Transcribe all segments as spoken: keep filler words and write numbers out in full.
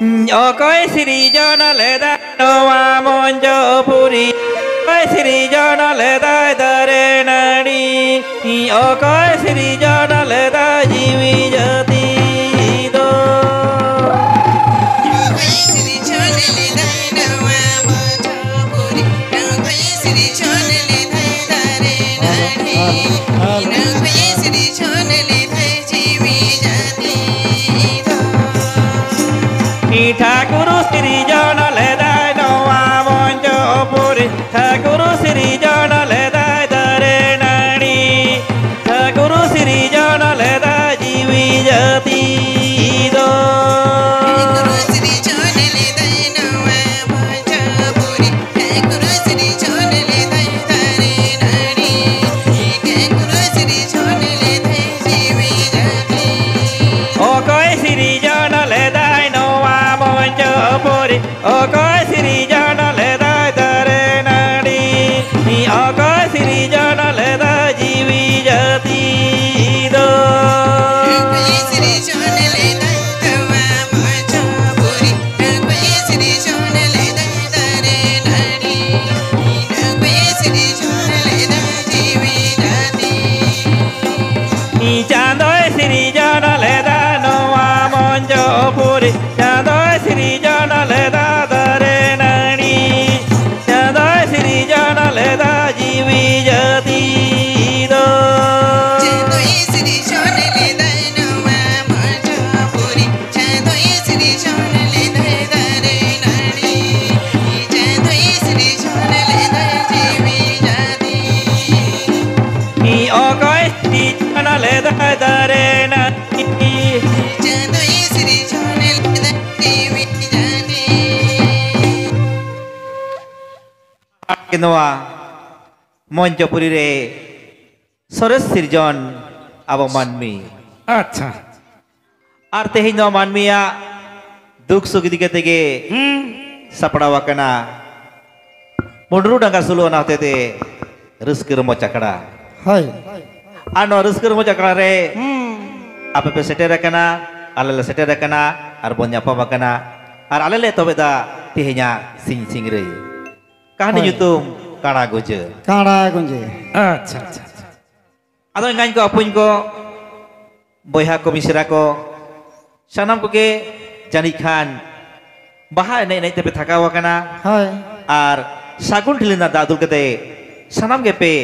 ᱚᱠᱚᱭ ᱥᱤᱨᱡᱚᱱ ᱞᱮᱫᱟᱭ ᱱᱚᱣᱟ ᱢᱚᱧᱪᱚᱯᱩᱨᱤ? ᱚᱠᱚᱭ ᱥᱤᱨᱡᱚᱱ ᱞᱮᱫᱟᱭ ᱫᱟᱨᱮ ᱱᱟᱹᱲᱤ? ᱚᱠᱚᱭ ᱥᱤᱨᱡᱚᱱ ᱞᱮᱫᱟᱭ ᱡᱤᱣᱤ ᱡᱟᱹᱛᱤ ᱫᱚ? ᱚᱠᱚᱭ ᱥᱤᱨᱡᱚᱱ ᱞᱮᱫᱟᱭ ᱱᱚᱣᱟ ᱢᱚᱧᱪᱚᱯᱩᱨᱤ? ᱚᱠᱚᱭ ᱥᱤᱨᱡᱚᱱ ᱞᱮᱫᱟᱭ ᱫᱟᱨᱮ ᱱᱟᱹᱲᱤ? ᱚᱠᱚᱭ ᱥᱤᱨᱡᱚᱱ ᱞᱮᱫᱟᱭ ᱡᱤᱣᱤ ᱡᱟᱹᱛᱤ ᱫᱚ? ᱴᱷᱟᱹᱠᱩᱨ ᱥᱤᱨᱡᱚᱱ ᱞᱮᱫᱟᱭ ᱱᱚᱣᱟ ᱢᱚᱧᱪᱚᱯᱩᱨᱤ᱾ ᱴᱷᱟᱹᱠᱩᱨ ᱥᱤᱨᱡᱚᱱ ᱞᱮᱫᱟᱭ ᱫᱟᱨᱮ ᱱᱟᱹᱲᱤ᱾ ᱴᱷᱟᱹᱠᱩᱨ ᱥᱤᱨᱡᱚᱱ ᱞᱮᱫᱟᱭ ᱡᱤᱣᱤ ᱡᱟᱹᱛᱤ ᱫᱚ᱾ ᱴᱷᱟᱹᱠᱩᱨ ᱥᱤᱨᱡᱚᱱ ᱞᱮᱫᱟᱭ ᱱᱚᱣᱟ ᱢᱚᱧᱪᱚᱯᱩᱨᱤ᱾ ᱴᱷᱟᱹᱠᱩᱨ ᱥᱤᱨᱡᱚᱱ ᱞᱮᱫᱟᱭ ᱫᱟᱨᱮ ᱱᱟᱹᱲᱤ᱾ ᱴᱷᱟᱹᱠᱩᱨ ᱥᱤᱨᱡᱚᱱ ᱞᱮᱫᱟᱭ ᱡᱤᱣᱤ ᱡᱟᱹᱛᱤ᱾ ᱚᱠᱚᱭ ᱥᱤᱨᱡᱚᱱ ᱞᱮᱫᱟᱭ ᱱᱚᱣᱟ ᱢᱚᱧᱪᱚᱯᱩᱨᱤ? ᱚᱠᱚᱭ ᱥᱤᱨᱡᱚᱱ ᱞᱮᱫᱟᱭ ᱫᱟᱨᱮ ᱱᱟᱹᱲᱤ? ᱚᱠᱚᱭ ᱥᱤᱨᱡᱚᱱ ᱞᱮᱫᱟᱭ ᱡᱤᱣᱤ ᱡᱟᱹᱛᱤ ᱫᱚ? ᱚᱠᱚᱭ ᱥᱤᱨᱡᱚᱱ ᱞᱮᱫᱟᱭ ᱱᱚᱣᱟ ᱢᱚᱧᱪᱚᱯᱩᱨᱤ? ᱚᱠᱚᱭ ᱥᱤᱨᱡᱚᱱ ᱞᱮᱫᱟᱭ ᱫᱟᱨᱮ ᱱᱟᱹᱲᱤ? ᱚᱠᱚᱭ ᱥᱤᱨᱡᱚᱱ ᱞᱮᱫᱟᱭ ᱡᱤᱣᱤ ᱡᱟᱹᱛᱤ? ᱪᱟᱸᱫᱚᱭ ᱥᱤᱨᱡᱚᱱ ᱞᱮᱫᱟ ᱱᱚᱣᱟ ᱢᱚᱧᱪᱚᱯᱩᱨᱤ᱾ ᱪᱟᱸᱫᱚᱭ ᱥᱤᱨᱡᱚᱱ ᱞᱮᱫᱟ ᱫᱟᱨᱮ ᱱᱟᱹᱲᱤ᱾ ᱪᱟᱸᱫᱚᱭ ᱥᱤᱨᱡᱚᱱ ᱞᱮᱫᱟ ᱡᱤᱣᱤ ᱡᱟᱹᱛᱤ ᱫᱚ᱾ ᱪᱟᱸᱫᱚᱭ ᱥᱤᱨᱡᱚᱱ ᱞᱮᱫᱟᱭ ᱱᱚᱣᱟ ᱢᱚᱧᱪᱚᱯᱩᱨᱤ᱾ ᱪᱟᱸᱫᱚᱭ ᱥᱤᱨᱡᱚᱱ ᱞᱮᱫᱟᱭ ᱫᱟᱨᱮ ᱱᱟᱹᱲᱤ᱾ ᱪᱟᱸᱫᱚᱭ ᱥᱤᱨᱡᱚᱱ ᱞᱮᱫᱟᱭ ᱡᱤᱣᱤ ᱡᱟᱹᱛᱤ᱾ ᱚᱠᱚᱭ ᱥᱤᱨᱡᱚᱱ ᱞᱮᱫᱟᱭ ᱫᱟᱨᱮ ᱱᱟᱹᱲᱤ? ᱪᱟᱸᱫᱚᱭ ᱥᱤᱨᱡᱚᱱ ᱞᱮᱫᱟᱭ ᱡᱤᱣᱤ ᱡᱟᱹᱛᱤ᱾ ᱱᱚᱣᱟ ᱢᱚᱧᱪᱚᱯᱩᱨᱤ ᱨᱮ ᱥᱚᱨᱮᱥ ᱥᱤᱨᱡᱚᱱ ᱟᱵᱚ ᱢᱟᱹᱱᱢᱤ᱾ ᱟᱪᱪᱷᱟ᱾ ᱟᱨ ᱛᱮᱦᱮᱧ ᱱᱚᱣᱟ ᱢᱟᱹᱱᱢᱤᱭᱟᱜ ᱫᱩᱠ ᱥᱩᱠ ᱤᱫᱤ ᱠᱟᱛᱮ ᱜᱮ ᱦᱩᱸ᱾ ᱥᱟᱯᱲᱟᱣ ᱟᱠᱟᱱᱟ ᱢᱩᱰᱨᱩ ᱰᱟᱸᱜᱟ ᱥᱳᱞᱳ ᱟᱱᱟ ᱦᱚᱛᱮᱛᱮ ᱨᱟᱹᱥᱠᱟᱹ ᱨᱚᱢᱚᱡᱽ ᱟᱠᱷᱲᱟ᱾ ᱦᱳᱭ᱾ ᱟᱨ ᱱᱚᱣᱟ ᱨᱟᱹᱥᱠᱟᱹ ᱨᱚᱢᱚᱡᱽ ᱟᱠᱷᱲᱟ ᱨᱮ ᱦᱩᱸ᱾ ᱟᱯᱮ ᱯᱮ ᱥᱮᱴᱮᱨ ᱟᱠᱟᱱᱟ, ᱟᱞᱮ ᱞᱮ ᱥᱮᱴᱮᱨ ᱟᱠᱟᱱᱟ᱾ ᱟᱨ ᱵᱚᱱ ᱧᱟᱯᱟᱢ ᱟᱠᱟᱱᱟ᱾ ᱟᱨ ᱟᱞᱮ ᱞᱮ ᱮᱛᱚᱦᱚᱵ ᱮᱫᱟ ᱛᱮᱦᱮᱧᱟᱜ ᱥᱤᱧ ᱥᱤᱝᱨᱟᱹᱭ᱾ ᱠᱟᱹᱦᱱᱤ ᱦᱳᱭ᱾ ᱧᱩᱛᱩᱢ ᱠᱟᱬᱟ ᱜᱩᱸᱡᱟᱹ᱾ ᱠᱟᱬᱟ ᱜᱩᱸᱡᱟᱹ᱾ ᱟᱪᱪᱷᱟ, ᱟᱪᱪᱷᱟ, ᱟᱪᱪᱷᱟ᱾ ᱟᱫᱚ ᱮᱸᱜᱟᱧ ᱠᱚ, ᱟᱹᱯᱩᱧ ᱠᱚ, ᱵᱚᱭᱦᱟ ᱠᱚ, ᱢᱤᱥᱨᱟ ᱠᱚ, ᱥᱟᱱᱟᱢ ᱠᱚᱜᱮ ᱡᱟᱹᱱᱤᱡ ᱠᱷᱟᱱ ᱵᱟᱦᱟ ᱮᱱᱮᱡ ᱮᱱᱮᱡ ᱛᱮᱯᱮ ᱛᱷᱟᱠᱟᱣ ᱟᱠᱟᱱᱟ᱾ ᱦᱳᱭ᱾ ᱟᱨ ᱥᱟᱹᱜᱩᱱ ᱴᱷᱤᱞᱤ ᱨᱮᱱᱟᱜ ᱫᱟᱜ ᱫᱩᱞ ᱠᱟᱛᱮ ᱥᱟᱱᱟᱢ ᱜᱮᱯᱮ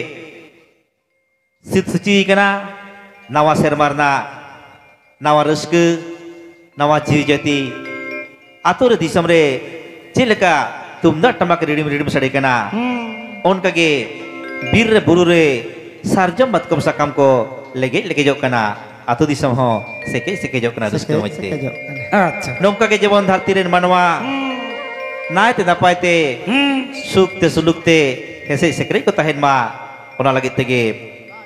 ᱥᱤᱫ ᱥᱩᱪᱤ ᱠᱟᱱᱟ᱾ ᱱᱟᱣᱟ ᱥᱮᱨᱢᱟ ᱨᱮᱱᱟᱜ ᱱᱟᱣᱟ ᱨᱟᱹᱥᱠᱟᱹ, ᱱᱟᱣᱟ ᱡᱤᱣᱤ ᱡᱟᱹᱛᱤ, ᱟᱛᱳ ᱨᱮ ᱫᱤᱥᱚᱢ ᱨᱮ ᱪᱮᱫ ᱞᱮᱠᱟ ᱛᱩᱢᱫᱟᱜ ᱴᱟᱢᱟᱠ ᱨᱤᱲᱤᱢ ᱨᱤᱲᱤᱢ ᱥᱟᱰᱮ ᱠᱟᱱᱟ, ᱦᱩᱸ᱾ ᱚᱱᱠᱟ ᱜᱮ ᱵᱤᱨ ᱨᱮ ᱵᱩᱨᱩ ᱨᱮ ᱥᱟᱨᱡᱚᱢ ᱢᱟᱛᱠᱚᱢ ᱥᱟᱠᱟᱢ ᱠᱚ ᱞᱮᱜᱮᱡ ᱞᱮᱜᱮᱡᱚᱜ ᱠᱟᱱᱟ᱾ ᱟᱛᱳ ᱫᱤᱥᱚᱢ ᱦᱚᱸ ᱥᱮᱠᱮᱡ ᱥᱮᱠᱮᱡᱚᱜ ᱠᱟᱱᱟ ᱨᱟᱹᱥᱠᱟᱹ ᱥᱮᱠᱮᱡ ᱢᱚᱡᱽ ᱛᱮ᱾ ᱥᱮᱠᱮᱡᱚᱜ ᱠᱟᱱᱟ᱾ ᱟᱪᱪᱷᱟ᱾ ᱱᱚᱝᱠᱟ ᱜᱮ ᱡᱮᱢᱚᱱ ᱫᱷᱟᱹᱨᱛᱤ ᱨᱮᱱ ᱢᱟᱱᱣᱟ ᱦᱩᱸ᱾ ᱱᱟᱭᱛᱮ ᱱᱟᱯᱟᱭ ᱛᱮ ᱦᱩᱸ᱾ ᱥᱩᱠ ᱛᱮ ᱥᱩᱞᱩᱠ ᱛᱮ ᱦᱮᱸᱥᱮᱡ ᱥᱮᱠᱨᱮᱡ ᱠᱚ ᱛᱟᱦᱮᱱ ᱢᱟ, ᱚᱱᱟ ᱞᱟᱹᱜᱤᱫ ᱛᱮᱜᱮ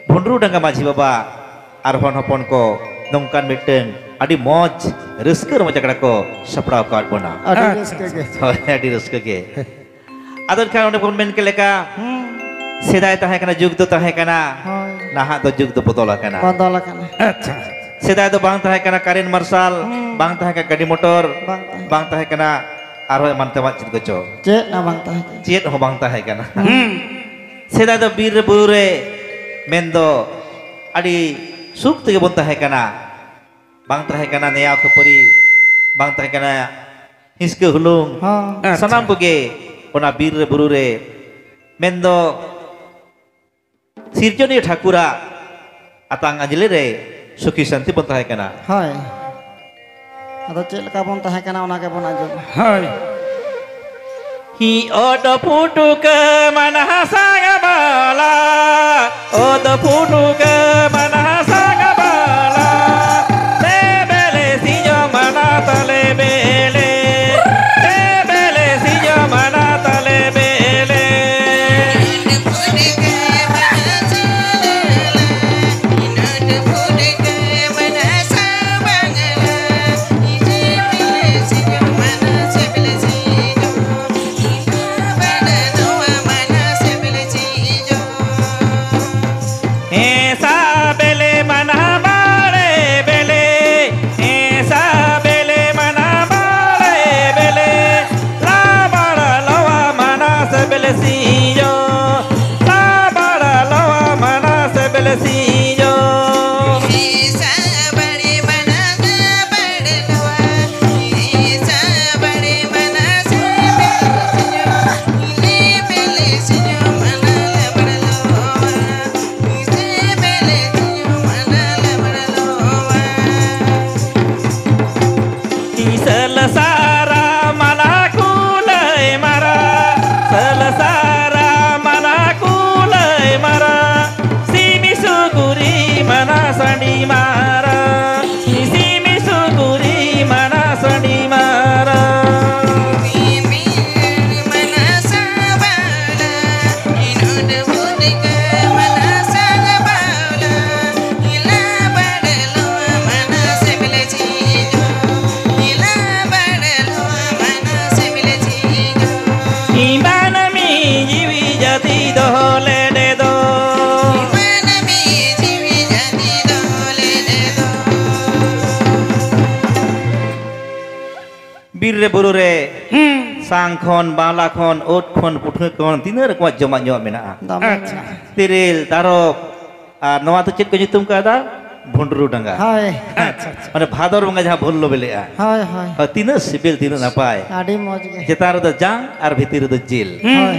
ᱵᱷᱩᱸᱰᱨᱩ ᱰᱟᱸᱜᱟ ᱢᱟᱹᱡᱷᱤ ᱵᱟᱵᱟ ᱟᱨ ᱦᱚᱱ ᱦᱚᱯᱚᱱ ᱠᱚ ᱱᱚᱝᱠᱟᱱ ᱢᱤᱫᱴᱟᱝ ᱟᱹᱰᱤ ᱢᱚᱡᱽ ᱨᱟᱹᱥᱠᱟᱹ ᱨᱚᱢᱚᱡᱽ ᱟᱠᱷᱲᱟ ᱠᱚ ᱥᱟᱯᱲᱟᱣ ᱟᱠᱟᱫ ᱵᱚᱱᱟ᱾ ᱟᱹᱰᱤ ᱟᱪᱪᱷᱟ, ᱨᱟᱹᱥᱠᱟᱹ ᱜᱮ᱾ ᱟᱪᱪᱷᱟ, ᱟᱪᱪᱷᱟ᱾ ᱦᱳᱭ, ᱟᱹᱰᱤ ᱨᱟᱹᱥᱠᱟᱹ ᱜᱮ᱾ ᱟᱫᱚ ᱮᱱᱠᱷᱟᱱ ᱚᱸᱰᱮ ᱵᱚᱱ ᱢᱮᱱ ᱠᱮᱫ ᱞᱮᱠᱟ, ᱦᱩᱸ᱾ ᱥᱮᱫᱟᱭ ᱛᱟᱦᱮᱸ ᱠᱟᱱᱟ, ᱡᱩᱜᱽ ᱫᱚ ᱛᱟᱦᱮᱸ ᱠᱟᱱᱟ, ᱦᱳᱭ᱾ ᱱᱟᱦᱟᱜ ᱫᱚ ᱡᱩᱜᱽ ᱫᱚ ᱵᱚᱫᱚᱞ ᱟᱠᱟᱱᱟ᱾ ᱵᱚᱫᱚᱞ ᱟᱠᱟᱱᱟ᱾ ᱟᱪᱪᱷᱟ᱾ ᱥᱮᱫᱟᱭ ᱫᱚ ᱵᱟᱝ ᱛᱟᱦᱮᱸ ᱠᱟᱱᱟ ᱠᱟᱨᱮᱱᱴ ᱢᱟᱨᱥᱟᱞ, ᱦᱩᱸ᱾ ᱵᱟᱝ ᱛᱟᱦᱮᱸ ᱠᱟᱱᱟ ᱜᱟᱹᱰᱤ ᱢᱚᱴᱚᱨ, ᱵᱟᱝ ᱛᱟᱦᱮᱸ ᱵᱟᱝ ᱛᱟᱦᱮᱸ ᱠᱟᱱᱟ ᱟᱨᱦᱚᱸ ᱮᱢᱟᱱ ᱛᱮᱢᱟᱱ ᱪᱮᱫ ᱠᱚᱪᱚ᱾ ᱪᱮᱫ ᱦᱚᱸ ᱵᱟᱝ ᱛᱟᱦᱮᱸ ᱠᱟᱱᱟ᱾ ᱪᱮᱫ ᱦᱚᱸ ᱵᱟᱝ ᱛᱟᱦᱮᱸ ᱠᱟᱱᱟ᱾ ᱦᱩᱸ᱾ ᱥᱮᱫᱟᱭ ᱫᱚ ᱵᱤᱨ ᱨᱮ ᱵᱩᱨᱩ ᱨᱮ ᱢᱮᱱᱫᱚ ᱟᱹᱰᱤ ᱥᱩᱠ ᱛᱮᱜᱮ ᱵᱚᱱ ᱛᱟᱦᱮᱸ ᱠᱟᱱᱟ᱾ ᱵᱟᱝ ᱛᱟᱦᱮᱸ ᱠᱟᱱᱟ ᱱᱮᱭᱟᱣ ᱠᱷᱟᱹᱯᱟᱹᱨᱤ, ᱵᱟᱝ ᱛᱟᱦᱮᱸ ᱠᱟᱱᱟ ᱦᱤᱥᱠᱟᱹ ᱦᱩᱞᱩᱝ᱾ ᱦᱚᱸ᱾ ᱟᱪᱪᱷᱟ᱾ ᱥᱟᱱᱟᱢ ᱠᱚᱜᱮ ᱚᱱᱟ ᱵᱤᱨ ᱨᱮ ᱵᱩᱨᱩ ᱨᱮ ᱢᱮᱱᱫᱚ ᱥᱤᱨᱡᱚᱱᱤᱭᱟᱹ ᱴᱷᱟᱹᱠᱩᱨᱟᱜ ᱟᱛᱟᱝ ᱟᱸᱡᱽᱞᱮ ᱨᱮ ᱥᱩᱠᱷᱤ ᱥᱟᱱᱛᱤ ᱵᱚᱱ ᱛᱟᱦᱮᱸ ᱠᱟᱱᱟ᱾ ᱦᱳᱭ᱾ ᱟᱫᱚ ᱪᱮᱫ ᱞᱮᱠᱟ ᱵᱚᱱ ᱛᱟᱦᱮᱸ ᱠᱟᱱᱟ, ᱚᱱᱟ ᱜᱮᱵᱚᱱ ᱟᱸᱡᱚᱢᱟ᱾ ᱦᱳᱭ᱾ ᱦᱤ ᱚᱰᱚ ᱯᱩᱴᱩᱠᱟᱹ ᱢᱟᱱᱦᱟ ᱥᱟᱸᱜᱟ ᱵᱟᱞᱟ, ᱚᱫᱚ ᱯᱩᱴᱩᱠᱟᱹ ᱢᱟᱱᱦᱟ ᱥᱟᱸᱜᱟ ᱵᱟᱞᱟ, ᱛᱮᱵᱮᱞᱮ ᱥᱤᱧᱚ ᱢᱟᱱᱟ ᱛᱟᱞᱮ ᱵᱮᱞᱮ, ᱛᱮᱵᱮᱞᱮ ᱥᱤᱧᱚ ᱢᱟᱱᱟ ᱛᱟᱞᱮ ᱵᱮᱞᱮ᱾ ᱦᱮᱸ ᱥᱟᱵᱮᱞᱮ ᱥᱟᱞᱥᱟᱨᱟ ᱢᱟᱞᱟ ᱠᱩᱞᱟᱹᱭ ᱢᱟᱨᱟ, ᱥᱟᱞᱥᱟᱨᱟ ᱢᱟᱞᱟ ᱠᱩᱞᱟᱹᱭ ᱢᱟᱨᱟ, ᱥᱤᱢᱤ ᱥᱩᱠᱨᱤ ᱢᱟᱱᱟ ᱥᱟᱺᱰᱤ ᱢᱟᱨᱟ, ᱥᱤᱢᱤ ᱥᱩᱠᱨᱤ ᱢᱟᱱᱟ ᱥᱟᱺᱰᱤ ᱢᱟᱨᱟ᱾ ᱤᱢᱟᱱ ᱢᱤ ᱡᱤᱣᱤ ᱡᱟᱹᱛᱤ ᱫᱚᱦᱚ ᱞᱮᱫᱮ ᱫᱚ᱾ ᱤᱢᱟᱱ ᱢᱤ ᱡᱤᱣᱤ ᱡᱟᱹᱛᱤ ᱫᱚᱦᱚ ᱞᱮᱫᱮ ᱫᱚ᱾ ᱵᱤᱨ ᱨᱮ ᱵᱩᱨᱩ ᱨᱮ ᱦᱩᱸ᱾ ᱥᱟᱝ ᱠᱷᱚᱱ, ᱵᱟᱣᱞᱟ ᱠᱷᱚᱱ, ᱩᱫ ᱠᱷᱚᱱ, ᱯᱩᱴᱷᱟᱹ ᱠᱷᱚᱱ ᱛᱤᱱᱟᱹᱜ ᱨᱚᱠᱚᱢᱟᱜ ᱡᱚᱢᱟᱜ ᱧᱩᱣᱟᱜ ᱢᱮᱱᱟᱜᱼᱟ᱾ ᱫᱚᱢᱮ ᱟᱪᱪᱷᱟ᱾ ᱢᱮᱱᱟᱜᱼᱟ᱾ ᱛᱮᱨᱮᱞ, ᱛᱟᱨᱚᱵ, ᱟᱨ ᱱᱚᱣᱟ ᱫᱚ ᱪᱮᱫ ᱠᱚ ᱧᱩᱛᱩᱢ ᱠᱟᱣᱫᱟ? ᱵᱷᱩᱸᱰᱨᱩ ᱰᱟᱸᱜᱟ᱾ ᱦᱳᱭ᱾ ᱟᱪᱪᱷᱟ, ᱟᱪᱪᱷᱟ᱾ ᱢᱟᱱᱮ ᱵᱷᱟᱫᱚᱨ ᱵᱚᱸᱜᱟ ᱡᱟᱦᱟᱸ ᱵᱷᱩᱞᱞᱚ ᱵᱤᱞᱤᱜᱼᱟ᱾ ᱦᱳᱭ, ᱦᱳᱭ᱾ ᱦᱳᱭ, ᱛᱤᱱᱟᱹᱜ ᱥᱤᱵᱤᱞ, ᱛᱤᱱᱟᱹᱜ ᱱᱟᱯᱟᱭ᱾ ᱟᱹᱰᱤ ᱢᱚᱡᱽ ᱜᱮ᱾ ᱪᱮᱛᱟᱱ ᱨᱮᱫᱚ ᱡᱟᱝ ᱟᱨ ᱵᱷᱤᱛᱤᱨ ᱨᱮᱫᱚ ᱡᱤᱞ᱾ ᱦᱩᱸ᱾ ᱦᱳᱭ᱾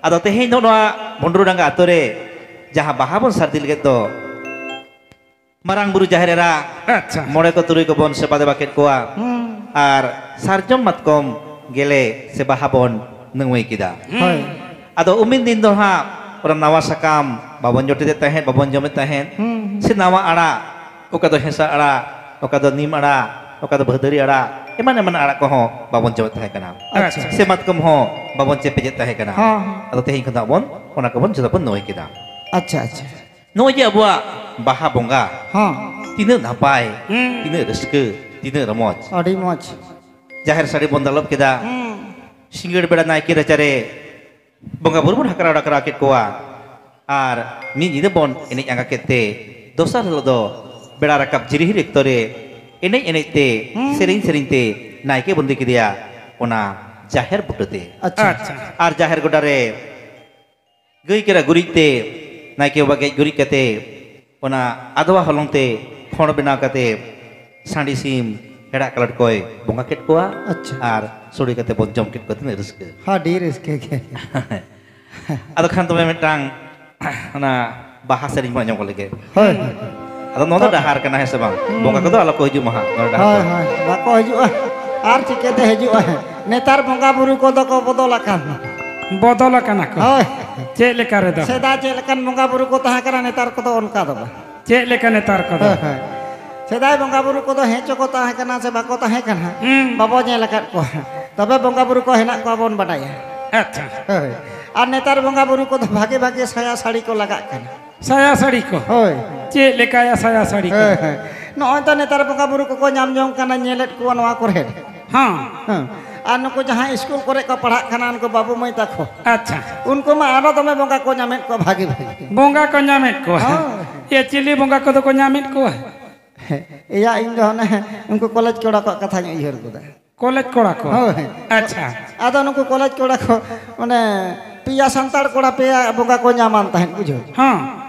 ᱟᱫᱚ ᱛᱮᱦᱮᱧ ᱫᱚ ᱱᱚᱣᱟ ᱵᱷᱩᱸᱰᱨᱩ ᱰᱟᱸᱜᱟ ᱟᱛᱳ ᱨᱮ ᱡᱟᱦᱟᱸ ᱵᱟᱦᱟ ᱵᱚᱱ ᱥᱟᱹᱨᱫᱤ ᱞᱟᱹᱜᱤᱫ ᱫᱚ, ᱢᱟᱨᱟᱝ ᱵᱩᱨᱩ ᱡᱟᱦᱮᱨ ᱮᱨᱟ, ᱟᱪᱪᱷᱟ᱾ ᱢᱚᱬᱮ ᱠᱚ ᱛᱩᱨᱩᱭ ᱠᱚᱵᱚᱱ ᱥᱮᱵᱟ ᱫᱮᱵᱟ ᱠᱮᱫ ᱠᱚᱣᱟ᱾ ᱦᱩᱸ᱾ ᱟᱨ ᱥᱟᱨᱡᱚᱢ ᱢᱟᱛᱠᱚᱢ ᱜᱮᱞᱮ ᱥᱮ ᱵᱟᱦᱟ ᱵᱚᱱ ᱱᱟᱹᱣᱟᱹᱭ ᱠᱮᱫᱟ᱾ ᱦᱳᱭ᱾ ᱟᱫᱚ ᱩᱢᱤᱱ ᱫᱤᱱ ᱫᱚ ᱦᱟᱸᱜ ᱚᱱᱟ ᱱᱟᱣᱟ ᱥᱟᱠᱟᱢ ᱵᱟᱵᱚᱱ ᱡᱚᱴᱮᱫᱮᱫ ᱛᱟᱦᱮᱸᱫ, ᱵᱟᱵᱚᱱ ᱡᱚᱢᱮᱫ ᱛᱟᱦᱮᱸᱫ᱾ ᱦᱩᱸ, ᱦᱩᱸ᱾ ᱥᱮ ᱱᱟᱣᱟ ᱟᱲᱟᱜ, ᱚᱠᱟ ᱫᱚ ᱦᱮᱸᱥᱟᱜ ᱟᱲᱟᱜ, ᱚᱠᱟ ᱫᱚ ᱱᱤᱢ ᱟᱲᱟᱜ, ᱚᱠᱟ ᱫᱚ ᱵᱷᱟᱹᱫᱟᱹᱨᱤ ᱟᱲᱟᱜ, ᱮᱢᱟᱱ ᱮᱢᱟᱱ ᱟᱲᱟᱜ ᱠᱚᱦᱚᱸ ᱵᱟᱵᱚᱱ ᱡᱚᱢᱮᱫ ᱛᱟᱦᱮᱸ ᱠᱟᱱᱟ᱾ ᱟᱪᱪᱷᱟ᱾ ᱥᱮ ᱢᱟᱛᱠᱚᱢ ᱦᱚᱸ ᱵᱟᱵᱚᱱ ᱪᱮᱯᱮᱡᱮᱫ ᱛᱟᱦᱮᱸ ᱠᱟᱱᱟ᱾ ᱦᱚᱸ, ᱦᱚᱸ᱾ ᱟᱫᱚ ᱛᱮᱦᱮᱧ ᱠᱷᱚᱱ ᱫᱚ ᱟᱵᱚᱱ ᱚᱱᱟ ᱠᱚᱵᱚᱱ ᱡᱚᱛᱚ ᱵᱚᱱ ᱱᱟᱹᱣᱟᱹᱭ ᱠᱮᱫᱟ᱾ ᱟᱪᱪᱷᱟ, ᱟᱪᱪᱷᱟ᱾ ᱱᱚᱜᱼᱚᱭ ᱡᱮ ᱟᱵᱚᱣᱟᱜ ᱵᱟᱦᱟ ᱵᱚᱸᱜᱟ, ᱦᱚᱸ᱾ ᱛᱤᱱᱟᱹᱜ ᱱᱟᱯᱟᱭ, ᱦᱩᱸ᱾ ᱛᱤᱱᱟᱹᱜ ᱨᱟᱹᱥᱠᱟᱹ, ᱛᱤᱱᱟᱹᱜ ᱨᱚᱢᱚᱡᱽ᱾ ᱟᱹᱰᱤ ᱢᱚᱡᱽ᱾ ᱡᱟᱦᱮᱨ ᱥᱟᱹᱲᱤ ᱵᱚᱱ ᱫᱟᱞᱚᱵ ᱠᱮᱫᱟ᱾ ᱦᱩᱸ᱾ ᱥᱤᱸᱜᱟᱹᱲ ᱵᱮᱲᱟ ᱱᱟᱭᱠᱮ ᱨᱟᱪᱟᱨᱮ ᱵᱚᱸᱜᱟ ᱵᱩᱨᱩ ᱵᱚᱱ ᱦᱟᱠᱨᱟᱣ ᱰᱟᱠᱨᱟᱣ ᱠᱮᱫ ᱠᱚᱣᱟ᱾ ᱟᱨ ᱢᱤᱫ ᱧᱤᱫᱟᱹ ᱵᱚᱱ ᱮᱱᱮᱡ ᱟᱸᱜᱟ ᱠᱮᱫ ᱛᱮ, ᱫᱚᱥᱟᱨ ᱦᱤᱞᱳᱜ ᱫᱚ ᱵᱮᱲᱟ ᱨᱟᱠᱟᱵ ᱡᱤᱨᱤᱦᱤᱨ ᱚᱠᱛᱚ ᱨᱮ ᱮᱱᱮᱡ ᱮᱱᱮᱡ ᱛᱮ, ᱦᱩᱸ᱾ ᱥᱮᱨᱮᱧ ᱥᱮᱨᱮᱧ ᱛᱮ ᱱᱟᱭᱠᱮ ᱵᱚᱱ ᱤᱫᱤ ᱠᱮᱫᱮᱭᱟ ᱚᱱᱟ ᱡᱟᱦᱮᱨ ᱵᱩᱴᱟᱹ ᱛᱮ᱾ ᱟᱪᱪᱷᱟ᱾ ᱟᱪᱪᱷᱟ᱾ ᱟᱨ ᱡᱟᱦᱮᱨ ᱜᱚᱰᱟ ᱨᱮ ᱜᱟᱹᱭ ᱠᱟᱰᱟ ᱜᱩᱨᱤᱡ ᱛᱮ, ᱱᱟᱭᱠᱮ ᱵᱟᱵᱟ ᱜᱮᱡ ᱜᱩᱨᱤᱡ ᱠᱟᱛᱮ, ᱚᱱᱟ ᱟᱫᱽᱣᱟ ᱦᱚᱞᱚᱝ ᱛᱮ ᱠᱷᱚᱲ ᱵᱮᱱᱟᱣ ᱠᱟᱛᱮ, ᱥᱟᱺᱰᱤ ᱥᱤᱢ ᱦᱮᱲᱟᱜ ᱠᱟᱞᱚᱴ ᱠᱚᱭ ᱵᱚᱸᱜᱟ ᱠᱮᱫ ᱠᱚᱣᱟ᱾ ᱟᱪᱪᱷᱟ᱾ ᱟᱨ ᱥᱚᱲᱮ ᱠᱟᱛᱮ ᱵᱚᱱ ᱡᱚᱢ ᱠᱮᱫ ᱠᱚᱣᱟ᱾ ᱛᱤᱱᱟᱹᱜ ᱨᱟᱹᱥᱠᱟᱹ! ᱟᱹᱰᱤ ᱨᱟᱹᱥᱠᱟᱹ ᱜᱮ᱾ ᱟᱫᱚ ᱠᱷᱟᱱ ᱛᱚᱵᱮ ᱢᱤᱫᱴᱟᱝ ᱚᱱᱟ ᱵᱟᱦᱟ ᱥᱮᱨᱮᱧ ᱵᱚᱱ ᱟᱸᱡᱚᱢ ᱜᱚᱫ ᱞᱮᱜᱮ᱾ ᱦᱳᱭ᱾ ᱟᱫᱚ ᱱᱚᱣᱟ ᱫᱚ ᱰᱟᱦᱟᱨ ᱠᱟᱱᱟ, ᱦᱮᱸ ᱥᱮ ᱵᱟᱝ? ᱵᱚᱸᱜᱟ ᱠᱚᱫᱚ ᱟᱞᱚ ᱠᱚ ᱦᱤᱡᱩᱜ ᱢᱟ ᱦᱟᱸᱜ ᱱᱚᱣᱟ ᱰᱟᱦᱟᱨ ᱦᱳᱭ, ᱫᱚ᱾ ᱦᱳᱭ, ᱵᱟᱠᱚ ᱦᱤᱡᱩᱜᱼᱟ᱾ ᱟᱨ ᱪᱤᱠᱟᱹᱛᱮ ᱦᱤᱡᱩᱜᱼᱟ? ᱱᱮᱛᱟᱨ ᱵᱚᱸᱜᱟ ᱵᱩᱨᱩ ᱠᱚᱫᱚ ᱠᱚ ᱵᱚᱫᱚᱞ ᱟᱠᱟᱱ᱾ ᱵᱚᱫᱚᱞ ᱟᱠᱟᱱᱟ ᱠᱚ? ᱦᱳᱭ᱾ ᱪᱮᱫ ᱞᱮᱠᱟ ᱨᱮᱫᱚ? ᱥᱮᱫᱟᱭ ᱪᱮᱫ ᱞᱮᱠᱟᱱ ᱵᱚᱸᱜᱟ ᱵᱩᱨᱩ ᱠᱚ ᱛᱟᱦᱮᱸ ᱠᱟᱱᱟ, ᱱᱮᱛᱟᱨ ᱠᱚᱫᱚ ᱚᱱᱠᱟ ᱫᱚ ᱵᱟᱝ᱾ ᱪᱮᱫ ᱞᱮᱠᱟ ᱱᱮᱛᱟᱨ ᱠᱚᱫᱚ? ᱦᱳᱭ, ᱦᱳᱭ᱾ ᱥᱮᱫᱟᱭ ᱵᱚᱸᱜᱟ ᱵᱩᱨᱩ ᱠᱚᱫᱚ ᱦᱮᱸ ᱪᱚᱠᱚ ᱛᱟᱦᱮᱸ ᱠᱟᱱᱟ ᱥᱮ ᱵᱟᱠᱚ ᱛᱟᱦᱮᱸ ᱠᱟᱱᱟ, ᱦᱩᱸ᱾ ᱵᱟᱵᱚ ᱧᱮᱞ ᱟᱠᱟᱫ ᱠᱚᱣᱟ᱾ ᱛᱚᱵᱮ ᱵᱚᱸᱜᱟ ᱵᱩᱨᱩ ᱠᱚ ᱦᱮᱱᱟᱜ ᱠᱚᱣᱟ ᱵᱚᱱ ᱵᱟᱰᱟᱭᱟ᱾ ᱟᱪᱪᱷᱟ᱾ ᱦᱳᱭ᱾ ᱟᱨ ᱱᱮᱛᱟᱨ ᱵᱚᱸᱜᱟ ᱵᱩᱨᱩ ᱠᱚᱫᱚ ᱵᱷᱟᱜᱮ ᱵᱷᱟᱜᱮ ᱥᱟᱭᱟ ᱥᱟᱹᱲᱤ ᱠᱚ ᱞᱟᱜᱟᱜ ᱠᱟᱱᱟ᱾ ᱥᱟᱭᱟ ᱥᱟᱹᱲᱤ ᱠᱚ? ᱦᱳᱭ᱾ ᱪᱮᱫ ᱞᱮᱠᱟᱭᱟ ᱥᱟᱭᱟ ᱥᱟᱹᱲᱤ ᱠᱚ? ᱦᱳᱭ, ᱦᱳᱭ᱾ ᱱᱚᱜᱼᱚᱭ ᱛᱚ ᱱᱮᱛᱟᱨ ᱵᱚᱸᱜᱟ ᱵᱩᱨᱩ ᱠᱚᱠᱚ ᱧᱟᱢ ᱡᱚᱝ ᱠᱟᱱᱟ, ᱧᱮᱞᱮᱫ ᱠᱚᱣᱟ ᱱᱚᱣᱟ ᱠᱚᱨᱮ᱾ ᱦᱚᱸ᱾ ᱦᱮᱸ᱾ ᱟᱨ ᱱᱩᱠᱩ ᱡᱟᱦᱟᱸᱭ ᱤᱥᱠᱩᱞ ᱠᱚᱨᱮ ᱠᱚ ᱯᱟᱲᱦᱟᱜ ᱠᱟᱱᱟ, ᱩᱱᱠᱩ ᱵᱟᱹᱵᱩ ᱢᱟᱹᱭ ᱛᱟᱠᱚ, ᱟᱪᱪᱷᱟ᱾ ᱩᱱᱠᱩ ᱢᱟ ᱟᱨᱚ ᱫᱚᱢᱮ ᱵᱚᱸᱜᱟ ᱠᱚ ᱧᱟᱢᱮᱫ ᱠᱚᱣᱟ, ᱵᱷᱟᱜᱮ ᱵᱷᱟᱜᱮ᱾ ᱵᱚᱸᱜᱟ ᱠᱚ ᱧᱟᱢᱮᱫ ᱠᱚᱣᱟ? ᱦᱳᱭ᱾ ᱮ, ᱪᱤᱞᱤ ᱵᱚᱸᱜᱟ ᱠᱚᱫᱚ ᱠᱚ ᱧᱟᱢᱮᱫ ᱠᱚᱣᱟ? ᱮᱭᱟ, ᱤᱧ ᱫᱚ ᱦᱟᱱᱮ ᱩᱱᱠᱩ ᱠᱚᱞᱮᱡᱽ ᱠᱚᱲᱟ ᱠᱚᱣᱟᱜ ᱠᱟᱛᱷᱟᱧ ᱩᱭᱦᱟᱹᱨ ᱠᱮᱫᱟ᱾ ᱠᱚᱞᱮᱡᱽ ᱠᱚᱲᱟ ᱠᱚ? ᱦᱳᱭ᱾ ᱟᱪᱪᱷᱟ᱾ ᱟᱫᱚ ᱱᱩᱠᱩ ᱠᱚᱞᱮᱡᱽ ᱠᱚᱲᱟ ᱠᱚ, ᱢᱟᱱᱮ, ᱯᱮᱭᱟ ᱥᱟᱱᱛᱟᱲ ᱠᱚᱲᱟ, ᱯᱮᱭᱟ ᱵᱚᱸᱜᱟ ᱠᱚ ᱧᱟᱢᱟᱱ ᱛᱟᱦᱮᱸᱫ, ᱵᱩᱡᱷᱟᱹᱣ᱾ ᱦᱚᱸ᱾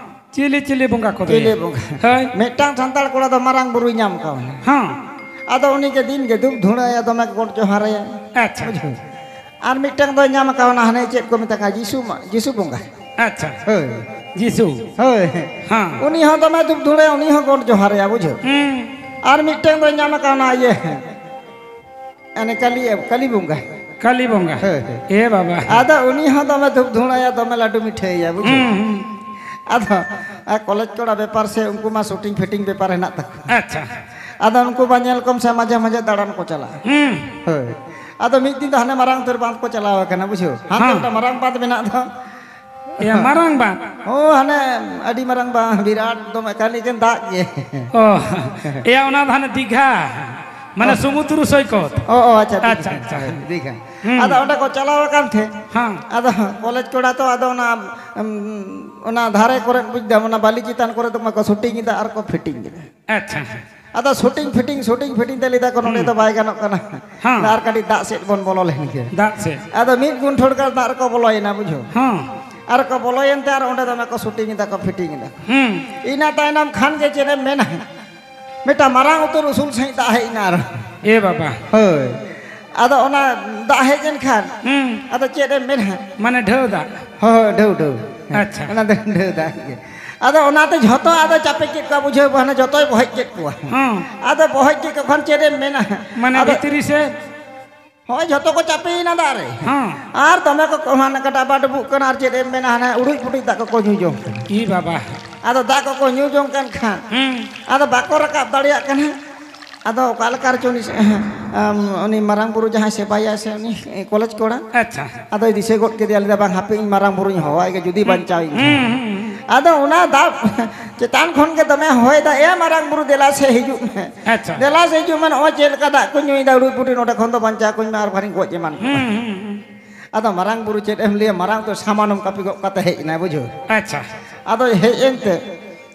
ᱪᱤᱞᱤ ᱪᱤᱞᱤ ᱵᱚᱸᱜᱟ ᱠᱚᱫᱚ? ᱪᱤᱞᱤ ᱵᱚᱸᱜᱟ? ᱦᱳᱭ᱾ ᱢᱤᱫᱴᱟᱝ ᱥᱟᱱᱛᱟᱲ ᱠᱚᱲᱟ ᱫᱚ ᱢᱟᱨᱟᱝ ᱵᱩᱨᱩᱭ ᱧᱟᱢ ᱠᱟᱣᱱᱟ᱾ ᱦᱚᱸ᱾ ᱟᱫᱚ ᱩᱱᱤ ᱜᱮ ᱫᱤᱱ ᱜᱮ ᱫᱷᱩᱯ ᱫᱷᱩᱬᱟᱹᱭᱟ, ᱫᱚᱢᱮ ᱠᱚ ᱜᱚᱰ ᱡᱚᱦᱟᱨᱟᱭᱟ᱾ ᱟᱪᱪᱷᱟ᱾ ᱵᱩᱡᱷᱟᱹᱣ᱾ ᱟᱨ ᱢᱤᱫᱴᱟᱝ ᱫᱚᱭ ᱧᱟᱢ ᱠᱟᱣᱱᱟ, ᱦᱟᱱᱮ ᱪᱮᱫ ᱠᱚ ᱢᱮᱛᱟᱜᱼᱟ, ᱡᱤᱥᱩ ᱢᱟ-, ᱡᱤᱥᱩ ᱵᱚᱸᱜᱟ᱾ ᱟᱪᱪᱷᱟ᱾ ᱦᱳᱭ᱾ ᱡᱤᱥᱩ᱾ ᱦᱳᱭ᱾ ᱦᱮᱸ᱾ ᱩᱱᱤ ᱦᱚᱸ ᱫᱚᱢᱮ ᱫᱷᱩᱯ ᱫᱷᱩᱬᱟᱹᱭᱟ, ᱩᱱᱤ ᱦᱚᱸ ᱜᱚᱰ ᱡᱚᱦᱟᱨᱟᱭᱟ, ᱵᱩᱡᱷᱟᱹᱣ᱾ ᱦᱩᱸ᱾ ᱟᱨ ᱢᱤᱫᱴᱟᱝ ᱫᱚᱭ ᱧᱟᱢ ᱠᱟᱣᱱᱟ, ᱤᱭᱟᱹ, ᱦᱟᱱᱮ ᱠᱟᱞᱤ, ᱠᱟᱞᱤ ᱵᱚᱸᱜᱟ᱾ ᱠᱟᱞᱤ ᱵᱚᱸᱜᱟ᱾ ᱦᱳᱭ, ᱦᱳᱭ᱾ ᱮ ᱵᱟᱵᱟ᱾ ᱟᱫᱚ ᱩᱱᱤ ᱦᱚᱸ ᱫᱚᱢᱮ ᱫᱷᱩᱯ ᱫᱷᱩᱬᱟᱹᱭᱟ, ᱫᱚᱢᱮ ᱞᱟᱹᱰᱩ ᱢᱤᱴᱷᱟᱹᱭᱟ, ᱵᱩᱡᱷᱟᱹᱣ᱾ ᱦᱩᱸ, ᱦᱩᱸ᱾ ᱟᱫᱚ, ᱟᱨ ᱠᱚᱞᱮᱡᱽ ᱠᱚᱲᱟ ᱵᱮᱯᱟᱨ ᱥᱮ, ᱩᱱᱠᱩ ᱢᱟ ᱥᱩᱴᱤᱝ ᱯᱷᱤᱴᱤᱝ ᱵᱮᱯᱟᱨ ᱦᱮᱱᱟᱜ ᱛᱟᱠᱚᱣᱟ᱾ ᱟᱪᱪᱷᱟ᱾ ᱟᱫᱚ ᱩᱱᱠᱩ ᱢᱟ ᱧᱮᱞ ᱠᱚᱢ ᱥᱮ, ᱢᱟᱡᱷᱮ ᱢᱟᱡᱷᱮ ᱫᱟᱬᱟᱱ ᱠᱚ ᱪᱟᱞᱟᱜᱼᱟ᱾ ᱦᱩᱸ᱾ ᱦᱳᱭ᱾ ᱟᱫᱚ ᱢᱤᱫ ᱫᱤᱱ ᱫᱚ ᱦᱟᱱᱮ ᱢᱟᱨᱟᱝ ᱩᱛᱟᱹᱨ ᱵᱟᱸᱫᱷ ᱠᱚ ᱪᱟᱞᱟᱣ ᱟᱠᱟᱱᱟ, ᱵᱩᱡᱷᱟᱹᱣ᱾ ᱦᱟᱱᱛᱮ ᱦᱮᱸ᱾ ᱢᱤᱫᱴᱟᱝ ᱢᱟᱨᱟᱝ ᱵᱟᱸᱫᱷ ᱢᱮᱱᱟᱜ ᱫᱚ᱾ ᱮᱭᱟ, ᱢᱟᱨᱟᱝ ᱵᱟᱸᱫᱷ? ᱚ, ᱦᱟᱱᱮ ᱟᱹᱰᱤ ᱢᱟᱨᱟᱝ ᱵᱟᱸᱫᱷ, ᱵᱤᱨᱟᱴ ᱫᱚᱢᱮ, ᱠᱷᱟᱹᱞᱤ ᱮᱠᱮᱱ ᱫᱟᱜ ᱜᱮ᱾ ᱚ, ᱮᱭᱟ, ᱚᱱᱟ ᱫᱚ ᱦᱟᱱᱮ ᱫᱤᱜᱷᱟ, ᱢᱟᱱᱮ ᱚ᱾ ᱥᱩᱢᱩᱫᱨᱩ ᱥᱚᱭᱠᱚᱛ᱾ ᱚ, ᱚ, ᱟᱪᱪᱷᱟ, ᱟᱪᱪᱷᱟ, ᱫᱤᱜᱷᱟ᱾ ᱟᱪᱪᱷᱟ᱾ ᱦᱳᱭ, ᱫᱤᱜᱷᱟ᱾ ᱦᱩᱸ᱾ ᱟᱫᱚ ᱚᱸᱰᱮ ᱠᱚ ᱪᱟᱞᱟᱣ ᱟᱠᱟᱱ ᱛᱮ, ᱦᱮᱸ᱾ ᱟᱫᱚ ᱠᱚᱞᱮᱡᱽ ᱠᱚᱲᱟ ᱛᱚ, ᱟᱫᱚ ᱚᱱᱟ, ᱩᱢ, ᱚᱱᱟ ᱫᱷᱟᱨᱮ ᱠᱚᱨᱮ, ᱵᱩᱡᱽ ᱫᱟᱢ, ᱚᱱᱟ ᱵᱟᱹᱞᱤ ᱪᱮᱛᱟᱱ ᱠᱚᱨᱮ ᱫᱚ ᱢᱟ ᱠᱚ ᱥᱩᱴᱤᱝ ᱮᱫᱟ ᱟᱨ ᱠᱚ ᱯᱷᱤᱴᱤᱝ ᱮᱫᱟ᱾ ᱟᱪᱪᱷᱟ᱾ ᱟᱫᱚ ᱥᱩᱴᱤᱝ ᱯᱷᱤᱴᱤᱝ, ᱥᱩᱴᱤᱝ ᱯᱷᱤᱴᱤᱝ ᱛᱮ ᱞᱟᱹᱭ ᱫᱟᱠᱚ, "ᱱᱚᱸᱰᱮ ᱦᱩᱸ᱾ ᱫᱚ ᱵᱟᱭ ᱜᱟᱱᱚᱜ ᱠᱟᱱᱟ᱾ ᱦᱮᱸ᱾ ᱟᱨ ᱠᱟᱹᱴᱤᱡ ᱫᱟᱜ ᱥᱮᱫ ᱵᱚᱱ ᱵᱚᱞᱚ ᱞᱮᱱ ᱜᱮ᱾" ᱫᱟᱜ ᱥᱮᱫ᱾ ᱟᱫᱚ ᱢᱤᱫ ᱜᱩᱱᱴᱷᱚᱲ ᱜᱟᱱ ᱫᱟᱜ ᱨᱮᱠᱚ ᱵᱚᱞᱚᱭᱮᱱᱟ, ᱵᱩᱡᱷᱟᱹᱣ᱾ ᱦᱮᱸ᱾ ᱟᱨ ᱠᱚ ᱵᱚᱞᱚᱭᱮᱱ ᱛᱮ ᱟᱨ ᱚᱸᱰᱮ ᱫᱚᱢᱮ ᱠᱚ ᱥᱩᱴᱤᱝ ᱮᱫᱟ ᱠᱚ, ᱯᱷᱤᱴᱤᱝ ᱮᱫᱟ ᱠᱚ᱾ ᱦᱩᱸ᱾ ᱤᱱᱟᱹ ᱛᱟᱭᱱᱚᱢ ᱠᱷᱟᱱ ᱜᱮ ᱪᱮᱫ ᱮᱢ ᱢᱮᱱᱟ, ᱢᱤᱫᱴᱟᱝ ᱢᱟᱨᱟᱝ ᱩᱛᱟᱹᱨ ᱩᱥᱩᱞ ᱥᱟᱺᱦᱤᱡ ᱫᱟᱜ ᱦᱮᱡ ᱮᱱᱟ ᱟᱨ᱾ ᱮ ᱵᱟᱵᱟ᱾ ᱦᱳᱭ᱾ ᱟᱫᱚ ᱚᱱᱟ ᱫᱟᱜ ᱦᱮᱡ ᱮᱱ ᱠᱷᱟᱱ, ᱦᱩᱸ᱾ ᱟᱫᱚ ᱪᱮᱫ ᱮᱢ ᱢᱮᱱᱟ? ᱢᱟᱱᱮ ᱰᱷᱟᱹᱣ ᱫᱟᱜ᱾ ᱦᱳᱭ, ᱰᱷᱟᱹᱣ, ᱰᱷᱟᱹᱣ᱾ ᱟᱪᱪᱷᱟ᱾ ᱚᱱᱟ ᱫᱚ ᱰᱷᱟᱹᱣ ᱫᱟᱜ ᱜᱮ᱾ ᱟᱫᱚ ᱚᱱᱟᱛᱮ ᱡᱷᱚᱛᱚ ᱟᱫᱚ ᱪᱟᱯᱮ ᱠᱮᱫ ᱠᱚᱣᱟ, ᱵᱩᱡᱷᱟᱹᱣ ᱠᱚ, ᱦᱟᱱᱮ ᱡᱷᱚᱛᱚᱭ ᱵᱚᱦᱮᱡ ᱠᱮᱫ ᱠᱚᱣᱟ᱾ ᱦᱮᱸ᱾ ᱟᱫᱚ ᱵᱚᱦᱮᱡ ᱠᱮᱫ ᱠᱚ ᱠᱷᱟᱱ ᱪᱮᱫ ᱮᱢ ᱢᱮᱱᱟ? ᱢᱟᱱᱮ ᱟᱫᱚ ᱵᱷᱤᱛᱨᱤ ᱥᱮᱫ? ᱦᱳᱭ, ᱡᱷᱚᱛᱚ ᱠᱚ ᱪᱟᱯᱮᱭᱮᱱᱟ ᱫᱟᱜ ᱨᱮ᱾ ᱦᱮᱸ᱾ ᱟᱨ ᱫᱚᱢᱮ ᱠᱚ ᱠᱚ-, ᱦᱟᱱᱮ ᱠᱟᱴᱟ ᱵᱟᱰᱩᱵᱩᱜ ᱠᱟᱱᱟ, ᱟᱨ ᱪᱮᱫ ᱮᱢ ᱢᱮᱱᱟ, ᱦᱟᱱᱮ ᱩᱲᱩᱡ ᱯᱩᱴᱩᱡ ᱫᱟᱜ ᱠᱚᱠᱚ ᱧᱩ ᱡᱚᱝ ᱠᱟᱱᱟ᱾ ᱤ ᱵᱟᱵᱟ᱾ ᱟᱫᱚ ᱫᱟᱜ ᱠᱚᱠᱚ ᱧᱩ ᱡᱚᱝ ᱠᱟᱱ ᱠᱷᱟᱱ, ᱦᱩᱸ᱾ ᱟᱫᱚ ᱵᱟᱠᱚ ᱨᱟᱠᱟᱵ ᱫᱟᱲᱮᱭᱟᱜ ᱠᱟᱱᱟ᱾ ᱟᱫᱚ ᱚᱠᱟ ᱞᱮᱠᱟ ᱨᱮᱪᱚ ᱩᱱᱤ, ᱟᱢ, ᱩᱱᱤ ᱢᱟᱨᱟᱝ ᱵᱩᱨᱩ ᱡᱟᱦᱟᱸᱭ ᱥᱮᱵᱟᱭᱟ ᱥᱮ ᱩᱱᱤ ᱠᱚᱞᱮᱡᱽ ᱠᱚᱲᱟ, ᱟᱪᱪᱷᱟ᱾ ᱟᱫᱚᱭ ᱫᱤᱥᱟᱹ ᱜᱚᱫ ᱠᱮᱫᱮᱭᱟ, ᱞᱟᱹᱭᱫᱟ, "ᱵᱟᱝ, ᱦᱟᱯᱮ, ᱤᱧ ᱢᱟᱨᱟᱝ ᱵᱩᱨᱩᱧ ᱦᱚᱦᱚᱣᱟᱭ ᱜᱮ, ᱡᱩᱫᱤ ᱦᱩᱸ, ᱵᱟᱧᱪᱟᱣᱤᱧ ᱦᱩᱸ, ᱠᱷᱟᱱ᱾" ᱦᱩᱸ, ᱦᱩᱸ᱾ ᱟᱫᱚ ᱚᱱᱟ ᱫᱟᱜ ᱪᱮᱛᱟᱱ ᱠᱷᱚᱱ ᱜᱮ ᱫᱚᱢᱮ ᱦᱚᱭ ᱫᱟ, "ᱮ ᱢᱟᱨᱟᱝ ᱵᱩᱨᱩ, ᱫᱮᱞᱟ ᱥᱮ ᱦᱤᱡᱩᱜ ᱢᱮ, ᱟᱪᱪᱷᱟ᱾ ᱫᱮᱞᱟ ᱥᱮ ᱦᱤᱡᱩᱜ ᱢᱮ, ᱱᱚᱜᱼᱚᱭ ᱪᱮᱫ ᱞᱮᱠᱟ ᱫᱟᱜ ᱠᱚ ᱧᱩᱭᱮᱫᱟ, ᱩᱲᱩᱡ ᱯᱩᱴᱩᱡ, ᱱᱚᱸᱰᱮ ᱠᱷᱚᱱ ᱫᱚ ᱵᱟᱧᱪᱟᱣ ᱠᱚᱧ ᱢᱮ, ᱟᱨ ᱵᱟᱠᱷᱟᱱᱤᱧ ᱜᱚᱡ ᱮᱢᱟᱱ ᱠᱚᱜᱼᱟ᱾" ᱦᱩᱸ, ᱦᱩᱸ, ᱦᱩᱸ᱾ ᱟᱫᱚ ᱢᱟᱨᱟᱝ ᱵᱩᱨᱩ ᱪᱮᱫ ᱮᱢ ᱞᱟᱹᱭᱟ, ᱢᱟᱨᱟᱝ ᱫᱚ ᱥᱟᱢᱟᱱᱚᱢ ᱠᱟᱹᱯᱤ ᱜᱚᱫ ᱠᱟᱛᱮ ᱦᱮᱡ ᱮᱱᱟᱭ, ᱵᱩᱡᱷᱟᱹᱣ᱾ ᱟᱪᱪᱷᱟ᱾ ᱟᱫᱚᱭ ᱦᱮᱡ ᱮᱱᱛᱮ,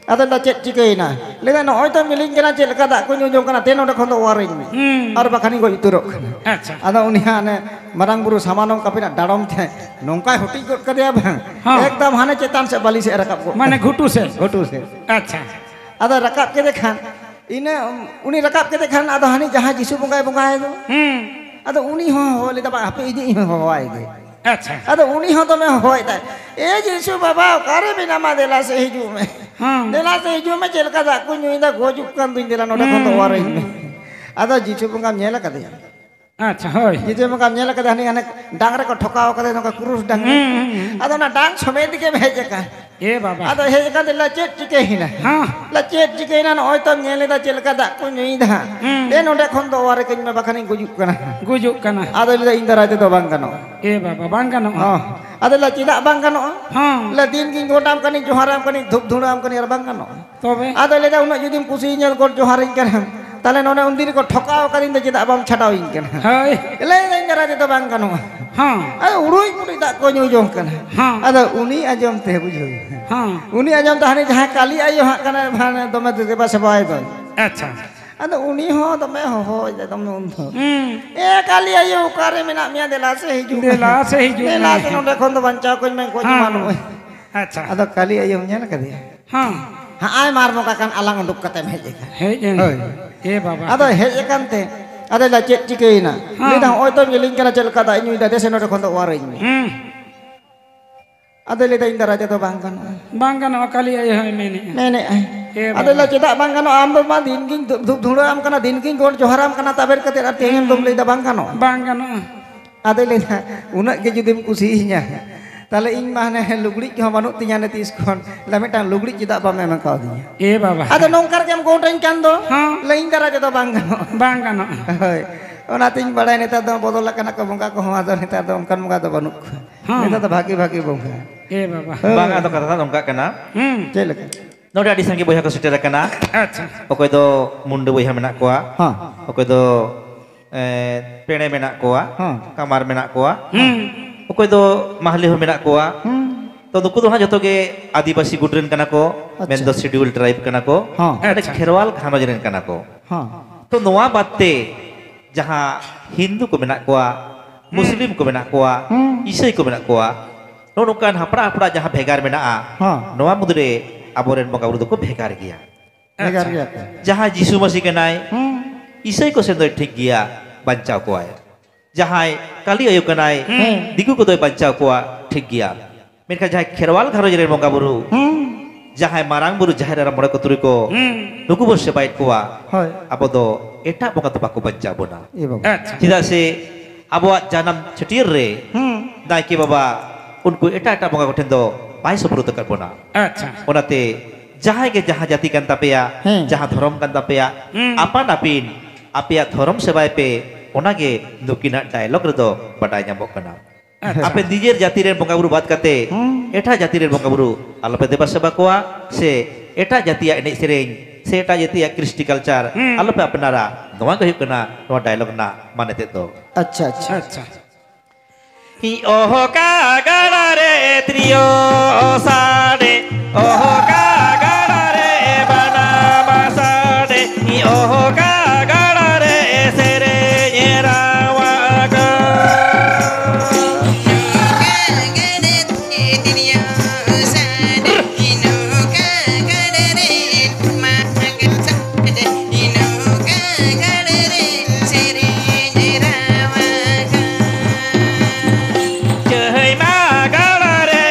ᱟᱫᱚ ᱞᱟᱹᱭᱫᱟ, "ᱪᱮᱫ ᱪᱤᱠᱟᱹᱭᱮᱱᱟ?" ᱞᱟᱹᱭᱫᱟ, "ᱱᱚᱜᱼᱚᱭ ᱛᱚ ᱢᱤᱞᱤᱧ ᱠᱟᱱᱟ, ᱪᱮᱫ ᱞᱮᱠᱟ ᱫᱟᱜ ᱠᱚ ᱧᱩ ᱡᱚᱝ ᱠᱟᱱᱟ, ᱫᱮ ᱱᱚᱸᱰᱮ ᱠᱷᱚᱱ ᱫᱚ ᱚᱣᱟᱨᱤᱧ ᱢᱮ, ᱦᱩᱸ᱾ ᱟᱨ ᱵᱟᱠᱷᱟᱱᱤᱧ ᱜᱚᱡ ᱩᱛᱟᱹᱨᱚᱜ ᱠᱟᱱᱟ᱾" ᱟᱪᱪᱷᱟ᱾ ᱟᱫᱚ ᱩᱱᱤ ᱦᱟᱸᱜ ᱦᱟᱱᱮ ᱢᱟᱨᱟᱝ ᱵᱩᱨᱩ ᱥᱟᱢᱟᱱᱚᱢ ᱠᱟᱹᱯᱤ ᱨᱮᱱᱟᱜ ᱰᱟᱲᱚᱢ ᱛᱮ ᱱᱚᱝᱠᱟᱭ ᱦᱚᱴᱤᱡ ᱜᱚᱫ ᱠᱟᱫᱮᱭᱟ ᱵᱟᱝ, ᱦᱚᱸ᱾ ᱮᱠᱫᱚᱢ ᱦᱟᱱᱮ ᱪᱮᱛᱟᱱ ᱥᱮᱫ ᱵᱟᱹᱞᱤ ᱥᱮᱫ ᱮ ᱨᱟᱠᱟᱵ ᱜᱚᱫ ᱢᱟᱱᱮ ᱠᱟᱫᱮᱭᱟ᱾ ᱜᱷᱩᱴᱩ ᱥᱮᱫ? ᱜᱷᱩᱴᱩ ᱥᱮᱫ᱾ ᱟᱪᱪᱷᱟ᱾ ᱟᱫᱚ ᱨᱟᱠᱟᱵ ᱠᱮᱫᱮ ᱠᱷᱟᱱ, ᱤᱱᱟᱹ ᱩᱱᱤ ᱨᱟᱠᱟᱵ ᱠᱮᱫᱮ ᱠᱷᱟᱱ, ᱟᱫᱚ ᱦᱟᱹᱱᱤ ᱡᱟᱦᱟᱸᱭ ᱡᱤᱥᱩ ᱵᱚᱸᱜᱟᱭ ᱵᱚᱸᱜᱟᱭ ᱫᱚ, ᱦᱩᱸ᱾ ᱟᱫᱚ ᱩᱱᱤ ᱦᱚᱸ ᱦᱚᱦᱚ ᱞᱮᱫᱟ, "ᱵᱟᱝ, ᱦᱟᱯᱮ, ᱤᱧᱤᱡ ᱦᱚᱸ ᱦᱚᱦᱚᱣᱟᱭ ᱜᱮ᱾" ᱟᱪᱪᱷᱟ᱾ ᱟᱫᱚ ᱩᱱᱤ ᱦᱚᱸ ᱫᱚᱢᱮ ᱦᱚᱦᱚᱭᱮᱫᱟᱭ, "ᱮ ᱡᱤᱥᱩ ᱵᱟᱵᱟ, ᱚᱠᱟᱨᱮ ᱢᱮᱱᱟᱢᱟ? ᱫᱮᱞᱟ ᱥᱮ ᱦᱤᱡᱩᱜ ᱢᱮ᱾ ᱦᱮᱸ᱾ ᱫᱮᱞᱟ ᱥᱮ ᱦᱤᱡᱩᱜ ᱢᱮ, ᱪᱮᱫ ᱞᱮᱠᱟ ᱫᱟᱜ ᱠᱚ ᱧᱩᱭᱮᱫᱟ, ᱜᱚᱡᱩᱜ ᱠᱟᱱ ᱫᱩᱧ, ᱫᱮᱞᱟ ᱱᱚᱸᱰᱮ ᱠᱷᱚᱱ ᱫᱚ ᱦᱩᱸ, ᱚᱣᱟᱨᱤᱧ ᱢᱮ᱾" ᱦᱩᱸ᱾ ᱟᱫᱚ ᱡᱤᱥᱩ ᱵᱚᱸᱜᱟᱢ ᱧᱮᱞ ᱟᱠᱟᱫᱮᱭᱟ? ᱟᱪᱪᱷᱟ, ᱦᱳᱭ᱾ ᱡᱤᱥᱩ ᱵᱚᱸᱜᱟᱢ ᱧᱮᱞ ᱟᱠᱟᱫᱮᱭᱟ? ᱦᱟᱹᱱᱤ ᱦᱟᱱᱮ ᱰᱟᱝ ᱨᱮᱠᱚ ᱴᱷᱚᱠᱟᱣ ᱠᱟᱫᱮ, ᱱᱚᱝᱠᱟ ᱠᱨᱩᱥ ᱰᱟᱝ ᱨᱮ᱾ ᱦᱩᱸ, ᱦᱩᱸ, ᱦᱩᱸ᱾ ᱟᱫᱚ ᱚᱱᱟ ᱰᱟᱝ ᱥᱚᱢᱮᱛ ᱜᱮᱢ ᱦᱮᱡ ᱟᱠᱟᱱ᱾ ᱮ ᱵᱟᱵᱟ᱾ ᱟᱫᱚ ᱦᱮᱡ ᱟᱠᱟᱱ ᱛᱮ ᱞᱟᱹᱭᱫᱟ, "ᱪᱮᱫ ᱪᱤᱠᱟᱹᱭᱮᱱᱟ?" ᱦᱮᱸ᱾ ᱞᱟᱹᱭᱫᱟ, "ᱪᱮᱫ ᱪᱤᱠᱟᱹᱭᱮᱱᱟ? ᱱᱚᱜᱼᱚᱭ ᱛᱚᱢ ᱧᱮᱞ ᱮᱫᱟ ᱪᱮᱫ ᱞᱮᱠᱟ ᱫᱟᱜ ᱠᱚ ᱧᱩᱭᱮᱫᱟ ᱦᱟᱸᱜ᱾ ᱦᱩᱸ᱾ ᱫᱮ ᱱᱚᱸᱰᱮ ᱠᱷᱚᱱ ᱫᱚ ᱚᱣᱟᱨ ᱠᱟᱹᱧ ᱢᱮ, ᱵᱟᱠᱷᱟᱱᱤᱧ ᱜᱩᱡᱩᱜ ᱠᱟᱱᱟ ᱦᱟᱸᱜ᱾" ᱜᱩᱡᱩᱜ ᱠᱟᱱᱟ᱾ ᱟᱫᱚᱭ ᱞᱟᱹᱭᱫᱟ, "ᱤᱧ ᱫᱟᱨᱟᱭ ᱛᱮᱫᱚ ᱵᱟᱝ ᱜᱟᱱᱚᱜᱼᱟ᱾ ᱮ ᱵᱟᱵᱟ, ᱵᱟᱝ ᱜᱟᱱᱚᱜᱼᱟ᱾ ᱦᱚᱸ᱾ ᱟᱫᱚᱭ ᱞᱟᱹᱭᱫᱟ, ᱪᱮᱫᱟᱜ ᱵᱟᱝ ᱜᱟᱱᱚᱜᱼᱟ? ᱦᱚᱸ᱾ ᱞᱟᱹᱭᱫᱟ, ᱫᱤᱱ ᱜᱤᱧ ᱜᱚᱰ ᱟᱢ ᱠᱟᱹᱱᱟᱹᱧ, ᱡᱚᱦᱟᱨᱟᱢ ᱠᱟᱹᱱᱟᱹᱧ, ᱫᱷᱩᱯ ᱫᱷᱩᱬᱟᱹ ᱟᱢ ᱠᱟᱹᱱᱟᱹᱧ, ᱟᱨ ᱵᱟᱝ ᱜᱟᱱᱚᱜᱼᱟ?" ᱛᱚᱵᱮ? ᱟᱫᱚᱭ ᱞᱟᱹᱭᱫᱟ, "ᱩᱱᱟᱹᱜ ᱡᱩᱫᱤᱢ ᱠᱩᱥᱤᱭᱟᱹᱧᱟ, ᱜᱚᱰ ᱡᱚᱦᱟᱨᱟᱹᱧ ᱠᱟᱱᱟᱢ, ᱛᱟᱦᱞᱮ ᱱᱚᱰᱮ ᱩᱱᱫᱤᱱ ᱨᱮᱠᱚ ᱴᱷᱚᱠᱟᱣ ᱠᱟᱫᱤᱧ ᱫᱚ, ᱪᱮᱫᱟᱜ ᱵᱟᱢ ᱪᱷᱟᱰᱟᱣᱤᱧ ᱠᱟᱱᱟ?" ᱦᱳᱭ᱾ ᱞᱟᱹᱭᱫᱟ, "ᱤᱧ ᱫᱟᱨᱟᱭ ᱛᱮᱫᱚ ᱵᱟᱝ ᱜᱟᱱᱚᱜᱼᱟ᱾" ᱦᱚᱸ᱾ ᱟᱫᱚ ᱩᱲᱩᱡ ᱯᱩᱲᱩᱡ ᱫᱟᱜ ᱠᱚ ᱧᱩ ᱡᱚᱝ ᱠᱟᱱᱟ᱾ ᱦᱚᱸ᱾ ᱟᱫᱚ ᱩᱱᱤ ᱟᱸᱡᱚᱢ ᱛᱮ, ᱵᱩᱡᱷᱟᱹᱣ᱾ ᱦᱚᱸ᱾ ᱩᱱᱤ ᱟᱸᱡᱚᱢ ᱛᱮ ᱦᱟᱹᱱᱤ ᱡᱟᱦᱟᱸᱭ ᱠᱟᱞᱤ ᱟᱭᱳ ᱦᱟᱸᱜ ᱠᱟᱱᱟᱭ, ᱦᱟᱱᱮ ᱫᱚᱢᱮ ᱫᱮᱵᱟ ᱥᱮᱵᱟᱭ ᱫᱚᱭ᱾ ᱟᱪᱪᱷᱟ᱾ ᱟᱫᱚ ᱩᱱᱤ ᱦᱚᱸ ᱫᱚᱢᱮ ᱦᱚᱦᱚᱭ ᱫᱟᱭ, ᱫᱚᱢᱮ ᱩᱱ ᱫᱚ, ᱦᱩᱸ᱾ "ᱮ ᱠᱟᱞᱤ ᱟᱭᱳ, ᱚᱠᱟᱨᱮ ᱢᱮᱱᱟᱜ ᱢᱮᱭᱟ? ᱫᱮᱞᱟ ᱥᱮ ᱦᱤᱡᱩᱜ ᱢᱮ᱾ ᱫᱮᱞᱟ ᱥᱮ ᱦᱤᱡᱩᱜ ᱫᱮᱞᱟ ᱢᱮ᱾ ᱥᱮ ᱱᱚᱸᱰᱮ ᱠᱷᱚᱱ ᱫᱚ ᱵᱟᱧᱪᱟᱣ ᱠᱚᱧ ᱢᱮ, ᱜᱚᱡ ᱦᱮᱸ᱾ ᱮᱢᱟᱱᱚᱜ ᱟᱹᱧ᱾" ᱟᱪᱪᱷᱟ᱾ ᱟᱫᱚ ᱠᱟᱞᱤ ᱟᱭᱳᱢ ᱧᱮᱞ ᱠᱟᱫᱮᱭᱟ? ᱦᱮᱸ᱾ ᱦᱟᱸᱜᱼᱟᱭ ᱢᱟᱨ ᱵᱚᱸᱜᱟ ᱠᱟᱱ ᱟᱞᱟᱝ ᱩᱰᱩᱠ ᱠᱟᱛᱮᱢ ᱦᱮᱡ ᱟᱠᱟᱱ᱾ ᱦᱮᱡ ᱮᱱ᱾ ᱦᱳᱭ᱾ ᱮ ᱵᱟᱵᱟ᱾ ᱟᱫᱚ ᱦᱮᱡ ᱟᱠᱟᱱ ᱛᱮ, ᱟᱫᱚ ᱞᱟᱹᱭᱫᱟ, "ᱪᱮᱫ ᱪᱤᱠᱟᱹᱭᱮᱱᱟ?" ᱦᱮᱸ᱾ ᱞᱟᱹᱭᱫᱟ, "ᱦᱚᱸᱜᱼᱚᱭ ᱛᱚᱢ ᱧᱮᱞᱤᱧ ᱠᱟᱱᱟ ᱪᱮᱫ ᱞᱮᱠᱟ ᱫᱟᱜ ᱤᱧ ᱧᱩᱭᱫᱟ, ᱫᱮᱥᱮ ᱱᱚᱸᱰᱮ ᱠᱷᱚᱱ ᱫᱚ ᱚᱣᱟᱨᱟᱹᱧ ᱢᱮ᱾" ᱦᱩᱸ᱾ ᱟᱫᱚᱭ ᱞᱟᱹᱭᱫᱟ, "ᱤᱧ ᱫᱟᱨᱟᱭ ᱛᱮᱫᱚ ᱵᱟᱝ ᱜᱟᱱᱚᱜᱼᱟ, ᱵᱟᱝ ᱜᱟᱱᱚᱜᱼᱟ, ᱠᱟᱞᱤ ᱟᱭᱳ ᱦᱚᱸᱭ ᱢᱮᱱᱮᱫᱼᱟ, ᱢᱮᱱᱮᱫᱼᱟᱭ᱾ ᱮ ᱟᱫᱚᱭ ᱵᱟᱵᱟ᱾ ᱞᱟᱹᱭᱫᱟ, 'ᱪᱮᱫᱟᱜ ᱵᱟᱝ ᱜᱟᱱᱚᱜᱼᱟ? ᱟᱢ ᱫᱚ ᱢᱟ ᱫᱤᱱ ᱜᱤᱧ ᱫᱷᱩᱯ ᱫᱷᱩᱲᱟᱹᱣ ᱟᱢ ᱠᱟᱱᱟ, ᱫᱤᱱ ᱜᱤᱧ ᱜᱚᱰ ᱡᱚᱦᱟᱨᱟᱢ ᱠᱟᱱᱟ, ᱛᱟᱵᱮᱨ ᱠᱟᱛᱮᱫ ᱟᱨ ᱛᱮᱦᱮᱧ ᱫᱚᱢ ᱞᱟᱹᱭᱫᱟ ᱵᱟᱝ ᱜᱟᱱᱚᱜᱼᱟ?'" ᱵᱟᱝ ᱜᱟᱱᱚᱜᱼᱟ᱾ ᱟᱫᱚᱭ ᱞᱟᱹᱭᱫᱟ, "ᱩᱱᱟᱹᱜ ᱜᱮ ᱡᱩᱫᱤᱢ ᱠᱩᱥᱤᱭᱟᱹᱧᱟ, ᱛᱟᱦᱞᱮ ᱤᱧ ᱢᱟ ᱦᱟᱱᱮ ᱞᱩᱜᱽᱲᱤᱡ ᱠᱚᱦᱚᱸ ᱵᱟᱹᱱᱩᱜ ᱛᱤᱧᱟ ᱱᱮ ᱛᱤᱥ ᱠᱷᱚᱱ, ᱞᱟᱹᱭ ᱢᱤᱫᱴᱟᱝ ᱞᱩᱜᱽᱲᱤᱡ ᱪᱮᱫᱟᱜ ᱵᱟᱢ ᱮᱢ ᱠᱟᱣᱫᱤᱧᱟ?" ᱮ ᱵᱟᱵᱟ᱾ ᱟᱫᱚ ᱱᱚᱝᱠᱟ ᱨᱮᱜᱮᱢ ᱜᱚᱰ ᱟᱹᱧ ᱠᱷᱟᱱ ᱫᱚ, ᱦᱚᱸ᱾ ᱞᱟᱹᱭ ᱤᱧ ᱫᱟᱨᱟᱭ ᱛᱮᱫᱚ ᱵᱟᱝ ᱜᱟᱱᱚᱜᱼᱟ᱾ ᱵᱟᱝ ᱜᱟᱱᱚᱜᱼᱟ᱾ ᱦᱳᱭ, ᱚᱱᱟᱛᱤᱧ ᱵᱟᱲᱟᱭᱟ ᱱᱮᱛᱟᱨ ᱫᱚ ᱵᱚᱫᱚᱞ ᱟᱠᱟᱱᱟ ᱠᱚ ᱵᱚᱸᱜᱟ ᱠᱚᱦᱚᱸ, ᱟᱫᱚ ᱱᱮᱛᱟᱨ ᱫᱚ ᱚᱱᱠᱟᱱ ᱵᱚᱸᱜᱟ ᱫᱚ ᱵᱟᱹᱱᱩᱜ ᱠᱚᱣᱟ᱾ ᱦᱚᱸ᱾ ᱱᱮᱛᱟᱨ ᱫᱚ ᱵᱷᱟᱜᱤ ᱵᱷᱟᱜᱤ ᱵᱚᱸᱜᱟ᱾ ᱮ ᱵᱟᱵᱟ᱾ ᱦᱳᱭ᱾ ᱵᱟᱝ, ᱟᱫᱚ ᱠᱟᱛᱷᱟ ᱫᱚ ᱱᱚᱝᱠᱟᱜ ᱠᱟᱱᱟ᱾ ᱦᱩᱸ᱾ ᱪᱮᱫ ᱞᱮᱠᱟ? ᱱᱚᱰᱮ ᱟᱹᱰᱤ ᱥᱟᱸᱜᱮ ᱵᱚᱭᱦᱟ ᱠᱚ ᱥᱮᱴᱮᱨ ᱟᱠᱟᱱᱟ᱾ ᱟᱪᱪᱷᱟ᱾ ᱚᱠᱚᱭ ᱫᱚ ᱢᱩᱱᱰᱟᱹ ᱵᱚᱭᱦᱟ ᱢᱮᱱᱟᱜ ᱠᱚᱣᱟ, ᱦᱚᱸ᱾ ᱚᱠᱚᱭ ᱫᱚ, ᱮ, ᱯᱮᱲᱮ ᱢᱮᱱᱟᱜ ᱠᱚᱣᱟ, ᱦᱚᱸ᱾ ᱠᱟᱢᱟᱨ ᱢᱮᱱᱟᱜ ᱠᱚᱣᱟ, ᱦᱩᱸ᱾ ᱚᱠᱚᱭ ᱫᱚ ᱢᱟᱦᱞᱮ ᱦᱚᱸ ᱢᱮᱱᱟᱜ ᱠᱚᱣᱟ᱾ ᱦᱩᱸ᱾ ᱛᱚ, ᱱᱩᱠᱩ ᱫᱚ ᱦᱟᱸᱜ ᱡᱚᱛᱚ ᱜᱮ ᱟᱹᱫᱤᱵᱟᱹᱥᱤ ᱜᱩᱴ ᱨᱮᱱ ᱠᱟᱱᱟ ᱠᱚ, ᱟᱪᱪᱷᱟ᱾ ᱢᱮᱱᱫᱚ ᱥᱤᱰᱤᱭᱩᱞ ᱴᱨᱟᱭᱤᱵᱽ ᱠᱟᱱᱟ ᱠᱚ᱾ ᱦᱚᱸ᱾ ᱢᱟᱱᱮ ᱟᱪᱪᱷᱟ᱾ ᱠᱷᱮᱨᱣᱟᱞ ᱜᱷᱟᱨᱚᱸᱡᱽ ᱨᱮᱱ ᱠᱟᱱᱟ ᱠᱚ᱾ ᱦᱚᱸ᱾ ᱛᱚ, ᱱᱚᱣᱟ ᱵᱟᱫ ᱛᱮ ᱡᱟᱦᱟᱸ ᱦᱤᱱᱫᱩ ᱠᱚ ᱢᱮᱱᱟᱜ ᱠᱚᱣᱟ, ᱦᱩᱸ᱾ ᱢᱩᱥᱞᱤᱢ ᱠᱚ ᱢᱮᱱᱟᱜ ᱠᱚᱣᱟ, ᱦᱩᱸ᱾ ᱤᱥᱟᱹᱭ ᱠᱚ ᱢᱮᱱᱟᱜ ᱠᱚᱣᱟ, ᱱᱚᱜᱼᱚ ᱱᱚᱝᱠᱟᱱ ᱦᱟᱯᱲᱟᱜ ᱦᱟᱯᱲᱟᱜ ᱡᱟᱦᱟᱸ ᱵᱷᱮᱜᱟᱨ ᱢᱮᱱᱟᱜᱼᱟ, ᱦᱚᱸ᱾ ᱱᱚᱣᱟ ᱢᱩᱫᱽᱨᱮ ᱟᱵᱚᱨᱮᱱ ᱵᱚᱸᱜᱟ ᱵᱩᱨᱩ ᱫᱚᱠᱚ ᱵᱷᱮᱜᱟᱨ ᱜᱮᱭᱟ᱾ ᱵᱷᱮᱜᱟᱨ ᱟᱪᱪᱷᱟ᱾ ᱜᱮᱭᱟ ᱠᱚ᱾ ᱡᱟᱦᱟᱸᱭ ᱡᱤᱥᱩ ᱢᱟᱹᱥᱤ ᱠᱟᱱᱟᱭ, ᱦᱩᱸ᱾ ᱤᱥᱟᱹᱭ ᱠᱚ ᱥᱮᱱ ᱫᱚᱭ ᱴᱷᱤᱠ ᱜᱮᱭᱟ, ᱵᱟᱧᱪᱟᱣ ᱠᱚᱣᱟᱭ᱾ ᱡᱟᱦᱟᱸᱭ ᱠᱟᱹᱞᱤ ᱟᱭᱳ ᱠᱟᱱᱟᱭ, ᱦᱩᱸ᱾ ᱫᱤᱠᱩ ᱠᱚᱫᱚᱭ ᱵᱟᱧᱪᱟᱣ ᱠᱚᱣᱟ, ᱴᱷᱤᱠ ᱜᱮᱭᱟ᱾ ᱢᱮᱱᱠᱷᱟᱱ ᱡᱟᱦᱟᱸᱭ ᱠᱷᱮᱨᱣᱟᱞ ᱜᱷᱟᱨᱚᱸᱡᱽ ᱨᱮᱱ ᱵᱚᱸᱜᱟ ᱵᱩᱨᱩ, ᱦᱩᱸ᱾ ᱡᱟᱦᱟᱸᱭ ᱢᱟᱨᱟᱝ ᱵᱩᱨᱩ, ᱡᱟᱦᱮᱨ ᱮᱨᱟ, ᱢᱚᱬᱮ ᱠᱚ ᱛᱩᱨᱩᱭ ᱠᱚ, ᱦᱩᱸ᱾ ᱱᱩᱠᱩ ᱵᱚᱱ ᱥᱮᱵᱟᱭᱮᱫ ᱠᱚᱣᱟ, ᱦᱳᱭ᱾ ᱟᱵᱚ ᱫᱚ ᱮᱴᱟᱜ ᱵᱚᱸᱜᱟ ᱫᱚ ᱵᱟᱠᱚ ᱵᱟᱧᱪᱟᱣ ᱵᱚᱱᱟ᱾ ᱮ ᱵᱟᱵᱟ᱾ ᱟᱪᱪᱷᱟ᱾ ᱪᱮᱫᱟᱜ ᱥᱮ ᱟᱵᱚᱣᱟᱜ ᱡᱟᱱᱟᱢ ᱪᱷᱟᱹᱴᱭᱟᱹᱨ ᱨᱮ ᱦᱩᱸ᱾ ᱱᱟᱭᱠᱮ ᱵᱟᱵᱟ ᱩᱱᱠᱩ ᱮᱴᱟᱜ ᱮᱴᱟᱜ ᱵᱚᱸᱜᱟ ᱠᱚᱴᱷᱮᱱ ᱫᱚ ᱵᱟᱭ ᱥᱳᱯᱨᱳᱫ ᱟᱠᱟᱫ ᱵᱚᱱᱟ᱾ ᱟᱪᱪᱷᱟ᱾ ᱚᱱᱟᱛᱮ ᱡᱟᱦᱟᱸᱭ ᱜᱮ ᱡᱟᱦᱟᱸ ᱡᱟᱹᱛᱤ ᱠᱟᱱ ᱛᱟᱯᱮᱭᱟ, ᱦᱮᱸ᱾ ᱡᱟᱦᱟᱸ ᱫᱷᱚᱨᱚᱢ ᱠᱟᱱ ᱛᱟᱯᱮᱭᱟ, ᱦᱩᱸ᱾ ᱟᱯᱟᱱ ᱟᱹᱯᱤᱱ ᱟᱯᱮᱭᱟᱜ ᱫᱷᱚᱨᱚᱢ ᱥᱮᱵᱟᱭ ᱯᱮ, ᱚᱱᱟᱜᱮ ᱱᱩᱠᱤᱱᱟᱜ ᱰᱟᱭᱞᱚᱜ ᱨᱮᱫᱚ ᱵᱟᱰᱟᱭ ᱧᱟᱢᱚᱜ ᱠᱟᱱᱟ᱾ ᱟᱪᱪᱷᱟ᱾ ᱟᱯᱮ ᱱᱤᱡᱮᱨ ᱡᱟᱹᱛᱤ ᱨᱮᱱ ᱵᱚᱸᱜᱟ ᱵᱩᱨᱩ ᱵᱟᱫ ᱠᱟᱛᱮ ᱦᱩᱸ᱾ ᱮᱴᱟᱜ ᱡᱟᱹᱛᱤ ᱨᱮᱱ ᱵᱚᱸᱜᱟ ᱵᱩᱨᱩ ᱟᱞᱚᱯᱮ ᱫᱮᱵᱟ ᱥᱮᱵᱟ ᱠᱚᱣᱟ, ᱥᱮ ᱮᱴᱟᱜ ᱡᱟᱹᱛᱤᱭᱟᱜ ᱮᱱᱮᱡ ᱥᱮᱨᱮᱧ, ᱥᱮ ᱮᱴᱟᱜ ᱡᱟᱹᱛᱤᱭᱟᱜ ᱠᱨᱤᱥᱴᱤ ᱠᱟᱞᱪᱟᱨ ᱦᱩᱸ᱾ ᱟᱞᱚᱯᱮ ᱟᱯᱱᱟᱨᱟ᱾ ᱱᱚᱣᱟ ᱜᱮ ᱦᱩᱭᱩᱜ ᱠᱟᱱᱟ ᱱᱚᱣᱟ ᱰᱟᱭᱞᱚᱜ ᱨᱮᱱᱟᱜ ᱢᱟᱱᱮ ᱛᱮᱫ ᱫᱚ᱾ ᱟᱪᱪᱷᱟ, ᱟᱪᱪᱷᱟ᱾ ᱟᱪᱪᱷᱟ᱾ ᱚᱦᱚ ᱠᱟ ᱜᱟᱲᱟ ᱨᱮ ᱛᱨᱤᱭᱳ ᱥᱟᱰᱮ, ᱚᱦᱚ ᱠᱟ ᱜᱟᱲᱟ ᱨᱮ ᱵᱟᱱᱟᱢ ᱥᱟᱰᱮ, ᱚᱦᱚ ᱠᱟ ᱜᱟᱲᱟ ᱨᱮ ᱥᱮᱨᱮᱧ ᱨᱟᱣᱟᱜᱟ᱾ ᱪᱟᱹᱦᱟᱹᱭ ᱢᱟ ᱜᱟᱲᱟ ᱨᱮ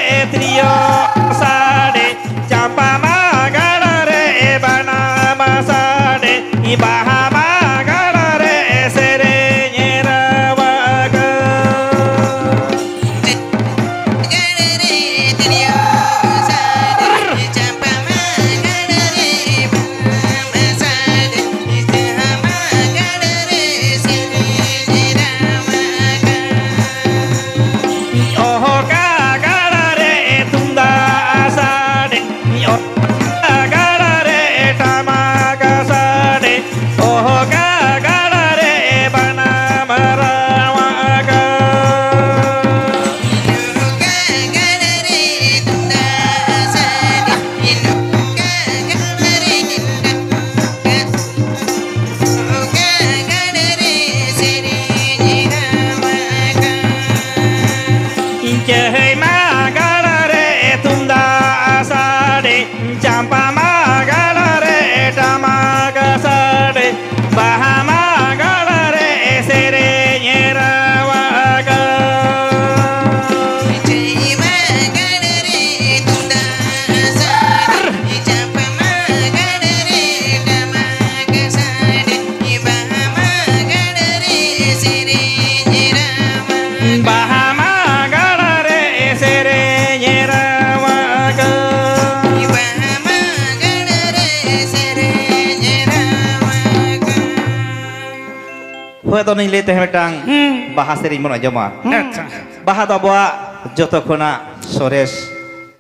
ᱛᱮ ᱢᱤᱫᱴᱟᱝ ᱦᱩᱸ᱾ ᱵᱟᱦᱟ ᱥᱮᱨᱮᱧ ᱵᱚᱱ ᱟᱸᱡᱚᱢᱟ᱾ ᱟᱪᱪᱷᱟ᱾ ᱵᱟᱦᱟ ᱫᱚ ᱟᱵᱚᱣᱟᱜ ᱡᱚᱛᱚ ᱠᱷᱚᱱᱟᱜ ᱥᱚᱨᱮᱥ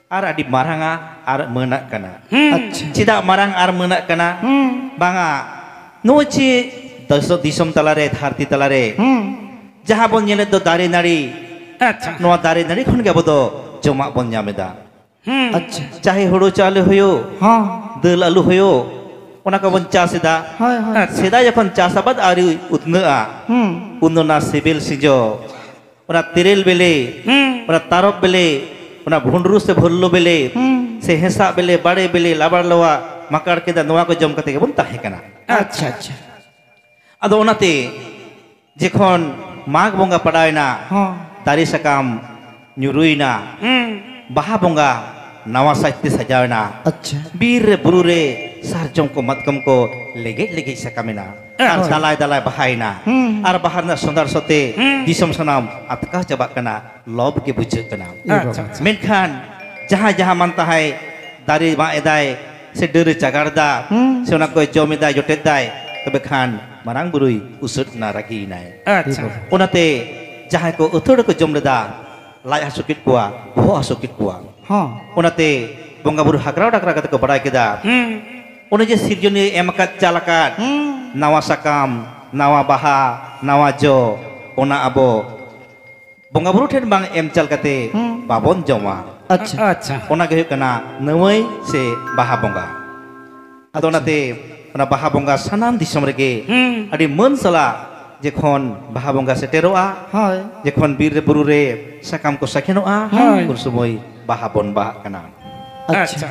ᱟᱨ ᱟᱹᱰᱤ ᱢᱟᱨᱟᱝᱟ ᱟᱨ ᱢᱟᱹᱱᱟᱜ ᱠᱟᱱᱟ᱾ ᱦᱩᱸ᱾ ᱟᱪᱪᱷᱟ᱾ ᱪᱮᱫᱟᱜ ᱢᱟᱨᱟᱝ ᱟᱨ ᱢᱟᱹᱱᱟᱜ ᱠᱟᱱᱟ? ᱦᱩᱸ᱾ ᱵᱟᱝᱟ, ᱱᱚᱜᱼᱚᱭ ᱪᱮᱫ ᱫᱤᱥᱚ-, ᱫᱤᱥᱚᱢ ᱛᱟᱞᱟᱨᱮ, ᱫᱷᱟᱹᱨᱛᱤ ᱛᱟᱞᱟᱨᱮ ᱦᱩᱸ᱾ ᱡᱟᱦᱟᱸ ᱵᱚᱱ ᱧᱮᱞᱮᱫ ᱫᱚ ᱫᱟᱨᱮ ᱱᱟᱹᱲᱤ, ᱟᱪᱪᱷᱟ᱾ ᱱᱚᱣᱟ ᱫᱟᱨᱮ ᱱᱟᱹᱲᱤ ᱠᱷᱚᱱ ᱜᱮ ᱟᱵᱚ ᱫᱚ ᱡᱚᱢᱟᱜ ᱵᱚᱱ ᱧᱟᱢ ᱮᱫᱟ᱾ ᱦᱩᱸ᱾ ᱟᱪᱪᱷᱟ᱾ ᱪᱟᱦᱮ ᱦᱩᱲᱩ ᱪᱟᱣᱞᱮ ᱦᱩᱭᱩᱜ, ᱦᱚᱸ᱾ ᱫᱟᱹᱞ ᱟᱹᱞᱩ ᱦᱩᱭᱩᱜ, ᱚᱱᱟ ᱠᱚᱵᱚᱱ ᱪᱟᱥ ᱮᱫᱟ᱾ ᱦᱳᱭ, ᱦᱳᱭ᱾ ᱟᱪᱪᱷᱟ᱾ ᱥᱮᱫᱟᱭ ᱡᱚᱠᱷᱚᱱ ᱪᱟᱥ ᱟᱵᱟᱫ ᱟᱹᱣᱨᱤ ᱩᱛᱱᱟᱹᱜᱼᱟ, ᱦᱩᱸ᱾ ᱩᱱ ᱫᱚ ᱚᱱᱟ ᱥᱤᱵᱤᱞ ᱥᱤᱸᱡᱚ, ᱚᱱᱟ ᱛᱮᱨᱮᱞ ᱵᱮᱞᱮ, ᱦᱩᱸ᱾ ᱚᱱᱟ ᱛᱟᱨᱚᱵ ᱵᱮᱞᱮ, ᱚᱱᱟ ᱵᱷᱩᱸᱰᱨᱩ ᱥᱮ ᱵᱷᱩᱞᱞᱩ ᱵᱮᱞᱮ, ᱦᱩᱸ᱾ ᱥᱮ ᱦᱮᱸᱥᱟᱜ ᱵᱮᱞᱮ, ᱵᱟᱲᱮ ᱵᱮᱞᱮ, ᱞᱟᱵᱟᱲ ᱞᱚᱣᱟ, ᱢᱟᱠᱟᱲ ᱠᱮᱫᱟ, ᱱᱚᱣᱟ ᱠᱚ ᱡᱚᱢ ᱠᱟᱛᱮ ᱜᱮᱵᱚᱱ ᱛᱟᱦᱮᱸ ᱠᱟᱱᱟ᱾ ᱟᱪᱪᱷᱟ, ᱟᱪᱪᱷᱟ᱾ ᱟᱫᱚ ᱚᱱᱟᱛᱮ ᱡᱚᱠᱷᱚᱱ ᱢᱟᱜᱽ ᱵᱚᱸᱜᱟ ᱯᱟᱲᱟᱣᱮᱱᱟ, ᱦᱚᱸ᱾ ᱫᱟᱨᱮ ᱥᱟᱠᱟᱢ ᱧᱩᱨᱩᱭᱮᱱᱟ, ᱦᱩᱸ᱾ ᱵᱟᱦᱟ ᱵᱚᱸᱜᱟ ᱱᱟᱣᱟ ᱥᱟᱡᱽᱛᱮ ᱥᱟᱡᱟᱣᱮᱱᱟ᱾ ᱟᱪᱪᱷᱟ᱾ ᱵᱤᱨ ᱨᱮ ᱵᱩᱨᱩ ᱨᱮ ᱥᱟᱨᱡᱚᱢ ᱠᱚ ᱢᱟᱛᱠᱚᱢ ᱠᱚ ᱞᱮᱜᱮᱡ ᱞᱮᱜᱮᱡ ᱥᱟᱠᱟᱢᱮᱱᱟ᱾ ᱟᱨ ᱦᱳᱭ᱾ ᱫᱟᱞᱟᱭ ᱫᱟᱞᱟᱭ ᱵᱟᱦᱟᱭᱮᱱᱟ᱾ ᱦᱩᱸ᱾ ᱟᱨ ᱵᱟᱦᱟ ᱨᱮᱱᱟᱜ ᱥᱚᱸᱫᱷᱟᱲ ᱥᱚᱛᱮ ᱦᱩᱸ᱾ ᱫᱤᱥᱚᱢ ᱥᱟᱱᱟᱢ ᱟᱛᱠᱟᱣ ᱪᱟᱵᱟᱜ ᱠᱟᱱᱟ, ᱞᱚᱵᱽ ᱜᱮ ᱵᱩᱡᱷᱟᱹᱜ ᱠᱟᱱᱟ᱾ ᱮ ᱟᱪᱪᱷᱟ, ᱵᱟᱵᱟ᱾ ᱟᱪᱪᱷᱟ᱾ ᱢᱮᱱᱠᱷᱟᱱ ᱡᱟᱦᱟᱸᱭ ᱡᱟᱦᱟᱸ ᱢᱟᱱ ᱛᱟᱦᱟᱸᱭ ᱫᱟᱨᱮ ᱢᱟᱜ ᱮᱫᱟᱭ ᱥᱮ ᱰᱟᱹᱨᱮ ᱪᱟᱜᱟᱲ ᱮᱫᱟ, ᱦᱩᱸ᱾ ᱥᱮ ᱚᱱᱟ ᱠᱚᱭ ᱡᱚᱢ ᱮᱫᱟᱭ, ᱡᱚᱴᱮᱫ ᱫᱟᱭ, ᱛᱚᱵᱮ ᱠᱷᱟᱱ ᱢᱟᱨᱟᱝ ᱵᱩᱨᱩᱭ ᱩᱥᱟᱹᱫ ᱮᱱᱟ, ᱨᱟᱹᱜᱤᱭᱮᱱᱟᱭ᱾ ᱟᱪᱪᱷᱟ᱾ ᱮ ᱵᱟᱵᱟ᱾ ᱚᱱᱟᱛᱮ ᱡᱟᱦᱟᱸᱭ ᱠᱚ ᱟᱹᱛᱷᱟᱹᱲᱟ ᱠᱚ ᱡᱚᱢ ᱞᱮᱫᱟ, ᱞᱟᱡ ᱦᱟᱹᱥᱩ ᱠᱮᱫ ᱠᱚᱣᱟ, ᱵᱚᱦᱚᱜ ᱦᱟᱹᱥᱩ ᱠᱮᱫ ᱠᱚᱣᱟ᱾ ᱦᱚᱸ᱾ ᱚᱱᱟᱛᱮ ᱵᱚᱸᱜᱟ ᱵᱩᱨᱩ ᱦᱟᱠᱨᱟᱣ ᱰᱟᱠᱨᱟᱣ ᱠᱟᱛᱮ ᱠᱚ ᱵᱟᱲᱟᱭ ᱠᱮᱫᱟ, ᱦᱩᱸ᱾ ᱚᱱᱮ ᱡᱮ ᱥᱤᱨᱡᱚᱱᱤᱭᱟᱹ ᱮᱢ ᱟᱠᱟᱫ, ᱪᱟᱞ ᱟᱠᱟᱫ, ᱦᱩᱸ᱾ ᱱᱟᱣᱟ ᱥᱟᱠᱟᱢ, ᱱᱟᱣᱟ ᱵᱟᱦᱟ, ᱱᱟᱣᱟ ᱡᱚ, ᱚᱱᱟ ᱟᱵᱚ ᱵᱚᱸᱜᱟ ᱵᱩᱨᱩ ᱴᱷᱮᱱ ᱵᱟᱝ ᱮᱢ ᱪᱟᱞ ᱠᱟᱛᱮ ᱦᱩᱸ᱾ ᱵᱟᱵᱚᱱ ᱡᱚᱢᱟ᱾ ᱟᱪᱪᱷᱟ᱾ ᱟᱪᱪᱷᱟ᱾ ᱚᱱᱟ ᱜᱮ ᱦᱩᱭᱩᱜ ᱠᱟᱱᱟ ᱱᱟᱹᱣᱟᱹᱭ ᱥᱮ ᱵᱟᱦᱟ ᱵᱚᱸᱜᱟ᱾ ᱟᱫᱚ ᱟᱪᱪᱷᱟ᱾ ᱚᱱᱟᱛᱮ ᱚᱱᱟ ᱵᱟᱦᱟ ᱵᱚᱸᱜᱟ ᱥᱟᱱᱟᱢ ᱫᱤᱥᱚᱢ ᱨᱮᱜᱮ ᱦᱩᱸ᱾ ᱟᱹᱰᱤ ᱢᱟᱹᱱ ᱥᱟᱞᱟᱜ ᱡᱚᱠᱷᱚᱱ ᱵᱟᱦᱟ ᱵᱚᱸᱜᱟ ᱥᱮᱴᱮᱨᱚᱜᱼᱟ, ᱦᱳᱭ᱾ ᱡᱚᱠᱷᱚᱱ ᱵᱤᱨ ᱨᱮ ᱵᱩᱨᱩ ᱨᱮ ᱥᱟᱠᱟᱢ ᱠᱚ ᱥᱟᱜᱮᱱᱚᱜᱼᱟ, ᱦᱳᱭ᱾ ᱩᱱ ᱥᱚᱢᱚᱭ ᱵᱟᱦᱟ ᱵᱚᱱ ᱵᱟᱦᱟᱜ ᱠᱟᱱᱟ᱾ ᱟᱪᱪᱷᱟ᱾ ᱟᱪᱪᱷᱟ᱾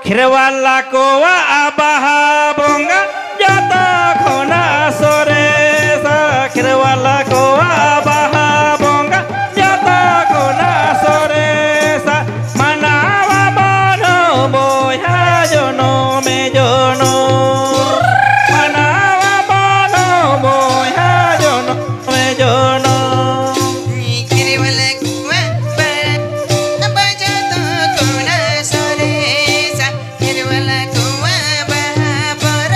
ᱠᱷᱮᱨᱣᱟᱞᱟ ᱠᱚᱣᱟᱜ ᱵᱟᱦᱟ ᱵᱚᱸᱜᱟ ᱡᱚᱛᱚ ᱠᱷᱚᱱᱟᱜ ᱥᱚᱨᱮᱥᱟ᱾ ᱠᱷᱮᱨᱣᱟᱞᱟ ᱠᱚᱣᱟᱜ ᱵᱟᱦᱟ ᱵᱚᱸᱜᱟ ᱡᱚᱛᱚ ᱠᱷᱚᱱᱟᱜ ᱥᱚᱨᱮᱥᱟ᱾ ᱢᱟᱱᱟᱣ ᱟᱵᱚᱱ ᱵᱚᱭᱦᱟ ᱡᱚᱱᱚᱢᱮ ᱡᱚᱱᱚᱢ᱾ ᱢᱟᱱᱟᱣ ᱟᱵᱚᱱ ᱵᱚᱭᱦᱟ ᱡᱚᱱᱚᱢᱮ ᱡᱚᱱᱚᱢ᱾ ᱠᱷᱮᱨᱣᱟᱞᱟ ᱠᱚᱣᱟᱜ ᱵᱟᱦᱟ ᱟᱵᱚ ᱡᱚᱛᱚ ᱠᱷᱚᱱᱟᱜ ᱥᱚᱨᱮᱥᱟ᱾ ᱠᱷᱮᱨᱣᱟᱞᱟ ᱠᱚᱣᱟᱜ ᱵᱟᱦᱟ ᱯᱚᱨᱚᱵᱽ᱾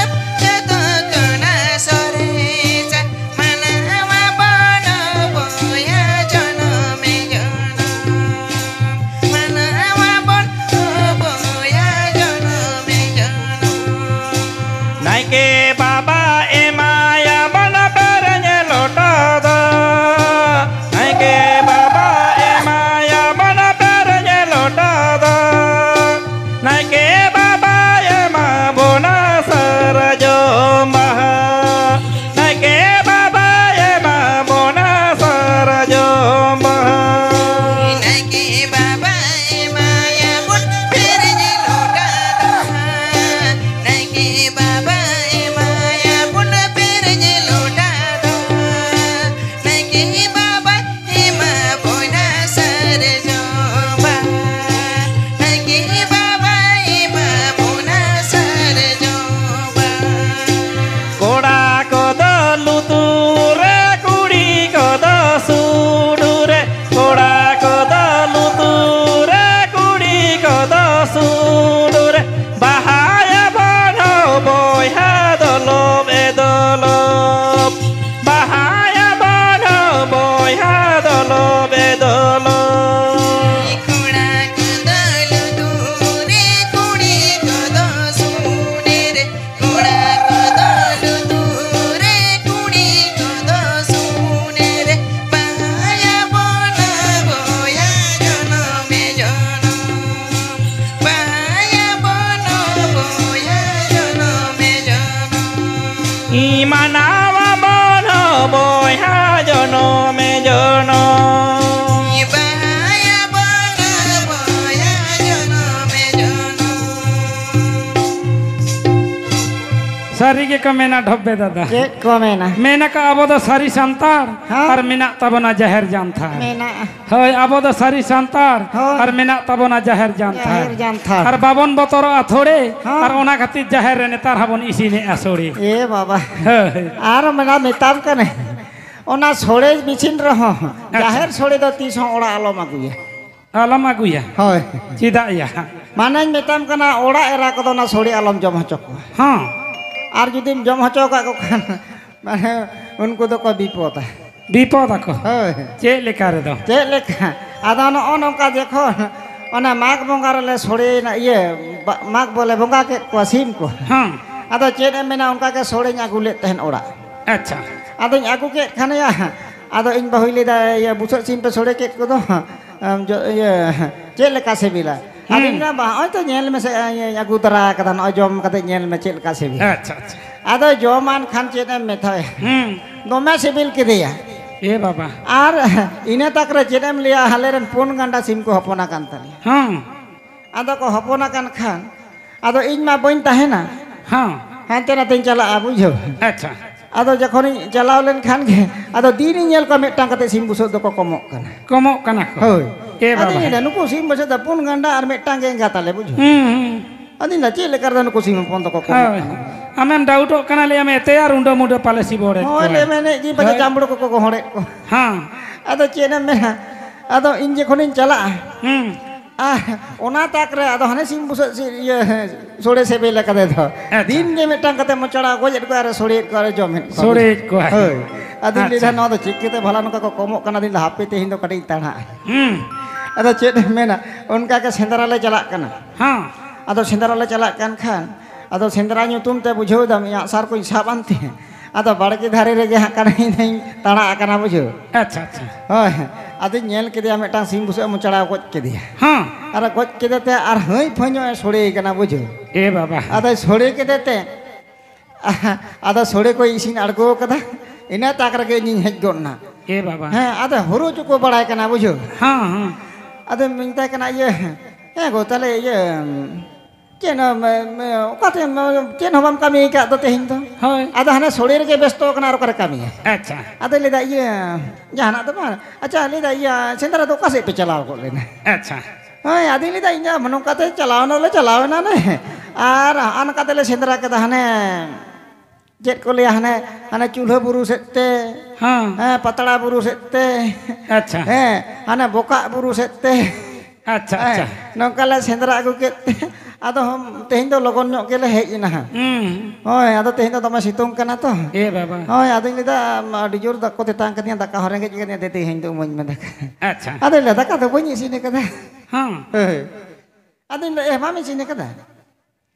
ᱱᱟᱭᱠᱮ ᱵᱟᱵᱟ ᱮᱢᱟᱭᱟᱵᱚᱱ ᱯᱮᱨᱮᱡ ᱞᱚᱴᱟ ᱫᱟᱜ᱾ ᱱᱟᱭᱠᱮ ᱵᱟᱵᱟ ᱮᱢᱟᱭᱟᱵᱚᱱ ᱯᱮᱨᱮᱡ ᱞᱚᱴᱟ ᱫᱟᱜ᱾ ᱱᱟᱭᱠᱮ ᱵᱟᱵᱟ ᱮᱢᱟᱵᱚᱱᱟ ᱥᱟᱨᱡᱚᱢ ᱵᱟᱦᱟ᱾ ᱱᱟᱭᱠᱮ ᱵᱟᱵᱟ ᱮᱢᱟᱵᱚᱱᱟ ᱥᱟᱨᱡᱚᱢ ᱵᱟᱦᱟ᱾ ᱱᱟᱭᱠᱮ ᱵᱟᱵᱟ ᱮᱢᱟᱭᱟᱵᱚᱱ ᱯᱮᱨᱮᱡ ᱞᱚᱴᱟ ᱫᱟᱜ᱾ ᱱᱟᱭᱠᱮ ᱵᱟᱵᱟ ᱮᱢᱟᱭᱟᱵᱚᱱ ᱯᱮᱨᱮᱡ ᱞᱚᱴᱟ ᱫᱟᱜ᱾ ᱱᱟᱭᱠᱮ ᱵᱟᱵᱟ ᱮᱢᱟᱵᱚᱱᱟ ᱥᱟᱨᱡᱚᱢ ᱵᱟᱦᱟ᱾ ᱱᱟᱭᱠᱮ ᱵᱟᱵᱟ ᱮᱢᱟᱵᱚᱱᱟ ᱥᱟᱨᱡᱚᱢ ᱵᱟᱦᱟ᱾ ᱠᱚᱲᱟ ᱠᱚᱫᱚ ᱞᱩᱛᱩᱨ ᱨᱮ, ᱠᱩᱲᱤ ᱠᱚᱫᱚ ᱥᱩᱰᱩ ᱨᱮ᱾ ᱠᱚᱲᱟ ᱠᱚᱫᱚ ᱞᱩᱛᱩᱨ ᱨᱮ, ᱠᱩᱲᱤ ᱠᱚᱫᱚ ᱥᱩᱰᱩ ᱨᱮ᱾ ᱵᱟᱦᱟᱭᱟᱵᱚᱱ ᱦᱳ ᱵᱚᱭᱦᱟ ᱫᱚᱞᱚᱵ ᱮ ᱫᱚᱞᱚᱵ᱾ ᱵᱟᱦᱟᱭᱟᱵᱚᱱ ᱦᱳ ᱵᱚᱭᱦᱟ ᱫᱚᱞᱚᱵ ᱮ ᱫᱚᱞᱚᱵ᱾ ᱠᱚᱲᱟ ᱠᱚᱫᱚ ᱞᱩᱛᱩᱨ ᱨᱮ, ᱠᱩᱲᱤ ᱠᱚᱫᱚ ᱥᱩᱰᱩ ᱨᱮ᱾ ᱠᱚᱲᱟ ᱠᱚᱫᱚ ᱞᱩᱛᱩᱨ ᱨᱮ, ᱠᱩᱲᱤ ᱠᱚᱫᱚ ᱥᱩᱱ ᱨᱮ᱾ ᱵᱟᱦᱟᱭᱟᱵᱚᱱ ᱵᱚᱭᱦᱟ ᱡᱚᱱᱚᱢᱮ ᱡᱚᱱᱚᱢ᱾ ᱵᱟᱦᱟᱭᱟᱵᱚᱱ ᱵᱚᱭᱦᱟ ᱡᱚᱱᱚᱢᱮ ᱡᱚᱱᱚᱢ᱾ ᱤ ᱢᱟᱱᱟᱣᱟᱵᱚᱱ ᱵᱚᱭᱦᱟ ᱡᱚᱱᱚᱢᱮ ᱡᱚᱱᱚᱢ᱾ ᱵᱟᱦᱟᱭᱟᱵᱚᱱ ᱵᱚᱭᱦᱟ ᱡᱚᱱᱚᱢᱮ ᱡᱚᱱᱚᱢ᱾ ᱥᱟᱹᱨᱤ ᱜᱮᱠᱚ ᱢᱮᱱᱟ ᱰᱷᱚᱵᱵᱮ ᱫᱟᱫᱟ᱾ ᱪᱮᱫ ᱠᱚ ᱢᱮᱱᱟ? ᱢᱮᱱ ᱟᱠᱚ ᱟᱵᱚ ᱫᱚ ᱥᱟᱹᱨᱤ ᱥᱟᱱᱛᱟᱲ᱾ ᱦᱮᱸ᱾ ᱟᱨ ᱢᱮᱱᱟᱜ ᱛᱟᱵᱚᱱᱟ ᱡᱟᱦᱮᱨ ᱡᱟᱱᱛᱷᱟᱲ᱾ ᱢᱮᱱᱟᱜᱼᱟ᱾ ᱦᱳᱭ, ᱟᱵᱚ ᱫᱚ ᱥᱟᱹᱨᱤ ᱥᱟᱱᱛᱟᱲ᱾ ᱦᱳᱭ᱾ ᱟᱨ ᱢᱮᱱᱟᱜ ᱛᱟᱵᱚᱱᱟ ᱡᱟᱦᱮᱨ ᱡᱟᱱᱛᱷᱟᱲ᱾ ᱡᱟᱦᱮᱨ ᱡᱟᱱᱛᱷᱟᱲ᱾ ᱟᱨ ᱵᱟᱵᱚᱱ ᱵᱚᱛᱚᱨᱚᱜᱼᱟ ᱛᱷᱚᱲᱮ᱾ ᱦᱮᱸ᱾ ᱟᱨ ᱚᱱᱟ ᱠᱷᱟᱹᱛᱤᱨ ᱡᱟᱦᱮᱨ ᱨᱮ ᱱᱮᱛᱟᱨ ᱦᱚᱸᱵᱚᱱ ᱤᱥᱤᱱᱮᱜᱼᱟ ᱥᱳᱲᱮ᱾ ᱮ ᱵᱟᱵᱟ᱾ ᱦᱳᱭ᱾ ᱟᱨ ᱢᱮᱱᱟ ᱢᱮᱛᱟᱢ ᱠᱟᱱᱟ, ᱚᱱᱟ ᱥᱳᱲᱮ ᱢᱮᱥᱤᱱ ᱨᱮᱦᱚᱸ ᱟᱪᱪᱷᱟ᱾ ᱡᱟᱦᱮᱨ ᱥᱳᱲᱮ ᱫᱚ ᱛᱤᱥ ᱦᱚᱸ ᱚᱲᱟᱜ ᱟᱞᱚᱢ ᱟᱹᱜᱩᱭᱟ᱾ ᱟᱞᱚᱢ ᱟᱹᱜᱩᱭᱟ᱾ ᱦᱳᱭ᱾ ᱪᱮᱫᱟᱜ ᱭᱟ? ᱢᱟᱱᱮᱧ ᱢᱮᱛᱟᱢ ᱠᱟᱱᱟ, ᱚᱲᱟᱜ ᱮᱨᱟ ᱠᱚᱫᱚ ᱚᱱᱟ ᱥᱳᱲᱮ ᱟᱞᱚᱢ ᱡᱚᱢ ᱦᱚᱪᱚ ᱠᱚᱣᱟ᱾ ᱦᱚᱸ᱾ ᱟᱨ ᱡᱩᱫᱤᱢ ᱡᱚᱢ ᱦᱚᱪᱚ ᱟᱠᱟᱫ ᱠᱚ ᱠᱷᱟᱱ, ᱢᱟᱱᱮ, ᱩᱱᱠᱩ ᱫᱚᱠᱚ ᱵᱤᱯᱚᱫᱟ᱾ ᱵᱤᱯᱚᱫ ᱟᱠᱚ? ᱦᱳᱭ᱾ ᱪᱮᱫ ᱞᱮᱠᱟ ᱨᱮᱫᱚ? ᱪᱮᱫ ᱞᱮᱠᱟ? ᱟᱫᱚ ᱱᱚᱜᱼᱚ ᱱᱚᱝᱠᱟ ᱡᱚᱠᱷᱚᱱ ᱚᱱᱟ ᱢᱟᱜᱽ ᱵᱚᱸᱜᱟ ᱨᱮᱞᱮ ᱥᱳᱲᱮᱭᱮᱱᱟ, ᱤᱭᱟᱹ, ᱵᱟ-, ᱢᱟᱜᱽ ᱵᱚᱞᱮ ᱵᱚᱸᱜᱟ ᱠᱮᱫ ᱠᱚᱣᱟ ᱥᱤᱢ ᱠᱚ᱾ ᱦᱚᱸ᱾ ᱟᱫᱚ ᱪᱮᱫ ᱮᱢ ᱢᱮᱱᱟ, ᱚᱱᱠᱟ ᱜᱮ ᱥᱳᱲᱮᱧ ᱟᱹᱜᱩ ᱞᱮᱫ ᱛᱟᱦᱮᱸᱫ ᱚᱲᱟᱜ᱾ ᱟᱪᱪᱷᱟ᱾ ᱟᱫᱚᱧ ᱟᱹᱜᱩ ᱠᱮᱫ ᱠᱷᱟᱱ ᱭᱟ, ᱟᱫᱚ ᱤᱧ ᱵᱟᱹᱦᱩᱭ ᱞᱟᱹᱭᱫᱟ, "ᱤᱭᱟᱹ, ᱵᱩᱥᱟᱹᱜ ᱥᱤᱢ ᱯᱮ ᱥᱳᱲᱮ ᱠᱮᱫ ᱠᱚᱫᱚ, ᱟᱢ ᱡᱚ-, ᱤᱭᱟᱹ, ᱪᱮᱫ ᱞᱮᱠᱟ ᱥᱤᱵᱤᱞᱟ?" ᱦᱩᱸ᱾ ᱟᱫᱚᱧ ᱢᱮᱱᱫᱟ, "ᱵᱟᱝ, ᱱᱚᱜᱼᱚᱭ ᱛᱚ ᱧᱮᱞ ᱢᱮᱥᱮ, ᱤᱭᱟᱹᱧ ᱟᱹᱜᱩ ᱛᱟᱨᱟ ᱟᱠᱟᱫᱟ, ᱱᱚᱜᱼᱚᱭ ᱡᱚᱢ ᱠᱟᱛᱮ ᱧᱮᱞ ᱢᱮ ᱪᱮᱫ ᱞᱮᱠᱟ ᱥᱤᱵᱤᱞᱟ᱾" ᱟᱪᱪᱷᱟ, ᱟᱪᱪᱷᱟ᱾ ᱟᱫᱚ ᱡᱚᱢᱟᱱ ᱠᱷᱟᱱ ᱪᱮᱫ ᱮᱢ ᱢᱮᱛᱟᱭᱟ, ᱦᱩᱸ᱾ ᱫᱚᱢᱮ ᱥᱤᱵᱤᱞ ᱠᱮᱫᱮᱭᱟ᱾ ᱮ ᱵᱟᱵᱟ᱾ ᱟᱨ ᱤᱱᱟᱹ ᱛᱟᱠ ᱨᱮ ᱪᱮᱫ ᱮᱢ ᱞᱟᱹᱭᱟ, ᱟᱞᱮ ᱨᱮᱱ ᱯᱩᱱ ᱜᱟᱱᱰᱟ ᱥᱤᱢ ᱠᱚ ᱦᱚᱯᱚᱱ ᱟᱠᱟᱱ ᱛᱟᱞᱮᱭᱟ᱾ ᱦᱚᱸ᱾ ᱟᱫᱚ ᱠᱚ ᱦᱚᱯᱚᱱ ᱟᱠᱟᱱ ᱠᱷᱟᱱ, ᱟᱫᱚ ᱤᱧ ᱢᱟ ᱵᱟᱹᱧ ᱛᱟᱦᱮᱱᱟ᱾ ᱦᱚᱸ᱾ ᱦᱟᱱᱛᱮ ᱱᱟᱛᱮᱧ ᱪᱟᱞᱟᱜᱼᱟ, ᱵᱩᱡᱷᱟᱹᱣ᱾ ᱟᱪᱪᱷᱟ᱾ ᱟᱫᱚ ᱡᱚᱠᱷᱚᱱᱤᱧ ᱪᱟᱞᱟᱣ ᱞᱮᱱᱠᱷᱟᱱ ᱜᱮ, ᱟᱫᱚ ᱫᱤᱱᱤᱧ ᱧᱮᱞ ᱠᱚᱣᱟ ᱢᱤᱫᱴᱟᱝ ᱠᱟᱛᱮ ᱥᱤᱢ ᱵᱩᱥᱟᱹᱜ ᱫᱚᱠᱚ ᱠᱚᱢᱚᱜ ᱠᱟᱱᱟ᱾ ᱠᱚᱢᱚᱜ ᱠᱟᱱᱟ ᱠᱚ᱾ ᱦᱳᱭ᱾ ᱮ ᱟᱫᱚᱧ ᱵᱟᱵᱟ᱾ ᱢᱮᱱᱟ, "ᱱᱩᱠᱩ ᱥᱤᱢ ᱵᱩᱥᱟᱹᱜ ᱫᱚ ᱯᱩᱱ ᱜᱟᱱᱰᱟ ᱟᱨ ᱢᱤᱫᱴᱟᱝ ᱜᱮ ᱮᱸᱜᱟ ᱛᱟᱞᱮ", ᱵᱩᱡᱷᱟᱹᱣ᱾ ᱦᱩᱸ, ᱦᱩᱸ᱾ ᱟᱫᱚᱧ ᱞᱟᱹᱭᱟ, "ᱪᱮᱫ ᱞᱮᱠᱟ ᱨᱮᱫᱚ ᱱᱩᱠᱩ ᱥᱤᱢ ᱦᱚᱯᱚᱱ ᱫᱚᱠᱚ ᱠᱚᱢᱚᱜ ᱦᱳᱭ᱾ ᱠᱟᱱᱟ?" ᱟᱢᱮᱢ ᱰᱟᱣᱩᱴᱚᱜ ᱠᱟᱱᱟ, ᱞᱟᱹᱭᱟᱢ, "ᱮᱛᱮ ᱟᱨ ᱩᱰᱟᱹ ᱢᱩᱰᱟᱹ ᱯᱟᱞᱮ ᱥᱤᱵᱚᱲᱮᱫ ᱦᱳᱭ, ᱠᱚᱣᱟᱭ᱾" ᱞᱟᱹᱭ ᱢᱮ, ᱮᱱᱮᱡ ᱜᱮ ᱯᱟᱪᱮ ᱦᱳᱭ᱾ ᱪᱟᱢᱵᱲᱩ ᱠᱚᱠᱚ ᱜᱚᱦᱚᱲᱮᱫ ᱠᱚᱣᱟ᱾ ᱦᱮᱸ᱾ ᱟᱫᱚ ᱪᱮᱫ ᱮᱢ ᱢᱮᱱᱟ, ᱟᱫᱚ ᱤᱧ ᱡᱚᱠᱷᱚᱱᱤᱧ ᱪᱟᱞᱟᱜᱼᱟ, ᱦᱩᱸ᱾ ᱟᱨ ᱚᱱᱟ ᱛᱟᱠ ᱨᱮ ᱟᱫᱚ ᱦᱟᱱᱮ ᱥᱤᱢ ᱵᱩᱥᱟᱹᱜ ᱥᱤ-, ᱤᱭᱟᱹ, ᱥᱳᱲᱮ ᱥᱮᱵᱮᱞ ᱟᱠᱟᱫᱮ ᱫᱚ᱾ ᱟᱪᱪᱷᱟ᱾ ᱫᱤᱱ ᱜᱮ ᱢᱤᱫᱴᱟᱝ ᱠᱟᱛᱮ ᱢᱚᱪᱲᱟ ᱜᱚᱡᱮᱫ ᱠᱚᱣᱟ ᱟᱨ ᱥᱳᱲᱮᱭᱮᱫ ᱠᱚᱣᱟ ᱟᱨ ᱡᱚᱢᱮᱫ ᱠᱚᱣᱟ᱾ ᱥᱳᱲᱮᱭᱮᱫ ᱠᱚᱣᱟ᱾ ᱦᱳᱭ᱾ ᱟᱫᱚᱧ ᱞᱟᱹᱭᱫᱟ, ᱟᱪᱪᱷᱟ᱾ "ᱱᱚᱣᱟ ᱫᱚ ᱪᱮᱫ ᱠᱟᱛᱮ ᱵᱷᱟᱞᱟ ᱱᱚᱝᱠᱟ ᱠᱚ ᱠᱚᱢᱚᱜ ᱠᱟᱱᱟ?" ᱟᱫᱚᱧ ᱞᱟᱹᱭᱫᱟ, "ᱦᱟᱯᱮ ᱛᱮᱦᱮᱧ ᱫᱚ ᱠᱟᱹᱴᱤᱡ ᱤᱧ ᱛᱟᱲᱟᱜᱼᱟ᱾" ᱦᱩᱸ᱾ ᱟᱫᱚ ᱪᱮᱫ ᱮᱢ ᱢᱮᱱᱟ, ᱚᱱᱠᱟ ᱜᱮ ᱥᱮᱸᱫᱽᱨᱟ ᱞᱮ ᱪᱟᱞᱟᱜ ᱠᱟᱱᱟ᱾ ᱦᱮᱸ᱾ ᱟᱫᱚ ᱥᱮᱸᱫᱽᱨᱟ ᱞᱮ ᱪᱟᱞᱟᱜ ᱠᱟᱱ ᱠᱷᱟᱱ, ᱟᱫᱚ ᱥᱮᱸᱫᱽᱨᱟ ᱧᱩᱛᱩᱢ ᱛᱮ, ᱵᱩᱡᱷᱟᱹᱣ ᱫᱟᱢ, ᱤᱧ ᱟᱜᱼᱥᱟᱨ ᱠᱚᱧ ᱥᱟᱵ ᱟᱱᱛᱮ, ᱟᱫᱚ ᱵᱟᱲᱜᱮ ᱫᱷᱟᱨᱮ ᱨᱮᱜᱮ ᱦᱟᱸᱜ ᱠᱟᱱᱟ ᱤᱧ ᱫᱚᱧ ᱛᱟᱲᱟᱜ ᱟᱠᱟᱱᱟ, ᱵᱩᱡᱷᱟᱹᱣ᱾ ᱟᱪᱪᱷᱟ, ᱟᱪᱪᱷᱟ᱾ ᱦᱳᱭ, ᱟᱫᱚᱧ ᱧᱮᱞ ᱠᱮᱫᱮᱭᱟ, ᱢᱤᱫᱴᱟᱝ ᱥᱤᱢ ᱵᱩᱥᱟᱹᱜ ᱮ ᱢᱚᱪᱲᱟᱣ ᱜᱚᱡ ᱠᱮᱫᱮᱭᱟ᱾ ᱦᱮᱸ᱾ ᱟᱨ ᱜᱚᱡ ᱠᱮᱫᱮ ᱛᱮ ᱟᱨ ᱦᱟᱺᱭ ᱯᱷᱟᱺᱭ ᱧᱚᱜ ᱮ ᱥᱳᱲᱮ ᱠᱟᱱᱟ, ᱵᱩᱡᱷᱟᱹᱣ᱾ ᱮ ᱵᱟᱵᱟ᱾ ᱟᱫᱚᱭ ᱥᱳᱲᱮ ᱠᱮᱫᱮ ᱛᱮ, ᱟᱫᱚ ᱥᱳᱲᱮ ᱠᱚᱭ ᱤᱥᱤᱱ ᱟᱬᱜᱚ ᱠᱟᱫᱟ, ᱤᱱᱟᱹ ᱛᱟᱠ ᱨᱮᱜᱮ ᱤᱧᱤᱧ ᱦᱮᱡ ᱜᱚᱫ ᱮᱱᱟ᱾ ᱮ ᱵᱟᱵᱟ᱾ ᱦᱮᱸ, ᱟᱫᱚ ᱦᱩᱨᱩ ᱪᱩᱠᱩ ᱵᱟᱲᱟᱭ ᱠᱟᱱᱟ, ᱵᱩᱡᱷᱟᱹᱣ᱾ ᱦᱮᱸ, ᱦᱮᱸ᱾ ᱟᱫᱚᱧ ᱢᱮᱛᱟᱭ ᱠᱟᱱᱟ, "ᱤᱭᱟᱹ, ᱦᱮᱸ ᱜᱚ, ᱛᱟᱦᱞᱮ ᱤᱭᱟᱹ, ᱪᱮᱫ ᱮᱢ, ᱮᱢ, ᱚᱠᱟᱛᱮ, ᱪᱮᱫ ᱦᱚᱸ ᱵᱟᱢ ᱠᱟᱹᱢᱤ ᱟᱠᱟᱫ ᱫᱚ ᱛᱮᱦᱮᱧ ᱫᱚ?" ᱦᱳᱭ᱾ ᱟᱫᱚ ᱦᱟᱱᱮ ᱥᱳᱲᱮ ᱨᱮᱜᱮ ᱵᱮᱥᱛᱚ ᱠᱟᱱᱟ, ᱟᱨ ᱚᱠᱟᱨᱮ ᱠᱟᱹᱢᱤᱭᱟ? ᱟᱪᱪᱷᱟ᱾ ᱟᱫᱚᱭ ᱞᱟᱹᱭᱫᱟ, "ᱤᱭᱟᱹ, ᱡᱟᱦᱟᱱᱟᱜ ᱫᱚ ᱵᱟᱝ᱾ ᱟᱪᱪᱷᱟ," ᱞᱟᱹᱭᱫᱟ, "ᱤᱭᱟᱹ, ᱥᱮᱸᱫᱽᱨᱟ ᱫᱚ ᱚᱠᱟ ᱥᱮᱫ ᱯᱮ ᱪᱟᱞᱟᱣ ᱜᱚᱫ ᱞᱮᱱᱟ?" ᱟᱪᱪᱷᱟ᱾ ᱦᱳᱭ, ᱟᱫᱚᱧ ᱞᱟᱹᱭᱫᱟ, "ᱤᱧ ᱫᱚ ᱱᱚᱝᱠᱟᱛᱮ ᱪᱟᱞᱟᱣ ᱱᱟᱞᱮ, ᱪᱟᱞᱟᱣ ᱮᱱᱟᱞᱮ, ᱟᱨ ᱦᱟᱸᱜ ᱱᱚᱝᱠᱟ ᱛᱮᱞᱮ ᱥᱮᱸᱫᱽᱨᱟ ᱠᱮᱫᱟ, ᱦᱟᱱᱮ, ᱪᱮᱫ ᱠᱚ ᱞᱟᱹᱭᱟ, ᱦᱟᱱᱮ, ᱦᱟᱱᱮ ᱪᱩᱞᱦᱟᱹ ᱵᱩᱨᱩ ᱥᱮᱫ ᱛᱮ, ᱦᱮᱸ᱾ ᱦᱮᱸ, ᱯᱟᱛᱲᱟ ᱵᱩᱨᱩ ᱥᱮᱫ ᱛᱮ, ᱟᱪᱪᱷᱟ᱾ ᱦᱮᱸ, ᱦᱟᱱᱮ ᱵᱚᱠᱟᱜ ᱵᱩᱨᱩ ᱥᱮᱫ ᱛᱮ᱾" ᱟᱪᱪᱷᱟ, ᱦᱮᱸ, ᱟᱪᱪᱷᱟ᱾ ᱱᱚᱝᱠᱟ ᱞᱮ ᱥᱮᱸᱫᱽᱨᱟ ᱟᱹᱜᱩ ᱠᱮᱫ ᱛᱮ, ᱟᱫᱚ ᱦᱚᱸ ᱛᱮᱦᱮᱧ ᱫᱚ ᱞᱚᱜᱚᱱ ᱧᱚᱜ ᱜᱮᱞᱮ ᱦᱮᱡ ᱮᱱᱟ ᱦᱟᱸᱜ᱾ ᱦᱩᱸ᱾ ᱦᱳᱭ, ᱟᱫᱚ ᱛᱮᱦᱮᱧ ᱫᱚ ᱫᱚᱢᱮ ᱥᱤᱛᱩᱝ ᱠᱟᱱᱟ ᱛᱚ᱾ ᱮ ᱵᱟᱵᱟ᱾ ᱦᱳᱭ, ᱟᱫᱚᱧ ᱞᱟᱹᱭᱫᱟ, "ᱟᱹᱰᱤ ᱡᱳᱨ ᱫᱟᱜ ᱠᱚ ᱛᱮᱛᱟᱝ ᱠᱟᱫᱤᱧᱟ, ᱫᱟᱠᱟ ᱦᱚᱸ ᱨᱮᱸᱜᱮᱡ ᱠᱟᱫᱤᱧᱟ, ᱫᱮ ᱛᱮᱦᱮᱧ ᱫᱚ ᱩᱢᱟᱹᱧ ᱢᱮ ᱫᱟᱠᱟ᱾" ᱟᱪᱪᱷᱟ᱾ ᱟᱫᱚᱧ ᱞᱟᱹᱭᱫᱟ, "ᱫᱟᱠᱟ ᱫᱚ ᱵᱟᱹᱧ ᱤᱥᱤᱱ ᱠᱟᱫᱟ᱾" ᱦᱮᱸ᱾ ᱦᱳᱭ᱾ ᱟᱫᱚᱧ ᱞᱟᱹᱭᱫᱟ, "ᱮ, ᱵᱟᱢ ᱤᱥᱤᱱ ᱠᱟᱫᱟ?"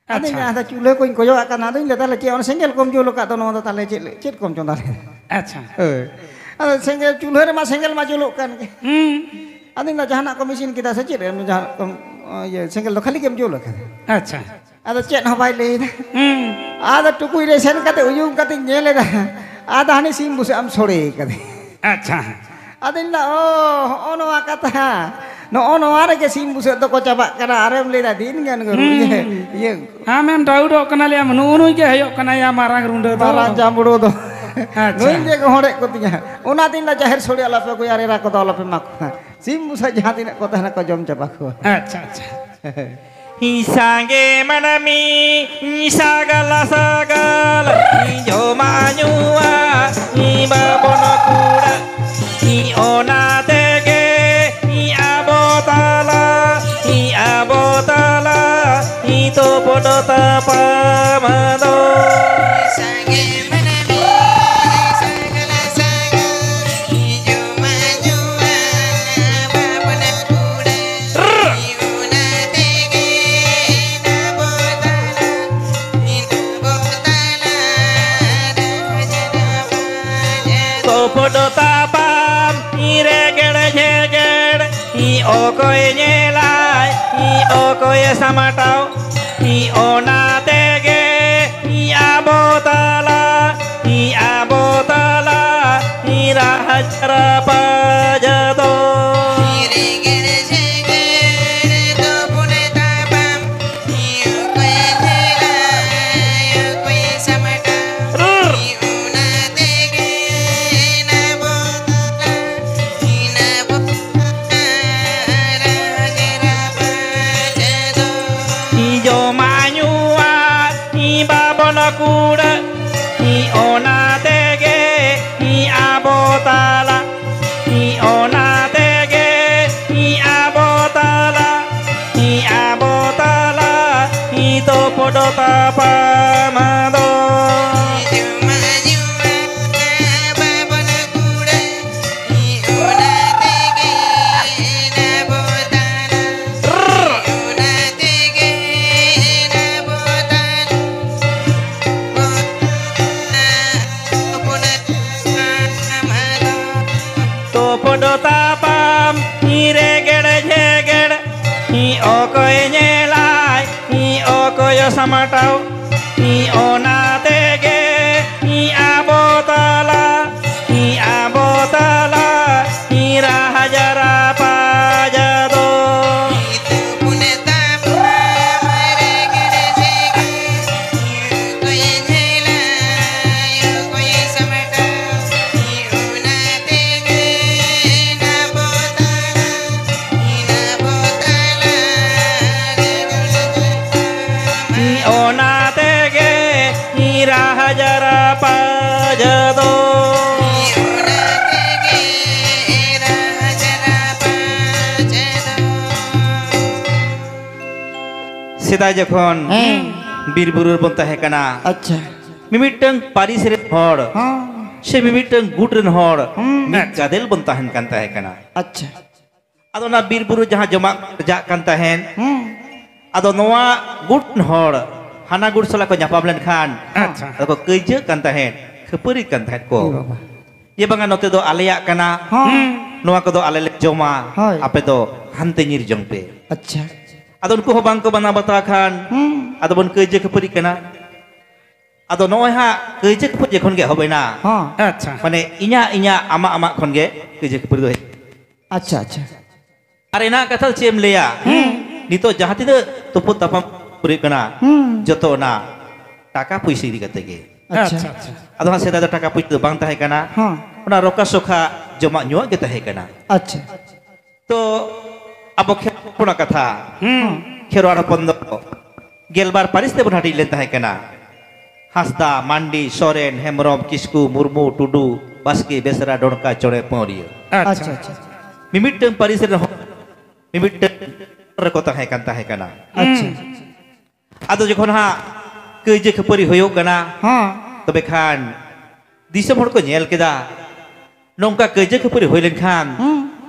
ᱟᱫᱚᱧ ᱟᱪᱪᱷᱟ᱾ ᱟᱫᱚ ᱪᱩᱞᱦᱟᱹ ᱠᱚᱧ ᱠᱚᱭᱚᱜ ᱟᱜ ᱠᱟᱱᱟ, ᱟᱫᱚᱧ ᱞᱟᱹᱭᱫᱟ, "ᱛᱟᱦᱞᱮ ᱪᱮᱫ ᱚᱱᱟ ᱥᱮᱸᱜᱮᱞ ᱠᱚᱢ ᱡᱩᱞ ᱟᱠᱟᱫ ᱫᱚ, ᱱᱚᱣᱟ ᱫᱚ ᱛᱟᱦᱞᱮ ᱪᱮᱫ, ᱪᱮᱫ ᱠᱚᱢ ᱪᱚᱸᱫᱟ ᱞᱮᱫᱟ?" ᱟᱪᱪᱷᱟ᱾ ᱦᱳᱭ᱾ ᱟᱫᱚ ᱥᱮᱸᱜᱮᱞ, ᱪᱩᱞᱦᱟᱹ ᱨᱮᱢᱟ ᱥᱮᱸᱜᱮᱞ ᱢᱟ ᱡᱩᱞᱩᱜ ᱠᱟᱱ ᱜᱮ᱾ ᱦᱩᱸ᱾ ᱟᱫᱚᱧ ᱞᱟᱹᱭᱫᱟ, "ᱡᱟᱦᱟᱱᱟᱜ ᱠᱚᱢ ᱤᱥᱤᱱ ᱠᱮᱫᱟ ᱥᱮ ᱪᱮᱫ? ᱮᱢ ᱡᱟᱦᱟᱱᱟᱜ ᱠᱚᱢ, ᱤᱭᱟᱹ, ᱥᱮᱸᱜᱮᱞ ᱫᱚ ᱠᱷᱟᱹᱞᱤ ᱜᱮᱢ ᱡᱩᱞ ᱟᱠᱟᱫᱟ?" ᱟᱪᱪᱷᱟ᱾ ᱟᱫᱚ ᱪᱮᱫ ᱦᱚᱸ ᱵᱟᱭ ᱞᱟᱹᱭᱫᱟ᱾ ᱦᱩᱸ᱾ ᱟᱫᱚ ᱴᱩᱠᱩᱡ ᱨᱮ ᱥᱮᱱ ᱠᱟᱛᱮ ᱩᱭᱩᱝ ᱠᱟᱛᱮᱧ ᱧᱮᱞ ᱮᱫᱟ, ᱟᱫᱚ ᱦᱟᱱᱮ ᱥᱤᱢ ᱵᱩᱥᱟᱹᱜ ᱮᱢ ᱥᱚᱲᱮ ᱠᱟᱫᱮ᱾ ᱟᱪᱪᱷᱟ᱾ ᱟᱫᱚᱧ ᱞᱟᱹᱭᱫᱟ, "ᱚ, ᱦᱚᱸᱜᱼᱚ ᱱᱚᱣᱟ ᱠᱟᱛᱷᱟ, ᱱᱚᱜᱼᱚ ᱱᱚᱣᱟ ᱨᱮᱜᱮ ᱥᱤᱢ ᱵᱩᱥᱟᱹᱜ ᱫᱚᱠᱚ ᱪᱟᱵᱟᱜ ᱠᱟᱱᱟ, ᱟᱨᱮᱢ ᱞᱟᱹᱭᱫᱟ ᱫᱤᱱ ᱜᱟᱱ ᱜᱮ ᱦᱩᱸ᱾ ᱤᱭᱟᱹ, ᱤᱭᱟᱹ, ᱟᱢᱮᱢ ᱰᱟᱣᱩᱴᱚᱜ ᱠᱟᱱᱟ, ᱞᱟᱹᱭᱟᱢ, "ᱱᱩᱜᱼᱩ ᱱᱩᱭ ᱜᱮ ᱦᱩᱭᱩᱜ ᱠᱟᱱᱟᱭᱟ ᱢᱟᱨᱟᱝ ᱨᱩᱸᱰᱟᱹ ᱫᱚ?" ᱢᱟᱨᱟᱝ ᱡᱟᱢᱵᱽᱲᱩ ᱫᱚ᱾ ᱟᱪᱪᱷᱟ᱾ ᱱᱩᱭ ᱜᱮ ᱜᱚᱦᱚᱲᱮᱫ ᱠᱚ ᱛᱤᱧᱟ᱾ ᱚᱱᱟ ᱫᱤᱱ ᱫᱚ ᱡᱟᱦᱮᱨ ᱥᱳᱲᱮ ᱟᱞᱚᱯᱮ ᱟᱹᱜᱩᱭᱟ, ᱟᱨ ᱮᱨᱟ ᱠᱚᱫᱚ ᱟᱞᱚᱯᱮ ᱮᱢᱟ ᱠᱚᱣᱟ᱾ ᱥᱤᱢ ᱵᱩᱥᱟᱹᱜ ᱡᱟᱦᱟᱸ ᱛᱤᱱᱟᱹᱜ ᱠᱚ ᱛᱟᱦᱮᱱᱟ ᱠᱚ ᱡᱚᱢ ᱪᱟᱵᱟ ᱠᱚᱣᱟ᱾ ᱟᱪᱪᱷᱟ, ᱟᱪᱪᱷᱟ᱾ ᱤᱧ ᱥᱟᱸᱜᱮ ᱢᱟᱹᱱᱢᱤ, ᱤᱧ ᱥᱟᱜᱟᱞᱟ ᱥᱟᱜᱟᱞ, ᱤᱧ ᱡᱚᱢᱟᱜ ᱧᱩᱣᱟᱜ, ᱤᱧ ᱵᱟᱵᱚᱱ ᱠᱩᱲᱟᱹ, ᱤᱧ ᱚᱱᱟ ᱛᱮᱜᱮ, ᱤᱧ ᱟᱵᱚ ᱛᱟᱞᱟ, ᱤᱧ ᱟᱵᱚ ᱛᱟᱞᱟ, ᱤᱧ ᱛᱚᱯᱚᱫ ᱛᱟᱯᱟᱢ ᱫᱚ᱾ ᱥᱟᱸᱜᱮ ᱢᱟᱹᱱᱢᱤ, ᱥᱟᱜᱟᱞᱟ ᱥᱟᱜᱟᱞ, ᱤᱧ ᱡᱚᱢᱟᱜ ᱧᱩᱣᱟᱜ, ᱵᱟᱵᱚᱱ ᱠᱩᱲᱟᱹ, ᱤᱧ ᱚᱱᱟ ᱛᱮᱜᱮ, ᱤᱧ ᱟᱵᱚ ᱛᱟᱞᱟ, ᱤᱧ ᱟᱵᱚ ᱛᱟᱞᱟ, ᱨᱟᱡᱽ ᱨᱟᱯᱟᱡ ᱫᱚ᱾ ᱛᱚᱯᱚᱫ ᱛᱟᱯᱟᱢ, ᱤᱧ ᱨᱮᱜᱮᱲ ᱡᱷᱮᱜᱮᱲ, ᱤᱧ ᱚᱠᱚᱭ ᱧᱮᱞᱟᱭ, ᱤᱧ ᱚᱠᱚᱭᱮ ᱥᱟᱢᱴᱟᱣ, ᱤᱧ ᱚᱱᱟ ᱛᱮᱜᱮ, ᱤᱧ ᱟᱵᱚ ᱛᱟᱞᱟ, ᱤᱧ ᱟᱵᱚ ᱛᱟᱞᱟ, ᱤᱧ ᱨᱟᱡᱽ ᱨᱟᱯᱟᱡ ᱫᱚ᱾ ᱨᱮᱜᱮᱲ ᱡᱷᱮᱜᱮᱲ ᱛᱚᱯᱚᱫ ᱛᱟᱯᱟᱢ, ᱤᱧ ᱚᱠᱚᱭᱮ ᱧᱮᱞᱟᱭ, ᱚᱠᱚᱭᱮ ᱥᱟᱢᱴᱟᱣ, ᱤᱧ ᱚᱱᱟ ᱛᱮᱜᱮ, ᱤᱧ ᱟᱵᱚ ᱛᱟᱞᱟ, ᱤᱧ ᱟᱵᱚ ᱛᱟᱞᱟ, ᱨᱟᱡᱽ ᱨᱟᱯᱟᱡ ᱫᱚ᱾ ᱡᱚᱢᱟᱜ ᱧᱩᱣᱟᱜ ᱥᱟᱢᱴᱟᱣ, ᱚᱱᱟ ᱛᱮᱜᱮ ᱟᱵᱚ ᱛᱟᱞᱟ, ᱟᱵᱚ ᱛᱟᱞᱟ ᱨᱟᱡᱽ ᱨᱟᱯᱟᱡ ᱫᱚ᱾ ᱚᱱᱟ ᱛᱮᱜᱮ ᱨᱟᱡᱽ ᱨᱟᱯᱟᱡ ᱫᱚ᱾ ᱥᱮᱫᱟᱭ ᱡᱚᱠᱷᱚᱱ ᱦᱮᱸ᱾ ᱵᱤᱨ ᱵᱩᱨᱩ ᱨᱮᱵᱚᱱ ᱛᱟᱦᱮᱸ ᱠᱟᱱᱟ, ᱟᱪᱪᱷᱟ᱾ ᱢᱤᱢᱤᱫᱴᱟᱝ ᱯᱟᱹᱨᱤᱥ ᱨᱮᱱ ᱦᱚᱲ ᱦᱚᱸ᱾ ᱥᱮ ᱢᱤᱢᱤᱫᱴᱟᱝ ᱜᱩᱴ ᱨᱮᱱ ᱦᱚᱲ ᱦᱩᱸ᱾ ᱢᱤᱫ ᱜᱟᱫᱮᱞ ᱵᱚᱱ ᱛᱟᱦᱮᱱ ᱠᱟᱱ ᱛᱟᱦᱮᱸ ᱠᱟᱱᱟ᱾ ᱟᱪᱪᱷᱟ᱾ ᱟᱫᱚ ᱚᱱᱟ ᱵᱤᱨ ᱵᱩᱨᱩ ᱡᱟᱦᱟᱸ ᱡᱚᱢᱟᱜ ᱠᱚ ᱟᱨᱡᱟᱜ ᱠᱟᱱ ᱛᱟᱦᱮᱸᱱ, ᱦᱩᱸ᱾ ᱟᱫᱚ ᱱᱚᱣᱟ ᱜᱩᱴ ᱨᱮᱱ ᱦᱚᱲ ᱦᱟᱱᱟ ᱜᱩᱴ ᱥᱟᱞᱟᱜ ᱠᱚ ᱧᱟᱯᱟᱢ ᱞᱮᱱᱠᱷᱟᱱ, ᱟᱪᱪᱷᱟ᱾ ᱟᱫᱚ ᱠᱚ ᱠᱟᱹᱭᱡᱟᱹᱜ ᱠᱟᱱ ᱛᱟᱦᱮᱸᱫ, ᱠᱷᱟᱹᱯᱟᱹᱨᱤᱜ ᱠᱟᱱ ᱛᱟᱦᱮᱸᱫ ᱠᱚ᱾ ᱮ ᱵᱟᱵᱟ᱾ ᱡᱮ ᱵᱟᱝᱟ, ᱱᱚᱛᱮ ᱫᱚ ᱟᱞᱮᱭᱟᱜ ᱠᱟᱱᱟ, ᱦᱚᱸ᱾ ᱱᱚᱣᱟ ᱠᱚᱫᱚ ᱟᱞᱮ ᱞᱮ ᱡᱚᱢᱟ, ᱦᱳᱭ᱾ ᱟᱯᱮ ᱫᱚ ᱦᱟᱱᱛᱮ ᱧᱤᱨ ᱡᱚᱝ ᱯᱮ᱾ ᱟᱪᱪᱷᱟ᱾ ᱟᱫᱚ ᱩᱱᱠᱩ ᱦᱚᱸ ᱵᱟᱝ ᱠᱚ ᱢᱟᱱᱟᱣ ᱵᱟᱛᱟᱣ ᱠᱷᱟᱱ, ᱦᱩᱸ᱾ ᱟᱫᱚ ᱵᱚᱱ ᱠᱟᱹᱭᱡᱟᱹ ᱠᱷᱟᱹᱯᱟᱹᱨᱤᱜ ᱠᱟᱱᱟ᱾ ᱟᱫᱚ ᱱᱚᱜᱼᱚᱭ ᱦᱟᱸᱜ ᱠᱟᱹᱭᱡᱟᱹ ᱠᱷᱟᱹᱯᱟᱹᱨᱤ ᱡᱚᱠᱷᱚᱱ ᱜᱮ ᱮᱦᱚᱵ ᱮᱱᱟ, ᱦᱚᱸ᱾ ᱟᱪᱪᱷᱟ᱾ ᱢᱟᱱᱮ ᱤᱧᱟᱹᱜ, ᱤᱧᱟᱹᱜ, ᱟᱢᱟᱜ, ᱟᱢᱟᱜ ᱠᱷᱚᱱ ᱜᱮ ᱠᱟᱹᱭᱡᱟᱹ ᱠᱷᱟᱹᱯᱟᱹᱨᱤ ᱫᱚ ᱦᱮᱡ᱾ ᱟᱪᱪᱷᱟ, ᱟᱪᱪᱷᱟ᱾ ᱟᱨ ᱮᱱᱟᱜ ᱠᱟᱛᱷᱟ ᱫᱚ ᱪᱮᱫ ᱮᱢ ᱞᱟᱹᱭᱟ? ᱦᱩᱸ᱾ ᱱᱤᱛᱚᱜ ᱡᱟᱦᱟᱸ ᱛᱤᱱᱟᱹᱜ ᱛᱩᱯᱩᱫ ᱛᱟᱯᱟᱢ ᱦᱩᱭᱩᱜ ᱠᱟᱱᱟ, ᱦᱩᱸ᱾ ᱡᱚᱛᱚ ᱚᱱᱟ ᱴᱟᱠᱟ ᱯᱩᱭᱥᱟᱹ ᱤᱫᱤ ᱠᱟᱛᱮ ᱜᱮ᱾ ᱟᱪᱪᱷᱟ᱾ ᱟᱪᱪᱷᱟ, ᱟᱪᱪᱷᱟ᱾ ᱟᱫᱚ ᱦᱟᱸᱜ ᱥᱮᱫᱟᱭ ᱫᱚ ᱴᱟᱠᱟ ᱯᱩᱭᱥᱟᱹ ᱫᱚ ᱵᱟᱝ ᱛᱟᱦᱮᱸ ᱠᱟᱱᱟ᱾ ᱦᱚᱸ᱾ ᱚᱱᱟ ᱨᱚᱠᱟ ᱥᱚᱠᱷᱟ ᱡᱚᱢᱟᱜ ᱧᱩᱣᱟᱜ ᱜᱮ ᱛᱟᱦᱮᱸ ᱠᱟᱱᱟ᱾ ᱟᱪᱪᱷᱟ᱾ ᱛᱚ ᱟᱵᱚ ᱠᱷᱮᱨᱣᱟᱲ ᱦᱚᱯᱚᱱᱟᱜ ᱠᱟᱛᱷᱟ, ᱦᱩᱸ᱾ ᱠᱷᱮᱨᱣᱟᱲ ᱦᱚᱯᱚᱱ ᱫᱚ ᱜᱮᱞᱵᱟᱨ ᱯᱟᱹᱨᱤᱥ ᱛᱮᱵᱚᱱ ᱦᱟᱹᱴᱤᱧ ᱞᱮᱱ ᱛᱟᱦᱮᱸ ᱠᱟᱱᱟ᱾ ᱦᱟᱸᱥᱫᱟ, ᱢᱟᱱᱰᱤ, ᱥᱚᱨᱮᱱ, ᱦᱮᱢᱵᱨᱚᱢ, ᱠᱤᱥᱠᱩ, ᱢᱩᱨᱢᱩ, ᱴᱩᱰᱩ, ᱵᱟᱥᱠᱮ, ᱵᱮᱥᱨᱟ, ᱰᱚᱱᱠᱟ, ᱪᱚᱬᱮ, ᱯᱟᱹᱣᱨᱤᱭᱟᱹ᱾ ᱟᱪᱪᱷᱟ᱾ ᱟᱪᱪᱷᱟ, ᱟᱪᱪᱷᱟ᱾ ᱢᱤᱢᱤᱫᱴᱟᱝ ᱯᱟᱹᱨᱤᱥ ᱨᱮᱱ ᱦᱚᱲ ᱢᱤᱢᱤᱫᱴᱟᱝ ᱨᱮᱠᱚ ᱛᱟᱦᱮᱸ ᱠᱟᱱ ᱛᱟᱦᱮᱸ ᱠᱟᱱᱟ᱾ ᱟᱪᱪᱷᱟ᱾ ᱦᱩᱸ᱾ ᱟᱫᱚ ᱡᱚᱠᱷᱚᱱ ᱦᱟᱸᱜ ᱠᱟᱹᱭᱡᱟᱹ ᱠᱷᱟᱹᱯᱟᱹᱨᱤ ᱦᱩᱭᱩᱜ ᱠᱟᱱᱟ, ᱦᱚᱸ᱾ ᱛᱚᱵᱮ ᱠᱷᱟᱱ ᱫᱤᱥᱚᱢ ᱦᱚᱲ ᱠᱚ ᱧᱮᱞ ᱠᱮᱫᱟ, ᱱᱚᱝᱠᱟ ᱠᱟᱹᱭᱡᱟᱹ ᱠᱷᱟᱹᱯᱟᱹᱨᱤ ᱦᱩᱭ ᱞᱮᱱᱠᱷᱟᱱ ᱦᱩᱸ᱾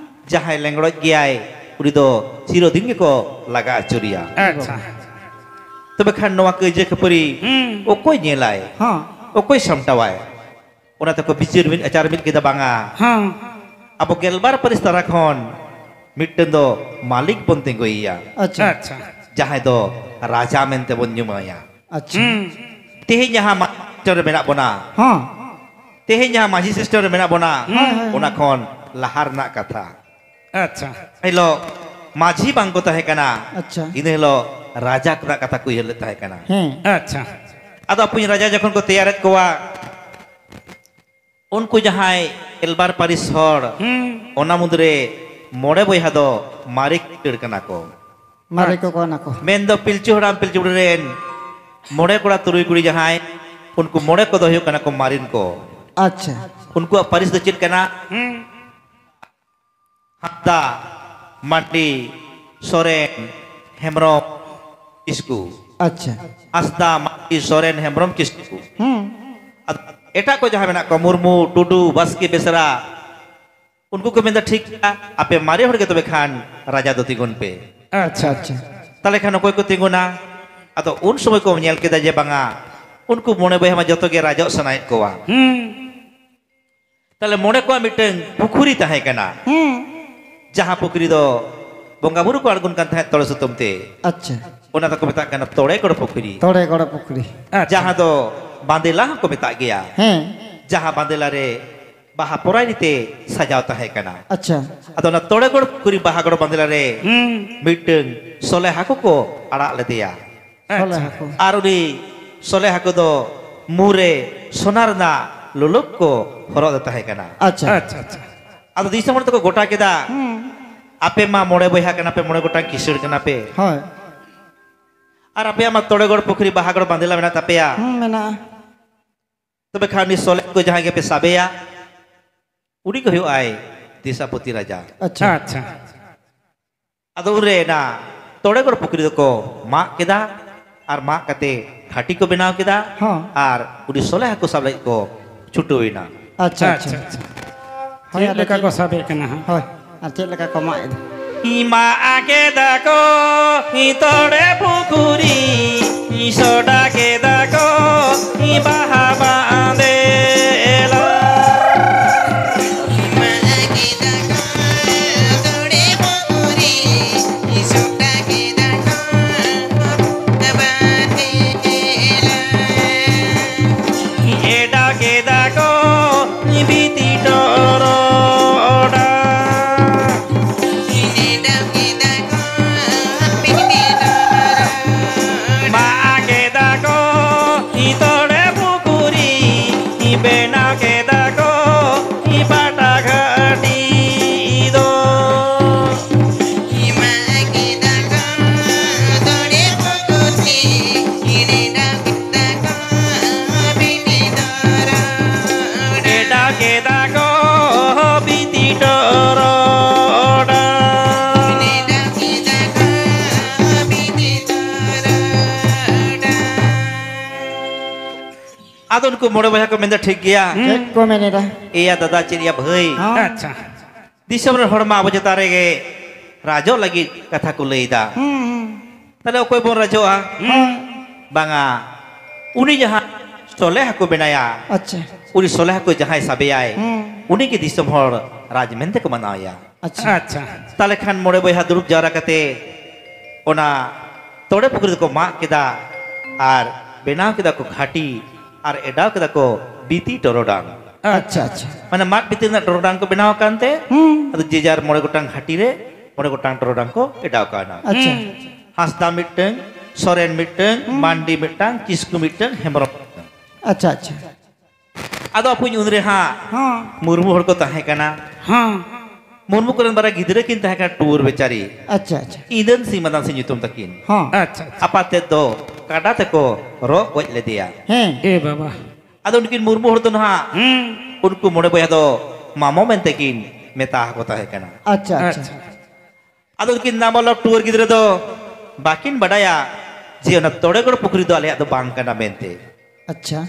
ᱡᱟᱦᱟᱸᱭ ᱞᱮᱸᱜᱲᱚᱡ ᱜᱮᱭᱟᱭ, ᱩᱱᱤ ᱫᱚ ᱪᱤᱨᱚᱫᱤᱱ ᱜᱮᱠᱚ ᱞᱟᱜᱟ ᱟᱹᱪᱩᱨᱮᱭᱟ᱾ ᱟᱪᱪᱷᱟ᱾ ᱛᱚᱵᱮ ᱠᱷᱟᱱ ᱱᱚᱣᱟ ᱠᱟᱹᱭᱡᱟᱹ ᱠᱷᱟᱹᱯᱟᱹᱨᱤ ᱦᱩᱸ᱾ ᱚᱠᱚᱭ ᱧᱮᱞᱟᱭ? ᱦᱚᱸ᱾ ᱚᱠᱚᱭ ᱥᱟᱢᱴᱟᱣᱟᱭ? ᱚᱱᱟ ᱛᱮᱠᱚ ᱵᱤᱪᱟᱹᱨ ᱢᱤᱫ ᱟᱪᱟᱨ ᱢᱤᱫ ᱠᱮᱫᱟ, ᱵᱟᱝᱟ᱾ ᱦᱚᱸ᱾ ᱟᱵᱚ ᱜᱮᱞᱵᱟᱨ ᱯᱟᱹᱨᱤᱥ ᱛᱟᱞᱟ ᱠᱷᱚᱱ ᱢᱤᱫᱴᱟᱝ ᱫᱚ ᱢᱟᱹᱞᱤᱠ ᱵᱚᱱ ᱛᱤᱸᱜᱩᱭᱮᱭᱟ᱾ ᱟᱪᱪᱷᱟ᱾ ᱟᱪᱪᱷᱟ᱾ ᱡᱟᱦᱟᱸᱭ ᱫᱚ ᱨᱟᱡᱟ ᱢᱮᱱᱛᱮ ᱵᱚᱱ ᱧᱩᱢᱟᱭᱟ᱾ ᱟᱪᱪᱷᱟ᱾ ᱦᱩᱸ᱾ ᱛᱮᱦᱮᱧ ᱡᱟᱦᱟᱸ ᱢᱟᱹᱡᱷᱤ system ᱨᱮ ᱢᱮᱱᱟᱜ ᱵᱚᱱᱟ, ᱦᱚᱸ᱾ ᱛᱮᱦᱮᱧ ᱡᱟᱦᱟᱸ ᱢᱟᱹᱡᱷᱤ system ᱨᱮ ᱢᱮᱱᱟᱜ ᱵᱚᱱᱟ, ᱦᱳᱭ, ᱦᱳᱭ, ᱚᱱᱟ ᱦᱳᱭ᱾ ᱠᱷᱚᱱ ᱞᱟᱦᱟ ᱨᱮᱱᱟᱜ ᱠᱟᱛᱷᱟ᱾ ᱟᱪᱪᱷᱟ᱾ ᱦᱤᱞᱳᱜ ᱢᱟᱹᱡᱷᱤ ᱵᱟᱝ ᱠᱚ ᱛᱟᱦᱮᱸ ᱠᱟᱱᱟ, ᱟᱪᱪᱷᱟ᱾ ᱤᱱᱟᱹ ᱦᱤᱞᱳᱜ ᱨᱟᱡᱟ ᱠᱚᱨᱮᱱᱟᱜ ᱠᱟᱛᱷᱟ ᱠᱚ ᱩᱭᱦᱟᱹᱨ ᱞᱮᱫ ᱛᱟᱦᱮᱸ ᱠᱟᱱᱟ᱾ ᱦᱮᱸ᱾ ᱟᱪᱪᱷᱟ᱾ ᱟᱫᱚ ᱟᱯᱩᱧ ᱨᱟᱡᱟ ᱡᱚᱠᱷᱚᱱ ᱠᱚ ᱛᱮᱭᱟᱨᱮᱫ ᱠᱚᱣᱟ, ᱩᱱᱠᱩ ᱡᱟᱦᱟᱸᱭ ᱜᱮᱞᱵᱟᱨ ᱯᱟᱹᱨᱤᱥ ᱦᱚᱲ, ᱦᱩᱸ᱾ ᱚᱱᱟ ᱢᱩᱫᱽᱨᱮ ᱢᱚᱬᱮ ᱵᱚᱭᱦᱟ ᱫᱚ ᱢᱟᱨᱮ ᱠᱤᱥᱟᱹᱬ ᱠᱟᱱᱟ ᱠᱚ᱾ ᱢᱟᱨᱮ ᱠᱚ ᱠᱟᱱᱟ ᱠᱚ᱾ ᱢᱮᱱᱫᱚ ᱯᱤᱞᱪᱩ ᱦᱟᱲᱟᱢ ᱯᱤᱞᱪᱩ ᱵᱩᱲᱦᱤ ᱨᱮᱱ ᱢᱚᱬᱮ ᱠᱚᱲᱟ ᱛᱩᱨᱩᱭ ᱠᱩᱲᱤ ᱡᱟᱦᱟᱸᱭ, ᱩᱱᱠᱩ ᱢᱚᱬᱮ ᱠᱚᱫᱚ ᱦᱩᱭᱩᱜ ᱠᱟᱱᱟ ᱠᱚ ᱢᱟᱨᱮᱱ ᱠᱚ᱾ ᱟᱪᱪᱷᱟ᱾ ᱩᱱᱠᱩᱣᱟᱜ ᱯᱟᱹᱨᱤᱥ ᱫᱚ ᱪᱮᱫ ᱠᱟᱱᱟ? ᱦᱩᱸ᱾ ᱦᱟᱸᱥᱫᱟ, ᱢᱟᱱᱰᱤ, ᱥᱚᱨᱮᱱ, ᱦᱮᱢᱵᱨᱚᱢ, ᱠᱤᱥᱠᱩ᱾ ᱟᱪᱪᱷᱟ᱾ ᱦᱟᱸᱥᱫᱟ, ᱢᱟᱱᱰᱤ, ᱥᱚᱨᱮᱱ, ᱦᱮᱢᱵᱨᱚᱢ, ᱠᱤᱥᱠᱩ᱾ ᱦᱩᱸ᱾ ᱟᱫᱚ ᱮᱴᱟᱜ ᱠᱚ ᱡᱟᱦᱟᱸ ᱢᱮᱱᱟᱜ ᱠᱚᱣᱟ, ᱢᱩᱨᱢᱩ, ᱴᱩᱰᱩ, ᱵᱟᱥᱠᱮ, ᱵᱮᱥᱨᱟ, ᱩᱱᱠᱩ ᱠᱚ ᱢᱮᱱᱫᱟ, "ᱴᱷᱤᱠ ᱜᱮᱭᱟ, ᱟᱯᱮ ᱢᱟᱨᱮ ᱦᱚᱲ ᱜᱮ ᱛᱚᱵᱮ ᱠᱷᱟᱱ ᱨᱟᱡᱟ ᱫᱚ ᱛᱤᱸᱜᱩᱱ ᱯᱮ᱾" ᱟᱪᱪᱷᱟ, ᱟᱪᱪᱷᱟ᱾ ᱛᱟᱦᱞᱮ ᱠᱷᱟᱱ ᱚᱠᱚᱭ ᱠᱚ ᱛᱤᱸᱜᱩᱱᱟ? ᱟᱫᱚ ᱩᱱ ᱥᱚᱢᱚᱭ ᱠᱚ ᱧᱮᱞ ᱠᱮᱫᱟ ᱡᱮ ᱵᱟᱝᱟ, ᱩᱱᱠᱩ ᱢᱚᱬᱮ ᱵᱚᱭᱦᱟ ᱢᱟ ᱡᱚᱛᱚ ᱜᱮ ᱨᱟᱡᱚᱜ ᱥᱟᱱᱟᱭᱮᱫ ᱠᱚᱣᱟ᱾ ᱦᱩᱸ᱾ ᱛᱟᱦᱞᱮ ᱢᱚᱬᱮ ᱠᱚᱣᱟᱜ ᱢᱤᱫᱴᱟᱝ ᱯᱩᱠᱷᱩᱨᱤ ᱛᱟᱦᱮᱸ ᱠᱟᱱᱟ᱾ ᱦᱩᱸ᱾ ᱡᱟᱦᱟᱸ ᱯᱩᱠᱷᱨᱤ ᱫᱚ ᱵᱚᱸᱜᱟ ᱵᱩᱨᱩ ᱠᱚ ᱟᱬᱜᱚᱱ ᱠᱟᱱ ᱛᱟᱦᱮᱸᱫ ᱛᱚᱲᱮ ᱥᱩᱛᱟᱹᱢ ᱛᱮ᱾ ᱟᱪᱪᱷᱟ᱾ ᱚᱱᱟ ᱫᱚᱠᱚ ᱢᱮᱛᱟᱜ ᱠᱟᱱᱟ ᱛᱚᱲᱮ ᱜᱚᱲ ᱯᱩᱠᱷᱨᱤ᱾ ᱛᱚᱲᱮ ᱜᱚᱲ ᱯᱩᱠᱷᱨᱤ᱾ ᱟᱪᱪᱷᱟ᱾ ᱡᱟᱦᱟᱸ ᱫᱚ ᱵᱟᱸᱫᱮᱞᱟ ᱦᱚᱸᱠᱚ ᱢᱮᱛᱟᱜ ᱜᱮᱭᱟ᱾ ᱦᱮᱸ᱾ ᱡᱟᱦᱟᱸ ᱵᱟᱸᱫᱮᱞᱟ ᱨᱮ ᱵᱟᱦᱟ ᱯᱚᱨᱟᱭᱱᱤ ᱛᱮ ᱥᱟᱡᱟᱣ ᱛᱟᱦᱮᱸ ᱠᱟᱱᱟ᱾ ᱟᱪᱪᱷᱟ᱾ ᱟᱫᱚ ᱚᱱᱟ ᱛᱚᱲᱮ ᱜᱚᱲ ᱯᱩᱠᱷᱨᱤ ᱵᱟᱦᱟ ᱜᱚᱲ ᱵᱟᱸᱫᱮᱞᱟ ᱨᱮ ᱦᱩᱸ᱾ ᱢᱤᱫᱴᱟᱝ ᱥᱚᱞᱮ ᱦᱟᱹᱠᱩ ᱠᱚ ᱟᱲᱟᱜ ᱞᱮᱫᱮᱭᱟ᱾ ᱥᱚᱞᱮ ᱟᱪᱪᱷᱟ᱾ ᱦᱟᱹᱠᱩ᱾ ᱟᱨ ᱩᱱᱤ ᱥᱚᱞᱮ ᱦᱟᱹᱠᱩ ᱫᱚ ᱢᱩ ᱨᱮ ᱥᱚᱱᱟ ᱨᱮᱱᱟᱜ ᱞᱩᱞᱩᱠ ᱠᱚ ᱦᱚᱨᱚᱜ ᱮ ᱛᱟᱦᱮᱸ ᱠᱟᱱᱟ᱾ ᱟᱪᱪᱷᱟ᱾ ᱟᱪᱪᱷᱟ, ᱟᱪᱪᱷᱟ᱾ ᱟᱫᱚ ᱫᱤᱥᱚᱢ ᱦᱚᱲ ᱛᱮᱠᱚ ᱜᱚᱴᱟ ᱠᱮᱫᱟ, ᱦᱩᱸ᱾ ᱟᱯᱮ ᱢᱟ ᱢᱚᱬᱮ ᱵᱚᱭᱦᱟ ᱠᱟᱱᱟ ᱯᱮ, ᱢᱚᱬᱮ ᱜᱚᱴᱟᱝ ᱠᱤᱥᱟᱹᱬ ᱠᱟᱱᱟ ᱯᱮ᱾ ᱦᱳᱭ᱾ ᱟᱨ ᱟᱯᱮᱭᱟᱜ ᱢᱟ ᱛᱚᱲᱮᱜᱚᱲ ᱯᱩᱠᱷᱨᱤ ᱵᱟᱦᱟᱜᱚᱲ ᱵᱟᱸᱫᱮᱞᱟ ᱢᱮᱱᱟᱜ ᱛᱟᱯᱮᱭᱟ᱾ ᱦᱩᱸ, ᱢᱮᱱᱟᱜᱼᱟ᱾ ᱛᱚᱵᱮ ᱠᱷᱟᱱ ᱩᱱᱤ ᱥᱚᱞᱮ ᱠᱚ ᱡᱟᱦᱟᱸᱭ ᱜᱮᱯᱮ ᱥᱟᱵᱮᱭᱟ, ᱩᱱᱤ ᱜᱮ ᱦᱩᱭᱩᱜᱼᱟᱭ ᱫᱤᱥᱟᱯᱚᱛᱤ ᱨᱟᱡᱟ᱾ ᱟᱪᱪᱷᱟ᱾ ᱟᱪᱪᱷᱟ᱾ ᱟᱫᱚ ᱩᱱᱨᱮ ᱚᱱᱟ ᱛᱚᱲᱮᱜᱚᱲ ᱯᱩᱠᱷᱨᱤ ᱫᱚᱠᱚ ᱢᱟᱜ ᱠᱮᱫᱟ, ᱟᱨ ᱢᱟᱜ ᱠᱟᱛᱮ ᱜᱷᱟᱴᱤ ᱠᱚ ᱵᱮᱱᱟᱣ ᱠᱮᱫᱟ, ᱦᱚᱸ᱾ ᱟᱨ ᱩᱱᱤ ᱥᱚᱞᱮ ᱦᱟᱹᱠᱩ ᱥᱟᱵ ᱞᱟᱹᱜᱤᱫ ᱠᱚ ᱪᱷᱩᱴᱟᱹᱣ ᱮᱱᱟ᱾ ᱟᱪᱪᱷᱟ, ᱟᱪᱪᱷᱟ, ᱟᱪᱪᱷᱟ᱾ ᱟᱪᱪᱷᱟ᱾ ᱦᱳᱭ, ᱪᱮᱫ ᱟᱫᱚ ᱞᱮᱠᱟ ᱪᱮᱫ ᱠᱚ ᱥᱟᱵᱮᱫ ᱠᱟᱱᱟ ᱦᱟᱸᱜ? ᱦᱳᱭ, ᱟᱨ ᱪᱮᱫ ᱞᱮᱠᱟ ᱠᱚ ᱢᱟᱜ ᱮᱫᱟ? ᱢᱟᱜ ᱠᱮᱫᱟ ᱠᱚ ᱛᱚᱲᱮ ᱯᱩᱠᱷᱨᱤ, ᱥᱚᱰᱟ ᱠᱮᱫᱟ ᱠᱚ ᱵᱟᱦᱟ ᱵᱟᱸᱫᱮᱞᱟ᱾ ᱢᱟᱜ ᱠᱮᱫᱟ ᱠᱚ ᱛᱚᱲᱮ ᱯᱩᱠᱷᱨᱤ, ᱥᱚᱰᱟ ᱠᱮᱫᱟ ᱠᱚ ᱵᱮᱱᱟᱣ ᱠᱮᱫᱟ ᱠᱚ ᱯᱟᱴᱟ ᱜᱷᱟᱴᱤ ᱫᱚ᱾ ᱮᱢᱟ ᱠᱮᱫᱟ ᱠᱚ ᱛᱚᱲᱮ ᱯᱩᱠᱩᱛᱤ, ᱮᱰᱟᱣ ᱠᱮᱫᱟ ᱠᱚ ᱵᱤᱱᱤ ᱫᱚᱨᱚᱰᱟ᱾ ᱮᱰᱟᱣ ᱠᱮᱫᱟ ᱠᱚ ᱵᱤᱱᱤ ᱫᱚᱨᱚᱰᱟ᱾ ᱮᱰᱟᱣ ᱠᱮᱫᱟ ᱠᱚ ᱵᱤᱱᱤ ᱫᱚᱨᱚᱰᱟ᱾ ᱟᱫᱚ ᱩᱱᱠᱩ ᱢᱚᱬᱮ ᱵᱚᱭᱦᱟ ᱠᱚ ᱢᱮᱱᱫᱟ, "ᱴᱷᱤᱠ ᱜᱮᱭᱟ, ᱦᱩᱸ᱾ ᱪᱮᱫ ᱠᱚ ᱢᱮᱱᱮᱫᱟ? ᱮᱭᱟ ᱫᱟᱫᱟ, ᱪᱮᱫ ᱭᱟ ᱵᱷᱟᱹᱭ? ᱦᱚᱸ᱾ ᱟᱪᱪᱷᱟ᱾ ᱫᱤᱥᱚᱢ ᱨᱮᱱ ᱦᱚᱲ ᱢᱟ ᱟᱵᱚ ᱪᱮᱛᱟᱱ ᱨᱮᱜᱮ ᱨᱟᱡᱚᱜ ᱞᱟᱹᱜᱤᱫ ᱠᱟᱛᱷᱟ ᱠᱚ ᱞᱟᱹᱭᱫᱟ᱾ ᱦᱩᱸ, ᱦᱩᱸ᱾ ᱛᱟᱦᱞᱮ ᱚᱠᱚᱭ ᱵᱚᱱ ᱨᱟᱡᱚᱜᱼᱟ?" ᱦᱩᱸ᱾ ᱵᱟᱝᱟ, ᱩᱱᱤ ᱡᱟᱦᱟᱸ ᱥᱚᱞᱮ ᱦᱟᱹᱠᱩ ᱢᱮᱱᱟᱭᱟ, ᱟᱪᱪᱷᱟ᱾ ᱩᱱᱤ ᱥᱚᱞᱮ ᱦᱟᱹᱠᱩ ᱡᱟᱦᱟᱸᱭ ᱥᱟᱵᱮᱭᱟᱭ, ᱦᱩᱸ᱾ ᱩᱱᱤ ᱜᱮ ᱫᱤᱥᱚᱢ ᱦᱚᱲ ᱨᱟᱡᱽ ᱢᱮᱱᱛᱮ ᱠᱚ ᱢᱟᱱᱟᱣᱮᱭᱟ᱾ ᱟᱪᱪᱷᱟ᱾ ᱟᱪᱪᱷᱟ᱾ ᱛᱟᱦᱞᱮ ᱠᱷᱟᱱ ᱢᱚᱬᱮ ᱵᱚᱭᱦᱟ ᱫᱩᱲᱩᱵ ᱡᱟᱣᱨᱟ ᱠᱟᱛᱮ ᱚᱱᱟ ᱛᱚᱲᱮ ᱯᱩᱠᱷᱨᱤ ᱫᱚᱠᱚ ᱢᱟᱜ ᱠᱮᱫᱟ ᱟᱨ ᱵᱮᱱᱟᱣ ᱠᱮᱫᱟ ᱠᱚ ᱜᱷᱟᱴᱤ ᱟᱨ ᱮᱰᱟᱣ ᱠᱮᱫᱟ ᱠᱚ ᱵᱤᱛᱤ ᱴᱚᱨᱚᱰᱟᱝ᱾ ᱟᱪᱪᱷᱟ, ᱟᱪᱪᱷᱟ᱾ ᱢᱟᱱᱮ ᱢᱟᱫ ᱵᱤᱛᱤ ᱨᱮᱱᱟᱜ ᱴᱚᱨᱚᱰᱟᱝ ᱠᱚ ᱵᱮᱱᱟᱣ ᱟᱠᱟᱱ ᱛᱮ, ᱦᱩᱸ᱾ ᱟᱫᱚ ᱡᱮ ᱡᱟᱨ ᱢᱚᱬᱮ ᱜᱚᱴᱟᱝ ᱜᱷᱟᱴᱤ ᱨᱮ ᱢᱚᱬᱮ ᱜᱚᱴᱟᱝ ᱴᱚᱨᱚᱰᱟᱝ ᱠᱚ ᱮᱰᱟᱣ ᱠᱟᱣᱱᱟ᱾ ᱟᱪᱪᱷᱟ᱾ ᱦᱩᱸ᱾ ᱦᱟᱸᱥᱫᱟ ᱢᱤᱫᱴᱟᱝ, ᱥᱚᱨᱮᱱ ᱢᱤᱫᱴᱟᱝ, ᱦᱩᱸ᱾ ᱢᱟᱱᱰᱤ ᱢᱤᱫᱴᱟᱝ, ᱠᱤᱥᱠᱩ ᱢᱤᱫᱴᱟᱝ, ᱦᱮᱢᱵᱨᱚᱢ ᱢᱤᱫᱴᱟᱝ᱾ ᱟᱪᱪᱷᱟ, ᱟᱪᱪᱷᱟ᱾ ᱟᱫᱚ ᱟᱯᱩᱧ ᱩᱱᱨᱮ ᱦᱟᱸᱜ ᱦᱚᱸ᱾ ᱢᱩᱨᱢᱩ ᱦᱚᱲ ᱠᱚ ᱛᱟᱦᱮᱸ ᱠᱟᱱᱟ᱾ ᱦᱚᱸ᱾ ᱢᱩᱨᱢᱩ ᱠᱚᱨᱮᱱ ᱵᱟᱨᱭᱟ ᱜᱤᱫᱽᱨᱟᱹ ᱠᱤᱱ ᱛᱟᱦᱮᱸ ᱠᱟᱱᱟ, ᱴᱩᱣᱟᱹᱨ ᱵᱮᱪᱟᱨᱤ᱾ ᱟᱪᱪᱷᱟ, ᱟᱪᱪᱷᱟ᱾ ᱤᱸᱫᱟᱹᱱ ᱥᱤᱝ ᱢᱟᱫᱟᱱ ᱥᱤᱝ ᱧᱩᱛᱩᱢ ᱛᱟᱹᱠᱤᱱ᱾ ᱦᱚᱸ᱾ ᱟᱪᱪᱷᱟ, ᱟᱪᱪᱷᱟ᱾ ᱟᱯᱟᱛ ᱛᱮᱫ ᱫᱚ ᱠᱟᱰᱟ ᱛᱮᱠᱚ ᱨᱚᱜ ᱜᱚᱡ ᱞᱮᱫᱮᱭᱟ᱾ ᱦᱮᱸ᱾ ᱮ ᱵᱟᱵᱟ᱾ ᱟᱫᱚ ᱩᱱᱠᱤᱱ ᱢᱩᱨᱢᱩ ᱦᱚᱲ ᱫᱚ ᱱᱟᱦᱟᱜ ᱦᱩᱸ᱾ ᱩᱱᱠᱩ ᱢᱚᱬᱮ ᱵᱚᱭᱦᱟ ᱫᱚ ᱢᱟᱢᱚ ᱢᱮᱱᱛᱮ ᱠᱤᱱ ᱢᱮᱛᱟ ᱟᱠᱚ ᱛᱟᱦᱮᱸ ᱠᱟᱱᱟ᱾ ᱟᱪᱪᱷᱟ, ᱟᱪᱪᱷᱟ᱾ ᱟᱪᱪᱷᱟ᱾ ᱟᱫᱚ ᱩᱱᱠᱤᱱ ᱱᱟᱵᱟᱞᱚᱠ ᱴᱩᱣᱟᱹᱨ ᱜᱤᱫᱽᱨᱟᱹ ᱫᱚ ᱵᱟᱹᱠᱤᱱ ᱵᱟᱰᱟᱭᱟ ᱡᱮ ᱚᱱᱟ ᱛᱚᱲᱮᱜᱚᱲ ᱯᱩᱠᱷᱨᱤ ᱫᱚ ᱟᱞᱮᱭᱟᱜ ᱫᱚ ᱵᱟᱝ ᱠᱟᱱᱟ ᱢᱮᱱᱛᱮ᱾ ᱟᱪᱪᱷᱟ᱾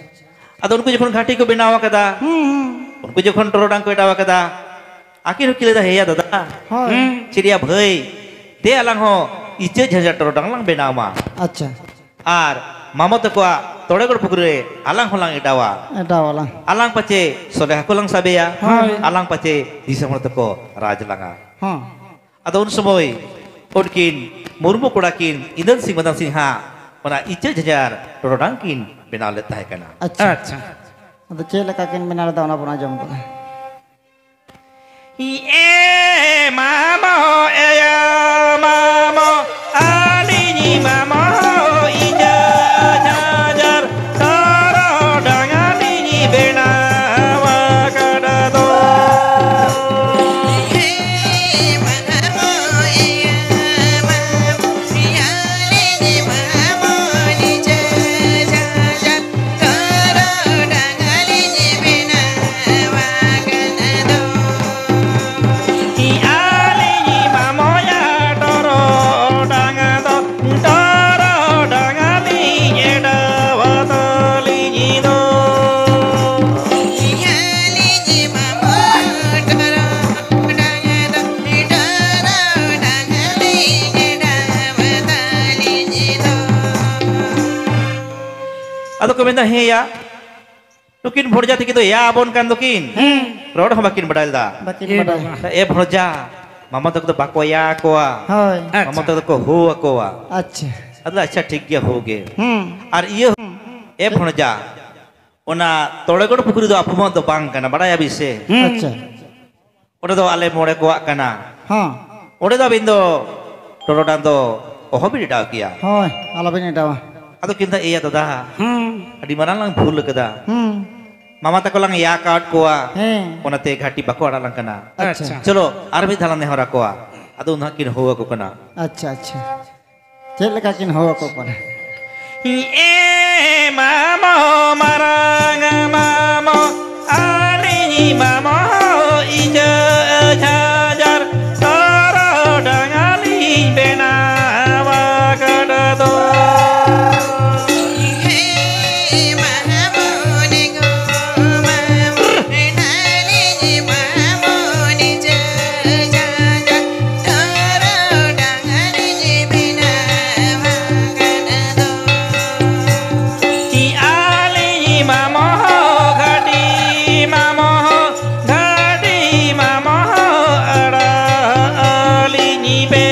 ᱟᱫᱚ ᱩᱱᱠᱩ ᱡᱚᱠᱷᱚᱱ ᱜᱷᱟᱴᱤ ᱠᱚ ᱵᱮᱱᱟᱣ ᱟᱠᱟᱫᱟ, ᱦᱩᱸ, ᱦᱩᱸ᱾ ᱩᱱᱠᱩ ᱡᱚᱠᱷᱚᱱ ᱴᱚᱨᱚᱰᱟᱝ ᱠᱚ ᱮᱰᱟᱣ ᱟᱠᱟᱫᱟ, ᱟᱹᱠᱤᱱ ᱦᱚᱸᱠᱤᱱ ᱞᱟᱹᱭᱫᱟ, "ᱦᱮᱭᱟ ᱫᱟᱫᱟ, ᱦᱳᱭ᱾ ᱦᱩᱸ᱾ ᱪᱮᱫ ᱭᱟ ᱵᱷᱟᱹᱭ, ᱫᱮ ᱟᱞᱟᱝ ᱦᱚᱸ ᱤᱪᱟᱹᱜ ᱡᱷᱟᱸᱡᱟ ᱴᱚᱨᱚᱰᱟᱝ ᱞᱟᱝ ᱵᱮᱱᱟᱣ ᱢᱟ᱾ ᱟᱪᱪᱷᱟ᱾ ᱟᱨ ᱢᱟᱢᱚ ᱛᱟᱠᱚᱣᱟᱜ ᱛᱚᱲᱮᱜᱚᱲ ᱯᱩᱠᱷᱨᱤ ᱨᱮ ᱟᱞᱟᱝ ᱦᱚᱸᱞᱟᱝ ᱮᱰᱟᱣᱟ᱾ ᱮᱰᱟᱣ ᱟᱞᱟᱝ᱾ ᱟᱞᱟᱝ ᱯᱟᱪᱮ ᱥᱚᱞᱮ ᱦᱟᱹᱠᱩ ᱞᱟᱝ ᱥᱟᱵᱮᱭᱟ, ᱦᱳᱭ᱾ ᱟᱞᱟᱝ ᱯᱟᱪᱮ ᱫᱤᱥᱚᱢ ᱦᱚᱲ ᱛᱮᱠᱚ ᱨᱟᱡᱽ ᱞᱟᱝᱟ᱾" ᱦᱚᱸ᱾ ᱟᱫᱚ ᱩᱱ ᱥᱚᱢᱚᱭ ᱩᱱᱠᱤᱱ ᱢᱩᱨᱢᱩ ᱠᱚᱲᱟ ᱠᱤᱱ ᱤᱸᱫᱟᱹᱱ ᱥᱤᱝ ᱢᱟᱫᱟᱱ ᱥᱤᱝ ᱦᱟᱸᱜ ᱚᱱᱟ ᱤᱪᱟᱹᱜ ᱡᱷᱟᱸᱡᱟᱨ ᱴᱚᱨᱚᱰᱟᱝ ᱠᱤᱱ ᱵᱮᱱᱟᱣ ᱞᱮᱫ ᱛᱟᱦᱮᱸ ᱠᱟᱱᱟ᱾ ᱟᱪᱪᱷᱟ᱾ ᱟᱪᱪᱷᱟ᱾ ᱟᱫᱚ ᱪᱮᱫ ᱞᱮᱠᱟ ᱠᱤᱱ ᱵᱮᱱᱟᱣ ᱞᱮᱫᱟ, ᱚᱱᱟ ᱵᱚᱱ ᱟᱸᱡᱚᱢ ᱠᱚᱣᱟ᱾ ᱮ ᱢᱟᱢᱚ, ᱮᱭᱟ ᱢᱟᱢᱚ, ᱟᱹᱞᱤᱧ ᱢᱟᱢᱚ ᱤᱪᱟᱹᱜ ᱡᱷᱟᱸᱡᱟᱨ ᱴᱚᱨᱚᱰᱟᱝ ᱟᱹᱞᱤᱧ ᱵᱮᱱᱟᱣ ᱢᱮᱱᱫᱟ, ᱦᱮᱸᱭᱟ, ᱱᱩᱠᱤᱱ ᱵᱷᱚᱲᱡᱟ ᱛᱟᱹᱠᱤᱱ ᱫᱚ ᱭᱟ ᱟᱵᱚᱱ ᱠᱟᱱ ᱫᱚᱠᱤᱱ᱾ ᱦᱮᱸ᱾ ᱨᱚᱲ ᱦᱚᱸ ᱵᱟᱹᱠᱤᱱ ᱵᱟᱰᱟᱭ ᱞᱮᱫᱟ᱾ ᱵᱟᱹᱠᱤᱱ ᱮ ᱵᱟᱰᱟᱭ᱾ ᱵᱟᱵᱟ᱾ ᱮ ᱵᱷᱚᱲᱡᱟ, ᱢᱟᱢᱟ ᱛᱟᱠᱚ ᱫᱚ ᱵᱟᱠᱚ ᱭᱟ ᱟᱠᱚᱣᱟ᱾ ᱦᱳᱭ᱾ ᱟᱪᱪᱷᱟ᱾ ᱢᱟᱢᱟ ᱛᱟᱠᱚ ᱫᱚᱠᱚ ᱦᱳ ᱟᱠᱚᱣᱟ᱾ ᱟᱪᱪᱷᱟ᱾ ᱟᱫᱚ ᱟᱪᱪᱷᱟ, ᱴᱷᱤᱠ ᱜᱮᱭᱟ, ᱦᱳ ᱜᱮ᱾ ᱦᱩᱸ᱾ ᱟᱨ ᱤᱭᱟᱹ, ᱮ ᱵᱷᱚᱲᱡᱟ, ᱚᱱᱟ ᱛᱚᱲᱮᱜᱚᱲ ᱯᱩᱠᱷᱨᱤ ᱫᱚ ᱟᱯᱚᱢᱚᱜ ᱫᱚ ᱵᱟᱝ ᱠᱟᱱᱟ, ᱵᱟᱲᱟᱭᱟ ᱵᱤᱱ ᱥᱮ? ᱦᱩᱸ᱾ ᱟᱪᱪᱷᱟ᱾ ᱚᱸᱰᱮ ᱫᱚ ᱟᱞᱮ ᱢᱚᱬᱮ ᱠᱚᱣᱟᱜ ᱠᱟᱱᱟ᱾ ᱦᱚᱸ᱾ ᱚᱸᱰᱮ ᱫᱚ ᱟᱹᱵᱤᱱ ᱫᱚ ᱴᱚᱨᱚᱰᱟᱝ ᱫᱚ ᱚᱦᱚᱵᱤᱱ ᱮᱰᱟᱣ ᱠᱮᱭᱟ᱾ ᱦᱳᱭ, ᱟᱞᱚᱵᱤᱱ ᱮᱰᱟᱣᱟ᱾ ᱟᱫᱚ ᱠᱤᱱ ᱫᱚ, ᱮᱭᱟ ᱫᱟᱫᱟ, ᱦᱩᱸ᱾ ᱟᱹᱰᱤ ᱢᱟᱨᱟᱝ ᱞᱟᱝ ᱵᱷᱩᱞ ᱟᱠᱟᱫᱟ᱾ ᱦᱩᱸ᱾ ᱢᱟᱢᱟ ᱛᱟᱠᱚ ᱞᱟᱝ ᱮᱭᱟ ᱟᱠᱟᱫ ᱠᱚᱣᱟ, ᱦᱮᱸ᱾ ᱚᱱᱟᱛᱮ ᱜᱷᱟᱹᱴᱤ ᱵᱟᱠᱚ ᱟᱲᱟᱜ ᱞᱟᱝ ᱠᱟᱱᱟ᱾ ᱟᱪᱪᱷᱟ᱾ ᱟᱪᱪᱷᱟ᱾ ᱪᱚᱞᱚ, ᱟᱨ ᱢᱤᱫ ᱫᱷᱟᱣ ᱞᱟᱝ ᱱᱮᱦᱚᱨ ᱟᱠᱚᱣᱟ᱾ ᱟᱫᱚ ᱩᱱ ᱦᱟᱸᱜ ᱠᱤᱱ ᱦᱚᱦᱚ ᱟᱠᱚ ᱠᱟᱱᱟ᱾ ᱟᱪᱪᱷᱟ, ᱟᱪᱪᱷᱟ᱾ ᱪᱮᱫ ᱞᱮᱠᱟ ᱠᱤᱱ ᱦᱚᱦᱚ ᱟᱠᱚ ᱠᱟᱱᱟ? ᱮ ᱢᱟᱢᱚ, ᱢᱟᱨᱟᱝ ᱢᱟᱢᱚ, ᱟᱹᱞᱤᱧ ᱢᱟᱢᱚ ᱤᱪᱟᱹᱜ ᱡᱷᱟᱸᱡᱟᱨ, ᱛᱚᱨᱚᱰᱟᱝ ᱟᱹᱞᱤᱧ ᱵᱮᱱᱟᱣ ᱟᱠᱟᱫ ᱫᱚ᱾ ᱟᱹᱞᱤᱧ ᱢᱟᱢᱚ ᱦᱚ ᱜᱷᱟᱹᱴᱤ ᱢᱟᱢᱚ ᱦᱚ ᱜᱷᱟᱹᱴᱤ ᱢᱟᱢᱚ ᱦᱚ ᱟᱲᱟᱜ ᱟᱹᱞᱤᱧ ᱯᱮ᱾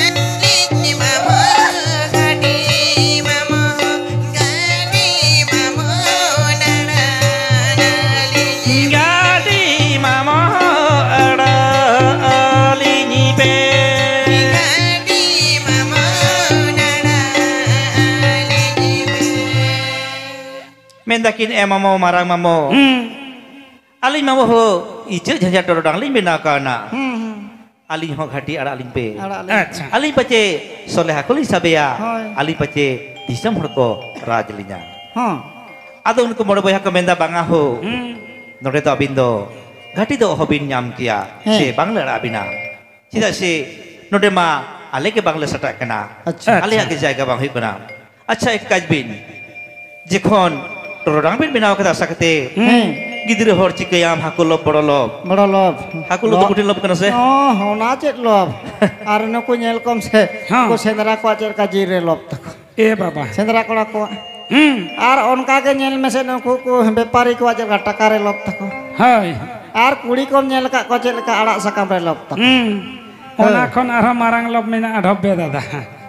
ᱟᱹᱞᱤᱧ ᱢᱟᱢᱚ ᱦᱚ ᱜᱷᱟᱹᱴᱤ ᱢᱟᱢᱚ ᱦᱚ ᱜᱟᱹᱰᱤ ᱢᱟᱢᱚ ᱟᱲᱟᱜ ᱟᱹᱞᱤᱧ ᱯᱮ᱾ ᱜᱟᱹᱰᱤ ᱢᱟᱢᱚ ᱟᱲᱟᱜ ᱟᱹᱞᱤᱧ ᱯᱮ᱾ ᱜᱟᱹᱰᱤ ᱢᱟᱢᱚ ᱟᱲᱟᱜ ᱟᱹᱞᱤᱧ ᱯᱮ᱾ ᱢᱮᱱ ᱫᱟᱠᱤᱱ, ᱮ ᱢᱟᱢᱚ, ᱢᱟᱨᱟᱝ ᱢᱟᱢᱚ, ᱦᱩᱸ᱾ ᱟᱹᱞᱤᱧ ᱢᱟᱢᱚ ᱦᱚ ᱤᱪᱟᱹᱜ ᱡᱷᱟᱸᱡᱟ ᱴᱚᱨᱚᱰᱟᱝ ᱞᱤᱧ ᱵᱮᱱᱟᱣ ᱠᱟᱣᱱᱟ᱾ ᱦᱩᱸ, ᱦᱩᱸ᱾ ᱟᱹᱞᱤᱧ ᱦᱚᱸ ᱜᱷᱟᱹᱴᱤ ᱟᱲᱟᱜ ᱞᱤᱧ ᱯᱮ᱾ ᱟᱲᱟᱜ ᱞᱤᱧ ᱯᱮ᱾ ᱟᱪᱪᱷᱟ᱾ ᱟᱹᱞᱤᱧ ᱯᱟᱪᱮ ᱥᱚᱞᱮ ᱦᱟᱹᱠᱩ ᱞᱤᱧ ᱥᱟᱵᱮᱭᱟ᱾ ᱦᱳᱭ᱾ ᱟᱹᱞᱤᱧ ᱯᱟᱪᱮ ᱫᱤᱥᱚᱢ ᱦᱚᱲ ᱠᱚ ᱨᱟᱡᱽ ᱞᱤᱧᱟ᱾ ᱦᱚᱸ᱾ ᱟᱫᱚ ᱩᱱᱠᱩ ᱢᱚᱬᱮ ᱵᱚᱭᱦᱟ ᱠᱚ ᱢᱮᱱᱫᱟ, "ᱵᱟᱝᱟ ᱦᱳ, ᱦᱩᱸ᱾ ᱱᱚᱰᱮ ᱫᱚ ᱟᱹᱵᱤᱱ ᱫᱚ ᱜᱷᱟᱹᱴᱤ ᱫᱚ ᱚᱦᱚᱵᱤᱱ ᱧᱟᱢ ᱠᱮᱭᱟ, ᱦᱮᱸ᱾ ᱥᱮ ᱵᱟᱝᱞᱮ ᱟᱲᱟᱜ ᱵᱤᱱᱟ᱾ ᱪᱮᱫᱟᱜ ᱥᱮ ᱱᱚᱰᱮ ᱢᱟ ᱟᱞᱮ ᱜᱮ ᱵᱟᱝᱞᱮ ᱥᱟᱴᱟᱜ ᱠᱟᱱᱟ᱾ ᱟᱪᱪᱷᱟ᱾ ᱟᱞᱮᱭᱟᱜ ᱜᱮ ᱡᱟᱭᱜᱟ ᱵᱟᱝ ᱦᱩᱭᱩᱜ ᱠᱟᱱᱟ᱾ ᱟᱪᱪᱷᱟ, ᱮᱠ ᱠᱟᱡᱽ ᱵᱤᱱ, ᱡᱚᱠᱷᱚᱱ ᱴᱚᱨᱚᱰᱟᱝ ᱵᱤᱱ ᱵᱮᱱᱟᱣ ᱠᱟᱫᱟ ᱟᱥᱟ ᱠᱟᱛᱮ, ᱦᱮᱸ᱾ ᱜᱤᱫᱽᱨᱟᱹ ᱦᱚᱲ ᱪᱤᱠᱟᱹᱭᱟᱢ, ᱦᱟᱹᱠᱩ ᱞᱚᱵ ᱵᱚᱲᱚ ᱞᱚᱵ᱾ ᱵᱚᱲᱚ ᱞᱚᱵ᱾ ᱦᱟᱹᱠᱩ ᱞᱚᱵ ᱫᱚ ᱞᱚᱵ᱾ ᱠᱚᱴᱷᱤᱱ ᱞᱚᱵ ᱠᱟᱱᱟ ᱥᱮ? ᱚ, ᱚᱱᱟ ᱪᱮᱫ ᱞᱚᱵ? ᱟᱨ ᱱᱩᱠᱩ ᱧᱮᱞ ᱠᱚᱢ ᱥᱮ, ᱦᱚᱸ᱾ ᱩᱱᱠᱩ ᱥᱮᱸᱫᱽᱨᱟ ᱠᱚᱣᱟ ᱪᱮᱫ ᱞᱮᱠᱟ ᱡᱤᱞ ᱨᱮ ᱞᱚᱵ ᱛᱟᱠᱚ᱾ ᱮ ᱵᱟᱵᱟ᱾ ᱥᱮᱸᱫᱽᱨᱟ ᱠᱚᱲᱟ ᱠᱚᱣᱟᱜ᱾ ᱦᱩᱸ᱾ ᱟᱨ ᱚᱱᱠᱟ ᱜᱮ ᱧᱮᱞ ᱢᱮᱥᱮ, ᱱᱩᱠᱩ ᱠᱚ ᱵᱮᱯᱟᱨᱤ ᱠᱚᱣᱟᱜ ᱪᱮᱫ ᱞᱮᱠᱟ ᱴᱟᱠᱟ ᱨᱮ ᱞᱚᱵᱽ ᱛᱟᱠᱚ᱾ ᱦᱳᱭ᱾ ᱟᱨ ᱠᱩᱲᱤ ᱠᱚᱢ ᱧᱮᱞ ᱟᱠᱟᱫ ᱠᱚᱣᱟ ᱪᱮᱫ ᱞᱮᱠᱟ ᱟᱲᱟᱜ ᱥᱟᱠᱟᱢ ᱨᱮ ᱞᱚᱵᱽ ᱛᱟᱠᱚ᱾ ᱦᱩᱸ᱾ ᱦᱳᱭ᱾ ᱚᱱᱟ ᱠᱷᱚᱱ ᱟᱨᱦᱚᱸ ᱢᱟᱨᱟᱝ ᱞᱚᱵᱽ ᱢᱮᱱᱟᱜᱼᱟ ᱰᱷᱚᱵᱮ ᱫᱟᱫᱟ᱾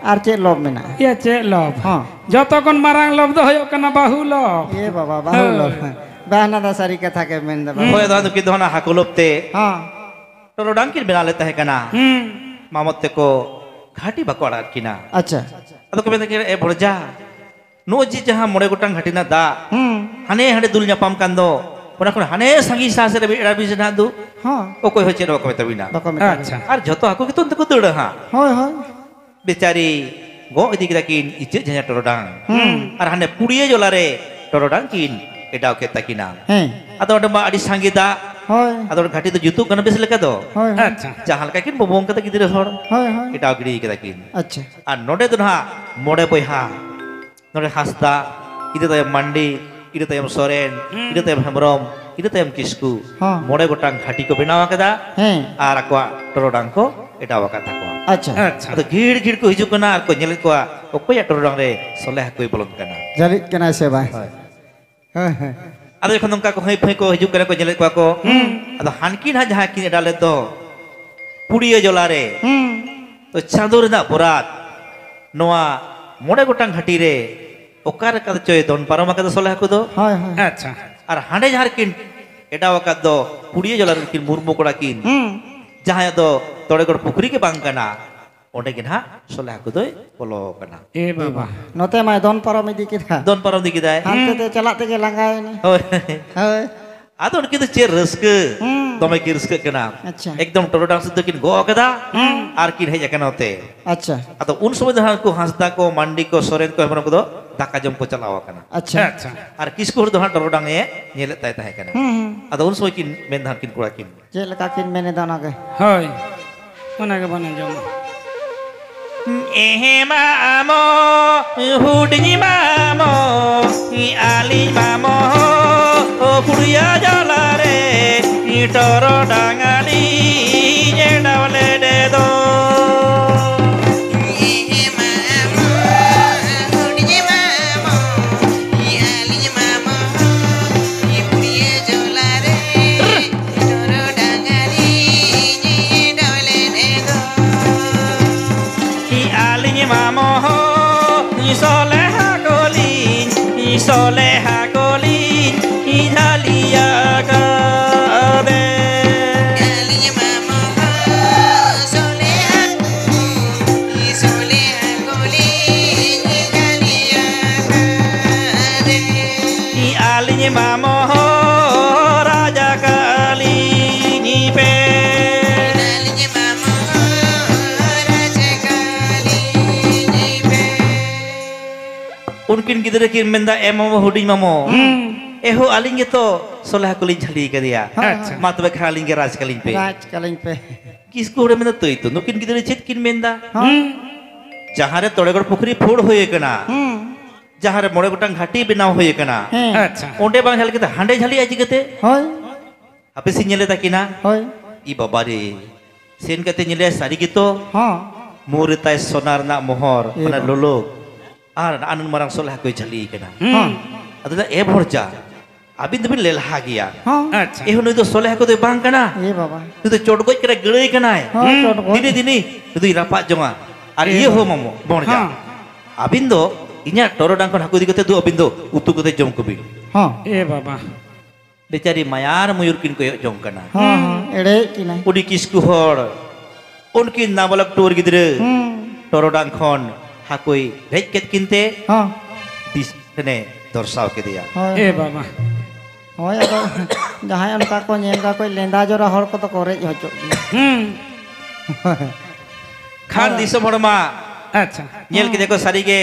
ᱟᱨ ᱪᱮᱫ ᱞᱚᱵᱽ ᱢᱮᱱᱟᱜᱼᱟ? ᱤᱭᱟᱹ, ᱪᱮᱫ ᱞᱚᱵᱽ? ᱦᱚᱸ᱾ ᱡᱚᱛᱚ ᱠᱷᱚᱱ ᱢᱟᱨᱟᱝ ᱞᱚᱵᱽ ᱫᱚ ᱦᱩᱭᱩᱜ ᱠᱟᱱᱟ ᱵᱟᱹᱦᱩ ᱞᱚᱵᱽ᱾ ᱮ ᱵᱟᱵᱟ, ᱵᱟᱹᱦᱩ ᱦᱳᱭ᱾ ᱞᱚᱵᱽ᱾ ᱵᱟᱦᱱᱟ ᱫᱚ ᱥᱟᱹᱨᱤ ᱠᱟᱛᱷᱟ ᱜᱮ ᱢᱮᱱ ᱫᱟ ᱵᱟᱹᱵᱩ᱾ ᱦᱳᱭ, ᱟᱫᱚ ᱱᱩᱠᱤᱱ ᱫᱚ ᱚᱱᱟ ᱦᱟᱹᱠᱩ ᱞᱚᱵᱽ ᱛᱮ ᱦᱚᱸ᱾ ᱴᱚᱨᱚᱰᱟᱝ ᱠᱤᱱ ᱵᱮᱱᱟᱣ ᱞᱮᱫ ᱛᱟᱦᱮᱸ ᱠᱟᱱᱟ᱾ ᱦᱩᱸ᱾ ᱢᱟᱢᱚᱛ ᱛᱮᱠᱚ ᱜᱷᱟᱹᱴᱤ ᱵᱟᱠᱚ ᱟᱲᱟᱜ ᱠᱤᱱᱟ᱾ ᱟᱪᱪᱷᱟ᱾ ᱟᱫᱚ ᱠᱚ ᱢᱮᱱᱫᱟ ᱠᱤ, "ᱮ ᱵᱷᱚᱲᱡᱟ, ᱱᱚᱜᱼᱚᱭ ᱡᱮ ᱡᱟᱦᱟᱸ ᱢᱚᱬᱮ ᱜᱚᱴᱟᱝ ᱜᱷᱟᱹᱴᱤ ᱨᱮᱱᱟᱜ ᱫᱟᱜ ᱦᱩᱸ᱾ ᱦᱟᱱᱮ ᱦᱟᱸᱰᱮ ᱫᱩᱞ ᱧᱟᱯᱟᱢ ᱠᱟᱱ ᱫᱚ, ᱚᱱᱟ ᱠᱷᱚᱱ ᱦᱟᱱᱮ ᱥᱟᱺᱜᱤᱧ ᱥᱟᱦᱟ ᱥᱮᱫ ᱨᱮ ᱮᱲᱟᱣ ᱵᱤᱱ ᱥᱮ ᱱᱟᱦᱟᱜ ᱫᱩ, ᱦᱚᱸ᱾ ᱚᱠᱚᱭ ᱦᱚᱸ ᱪᱮᱫ ᱦᱚᱸ ᱵᱟᱠᱚ ᱢᱮᱛᱟ ᱵᱤᱱᱟ᱾" ᱵᱟᱠᱚ ᱢᱮᱛᱟ ᱟᱪᱪᱷᱟ᱾ ᱵᱤᱱᱟ᱾ ᱟᱨ ᱡᱷᱚᱛᱚ ᱦᱟᱹᱠᱩ ᱜᱮᱛᱚ ᱚᱱᱛᱮ ᱠᱚ ᱫᱟᱹᱲᱟ ᱦᱟᱸᱜ᱾ ᱦᱳᱭ, ᱦᱳᱭ᱾ ᱵᱮᱪᱟᱨᱤ ᱜᱚᱜ ᱤᱫᱤ ᱠᱮᱫᱟ ᱠᱤᱱ ᱤᱪᱟᱹᱜ ᱡᱷᱟᱧᱟ ᱴᱚᱨᱚᱰᱟᱝ᱾ ᱦᱩᱸ᱾ ᱟᱨ ᱦᱟᱱᱮ ᱯᱩᱲᱤᱭᱟᱹ ᱡᱚᱞᱟ ᱨᱮ ᱴᱚᱨᱚᱰᱟᱝ ᱠᱤᱱ ᱮᱰᱟᱣ ᱠᱮᱫ ᱛᱟᱹᱠᱤᱱᱟ᱾ ᱦᱮᱸ᱾ ᱟᱫᱚ ᱚᱸᱰᱮ ᱢᱟ ᱟᱹᱰᱤ ᱥᱟᱸᱜᱮ ᱫᱟᱜ᱾ ᱦᱳᱭ᱾ ᱟᱫᱚ ᱚᱸᱰᱮ ᱜᱷᱟᱹᱴᱤ ᱫᱚ ᱡᱩᱛᱩᱜ ᱠᱟᱱᱟ ᱵᱮᱥ ᱞᱮᱠᱟ ᱫᱚ᱾ ᱦᱳᱭ, ᱦᱳᱭ᱾ ᱟᱪᱪᱷᱟ᱾ ᱡᱟᱦᱟᱸ ᱞᱮᱠᱟ ᱠᱤᱱ ᱵᱚᱵᱚᱝ ᱠᱟᱫᱟ ᱜᱤᱫᱽᱨᱟᱹ ᱦᱚᱲ᱾ ᱦᱳᱭ, ᱦᱳᱭ᱾ ᱮᱰᱟᱣ ᱜᱤᱰᱤ ᱠᱟᱫᱟ ᱠᱤᱱ᱾ ᱟᱪᱪᱷᱟ᱾ ᱟᱨ ᱱᱚᱰᱮ ᱫᱚ ᱱᱟᱦᱟᱜ ᱢᱚᱬᱮ ᱵᱚᱭᱦᱟ, ᱱᱚᱰᱮ ᱦᱟᱸᱥᱫᱟ, ᱤᱱᱟᱹ ᱛᱟᱭᱚᱢ ᱢᱟᱱᱰᱤ, ᱤᱱᱟᱹ ᱛᱟᱭᱚᱢ ᱥᱚᱨᱮᱱ, ᱦᱩᱸ᱾ ᱤᱱᱟᱹ ᱛᱟᱭᱚᱢ ᱦᱮᱢᱵᱨᱚᱢ, ᱤᱱᱟᱹ ᱛᱟᱭᱚᱢ ᱠᱤᱥᱠᱩ᱾ ᱦᱚᱸ᱾ ᱢᱚᱬᱮ ᱜᱚᱴᱟᱝ ᱜᱷᱟᱹᱴᱤ ᱠᱚ ᱵᱮᱱᱟᱣ ᱟᱠᱟᱫᱟ᱾ ᱦᱮᱸ᱾ ᱟᱨ ᱟᱠᱚᱣᱟᱜ ᱴᱚᱨᱚᱰᱟᱝ ᱠᱚ ᱮᱰᱟᱣ ᱟᱠᱟᱫ ᱛᱟᱠᱚᱣᱟ᱾ ᱟᱪᱪᱷᱟ᱾ ᱟᱪᱪᱷᱟ᱾ ᱟᱫᱚ ᱜᱷᱤᱲ ᱜᱷᱤᱲ ᱠᱚ ᱦᱤᱡᱩᱜ ᱠᱟᱱᱟ ᱟᱨ ᱠᱚ ᱧᱮᱞᱮᱫ ᱠᱚᱣᱟ ᱚᱠᱚᱭᱟᱜ ᱴᱚᱨᱚᱰᱟᱝ ᱨᱮ ᱥᱚᱞᱮ ᱦᱟᱹᱠᱩᱭ ᱵᱚᱞᱚᱱ ᱠᱟᱱᱟ᱾ ᱡᱟᱹᱞᱤᱜ ᱠᱟᱱᱟᱭ ᱥᱮ ᱵᱟᱝ? ᱦᱳᱭ᱾ ᱦᱳᱭ, ᱦᱳᱭ᱾ ᱟᱫᱚ ᱡᱚᱠᱷᱚᱱ ᱱᱚᱝᱠᱟ ᱠᱚ ᱦᱟᱺᱭ ᱯᱷᱟᱺᱭ ᱠᱚ ᱦᱤᱡᱩᱜ ᱠᱟᱱᱟ ᱠᱚ, ᱧᱮᱞᱮᱫ ᱠᱚᱣᱟ ᱠᱚ, ᱦᱩᱸ᱾ ᱟᱫᱚ ᱦᱟᱱᱠᱤᱱ ᱦᱟᱸᱜ ᱡᱟᱦᱟᱸ ᱠᱤᱱ ᱮᱰᱟᱣ ᱞᱮᱫ ᱫᱚ ᱯᱩᱲᱤᱭᱟᱹ ᱡᱚᱞᱟ ᱨᱮ, ᱦᱩᱸ᱾ ᱛᱚ ᱪᱟᱸᱫᱚ ᱨᱮᱱᱟᱜ ᱵᱚᱨᱟᱛ ᱱᱚᱣᱟ ᱢᱚᱬᱮ ᱜᱚᱴᱟᱝ ᱜᱷᱟᱹᱴᱤ ᱨᱮ ᱚᱠᱟ ᱞᱮᱠᱟ ᱪᱚᱭ ᱫᱚᱱ ᱯᱟᱨᱚᱢ ᱟᱠᱟᱫᱟ ᱥᱚᱞᱮ ᱦᱟᱹᱠᱩ ᱫᱚ᱾ ᱦᱳᱭ, ᱦᱳᱭ᱾ ᱟᱪᱪᱷᱟ᱾ ᱟᱨ ᱦᱟᱸᱰᱮ ᱡᱟᱦᱟᱸ ᱨᱮᱠᱤᱱ ᱮᱰᱟᱣ ᱟᱠᱟᱫ ᱫᱚ ᱯᱩᱲᱤᱭᱟᱹ ᱡᱚᱞᱟ ᱨᱮᱱ ᱠᱤᱱ ᱢᱩᱨᱢᱩ ᱠᱚᱲᱟ ᱠᱤᱱ, ᱦᱩᱸ᱾ ᱡᱟᱦᱟᱸᱭᱟᱜ ᱫᱚ ᱛᱚᱲᱮᱜᱚᱲ ᱯᱩᱠᱷᱨᱤ ᱜᱮ ᱵᱟᱝ ᱠᱟᱱᱟ, ᱚᱸᱰᱮ ᱜᱮ ᱱᱟᱦᱟᱜ ᱥᱚᱞᱮ ᱦᱟᱹᱠᱩ ᱫᱚᱭ ᱵᱚᱞᱚ ᱟᱠᱟᱱᱟ᱾ ᱮ ᱵᱟᱵᱟ᱾ ᱱᱚᱛᱮ ᱢᱟᱭ ᱫᱚᱱ ᱯᱟᱨᱚᱢ ᱤᱫᱤ ᱠᱮᱫᱟ᱾ ᱫᱚᱱ ᱯᱟᱨᱚᱢ ᱤᱫᱤ ᱠᱮᱫᱟᱭ᱾ ᱦᱟᱱᱛᱮ ᱦᱩᱸ᱾ ᱛᱮ ᱪᱟᱞᱟᱜ ᱛᱮᱜᱮ ᱞᱟᱸᱜᱟᱭᱮᱱᱟ᱾ ᱦᱳᱭ᱾ ᱦᱳᱭ᱾ ᱟᱫᱚ ᱩᱱᱠᱤᱱ ᱫᱚ ᱪᱮᱫ ᱨᱟᱹᱥᱠᱟᱹ, ᱦᱩᱸ᱾ ᱫᱚᱢᱮ ᱠᱤᱱ ᱨᱟᱹᱥᱠᱟᱹᱜ ᱠᱟᱱᱟ᱾ ᱟᱪᱪᱷᱟ᱾ ᱮᱠᱫᱚᱢ ᱴᱚᱨᱚᱰᱟᱝ ᱥᱩᱫᱽᱫᱷᱟᱹ ᱠᱤᱱ ᱜᱚᱜ ᱠᱮᱫᱟ ᱦᱩᱸ᱾ ᱟᱨ ᱠᱤᱱ ᱦᱮᱡ ᱟᱠᱟᱱᱟ ᱱᱚᱛᱮ᱾ ᱟᱪᱪᱷᱟ᱾ ᱟᱫᱚ ᱩᱱ ᱥᱚᱢᱚᱭ ᱫᱚ ᱦᱟᱸᱜ ᱩᱱᱠᱩ ᱦᱟᱸᱥᱫᱟ ᱠᱚ, ᱢᱟᱱᱰᱤ ᱠᱚ, ᱥᱚᱨᱮᱱ ᱠᱚ, ᱦᱮᱢᱵᱨᱚᱢ ᱠᱚᱫᱚ ᱫᱟᱠᱟ ᱡᱚᱢ ᱠᱚ ᱪᱟᱞᱟᱣ ᱟᱠᱟᱱᱟ᱾ ᱟᱪᱪᱷᱟ᱾ ᱟᱪᱪᱷᱟ᱾ ᱟᱨ ᱠᱤᱥᱠᱩ ᱦᱚᱲ ᱫᱚ ᱦᱟᱸᱜ ᱴᱚᱨᱚᱰᱟᱝ ᱮ ᱧᱮᱞᱮᱫ ᱛᱟᱭ ᱛᱟᱦᱮᱸ ᱠᱟᱱᱟ᱾ ᱦᱩᱸ, ᱦᱩᱸ᱾ ᱟᱫᱚ ᱩᱱ ᱥᱚᱢᱚᱭ ᱠᱤᱱ ᱢᱮᱱ ᱫᱟ ᱦᱟᱸᱜ ᱠᱤᱱ ᱠᱚᱲᱟ ᱠᱤᱱ᱾ ᱪᱮᱫ ᱞᱮᱠᱟ ᱠᱤᱱ ᱢᱮᱱ ᱮᱫᱟ ᱚᱱᱟᱜᱮ? ᱦᱳᱭ᱾ ᱚᱱᱟ ᱜᱮᱵᱚᱱ ᱟᱸᱡᱚᱢᱟ᱾ ᱮᱦᱮ ᱢᱟᱢᱚ, ᱦᱩᱰᱤᱧ ᱢᱟᱢᱚ, ᱟᱹᱞᱤᱧ ᱢᱟᱢᱚ, ᱯᱩᱲᱤᱭᱟᱹ ᱡᱟᱞᱟ ᱨᱮ, ᱴᱚᱨᱚᱰᱟᱝ ᱞᱤᱧ ᱮᱰᱟᱣ ᱞᱮᱫᱮ ᱫᱚ᱾ ᱥᱚᱞᱮᱦᱟ ᱠᱚᱞᱤᱧ ᱡᱷᱟᱹᱞᱤ ᱟᱠᱟᱫᱮ᱾ ᱟᱹᱞᱤᱧ ᱢᱟᱢᱚ ᱦᱚᱸ ᱥᱚᱞᱮᱦᱟ, ᱥᱚᱞᱮᱦᱟ ᱠᱚᱞᱤᱧ ᱡᱷᱟᱹᱞᱤ ᱟᱠᱟᱫᱮ᱾ ᱟᱹᱞᱤᱧ ᱢᱟᱢᱚ ᱦᱚᱸ ᱨᱟᱡᱟ ᱠᱟᱹᱞᱤᱧ ᱯᱮ᱾ ᱟᱹᱞᱤᱧ ᱢᱟᱢᱚ ᱦᱚᱸ ᱨᱟᱡᱟ ᱠᱟᱹᱞᱤᱧ ᱯᱮ᱾ ᱩᱱᱠᱤᱱ ᱜᱤᱫᱽᱨᱟᱹ ᱠᱤᱱ ᱢᱮᱱᱫᱟ, "ᱮ ᱢᱟᱢᱚ, ᱦᱩᱰᱤᱧ ᱢᱟᱢᱚ, ᱦᱩᱸ᱾ ᱮᱦᱳ, ᱟᱹᱞᱤᱧ ᱜᱮᱛᱚ ᱥᱚᱞᱦᱟ ᱠᱚᱞᱤᱧ ᱡᱷᱟᱹᱞᱤ ᱠᱟᱫᱮᱭᱟ᱾ ᱦᱳᱭ, ᱟᱪᱪᱷᱟ᱾ ᱦᱳᱭ᱾ ᱢᱟ ᱛᱚᱵᱮ ᱠᱷᱟᱱ ᱟᱹᱞᱤᱧ ᱜᱮ ᱨᱟᱡᱽ ᱠᱟᱹᱞᱤᱧ ᱯᱮ᱾" ᱨᱟᱡᱽ ᱠᱟᱹᱞᱤᱧ ᱯᱮ᱾ ᱠᱤᱥᱠᱩ ᱦᱚᱲᱮ ᱢᱮᱱᱫᱟ, "ᱛᱟᱹᱭ ᱛᱚ, ᱱᱩᱠᱤᱱ ᱜᱤᱫᱽᱨᱟᱹ ᱪᱮᱫ ᱠᱤᱱ ᱢᱮᱱᱫᱟ? ᱦᱩᱸ᱾ ᱡᱟᱦᱟᱸ ᱨᱮ ᱛᱚᱲᱮᱜᱚᱲ ᱯᱩᱠᱷᱨᱤ ᱯᱷᱳᱲ ᱦᱩᱭ ᱟᱠᱟᱱᱟ, ᱦᱩᱸ᱾ ᱡᱟᱦᱟᱸ ᱨᱮ ᱢᱚᱬᱮ ᱜᱚᱴᱟᱝ ᱜᱷᱟᱹᱴᱤ ᱵᱮᱱᱟᱣ ᱦᱩᱭ ᱟᱠᱟᱱᱟ, ᱦᱮᱸ᱾ ᱟᱪᱪᱷᱟ᱾ ᱚᱸᱰᱮ ᱵᱟᱝ ᱡᱷᱟᱹᱞᱤ ᱠᱟᱛᱮ ᱦᱟᱸᱰᱮ ᱡᱷᱟᱹᱞᱤᱜᱼᱟ ᱪᱤᱠᱟᱹᱛᱮ?" ᱦᱳᱭ᱾ ᱦᱟᱯᱮ ᱥᱮᱧ ᱧᱮᱞᱮ ᱛᱟᱹᱠᱤᱱᱟ᱾ ᱦᱳᱭ᱾ ᱤ ᱵᱟᱵᱟ ᱨᱮ, ᱥᱮᱱ ᱠᱟᱛᱮ ᱧᱮᱞᱮᱭᱟ ᱥᱟᱹᱨᱤ ᱜᱮᱛᱚ᱾ ᱦᱚᱸ᱾ ᱢᱩ ᱨᱮ ᱛᱟᱭ ᱥᱚᱱᱟ ᱨᱮᱱᱟᱜ ᱢᱚᱦᱚᱨ, ᱮ ᱚᱱᱟ ᱵᱟᱵᱟ᱾ ᱞᱚᱞᱚ᱾ ᱟᱨ ᱱᱟᱜᱼᱟ ᱱᱩᱱ ᱢᱟᱨᱟᱝ ᱥᱚᱞᱦᱟ ᱠᱚᱭ ᱡᱷᱟᱹᱞᱤ ᱠᱟᱱᱟ᱾ ᱦᱩᱸ᱾ ᱟᱫᱚ ᱞᱟᱹᱭᱫᱟ, "ᱮ ᱵᱷᱚᱨᱡᱟ, ᱟᱹᱵᱤᱱ ᱫᱚᱵᱤᱱ ᱞᱮᱞᱦᱟ ᱜᱮᱭᱟ᱾ ᱦᱚᱸ᱾ ᱟᱪᱪᱷᱟ᱾ ᱮ ᱦᱚᱸ, ᱱᱩᱭ ᱫᱚ ᱥᱚᱞᱦᱟ ᱠᱚᱫᱚᱭ ᱵᱟᱝ ᱠᱟᱱᱟ᱾ ᱮ ᱵᱟᱵᱟ᱾ ᱱᱩᱭ ᱫᱚ ᱪᱚᱰᱜᱚᱡ ᱠᱟᱱᱟᱭ, ᱜᱟᱹᱲᱟᱹᱭ ᱠᱟᱱᱟᱭ᱾ ᱦᱚᱸ, ᱦᱩᱸ᱾ ᱪᱚᱰᱜᱚᱡ᱾ ᱫᱤᱱᱤ ᱫᱤᱱᱤ ᱱᱩᱭ ᱫᱚᱭ ᱨᱟᱯᱟᱜ ᱡᱚᱝᱟ᱾ ᱟᱨ ᱮ ᱤᱭᱟᱹ ᱵᱟᱵᱟ᱾ ᱦᱚᱸ ᱢᱟᱢᱚ, ᱵᱷᱚᱨᱡᱟ᱾ ᱦᱚᱸ᱾ ᱟᱹᱵᱤᱱ ᱫᱚ ᱤᱧᱟᱹᱜ ᱴᱚᱨᱚᱰᱟᱝ ᱠᱷᱚᱱ ᱦᱟᱹᱠᱩ ᱤᱫᱤ ᱠᱟᱛᱮ ᱫᱩ ᱟᱹᱵᱤᱱ ᱫᱚ ᱩᱛᱩ ᱠᱟᱛᱮ ᱡᱚᱢ ᱠᱚᱵᱤᱱ᱾" ᱦᱚᱸ᱾ ᱮ ᱵᱟᱵᱟ᱾ ᱵᱮᱪᱟᱨᱤ ᱢᱟᱭᱟᱨ ᱢᱚᱭᱩᱨ ᱠᱤᱱ ᱠᱚᱭᱚᱜ ᱡᱚᱝ ᱠᱟᱱᱟ᱾ ᱦᱚᱸ, ᱦᱚᱸ, ᱮᱲᱮᱭᱮᱫ ᱠᱤᱱᱟᱭ᱾ ᱩᱱᱤ ᱠᱤᱥᱠᱩ ᱦᱚᱲ ᱩᱱᱠᱤᱱ ᱱᱟᱵᱟᱞᱚᱠ ᱴᱩᱣᱟᱹᱨ ᱜᱤᱫᱽᱨᱟᱹ ᱦᱩᱸ᱾ ᱴᱚᱨᱚᱰᱟᱝ ᱠᱷᱚᱱ ᱦᱟᱹᱠᱩᱭ ᱨᱮᱡ ᱠᱮᱫ ᱠᱤᱱ ᱛᱮ ᱦᱚᱸ᱾ ᱫᱤᱥ ᱴᱷᱮᱱᱮ ᱫᱚᱨᱥᱟᱣ ᱠᱮᱫᱮᱭᱟ᱾ ᱦᱳᱭ᱾ ᱮ ᱵᱟᱵᱟ᱾ ᱦᱳᱭ, ᱟᱫᱚ ᱡᱟᱦᱟᱸᱭ ᱚᱱᱠᱟ ᱠᱚ ᱧᱮᱞ ᱠᱟᱠᱚ ᱞᱮᱸᱫᱟ ᱡᱚᱨᱟ ᱦᱚᱲ ᱠᱚᱫᱚ ᱠᱚ ᱨᱮᱡ ᱦᱚᱪᱚᱜ ᱜᱮᱭᱟ᱾ ᱦᱩᱸ᱾ ᱠᱷᱟᱱ ᱦᱳᱭ᱾ ᱫᱤᱥᱚᱢ ᱦᱚᱲ ᱢᱟ ᱟᱪᱪᱷᱟ᱾ ᱧᱮᱞ ᱦᱩᱸ᱾ ᱠᱮᱫᱮ ᱠᱚ ᱥᱟᱹᱨᱤ ᱜᱮ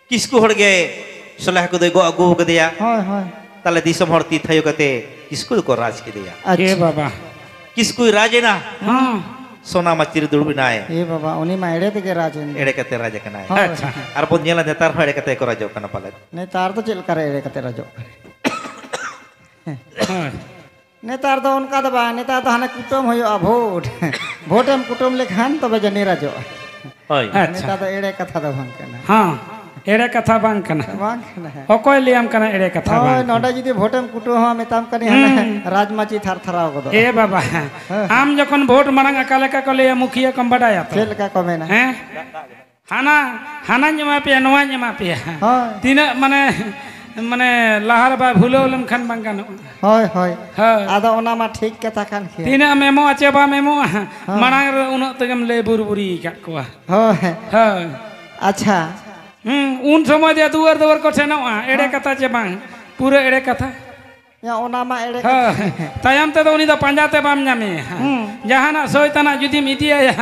ᱠᱤᱥᱠᱩ ᱦᱚᱲ ᱜᱮ ᱥᱚᱞᱦᱟ ᱠᱚᱫᱚᱭ ᱜᱚᱜ ᱟᱹᱜᱩ ᱠᱟᱫᱮᱭᱟ᱾ ᱦᱳᱭ, ᱦᱳᱭ᱾ ᱛᱟᱦᱞᱮ ᱫᱤᱥᱚᱢ ᱦᱚᱲ ᱛᱤ ᱛᱷᱟᱭᱚ ᱠᱟᱛᱮ ᱠᱤᱥᱠᱩ ᱫᱚᱠᱚ ᱨᱟᱡᱽ ᱠᱮᱫᱮᱭᱟ᱾ ᱟᱪᱪᱷᱟ᱾ ᱮ ᱵᱟᱵᱟ᱾ ᱠᱤᱥᱠᱩᱭ ᱨᱟᱡᱽ ᱮᱱᱟ᱾ ᱦᱚᱸ᱾ ᱥᱚᱱᱟ ᱢᱟᱹᱪᱤ ᱨᱮ ᱫᱩᱲᱩᱵ ᱮᱱᱟᱭ᱾ ᱮ ᱵᱟᱵᱟ, ᱩᱱᱤ ᱢᱟ ᱮᱲᱮ ᱛᱮᱜᱮ ᱨᱟᱡᱽ ᱮᱱ᱾ ᱮᱲᱮ ᱠᱟᱛᱮ ᱨᱟᱡᱽ ᱟᱠᱟᱱᱟᱭ᱾ ᱦᱳᱭ᱾ ᱟᱪᱪᱷᱟ᱾ ᱟᱨ ᱵᱚᱱ ᱧᱮᱞᱟ ᱱᱮᱛᱟᱨ ᱦᱚᱸ ᱮᱲᱮ ᱠᱟᱛᱮ ᱠᱚ ᱨᱟᱡᱚᱜ ᱠᱟᱱᱟ ᱯᱟᱞᱮᱫ᱾ ᱱᱮᱛᱟᱨ ᱫᱚ ᱪᱮᱫ ᱞᱮᱠᱟ ᱨᱮ ᱮᱲᱮ ᱠᱟᱛᱮ ᱨᱟᱡᱚᱜ ᱠᱟᱱᱟ? ᱦᱳᱭ᱾ ᱱᱮᱛᱟᱨ ᱫᱚ ᱚᱱᱠᱟ ᱫᱚ ᱵᱟᱝ, ᱱᱮᱛᱟᱨ ᱫᱚ ᱦᱟᱱᱮ ᱠᱩᱴᱟᱹᱢ ᱦᱩᱭᱩᱜᱼᱟ ᱵᱷᱳᱴ᱾ ᱵᱷᱳᱴᱮᱢ ᱠᱩᱴᱟᱹᱢ ᱞᱮᱠᱷᱟᱱ ᱛᱚᱵᱮ ᱡᱟᱹᱱᱤ ᱨᱟᱡᱚᱜᱼᱟ᱾ ᱦᱳᱭ᱾ ᱟᱪᱪᱷᱟ᱾ ᱱᱮᱛᱟᱨ ᱫᱚ ᱮᱲᱮ ᱠᱟᱛᱷᱟ ᱫᱚ ᱵᱟᱝ ᱠᱟᱱᱟ᱾ ᱦᱚᱸ, ᱮᱲᱮ ᱠᱟᱛᱷᱟ ᱵᱟᱝ ᱠᱟᱱᱟ᱾ ᱵᱟᱝ ᱠᱟᱱᱟ᱾ ᱚᱠᱚᱭ ᱞᱟᱹᱭᱟᱢ ᱠᱟᱱᱟ ᱮᱲᱮ ᱠᱟᱛᱷᱟ ᱦᱳᱭ, ᱵᱟᱝ ᱠᱟᱱᱟ? ᱱᱚᱰᱮ ᱡᱩᱫᱤ ᱵᱷᱳᱴᱮᱢ ᱠᱩᱴᱟᱹᱢᱟ, ᱢᱮᱛᱟᱢ ᱠᱟᱹᱱᱟᱹᱧ ᱦᱟᱱᱮ ᱦᱩᱸ᱾ ᱨᱟᱡᱽᱢᱟᱹᱪᱤ ᱛᱷᱟᱨ ᱛᱷᱟᱨᱟᱣ ᱜᱚᱫᱚᱜᱼᱟ᱾ ᱮ ᱵᱟᱵᱟ, ᱦᱮᱸ᱾ ᱟᱢ ᱡᱚᱠᱷᱚᱱ ᱵᱷᱳᱴ ᱢᱟᱲᱟᱝ ᱚᱠᱟ ᱞᱮᱠᱟ ᱠᱚ ᱞᱟᱹᱭᱟ ᱢᱩᱠᱷᱤᱭᱟᱹ ᱠᱚᱢ ᱵᱟᱰᱟᱭᱟ ᱛᱚ? ᱪᱮᱫ ᱞᱮᱠᱟ ᱠᱚ ᱢᱮᱱᱟ? ᱦᱮᱸ? ᱦᱟᱱᱟ, ᱦᱟᱱᱟᱧ ᱮᱢᱟ ᱯᱮᱭᱟ, ᱱᱚᱣᱟᱧ ᱮᱢᱟ ᱯᱮᱭᱟ᱾ ᱦᱳᱭ᱾ ᱛᱤᱱᱟᱹᱜ ᱢᱟᱱᱮ, ᱢᱟᱱᱮ ᱞᱟᱦᱟ ᱨᱮ ᱵᱟᱭ ᱵᱷᱩᱞᱟᱹᱣ ᱞᱮᱱᱠᱷᱟᱱ ᱵᱟᱝ ᱜᱟᱱᱚᱜᱼᱟ᱾ ᱦᱳᱭ, ᱦᱳᱭ᱾ ᱦᱳᱭ᱾ ᱟᱫᱚ ᱚᱱᱟ ᱢᱟ ᱴᱷᱤᱠ ᱠᱟᱛᱷᱟ ᱠᱟᱱ ᱜᱮᱭᱟ᱾ ᱛᱤᱱᱟᱹᱜ ᱮᱢ ᱮᱢᱚᱜᱼᱟ ᱪᱮ ᱵᱟᱢ ᱮᱢᱚᱜᱼᱟ, ᱦᱳᱭ᱾ ᱢᱟᱲᱟᱝ ᱨᱮ ᱩᱱᱟᱹᱜ ᱛᱮᱜᱮᱢ ᱞᱟᱹᱭ ᱵᱩᱨᱵᱩᱨᱤ ᱟᱠᱟᱫ ᱠᱚᱣᱟ᱾ ᱦᱳᱭ᱾ ᱦᱳᱭ᱾ ᱟᱪᱪᱷᱟ᱾ ᱦᱩᱸ, ᱩᱱ ᱥᱚᱢᱚᱭ ᱫᱚ ᱫᱩᱣᱟᱹᱨ ᱫᱩᱣᱟᱹᱨ ᱠᱚ ᱥᱮᱱᱚᱜᱼᱟ, ᱮᱲᱮ ᱦᱳᱭ᱾ ᱠᱟᱛᱷᱟ ᱪᱮ ᱵᱟᱝ? ᱯᱩᱨᱟᱹ ᱮᱲᱮ ᱠᱟᱛᱷᱟ᱾ ᱭᱟ, ᱚᱱᱟ ᱢᱟ ᱮᱲᱮ ᱦᱳᱭ᱾ ᱠᱟᱛᱷᱟ᱾ ᱛᱟᱭᱚᱢ ᱛᱮᱫᱚ ᱩᱱᱤ ᱫᱚ ᱯᱟᱸᱡᱟ ᱛᱮ ᱵᱟᱢ ᱧᱟᱢᱮᱭᱟ᱾ ᱦᱩᱸ᱾ ᱡᱟᱦᱟᱱᱟᱜ ᱥᱚᱭᱛᱟᱱᱟᱜ ᱡᱩᱫᱤᱢ ᱤᱫᱤᱭᱟᱭᱟ,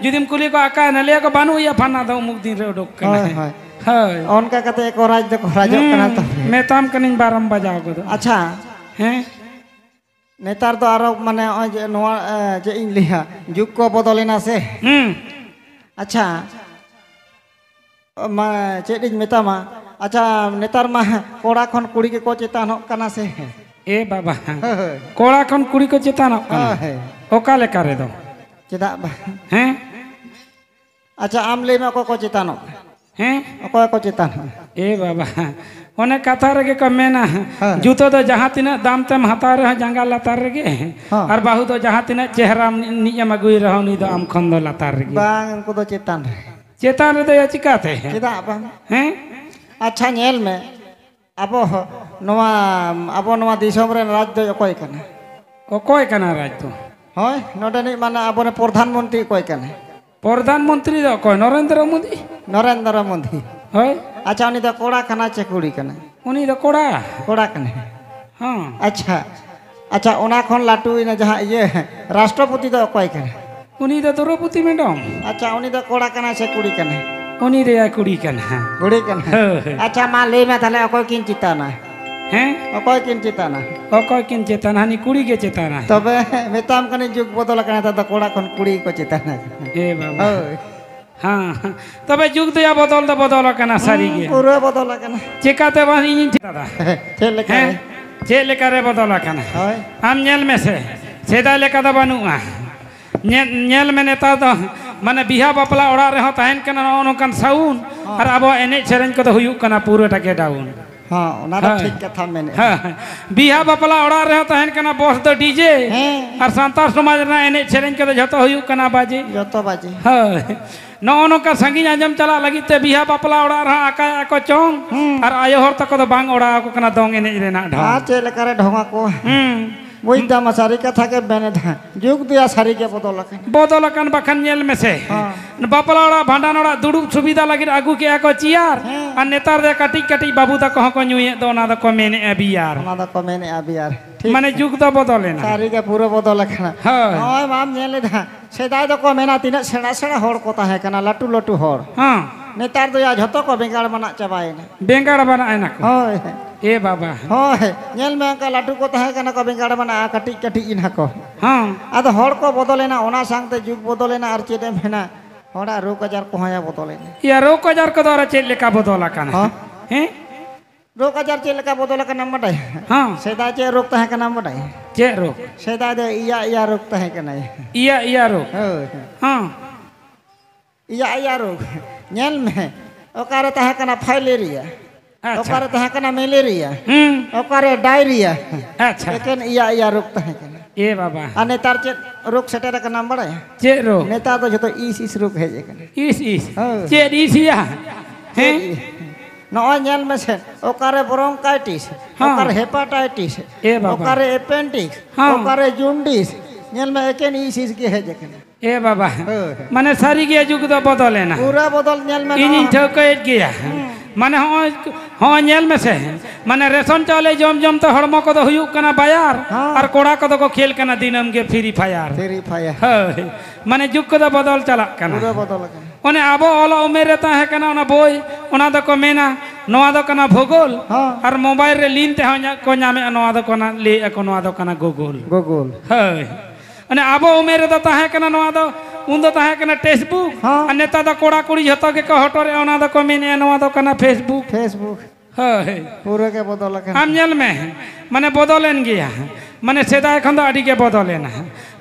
ᱡᱩᱫᱤᱢ ᱠᱩᱞᱤ ᱠᱚᱣᱟ, "ᱚᱠᱟᱭᱮᱱᱟ?" ᱞᱟᱹᱭᱟ ᱠᱚ, "ᱵᱟᱹᱱᱩᱜ ᱮᱭᱟ ᱯᱷᱟᱱᱟ ᱫᱚ, ᱩᱢᱩᱠ ᱫᱤᱱ ᱨᱮ ᱩᱰᱩᱠ ᱦᱳᱭ, ᱠᱟᱱᱟᱭ᱾" ᱦᱳᱭ᱾ ᱦᱳᱭ᱾ ᱚᱱᱠᱟ ᱠᱟᱛᱮ ᱠᱚ ᱨᱟᱡᱽ ᱫᱚᱠᱚ ᱨᱟᱡᱚᱜ ᱠᱟᱱᱟ ᱦᱩᱸ, ᱛᱚᱵᱮ᱾ ᱢᱮᱛᱟᱢ ᱠᱟᱹᱱᱟᱹᱧ ᱵᱟᱨᱚᱢ ᱵᱟᱡᱟᱣ ᱜᱚᱫᱚᱜᱼᱟ᱾ ᱟᱪᱪᱷᱟ᱾ ᱦᱮᱸ? ᱱᱮᱛᱟᱨ ᱫᱚ ᱟᱨᱚ ᱢᱟᱱᱮ ᱱᱚᱜᱼᱚᱭ ᱡᱮ ᱱᱚᱣᱟ, ᱮ, ᱪᱮᱫ ᱤᱧ ᱞᱟᱹᱭᱟ, ᱡᱩᱜᱽ ᱠᱚ ᱵᱚᱫᱚᱞᱮᱱᱟ ᱥᱮ᱾ ᱦᱩᱸ᱾ ᱟᱪᱪᱷᱟ᱾ ᱢᱟ, ᱪᱮᱫ ᱤᱧ ᱢᱮᱛᱟᱢᱟ? ᱟᱪᱪᱷᱟ, ᱱᱮᱛᱟᱨ ᱢᱟ ᱠᱚᱲᱟ ᱠᱷᱚᱱ ᱠᱩᱲᱤ ᱜᱮᱠᱚ ᱪᱮᱛᱟᱱᱚᱜ ᱠᱟᱱᱟ ᱥᱮ? ᱮ ᱵᱟᱵᱟ᱾ ᱦᱳᱭ᱾ ᱠᱚᱲᱟ ᱠᱷᱚᱱ ᱠᱩᱲᱤ ᱠᱚ ᱪᱮᱛᱟᱱᱚᱜ ᱠᱟᱱᱟ? ᱦᱳᱭ᱾ ᱚᱠᱟ ᱞᱮᱠᱟ ᱨᱮᱫᱚ? ᱪᱮᱫᱟᱜ ᱵᱟᱝ? ᱦᱮᱸ? ᱟᱪᱪᱷᱟ, ᱟᱢ ᱞᱟᱹᱭ ᱢᱮ, ᱚᱠᱚᱭ ᱠᱚ ᱪᱮᱛᱟᱱᱚᱜ ᱠᱟᱱᱟ? ᱦᱮᱸ? ᱚᱠᱚᱭ ᱠᱚ ᱪᱮᱛᱟᱱᱚᱜ ᱠᱟᱱᱟ? ᱮ ᱵᱟᱵᱟ, ᱚᱱᱮ ᱠᱟᱛᱷᱟ ᱨᱮᱜᱮ ᱠᱚ ᱢᱮᱱᱟ, ᱦᱮᱸ᱾ ᱡᱩᱛᱟᱹ ᱫᱚ ᱡᱟᱦᱟᱸ ᱛᱤᱱᱟᱹᱜ ᱫᱟᱢ ᱛᱮᱢ ᱦᱟᱛᱟᱣ ᱨᱮᱦᱚᱸ ᱡᱟᱸᱜᱟ ᱞᱟᱛᱟᱨ ᱨᱮᱜᱮ, ᱦᱮᱸ᱾ ᱟᱨ ᱵᱟᱹᱦᱩ ᱫᱚ ᱡᱟᱦᱟᱸ ᱛᱤᱱᱟᱹᱜ ᱪᱮᱦᱨᱟ ᱱᱤᱡ ᱮᱢ ᱟᱹᱜᱩᱭ ᱨᱮᱦᱚᱸ, ᱩᱱᱤ ᱫᱚ ᱟᱢ ᱠᱷᱚᱱ ᱫᱚ ᱞᱟᱛᱟᱨ ᱨᱮᱜᱮ᱾ ᱵᱟᱝ, ᱩᱱᱠᱩ ᱫᱚ ᱪᱮᱛᱟᱱ ᱨᱮ᱾ ᱪᱮᱛᱟᱱ ᱨᱮᱫᱚ ᱭᱟ ᱪᱤᱠᱟᱹᱛᱮ? ᱪᱮᱫᱟᱜ ᱵᱟᱝ? ᱦᱮᱸ? ᱟᱪᱪᱷᱟ, ᱧᱮᱞ ᱢᱮ, ᱟᱵᱚ ᱱᱚᱣᱟ, ᱟᱵᱚ ᱱᱚᱣᱟ ᱫᱤᱥᱚᱢ ᱨᱮᱱ ᱨᱟᱡᱽ ᱫᱚᱭ ᱚᱠᱚᱭ ᱠᱟᱱᱟ? ᱚᱠᱚᱭ ᱠᱟᱱᱟ ᱨᱟᱡᱽ ᱫᱚ? ᱦᱳᱭ, ᱱᱚᱰᱮᱱᱤᱡ ᱢᱟᱱᱮ ᱟᱵᱚᱨᱮᱱ ᱯᱨᱚᱫᱷᱟᱱ ᱢᱚᱱᱛᱨᱤ ᱚᱠᱚᱭ ᱠᱟᱱᱟᱭ? ᱯᱨᱚᱫᱷᱟᱱ ᱢᱚᱱᱛᱨᱤ ᱫᱚ ᱚᱠᱚᱭ? ᱱᱚᱨᱮᱱᱫᱨᱚ ᱢᱳᱫᱤ᱾ ᱱᱚᱨᱮᱱᱫᱨᱚ ᱢᱳᱫᱤ᱾ ᱦᱳᱭ᱾ ᱟᱪᱪᱷᱟ, ᱩᱱᱤ ᱫᱚ ᱠᱚᱲᱟ ᱠᱟᱱᱟᱭ ᱪᱮ ᱠᱩᱲᱤ ᱠᱟᱱᱟᱭ? ᱩᱱᱤ ᱫᱚ ᱠᱚᱲᱟ᱾ ᱠᱚᱲᱟ ᱠᱟᱱᱟᱭ᱾ ᱦᱚᱸ᱾ ᱟᱪᱪᱷᱟ, ᱟᱪᱪᱷᱟ, ᱚᱱᱟ ᱠᱷᱚᱱ ᱞᱟᱹᱴᱩᱭᱮᱱᱟ ᱡᱟᱦᱟᱸ ᱤᱭᱟᱹ ᱨᱟᱥᱴᱨᱚᱯᱚᱛᱤ ᱫᱚ ᱚᱠᱚᱭ ᱠᱟᱱᱟᱭ? ᱩᱱᱤ ᱫᱚ ᱫᱨᱚᱯᱚᱫᱤ ᱢᱮᱰᱚᱢ᱾ ᱟᱪᱪᱷᱟ, ᱩᱱᱤ ᱫᱚ ᱠᱚᱲᱟ ᱠᱟᱱᱟᱭ ᱥᱮ ᱠᱩᱲᱤ ᱠᱟᱱᱟᱭ? ᱩᱱᱤ ᱫᱚᱭᱟ ᱠᱩᱲᱤ ᱠᱟᱱᱟ᱾ ᱠᱩᱲᱤ ᱠᱟᱱᱟᱭ? ᱦᱳᱭ᱾ ᱟᱪᱪᱷᱟ, ᱢᱟ ᱞᱟᱹᱭ ᱢᱮ ᱛᱟᱦᱞᱮ, ᱚᱠᱚᱭ ᱠᱤᱱ ᱪᱮᱛᱟᱱᱟ? ᱦᱮᱸ? ᱚᱠᱚᱭ ᱠᱤᱱ ᱪᱮᱛᱟᱱᱟ? ᱚᱠᱚᱭ ᱠᱤᱱ ᱪᱮᱛᱟᱱᱟ? ᱦᱟᱹᱱᱤ ᱠᱩᱲᱤ ᱜᱮ ᱪᱮᱛᱟᱱᱟ᱾ ᱛᱚᱵᱮ ᱢᱮᱛᱟᱢ ᱠᱟᱹᱱᱟᱹᱧ, ᱡᱩᱜᱽ ᱵᱚᱫᱚᱞ ᱟᱠᱟᱱᱟ, ᱱᱮᱛᱟᱨ ᱫᱚ ᱠᱚᱲᱟ ᱠᱷᱚᱱ ᱠᱩᱲᱤ ᱜᱮᱠᱚ ᱪᱮᱛᱟᱱᱟ᱾ ᱮ ᱵᱟᱵᱟ᱾ ᱦᱳᱭ᱾ ᱦᱮᱸ, ᱦᱮᱸ᱾ ᱛᱚᱵᱮ ᱡᱩᱜᱽ ᱫᱚᱭᱟ ᱵᱚᱫᱚᱞ ᱫᱚ ᱵᱚᱫᱚᱞ ᱟᱠᱟᱱᱟ ᱥᱟᱹᱨᱤ ᱦᱩᱸ, ᱜᱮ᱾ ᱯᱩᱨᱟᱹ ᱵᱚᱫᱚᱞ ᱟᱠᱟᱱᱟ᱾ ᱪᱮᱠᱟᱛᱮ ᱵᱟᱝ ᱤᱧᱤᱧ ᱪᱮᱫᱟ? ᱪᱮᱫ ᱞᱮᱠᱟ ᱦᱮᱸ? ᱨᱮ? ᱪᱮᱫ ᱞᱮᱠᱟ ᱨᱮ ᱵᱚᱫᱚᱞ ᱟᱠᱟᱱᱟ? ᱦᱳᱭ᱾ ᱟᱢ ᱧᱮᱞ ᱢᱮᱥᱮ, ᱥᱮᱫᱟᱭ ᱞᱮᱠᱟ ᱫᱚ ᱵᱟᱹᱱᱩᱜᱼᱟ᱾ ᱧᱮᱞ, ᱧᱮᱞ ᱢᱮ ᱱᱮᱛᱟᱨ ᱫᱚ, ᱢᱟᱱᱮ ᱵᱤᱦᱟ ᱵᱟᱯᱞᱟ ᱚᱲᱟᱜ ᱨᱮᱦᱚᱸ ᱛᱟᱦᱮᱱ ᱠᱟᱱᱟ ᱱᱚᱜᱼᱚ ᱱᱚᱝᱠᱟᱱ sound, ᱦᱚᱸ᱾ ᱟᱨ ᱟᱵᱚᱣᱟᱜ ᱮᱱᱮᱡ ᱥᱮᱨᱮᱧ ᱠᱚᱫᱚ ᱦᱩᱭᱩᱜ ᱠᱟᱱᱟ ᱯᱩᱨᱟᱹᱴᱟ ᱜᱮ down᱾ ᱦᱚᱸ, ᱚᱱᱟ ᱫᱚ ᱦᱳᱭ᱾ ᱴᱷᱤᱠ ᱠᱟᱛᱷᱟᱢ ᱢᱮᱱᱮᱫᱼᱟ᱾ ᱦᱳᱭ᱾ ᱵᱤᱦᱟ ᱵᱟᱯᱞᱟ ᱚᱲᱟᱜ ᱨᱮᱦᱚᱸ ᱛᱟᱦᱮᱱ ᱠᱟᱱᱟ box ᱫᱚ D J, ᱦᱮᱸ᱾ ᱟᱨ ᱥᱟᱱᱛᱟᱲ ᱥᱚᱢᱟᱡᱽ ᱨᱮᱱᱟᱜ ᱮᱱᱮᱡ ᱥᱮᱨᱮᱧ ᱠᱚᱫᱚ ᱡᱷᱚᱛᱚ ᱦᱩᱭᱩᱜ ᱠᱟᱱᱟ ᱵᱟᱡᱮ᱾ ᱡᱚᱛᱚ ᱵᱟᱡᱮ᱾ ᱦᱳᱭ᱾ ᱱᱚᱜᱼᱚ ᱱᱚᱝᱠᱟ ᱥᱟᱺᱜᱤᱧ ᱟᱸᱡᱚᱢ ᱪᱟᱞᱟᱜ ᱞᱟᱹᱜᱤᱫ ᱛᱮ ᱵᱤᱦᱟ ᱵᱟᱯᱞᱟ ᱚᱲᱟᱜ ᱨᱮᱦᱚᱸ ᱟᱠᱟᱭᱮᱫᱼᱟ ᱠᱚ ᱪᱚᱝ, ᱦᱩᱸ᱾ ᱟᱨ ᱟᱭᱳ ᱦᱚᱲ ᱛᱟᱠᱚ ᱫᱚ ᱵᱟᱝ ᱚᱲᱟᱣ ᱟᱠᱚ ᱠᱟᱱᱟ ᱫᱚᱝ ᱮᱱᱮᱡ ᱨᱮᱱᱟᱜ ᱰᱷᱚᱝ᱾ ᱟᱨ ᱪᱮᱫ ᱞᱮᱠᱟᱨᱮ ᱰᱷᱚᱝ ᱟᱠᱚᱣᱟ? ᱦᱩᱸ᱾ ᱵᱩᱡᱽ ᱫᱟᱢ, ᱥᱟᱹᱨᱤ ᱠᱟᱛᱷᱟ ᱜᱮ ᱢᱮᱱᱮᱫᱟ᱾ ᱡᱩᱜᱽ ᱫᱚᱭᱟ ᱥᱟᱹᱨᱤ ᱜᱮ ᱵᱚᱫᱚᱞ ᱟᱠᱟᱱᱟ᱾ ᱵᱚᱫᱚᱞ ᱟᱠᱟᱱ ᱵᱟᱠᱷᱟᱱ ᱧᱮᱞ ᱢᱮᱥᱮ᱾ ᱦᱚᱸ᱾ ᱵᱟᱯᱞᱟ ᱚᱲᱟᱜ ᱵᱷᱟᱸᱰᱟᱱ ᱚᱲᱟᱜ ᱫᱩᱲᱩᱵ ᱥᱩᱵᱤᱫᱷᱟ ᱞᱟᱹᱜᱤᱫ ᱟᱹᱜᱩ ᱠᱮᱜᱼᱟ ᱠᱚ ᱪᱮᱭᱟᱨ᱾ ᱦᱮᱸ᱾ ᱟᱨ ᱱᱮᱛᱟᱨ ᱫᱚ ᱠᱟᱹᱴᱤᱡ ᱠᱟᱹᱴᱤᱡ ᱵᱟᱹᱵᱩ ᱛᱟᱠᱚ ᱦᱚᱸᱠᱚ ᱧᱩᱭᱮᱫ ᱫᱚ, ᱚᱱᱟ ᱫᱚᱠᱚ ᱢᱮᱱᱮᱫᱼᱟ ᱵᱤᱭᱟᱨ᱾ ᱚᱱᱟ ᱫᱚᱠᱚ ᱢᱮᱱᱮᱫᱼᱟ ᱵᱤᱭᱟᱨ᱾ ᱴᱷᱤᱠ᱾ ᱢᱟᱱᱮ ᱡᱩᱜᱽ ᱫᱚ ᱵᱚᱫᱚᱞᱮᱱᱟ᱾ ᱥᱟᱹᱨᱤ ᱜᱮ ᱯᱩᱨᱟᱹ ᱵᱚᱫᱚᱞ ᱟᱠᱟᱱᱟ᱾ ᱦᱳᱭ᱾ ᱱᱚᱜᱼᱚᱭ ᱢᱟᱢ ᱧᱮᱞ ᱮᱫᱟ, ᱥᱮᱫᱟᱭ ᱫᱚᱠᱚ ᱢᱮᱱᱟ ᱛᱤᱱᱟᱹᱜ ᱥᱮᱬᱟ ᱥᱮᱬᱟ ᱦᱚᱲ ᱠᱚ ᱛᱟᱦᱮᱸ ᱠᱟᱱᱟ, ᱞᱟᱹᱴᱩ ᱞᱟᱹᱴᱩ ᱦᱚᱲ᱾ ᱦᱮᱸ᱾ ᱱᱮᱛᱟᱨ ᱫᱚ ᱭᱟ ᱡᱷᱚᱛᱚ ᱠᱚ ᱵᱮᱸᱜᱟᱲ ᱢᱟᱱᱟᱜ ᱪᱟᱵᱟᱭᱮᱱᱟ᱾ ᱵᱮᱸᱜᱟᱲ ᱢᱟᱱᱟᱜ ᱮᱱᱟ ᱠᱚ᱾ ᱦᱳᱭ᱾ ᱮ ᱵᱟᱵᱟ᱾ ᱦᱳᱭ, ᱧᱮᱞ ᱢᱮ ᱚᱱᱠᱟ ᱞᱟᱹᱴᱩ ᱠᱚ ᱛᱟᱦᱮᱸ ᱠᱟᱱᱟ ᱠᱚ ᱵᱮᱸᱜᱟᱲ ᱢᱟᱱᱟᱜ, ᱠᱟᱹᱴᱤᱡ ᱠᱟᱹᱴᱤᱡ ᱮᱱᱟ ᱠᱚ᱾ ᱦᱮᱸ᱾ ᱟᱫᱚ ᱦᱚᱲ ᱠᱚ ᱵᱚᱫᱚᱞᱮᱱᱟ, ᱚᱱᱟ ᱥᱟᱶᱛᱮ ᱡᱩᱜᱽ ᱵᱚᱫᱚᱞᱮᱱᱟ, ᱟᱨ ᱪᱮᱫ ᱮᱢ ᱢᱮᱱᱟ, ᱦᱚᱲᱟᱜ ᱨᱳᱜᱽ ᱟᱡᱟᱨ ᱠᱚᱦᱚᱸ ᱭᱟ ᱵᱚᱫᱚᱞᱮᱱᱟ᱾ ᱭᱟ ᱨᱳᱜᱽ ᱟᱡᱟᱨ ᱠᱚᱫᱚ ᱟᱨ ᱪᱮᱫ ᱞᱮᱠᱟ ᱵᱚᱫᱚᱞ ᱟᱠᱟᱱᱟ? ᱦᱚᱸ? ᱦᱮᱸ? ᱨᱳᱜᱽ ᱟᱡᱟᱨ ᱪᱮᱫ ᱞᱮᱠᱟ ᱵᱚᱫᱚᱞ ᱟᱠᱟᱱᱟᱢ ᱵᱟᱰᱟᱭᱟ? ᱦᱚᱸ᱾ ᱥᱮᱫᱟᱭ ᱪᱮᱫ ᱨᱳᱜᱽ ᱛᱟᱦᱮᱸ ᱠᱟᱱᱟᱢ ᱵᱟᱰᱟᱭᱟ? ᱪᱮᱫ ᱨᱳᱜᱽ? ᱥᱮᱫᱟᱭ ᱫᱚ ᱤᱭᱟ ᱤᱭᱟ ᱨᱳᱜᱽ ᱛᱟᱦᱮᱸ ᱠᱟᱱᱟ᱾ ᱤᱭᱟ ᱤᱭᱟ ᱨᱳᱜᱽ? ᱦᱳᱭ᱾ ᱦᱚᱸ᱾ ᱤᱭᱟ ᱤᱭᱟ ᱨᱳᱜᱽ᱾ ᱧᱮᱞ ᱢᱮ, ᱚᱠᱟᱨᱮ ᱛᱟᱦᱮᱸ ᱠᱟᱱᱟ ᱯᱷᱟᱭᱞᱮᱨᱤᱭᱟ? ᱟᱪᱪᱷᱟ᱾ ᱚᱠᱟᱨᱮ ᱛᱟᱦᱮᱸ ᱠᱟᱱᱟ ᱢᱮᱞᱮᱨᱤᱭᱟ? ᱦᱩᱸ᱾ ᱚᱠᱟᱨᱮ ᱰᱟᱭᱨᱤᱭᱟ? ᱟᱪᱪᱷᱟ᱾ ᱮᱠᱮᱱ ᱤᱭᱟ ᱤᱭᱟ ᱨᱳᱜᱽ ᱛᱟᱦᱮᱸ ᱠᱟᱱᱟ᱾ ᱮ ᱵᱟᱵᱟ᱾ ᱟᱨ ᱱᱮᱛᱟᱨ ᱪᱮᱫ ᱨᱳᱜᱽ ᱥᱮᱴᱮᱨ ᱟᱠᱟᱱᱟᱢ ᱵᱟᱲᱟᱭᱟ? ᱪᱮᱫ ᱨᱳᱜᱽ? ᱱᱮᱛᱟᱨ ᱫᱚ ᱡᱷᱚᱛᱚ ᱤᱥ ᱤᱥ ᱨᱳᱜᱽ ᱦᱮᱡ ᱟᱠᱟᱱᱟ᱾ ᱤᱥ ᱤᱥ? ᱦᱳᱭ᱾ ᱪᱮᱫ ᱤᱥ ᱭᱟ? ᱦᱮᱸ? ᱪᱮᱫ ᱤᱥ? ᱱᱚᱜᱼᱚᱭ ᱧᱮᱞ ᱢᱮᱥᱮ, ᱚᱠᱟᱨᱮ ᱵᱨᱚᱝᱠᱟᱭᱴᱤᱥ, ᱦᱮᱸ᱾ ᱚᱠᱟᱨᱮ ᱦᱮᱯᱟᱴᱟᱭᱴᱤᱥ, ᱮ ᱵᱟᱵᱟ᱾ ᱚᱠᱟᱨᱮ ᱮᱯᱮᱱᱰᱤᱠᱥ, ᱦᱮᱸ᱾ ᱚᱠᱟᱨᱮ ᱡᱩᱱᱰᱤᱥ, ᱧᱮᱞ ᱢᱮ ᱮᱠᱮᱱ ᱤᱥ ᱤᱥ ᱜᱮ ᱦᱮᱡ ᱟᱠᱟᱱᱟ᱾ ᱮ ᱵᱟᱵᱟ᱾ ᱦᱳᱭ᱾ ᱢᱟᱱᱮ ᱥᱟᱹᱨᱤ ᱜᱮ ᱡᱩᱜᱽ ᱫᱚ ᱵᱚᱫᱚᱞᱮᱱᱟ᱾ ᱯᱩᱨᱟᱹ ᱵᱚᱫᱚᱞ ᱧᱮᱞ ᱢᱮ ᱤᱧᱤᱧ ᱱᱚᱣᱟ᱾ ᱴᱷᱟᱹᱣᱠᱟᱹᱭᱮᱫ ᱜᱮᱭᱟ᱾ ᱦᱩᱸ᱾ ᱢᱟᱱᱮ ᱦᱚᱸᱜᱼᱚᱭ, ᱦᱚᱸᱜᱼᱚᱭ ᱧᱮᱞ ᱢᱮᱥᱮ, ᱢᱟᱱᱮ ᱨᱮᱥᱚᱱ ᱪᱟᱣᱞᱮ ᱡᱚᱢ ᱡᱚᱢ ᱛᱮ ᱦᱚᱲᱢᱚ ᱠᱚᱫᱚ ᱦᱩᱭᱩᱜ ᱠᱟᱱᱟ ᱵᱟᱭᱟᱨ, ᱦᱮᱸ᱾ ᱟᱨ ᱠᱚᱲᱟ ᱠᱚᱫᱚ ᱠᱚ ᱠᱷᱮᱞ ᱠᱟᱱᱟ ᱫᱤᱱᱟᱹᱢ ᱜᱮ ᱯᱷᱤᱨᱤ ᱯᱷᱟᱭᱟᱨ᱾ ᱯᱷᱤᱨᱤ ᱯᱷᱟᱭᱟᱨ᱾ ᱦᱳᱭ, ᱢᱟᱱᱮ ᱡᱩᱜᱽ ᱠᱚᱫᱚ ᱵᱚᱫᱚᱞ ᱪᱟᱞᱟᱜ ᱠᱟᱱᱟ᱾ ᱯᱩᱨᱟᱹ ᱵᱚᱫᱚᱞ ᱟᱠᱟᱱᱟ᱾ ᱚᱱᱮ ᱟᱵᱚ ᱚᱞᱚᱜ ᱩᱢᱮᱨ ᱨᱮ ᱛᱟᱦᱮᱸ ᱠᱟᱱᱟ ᱚᱱᱟ ᱵᱳᱭ, ᱚᱱᱟ ᱫᱚᱠᱚ ᱢᱮᱱᱟ ᱱᱚᱣᱟ ᱫᱚ ᱠᱟᱱᱟ ᱵᱷᱩᱜᱳᱞ, ᱦᱮᱸ᱾ ᱟᱨ ᱢᱳᱵᱟᱭᱤᱞ ᱨᱮ ᱞᱤᱱ ᱛᱮᱦᱚᱸ ᱧᱟ-, ᱠᱚ ᱧᱟᱢᱮᱫᱼᱟ, ᱱᱚᱣᱟ ᱫᱚ ᱠᱟᱱᱟ, ᱞᱟᱹᱭᱮᱫᱼᱟ ᱠᱚ ᱱᱚᱣᱟ ᱫᱚ ᱠᱟᱱᱟ ᱜᱩᱜᱳᱞ᱾ ᱜᱩᱜᱳᱞ᱾ ᱦᱳᱭ᱾ ᱢᱟᱱᱮ ᱟᱵᱚ ᱩᱢᱮᱨ ᱨᱮᱫᱚ ᱛᱟᱦᱮᱸ ᱠᱟᱱᱟ ᱱᱚᱣᱟ ᱫᱚ, ᱩᱱᱫᱚ ᱛᱟᱦᱮᱸ ᱠᱟᱱᱟ ᱴᱮᱠᱥᱴ ᱵᱩᱠ, ᱦᱮᱸ᱾ ᱟᱨ ᱱᱮᱛᱟᱨ ᱫᱚ ᱠᱚᱲᱟ ᱠᱩᱲᱤ ᱡᱷᱚᱛᱚ ᱜᱮᱠᱚ ᱦᱚᱴᱚᱨᱮᱜᱼᱟ, ᱚᱱᱟ ᱫᱚᱠᱚ ᱢᱮᱱᱮᱜᱼᱟ ᱱᱚᱣᱟ ᱫᱚ ᱠᱟᱱᱟ ᱯᱷᱮᱥᱵᱩᱠ᱾ ᱯᱷᱮᱥᱵᱩᱠ᱾ ᱦᱳᱭ᱾ ᱯᱩᱨᱟᱹ ᱜᱮ ᱵᱚᱫᱚᱞ ᱟᱠᱟᱱᱟ᱾ ᱟᱢ ᱧᱮᱞ ᱢᱮ, ᱢᱟᱱᱮ ᱵᱚᱫᱚᱞᱮᱱ ᱜᱮᱭᱟ, ᱢᱟᱱᱮ ᱥᱮᱫᱟᱭ ᱠᱷᱚᱱ ᱫᱚ ᱟᱹᱰᱤ ᱜᱮ ᱵᱚᱫᱚᱞᱮᱱᱟ᱾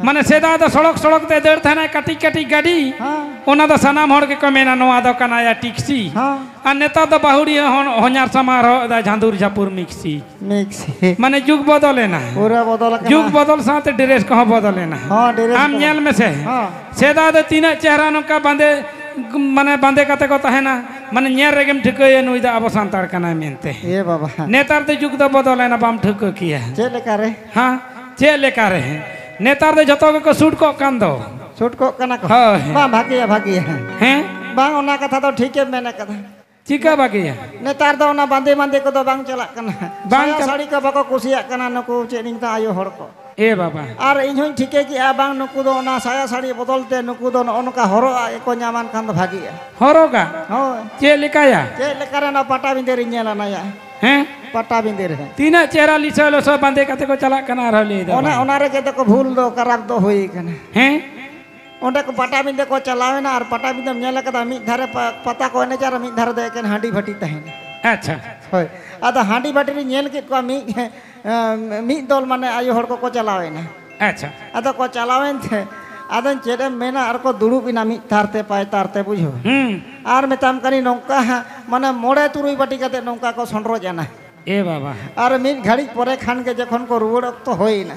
ᱢᱟᱱᱮ ᱥᱮᱫᱟᱭ ᱫᱚ ᱥᱚᱲᱚᱠ ᱥᱚᱲᱚᱠ ᱛᱮ ᱫᱟᱹᱲ ᱛᱟᱦᱮᱱᱟᱭ ᱠᱟᱹᱴᱤᱡ ᱠᱟᱹᱴᱤᱡ ᱜᱟᱹᱰᱤ, ᱦᱮᱸ᱾ ᱚᱱᱟ ᱫᱚ ᱥᱟᱱᱟᱢ ᱦᱚᱲ ᱜᱮᱠᱚ ᱢᱮᱱᱟ ᱱᱚᱣᱟ ᱫᱚ ᱠᱟᱱᱟᱭᱟ ᱴᱤᱠᱥᱤ᱾ ᱦᱮᱸ᱾ ᱟᱨ ᱱᱮᱛᱟᱨ ᱫᱚ ᱵᱟᱹᱦᱩᱲᱤᱭᱟᱹ ᱦᱚᱸ ᱦᱚᱧᱟᱨ ᱥᱟᱢᱟᱨ ᱦᱚᱸ ᱮᱫᱟ ᱡᱷᱟᱸᱫᱩᱨ ᱡᱷᱟᱯᱩᱨ ᱢᱤᱠᱥᱤ᱾ ᱢᱤᱠᱥᱤ᱾ ᱢᱟᱱᱮ ᱡᱩᱜᱽ ᱵᱚᱫᱚᱞᱮᱱᱟ᱾ ᱯᱩᱨᱟᱹ ᱵᱚᱫᱚᱞ ᱟᱠᱟᱱᱟ᱾ ᱡᱩᱜᱽ ᱵᱚᱫᱚᱞ ᱥᱟᱶᱛᱮ ᱰᱨᱮᱥ ᱠᱚᱦᱚᱸ ᱵᱚᱫᱚᱞᱮᱱᱟ᱾ ᱦᱚᱸ, ᱰᱨᱮᱥ ᱟᱢ ᱠᱚ᱾ ᱧᱮᱞ ᱢᱮᱥᱮ᱾ ᱦᱚᱸ᱾ ᱥᱮᱫᱟᱭ ᱫᱚ ᱛᱤᱱᱟᱹᱜ ᱪᱮᱦᱨᱟ ᱱᱚᱝᱠᱟ ᱵᱟᱸᱫᱮ ᱢᱟᱱᱮ ᱵᱟᱸᱫᱮ ᱠᱟᱛᱮ ᱠᱚ ᱛᱟᱦᱮᱱᱟ, ᱢᱟᱱᱮ ᱧᱮᱞ ᱨᱮᱜᱮᱢ ᱴᱷᱤᱠᱟᱹᱭᱟ ᱱᱩᱭ ᱫᱚ ᱟᱵᱚ ᱥᱟᱱᱛᱟᱲ ᱠᱟᱱᱟᱭ ᱢᱮᱱᱛᱮ᱾ ᱮ ᱵᱟᱵᱟ᱾ ᱱᱮᱛᱟᱨ ᱫᱚ ᱡᱩᱜᱽ ᱫᱚ ᱵᱚᱫᱚᱞᱮᱱᱟ, ᱵᱟᱢ ᱴᱷᱟᱹᱣᱠᱟᱹ ᱠᱮᱭᱟ᱾ ᱪᱮᱫ ᱞᱮᱠᱟ ᱨᱮ? ᱦᱮᱸ, ᱪᱮᱫ ᱞᱮᱠᱟ ᱨᱮ? ᱱᱮᱛᱟᱨ ᱫᱚ ᱡᱷᱚᱛᱚ ᱜᱮᱠᱚ ᱥᱩᱴ ᱠᱚᱜ ᱠᱟᱱ ᱫᱚ᱾ ᱥᱩᱴ ᱠᱚᱜ ᱠᱟᱱᱟ ᱠᱚ? ᱦᱳᱭ᱾ ᱵᱟᱝ, ᱵᱷᱟᱜᱮᱭᱟ, ᱵᱷᱟᱜᱮᱭᱟ᱾ ᱦᱮᱸ? ᱵᱟᱝ, ᱚᱱᱟ ᱠᱟᱛᱷᱟ ᱫᱚ ᱴᱷᱤᱠ ᱮᱢ ᱢᱮᱱ ᱟᱠᱟᱫᱟ᱾ ᱪᱤᱠᱟ ᱵᱷᱟᱜᱮᱭᱟ? ᱱᱮᱛᱟᱨ ᱫᱚ ᱚᱱᱟ ᱵᱟᱸᱫᱮ ᱵᱟᱸᱫᱮ ᱠᱚᱫᱚ ᱵᱟᱝ ᱪᱟᱞᱟᱜ ᱠᱟᱱᱟ᱾ ᱵᱟᱝ ᱥᱟᱭᱟ ᱪᱟᱞᱟᱜ ᱥᱟᱹᱲᱤ ᱠᱚ ᱵᱟᱠᱚ ᱠᱩᱥᱤᱭᱟᱜ ᱠᱟᱱᱟ ᱱᱩᱠᱩ ᱪᱮᱫ ᱤᱧ ᱢᱮᱛᱟᱜᱼᱟ, ᱟᱭᱳ ᱦᱚᱲ ᱠᱚ᱾ ᱮ ᱵᱟᱵᱟ᱾ ᱟᱨ ᱤᱧ ᱦᱚᱸᱧ ᱴᱷᱤᱠᱟᱹ ᱠᱮᱜᱼᱟ, ᱵᱟᱝ, ᱱᱩᱠᱩ ᱫᱚ ᱚᱱᱟ ᱥᱟᱭᱟ ᱥᱟᱹᱲᱤ ᱵᱚᱫᱚᱞ ᱛᱮ ᱱᱩᱠᱩ ᱫᱚ ᱱᱚᱜᱼᱚ ᱱᱚᱝᱠᱟ ᱦᱚᱨᱚᱜ ᱟᱜ ᱜᱮᱠᱚ ᱧᱟᱢᱟᱱ ᱠᱷᱟᱱ ᱫᱚ ᱵᱷᱟᱜᱤᱜᱼᱟ᱾ ᱦᱚᱨᱚᱜᱟ? ᱦᱳᱭ᱾ ᱪᱮᱫ ᱞᱮᱠᱟᱭᱟ? ᱪᱮᱫ ᱞᱮᱠᱟ ᱨᱮ ᱚᱱᱟ ᱯᱟᱴᱟᱵᱤᱸᱫᱟᱹ ᱨᱤᱧ ᱧᱮᱞ ᱟᱱᱟᱭᱟ? ᱦᱮᱸ? ᱯᱟᱴᱟᱵᱤᱸᱫᱟᱹ ᱨᱮ᱾ ᱛᱤᱱᱟᱹᱜ ᱪᱮᱦᱨᱟ ᱞᱤᱥᱟᱹ ᱞᱚᱥᱚ ᱵᱟᱸᱫᱮ ᱠᱟᱛᱮ ᱠᱚ ᱪᱟᱞᱟᱜ ᱠᱟᱱᱟ ᱟᱨᱦᱚᱸ ᱞᱟᱹᱭ ᱫᱟ ᱚᱱᱟ, ᱵᱟᱝ᱾ ᱚᱱᱟ ᱨᱮᱜᱮ ᱫᱚᱠᱚ ᱵᱷᱩᱞ ᱫᱚ, ᱠᱟᱨᱟᱯ ᱫᱚ ᱦᱩᱭ ᱠᱟᱱᱟ᱾ ᱦᱮᱸ? ᱚᱸᱰᱮ ᱠᱚ ᱯᱟᱴᱟᱵᱤᱸᱫᱟᱹ ᱠᱚ ᱪᱟᱞᱟᱣᱮᱱᱟ ᱟᱨ ᱯᱟᱴᱟᱵᱤᱸᱫᱟᱹᱢ ᱧᱮᱞ ᱟᱠᱟᱫᱟ, ᱢᱤᱫ ᱫᱷᱟᱨᱮ ᱯᱟ-, ᱯᱟᱛᱟ ᱠᱚ ᱮᱱᱮᱡᱟ ᱟᱨ ᱢᱤᱫ ᱫᱷᱟᱨᱮ ᱫᱚ ᱮᱠᱮᱱ ᱦᱟᱺᱰᱤ ᱵᱷᱟᱹᱴᱤ ᱛᱟᱦᱮᱱᱟ᱾ ᱟᱪᱪᱷᱟ᱾ ᱦᱳᱭ᱾ ᱟᱫᱚ ᱦᱟᱺᱰᱤ ᱵᱷᱟᱹᱴᱤ ᱨᱤᱧ ᱧᱮᱞ ᱠᱮᱫ ᱠᱚᱣᱟ, ᱢᱤᱫ, ᱮᱸ, ᱢᱤᱫ ᱫᱚᱞ ᱢᱟᱱᱮ ᱟᱭᱳ ᱦᱚᱲ ᱠᱚᱠᱚ ᱪᱟᱞᱟᱣᱮᱱᱟ᱾ ᱟᱪᱪᱷᱟ᱾ ᱟᱫᱚ ᱠᱚ ᱪᱟᱞᱟᱣᱮᱱ ᱛᱮ, ᱟᱫᱚᱧ ᱪᱮᱫ ᱮᱢ ᱢᱮᱱᱟ, ᱟᱨ ᱠᱚ ᱫᱩᱲᱩᱵ ᱮᱱᱟ ᱢᱤᱫ ᱛᱟᱨ ᱛᱮ ᱯᱟᱭ ᱛᱟᱨ ᱛᱮ, ᱵᱩᱡᱷᱟᱹᱣ᱾ ᱦᱩᱸ᱾ ᱟᱨ ᱢᱮᱛᱟᱢ ᱠᱟᱹᱱᱟᱹᱧ ᱱᱚᱝᱠᱟ ᱦᱟᱸᱜ, ᱢᱟᱱᱮ ᱢᱚᱬᱮ ᱛᱩᱨᱩᱭ ᱵᱟᱹᱴᱤ ᱠᱟᱛᱮ ᱱᱚᱝᱠᱟ ᱠᱚ ᱥᱚᱸᱰᱨᱚᱡ ᱮᱱᱟ᱾ ᱮ ᱵᱟᱵᱟ᱾ ᱟᱨ ᱢᱤᱫ ᱜᱷᱟᱹᱲᱤᱡ ᱯᱚᱨᱮ ᱠᱷᱟᱱ ᱜᱮ ᱡᱚᱠᱷᱚᱱ ᱠᱚ ᱨᱩᱣᱟᱹᱲ ᱚᱠᱛᱚ ᱦᱩᱭᱮᱱᱟ,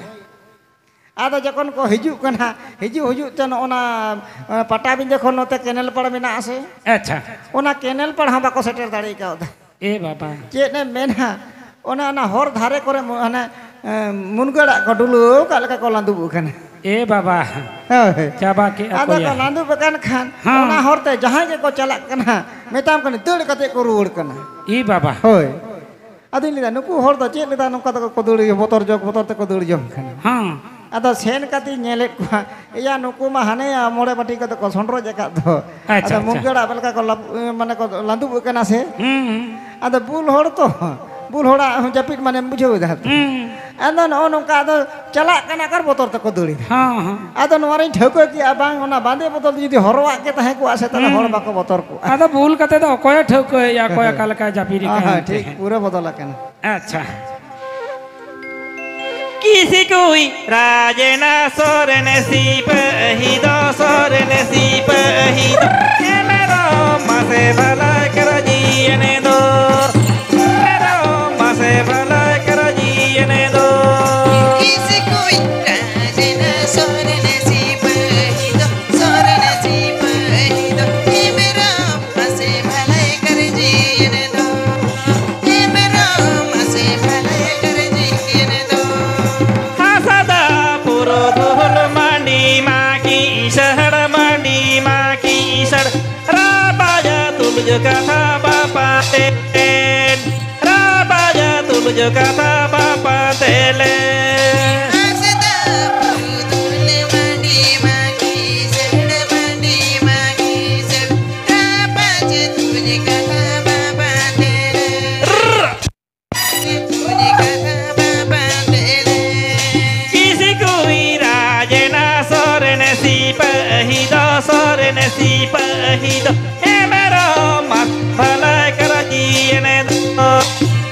ᱟᱫᱚ ᱡᱚᱠᱷᱚᱱ ᱠᱚ ᱦᱤᱡᱩᱜ ᱠᱟᱱᱟ, ᱦᱤᱡᱩᱜ ᱦᱤᱡᱩᱜ ᱛᱮ ᱱᱚᱜᱼᱚ ᱱᱟ, ᱮ, ᱯᱟᱴᱟᱵᱤᱸᱫᱟᱹ ᱠᱷᱚᱱ ᱱᱚᱛᱮ ᱠᱮᱱᱮᱞ ᱯᱟᱲ ᱢᱮᱱᱟᱜᱼᱟ ᱥᱮ? ᱟᱪᱪᱷᱟ᱾ ᱚᱱᱟ ᱠᱮᱱᱮᱞ ᱯᱟᱲ ᱦᱚᱸ ᱵᱟᱠᱚ ᱥᱮᱴᱮᱨ ᱫᱟᱲᱮ ᱠᱟᱣᱫᱟ᱾ ᱮ ᱵᱟᱵᱟ᱾ ᱪᱮᱫ ᱮᱢ ᱢᱮᱱᱟ, ᱚᱱᱮ ᱚᱱᱟ ᱦᱚᱨ ᱫᱷᱟᱨᱮ ᱠᱚᱨᱮ ᱢᱩ-, ᱦᱟᱱᱮ, ᱮ, ᱢᱩᱱᱜᱟᱹ ᱟᱲᱟᱜ ᱠᱚ ᱰᱩᱞᱟᱹᱣ ᱠᱟᱜ ᱞᱮᱠᱟ ᱠᱚ ᱞᱟᱸᱫᱩᱵ ᱟᱠᱟᱱᱟ᱾ ᱮ ᱵᱟᱵᱟ᱾ ᱦᱳᱭ᱾ ᱪᱟᱵᱟ ᱠᱮᱜᱼᱟ ᱠᱚ ᱟᱫᱚ ᱭᱟ᱾ ᱠᱚ ᱞᱟᱸᱫᱩᱵ ᱟᱠᱟᱱ ᱠᱷᱟᱱ, ᱦᱮᱸ᱾ ᱚᱱᱟ ᱦᱚᱨ ᱛᱮ ᱡᱟᱦᱟᱸᱭ ᱜᱮᱠᱚ ᱪᱟᱞᱟᱜ ᱠᱟᱱᱟ, ᱢᱮᱛᱟᱢ ᱠᱟᱹᱱᱟᱹᱧ ᱫᱟᱹᱲ ᱠᱟᱛᱮ ᱠᱚ ᱨᱩᱣᱟᱹᱲ ᱠᱟᱱᱟ᱾ ᱮ ᱵᱟᱵᱟ᱾ ᱦᱳᱭ᱾ ᱟᱫᱚᱧ ᱞᱟᱹᱭᱫᱟ, ᱱᱩᱠᱩ ᱦᱚᱲ ᱫᱚ ᱪᱮᱫ ᱞᱮᱠᱟ ᱱᱚᱝᱠᱟ ᱫᱚ ᱠᱚ ᱫᱟᱹᱲ, ᱵᱚᱛᱚᱨ ᱡᱚᱝ, ᱵᱚᱛᱚᱨ ᱛᱮᱠᱚ ᱫᱟᱹᱲ ᱡᱚᱝ ᱠᱟᱱᱟ? ᱦᱮᱸ᱾ ᱟᱫᱚ ᱥᱮᱱ ᱠᱟᱛᱮᱧ ᱧᱮᱞᱮᱫ ᱠᱚᱣᱟ, ᱮᱭᱟ, ᱱᱩᱠᱩ ᱢᱟ ᱦᱟᱱᱮ ᱢᱚᱬᱮ ᱵᱟᱹᱴᱤ ᱠᱟᱛᱮ ᱠᱚ ᱥᱚᱸᱰᱨᱚᱡ ᱟᱠᱟᱫ ᱫᱚ᱾ ᱟᱪᱪᱷᱟ, ᱟᱫᱚ ᱟᱪᱪᱷᱟ᱾ ᱢᱩᱱᱜᱟᱹ ᱟᱲᱟᱜ ᱞᱮᱠᱟ ᱠᱚ ᱞᱟᱯ-, ᱢᱟᱱᱮ ᱠᱚ ᱞᱟᱸᱫᱩᱵ ᱟᱠᱟᱱᱟ ᱥᱮ? ᱦᱩᱸ, ᱦᱩᱸ᱾ ᱟᱫᱚ ᱵᱩᱞ ᱦᱚᱲ ᱛᱚ, ᱵᱩᱞ ᱦᱚᱲᱟᱜ ᱦᱚᱸ ᱡᱟᱹᱯᱤᱫ ᱢᱟᱱᱮᱢ ᱵᱩᱡᱷᱟᱹᱣ ᱮᱫᱟ ᱛᱚ᱾ ᱦᱩᱸ᱾ ᱟᱫᱚ ᱱᱚᱜᱼᱚ ᱱᱚᱝᱠᱟ ᱟᱫᱚ ᱪᱟᱞᱟᱜ ᱠᱟᱱᱟ ᱠᱟᱨ ᱵᱚᱛᱚᱨ ᱛᱮᱠᱚ ᱫᱟᱹᱲ ᱮᱫᱟ᱾ ᱦᱚᱸ, ᱦᱚᱸ᱾ ᱟᱫᱚ ᱱᱚᱣᱟ ᱨᱤᱧ ᱴᱷᱟᱹᱣᱠᱟᱹ ᱠᱮᱜᱼᱟ, ᱵᱟᱝ, ᱚᱱᱟ ᱵᱟᱸᱫᱮ ᱵᱚᱫᱚᱞ ᱛᱮ ᱡᱩᱫᱤ ᱦᱚᱨᱚᱣᱟᱜ ᱜᱮ ᱛᱟᱦᱮᱸ ᱠᱚᱜᱼᱟ ᱥᱮ, ᱛᱟᱦᱞᱮ ᱦᱩᱸ᱾ ᱦᱚᱲ ᱵᱟᱠᱚ ᱵᱚᱛᱚᱨ ᱠᱚᱜᱼᱟ᱾ ᱟᱫᱚ ᱵᱩᱞ ᱠᱟᱛᱮ ᱫᱚ ᱚᱠᱚᱭᱮ ᱴᱷᱟᱹᱣᱠᱟᱹᱭᱮᱫᱼᱟ, ᱚᱠᱚᱭ ᱚᱠᱟ ᱞᱮᱠᱟᱭ ᱡᱟᱹᱯᱤᱫ ᱟᱠᱟᱫᱼᱟ ᱦᱳᱭ, ᱮᱱᱛᱮ᱾ ᱴᱷᱤᱠ, ᱯᱩᱨᱟᱹ ᱵᱚᱫᱚᱞ ᱟᱠᱟᱱᱟ᱾ ᱟᱪᱪᱷᱟ᱾ ᱠᱤᱥᱤ ᱠᱩᱭ ᱨᱟᱡᱮᱱᱟ ᱥᱚᱨᱮᱱ ᱥᱤᱯᱟᱹᱦᱤ ᱫᱚ, ᱥᱚᱨᱮᱱ ᱥᱤᱯᱟᱹᱦᱤ ᱫᱚ, ᱮ ᱢᱮᱨᱚᱢ ᱢᱟᱥᱮ ᱵᱷᱟᱞᱟ ᱠᱟᱨᱟᱡᱤ ᱮᱱᱮ ᱫᱚ, ᱢᱮᱨᱚᱢ ᱢᱟᱥᱮ ᱵᱷᱟᱞᱟ ᱠᱟᱨᱟᱡᱤ ᱮᱱᱮ ᱫᱚ᱾ ᱠᱤᱥᱤ ᱠᱩᱭ ᱨᱟᱡᱮᱱᱟ ᱥᱚᱨᱮᱱ ᱥᱤᱯᱟᱹᱦᱤ ᱫᱚ, ᱥᱚᱨᱮᱱ ᱥᱤᱯᱟᱹᱦᱤ ᱫᱚ, ᱠᱟᱛᱷᱟ ᱵᱟᱯᱟᱛᱮ ᱞᱮᱱ᱾ ᱨᱟᱯᱟᱡᱟ ᱛᱩᱞᱩᱡ ᱠᱟᱛᱷᱟ ᱵᱟᱯᱟᱛᱮ ᱞᱮᱱ᱾ ᱦᱟᱸᱥᱫᱟ ᱯᱩᱨᱩᱫᱷᱩᱞ ᱢᱟᱹᱱᱰᱤ ᱢᱟ ᱠᱤᱥᱟᱹᱬ, ᱢᱟᱹᱱᱰᱤ ᱢᱟ ᱠᱤᱥᱟᱹᱬ᱾ ᱨᱟᱯᱟᱡᱟ ᱛᱩᱞᱩᱡ ᱠᱟᱛᱷᱟ ᱵᱟᱯᱟᱛᱮ ᱞᱮᱱ᱾ ᱠᱤᱥᱠᱩᱭ ᱨᱟᱡᱽ ᱮᱱᱟ ᱥᱚᱨᱮᱱ ᱥᱤᱯᱟᱹᱦᱤ ᱫᱚ, ᱥᱚᱨᱮᱱ ᱥᱤᱯᱟᱹᱦᱤ ᱫᱚ᱾ ᱦᱮᱢᱵᱨᱚᱢ ᱢᱟ ᱵᱷᱟᱞᱟᱭ ᱠᱟᱨᱟᱡᱤᱭᱮᱱ ᱫᱚ,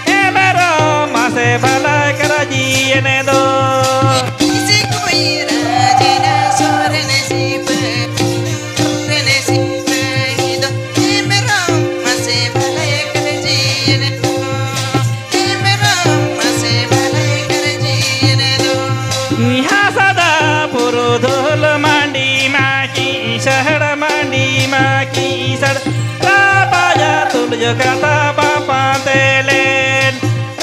ᱦᱮᱢᱵᱨᱚᱢ ᱢᱟᱥᱮ ᱵᱷᱟᱞᱟᱭ ᱠᱟᱨᱟᱡᱤᱭᱮᱱ ᱫᱚ᱾ ᱠᱤᱥᱠᱩᱭ ᱨᱟᱡᱽ ᱮᱱᱟ ᱥᱚᱨᱮᱱ ᱥᱤᱯᱟᱹᱦᱤ ᱫᱚ, ᱥᱚᱨᱮᱱ ᱥᱤᱯᱟᱹᱦᱤ ᱫᱚ᱾ ᱦᱮᱢᱵᱨᱚᱢ ᱢᱟᱥᱮ ᱵᱷᱟᱞᱟᱭ ᱠᱟᱨᱟᱡᱤᱭᱮᱱ ᱫᱚ᱾ ᱦᱮᱢᱵᱨᱚᱢ ᱢᱟᱥᱮ ᱵᱷᱟᱞᱟᱭ ᱠᱟᱨᱟᱡᱤᱭᱮᱱ ᱫᱚ᱾ ᱦᱟᱸᱥᱫᱟ ᱯᱩᱨᱩᱫᱷᱩᱞ ᱢᱟᱹᱱᱰᱤ ᱢᱟ ᱠᱤᱥᱟᱹᱬ, ᱢᱟᱹᱱᱰᱤ ᱢᱟ ᱠᱤᱥᱟᱹᱬ᱾ ᱨᱟᱯᱟᱡᱟ ᱛᱩᱞᱩᱡ ᱠᱟᱛᱷᱟ ᱵᱟᱯᱟᱛᱮ ᱞᱮᱱ᱾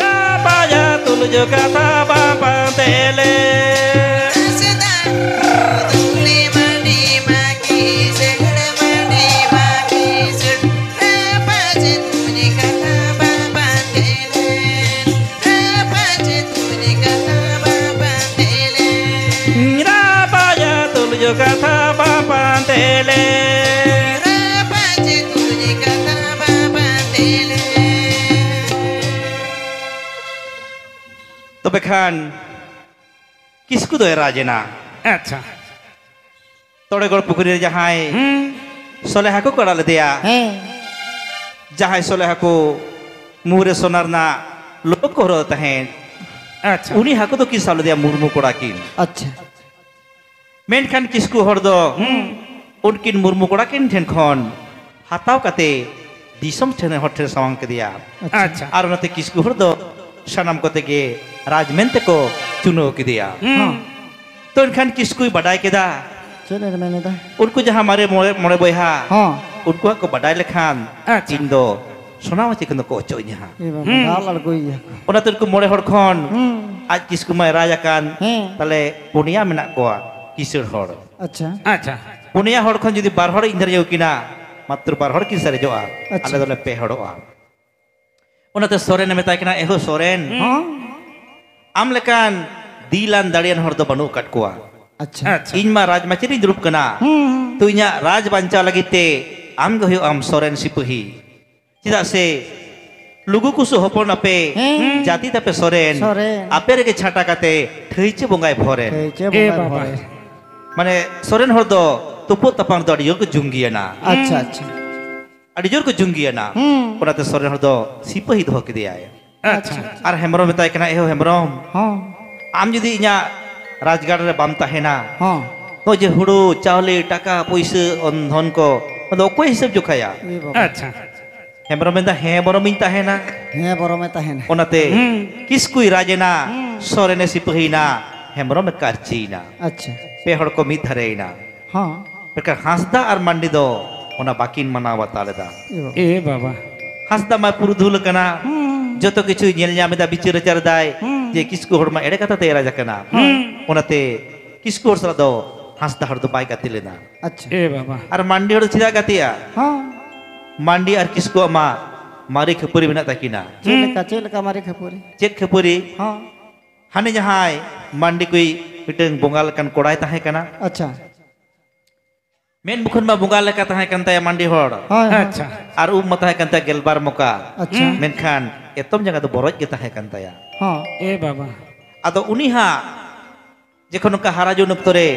ᱨᱟᱯᱟᱡᱟ ᱛᱩᱞᱩᱡ ᱠᱟᱛᱷᱟ ᱵᱟᱯᱟᱛᱮ ᱞᱮᱱ᱾ ᱦᱟᱸᱥᱫᱟ ᱯᱩᱨᱩᱫᱷᱩᱞ ᱢᱟᱹᱱᱰᱤ ᱢᱟ ᱠᱤᱥᱟᱹᱬ, ᱢᱟᱹᱱᱰᱤ ᱢᱟ ᱠᱤᱥᱟᱹᱬ᱾ ᱨᱟᱯᱟᱡᱟ ᱛᱩᱞᱩᱡ ᱠᱟᱛᱷᱟ ᱵᱟᱯᱟᱛᱮ ᱞᱮᱱ᱾ ᱨᱟᱯᱟᱡᱟ ᱛᱩᱞᱩᱡ ᱠᱟᱛᱷᱟ ᱵᱟᱯᱟᱛᱮ ᱞᱮᱱ᱾ ᱨᱟᱯᱟᱡᱟ ᱛᱩᱞᱩᱡ ᱠᱟᱛᱷᱟ ᱵᱟᱯᱟᱛᱮ ᱞᱮᱱ᱾ ᱨᱟᱯᱟᱡᱟ ᱛᱩᱞᱩᱡ ᱠᱟᱛᱷᱟ ᱵᱟᱯᱟᱛᱮ ᱞᱮᱱ᱾ ᱛᱚᱵᱮ ᱠᱷᱟᱱ ᱠᱤᱥᱠᱩ ᱫᱚᱭ ᱨᱟᱡᱽ ᱮᱱᱟ᱾ ᱟᱪᱪᱷᱟ᱾ ᱛᱚᱲᱮᱜᱚᱲ ᱯᱩᱠᱷᱨᱤ ᱨᱮ ᱡᱟᱦᱟᱸᱭ ᱦᱩᱸ᱾ ᱥᱚᱞᱮ ᱦᱟᱹᱠᱩ ᱠᱚ ᱟᱲᱟᱜ ᱞᱮᱫᱮᱭᱟ, ᱦᱮᱸ᱾ ᱡᱟᱦᱟᱸᱭ ᱥᱚᱞᱮ ᱦᱟᱹᱠᱩ ᱢᱩ ᱨᱮ ᱥᱚᱱᱟ ᱨᱮᱱᱟᱜ ᱞᱳ ᱠᱚ ᱦᱚᱨᱚᱜ ᱛᱟᱦᱮᱸᱫ, ᱟᱪᱪᱷᱟ᱾ ᱩᱱᱤ ᱦᱟᱹᱠᱩ ᱫᱚ ᱠᱤᱱ ᱥᱟᱵ ᱞᱮᱫᱮᱭᱟ ᱢᱩᱨᱢᱩ ᱠᱚᱲᱟ ᱠᱤᱱ᱾ ᱟᱪᱪᱷᱟ᱾ ᱢᱮᱱᱠᱷᱟᱱ ᱠᱤᱥᱠᱩ ᱦᱚᱲ ᱫᱚ ᱦᱩᱸ᱾ ᱩᱱᱠᱤᱱ ᱢᱩᱨᱢᱩ ᱠᱚᱲᱟ ᱠᱤᱱ ᱴᱷᱮᱱ ᱠᱷᱚᱱ ᱦᱟᱛᱟᱣ ᱠᱟᱛᱮ ᱫᱤᱥᱚᱢ ᱴᱷᱮᱱ ᱦᱚᱲ ᱴᱷᱮᱱ ᱥᱟᱢᱟᱝ ᱠᱮᱫᱮᱭᱟ᱾ ᱟᱪᱪᱷᱟ᱾ ᱟᱨ ᱚᱱᱟᱛᱮ ᱠᱤᱥᱠᱩ ᱦᱚᱲ ᱫᱚ ᱥᱟᱱᱟᱢ ᱠᱚᱛᱮ ᱜᱮ ᱨᱟᱡᱽ ᱢᱮᱱᱛᱮ ᱠᱚ ᱪᱩᱱᱟᱹᱣ ᱠᱮᱫᱮᱭᱟ᱾ ᱦᱩᱸ᱾ ᱛᱚ ᱮᱱᱠᱷᱟᱱ ᱠᱤᱥᱠᱩᱭ ᱵᱟᱰᱟᱭ ᱠᱮᱫᱟ᱾ ᱪᱮᱫ ᱮ ᱢᱮᱱ ᱮᱫᱟ? ᱩᱱᱠᱩ ᱡᱟᱦᱟᱸ ᱢᱟᱨᱮ ᱢᱚᱬᱮ, ᱢᱚᱬᱮ ᱵᱚᱭᱦᱟ, ᱦᱚᱸ᱾ ᱩᱱᱠᱩᱣᱟᱜ ᱠᱚ ᱵᱟᱰᱟᱭ ᱞᱮᱠᱷᱟᱱ ᱟᱪᱪᱷᱟ᱾ ᱤᱧ ᱫᱚ ᱥᱚᱱᱟ ᱢᱟᱹᱪᱤ ᱠᱷᱚᱱ ᱫᱚᱠᱚ ᱚᱪᱚᱜ ᱤᱧᱟ ᱦᱟᱸᱜ᱾ ᱮ ᱵᱟᱵᱟ, ᱦᱩᱸ᱾ ᱫᱟᱞ ᱟᱬᱜᱚᱭᱮᱭᱟ ᱠᱚ᱾ ᱚᱱᱟᱛᱮ ᱩᱱᱠᱩ ᱢᱚᱬᱮ ᱦᱚᱲ ᱠᱷᱚᱱ ᱦᱩᱸ᱾ ᱟᱡ ᱠᱤᱥᱠᱩ ᱢᱟᱭ ᱨᱟᱡᱽ ᱟᱠᱟᱱ, ᱦᱮᱸ᱾ ᱛᱟᱦᱞᱮ ᱯᱩᱱᱭᱟ ᱢᱮᱱᱟᱜ ᱠᱚᱣᱟ ᱠᱤᱥᱟᱹᱬ ᱦᱚᱲ᱾ ᱟᱪᱪᱷᱟ᱾ ᱟᱪᱪᱷᱟ᱾ ᱯᱩᱱᱭᱟ ᱦᱚᱲ ᱠᱷᱚᱱ ᱡᱩᱫᱤ ᱵᱟᱨ ᱦᱚᱲ ᱤᱧ ᱫᱟᱲᱮᱭᱟᱠᱤᱱᱟ, ᱢᱟᱛᱨᱚ ᱵᱟᱨ ᱦᱚᱲ ᱠᱤᱱ ᱥᱟᱨᱮᱡᱚᱜᱼᱟ᱾ ᱟᱪᱪᱷᱟ᱾ ᱟᱞᱮ ᱫᱚᱞᱮ ᱯᱮ ᱦᱚᱲᱚᱜᱼᱟ᱾ ᱚᱱᱟᱛᱮ ᱥᱚᱨᱮᱱᱮ ᱢᱮᱛᱟᱭ ᱠᱟᱱᱟ, "ᱮᱦᱳ ᱥᱚᱨᱮᱱ, ᱦᱚᱸ᱾ ᱟᱢ ᱞᱮᱠᱟᱱ ᱫᱤᱞᱟᱱ ᱫᱟᱲᱮᱭᱟᱱ ᱦᱚᱲ ᱫᱚ ᱵᱟᱹᱱᱩᱜ ᱟᱠᱟᱫ ᱠᱚᱣᱟ᱾ ᱟᱪᱪᱷᱟ᱾ ᱟᱪᱪᱷᱟ᱾ ᱤᱧ ᱢᱟ ᱨᱟᱡᱽ ᱢᱟᱹᱪᱤ ᱨᱤᱧ ᱫᱩᱲᱩᱵ ᱠᱟᱱᱟ᱾ ᱦᱩᱸ᱾ ᱛᱚ ᱤᱧᱟᱜ ᱨᱟᱡᱽ ᱵᱟᱧᱪᱟᱣ ᱞᱟᱹᱜᱤᱫ ᱛᱮ ᱟᱢ ᱜᱮ ᱦᱩᱭᱩᱜ ᱟᱢ ᱥᱚᱨᱮᱱ ᱥᱤᱯᱟᱹᱦᱤ᱾ ᱪᱮᱫᱟᱜ ᱥᱮ ᱞᱩᱜᱩ ᱠᱩᱥᱩ ᱦᱚᱯᱚᱱ ᱟᱯᱮ, ᱦᱮᱸ᱾ ᱡᱟᱹᱛᱤ ᱛᱟᱯᱮ ᱥᱚᱨᱮᱱ, ᱥᱚᱨᱮᱱ᱾ ᱟᱯᱮ ᱨᱮᱜᱮ ᱪᱷᱟᱴᱟ ᱠᱟᱛᱮ ᱴᱷᱟᱹᱭᱪᱟᱹ ᱵᱚᱸᱜᱟᱭ ᱵᱷᱚᱨᱮᱱ᱾" ᱴᱷᱟᱹᱭᱪᱟᱹ ᱮ ᱵᱚᱸᱜᱟᱭ ᱵᱟᱵᱟ᱾ ᱵᱷᱚᱨᱮᱱ᱾ ᱢᱟᱱᱮ ᱥᱚᱨᱮᱱ ᱦᱚᱲ ᱫᱚ ᱛᱩᱯᱩᱫ ᱛᱟᱯᱟᱢ ᱫᱚ ᱟᱹᱰᱤ ᱡᱳᱨ ᱠᱚ ᱡᱩᱝᱜᱤᱭᱟᱱᱟ᱾ ᱟᱪᱪᱷᱟ, ᱟᱪᱪᱷᱟ᱾ ᱟᱹᱰᱤ ᱡᱳᱨ ᱠᱚ ᱡᱩᱝᱜᱤᱭᱟᱱᱟ᱾ ᱦᱩᱸ᱾ ᱚᱱᱟᱛᱮ ᱥᱚᱨᱮᱱ ᱦᱚᱲ ᱫᱚ ᱥᱤᱯᱟᱹᱦᱤ ᱫᱚᱦᱚ ᱠᱮᱫᱮᱭᱟᱭ᱾ ᱟᱪᱪᱷᱟ᱾ ᱟᱨ ᱦᱮᱢᱵᱨᱚᱢ ᱢᱮᱛᱟᱭ ᱠᱟᱱᱟ, "ᱮᱦᱳ ᱦᱮᱢᱵᱨᱚᱢ, ᱦᱚᱸ᱾ ᱟᱢ ᱡᱩᱫᱤ ᱤᱧᱟᱜ ᱨᱟᱡᱽᱜᱟᱲ ᱨᱮ ᱵᱟᱢ ᱛᱟᱦᱮᱱᱟ, ᱦᱚᱸ᱾ ᱱᱚᱜᱼᱚᱭ ᱡᱮ ᱦᱩᱲᱩ, ᱪᱟᱣᱞᱮ, ᱴᱟᱠᱟ, ᱯᱩᱭᱥᱟᱹ, ᱚᱱ-, ᱫᱷᱚᱱ ᱠᱚ, ᱚᱱᱟ ᱫᱚ ᱚᱠᱚᱭ ᱦᱤᱥᱟᱹᱵ ᱡᱚᱠᱷᱟᱭᱟ?" ᱮ ᱵᱟᱵᱟ᱾ ᱟᱪᱪᱷᱟ᱾ ᱦᱮᱢᱵᱨᱚᱢ ᱢᱮᱱᱫᱟ, "ᱦᱮᱸ ᱵᱚᱨᱚᱢᱤᱧ ᱛᱟᱦᱮᱱᱟ᱾" ᱦᱮᱸ ᱵᱚᱨᱚᱢᱮ ᱛᱟᱦᱮᱱᱟ᱾ ᱚᱱᱟᱛᱮ ᱦᱩᱸ᱾ ᱠᱤᱥᱠᱩᱭ ᱨᱟᱡᱽ ᱮᱱᱟ, ᱦᱩᱸ᱾ ᱥᱚᱨᱮᱱᱮ ᱥᱤᱯᱟᱹᱦᱤᱭᱮᱱᱟ, ᱦᱮᱢᱵᱨᱚᱢᱮ ᱠᱟᱨᱪᱤᱭᱮᱱᱟ᱾ ᱟᱪᱪᱷᱟ᱾ ᱯᱮ ᱦᱚᱲ ᱠᱚ ᱢᱤᱫ ᱫᱷᱟᱨᱮᱭᱮᱱᱟ᱾ ᱦᱚᱸ᱾ ᱢᱮᱱᱠᱷᱟᱱ ᱦᱟᱸᱥᱫᱟ ᱟᱨ ᱢᱟᱱᱰᱤ ᱫᱚ ᱚᱱᱟ ᱵᱟᱹᱠᱤᱱ ᱢᱟᱱᱟᱣ ᱵᱟᱛᱟᱣ ᱞᱮᱫᱟ᱾ ᱮ ᱵᱟᱵᱟ᱾ ᱮ ᱵᱟᱵᱟ᱾ ᱦᱟᱸᱥᱫᱟ ᱢᱟ ᱯᱩᱨᱩᱫᱷᱩᱞ ᱟᱠᱟᱱᱟ, ᱦᱩᱸ᱾ ᱡᱚᱛᱚ ᱠᱤᱪᱷᱩᱭ ᱧᱮᱞ ᱧᱟᱢ ᱮᱫᱟ, ᱵᱤᱪᱟᱹᱨ ᱟᱪᱟᱨ ᱮᱫᱟᱭ, ᱦᱩᱸ᱾ ᱡᱮ ᱠᱤᱥᱠᱩ ᱦᱚᱲ ᱢᱟ ᱮᱲᱮ ᱠᱟᱛᱷᱟ ᱛᱮᱭ ᱨᱟᱡᱽ ᱟᱠᱟᱱᱟ᱾ ᱦᱩᱸ᱾ ᱚᱱᱟᱛᱮ ᱠᱤᱥᱠᱩ ᱦᱚᱲ ᱥᱟᱞᱟᱜ ᱫᱚ ᱦᱟᱸᱥᱫᱟ ᱦᱚᱲ ᱫᱚ ᱵᱟᱭ ᱜᱟᱛᱮ ᱞᱮᱱᱟ᱾ ᱟᱪᱪᱷᱟ᱾ ᱮ ᱵᱟᱵᱟ᱾ ᱟᱨ ᱢᱟᱱᱰᱤ ᱦᱚᱲ ᱫᱚ ᱪᱮᱫᱟᱜ ᱜᱟᱛᱮᱜᱼᱟ? ᱦᱚᱸ᱾ ᱢᱟᱱᱰᱤ ᱟᱨ ᱠᱤᱥᱠᱩᱣᱟᱜ ᱢᱟ ᱢᱟᱨᱮ ᱠᱷᱟᱹᱯᱟᱹᱨᱤ ᱢᱮᱱᱟᱜ ᱛᱟᱹᱠᱤᱱᱟ᱾ ᱪᱮᱫ ᱞᱮᱠᱟ, ᱪᱮᱫ ᱞᱮᱠᱟ ᱢᱟᱨᱮ ᱠᱷᱟᱹᱯᱟᱹᱨᱤ? ᱪᱮᱫ ᱠᱷᱟᱹᱯᱟᱹᱨᱤ? ᱦᱚᱸ᱾ ᱦᱟᱱᱮ ᱡᱟᱦᱟᱸᱭ ᱢᱟᱱᱰᱤ ᱠᱚᱭᱤᱡ ᱢᱤᱫᱴᱟᱝ ᱵᱚᱸᱜᱟ ᱞᱮᱠᱟᱱ ᱠᱚᱲᱟᱭ ᱛᱟᱦᱮᱸ ᱠᱟᱱᱟ᱾ ᱟᱪᱪᱷᱟ᱾ ᱢᱮᱫ ᱢᱩᱠᱷᱟᱹᱱ ᱢᱟ ᱵᱚᱸᱜᱟ ᱞᱮᱠᱟ ᱛᱟᱦᱮᱸ ᱠᱟᱱ ᱛᱟᱭᱟ ᱢᱟᱱᱰᱤ ᱦᱚᱲ᱾ ᱦᱳᱭ, ᱦᱳᱭ᱾ ᱟᱪᱪᱷᱟ᱾ ᱟᱨ ᱩᱵ ᱢᱟ ᱛᱟᱦᱮᱸ ᱠᱟᱱ ᱛᱟᱭᱟ ᱜᱮᱞᱵᱟᱨ ᱢᱚᱠᱟ᱾ ᱟᱪᱪᱷᱟ᱾ ᱦᱩᱸ᱾ ᱢᱮᱱᱠᱷᱟᱱ ᱮᱛᱚᱢ ᱡᱟᱸᱜᱟ ᱫᱚ ᱵᱚᱨᱚᱡ ᱜᱮ ᱛᱟᱦᱮᱸ ᱠᱟᱱ ᱛᱟᱭᱟ᱾ ᱦᱚᱸ᱾ ᱮ ᱵᱟᱵᱟ᱾ ᱟᱫᱚ ᱩᱱᱤ ᱦᱟᱸᱜ ᱡᱚᱠᱷᱚᱱ ᱱᱚᱝᱠᱟ ᱦᱟᱨᱟ ᱡᱩᱣᱟᱹᱱ ᱚᱠᱛᱚ ᱨᱮ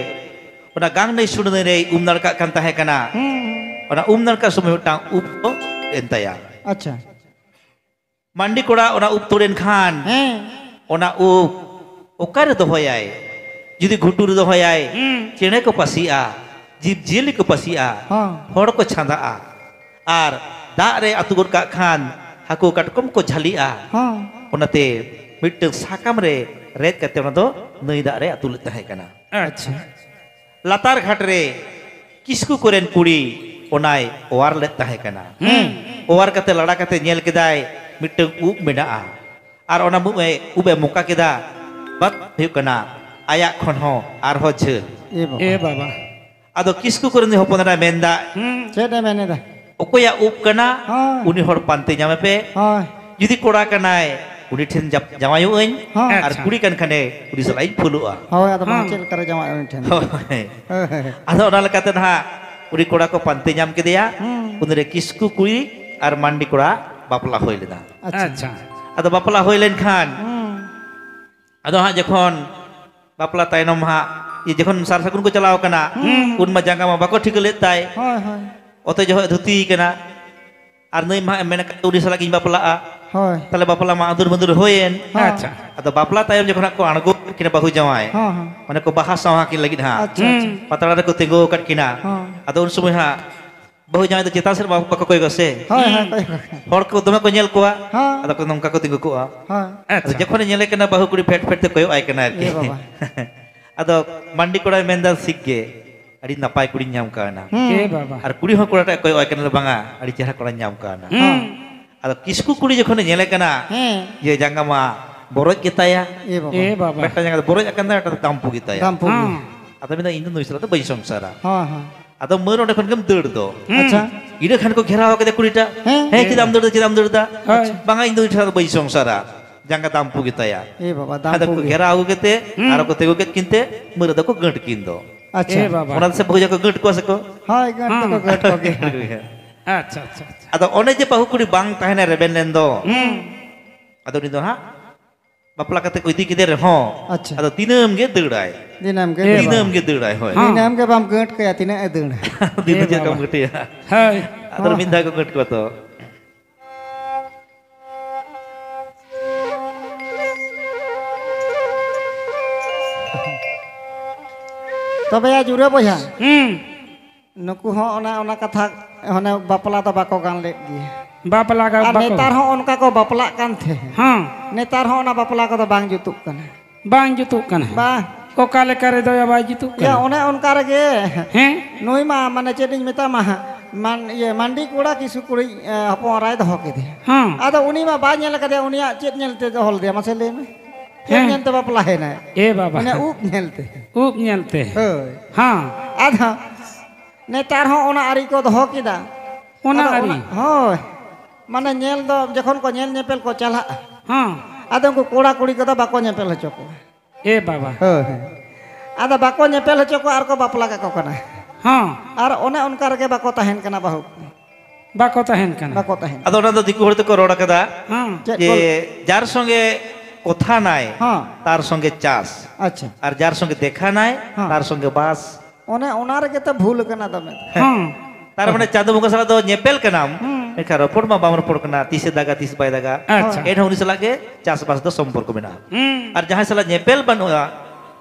ᱚᱱᱟ ᱜᱟᱝ ᱱᱟᱹᱭ ᱥᱩᱲ ᱱᱟᱹᱭ ᱨᱮᱭ ᱩᱢ ᱱᱟᱲᱠᱟᱜ ᱠᱟᱱ ᱛᱟᱦᱮᱸ ᱠᱟᱱᱟ, ᱦᱩᱸ᱾ ᱚᱱᱟ ᱩᱢ ᱱᱟᱲᱠᱟ ᱥᱚᱢᱚᱭ ᱢᱤᱫᱴᱟᱝ ᱩᱵ ᱫᱚ ᱮᱱ ᱛᱟᱭᱟ᱾ ᱟᱪᱪᱷᱟ᱾ ᱢᱟᱱᱰᱤ ᱠᱚᱲᱟ ᱚᱱᱟ ᱩᱵ ᱛᱩᱲ ᱮᱱ ᱠᱷᱟᱱ, ᱦᱮᱸ᱾ ᱚᱱᱟ ᱩᱵ ᱚᱠᱟᱨᱮ ᱫᱚᱦᱚᱭᱟᱭ? ᱡᱩᱫᱤ ᱜᱷᱩᱴᱩ ᱨᱮ ᱫᱚᱦᱚᱭᱟᱭ, ᱦᱩᱸ᱾ ᱪᱮᱬᱮ ᱠᱚ ᱯᱟᱹᱥᱤᱜᱼᱟ, ᱡᱤᱵᱽ ᱡᱤᱭᱟᱹᱞᱤ ᱠᱚ ᱯᱟᱹᱥᱤᱜᱼᱟ, ᱦᱚᱸ᱾ ᱦᱚᱲ ᱠᱚ ᱪᱷᱟᱸᱫᱟᱜᱼᱟ᱾ ᱟᱨ ᱫᱟᱜ ᱨᱮ ᱟᱹᱛᱩ ᱜᱚᱫ ᱠᱟᱜ ᱠᱷᱟᱱ ᱦᱟᱹᱠᱩ ᱠᱟᱴᱠᱚᱢ ᱠᱚ ᱡᱷᱟᱹᱞᱤᱜᱼᱟ᱾ ᱦᱚᱸ᱾ ᱚᱱᱟᱛᱮ ᱢᱤᱫᱴᱟᱝ ᱥᱟᱠᱟᱢ ᱨᱮ ᱨᱮᱫ ᱠᱟᱛᱮ ᱚᱱᱟ ᱫᱚ ᱱᱟᱹᱭ ᱫᱟᱜ ᱨᱮ ᱟᱹᱛᱩ ᱞᱮᱫ ᱛᱟᱦᱮᱸ ᱠᱟᱱᱟ᱾ ᱟᱪᱪᱷᱟ᱾ ᱞᱟᱛᱟᱨ ᱜᱷᱟᱴ ᱨᱮ ᱠᱤᱥᱠᱩ ᱠᱚᱨᱮᱱ ᱠᱩᱲᱤ ᱚᱱᱟᱭ ᱚᱣᱟᱨ ᱞᱮᱫ ᱛᱟᱦᱮᱸ ᱠᱟᱱᱟ᱾ ᱦᱩᱸ᱾ ᱚᱣᱟᱨ ᱠᱟᱛᱮ ᱞᱟᱲᱟ ᱠᱟᱛᱮ ᱧᱮᱞ ᱠᱮᱫᱟᱭ, ᱢᱤᱫᱴᱟᱝ ᱩᱵ ᱢᱮᱱᱟᱜᱼᱟ᱾ ᱟᱨ ᱚᱱᱟ ᱩᱵ ᱮ, ᱩᱵ ᱮ ᱢᱚᱠᱟ ᱠᱮᱫᱟ᱾ ᱵᱟᱫ ᱦᱩᱭᱩᱜ ᱠᱟᱱᱟ ᱟᱭᱟᱜ ᱠᱷᱚᱱ ᱦᱚᱸ ᱟᱨᱦᱚᱸ ᱡᱷᱟᱹᱞ᱾ ᱮ ᱵᱟᱵᱟ᱾ ᱮ ᱵᱟᱵᱟ᱾ ᱟᱫᱚ ᱠᱤᱥᱠᱩ ᱠᱚᱨᱮᱱ ᱦᱚᱯᱚᱱ ᱮᱨᱟ ᱢᱮᱱᱫᱟ, ᱦᱩᱸ᱾ ᱪᱮᱫ ᱮ ᱢᱮᱱᱮᱫᱟ? ᱚᱠᱚᱭᱟᱜ ᱩᱵ ᱠᱟᱱᱟ, ᱦᱳᱭ᱾ ᱩᱱᱤ ᱦᱚᱲ ᱯᱟᱱᱛᱮ ᱧᱟᱢᱮ ᱯᱮ᱾ ᱦᱳᱭ᱾ ᱡᱩᱫᱤ ᱠᱚᱲᱟ ᱠᱟᱱᱟᱭ, ᱩᱱᱤ ᱴᱷᱮᱱ ᱡᱟᱯ-, ᱡᱟᱶᱟᱭᱚᱜ ᱟᱹᱧ, ᱦᱳᱭ᱾ ᱟᱨ ᱟᱪᱪᱷᱟ᱾ ᱠᱩᱲᱤ ᱠᱟᱱ ᱠᱷᱟᱱᱮ, ᱩᱱᱤ ᱥᱟᱞᱟᱜ ᱤᱧ ᱯᱷᱩᱞᱩᱜᱼᱟ᱾ ᱦᱳᱭ, ᱟᱫᱚ ᱵᱟᱝ ᱦᱮᱸ᱾ ᱪᱮᱫ ᱞᱮᱠᱟᱨᱮ ᱡᱟᱶᱟᱭᱚᱜᱼᱟ ᱩᱱᱤ ᱴᱷᱮᱱ? ᱦᱳᱭ᱾ ᱦᱳᱭ᱾ ᱟᱫᱚ ᱚᱱᱟ ᱞᱮᱠᱟᱛᱮ ᱱᱟᱦᱟᱜ, ᱩᱱᱤ ᱠᱚᱲᱟ ᱠᱚ ᱯᱟᱱᱛᱮ ᱧᱟᱢ ᱠᱮᱫᱮᱭᱟ᱾ ᱦᱩᱸ᱾ ᱩᱱᱨᱮ ᱠᱤᱥᱠᱩ ᱠᱩᱲᱤ ᱟᱨ ᱢᱟᱱᱰᱤ ᱠᱚᱲᱟ ᱵᱟᱯᱞᱟ ᱦᱩᱭ ᱞᱮᱱᱟ᱾ ᱟᱪᱪᱷᱟ᱾ ᱟᱪᱪᱷᱟ᱾ ᱟᱫᱚ ᱵᱟᱯᱞᱟ ᱦᱩᱭ ᱞᱮᱱᱠᱷᱟᱱ, ᱦᱩᱸ᱾ ᱟᱫᱚ ᱦᱟᱸᱜ ᱡᱚᱠᱷᱚᱱ ᱵᱟᱯᱞᱟ ᱛᱟᱭᱱᱚᱢ ᱦᱟᱸᱜ, ᱤᱭᱟᱹ, ᱡᱚᱠᱷᱚᱱ ᱥᱟᱨ ᱥᱟᱹᱜᱩᱱ ᱠᱚ ᱪᱟᱞᱟᱣ ᱠᱟᱱᱟ, ᱦᱩᱸ᱾ ᱩᱱ ᱢᱟ ᱡᱟᱸᱜᱟ ᱢᱟ ᱵᱟᱠᱚ ᱴᱷᱤᱠᱟᱹ ᱞᱮᱫ ᱛᱟᱭ᱾ ᱦᱳᱭ, ᱦᱳᱭ᱾ ᱚᱛᱮ ᱡᱚᱦᱚᱜ ᱮ ᱫᱷᱩᱛᱤ ᱠᱟᱱᱟ᱾ ᱟᱨ ᱱᱩᱭ ᱢᱟ ᱦᱟᱸᱜ ᱮ ᱢᱮᱱ ᱟᱠᱟᱫ, "ᱩᱱᱤ ᱥᱟᱞᱟᱜ ᱜᱤᱧ ᱵᱟᱯᱞᱟᱜᱼᱟ᱾" ᱦᱳᱭ᱾ ᱛᱟᱦᱞᱮ ᱵᱟᱯᱞᱟ ᱢᱟ ᱟᱸᱫᱩᱨ ᱵᱟᱸᱫᱩᱨ ᱦᱩᱭᱮᱱ᱾ ᱦᱮᱸ᱾ ᱟᱪᱪᱷᱟ᱾ ᱟᱫᱚ ᱵᱟᱯᱞᱟ ᱛᱟᱭᱚᱢ ᱡᱚᱠᱷᱚᱱ ᱦᱟᱸᱜ ᱠᱚ ᱟᱬᱜᱚ ᱠᱤᱱᱟ ᱵᱟᱹᱦᱩ ᱡᱟᱶᱟᱭ, ᱦᱮᱸ, ᱦᱮᱸ᱾ ᱢᱟᱱᱮ ᱠᱚ ᱵᱟᱦᱟ ᱥᱟᱶᱦᱟ ᱠᱤᱱ ᱞᱟᱹᱜᱤᱫ ᱦᱟᱸᱜ, ᱟᱪᱪᱷᱟ, ᱟᱪᱪᱷᱟ᱾ ᱦᱩᱸ᱾ ᱯᱟᱛᱲᱟ ᱨᱮᱠᱚ ᱛᱤᱸᱜᱩ ᱟᱠᱟᱫ ᱠᱤᱱᱟ᱾ ᱦᱮᱸ᱾ ᱟᱫᱚ ᱩᱱ ᱥᱚᱢᱚᱭ ᱦᱟᱸᱜ ᱵᱟᱹᱦᱩ ᱡᱟᱶᱟᱭ ᱫᱚ ᱪᱮᱛᱟᱱ ᱥᱮᱫ ᱵᱟᱠᱚ ᱠᱚᱭᱚᱜᱟ ᱥᱮ᱾ ᱦᱳᱭ, ᱦᱳᱭ, ᱦᱩᱸ᱾ ᱠᱚᱭᱚᱜᱟ᱾ ᱦᱚᱲ ᱠᱚ ᱫᱚᱢᱮ ᱠᱚ ᱧᱮᱞ ᱠᱚᱣᱟ᱾ ᱦᱮᱸ᱾ ᱟᱫᱚ ᱠᱚ ᱱᱚᱝᱠᱟ ᱠᱚ ᱛᱤᱸᱜᱩ ᱠᱚᱜᱼᱟ᱾ ᱦᱮᱸ᱾ ᱟᱫᱚ ᱟᱪᱪᱷᱟ᱾ ᱡᱚᱠᱷᱚᱱᱮ ᱧᱮᱞᱮ ᱠᱟᱱᱟ ᱵᱟᱹᱦᱩ ᱠᱩᱲᱤ ᱯᱷᱮᱰ ᱯᱷᱮᱰ ᱛᱮ ᱠᱚᱭᱚᱜ ᱟᱭ ᱠᱟᱱᱟ ᱟᱨᱠᱤ᱾ ᱮ ᱵᱟᱵᱟ᱾ ᱟᱫᱚ ᱢᱟᱱᱰᱤ ᱠᱚᱲᱟᱭ ᱢᱮᱱᱫᱟ, "ᱴᱷᱤᱠ ᱜᱮ, ᱟᱹᱰᱤ ᱱᱟᱯᱟᱭ ᱠᱩᱲᱤᱧ ᱧᱟᱢ ᱠᱟᱣᱱᱟ᱾" ᱦᱩᱸ᱾ ᱮ ᱵᱟᱵᱟ᱾ ᱟᱨ ᱠᱩᱲᱤ ᱦᱚᱸ ᱠᱚᱲᱟᱴᱟᱜ ᱮ ᱠᱚᱭᱚᱜ ᱟᱭ ᱠᱟᱱᱟ, "ᱵᱟᱝᱟ, ᱟᱹᱰᱤ ᱪᱮᱦᱨᱟ ᱠᱚᱲᱟᱧ ᱧᱟᱢ ᱠᱟᱣᱱᱟ᱾" ᱦᱩᱸ᱾ ᱟᱫᱚ ᱠᱤᱥᱠᱩ ᱠᱩᱲᱤ ᱡᱚᱠᱷᱚᱱᱮ ᱧᱮᱞᱮ ᱠᱟᱱᱟ, ᱦᱮᱸ᱾ ᱡᱮ ᱡᱟᱸᱜᱟ ᱢᱟ ᱵᱚᱨᱚᱡ ᱜᱮᱛᱟᱭᱟ, ᱮ ᱵᱟᱵᱟ᱾ ᱮ ᱵᱟᱵᱟ᱾ ᱢᱤᱫᱴᱟᱝ ᱡᱟᱸᱜᱟ ᱫᱚ ᱵᱚᱨᱚᱡ ᱟᱠᱟᱱ ᱛᱟᱭᱟ, ᱢᱤᱫᱴᱟᱝ ᱫᱚ ᱫᱟᱢᱯᱩ ᱜᱮᱛᱟᱭᱟ᱾ ᱫᱟᱢᱯᱩ ᱜᱮ᱾ ᱦᱮᱸ᱾ ᱟᱫᱚ ᱢᱮᱱᱫᱟ, "ᱤᱧ ᱫᱚ ᱱᱩᱭ ᱥᱟᱞᱟᱜ ᱫᱚ ᱵᱟᱹᱧ ᱥᱚᱝᱥᱟᱨᱟ᱾" ᱦᱮᱸ, ᱦᱮᱸ᱾ ᱟᱫᱚ ᱢᱟᱹᱨ ᱚᱸᱰᱮ ᱠᱷᱚᱱ ᱜᱮᱢ ᱫᱟᱹᱲ ᱫᱚ᱾ ᱦᱮᱸ᱾ ᱟᱪᱪᱷᱟ᱾ ᱤᱱᱟᱹ ᱠᱷᱟᱱ ᱠᱚ ᱜᱷᱮᱨᱟᱣ ᱠᱮᱫᱮ ᱠᱩᱲᱤᱴᱟᱜ᱾ ᱦᱮᱸ᱾ "ᱦᱮᱸ, ᱪᱮᱫᱟᱜ ᱮᱢ ᱫᱟᱹᱲ ᱫᱟ?" ᱦᱳᱭ᱾ "ᱵᱟᱝᱟ, ᱤᱧ ᱫᱚ ᱩᱱᱤ ᱥᱟᱞᱟᱜ ᱫᱚ ᱵᱟᱹᱧ ᱥᱚᱝᱥᱟᱨᱟ, ᱡᱟᱸᱜᱟ ᱫᱟᱢᱯᱩ ᱜᱮᱛᱟᱭᱟ᱾" ᱮ ᱵᱟᱵᱟ, ᱟᱫᱚ ᱫᱟᱢᱯᱩ ᱠᱚ ᱜᱮ᱾ ᱜᱷᱮᱨᱟᱣ ᱟᱹᱜᱩ ᱠᱟᱛᱮ, ᱦᱩᱸ᱾ ᱟᱨᱚ ᱠᱚ ᱛᱤᱸᱜᱩ ᱠᱮᱫ ᱠᱤᱱ ᱛᱮ ᱢᱟᱹᱨ ᱫᱚᱠᱚ ᱜᱟᱹᱴ ᱠᱤᱱ ᱫᱚ᱾ ᱟᱪᱪᱷᱟ᱾ ᱮ ᱵᱟᱵᱟ᱾ ᱚᱱᱟ ᱥᱮ ᱵᱟᱹᱦᱩ ᱡᱟᱶᱟᱭ ᱠᱚ ᱜᱟᱹᱴ ᱠᱚᱣᱟ ᱥᱮ ᱠᱚ? ᱦᱳᱭ, ᱜᱟᱹᱴ ᱫᱚᱠᱚ ᱦᱮᱸ᱾ ᱜᱟᱹᱴ ᱠᱚᱜᱮᱭᱟ᱾ ᱟᱪᱪᱷᱟ, ᱟᱪᱪᱷᱟ, ᱟᱪᱪᱷᱟ᱾ ᱟᱫᱚ ᱚᱱᱮ ᱡᱮ ᱵᱟᱹᱦᱩ ᱠᱩᱲᱤ ᱵᱟᱝ ᱛᱟᱦᱮᱱᱮ ᱨᱮᱵᱮᱱ ᱞᱮᱱ ᱫᱚ, ᱦᱩᱸ᱾ ᱟᱫᱚ ᱩᱱᱤ ᱫᱚ ᱦᱟᱸᱜ ᱵᱟᱯᱞᱟ ᱠᱟᱛᱮ ᱠᱚ ᱤᱫᱤ ᱠᱮᱫᱮ ᱨᱮᱦᱚᱸ, ᱟᱪᱪᱷᱟ᱾ ᱟᱫᱚ ᱫᱤᱱᱟᱹᱢ ᱜᱮ ᱫᱟᱹᱲᱟᱭ᱾ ᱫᱤᱱᱟᱹᱢ ᱜᱮ ᱮ ᱫᱟᱹᱲᱟᱭ᱾ ᱫᱤᱱᱟᱹᱢ ᱵᱟᱵᱟ᱾ ᱜᱮ ᱫᱟᱹᱲᱟᱭ, ᱦᱳᱭ᱾ ᱦᱮᱸ᱾ ᱫᱤᱱᱟᱹᱢ ᱜᱮ ᱵᱟᱢ ᱜᱟᱹᱴ ᱠᱟᱭᱟ, ᱛᱤᱱᱟᱹᱜ ᱮ ᱫᱟᱹᱲᱟ? ᱫᱤᱱᱟᱹᱢ ᱮ ᱪᱮᱫ ᱠᱟᱢ ᱵᱟᱵᱟ᱾ ᱜᱟᱹᱴᱭᱟ? ᱦᱳᱭ᱾ ᱟᱫᱚ ᱦᱮᱸ, ᱢᱤᱫ ᱫᱷᱟᱣ ᱦᱮᱸ᱾ ᱠᱚ ᱜᱟᱹᱴ ᱠᱚᱣᱟ ᱛᱚ᱾ ᱛᱚᱵᱮ ᱭᱟ ᱡᱩᱨᱟᱹ ᱵᱚᱭᱦᱟ, ᱦᱩᱸ᱾ ᱱᱩᱠᱩ ᱦᱚᱸ ᱚᱱᱟ, ᱚᱱᱟ ᱠᱟᱛᱷᱟ, ᱚᱱᱮ ᱵᱟᱯᱞᱟ ᱫᱚ ᱵᱟᱠᱚ ᱜᱟᱱ ᱞᱮᱫ ᱜᱮᱭᱟ᱾ ᱵᱟᱯᱞᱟ ᱜᱟ-, ᱟᱨ ᱵᱟᱠᱚ ᱱᱮᱛᱟᱨ ᱦᱚᱸ ᱚᱱᱠᱟ ᱠᱚ ᱵᱟᱯᱞᱟᱜ ᱠᱟᱱ ᱛᱮ, ᱦᱚᱸ᱾ ᱱᱮᱛᱟᱨ ᱦᱚᱸ ᱚᱱᱟ ᱵᱟᱯᱞᱟ ᱠᱚᱫᱚ ᱵᱟᱝ ᱡᱩᱛᱩᱜ ᱠᱟᱱᱟ᱾ ᱵᱟᱝ ᱡᱩᱛᱩᱜ ᱠᱟᱱᱟ᱾ ᱵᱟᱝ᱾ ᱚᱠᱟ ᱞᱮᱠᱟ ᱨᱮᱫᱚ ᱭᱟ ᱵᱟᱭ ᱡᱩᱛᱩᱜ ᱭᱟ, ᱠᱟᱱᱟ? ᱚᱱᱮ ᱚᱱᱠᱟ ᱨᱮᱜᱮ᱾ ᱦᱮᱸ? ᱱᱩᱭ ᱢᱟ, ᱢᱟᱱᱮ, ᱪᱮᱫ ᱤᱧ ᱢᱮᱛᱟᱢᱟ, ᱢᱟᱱ-, ᱤᱭᱟᱹ, ᱢᱟᱱᱰᱤ ᱠᱚᱲᱟ ᱠᱤᱥᱩ ᱠᱩᱲᱤ, ᱮ, ᱦᱚᱯᱚᱱ ᱮᱨᱟᱭ ᱫᱚᱦᱚ ᱠᱮᱫᱮᱭᱟ᱾ ᱦᱚᱸ᱾ ᱟᱫᱚ ᱩᱱᱤ ᱢᱟ ᱵᱟᱭ ᱧᱮᱞ ᱟᱠᱟᱫᱮᱭᱟ, ᱩᱱᱤᱭᱟᱜ ᱪᱮᱫ ᱧᱮᱞᱛᱮ ᱫᱚᱦᱚ ᱞᱮᱫᱮᱭᱟ, ᱢᱟᱥᱮ ᱞᱟᱹᱭ ᱢᱮ? ᱪᱮᱫ ᱦᱮᱸ᱾ ᱧᱮᱞᱛᱮ ᱵᱟᱯᱞᱟᱭᱮᱱᱟᱭ? ᱮ ᱵᱟᱵᱟ᱾ ᱚᱱᱮ ᱩᱵ ᱧᱮᱞᱛᱮ᱾ ᱩᱵ ᱧᱮᱞᱛᱮ᱾ ᱦᱳᱭ᱾ ᱦᱚᱸ᱾ ᱟᱫᱚ ᱱᱮᱛᱟᱨ ᱦᱚᱸ ᱚᱱᱟ ᱟᱹᱨᱤ ᱠᱚ ᱫᱚᱦᱚ ᱠᱮᱫᱟ᱾ ᱚᱱᱟ ᱟᱫᱚ ᱟᱹᱨᱤ? ᱦᱳᱭ, ᱢᱟᱱᱮ ᱧᱮᱞ ᱫᱚ ᱡᱚᱠᱷᱚᱱ ᱠᱚ ᱧᱮᱞ ᱧᱮᱯᱮᱞ ᱠᱚ ᱪᱟᱞᱟᱜᱼᱟ, ᱦᱚᱸ᱾ ᱟᱫᱚ ᱩᱱᱠᱩ ᱠᱚᱲᱟ ᱠᱩᱲᱤ ᱠᱚᱫᱚ ᱵᱟᱠᱚ ᱧᱮᱯᱮᱞ ᱦᱚᱪᱚ ᱠᱚᱣᱟ᱾ ᱮ ᱵᱟᱵᱟ᱾ ᱦᱳᱭ, ᱦᱳᱭ᱾ ᱟᱫᱚ ᱵᱟᱠᱚ ᱧᱮᱯᱮᱞ ᱦᱚᱪᱚ ᱠᱚᱣᱟ ᱟᱨ ᱠᱚ ᱵᱟᱯᱞᱟ ᱠᱟᱠᱚ ᱠᱟᱱᱟ᱾ ᱦᱚᱸ᱾ ᱟᱨ ᱚᱱᱮ ᱚᱱᱠᱟ ᱨᱮᱜᱮ ᱵᱟᱠᱚ ᱛᱟᱦᱮᱱ ᱠᱟᱱᱟ ᱵᱟᱹᱦᱩ᱾ ᱵᱟᱠᱚ ᱛᱟᱦᱮᱱ ᱠᱟᱱᱟ᱾ ᱵᱟᱠᱚ ᱛᱟᱦᱮᱱ᱾ ᱟᱫᱚ ᱚᱱᱟ ᱫᱚ ᱫᱤᱠᱩ ᱦᱚᱲ ᱛᱮᱠᱚ ᱨᱚᱲ ᱟᱠᱟᱫᱟ ᱦᱚᱸ᱾ ᱪᱮᱫ ᱡᱮ ᱠᱚ? ᱡᱟᱨ ᱥᱚᱸᱜᱮ ᱠᱚᱛᱷᱟ ᱱᱟᱭ, ᱦᱚᱸ᱾ ᱛᱟᱨ ᱥᱚᱸᱜᱮ ᱪᱟᱥ᱾ ᱟᱪᱪᱷᱟ᱾ ᱟᱨ ᱡᱟᱨ ᱥᱚᱸᱜᱮ ᱫᱮᱠᱷᱟ ᱱᱟᱭ, ᱦᱚᱸ᱾ ᱛᱟᱨ ᱥᱚᱸᱜᱮ ᱵᱟᱥ᱾ ᱚᱱᱮ ᱚᱱᱟ ᱨᱮᱜᱮ ᱛᱚ ᱵᱷᱩᱞ ᱠᱟᱱᱟ ᱫᱚᱢᱮ᱾ ᱦᱮᱸ᱾ ᱦᱚᱸ᱾ ᱛᱟᱨ ᱢᱟᱱᱮ ᱪᱟᱸᱫᱚ ᱵᱚᱸᱜᱟ ᱥᱟᱞᱟᱜ ᱫᱚ ᱧᱮᱯᱮᱞ ᱠᱟᱱᱟᱢ, ᱦᱩᱸ᱾ ᱢᱮᱱᱠᱷᱟᱱ ᱨᱚᱯᱚᱲ ᱢᱟ ᱵᱟᱢ ᱨᱚᱯᱚᱲ ᱠᱟᱱᱟ, ᱛᱤᱥᱮ ᱫᱟᱜᱟ, ᱛᱤᱥ ᱵᱟᱭ ᱫᱟᱜᱟ᱾ ᱟᱪᱪᱷᱟ᱾ ᱮᱱᱦᱚᱸ ᱩᱱᱤ ᱥᱟᱞᱟᱜ ᱜᱮ ᱪᱟᱥᱵᱟᱥ ᱫᱚ ᱥᱚᱢᱯᱚᱨᱠᱚ ᱢᱮᱱᱟᱜᱼᱟ᱾ ᱦᱩᱸ᱾ ᱟᱨ ᱡᱟᱦᱟᱸᱭ ᱥᱟᱞᱟᱜ ᱧᱮᱯᱮᱞ ᱵᱟᱹᱱᱩᱜᱼᱟ,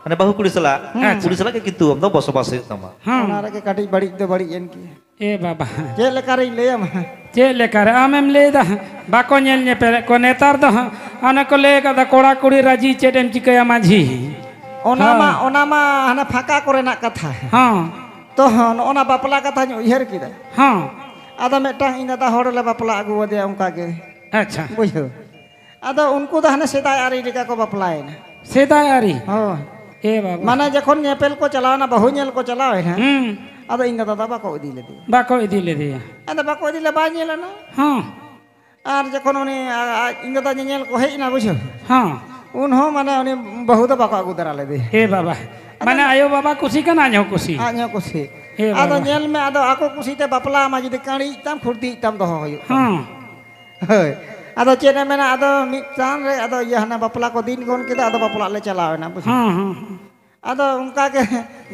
ᱢᱟᱱᱮ ᱵᱟᱹᱦᱩ ᱠᱩᱲᱤ ᱥᱟᱞᱟᱜ, ᱦᱩᱸ᱾ ᱩᱱᱤ ᱥᱟᱞᱟᱜ ᱜᱮ ᱠᱤᱱᱛᱩ ᱟᱢ ᱫᱚ ᱵᱚᱥᱚᱵᱟᱥ ᱦᱩᱭᱩᱜ ᱛᱟᱢᱟ᱾ ᱦᱩᱸ᱾ ᱚᱱᱟ ᱨᱮᱜᱮ ᱠᱟᱹᱴᱤᱡ ᱵᱟᱹᱲᱤᱡ ᱫᱚ ᱵᱟᱹᱲᱤᱡ ᱮᱱ ᱜᱮᱭᱟ᱾ ᱮ ᱵᱟᱵᱟ᱾ ᱪᱮᱫ ᱞᱮᱠᱟ ᱨᱤᱧ ᱞᱟᱹᱭᱟᱢᱟ? ᱪᱮᱫ ᱞᱮᱠᱟ ᱨᱮ ᱟᱢᱮᱢ ᱞᱟᱹᱭᱫᱟ? ᱵᱟᱠᱚ ᱧᱮᱞ ᱧᱮᱯᱮᱞᱮᱫ ᱠᱚᱣᱟ᱾ ᱱᱮᱛᱟᱨ ᱫᱚ ᱦᱟᱸᱜ ᱚᱱᱮ ᱠᱚ ᱞᱟᱹᱭ ᱠᱟᱫᱟ, "ᱠᱚᱲᱟ ᱠᱩᱲᱤ ᱨᱟᱹᱡᱤ, ᱪᱮᱫ ᱮᱢ ᱪᱤᱠᱟᱹᱭᱟ ᱢᱟᱹᱡᱷᱤ?" ᱚᱱᱟ ᱢᱟ, ᱦᱳᱭ᱾ ᱚᱱᱟ ᱢᱟ ᱦᱟᱱᱮ ᱯᱷᱟᱸᱠᱟ ᱠᱚᱨᱮᱱᱟᱜ ᱠᱟᱛᱷᱟ᱾ ᱦᱚᱸ᱾ ᱛᱚ ᱦᱚᱸ, ᱱᱚᱜᱼᱚ ᱱᱟ ᱵᱟᱯᱞᱟ ᱠᱟᱛᱷᱟᱧ ᱩᱭᱦᱟᱹᱨ ᱠᱮᱫᱟ᱾ ᱦᱚᱸ᱾ ᱟᱫᱚ ᱢᱤᱫᱴᱟᱝ ᱤᱧ ᱫᱟᱫᱟ ᱦᱚᱲ ᱞᱮ ᱵᱟᱯᱞᱟ ᱟᱹᱜᱩ ᱟᱫᱮᱭᱟ ᱚᱱᱠᱟ ᱜᱮ᱾ ᱟᱪᱪᱷᱟ᱾ ᱵᱩᱡᱷᱟᱹᱣ? ᱟᱫᱚ ᱩᱱᱠᱩ ᱫᱚ ᱦᱟᱱᱮ ᱥᱮᱫᱟᱭ ᱟᱹᱨᱤ ᱞᱮᱠᱟ ᱠᱚ ᱵᱟᱯᱞᱟᱭᱮᱱᱟ᱾ ᱥᱮᱫᱟᱭ ᱟᱹᱨᱤ? ᱦᱳᱭ᱾ ᱮ ᱵᱟᱵᱟ᱾ ᱢᱟᱱᱮ ᱡᱚᱠᱷᱚᱱ ᱧᱮᱯᱮᱞ ᱠᱚ ᱪᱟᱞᱟᱣᱮᱱᱟ, ᱵᱟᱹᱦᱩ ᱧᱮᱞ ᱠᱚ ᱪᱟᱞᱟᱣᱮᱱᱟ, ᱦᱩᱸ᱾ ᱟᱫᱚ ᱤᱧ ᱫᱟᱫᱟ ᱫᱚ ᱵᱟᱠᱚ ᱤᱫᱤ ᱞᱮᱫᱮᱭᱟ᱾ ᱵᱟᱠᱚ ᱤᱫᱤ ᱞᱮᱫᱮᱭᱟ᱾ ᱟᱫᱚ ᱵᱟᱠᱚ ᱤᱫᱤ ᱞᱮ, ᱵᱟᱭ ᱧᱮᱞ ᱟᱱᱟ᱾ ᱦᱚᱸ᱾ ᱟᱨ ᱡᱚᱠᱷᱚᱱ ᱩᱱᱤ, ᱟ-, ᱟ-, ᱤᱧ ᱫᱟᱫᱟ ᱧᱮᱧᱮᱞ ᱠᱚ ᱦᱮᱡ ᱮᱱᱟ, ᱵᱩᱡᱷᱟᱹᱣ᱾ ᱦᱚᱸ᱾ ᱩᱱ ᱦᱚᱸ ᱢᱟᱱᱮ ᱩᱱᱤ ᱵᱟᱹᱦᱩ ᱫᱚ ᱵᱟᱠᱚ ᱟᱹᱜᱩ ᱫᱟᱨᱟ ᱞᱮᱫᱮᱭᱟ᱾ ᱮ ᱵᱟᱵᱟ᱾ ᱟᱫᱚ ᱢᱟᱱᱮ ᱟᱭᱳ ᱵᱟᱵᱟ ᱠᱩᱥᱤ ᱠᱟᱱᱟ, ᱟᱡ ᱦᱚᱸ ᱠᱩᱥᱤ᱾ ᱟᱡ ᱦᱚᱸ ᱠᱩᱥᱤ᱾ ᱮ ᱟᱫᱚ ᱵᱟᱵᱟ᱾ ᱧᱮᱞ ᱢᱮ, ᱟᱫᱚ ᱟᱠᱚ ᱠᱩᱥᱤᱛᱮ ᱵᱟᱯᱞᱟ ᱟᱢᱟ, ᱡᱩᱫᱤ ᱠᱟᱹᱲᱤᱡ ᱛᱟᱢ, ᱠᱷᱩᱨᱫᱤᱡ ᱛᱟᱢ ᱫᱚᱦᱚ ᱦᱩᱭᱩᱜ ᱛᱟᱢᱟ᱾ ᱦᱚᱸ᱾ ᱦᱳᱭ᱾ ᱟᱫᱚ ᱪᱮᱫ ᱮᱢ ᱢᱮᱱᱟ, ᱟᱫᱚ ᱢᱤᱫ ᱥᱟᱶ ᱨᱮ ᱟᱫᱚ ᱤᱭᱟᱹ ᱦᱟᱱᱟ ᱵᱟᱯᱞᱟ ᱠᱚ ᱫᱤᱱ ᱜᱚᱱ ᱠᱮᱫᱟ, ᱟᱫᱚ ᱵᱟᱯᱞᱟᱜ ᱞᱮ ᱪᱟᱞᱟᱣ ᱮᱱᱟ, ᱵᱩᱡᱷᱟᱹᱣ᱾ ᱦᱚᱸ, ᱦᱚᱸ, ᱦᱚᱸ᱾ ᱟᱫᱚ ᱚᱱᱠᱟ ᱜᱮ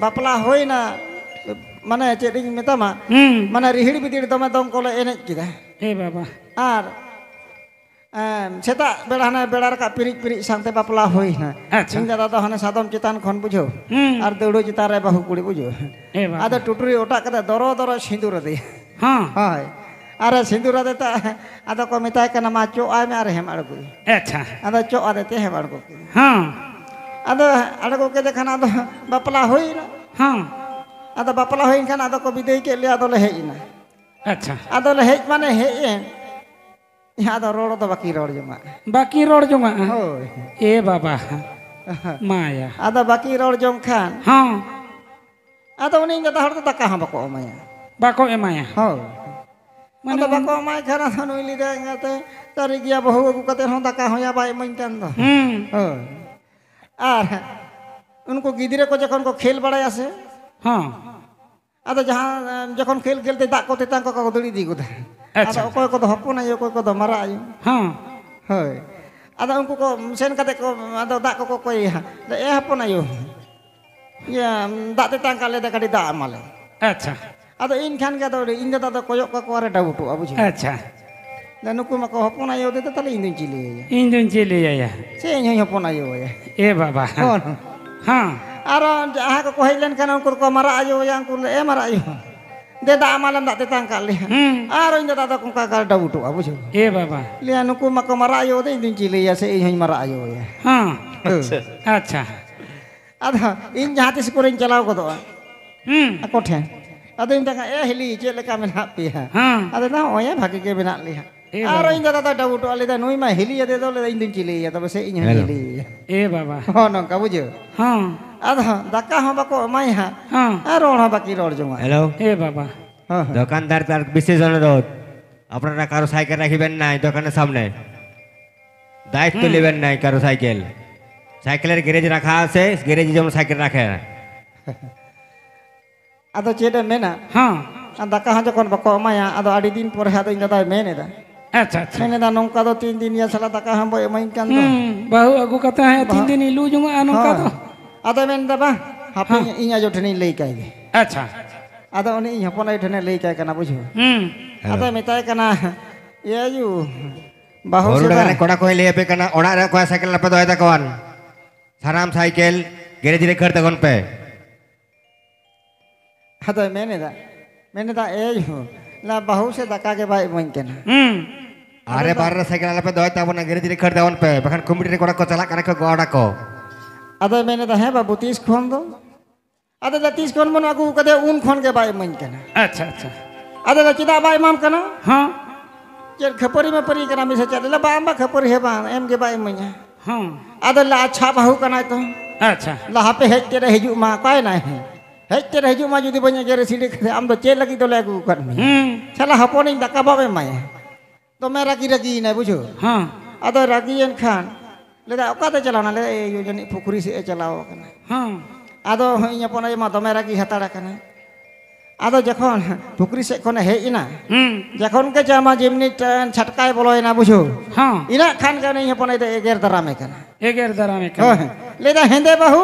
ᱵᱟᱯᱞᱟ ᱦᱩᱭᱱᱟ, ᱢᱟᱱᱮ ᱪᱮᱫ ᱤᱧ ᱢᱮᱛᱟᱢᱟ, ᱦᱩᱸ᱾ ᱢᱟᱱᱮ ᱨᱤᱦᱤᱲ ᱵᱤᱫᱤᱲ ᱫᱚᱢᱮ ᱫᱚᱝ ᱠᱚᱞᱮ ᱮᱱᱮᱡ ᱠᱮᱫᱟ᱾ ᱮ ᱵᱟᱵᱟ᱾ ᱟᱨ, ᱮᱸ, ᱥᱮᱛᱟᱜ ᱵᱮᱲᱟ ᱦᱟᱱᱮ ᱵᱮᱲᱟ ᱨᱟᱠᱟᱵ ᱯᱤᱨᱤᱡ ᱯᱤᱨᱤᱡ ᱥᱟᱶᱛᱮ ᱵᱟᱯᱞᱟ ᱦᱩᱭᱱᱟ᱾ ᱟᱪᱪᱷᱟ᱾ ᱤᱧ ᱫᱟᱫᱟ ᱫᱚ ᱦᱟᱱᱮ ᱥᱟᱫᱚᱢ ᱪᱮᱛᱟᱱ ᱠᱷᱚᱱ, ᱵᱩᱡᱷᱟᱹᱣ, ᱦᱩᱸ᱾ ᱟᱨ ᱫᱟᱹᱣᱲᱟᱹ ᱪᱮᱛᱟᱱ ᱨᱮ ᱵᱟᱹᱦᱩ ᱠᱩᱲᱤ, ᱵᱩᱡᱷᱟᱹᱣ᱾ ᱮ ᱵᱟᱵᱟ᱾ ᱟᱫᱚ ᱴᱩᱴᱩᱨᱤ ᱚᱴᱟᱜ ᱠᱟᱛᱮ ᱫᱚᱨᱚ ᱫᱚᱨᱚ ᱥᱤᱸᱫᱩᱨ ᱟᱫᱮᱭᱟ᱾ ᱦᱚᱸ᱾ ᱦᱳᱭ᱾ ᱟᱨᱮ ᱥᱤᱸᱫᱩᱨ ᱟᱫᱮ ᱛᱮ, ᱟᱫᱚ ᱠᱚ ᱢᱮᱛᱟᱭ ᱠᱟᱱᱟ, "ᱢᱟ ᱪᱚᱜ ᱟᱭ ᱢᱮ ᱟᱨ ᱦᱮᱢ ᱟᱬᱜᱚᱭᱟ᱾" ᱟᱪᱪᱷᱟ᱾ ᱟᱫᱚ ᱪᱚᱜ ᱟᱫᱮ ᱛᱮ ᱦᱮᱢ ᱟᱬᱜᱚ ᱠᱮᱫᱮᱭᱟ᱾ ᱦᱚᱸ᱾ ᱟᱫᱚ ᱟᱬᱜᱚ ᱠᱮᱫᱮ ᱠᱷᱟᱱ ᱟᱫᱚ ᱵᱟᱯᱞᱟ ᱦᱩᱭᱱᱟ᱾ ᱦᱚᱸ᱾ ᱟᱫᱚ ᱵᱟᱯᱞᱟ ᱦᱩᱭᱮᱱ ᱠᱷᱟᱱ ᱟᱫᱚ ᱠᱚ ᱵᱤᱫᱟᱹᱭ ᱠᱮᱫ ᱞᱮᱭᱟ, ᱟᱫᱚ ᱞᱮ ᱦᱮᱡ ᱮᱱᱟ᱾ ᱟᱪᱪᱷᱟ᱾ ᱟᱫᱚ ᱞᱮ ᱦᱮᱡ ᱢᱟᱱᱮ ᱦᱮᱡ ᱮᱱ, ᱟᱫᱚ ᱨᱚᱲ ᱫᱚ ᱵᱟᱹᱠᱤ ᱨᱚᱲ ᱡᱚᱝᱟᱜᱼᱟ᱾ ᱵᱟᱹᱠᱤ ᱨᱚᱲ ᱡᱚᱝᱟᱜᱼᱟ? ᱦᱳᱭ᱾ ᱮ ᱵᱟᱵᱟ᱾ ᱢᱟᱭᱟ᱾ ᱟᱫᱚ ᱵᱟᱹᱠᱤ ᱨᱚᱲ ᱡᱚᱝ ᱠᱷᱟᱱ ᱦᱚᱸ᱾ ᱟᱫᱚ ᱩᱱᱤ ᱤᱧ ᱫᱟᱫᱟ ᱦᱚᱲ ᱫᱚ ᱫᱟᱠᱟ ᱦᱚᱸ ᱵᱟᱠᱚ ᱮᱢᱟᱭᱟ᱾ ᱵᱟᱠᱚ ᱮᱢᱟᱭᱟ᱾ ᱦᱳᱭ᱾ ᱢᱟᱱᱮ ᱟᱫᱚ ᱵᱟᱠᱚ ᱩᱱ- ᱮᱢᱟᱭ ᱠᱷᱟᱱ ᱟᱫᱚ ᱱᱩᱭ ᱞᱟᱹᱭᱫᱟ, ᱮᱸᱜᱟᱛᱮ, ᱥᱟᱹᱨᱤ ᱜᱮᱭᱟ, ᱵᱟᱹᱦᱩ ᱟᱹᱜᱩ ᱠᱟᱛᱮ ᱦᱚᱸ ᱫᱟᱠᱟ ᱦᱚᱸᱭᱟ ᱵᱟᱭ ᱮᱢᱟᱹᱧ ᱠᱟᱱ ᱫᱚ᱾ ᱦᱩᱸ᱾ ᱦᱳᱭ᱾ ᱟᱨ ᱩᱱᱠᱩ ᱜᱤᱫᱽᱨᱟᱹ ᱠᱚ ᱡᱚᱠᱷᱚᱱ ᱠᱚ ᱠᱷᱮᱞ ᱵᱟᱲᱟᱭᱟ ᱥᱮ, ᱦᱚᱸ᱾ ᱟᱫᱚ ᱡᱟᱦᱟᱸ, ᱡᱚᱠᱷᱚᱱ ᱠᱷᱮᱞ ᱠᱷᱮᱞ ᱛᱮ ᱫᱟᱜ ᱠᱚ ᱛᱮᱛᱟᱝ ᱠᱚ, ᱠᱚ ᱫᱟᱹᱲ ᱤᱫᱤ ᱜᱚᱫᱟ᱾ ᱟᱪᱪᱷᱟ, ᱟᱫᱚ ᱟᱪᱪᱷᱟ᱾ ᱚᱠᱚᱭ ᱠᱚᱫᱚ ᱦᱚᱯᱚᱱ ᱟᱭᱳ, ᱚᱠᱚᱭ ᱠᱚᱫᱚ ᱢᱟᱨᱟᱜ ᱟᱭᱳ᱾ ᱦᱚᱸ᱾ ᱦᱳᱭ᱾ ᱟᱫᱚ ᱩᱱᱠᱩ ᱠᱚ ᱥᱮᱱ ᱠᱟᱛᱮ ᱠᱚ, ᱟᱫᱚ ᱫᱟᱜ ᱠᱚᱠᱚ ᱠᱚᱭᱮᱭᱟ᱾ ᱞᱟᱹᱭᱟ, "ᱮ ᱦᱚᱯᱚᱱ ᱟᱭᱳ, ᱤᱭᱟᱹ, ᱫᱟᱜ ᱛᱮᱛᱟᱝ ᱠᱟᱜ ᱞᱮ ᱫᱚ, ᱠᱟᱹᱴᱤᱡ ᱫᱟᱜ ᱮᱢᱟᱞᱮ᱾" ᱟᱪᱪᱷᱟ᱾ ᱟᱫᱚ ᱤᱧ ᱠᱷᱟᱱ ᱜᱮ ᱟᱫᱚ ᱤᱧ ᱫᱟᱫᱟ ᱫᱚ ᱠᱚᱭᱚᱜ ᱠᱟᱠᱚ ᱟᱨᱮ ᱰᱟᱵᱩᱴᱚᱜᱼᱟ, ᱵᱩᱡᱷᱟᱹᱣ᱾ ᱟᱪᱪᱷᱟ᱾ ᱞᱟᱹᱭᱟ, "ᱱᱩᱠᱩ ᱢᱟᱠᱚ ᱦᱚᱯᱚᱱ ᱟᱭᱳ ᱫᱮ, ᱛᱟᱦᱞᱮ ᱤᱧ ᱫᱚᱧ ᱪᱤᱞᱤᱭᱟᱭᱟ?" ᱤᱧ ᱫᱚᱧ ᱪᱤᱞᱤᱭᱟᱭᱟ? ᱥᱮ ᱤᱧ ᱦᱚᱧ ᱦᱚᱯᱚᱱ ᱟᱭᱳ ᱟᱭᱟ? ᱮ ᱵᱟᱵᱟ᱾ ᱦᱚᱸ᱾ ᱦᱚᱸ᱾ ᱟᱨᱚ ᱡᱟᱦᱟᱸᱭ ᱠᱚᱠᱚ ᱦᱮᱡ ᱞᱮᱱᱠᱷᱟᱱ ᱩᱱᱠᱩ ᱫᱚᱠᱚ ᱢᱟᱨᱟᱜ ᱟᱭᱳ ᱟᱭᱟ, ᱩᱱᱠᱩ ᱞᱮ, "ᱮ ᱢᱟᱨᱟᱜ ᱟᱭᱳ, ᱫᱮ ᱫᱟᱜ ᱮᱢᱟᱞᱮᱢ, ᱫᱟᱜ ᱛᱮᱛᱟᱝ ᱠᱟᱜ ᱞᱮᱭᱟ᱾" ᱦᱩᱸ᱾ ᱟᱨ ᱤᱧ ᱫᱟᱫᱟ ᱫᱚ ᱚᱱᱠᱟ ᱜᱮ ᱰᱟᱵᱩᱴᱚᱜᱼᱟ, ᱵᱩᱡᱷᱟᱹᱣ᱾ ᱮ ᱵᱟᱵᱟ᱾ ᱞᱟᱹᱭᱟ, "ᱱᱩᱠᱩ ᱢᱟᱠᱚ ᱢᱟᱨᱟᱜ ᱟᱭᱳ ᱫᱮ, ᱤᱧ ᱫᱚᱧ ᱪᱤᱞᱤᱭᱟ ᱥᱮ ᱤᱧ ᱦᱚᱧ ᱢᱟᱨᱟᱜ ᱟᱭᱳ ᱟᱭᱟ?" ᱦᱚᱸ᱾ ᱦᱳᱭ᱾ ᱟᱪᱪᱷᱟ᱾ ᱟᱫᱚ ᱤᱧ ᱡᱟᱦᱟᱸ ᱛᱤᱥ ᱠᱚᱨᱮᱧ ᱪᱟᱞᱟᱣ ᱜᱚᱫᱚᱜᱼᱟ᱾ ᱦᱩᱸ᱾ ᱟᱠᱚ ᱴᱷᱮᱱ᱾ ᱟᱫᱚᱧ ᱢᱮᱛᱟ ᱠᱚᱣᱟ, "ᱮ ᱦᱤᱞᱤ, ᱪᱮᱫ ᱞᱮᱠᱟ ᱢᱮᱱᱟᱜ ᱯᱮᱭᱟ?" ᱦᱮᱸ᱾ ᱟᱫᱚ ᱞᱟᱹᱭᱫᱟ, "ᱱᱚᱜᱼᱚᱭ ᱵᱷᱟᱜᱮ ᱜᱮ ᱢᱮᱱᱟᱜ ᱞᱮᱭᱟ᱾" ᱮ ᱟᱨ ᱵᱟᱵᱟ᱾ ᱤᱧ ᱫᱟᱫᱟ ᱫᱚᱭ ᱰᱟᱵᱩᱴᱚᱜᱼᱟ, ᱞᱟᱹᱭᱫᱟ, "ᱱᱩᱭ ᱢᱟ ᱦᱤᱞᱤ ᱟᱫᱮ ᱫᱚ", ᱞᱟᱹᱭᱫᱟ, "ᱤᱧ ᱫᱚᱧ ᱪᱤᱞᱤᱭᱟ, ᱛᱚᱵᱮ ᱥᱮ ᱤᱧ ᱦᱚᱸᱧ ᱦᱮᱞᱳ᱾ ᱦᱤᱞᱤᱭᱟ᱾" ᱮ ᱵᱟᱵᱟ᱾ ᱦᱚᱸ, ᱱᱚᱝᱠᱟ ᱵᱩᱡᱷᱟᱹᱣ᱾ ᱦᱚᱸ᱾ ᱟᱫᱚ ᱫᱟᱠᱟ ᱦᱚᱸ ᱵᱟᱠᱚ ᱮᱢᱟᱭᱟ ᱦᱟᱸᱜ᱾ ᱦᱚᱸ᱾ ᱟᱨ ᱨᱚᱲ ᱦᱚᱸ ᱵᱟᱹᱠᱤᱱ ᱨᱚᱲ ᱡᱚᱝᱟ᱾ ᱦᱮᱞᱳ᱾ ᱮ ᱵᱟᱵᱟ᱾ ᱦᱚᱸ, ᱦᱚᱸ᱾ ᱫᱚᱠᱟᱱᱫᱟᱨ ᱛᱟᱨ ᱵᱤᱥᱮᱥ ᱚᱱᱩᱨᱳᱫᱷ, আপনারা কারো সাইকেল রাখিবেন না এই দোকানের সামনে। দায়িত্ব হুম। নেবেন না এই কারো সাইকেল। সাইকেলের গ্যারেজ রাখা আছে, গ্যারেজে যেমন সাইকেল রাখে। ᱟᱫᱚ ᱪᱮᱫ ᱮ ᱢᱮᱱᱟ? ᱦᱮᱸ᱾ ᱟᱨ ᱫᱟᱠᱟ ᱦᱚᱸ ᱡᱚᱠᱷᱚᱱ ᱵᱟᱠᱚ ᱮᱢᱟᱭᱟ, ᱟᱫᱚ ᱟᱹᱰᱤ ᱫᱤᱱ ᱯᱚᱨᱮ ᱟᱫᱚ ᱤᱧ ᱫᱟᱫᱟᱭ ᱢᱮᱱ ᱮᱫᱟ᱾ ᱟᱪᱪᱷᱟ, ᱟᱪᱪᱷᱟ᱾ ᱢᱮᱱ ᱮᱫᱟ, "ᱱᱚᱝᱠᱟ ᱫᱚ ᱛᱤᱱ ᱫᱤᱱ ᱭᱟ ᱥᱟᱞᱟ ᱫᱟᱠᱟ ᱦᱚᱸ ᱵᱟᱭ ᱮᱢᱟᱹᱧ ᱠᱟᱱ ᱫᱚ᱾" ᱦᱩᱸ, ᱵᱟᱹᱦᱩ ᱟᱹᱜᱩ ᱠᱟᱛᱮ ᱦᱚᱸ ᱛᱤᱱ ᱵᱟᱦᱟ-, ᱫᱤᱱ ᱤᱞᱩ ᱡᱚᱝᱟᱜᱼᱟ ᱱᱚᱝᱠᱟ ᱦᱮᱸ᱾ ᱫᱚ? ᱟᱫᱚᱭ ᱢᱮᱱ ᱮᱫᱟ, "ᱵᱟᱝ, ᱦᱟᱯᱮ ᱦᱮᱸ᱾ ᱤᱧ ᱟᱭᱳ ᱴᱷᱮᱱᱤᱧ ᱞᱟᱹᱭ ᱠᱟᱭ ᱜᱮ᱾" ᱟᱪᱪᱷᱟ᱾ ᱟᱫᱚ ᱩᱱᱤ ᱤᱧ ᱦᱚᱯᱚᱱ ᱟᱭᱳ ᱴᱷᱮᱱᱮ ᱞᱟᱹᱭ ᱠᱟᱭ ᱠᱟᱱᱟ, ᱵᱩᱡᱷᱟᱹᱣ᱾ ᱦᱩᱸ᱾ ᱟᱫᱚᱭ ᱢᱮᱛᱟᱭ ᱠᱟᱱᱟ, "ᱮ ᱟᱭᱳ, ᱵᱟᱹᱦᱩ ᱦᱚᱨᱩ ᱥᱮᱫᱟ-" ᱰᱟᱸᱜᱟ ᱨᱮ ᱠᱚᱲᱟ ᱠᱚᱭ ᱞᱟᱹᱭ ᱟᱯᱮ ᱠᱟᱱᱟ, ᱚᱲᱟᱜ ᱨᱮ ᱚᱠᱚᱭᱟᱜ ᱥᱟᱭᱠᱮᱞ ᱟᱞᱚᱯᱮ ᱫᱚᱦᱚᱭ ᱛᱟᱠᱚᱣᱟᱱ᱾ ᱥᱟᱱᱟᱢ ᱥᱟᱭᱠᱮᱞ ᱜᱮᱨᱮᱡᱽ ᱨᱮ ᱠᱷᱟᱹᱲ ᱛᱟᱵᱚᱱ ᱯᱮ᱾ ᱟᱫᱚᱭ ᱢᱮᱱ ᱮᱫᱟ, ᱢᱮᱱ ᱮᱫᱟ, "ᱮᱭ ᱦᱳ, ᱞᱟ ᱵᱟᱹᱦᱩ ᱥᱮ ᱫᱟᱠᱟ ᱜᱮ ᱵᱟᱭ ᱮᱢᱟᱹᱧ ᱠᱟᱱᱟ᱾" ᱦᱩᱸ᱾ ᱟᱨᱮ ᱟᱫᱚ ᱵᱟᱨ ᱨᱮ ᱥᱟᱭᱠᱮᱞ ᱟᱞᱚᱯᱮ ᱫᱚᱦᱚᱭ ᱛᱟᱵᱚᱱᱟ, ᱜᱮᱨᱮᱡᱽ ᱨᱮ ᱠᱷᱟᱹᱲ ᱛᱟᱵᱚᱱ ᱯᱮ, ᱵᱟᱠᱷᱟᱱ ᱠᱚᱢᱤᱴᱤ ᱨᱮ ᱠᱚᱲᱟ ᱠᱚ ᱪᱟᱞᱟᱜ ᱠᱟᱱᱟ ᱠᱚ, ᱜᱚᱦᱚᱲ ᱟᱠᱚ᱾ ᱟᱫᱚᱭ ᱢᱮᱱ ᱮᱫᱟ, "ᱦᱮᱸ ᱵᱟᱹᱵᱩ, ᱛᱤᱥ ᱠᱷᱚᱱ ᱫᱚ?" ᱟᱫᱚ ᱞᱟᱹᱭᱫᱟ, "ᱛᱤᱥ ᱠᱷᱚᱱ ᱵᱚᱱ ᱟᱹᱜᱩ ᱠᱟᱫᱮᱭᱟ, ᱩᱱ ᱠᱷᱚᱱ ᱜᱮ ᱵᱟᱭ ᱮᱢᱟᱹᱧ ᱠᱟᱱᱟ᱾" ᱟᱪᱪᱷᱟ, ᱟᱪᱪᱷᱟ᱾ ᱟᱫᱚ ᱞᱟᱹᱭᱫᱟ, "ᱪᱮᱫᱟᱜ ᱵᱟᱭ ᱮᱢᱟᱢ ᱠᱟᱱᱟ?" ᱦᱚᱸ᱾ "ᱪᱮᱫ ᱠᱷᱟᱹᱯᱟᱹᱨᱤ ᱢᱟᱹᱯᱟᱹᱨᱤ ᱠᱟᱱᱟ ᱢᱤᱫ ᱥᱮ ᱪᱮᱫ?" ᱞᱟᱹᱭᱫᱟ, "ᱵᱟᱝ, ᱵᱟᱝ, ᱠᱷᱟᱹᱯᱟᱹᱨᱤ ᱦᱚᱸ ᱵᱟᱝ, ᱮᱢ ᱜᱮ ᱵᱟᱭ ᱮᱢᱟᱹᱧᱟ᱾" ᱦᱚᱸ᱾ ᱟᱫᱚ ᱞᱟᱹᱭᱫᱟ, "ᱟᱪᱪᱷᱟ, ᱵᱟᱹᱦᱩ ᱠᱟᱱᱟᱭ ᱛᱚ?" ᱟᱪᱪᱷᱟ᱾ ᱞᱟᱹᱭᱫᱟ, "ᱦᱟᱯᱮ ᱦᱮᱡ ᱛᱮᱨᱮ ᱦᱤᱡᱩᱜ ᱢᱟ, ᱚᱠᱟᱭᱮᱱᱟᱭ ᱦᱮᱸ?" ᱦᱮᱡ ᱛᱮᱫ ᱦᱤᱡᱩᱜ ᱢᱟ, ᱡᱩᱫᱤ ᱵᱟᱹᱧ ᱮᱜᱮᱨ ᱥᱤᱲᱤ ᱠᱟᱛᱮ, ᱟᱢ ᱫᱚ ᱪᱮᱫ ᱞᱟᱹᱜᱤᱫ ᱫᱚᱞᱮ ᱟᱹᱜᱩ ᱟᱠᱟᱫ ᱢᱮᱭᱟ? ᱦᱩᱸ᱾ ᱥᱟᱞᱟ ᱦᱚᱯᱚᱱᱤᱧ ᱫᱟᱠᱟ ᱵᱟᱢ ᱮᱢᱟᱭᱟ᱾ ᱫᱚᱢᱮ ᱨᱟᱹᱜᱤ ᱨᱟᱹᱜᱤᱭᱮᱱᱟᱭ, ᱵᱩᱡᱷᱟᱹᱣ᱾ ᱦᱮᱸ᱾ ᱟᱫᱚ ᱨᱟᱹᱜᱤᱭᱮᱱ ᱠᱷᱟᱱ ᱞᱟᱹᱭᱫᱟ, "ᱚᱠᱟᱛᱮ ᱪᱟᱞᱟᱣᱱᱟ?" ᱞᱟᱹᱭᱫᱟ, "ᱮᱭ ᱡᱟᱹᱱᱤᱡ ᱯᱩᱠᱷᱨᱤ ᱥᱮᱫ ᱮ ᱪᱟᱞᱟᱣ ᱟᱠᱟᱱᱟ᱾" ᱦᱮᱸ᱾ ᱟᱫᱚ ᱤᱧ ᱦᱚᱯᱚᱱ ᱟᱭᱳ ᱢᱟ ᱫᱚᱢᱮ ᱨᱟᱹᱜᱤ ᱦᱟᱛᱟᱲ ᱟᱠᱟᱱᱟᱭ᱾ ᱟᱫᱚ ᱡᱚᱠᱷᱚᱱ ᱯᱩᱠᱷᱨᱤ ᱥᱮᱫ ᱠᱷᱚᱱᱮ ᱦᱮᱡ ᱮᱱᱟ, ᱦᱩᱸ᱾ ᱡᱚᱠᱷᱚᱱ ᱜᱮ ᱡᱟᱢᱟ ᱡᱮᱢᱱᱤ ᱴᱟᱱ ᱪᱷᱟᱴᱠᱟᱭ ᱵᱚᱞᱚᱭᱮᱱᱟ, ᱵᱩᱡᱷᱟᱹᱣ᱾ ᱦᱮᱸ᱾ ᱤᱱᱟᱹᱜ ᱠᱷᱟᱱ ᱜᱮ ᱩᱱᱤ ᱦᱚᱯᱚᱱ ᱟᱭᱳ ᱫᱚ ᱮᱜᱮᱨ ᱫᱟᱨᱟᱢᱮ ᱠᱟᱱᱟ᱾ ᱮᱜᱮᱨ ᱫᱟᱨᱟᱢᱮ ᱠᱟᱱᱟ᱾ ᱦᱳᱭ᱾ ᱞᱟᱹᱭᱫᱟ, "ᱦᱮᱸᱫᱮ ᱵᱟᱹᱦᱩ,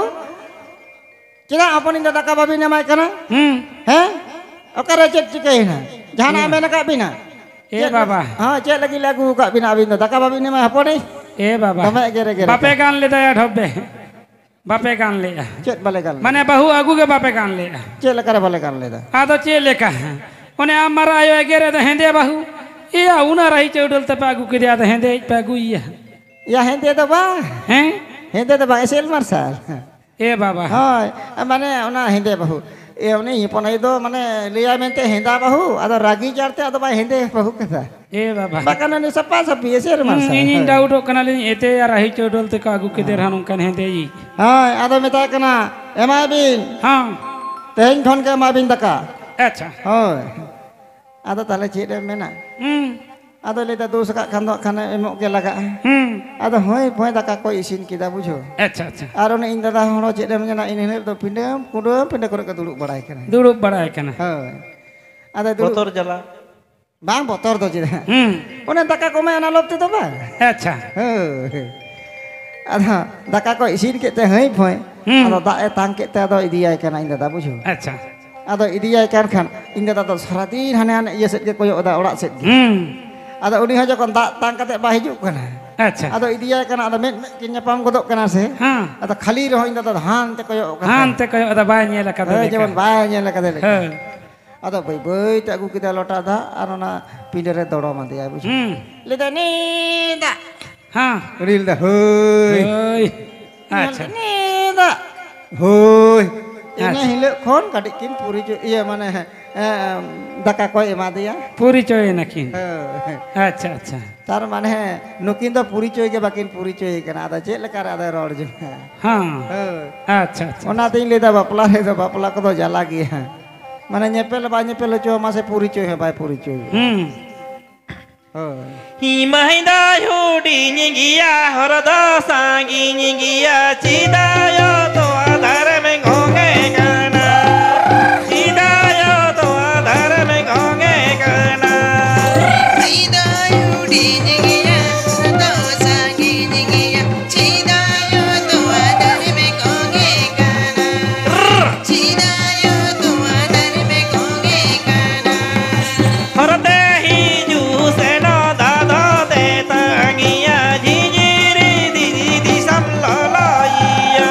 ᱪᱮᱫᱟᱜ ᱦᱚᱯᱚᱱᱤᱧ ᱫᱚ ᱫᱟᱠᱟ ᱵᱟᱵᱤᱱ ᱮᱢᱟᱭ ᱠᱟᱱᱟ? ᱦᱩᱸ᱾ ᱦᱮᱸ? ᱚᱠᱟᱨᱮ ᱪᱮᱫ ᱪᱤᱠᱟᱹᱭᱮᱱᱟ? ᱡᱟᱦᱟᱱᱟᱜ ᱮ ᱮ᱾ ᱢᱮᱱ ᱟᱠᱟᱫ ᱵᱤᱱᱟ?" ᱮ ᱪᱮᱫ ᱵᱟᱵᱟ᱾ ᱞᱟᱹᱜᱤᱫ, ᱦᱮᱸ, ᱪᱮᱫ ᱞᱟᱹᱜᱤᱫ ᱞᱮ ᱟᱹᱜᱩ ᱟᱠᱟᱫ ᱵᱤᱱᱟ ᱟᱹᱵᱤᱱ ᱫᱚ? ᱫᱟᱠᱟ ᱵᱟᱵᱤᱱ ᱮᱢᱟᱭᱟ ᱦᱚᱯᱚᱱᱤᱧ? ᱮ ᱵᱟᱵᱟ᱾ ᱫᱚᱢᱮ ᱮᱜᱮᱨ, ᱮᱜᱮᱨ ᱵᱟᱯᱮ ᱟᱠᱟᱫ᱾ ᱜᱟᱱ ᱞᱮᱫᱟ ᱭᱟ ᱰᱷᱚᱵ ᱵᱮ᱾ ᱵᱟᱯᱮ ᱜᱟᱱ ᱞᱮᱫᱼᱟ᱾ ᱪᱮᱫ ᱵᱟᱞᱮ ᱜᱟᱱ ᱞᱮᱫᱟ? ᱢᱟᱱᱮ ᱵᱟᱹᱦᱩ ᱟᱹᱜᱩ ᱜᱮ ᱵᱟᱯᱮ ᱜᱟᱱ ᱞᱮᱫᱼᱟ᱾ ᱪᱮᱫ ᱞᱮᱠᱟᱨᱮ ᱵᱟᱞᱮ ᱜᱟᱱ ᱞᱮᱫᱟ? ᱟᱫᱚ ᱪᱮᱫ ᱞᱮᱠᱟ? ᱚᱱᱮ ᱟᱢ ᱢᱟᱨᱟ ᱟᱭᱳ ᱮᱜᱮᱨᱮᱫ ᱫᱚ ᱦᱮᱸᱫᱮ ᱵᱟᱹᱦᱩ᱾ ᱮᱭᱟ, ᱚᱱᱟ ᱨᱟᱦᱤ ᱪᱟᱹᱣᱰᱟᱹᱞ ᱛᱮᱯᱮ ᱟᱹᱜᱩ ᱠᱮᱫᱮᱭᱟ, ᱟᱫᱚ ᱦᱮᱸᱫᱮ ᱤᱡ ᱯᱮ ᱟᱹᱜᱩᱭᱮᱭᱟ᱾ ᱭᱟ, ᱦᱮᱸᱫᱮ ᱫᱚ ᱵᱟᱝ᱾ ᱦᱮᱸ? ᱦᱮᱸᱫᱮ ᱫᱚ ᱵᱟᱝ, ᱮᱥᱮᱞ ᱢᱟᱨᱥᱟᱞ᱾ ᱮ ᱵᱟᱵᱟ᱾ ᱦᱳᱭ, ᱢᱟᱱᱮ ᱚᱱᱟ ᱦᱮᱸᱫᱮ ᱵᱟᱹᱦᱩ᱾ ᱮ, ᱩᱱᱤ ᱦᱚᱯᱚᱱ ᱟᱭᱳ ᱫᱚ ᱢᱟᱱᱮ ᱞᱟᱹᱭᱟᱭ ᱢᱮᱱᱛᱮ ᱦᱮᱸᱫᱟ ᱵᱟᱹᱦᱩ, ᱟᱫᱚ ᱨᱟᱹᱜᱤ ᱡᱟᱲ ᱛᱮ ᱟᱫᱚ ᱵᱟᱭ ᱦᱮᱸᱫᱮ ᱵᱟᱹᱦᱩ ᱠᱟᱫᱟ᱾ ᱮ ᱵᱟᱵᱟ᱾ ᱵᱟᱠᱷᱟᱱ ᱩᱱᱤ ᱥᱟᱯᱷᱟ ᱥᱟᱹᱯᱷᱤ ᱮᱥᱮᱞ ᱦᱩᱸ, ᱢᱟᱨᱥᱟᱞ᱾ ᱤᱧᱤᱧ ᱦᱳᱭ᱾ ᱰᱟᱣᱩᱴᱚᱜ ᱠᱟᱱᱟᱞᱤᱧ, ᱮᱛᱮ ᱟᱨ ᱨᱟᱦᱤ ᱪᱟᱹᱣᱰᱟᱹᱞ ᱛᱮᱠᱚ ᱟᱹᱜᱩ ᱠᱮᱫᱮ ᱨᱮᱦᱚᱸ ᱱᱚᱝᱠᱟᱱ ᱦᱮᱸᱫᱮ ᱤᱡ᱾ ᱦᱳᱭ, ᱟᱫᱚ ᱢᱮᱛᱟᱭ ᱠᱟᱱᱟ, "ᱮᱢᱟᱭ ᱵᱤᱱ᱾ ᱦᱚᱸ᱾ ᱛᱮᱦᱮᱧ ᱠᱷᱚᱱ ᱜᱮ ᱮᱢᱟ ᱵᱤᱱ ᱫᱟᱠᱟ᱾" ᱟᱪᱪᱷᱟ᱾ ᱦᱳᱭ᱾ ᱟᱫᱚ ᱛᱟᱦᱞᱮ ᱪᱮᱫ ᱮᱢ ᱢᱮᱱᱟ? ᱦᱩᱸ᱾ ᱟᱫᱚ ᱞᱟᱹᱭᱫᱟ, "ᱫᱳᱥ ᱟᱠᱟᱫ ᱠᱷᱟᱱ ᱫᱚ ᱦᱟᱸᱜ ᱠᱷᱟᱱ ᱮᱢᱚᱜ ᱜᱮ ᱞᱟᱜᱟᱜᱼᱟ᱾" ᱦᱩᱸ᱾ ᱟᱫᱚ ᱦᱳᱭ ᱯᱷᱚᱭ ᱫᱟᱠᱟ ᱠᱚᱭ ᱤᱥᱤᱱ ᱠᱮᱫᱟ, ᱵᱩᱡᱷᱟᱹᱣ᱾ ᱟᱪᱪᱷᱟ, ᱟᱪᱪᱷᱟ᱾ ᱟᱨ ᱩᱱᱤ ᱤᱧ ᱫᱟᱫᱟ ᱦᱚᱲ ᱦᱚᱸ ᱪᱮᱫ ᱮᱢ ᱢᱮᱱᱟ, ᱤᱱᱟᱹ ᱦᱤᱞᱳᱜ ᱫᱚ ᱯᱤᱸᱰᱟᱹ, ᱠᱩᱰᱟᱹᱢ ᱯᱤᱸᱰᱟᱹ ᱠᱚᱨᱮ ᱠᱚ ᱫᱩᱲᱩᱵ ᱵᱟᱲᱟᱭ ᱠᱟᱱᱟ᱾ ᱫᱩᱲᱩᱵ ᱵᱟᱲᱟᱭ ᱠᱟᱱᱟ᱾ ᱦᱳᱭ᱾ ᱟᱫᱚ ᱫᱩᱲᱩᱵ ᱵᱚᱛᱚᱨ ᱡᱟᱞᱟ᱾ ᱵᱟᱝ, ᱵᱚᱛᱚᱨ ᱫᱚ ᱪᱮᱫᱟᱜ? ᱦᱩᱸ᱾ ᱚᱱᱮ ᱫᱟᱠᱟ ᱠᱚ ᱮᱢᱟᱭᱟ, ᱚᱱᱟ ᱞᱚᱵᱽ ᱛᱮᱫᱚ ᱵᱟᱝ᱾ ᱟᱪᱪᱷᱟ᱾ ᱦᱳᱭ᱾ ᱟᱫᱚ ᱫᱟᱠᱟ ᱠᱚ ᱤᱥᱤᱱ ᱠᱮᱫ ᱛᱮ ᱦᱟᱺᱭ ᱯᱷᱟᱺᱭ, ᱦᱩᱸ᱾ ᱟᱫᱚ ᱫᱟᱜ ᱮ ᱛᱟᱝ ᱠᱮᱫ ᱛᱮ ᱟᱫᱚ ᱤᱫᱤᱭᱟᱭ ᱠᱟᱱᱟ ᱤᱧ ᱫᱟᱫᱟ, ᱵᱩᱡᱷᱟᱹᱣ᱾ ᱟᱪᱪᱷᱟ᱾ ᱟᱫᱚ ᱤᱫᱤᱭᱟᱭ ᱠᱟᱱ ᱠᱷᱟᱱ ᱤᱧ ᱫᱟᱫᱟ ᱫᱚ ᱥᱟᱨᱟᱫᱤᱱ ᱦᱟᱱᱮ ᱦᱟᱱᱮ ᱤᱭᱟᱹ ᱥᱮᱫ ᱜᱮ ᱠᱚᱭᱚᱜ ᱮᱫᱟ, ᱚᱲᱟᱜ ᱥᱮᱫ ᱜᱮ᱾ ᱦᱩᱸ᱾ ᱟᱫᱚ ᱩᱱᱤ ᱦᱚᱸ ᱡᱚᱠᱷᱚᱱ ᱫᱟᱜ ᱛᱟᱝ ᱠᱟᱛᱮ ᱵᱟᱭ ᱦᱤᱡᱩᱜ ᱠᱟᱱᱟ, ᱟᱪᱪᱷᱟ᱾ ᱟᱫᱚ ᱤᱫᱤᱭᱟᱭ ᱠᱟᱱᱟ, ᱟᱫᱚ ᱢᱮᱫ ᱢᱮᱫ ᱠᱤᱱ ᱧᱟᱯᱟᱢ ᱜᱚᱫᱚᱜ ᱠᱟᱱᱟ ᱥᱮ, ᱦᱮᱸ᱾ ᱟᱫᱚ ᱠᱷᱟᱹᱞᱤ ᱨᱮᱦᱚᱸ ᱤᱧ ᱫᱟᱫᱟ ᱫᱚ ᱦᱟᱱᱛᱮ ᱠᱚᱭᱚᱜ ᱠᱟᱫᱟ᱾ ᱦᱟᱱᱛᱮ ᱠᱚᱭᱚᱜ ᱮᱫᱟ, ᱵᱟᱭ ᱧᱮᱞ ᱟᱠᱟᱫᱮ ᱦᱳᱭ, ᱞᱮᱠᱟ᱾ ᱡᱮᱢᱚᱱ ᱵᱟᱭ ᱧᱮᱞ ᱟᱠᱟᱫᱮ ᱞᱮᱠᱟ᱾ ᱦᱮᱸ᱾ ᱟᱫᱚ ᱵᱟᱹᱭ ᱵᱟᱹᱭ ᱛᱮ ᱟᱹᱜᱩ ᱠᱮᱫᱟ ᱞᱚᱴᱟ ᱫᱟᱜ ᱟᱨ ᱚᱱᱟ ᱯᱤᱸᱰᱟᱹ ᱨᱮ ᱫᱚᱲᱚᱢ ᱟᱫᱮᱭᱟᱭ, ᱵᱩᱡᱷᱟᱹᱣ᱾ ᱦᱩᱸ᱾ ᱞᱟᱹᱭᱫᱟ, "ᱱᱤ ᱫᱟᱜ᱾" ᱦᱮᱸ᱾ ᱩᱱᱤ ᱞᱟᱹᱭᱫᱟ, "ᱦᱳᱭ᱾" ᱦᱳᱭ᱾ ᱟᱪᱪᱷᱟ᱾ "ᱱᱤ ᱫᱟᱜ᱾" ᱦᱳᱭ᱾ ᱤᱱᱟᱹ ᱟᱪᱪᱷᱟ᱾ ᱦᱤᱞᱳᱜ ᱠᱷᱚᱱ ᱠᱟᱹᱴᱤᱡ ᱠᱤᱱ ᱯᱚᱨᱤᱪᱚᱭ, ᱤᱭᱟᱹ, ᱢᱟᱱᱮ, ᱮ, ᱫᱟᱠᱟ ᱠᱚᱭ ᱮᱢᱟ ᱫᱮᱭᱟ᱾ ᱯᱚᱨᱤᱪᱚᱭ ᱮᱱᱟᱠᱤᱱ᱾ ᱦᱳᱭ᱾ ᱟᱪᱪᱷᱟ, ᱟᱪᱪᱷᱟ᱾ ᱛᱟᱨ ᱢᱟᱱᱮ ᱱᱩᱠᱤᱱ ᱫᱚ ᱯᱚᱨᱤᱪᱚᱭ ᱜᱮ ᱵᱟᱹᱠᱤᱱ ᱯᱚᱨᱤᱪᱚᱭ ᱠᱟᱱᱟ, ᱟᱫᱚ ᱪᱮᱫ ᱞᱮᱠᱟᱨᱮ ᱟᱫᱚᱭ ᱨᱚᱲ ᱡᱚᱝᱟ? ᱦᱮᱸ᱾ ᱦᱳᱭ᱾ ᱟᱪᱪᱷᱟ, ᱟᱪᱪᱷᱟ᱾ ᱚᱱᱟᱛᱤᱧ ᱞᱟᱹᱭᱫᱟ, ᱵᱟᱯᱞᱟ ᱨᱮᱫᱚ ᱵᱟᱯᱞᱟ ᱠᱚᱫᱚ ᱡᱟᱞᱟ ᱜᱮᱭᱟ᱾ ᱢᱟᱱᱮ ᱧᱮᱯᱮᱞ ᱵᱟᱭ ᱧᱮᱯᱮᱞ ᱦᱚᱪᱚ ᱟᱢᱟ ᱥᱮ ᱯᱚᱨᱤᱪᱚᱭ ᱦᱚᱸ ᱵᱟᱭ ᱯᱚᱨᱤᱪᱚᱭ᱾ ᱦᱩᱸ᱾ ᱦᱳᱭ᱾ ᱤᱧ ᱢᱟᱹᱭ ᱫᱚᱭ ᱦᱩᱰᱤᱧ ᱜᱮᱭᱟ, ᱦᱚᱨ ᱫᱚ ᱥᱟᱺᱜᱤᱧ ᱜᱮᱭᱟ, ᱪᱮᱫᱟᱜ ᱭᱳ ᱛᱚᱣᱟ ᱫᱟᱨᱮᱢ ᱜᱚᱝᱮ ᱠᱟᱱᱟ? ᱪᱮᱫᱟᱜ ᱭᱳ ᱛᱚᱣᱟ ᱫᱟᱨᱮᱢ ᱜᱚᱝᱮ ᱠᱟᱱᱟ? ᱢᱟᱹᱭ ᱫᱚᱭ ᱦᱩᱰᱤᱧ ᱜᱮᱭᱟ, ᱦᱚᱨ ᱫᱚ ᱥᱟᱺᱜᱤᱧ ᱜᱮᱭᱟ, ᱪᱮᱫᱟᱜ ᱭᱳ ᱛᱚᱣᱟ ᱫᱟᱨᱮᱢ ᱜᱚᱝᱮ ᱠᱟᱱᱟ? ᱪᱮᱫᱟᱜ ᱭᱳ ᱛᱚᱣᱟ ᱫᱟᱨᱮᱢ ᱜᱚᱝᱮ ᱠᱟᱱᱟ? ᱦᱚᱨᱛᱮ ᱦᱤᱡᱩᱜ ᱥᱮᱱᱚᱜ ᱫᱟᱫᱚ ᱛᱮ ᱛᱟᱺᱜᱤᱭᱟ, ᱡᱷᱤᱡᱤᱨᱤ ᱫᱤᱫᱤ ᱫᱤᱥᱚᱢ ᱞᱚᱞᱚᱭᱤᱭᱟ᱾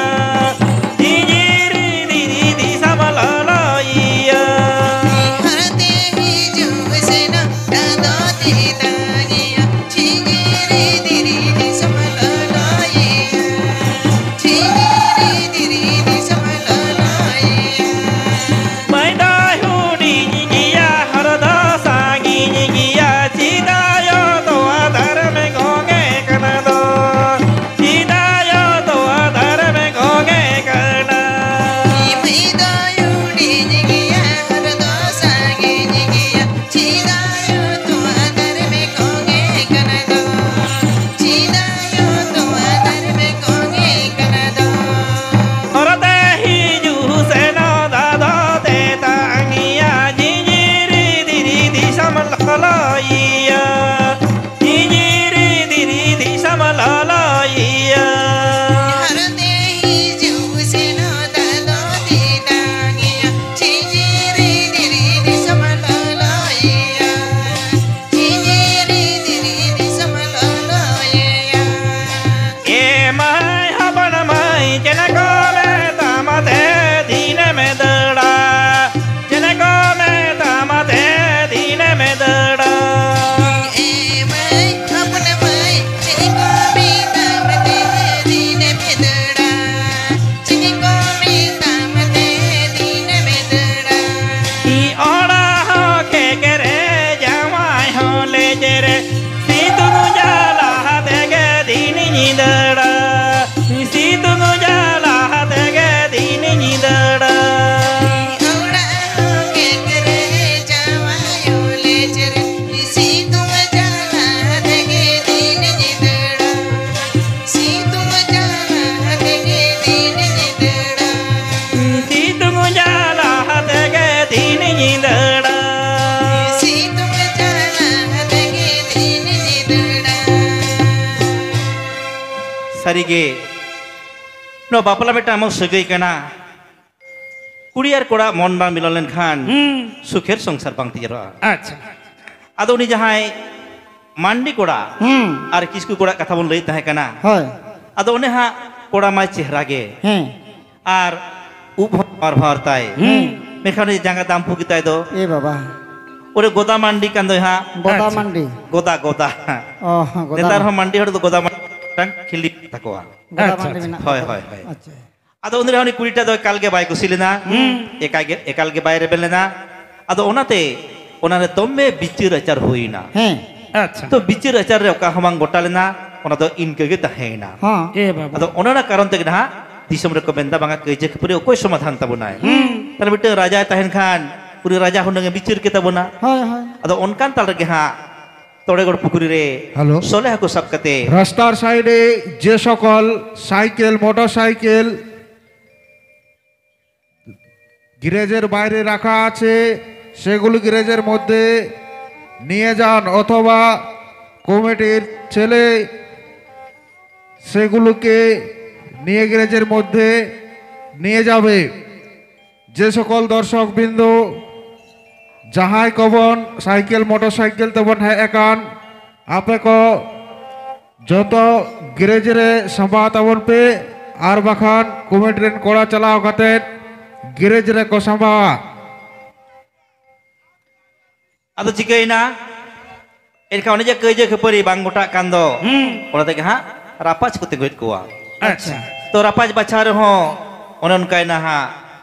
ᱥᱟᱹᱨᱤᱜᱮ ᱱᱚᱣᱟ ᱵᱟᱯᱞᱟ ᱢᱤᱫᱴᱟᱝ ᱟᱢᱟᱜ ᱥᱟᱹᱜᱟᱹᱭ ᱠᱟᱱᱟ᱾ ᱠᱩᱲᱤ ᱟᱨ ᱠᱚᱲᱟ ᱢᱚᱱ ᱵᱟᱝ ᱢᱤᱞᱟᱹᱣ ᱞᱮᱱᱠᱷᱟᱱ ᱦᱩᱸ᱾ ᱥᱩᱠᱷᱮᱨ ᱥᱚᱝᱥᱟᱨ ᱵᱟᱝ ᱛᱮᱭᱟᱨᱚᱜᱼᱟ᱾ ᱟᱪᱪᱷᱟ᱾ ᱟᱫᱚ ᱩᱱᱤ ᱡᱟᱦᱟᱸᱭ ᱢᱟᱱᱰᱤ ᱠᱚᱲᱟ ᱦᱩᱸ᱾ ᱟᱨ ᱠᱤᱥᱠᱩ ᱠᱚᱲᱟ ᱠᱟᱛᱷᱟ ᱵᱚᱱ ᱞᱟᱹᱭᱮᱫ ᱛᱟᱦᱮᱸ ᱠᱟᱱᱟ᱾ ᱦᱳᱭ᱾ ᱟᱫᱚ ᱚᱱᱮ ᱦᱟᱸᱜ ᱠᱚᱲᱟ ᱢᱟᱭ ᱪᱮᱦᱨᱟ ᱜᱮ᱾ ᱦᱮᱸ᱾ ᱟᱨ ᱩᱵ ᱦᱚᱸ ᱵᱷᱟᱨ ᱵᱷᱟᱨ ᱛᱟᱭ᱾ ᱦᱩᱸ᱾ ᱢᱮᱱᱠᱷᱟᱱ ᱩᱱᱤ ᱡᱟᱸᱜᱟ ᱫᱟᱢ ᱯᱷᱩᱠᱤ ᱛᱟᱭ ᱫᱚ᱾ ᱮ ᱵᱟᱵᱟ᱾ ᱚᱸᱰᱮ ᱜᱚᱫᱟ ᱢᱟᱱᱰᱤ ᱠᱟᱱ ᱫᱚᱭ ᱦᱟᱸᱜ᱾ ᱜᱚᱫᱟ ᱟᱪᱪᱷᱟ᱾ ᱢᱟᱱᱰᱤ᱾ ᱜᱚᱫᱟ, ᱜᱚᱫᱟ᱾ ᱚ, ᱦᱚᱸ, ᱜᱚᱫᱟ ᱱᱮᱛᱟᱨ ᱢᱟᱱᱰᱤ᱾ ᱦᱚᱸ ᱢᱟᱱᱰᱤ ᱦᱚᱲ ᱫᱚ ᱜᱚᱫᱟ ᱢᱟᱱᱰᱤ ᱢᱤᱫᱴᱟᱝ ᱠᱷᱤᱞᱤ ᱛᱟᱠᱚᱣᱟ᱾ ᱜᱚᱫᱟ ᱟᱪᱪᱷᱟ, ᱢᱟᱱᱰᱤ ᱟᱪᱪᱷᱟ᱾ ᱢᱮᱱᱟᱜ ᱦᱳᱭ, ᱛᱟᱠᱚᱣᱟ᱾ ᱦᱳᱭ, ᱦᱳᱭ᱾ ᱟᱪᱪᱷᱟ᱾ ᱟᱫᱚ ᱩᱱᱤ ᱨᱮᱦᱚᱸ ᱩᱱᱤ ᱠᱩᱲᱤᱴᱟ ᱫᱚ ᱮᱠᱟᱞ ᱜᱮ ᱵᱟᱭ ᱠᱩᱥᱤ ᱞᱮᱱᱟ᱾ ᱦᱩᱸ᱾ ᱮᱠᱟᱞ ᱜᱮ, ᱮᱠᱟᱞ ᱜᱮ ᱵᱟᱭ ᱨᱮᱵᱮᱱ ᱞᱮᱱᱟ᱾ ᱟᱫᱚ ᱚᱱᱟᱛᱮ ᱚᱱᱟᱨᱮ ᱫᱚᱢᱮ ᱵᱤᱪᱟᱹᱨ ᱟᱪᱟᱨ ᱦᱩᱭᱱᱟ᱾ ᱦᱮᱸ᱾ ᱟᱪᱪᱷᱟ᱾ ᱛᱚ ᱵᱤᱪᱟᱹᱨ ᱟᱪᱟᱨ ᱨᱮ ᱚᱠᱟ ᱦᱚᱸ ᱵᱟᱝ ᱜᱚᱴᱟ ᱞᱮᱱᱟ, ᱚᱱᱟ ᱫᱚ ᱤᱱᱠᱟᱹ ᱜᱮ ᱛᱟᱦᱮᱸᱭᱮᱱᱟ᱾ ᱦᱚᱸ᱾ ᱮ ᱵᱟᱵᱟ᱾ ᱟᱫᱚ ᱚᱱᱮ ᱚᱱᱟ ᱠᱟᱨᱚᱱ ᱛᱮᱜᱮ ᱱᱟᱦᱟᱜ ᱫᱤᱥᱚᱢ ᱨᱮᱠᱚ ᱢᱮᱱᱫᱟ, ᱵᱟᱝᱟ ᱠᱟᱹᱭᱡᱟᱹ ᱠᱷᱟᱹᱯᱟᱹᱨᱤ ᱚᱠᱚᱭ ᱥᱚᱢᱟᱫᱷᱟᱱ ᱛᱟᱵᱚᱱᱟᱭ? ᱦᱩᱸ᱾ ᱛᱟᱦᱞᱮ ᱢᱤᱫᱴᱟᱝ ᱨᱟᱡᱟᱭ ᱛᱟᱦᱮᱱ ᱠᱷᱟᱱ ᱩᱱᱤ ᱨᱟᱡᱟ ᱦᱩᱱᱟᱹᱝ ᱮ ᱵᱤᱪᱟᱹᱨ ᱠᱮᱛᱟ ᱵᱚᱱᱟ᱾ ᱦᱳᱭ, ᱦᱳᱭ᱾ ᱟᱫᱚ ᱚᱱᱠᱟᱱ ᱛᱟᱞ ᱨᱮᱜᱮ ᱦᱟᱸᱜ ᱛᱚᱲᱮᱜᱚᱲ ᱯᱩᱠᱷᱨᱤ ᱨᱮ ᱦᱮᱞᱳ᱾ ᱥᱚᱞᱮ ᱦᱟᱹᱠᱩ ᱥᱟᱵ ᱠᱟᱛᱮ ᱨᱟᱥᱛᱟᱨ ᱥᱟᱭᱤᱰ ᱨᱮ ᱡᱮ সকল সাইকেল, মোটর সাইকেল গ্যারেজের বাইরে রাখা আছে, সেগুলো গ্যারেজের মধ্যে নিয়ে যান, অথবা কমিটির ছেলে সেগুলোকে নিয়ে গ্যারেজের মধ্যে নিয়ে যাবে। ᱡᱮ ᱥᱚᱠᱚᱞ ᱫᱚᱨᱥᱚᱠ ᱵᱤᱱᱫᱩ, ᱡᱟᱦᱟᱸᱭ ᱠᱚᱵᱚᱱ ᱥᱟᱭᱠᱮᱞ, ᱢᱚᱴᱚᱨ ᱥᱟᱭᱠᱮᱞ ᱛᱮᱵᱚᱱ ᱦᱮᱡ ᱟᱠᱟᱱ, ᱟᱯᱮ ᱠᱚ ᱡᱚᱛᱚ ᱜᱮᱨᱮᱡᱽ ᱨᱮ ᱥᱟᱢᱵᱟᱣ ᱛᱟᱵᱚᱱ ᱯᱮ, ᱟᱨ ᱵᱟᱠᱷᱟᱱ ᱠᱚᱢᱤᱴᱤ ᱨᱮᱱ ᱠᱚᱲᱟ ᱪᱟᱞᱟᱣ ᱠᱟᱛᱮ ᱜᱮᱨᱮᱡᱽ ᱨᱮᱠᱚ ᱥᱟᱢᱵᱟᱣᱟ᱾ ᱟᱫᱚ ᱪᱤᱠᱟᱹᱭᱮᱱᱟ? ᱮᱱᱠᱷᱟᱱ ᱚᱱᱮ ᱡᱮ ᱠᱟᱹᱭᱡᱟᱹ ᱠᱷᱟᱹᱯᱟᱹᱨᱤ ᱵᱟᱝ ᱜᱚᱴᱟᱜ ᱠᱟᱱ ᱫᱚ, ᱦᱩᱸ᱾ ᱚᱱᱟ ᱛᱮᱜᱮ ᱦᱟᱸᱜ ᱨᱟᱯᱟᱡᱽ ᱠᱚ ᱛᱤᱸᱜᱩᱭᱮᱫ ᱠᱚᱣᱟ᱾ ᱟᱪᱪᱷᱟ᱾ ᱛᱚ ᱨᱟᱯᱟᱡᱽ ᱵᱟᱪᱷᱟᱣ ᱨᱮᱦᱚᱸ ᱚᱱᱮ ᱚᱱᱠᱟᱭᱮᱱᱟ ᱦᱟᱸᱜ,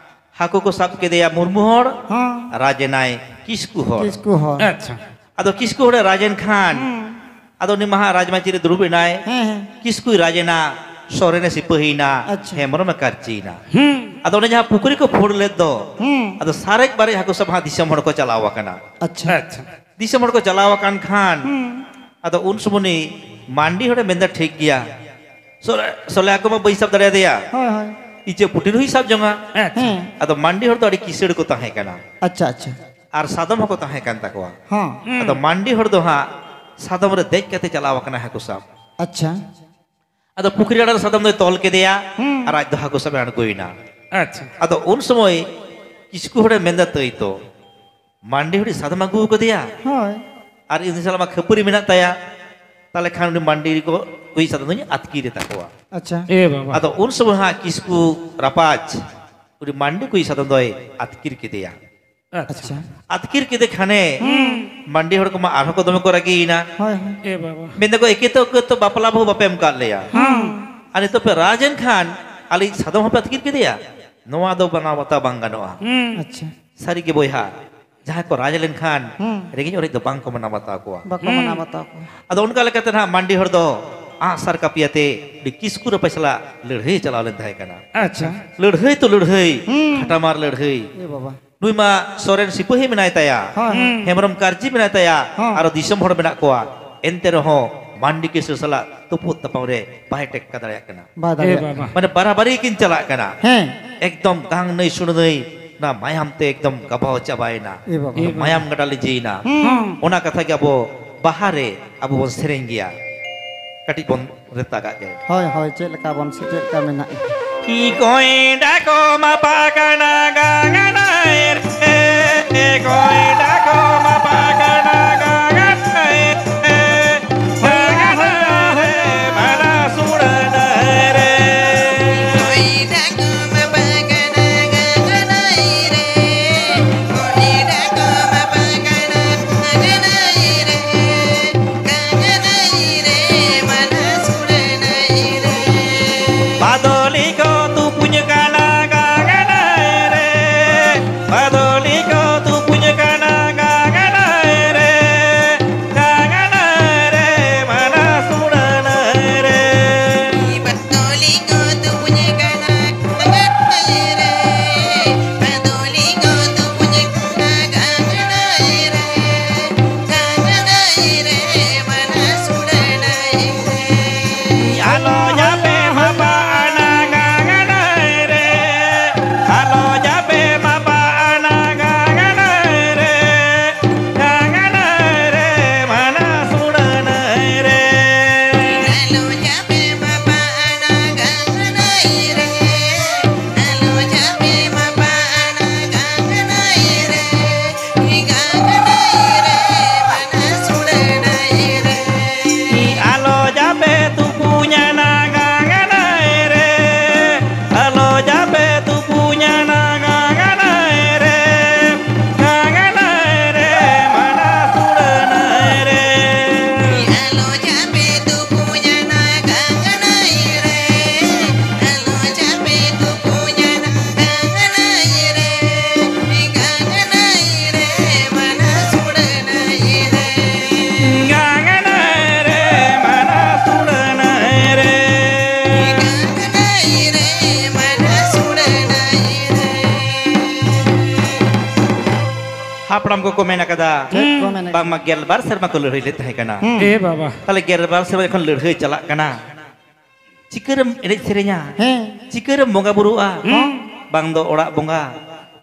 ᱦᱟᱹᱠᱩ ᱠᱚ ᱥᱟᱵ ᱠᱮᱫᱮᱭᱟ ᱢᱩᱨᱢᱩ ᱦᱚᱲ, ᱦᱚᱸ᱾ ᱨᱟᱡᱽ ᱮᱱᱟᱭ ᱠᱤᱥᱠᱩ ᱦᱚᱲ᱾ ᱠᱤᱥᱠᱩ ᱦᱚᱲ᱾ ᱟᱪᱪᱷᱟ᱾ ᱟᱫᱚ ᱠᱤᱥᱠᱩ ᱦᱚᱲᱮ ᱨᱟᱡᱽ ᱮᱱ ᱠᱷᱟᱱ, ᱦᱩᱸ᱾ ᱟᱫᱚ ᱩᱱᱤ ᱢᱟ ᱦᱟᱸᱜ ᱨᱟᱡᱽᱢᱟᱹᱪᱤ ᱨᱮ ᱫᱩᱲᱩᱵ ᱮᱱᱟᱭ᱾ ᱦᱮᱸ, ᱦᱮᱸ᱾ ᱠᱤᱥᱠᱩᱭ ᱨᱟᱡᱽ ᱮᱱᱟ, ᱥᱚᱨᱮᱱᱮ ᱥᱤᱯᱟᱹᱦᱤᱭᱮᱱᱟ, ᱟᱪᱪᱷᱟ᱾ ᱦᱮᱢᱵᱨᱚᱢᱮ ᱠᱟᱨᱪᱤᱭᱮᱱᱟ᱾ ᱦᱩᱸ᱾ ᱟᱫᱚ ᱚᱱᱮ ᱡᱟᱦᱟᱸ ᱯᱩᱠᱷᱨᱤ ᱠᱚ ᱯᱷᱩᱲ ᱞᱮᱫ ᱫᱚ, ᱦᱩᱸ᱾ ᱟᱫᱚ ᱥᱟᱨᱮᱡ ᱵᱟᱨᱮᱡ ᱦᱟᱹᱠᱩ ᱥᱟᱵ ᱦᱟᱸᱜ ᱫᱤᱥᱚᱢ ᱦᱚᱲ ᱠᱚ ᱪᱟᱞᱟᱣ ᱟᱠᱟᱱᱟ᱾ ᱟᱪᱪᱷᱟ᱾ ᱟᱪᱪᱷᱟ᱾ ᱫᱤᱥᱚᱢ ᱦᱚᱲ ᱠᱚ ᱪᱟᱞᱟᱣ ᱟᱠᱟᱱ ᱠᱷᱟᱱ, ᱦᱩᱸ᱾ ᱟᱫᱚ ᱩᱱ ᱥᱚᱢᱚᱭ ᱩᱱᱤ ᱢᱟᱱᱰᱤ ᱦᱚᱲᱮ ᱢᱮᱱᱫᱟ, "ᱴᱷᱤᱠ ᱜᱮᱭᱟ, ᱥᱚᱞᱮ, ᱥᱚᱞᱮ ᱦᱟᱹᱠᱩ ᱢᱟ ᱵᱟᱹᱧ ᱥᱟᱵ ᱫᱟᱲᱮᱭᱟᱫᱮᱭᱟ, ᱦᱳᱭ, ᱦᱳᱭ᱾ ᱤᱪᱟᱹᱜ ᱯᱩᱴᱷᱤ ᱨᱮᱦᱚᱸᱧ ᱥᱟᱵ ᱡᱚᱝᱟ᱾" ᱟᱪᱪᱷᱟ᱾ ᱦᱮᱸ᱾ ᱟᱫᱚ ᱢᱟᱱᱰᱤ ᱦᱚᱲ ᱫᱚ ᱟᱹᱰᱤ ᱠᱤᱥᱟᱹᱲ ᱠᱚ ᱛᱟᱦᱮᱸ ᱠᱟᱱᱟ᱾ ᱟᱪᱪᱷᱟ, ᱟᱪᱪᱷᱟ᱾ ᱟᱨ ᱥᱟᱫᱚᱢ ᱦᱚᱸᱠᱚ ᱛᱟᱦᱮᱸ ᱠᱟᱱ ᱛᱟᱠᱚᱣᱟ᱾ ᱦᱚᱸ᱾ ᱦᱩᱸ᱾ ᱟᱫᱚ ᱢᱟᱱᱰᱤ ᱦᱚᱲ ᱫᱚ ᱦᱟᱸᱜ ᱥᱟᱫᱚᱢ ᱨᱮ ᱫᱮᱡ ᱠᱟᱛᱮ ᱪᱟᱞᱟᱣ ᱟᱠᱟᱱᱟ ᱦᱟᱹᱠᱩ ᱥᱟᱵ᱾ ᱟᱪᱪᱷᱟ᱾ ᱟᱫᱚ ᱯᱩᱠᱷᱨᱤ ᱟᱲᱟᱨ ᱥᱟᱫᱚᱢ ᱫᱚᱭ ᱛᱚᱞ ᱠᱮᱫᱮᱭᱟ᱾ ᱦᱩᱸ᱾ ᱟᱨ ᱟᱡ ᱫᱚ ᱦᱟᱹᱠᱩ ᱥᱟᱵ ᱮ ᱟᱬᱜᱚᱭᱮᱱᱟ᱾ ᱟᱪᱪᱷᱟ᱾ ᱟᱫᱚ ᱩᱱ ᱥᱚᱢᱚᱭ ᱠᱤᱥᱠᱩ ᱦᱚᱲᱮ ᱢᱮᱱᱫᱟ, ᱛᱟᱹᱭ ᱛᱚ ᱢᱟᱱᱰᱤ ᱦᱚᱲᱤᱡ ᱥᱟᱫᱚᱢ ᱟᱹᱜᱩ ᱟᱠᱟᱫᱮᱭᱟ᱾ ᱦᱳᱭ᱾ ᱟᱨ ᱩᱱᱤ ᱥᱟᱞᱟᱜ ᱢᱟ ᱠᱷᱟᱹᱯᱟᱹᱨᱤ ᱢᱮᱱᱟᱜ ᱛᱟᱭᱟ, ᱛᱟᱦᱞᱮ ᱠᱷᱟᱱ ᱩᱱᱤ ᱢᱟᱱᱰᱤ ᱠᱚ ᱩᱭ ᱥᱟᱫᱚᱢ ᱫᱚᱧ ᱟᱹᱛᱠᱤᱨ ᱛᱟᱠᱚᱣᱟ᱾ ᱟᱪᱪᱷᱟ᱾ ᱮ ᱵᱟᱵᱟ᱾ ᱟᱫᱚ ᱩᱱ ᱥᱚᱢᱚᱭ ᱦᱟᱸᱜ ᱠᱤᱥᱠᱩ ᱨᱟᱯᱟᱡᱽ ᱩᱱᱤ ᱢᱟᱱᱰᱤ ᱠᱚ ᱩᱭ ᱥᱟᱫᱚᱢ ᱫᱚᱭ ᱟᱹᱛᱠᱤᱨ ᱠᱮᱫᱮᱭᱟ᱾ ᱟᱪᱪᱷᱟ᱾ ᱟᱪᱪᱷᱟ᱾ ᱟᱹᱛᱠᱤᱨ ᱠᱮᱫᱮ ᱠᱷᱟᱱᱮ ᱦᱩᱸ᱾ ᱢᱟᱱᱰᱤ ᱦᱚᱲ ᱠᱚᱢᱟ ᱟᱨᱦᱚᱸ ᱠᱚ ᱫᱚᱢᱮ ᱠᱚ ᱨᱟᱹᱜᱤᱭᱮᱱᱟ᱾ ᱦᱳᱭ, ᱦᱳᱭ᱾ ᱮ ᱵᱟᱵᱟ᱾ ᱢᱮᱱᱫᱟᱠᱚ, ᱮᱠᱮ ᱛᱚ, ᱮᱠᱮ ᱛᱚ ᱵᱟᱯᱞᱟ ᱵᱟᱹᱦᱩ ᱵᱟᱯᱮ ᱮᱢ ᱠᱟᱫ ᱞᱮᱭᱟ᱾ ᱦᱩᱸ᱾ ᱟᱨ ᱱᱤᱛᱚᱜ ᱯᱮ ᱨᱟᱡᱽ ᱮᱱ ᱠᱷᱟᱱ ᱟᱞᱮ ᱥᱟᱫᱚᱢ ᱦᱚᱸᱯᱮ ᱟᱹᱛᱠᱤᱨ ᱠᱮᱫᱮᱭᱟ? ᱱᱚᱣᱟ ᱫᱚ ᱢᱟᱱᱟᱣ ᱵᱟᱛᱟᱣ ᱵᱟᱝ ᱜᱟᱱᱚᱜᱼᱟ᱾ ᱦᱩᱸ᱾ ᱟᱪᱪᱷᱟ᱾ ᱥᱟᱹᱨᱤ ᱜᱮ ᱵᱚᱭᱦᱟ, ᱡᱟᱦᱟᱸᱭ ᱠᱚ ᱨᱟᱡᱽ ᱞᱮᱱᱠᱷᱟᱱ ᱦᱩᱸ᱾ ᱨᱮᱸᱜᱮᱡ ᱚᱨᱮᱡ ᱫᱚ ᱵᱟᱝ ᱠᱚ ᱢᱟᱱᱟᱣ ᱵᱟᱛᱟᱣ ᱠᱚᱣᱟ᱾ ᱵᱟᱠᱚ ᱦᱩᱸ᱾ ᱢᱟᱱᱟᱣ ᱵᱟᱛᱟᱣ ᱠᱚᱣᱟ᱾ ᱟᱫᱚ ᱚᱱᱠᱟ ᱞᱮᱠᱟᱛᱮ ᱱᱟᱦᱟᱜ ᱢᱟᱱᱰᱤ ᱦᱚᱲ ᱫᱚ ᱟᱸᱜ ᱥᱟᱨ ᱠᱟᱹᱯᱤ ᱟᱛᱮ ᱩᱱᱤ ᱠᱤᱥᱠᱩ ᱨᱟᱯᱟᱡᱽ ᱥᱟᱞᱟᱜ ᱞᱟᱹᱲᱦᱟᱹᱭ ᱪᱟᱞᱟᱣ ᱞᱮᱱ ᱛᱟᱦᱮᱸ ᱠᱟᱱᱟ᱾ ᱟᱪᱪᱷᱟ᱾ ᱞᱟᱹᱲᱦᱟᱹᱭ ᱛᱚ ᱞᱟᱹᱲᱦᱟᱹᱭ, ᱦᱩᱸ᱾ ᱠᱷᱟᱴᱟᱢᱟᱨ ᱞᱟᱹᱲᱦᱟᱹᱭ᱾ ᱮ ᱵᱟᱵᱟ᱾ ᱱᱩᱭ ᱢᱟ ᱥᱚᱨᱮᱱ ᱥᱤᱯᱟᱹᱦᱤ ᱢᱮᱱᱟᱭ ᱛᱟᱭᱟ, ᱦᱳᱭ, ᱦᱳᱭ᱾ ᱦᱮᱢᱵᱨᱚᱢ ᱠᱟᱨᱡᱤ ᱢᱮᱱᱟᱭ ᱛᱟᱭᱟ, ᱦᱚᱸ᱾ ᱟᱨᱚ ᱫᱤᱥᱚᱢ ᱦᱚᱲ ᱢᱮᱱᱟᱜ ᱠᱚᱣᱟ᱾ ᱮᱱᱛᱮ ᱨᱮᱦᱚᱸ ᱢᱟᱱᱰᱤ ᱠᱤᱥᱠᱩ ᱥᱟᱞᱟᱜ ᱛᱩᱯᱩᱫ ᱛᱟᱯᱟᱢ ᱨᱮ ᱵᱟᱭ ᱴᱮᱠᱠᱟ ᱫᱟᱲᱮᱭᱟᱜ ᱠᱟᱱᱟ᱾ ᱵᱟᱭ ᱮ ᱫᱟᱲᱮᱭᱟᱜ ᱵᱟᱵᱟ᱾ ᱠᱟᱱᱟ᱾ ᱢᱟᱱᱮ ᱵᱟᱨᱟᱵᱟᱨᱤ ᱠᱤᱱ ᱪᱟᱞᱟᱜ ᱠᱟᱱᱟ᱾ ᱦᱮᱸ᱾ ᱮᱠᱫᱚᱢ ᱜᱟᱝ ᱱᱟᱹᱭ ᱥᱩᱲ ᱱᱟᱹᱭ ᱚᱱᱟ ᱢᱟᱭᱟᱢ ᱛᱮ ᱮᱠᱫᱚᱢ ᱜᱟᱵᱟᱣ ᱪᱟᱵᱟᱭᱮᱱᱟ᱾ ᱮ ᱵᱟᱵᱟ᱾ ᱮ ᱵᱟᱵᱟ᱾ ᱢᱟᱭᱟᱢ ᱜᱟᱰᱟ ᱞᱤᱸᱡᱤᱭᱮᱱᱟ᱾ ᱦᱩᱸ᱾ ᱚᱱᱟ ᱠᱟᱛᱷᱟ ᱜᱮ ᱟᱵᱚ ᱵᱟᱦᱟ ᱨᱮ ᱟᱵᱚ ᱵᱚᱱ ᱥᱮᱨᱮᱧ ᱜᱮᱭᱟ᱾ ᱠᱟᱹᱴᱤᱡ ᱵᱚᱱ ᱨᱮᱛᱟ ᱠᱟᱜ ᱜᱮ᱾ ᱦᱳᱭ, ᱦᱳᱭ, ᱪᱮᱫ ᱞᱮᱠᱟ ᱵᱚᱱ ᱥᱮ ᱪᱮᱫ ᱞᱮᱠᱟ ᱢᱮᱱᱟᱜᱼᱟ? ᱠᱤ ᱠᱚᱭᱰᱟ ᱠᱚ ᱢᱟᱯᱟ ᱠᱟᱱᱟ ᱜᱟᱝ ᱱᱟᱹᱭ ᱨᱮ, ᱠᱚᱭᱰᱟ ᱠᱚ ᱢᱟᱯᱟ ᱠᱟᱱᱟ ᱜᱟᱝ ᱱᱟᱹᱭ ᱨᱮ, ᱜᱟᱝ ᱱᱟᱹᱭ ᱨᱮ, ᱵᱟᱱᱟ ᱥᱩᱲᱟ ᱱᱟᱹᱭ ᱨᱮ᱾ ᱠᱚᱭᱰᱟ ᱠᱚ ᱢᱟᱯᱟ ᱠᱟᱱᱟ ᱜᱟᱝ ᱱᱟᱹᱭ ᱨᱮ, ᱠᱚᱭᱰᱟ ᱠᱚ ᱢᱟᱯᱟ ᱠᱟᱱᱟ ᱜᱟᱝ ᱱᱟᱹᱭ ᱨᱮ᱾ ᱵᱟᱫᱚᱞᱤ ᱠᱚ ᱛᱩᱯᱩᱧ ᱠᱟᱱᱟ ᱜᱟᱝ ᱱᱟᱹᱭ ᱨᱮ, ᱵᱟᱫᱚᱞᱤ ᱠᱚ ᱛᱩᱯᱩᱧ ᱠᱟᱱᱟ ᱦᱟᱯᱲᱟᱢ ᱠᱚᱠᱚ ᱢᱮᱱ ᱟᱠᱟᱫᱟ, ᱪᱮᱫ ᱠᱚ ᱢᱮᱱ ᱟᱠᱟᱫᱟ? ᱵᱟᱝᱢᱟ ᱜᱮᱞᱵᱟᱨ ᱥᱮᱨᱢᱟ ᱠᱚ ᱞᱟᱹᱲᱦᱟᱹᱭ ᱞᱮᱫ ᱛᱟᱦᱮᱸ ᱠᱟᱱᱟ᱾ ᱦᱩᱸ᱾ ᱮ ᱵᱟᱵᱟ᱾ ᱛᱟᱦᱞᱮ ᱜᱮᱞᱵᱟᱨ ᱥᱮᱨᱢᱟ ᱡᱚᱠᱷᱚᱱ ᱞᱟᱹᱲᱦᱟᱹᱭ ᱪᱟᱞᱟᱜ ᱠᱟᱱᱟ, ᱪᱤᱠᱟᱹᱨᱮᱢ ᱮᱱᱮᱡ ᱥᱮᱨᱮᱧᱟ? ᱦᱮᱸ᱾ ᱪᱤᱠᱟᱹᱨᱮᱢ ᱵᱚᱸᱜᱟ ᱵᱩᱨᱩᱜᱼᱟ? ᱦᱮᱸ᱾ ᱵᱟᱝ ᱫᱚ ᱚᱲᱟᱜ ᱵᱚᱸᱜᱟ,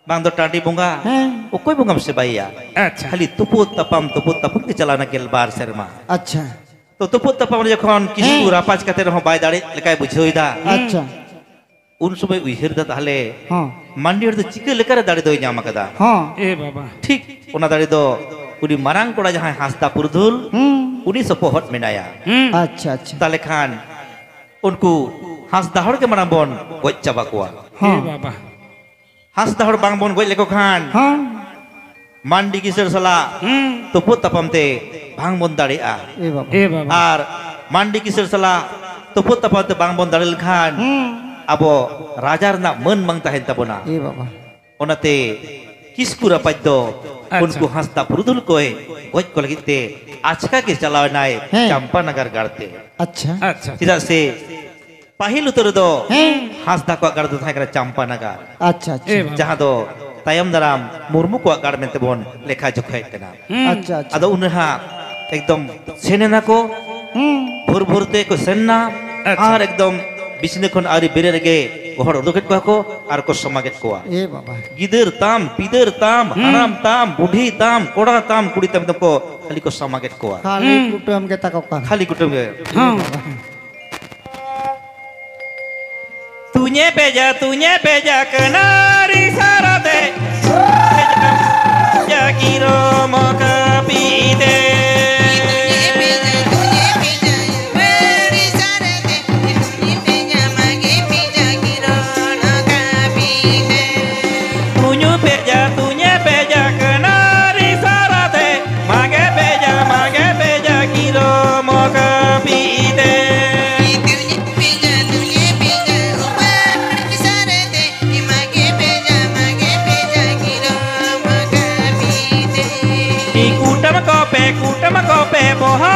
ᱵᱟᱝ ᱫᱚ ᱴᱟᱺᱰᱤ ᱵᱚᱸᱜᱟ, ᱦᱮᱸ᱾ ᱚᱠᱚᱭ ᱵᱚᱸᱜᱟᱢ ᱥᱮᱵᱟᱭᱮᱭᱟ? ᱟᱪᱪᱷᱟ᱾ ᱠᱷᱟᱹᱞᱤ ᱛᱩᱯᱩᱫ ᱛᱟᱯᱟᱢ, ᱛᱩᱯᱩᱫ ᱛᱟᱯᱟᱢ ᱜᱮ ᱪᱟᱞᱟᱣᱱᱟ ᱜᱮᱞᱵᱟᱨ ᱥᱮᱨᱢᱟ᱾ ᱟᱪᱪᱷᱟ᱾ ᱛᱚ ᱛᱩᱯᱩᱫ ᱛᱟᱯᱟᱢ ᱨᱮ ᱡᱚᱠᱷᱚᱱ ᱠᱤᱥᱠᱩ ᱦᱮᱸ᱾ ᱨᱟᱯᱟᱡᱽ ᱠᱟᱛᱮ ᱨᱮᱦᱚᱸ ᱵᱟᱭ ᱫᱟᱲᱮᱜ ᱞᱮᱠᱟᱭ ᱵᱩᱡᱷᱟᱹᱣ ᱮᱫᱟ, ᱟᱪᱪᱷᱟ᱾ ᱩᱱ ᱥᱚᱢᱚᱭ ᱩᱭᱦᱟᱹᱨ ᱮᱫᱟ, ᱛᱟᱦᱞᱮ ᱦᱚᱸ᱾ ᱢᱟᱱᱰᱤ ᱦᱚᱲ ᱫᱚ ᱪᱤᱠᱟᱹ ᱞᱮᱠᱟᱨᱮ ᱫᱟᱲᱮ ᱫᱚᱭ ᱧᱟᱢ ᱟᱠᱟᱫᱟ? ᱦᱚᱸ᱾ ᱮ ᱵᱟᱵᱟ᱾ ᱴᱷᱤᱠ ᱚᱱᱟ ᱫᱟᱲᱮ ᱫᱚ ᱩᱱᱤ ᱢᱟᱨᱟᱝ ᱠᱚᱲᱟ ᱡᱟᱦᱟᱸᱭ ᱦᱟᱸᱥᱫᱟ ᱯᱩᱨᱩᱫᱷᱩᱞ, ᱦᱩᱸ᱾ ᱩᱱᱤ ᱥᱚᱯᱚᱦᱚᱫ ᱢᱮᱱᱟᱭᱟ᱾ ᱦᱩᱸ᱾ ᱟᱪᱪᱷᱟ, ᱟᱪᱪᱷᱟ᱾ ᱛᱟᱦᱞᱮ ᱠᱷᱟᱱ ᱩᱱᱠᱩ ᱦᱟᱸᱥᱫᱟ ᱦᱚᱲ ᱜᱮ ᱢᱟᱲᱟᱝ ᱵᱚᱱ ᱜᱚᱡ ᱪᱟᱵᱟ ᱠᱚᱣᱟ᱾ ᱦᱚᱸ᱾ ᱮ ᱵᱟᱵᱟ᱾ ᱦᱟᱸᱥᱫᱟ ᱦᱚᱲ ᱵᱟᱝ ᱵᱚᱱ ᱜᱚᱡ ᱞᱮᱠᱚ ᱠᱷᱟᱱ ᱦᱚᱸ᱾ ᱢᱟᱱᱰᱤ ᱠᱤᱥᱟᱹᱬ ᱥᱟᱞᱟᱜ ᱦᱩᱸ᱾ ᱛᱩᱯᱩᱫ ᱛᱟᱯᱟᱢ ᱛᱮ ᱵᱟᱝ ᱵᱚᱱ ᱫᱟᱲᱮᱜᱼᱟ᱾ ᱮ ᱵᱟᱵᱟ᱾ ᱮ ᱵᱟᱵᱟ᱾ ᱟᱨ ᱢᱟᱱᱰᱤ ᱠᱤᱥᱟᱹᱬ ᱥᱟᱞᱟᱜ ᱛᱩᱯᱩᱫ ᱛᱟᱯᱟᱢ ᱛᱮ ᱵᱟᱝ ᱵᱚᱱ ᱫᱟᱲᱮ ᱞᱮᱠᱷᱟᱱ ᱦᱩᱸ᱾ ᱟᱵᱚ ᱨᱟᱡᱟ ᱨᱮᱱᱟᱜ ᱢᱟᱹᱱ ᱵᱟᱝ ᱛᱟᱦᱮᱱ ᱛᱟᱵᱚᱱᱟ᱾ ᱮ ᱵᱟᱵᱟ᱾ ᱚᱱᱟᱛᱮ ᱠᱤᱥᱠᱩ ᱨᱟᱯᱟᱡᱽ ᱫᱚ ᱟᱪᱪᱷᱟ᱾ ᱩᱱᱠᱩ ᱦᱟᱸᱥᱫᱟ ᱯᱩᱨᱩᱫᱷᱩᱞ ᱠᱚᱭ ᱜᱚᱡ ᱠᱚ ᱞᱟᱹᱜᱤᱫ ᱛᱮ ᱟᱪᱠᱟ ᱜᱮ ᱪᱟᱞᱟᱣ ᱮᱱᱟᱭ ᱦᱮᱸ᱾ ᱪᱟᱢᱯᱟ ᱱᱟᱜᱟᱨ ᱜᱟᱲ ᱛᱮ᱾ ᱟᱪᱪᱷᱟ᱾ ᱟᱪᱪᱷᱟ᱾ ᱪᱮᱫᱟᱜ ᱥᱮ ᱯᱟᱹᱦᱤᱞ ᱩᱛᱟᱹᱨ ᱨᱮᱫᱚ ᱦᱮᱸ᱾ ᱦᱟᱸᱥᱫᱟ ᱠᱚᱣᱟᱜ ᱜᱟᱲ ᱫᱚ ᱛᱟᱦᱮᱸ ᱠᱟᱱᱟ ᱪᱟᱢᱯᱟ ᱱᱟᱜᱟᱨ, ᱟᱪᱪᱷᱟ, ᱟᱪᱪᱷᱟ᱾ ᱮ ᱵᱟᱵᱟ᱾ ᱡᱟᱦᱟᱸ ᱫᱚ ᱛᱟᱭᱚᱢ ᱫᱟᱨᱟᱢ ᱢᱩᱨᱢᱩ ᱠᱚᱣᱟᱜ ᱜᱟᱲ ᱢᱮᱱᱛᱮ ᱵᱚᱱ ᱞᱮᱠᱷᱟ ᱡᱚᱠᱷᱟᱭᱮᱫ ᱠᱟᱱᱟ᱾ ᱦᱩᱸ᱾ ᱟᱪᱪᱷᱟ, ᱟᱪᱪᱷᱟ᱾ ᱟᱫᱚ ᱩᱱ ᱨᱮᱦᱟᱸᱜ ᱮᱠᱫᱚᱢ ᱥᱮᱱ ᱮᱱᱟ ᱠᱚ, ᱦᱩᱸ᱾ ᱵᱷᱳᱨ ᱵᱷᱳᱨ ᱛᱮ ᱠᱚ ᱥᱮᱱ ᱮᱱᱟ, ᱟᱪᱪᱷᱟ᱾ ᱟᱨ ᱮᱠᱫᱚᱢ ᱵᱤᱪᱷᱱᱟᱹ ᱠᱷᱚᱱ ᱟᱹᱣᱨᱤ ᱵᱮᱨᱮᱫ ᱨᱮᱜᱮ ᱜᱚᱦᱚᱲ ᱩᱰᱩᱠᱮᱫ ᱠᱚᱣᱟ ᱠᱚ ᱟᱨ ᱠᱚ ᱥᱟᱢᱟᱜᱮᱫ ᱠᱚᱣᱟ᱾ ᱮ ᱵᱟᱵᱟ᱾ ᱜᱤᱫᱟᱹᱨ ᱛᱟᱢ, ᱯᱤᱫᱟᱹᱨ ᱛᱟᱢ, ᱦᱩᱸ᱾ ᱦᱟᱲᱟᱢ ᱛᱟᱢ, ᱵᱩᱰᱷᱤ ᱛᱟᱢ, ᱠᱚᱲᱟ ᱛᱟᱢ, ᱠᱩᱲᱤ ᱛᱟᱢ, ᱮᱠᱫᱚᱢ ᱠᱚ ᱠᱷᱟᱹᱞᱤ ᱠᱚ ᱥᱟᱢᱟᱜᱮᱫ ᱠᱚᱣᱟ᱾ ᱠᱷᱟᱹᱞᱤ ᱦᱩᱸ᱾ ᱠᱩᱴᱟᱹᱢ ᱜᱮ ᱛᱟᱠᱚ ᱠᱟᱱᱟ᱾ ᱠᱷᱟᱹᱞᱤ ᱠᱩᱴᱟᱹᱢ ᱜᱮ᱾ ᱦᱚᱸ᱾ ᱛᱩᱧᱮ ᱯᱮᱡᱟ, ᱛᱩᱧᱮ ᱯᱮᱡᱟ ᱠᱟᱱᱟᱨᱤ ᱥᱟᱨᱟᱛᱮ, ᱡᱟᱜᱤᱨᱚᱢ ᱠᱟᱹᱯᱤᱛᱮ᱾ ᱛᱩᱧᱩ ᱯᱮᱡᱟ, ᱛᱩᱧᱮ ᱯᱮᱡᱟ ᱠᱟᱱᱟᱨᱤ ᱥᱟᱨᱟᱛᱮ, ᱢᱟᱜᱮ ᱯᱮᱡᱟ, ᱢᱟᱜᱮ ᱯᱮᱡᱟ ᱠᱤᱨᱚᱢ ᱠᱟᱹᱯᱤᱛᱮ᱾ ᱠᱩᱴᱟᱹᱢ ᱠᱚᱯᱮ, ᱠᱩᱴᱟᱹᱢ ᱠᱚᱯᱮ, ᱵᱚᱦᱚ,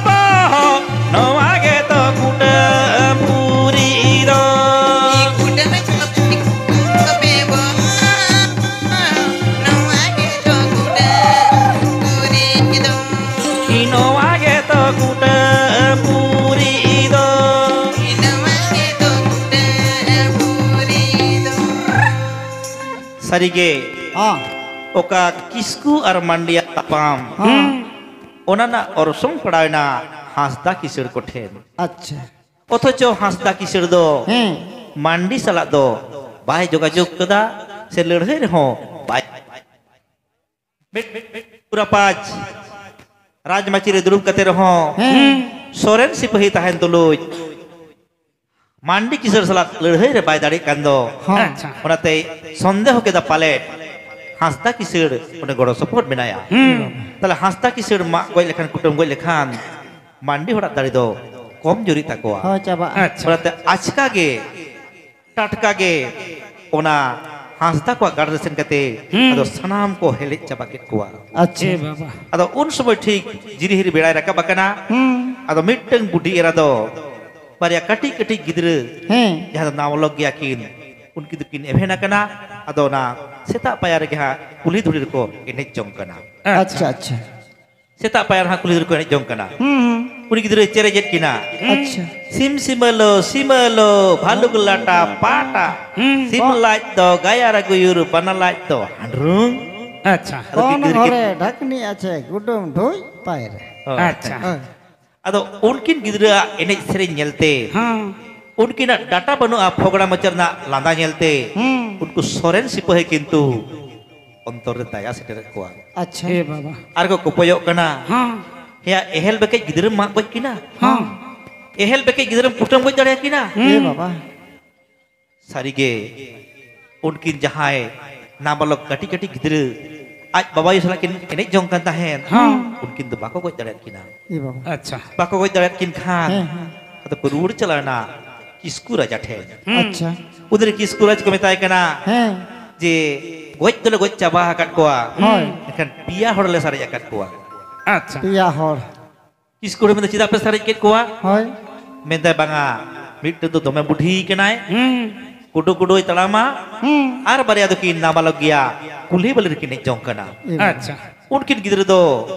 ᱵᱚᱦᱚ, ᱱᱚᱣᱟ ᱜᱮᱛᱚ ᱠᱩᱴᱟᱹᱢ ᱯᱩᱨᱤ ᱫᱚ᱾ ᱠᱩᱴᱟᱹᱢ ᱠᱚᱯᱮ, ᱵᱚᱦᱚ, ᱱᱚᱣᱟ ᱜᱮᱛᱚ ᱥᱟᱹᱨᱤᱜᱮ, ᱦᱚᱸ᱾ ᱚᱠᱟ ᱠᱤᱥᱠᱩ ᱟᱨ ᱢᱟᱱᱰᱤᱭᱟᱜ ᱛᱟᱯᱟᱢ, ᱦᱚᱸ᱾ ᱚᱱᱟ ᱨᱮᱱᱟᱜ ᱚᱨᱥᱚᱝ ᱯᱟᱲᱟᱣᱮᱱᱟ ᱦᱟᱸᱥᱫᱟ ᱠᱤᱥᱟᱹᱬ ᱠᱚᱴᱷᱮᱱ᱾ ᱟᱪᱪᱷᱟ᱾ ᱚᱛᱷᱚᱪᱚ ᱦᱟᱸᱥᱫᱟ ᱠᱤᱥᱟᱹᱬ ᱫᱚ ᱦᱮᱸ᱾ ᱢᱟᱱᱰᱤ ᱥᱟᱞᱟᱜ ᱫᱚ ᱵᱟᱭ ᱡᱳᱜᱟᱡᱳᱜᱽ ᱠᱟᱫᱟ, ᱥᱮ ᱞᱟᱹᱲᱦᱟᱹᱭ ᱨᱮᱦᱚᱸ ᱵᱟᱭ᱾ ᱢᱤᱫ, ᱢᱤᱫ, ᱢᱤᱫ ᱨᱟᱯᱟᱡᱽ ᱨᱟᱡᱽᱢᱟᱹᱪᱤ ᱨᱮ ᱫᱩᱲᱩᱵ ᱠᱟᱛᱮ ᱨᱮᱦᱚᱸ ᱦᱮᱸ᱾ ᱥᱚᱨᱮᱱ ᱥᱤᱯᱟᱹᱦᱤ ᱛᱟᱦᱮᱱ ᱛᱩᱞᱩᱡ ᱢᱟᱱᱰᱤ ᱠᱤᱥᱟᱹᱬ ᱥᱟᱞᱟᱜ ᱞᱟᱹᱲᱦᱟᱹᱭ ᱨᱮ ᱵᱟᱭ ᱫᱟᱲᱮᱜ ᱠᱟᱱ ᱫᱚ᱾ ᱦᱚᱸ᱾ ᱟᱪᱪᱷᱟ᱾ ᱚᱱᱟᱛᱮ ᱥᱚᱱᱫᱮᱦᱚ ᱠᱮᱫᱟ ᱯᱟᱞᱮᱫ ᱦᱟᱸᱥᱫᱟ ᱠᱤᱥᱟᱹᱬ ᱚᱸᱰᱮ ᱜᱚᱲᱚ ᱥᱚᱯᱚᱦᱚᱫ ᱢᱮᱱᱟᱭᱟ᱾ ᱦᱩᱸ᱾ ᱛᱟᱦᱞᱮ ᱦᱟᱸᱥᱫᱟ ᱠᱤᱥᱟᱹᱬ ᱢᱟᱜ ᱜᱚᱡ ᱞᱮᱠᱷᱟᱱ, ᱠᱩᱴᱟᱹᱢ ᱜᱚᱡ ᱞᱮᱠᱷᱟᱱ ᱢᱟᱱᱰᱤ ᱦᱚᱲᱟᱜ ᱫᱟᱲᱮ ᱫᱚ ᱠᱚᱢ ᱡᱳᱨᱤᱜ ᱛᱟᱠᱚᱣᱟ᱾ ᱦᱳᱭ, ᱪᱟᱵᱟᱜᱼᱟ᱾ ᱟᱪᱪᱷᱟ᱾ ᱚᱱᱟᱛᱮ ᱟᱪᱠᱟ ᱜᱮ, ᱴᱟᱴᱠᱟ ᱜᱮ ᱚᱱᱟ ᱦᱟᱸᱥᱫᱟ ᱠᱚᱣᱟᱜ ᱜᱟᱲ ᱨᱮ ᱥᱮᱱ ᱠᱟᱛᱮ ᱦᱩᱸ᱾ ᱟᱫᱚ ᱥᱟᱱᱟᱢ ᱠᱚ ᱦᱮᱞᱮᱡ ᱪᱟᱵᱟ ᱠᱮᱫ ᱠᱚᱣᱟ᱾ ᱟᱪᱪᱷᱟ᱾ ᱮ ᱵᱟᱵᱟ᱾ ᱟᱫᱚ ᱩᱱ ᱥᱚᱢᱚᱭ ᱴᱷᱤᱠ ᱡᱤᱨᱤᱦᱤᱨ ᱵᱮᱲᱟᱭ ᱨᱟᱠᱟᱵ ᱟᱠᱟᱱᱟ᱾ ᱦᱩᱸ᱾ ᱟᱫᱚ ᱢᱤᱫᱴᱟᱝ ᱵᱩᱰᱷᱤ ᱮᱨᱟ ᱫᱚ ᱵᱟᱨᱭᱟ ᱠᱟᱹᱴᱤᱡ ᱠᱟᱹᱴᱤᱡ ᱜᱤᱫᱽᱨᱟᱹ, ᱦᱮᱸ᱾ ᱡᱟᱦᱟᱸ ᱫᱚ ᱱᱟᱵᱟᱞᱚᱠ ᱜᱮᱭᱟ ᱠᱤᱱ, ᱩᱱᱠᱤᱱ ᱫᱚᱠᱤᱱ ᱮᱵᱷᱮᱱ ᱟᱠᱟᱱᱟ᱾ ᱟᱫᱚ ᱚᱱᱟ ᱥᱮᱛᱟᱜ ᱯᱟᱭᱟᱨ ᱨᱮᱜᱮ ᱦᱟᱸᱜ ᱠᱩᱞᱦᱤ ᱫᱷᱩᱲᱤ ᱨᱮᱠᱚ ᱮᱱᱮᱡ ᱡᱚᱝ ᱠᱟᱱᱟ᱾ ᱟᱪᱪᱷᱟ, ᱟᱪᱪᱷᱟ᱾ ᱥᱮᱛᱟᱜ ᱯᱟᱭᱟᱨ ᱦᱟᱸᱜ ᱠᱩᱞᱦᱤ ᱫᱷᱩᱲᱤ ᱨᱮᱠᱚ ᱮᱱᱮᱡ ᱡᱚᱝ ᱠᱟᱱᱟ᱾ ᱦᱩᱸ, ᱦᱩᱸ᱾ ᱩᱱᱤ ᱜᱤᱫᱽᱨᱟᱹᱭ ᱪᱮᱨᱮᱡᱮᱫ ᱠᱤᱱᱟ᱾ ᱟᱪᱪᱷᱟ᱾ ᱥᱤᱢ ᱥᱤᱢᱟᱹᱞᱳ, ᱥᱤᱢᱟᱹᱞᱳ, ᱵᱷᱟᱞᱩᱠ ᱞᱟᱴᱟ, ᱯᱟᱴᱟ᱾ ᱦᱩᱸ᱾ ᱥᱤᱢ ᱞᱟᱡ ᱫᱚ ᱜᱟᱭᱟᱨ ᱜᱩᱭᱩᱨ, ᱵᱟᱱᱟ ᱞᱟᱡ ᱫᱚ ᱦᱟᱸᱰᱨᱩᱝ᱾ ᱟᱪᱪᱷᱟ᱾ ᱟᱫᱚ ᱠᱤᱱ ᱠᱚᱱ ᱜᱤᱫᱽᱨᱟᱹ ᱠᱤᱱ ᱜᱷᱚᱨᱮ ᱰᱷᱟᱠᱱᱤ ᱟᱪᱷᱮ ᱜᱩᱰᱩᱢ ᱰᱷᱩᱭ ᱯᱟᱭᱨᱮ᱾ ᱦᱳᱭ᱾ ᱟᱪᱪᱷᱟ᱾ ᱦᱳᱭ᱾ ᱟᱫᱚ ᱩᱱᱠᱤᱱ ᱜᱤᱫᱽᱨᱟᱹᱣᱟᱜ ᱮᱱᱮᱡ ᱥᱮᱨᱮᱧ ᱧᱮᱞᱛᱮ, ᱦᱮᱸ᱾ ᱩᱱᱠᱤᱱᱟᱜ ᱰᱟᱴᱟ ᱵᱟᱹᱱᱩᱜᱼᱟ, ᱯᱷᱚᱜᱽᱲᱟ ᱢᱚᱪᱟ ᱨᱮᱱᱟᱜ ᱞᱟᱸᱫᱟ ᱧᱮᱞᱛᱮ, ᱦᱩᱸ᱾ ᱩᱱᱠᱩ ᱥᱚᱨᱮᱱ ᱥᱤᱯᱟᱹᱦᱤ ᱠᱤᱱᱛᱩ ᱚᱱᱛᱚᱨ ᱨᱮ ᱫᱟᱭᱟ ᱥᱮᱴᱮᱨᱮᱫ ᱠᱚᱣᱟ᱾ ᱟᱪᱪᱷᱟ᱾ ᱮ ᱵᱟᱵᱟ᱾ ᱟᱨ ᱠᱚ ᱠᱚᱯᱚᱭᱚᱜ ᱠᱟᱱᱟ, ᱦᱮᱸ᱾ ᱦᱮᱭᱟ, ᱮᱦᱮᱞ ᱵᱮᱠᱮᱡ ᱜᱤᱫᱽᱨᱟᱹᱢ ᱢᱟᱜ ᱜᱚᱡ ᱠᱤᱱᱟ? ᱦᱮᱸ᱾ ᱮᱦᱮᱞ ᱵᱮᱠᱮᱡ ᱜᱤᱫᱽᱨᱟᱹᱢ ᱠᱩᱴᱟᱹᱢ ᱜᱚᱡ ᱫᱟᱲᱮᱭᱟᱠᱤᱱᱟ? ᱮ ᱵᱟᱵᱟ᱾ ᱥᱟᱹᱨᱤᱜᱮ, ᱩᱱᱠᱤᱱ ᱡᱟᱦᱟᱸᱭ ᱱᱟᱵᱟᱞᱚᱠ ᱠᱟᱹᱴᱤᱡ ᱠᱟᱹᱴᱤᱡ ᱜᱤᱫᱽᱨᱟᱹ ᱟᱡ ᱵᱟᱵᱟ ᱟᱭᱳ ᱥᱟᱞᱟᱜ ᱠᱤᱱ ᱮᱱᱮᱡ ᱡᱚᱝ ᱠᱟᱱ ᱛᱟᱦᱮᱸᱫ, ᱦᱮᱸ᱾ ᱩᱱᱠᱤᱱ ᱫᱚ ᱵᱟᱠᱚ ᱜᱚᱡ ᱫᱟᱲᱮᱭᱟᱫ ᱠᱤᱱᱟ᱾ ᱮ ᱵᱟᱵᱟ᱾ ᱟᱪᱪᱷᱟ᱾ ᱵᱟᱠᱚ ᱜᱚᱡ ᱫᱟᱲᱮᱭᱟᱫ ᱠᱤᱱ ᱠᱷᱟᱱ, ᱦᱮᱸ, ᱦᱮᱸ᱾ ᱟᱫᱚ ᱠᱚ ᱨᱩᱣᱟᱹᱲ ᱪᱟᱞᱟᱣᱮᱱᱟ ᱠᱤᱥᱠᱩ ᱨᱟᱡᱟ ᱴᱷᱮᱱ᱾ ᱦᱩᱸ᱾ ᱟᱪᱪᱷᱟ᱾ ᱩᱱᱨᱮ ᱠᱤᱥᱠᱩ ᱨᱟᱡᱽ ᱠᱚ ᱢᱮᱛᱟᱭ ᱠᱟᱱᱟ ᱦᱮᱸ᱾ ᱡᱮ, "ᱜᱚᱡ ᱫᱚᱞᱮ ᱜᱚᱡ ᱪᱟᱵᱟ ᱟᱠᱟᱫ ᱠᱚᱣᱟ, ᱦᱳᱭ᱾ ᱢᱮᱱᱠᱷᱟᱱ ᱯᱮᱭᱟ ᱦᱚᱲ ᱞᱮ ᱥᱟᱨᱮᱡ ᱟᱠᱟᱫ ᱠᱚᱣᱟ᱾" ᱟᱪᱪᱷᱟ᱾ ᱯᱮᱭᱟ ᱦᱚᱲ᱾ ᱠᱤᱥᱠᱩ ᱨᱮ ᱢᱮᱱᱫᱟ, "ᱪᱮᱫᱟᱜ ᱯᱮ ᱥᱟᱨᱮᱡ ᱠᱮᱫ ᱠᱚᱣᱟ?" ᱦᱳᱭ᱾ ᱢᱮᱱᱫᱟᱭ, "ᱵᱟᱝᱟ, ᱢᱤᱫᱴᱮᱱ ᱫᱚ ᱫᱚᱢᱮ ᱵᱩᱰᱷᱤ ᱠᱟᱱᱟᱭ, ᱦᱩᱸ᱾ ᱠᱩᱰᱩ ᱠᱩᱰᱩᱭ ᱛᱟᱲᱟᱢᱟ, ᱦᱩᱸ᱾ ᱟᱨ ᱵᱟᱨᱭᱟ ᱫᱚᱠᱤᱱ ᱱᱟᱵᱟᱞᱚᱠ ᱜᱮᱭᱟ, ᱠᱩᱞᱦᱤ ᱵᱟᱹᱞᱤ ᱨᱮᱠᱤᱱ ᱮᱱᱮᱡ ᱡᱚᱝ ᱠᱟᱱᱟ᱾ ᱮ ᱵᱟᱵᱟ᱾ ᱟᱪᱪᱷᱟ᱾ ᱩᱱᱠᱤᱱ ᱜᱤᱫᱽᱨᱟᱹ ᱫᱚ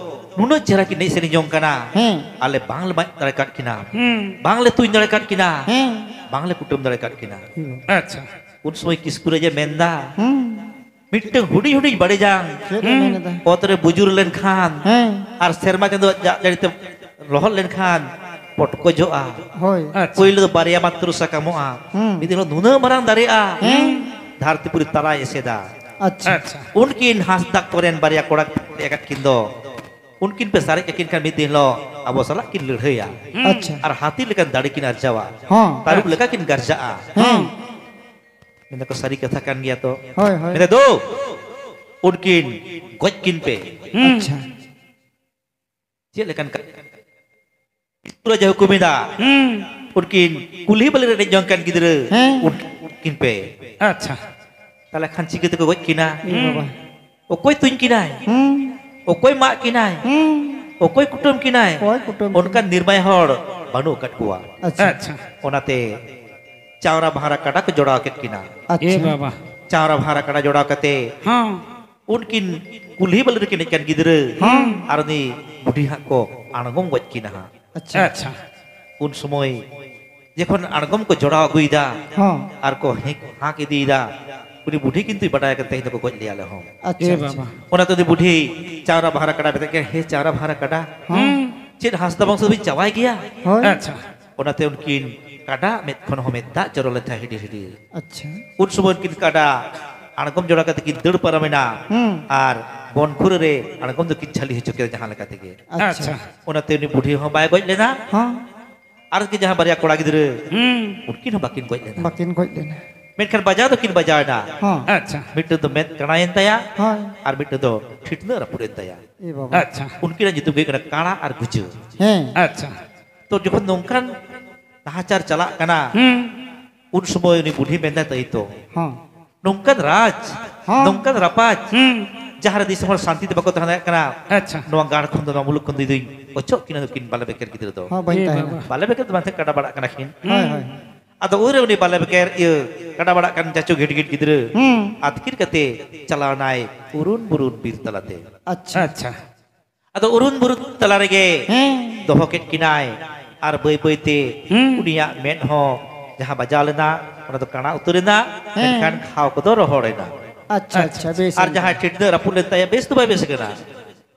ᱱᱩᱱᱟᱹᱜ ᱪᱮᱦᱨᱟ ᱠᱤᱱ ᱮᱱᱮᱡ ᱥᱮᱨᱮᱧ ᱡᱚᱝ ᱠᱟᱱᱟ, ᱦᱮᱸ᱾ ᱟᱞᱮ ᱵᱟᱝᱞᱮ ᱢᱟᱜ ᱫᱟᱲᱮ ᱠᱟᱫ ᱠᱤᱱᱟ, ᱦᱩᱸ᱾ ᱵᱟᱝᱞᱮ ᱛᱩᱧ ᱫᱟᱲᱮ ᱠᱟᱫ ᱠᱤᱱᱟ, ᱦᱮᱸ᱾ ᱵᱟᱝᱞᱮ ᱠᱩᱴᱟᱹᱢ ᱫᱟᱲᱮ ᱠᱟᱫ ᱠᱤᱱᱟ᱾" ᱮ ᱵᱟᱵᱟ᱾ ᱟᱪᱪᱷᱟ᱾ ᱩᱱ ᱥᱚᱢᱚᱭ ᱠᱤᱥᱠᱩ ᱨᱟᱡᱮ ᱢᱮᱱᱫᱟ, ᱦᱩᱸ᱾ ᱢᱤᱫᱴᱟᱝ ᱦᱩᱰᱤᱧ ᱦᱩᱰᱤᱧ ᱵᱟᱲᱮ ᱡᱟᱝ ᱪᱮᱫ ᱮ ᱢᱮᱱ ᱮᱫᱟ? ᱚᱛ ᱨᱮ ᱵᱩᱡᱩᱨ ᱞᱮᱱᱠᱷᱟᱱ ᱦᱮᱸ᱾ ᱟᱨ ᱥᱮᱨᱢᱟ ᱪᱟᱸᱫᱳᱣᱟᱜ ᱫᱟᱜ ᱡᱟᱹᱲᱤ ᱛᱮ ᱞᱚᱦᱚᱫ ᱞᱮᱱᱠᱷᱟᱱ ᱯᱚᱴᱠᱚᱡᱚᱜᱼᱟ᱾ ᱦᱳᱭ᱾ ᱟᱪᱪᱷᱟ᱾ ᱯᱳᱭᱞᱳ ᱫᱚ ᱵᱟᱨᱭᱟ ᱢᱟᱛᱨᱚ ᱥᱟᱠᱟᱢᱚᱜᱼᱟ᱾ ᱦᱩᱸ᱾ ᱢᱤᱫ ᱫᱤᱱ ᱦᱤᱞᱳᱜ ᱱᱩᱱᱟᱹᱜ ᱢᱟᱨᱟᱝ ᱫᱟᱨᱮᱜᱼᱟ, ᱦᱮᱸ᱾ ᱫᱷᱟᱹᱨᱛᱤ ᱯᱩᱨᱤ ᱛᱟᱞᱟᱭ ᱮᱥᱮᱫᱟ᱾ ᱟᱪᱪᱷᱟ᱾ ᱟᱪᱪᱷᱟ᱾ ᱩᱱᱠᱤᱱ ᱦᱟᱸᱥᱫᱟ ᱠᱚᱨᱮᱱ ᱵᱟᱨᱭᱟ ᱠᱚᱲᱟ ᱠᱩᱲᱤ ᱟᱠᱟᱫ ᱠᱤᱱ ᱫᱚ, ᱩᱱᱠᱤᱱ ᱯᱮ ᱥᱟᱨᱮᱡ ᱠᱟᱹᱠᱤᱱ ᱠᱷᱟᱱ ᱢᱤᱫ ᱫᱤᱱ ᱦᱤᱞᱳᱜ ᱟᱵᱚ ᱥᱟᱞᱟᱜ ᱠᱤᱱ ᱞᱟᱹᱲᱦᱟᱹᱭᱟ᱾ ᱟᱪᱪᱷᱟ᱾ ᱟᱨ ᱦᱟᱹᱛᱤ ᱞᱮᱠᱟᱱ ᱫᱟᱲᱮ ᱠᱤᱱ ᱟᱨᱡᱟᱣᱟ᱾ ᱦᱚᱸ᱾ ᱛᱟᱹᱨᱩᱵ ᱟᱪᱪᱷᱟ᱾ ᱞᱮᱠᱟ ᱠᱤᱱ ᱜᱟᱨᱡᱟᱜᱼᱟ᱾ ᱦᱮᱸ᱾ ᱢᱮᱱᱫᱟ ᱠᱚ, "ᱥᱟᱹᱨᱤ ᱠᱟᱛᱷᱟ ᱠᱟᱱ ᱜᱮᱭᱟ ᱛᱚ?" ᱦᱳᱭ, ᱦᱳᱭ᱾ ᱢᱮᱱᱫᱟ, "ᱫᱩ, ᱩᱱᱠᱤᱱ ᱜᱚᱡ ᱠᱤᱱ ᱯᱮ᱾" ᱦᱩᱸ᱾ ᱟᱪᱪᱷᱟ᱾ ᱪᱮᱫ ᱞᱮᱠᱟᱱ ᱠᱟ-, ᱯᱩᱨᱟᱹ ᱡᱟᱦᱟᱸ ᱠᱚ ᱢᱮᱱᱟ, ᱦᱩᱸ᱾ ᱩᱱᱠᱤᱱ ᱠᱩᱞᱦᱤ ᱵᱟᱹᱞᱤ ᱨᱮ ᱮᱱᱮᱡ ᱡᱚᱝ ᱠᱟᱱ ᱜᱤᱫᱽᱨᱟᱹ, ᱦᱮᱸ᱾ ᱩᱱᱠᱤᱱ ᱯᱮ᱾ ᱟᱪᱪᱷᱟ᱾ ᱛᱟᱦᱞᱮ ᱠᱷᱟᱱ ᱪᱤᱠᱟᱹ ᱛᱮᱠᱚ ᱜᱚᱡ ᱠᱤᱱᱟ? ᱮ ᱵᱟᱵᱟ᱾ ᱚᱠᱚᱭ ᱛᱩᱧ ᱠᱤᱱᱟᱭ? ᱦᱩᱸ᱾ ᱚᱠᱚᱭ ᱢᱟᱜ ᱠᱤᱱᱟᱭ? ᱦᱩᱸ᱾ ᱚᱠᱚᱭ ᱠᱩᱴᱟᱹᱢ ᱠᱤᱱᱟᱭ? ᱚᱠᱚᱭ ᱠᱩᱴᱟᱹᱢ ᱚᱱᱠᱟᱱ ᱠᱤᱱᱟᱭ? ᱱᱤᱨᱢᱟᱭ ᱦᱚᱲ ᱵᱟᱹᱱᱩᱜ ᱟᱠᱟᱫ ᱠᱚᱣᱟ᱾ ᱟᱪᱪᱷᱟ᱾ ᱟᱪᱪᱷᱟ᱾ ᱚᱱᱟᱛᱮ ᱪᱟᱣᱨᱟ ᱵᱷᱟᱸᱣᱨᱟ ᱠᱟᱰᱟ ᱠᱚ ᱡᱚᱲᱟᱣ ᱠᱮᱫ ᱠᱤᱱᱟ᱾ ᱟᱪᱪᱷᱟ᱾ ᱮ ᱵᱟᱵᱟ᱾ ᱪᱟᱣᱨᱟ ᱵᱷᱟᱸᱣᱨᱟ ᱠᱟᱰᱟ ᱡᱚᱲᱟᱣ ᱠᱟᱛᱮ ᱦᱚᱸ᱾ ᱩᱱᱠᱤᱱ ᱠᱩᱞᱦᱤ ᱵᱟᱹᱞᱤ ᱨᱮᱠᱤᱱ ᱮᱱᱮᱡ ᱠᱟᱱ ᱜᱤᱫᱽᱨᱟᱹ ᱦᱚᱸ᱾ ᱟᱨ ᱩᱱᱤ ᱵᱩᱰᱷᱤ ᱦᱟᱸᱜ ᱠᱚ ᱟᱬᱜᱚᱢ ᱜᱚᱡ ᱠᱤᱱᱟ ᱦᱟᱸᱜ᱾ ᱟᱪᱪᱷᱟ᱾ ᱟᱪᱪᱷᱟ᱾ ᱩᱱ ᱥᱚᱢᱚᱭ ᱡᱚᱠᱷᱚᱱ ᱟᱬᱜᱚᱢ ᱠᱚ ᱡᱚᱲᱟᱣ ᱟᱹᱜᱩᱭᱮᱫᱟ ᱦᱚᱸ᱾ ᱟᱨ ᱠᱚ ᱦᱮᱸᱠ ᱦᱟᱸᱠ ᱤᱫᱤᱭᱮᱫᱟ, ᱩᱱᱤ ᱵᱩᱰᱷᱤ ᱠᱤᱱᱛᱩᱭ ᱵᱟᱰᱟᱭ ᱠᱟᱱ ᱛᱮᱦᱮᱧ ᱫᱚᱠᱚ ᱜᱚᱡ ᱞᱮᱭᱟ ᱟᱞᱮ ᱦᱚᱸ᱾ ᱟᱪᱪᱷᱟ, ᱮ ᱟᱪᱪᱷᱟ᱾ ᱵᱟᱵᱟ᱾ ᱚᱱᱟᱛᱮ ᱩᱱᱤ ᱵᱩᱰᱷᱤ ᱪᱟᱣᱨᱟ ᱵᱷᱟᱸᱣᱨᱟ ᱠᱟᱰᱟ ᱢᱮᱛᱟᱭ ᱠᱟᱱᱟ, "ᱦᱮ ᱪᱟᱣᱨᱟ ᱵᱷᱟᱸᱣᱨᱟ ᱠᱟᱰᱟ, ᱦᱚᱸ᱾ ᱪᱮᱫ ᱦᱟᱸᱥᱫᱟ ᱵᱚᱝᱥᱚ ᱫᱚᱵᱤᱱ ᱪᱟᱵᱟᱭ ᱜᱮᱭᱟ?" ᱦᱳᱭ᱾ ᱟᱪᱪᱷᱟ᱾ ᱚᱱᱟᱛᱮ ᱩᱱᱠᱤᱱ ᱠᱟᱰᱟ ᱢᱮᱫ ᱠᱷᱚᱱ ᱦᱚᱸ ᱢᱮᱫ ᱫᱟᱜ ᱡᱚᱨᱚ ᱞᱮᱱ ᱛᱟᱦᱮᱸ ᱦᱤᱰᱤᱨ ᱦᱤᱰᱤᱨ᱾ ᱟᱪᱪᱷᱟ᱾ ᱩᱱ ᱥᱚᱢᱚᱭ ᱩᱱᱠᱤᱱ ᱠᱟᱰᱟ ᱟᱬᱜᱚᱢ ᱡᱚᱲᱟ ᱠᱟᱛᱮ ᱠᱤᱱ ᱫᱟᱹᱲ ᱯᱟᱨᱚᱢᱮᱱᱟ ᱦᱩᱸ᱾ ᱟᱨ ᱵᱚᱱ ᱠᱷᱩᱨᱟᱹ ᱨᱮ ᱟᱬᱜᱚᱢ ᱫᱚᱠᱤᱱ ᱡᱷᱟᱹᱞᱤ ᱦᱚᱪᱚ ᱠᱮᱫᱟ ᱡᱟᱦᱟᱸ ᱞᱮᱠᱟ ᱛᱮᱜᱮ᱾ ᱟᱪᱪᱷᱟ᱾ ᱟᱪᱪᱷᱟ᱾ ᱚᱱᱟᱛᱮ ᱩᱱᱤ ᱵᱩᱰᱷᱤ ᱦᱚᱸ ᱵᱟᱭ ᱜᱚᱡ ᱞᱮᱱᱟ᱾ ᱦᱚᱸ᱾ ᱟᱨ ᱠᱤ ᱡᱟᱦᱟᱸ ᱵᱟᱨᱭᱟ ᱠᱚᱲᱟ ᱜᱤᱫᱽᱨᱟᱹ, ᱦᱩᱸ᱾ ᱩᱱᱠᱤᱱ ᱦᱚᱸ ᱵᱟᱹᱠᱤᱱ ᱜᱚᱡ ᱞᱮᱱᱟ᱾ ᱵᱟᱹᱠᱤᱱ ᱜᱚᱡ ᱞᱮᱱᱟ᱾ ᱢᱮᱱᱠᱷᱟᱱ ᱵᱟᱡᱟᱣ ᱫᱚᱠᱤᱱ ᱵᱟᱡᱟᱣ ᱮᱱᱟ᱾ ᱦᱚᱸ᱾ ᱟᱪᱪᱷᱟ᱾ ᱢᱤᱫᱴᱟᱝ ᱫᱚ ᱢᱮᱫ ᱠᱟᱬᱟᱭᱮᱱ ᱛᱟᱭᱟ ᱦᱳᱭ᱾ ᱟᱨ ᱢᱤᱫᱴᱟᱝ ᱫᱚ ᱴᱷᱤᱴᱱᱟᱹ ᱨᱟᱹᱯᱩᱫ ᱮᱱ ᱛᱟᱭᱟ᱾ ᱮ ᱵᱟᱵᱟ᱾ ᱟᱪᱪᱷᱟ᱾ ᱩᱱᱠᱤᱱᱟᱜ ᱧᱩᱛᱩᱢ ᱜᱮ ᱦᱩᱭᱩᱜ ᱠᱟᱱᱟ ᱠᱟᱬᱟ ᱟᱨ ᱜᱩᱡᱟᱹ᱾ ᱦᱮᱸ᱾ ᱟᱪᱪᱷᱟ᱾ ᱛᱚ ᱡᱚᱠᱷᱚᱱ ᱱᱚᱝᱠᱟᱱ ᱱᱟᱦᱟᱪᱟᱨ ᱪᱟᱞᱟᱜ ᱠᱟᱱᱟ, ᱦᱩᱸ᱾ ᱩᱱ ᱥᱚᱢᱚᱭ ᱩᱱᱤ ᱵᱩᱰᱷᱤ ᱢᱮᱱᱫᱟᱭ, "ᱛᱟᱹᱭ ᱛᱚ, ᱦᱚᱸ᱾ ᱱᱚᱝᱠᱟᱱ ᱨᱟᱡᱽ, ᱦᱚᱸ᱾ ᱱᱚᱝᱠᱟᱱ ᱨᱟᱯᱟᱡᱽ, ᱦᱩᱸ᱾ ᱡᱟᱦᱟᱸ ᱨᱮ ᱫᱤᱥᱚᱢ ᱦᱚᱲ ᱥᱟᱱᱛᱤ ᱛᱮ ᱵᱟᱠᱚ ᱛᱟᱦᱮᱸ ᱫᱟᱲᱮᱭᱟᱜ ᱠᱟᱱᱟ, ᱟᱪᱪᱷᱟ᱾ ᱱᱚᱣᱟ ᱜᱟᱲ ᱠᱷᱚᱱ ᱫᱚ, ᱱᱚᱣᱟ ᱢᱩᱞᱩᱠ ᱠᱷᱚᱱ ᱫᱚ ᱤᱧ ᱫᱚᱧ ᱚᱪᱚᱜ ᱠᱤᱱᱟ ᱱᱩᱠᱤᱱ ᱵᱟᱞᱮ ᱵᱮᱠᱮᱨ ᱜᱤᱫᱽᱨᱟᱹ ᱫᱚ᱾" ᱦᱚᱸ, ᱵᱟᱹᱧ ᱮ ᱛᱟᱦᱮᱱᱟ᱾ ᱵᱟᱵᱟ᱾ ᱵᱟᱞᱮ ᱵᱮᱠᱮᱨ ᱫᱚ ᱵᱟᱝ ᱛᱟᱦᱮᱸ, ᱠᱟᱰᱟ ᱵᱟᱲᱟᱜ ᱠᱟᱱᱟ ᱠᱤᱱ᱾ ᱦᱳᱭ, ᱦᱳᱭ᱾ ᱟᱫᱚ ᱩᱱᱨᱮ ᱩᱱᱤ ᱵᱟᱞᱮ ᱵᱮᱠᱮᱨ, ᱤᱭᱟᱹ, ᱠᱟᱰᱟ ᱵᱟᱲᱟᱜ ᱠᱟᱱ ᱪᱟᱪᱳ ᱜᱷᱤᱴ ᱜᱷᱤᱴ ᱜᱤᱫᱽᱨᱟᱹ ᱦᱩᱸ᱾ ᱟᱹᱛᱠᱤᱨ ᱠᱟᱛᱮ ᱪᱟᱞᱟᱣ ᱮᱱᱟᱭ ᱩᱨᱩᱱ ᱵᱩᱨᱩᱱ ᱵᱤᱨ ᱛᱟᱞᱟᱛᱮ᱾ ᱟᱪᱪᱷᱟ᱾ ᱟᱪᱪᱷᱟ᱾ ᱟᱫᱚ ᱩᱨᱩᱱ ᱵᱩᱨᱩ ᱛᱟᱞᱟ ᱨᱮᱜᱮ ᱦᱮᱸ᱾ ᱫᱚᱦᱚ ᱠᱮᱫ ᱠᱤᱱᱟᱭ ᱟᱨ ᱵᱟᱹᱭ ᱵᱟᱹᱭ ᱛᱮ ᱦᱩᱸ᱾ ᱩᱱᱤᱭᱟᱜ ᱢᱮᱫ ᱦᱚᱸ ᱡᱟᱦᱟᱸ ᱵᱟᱡᱟᱣ ᱞᱮᱱᱟ, ᱚᱱᱟ ᱫᱚ ᱠᱟᱬᱟ ᱩᱛᱟᱹᱨ ᱮᱱᱟ, ᱦᱮᱸ᱾ ᱢᱮᱱᱠᱷᱟᱱ ᱜᱷᱟᱣ ᱠᱚᱫᱚ ᱨᱚᱦᱚᱲ ᱮᱱᱟ᱾ ᱟᱪᱪᱷᱟ, ᱟᱪᱪᱷᱟ, ᱵᱮᱥ ᱟᱨ ᱮᱱ ᱡᱟᱦᱟᱸᱭ ᱜᱮ᱾ ᱴᱤᱰᱱᱟᱹ ᱨᱟᱹᱯᱩᱫ ᱞᱮᱱ ᱛᱟᱭᱟ, ᱵᱮᱥ ᱫᱚ ᱵᱟᱭ ᱵᱮᱥ ᱠᱟᱱᱟ᱾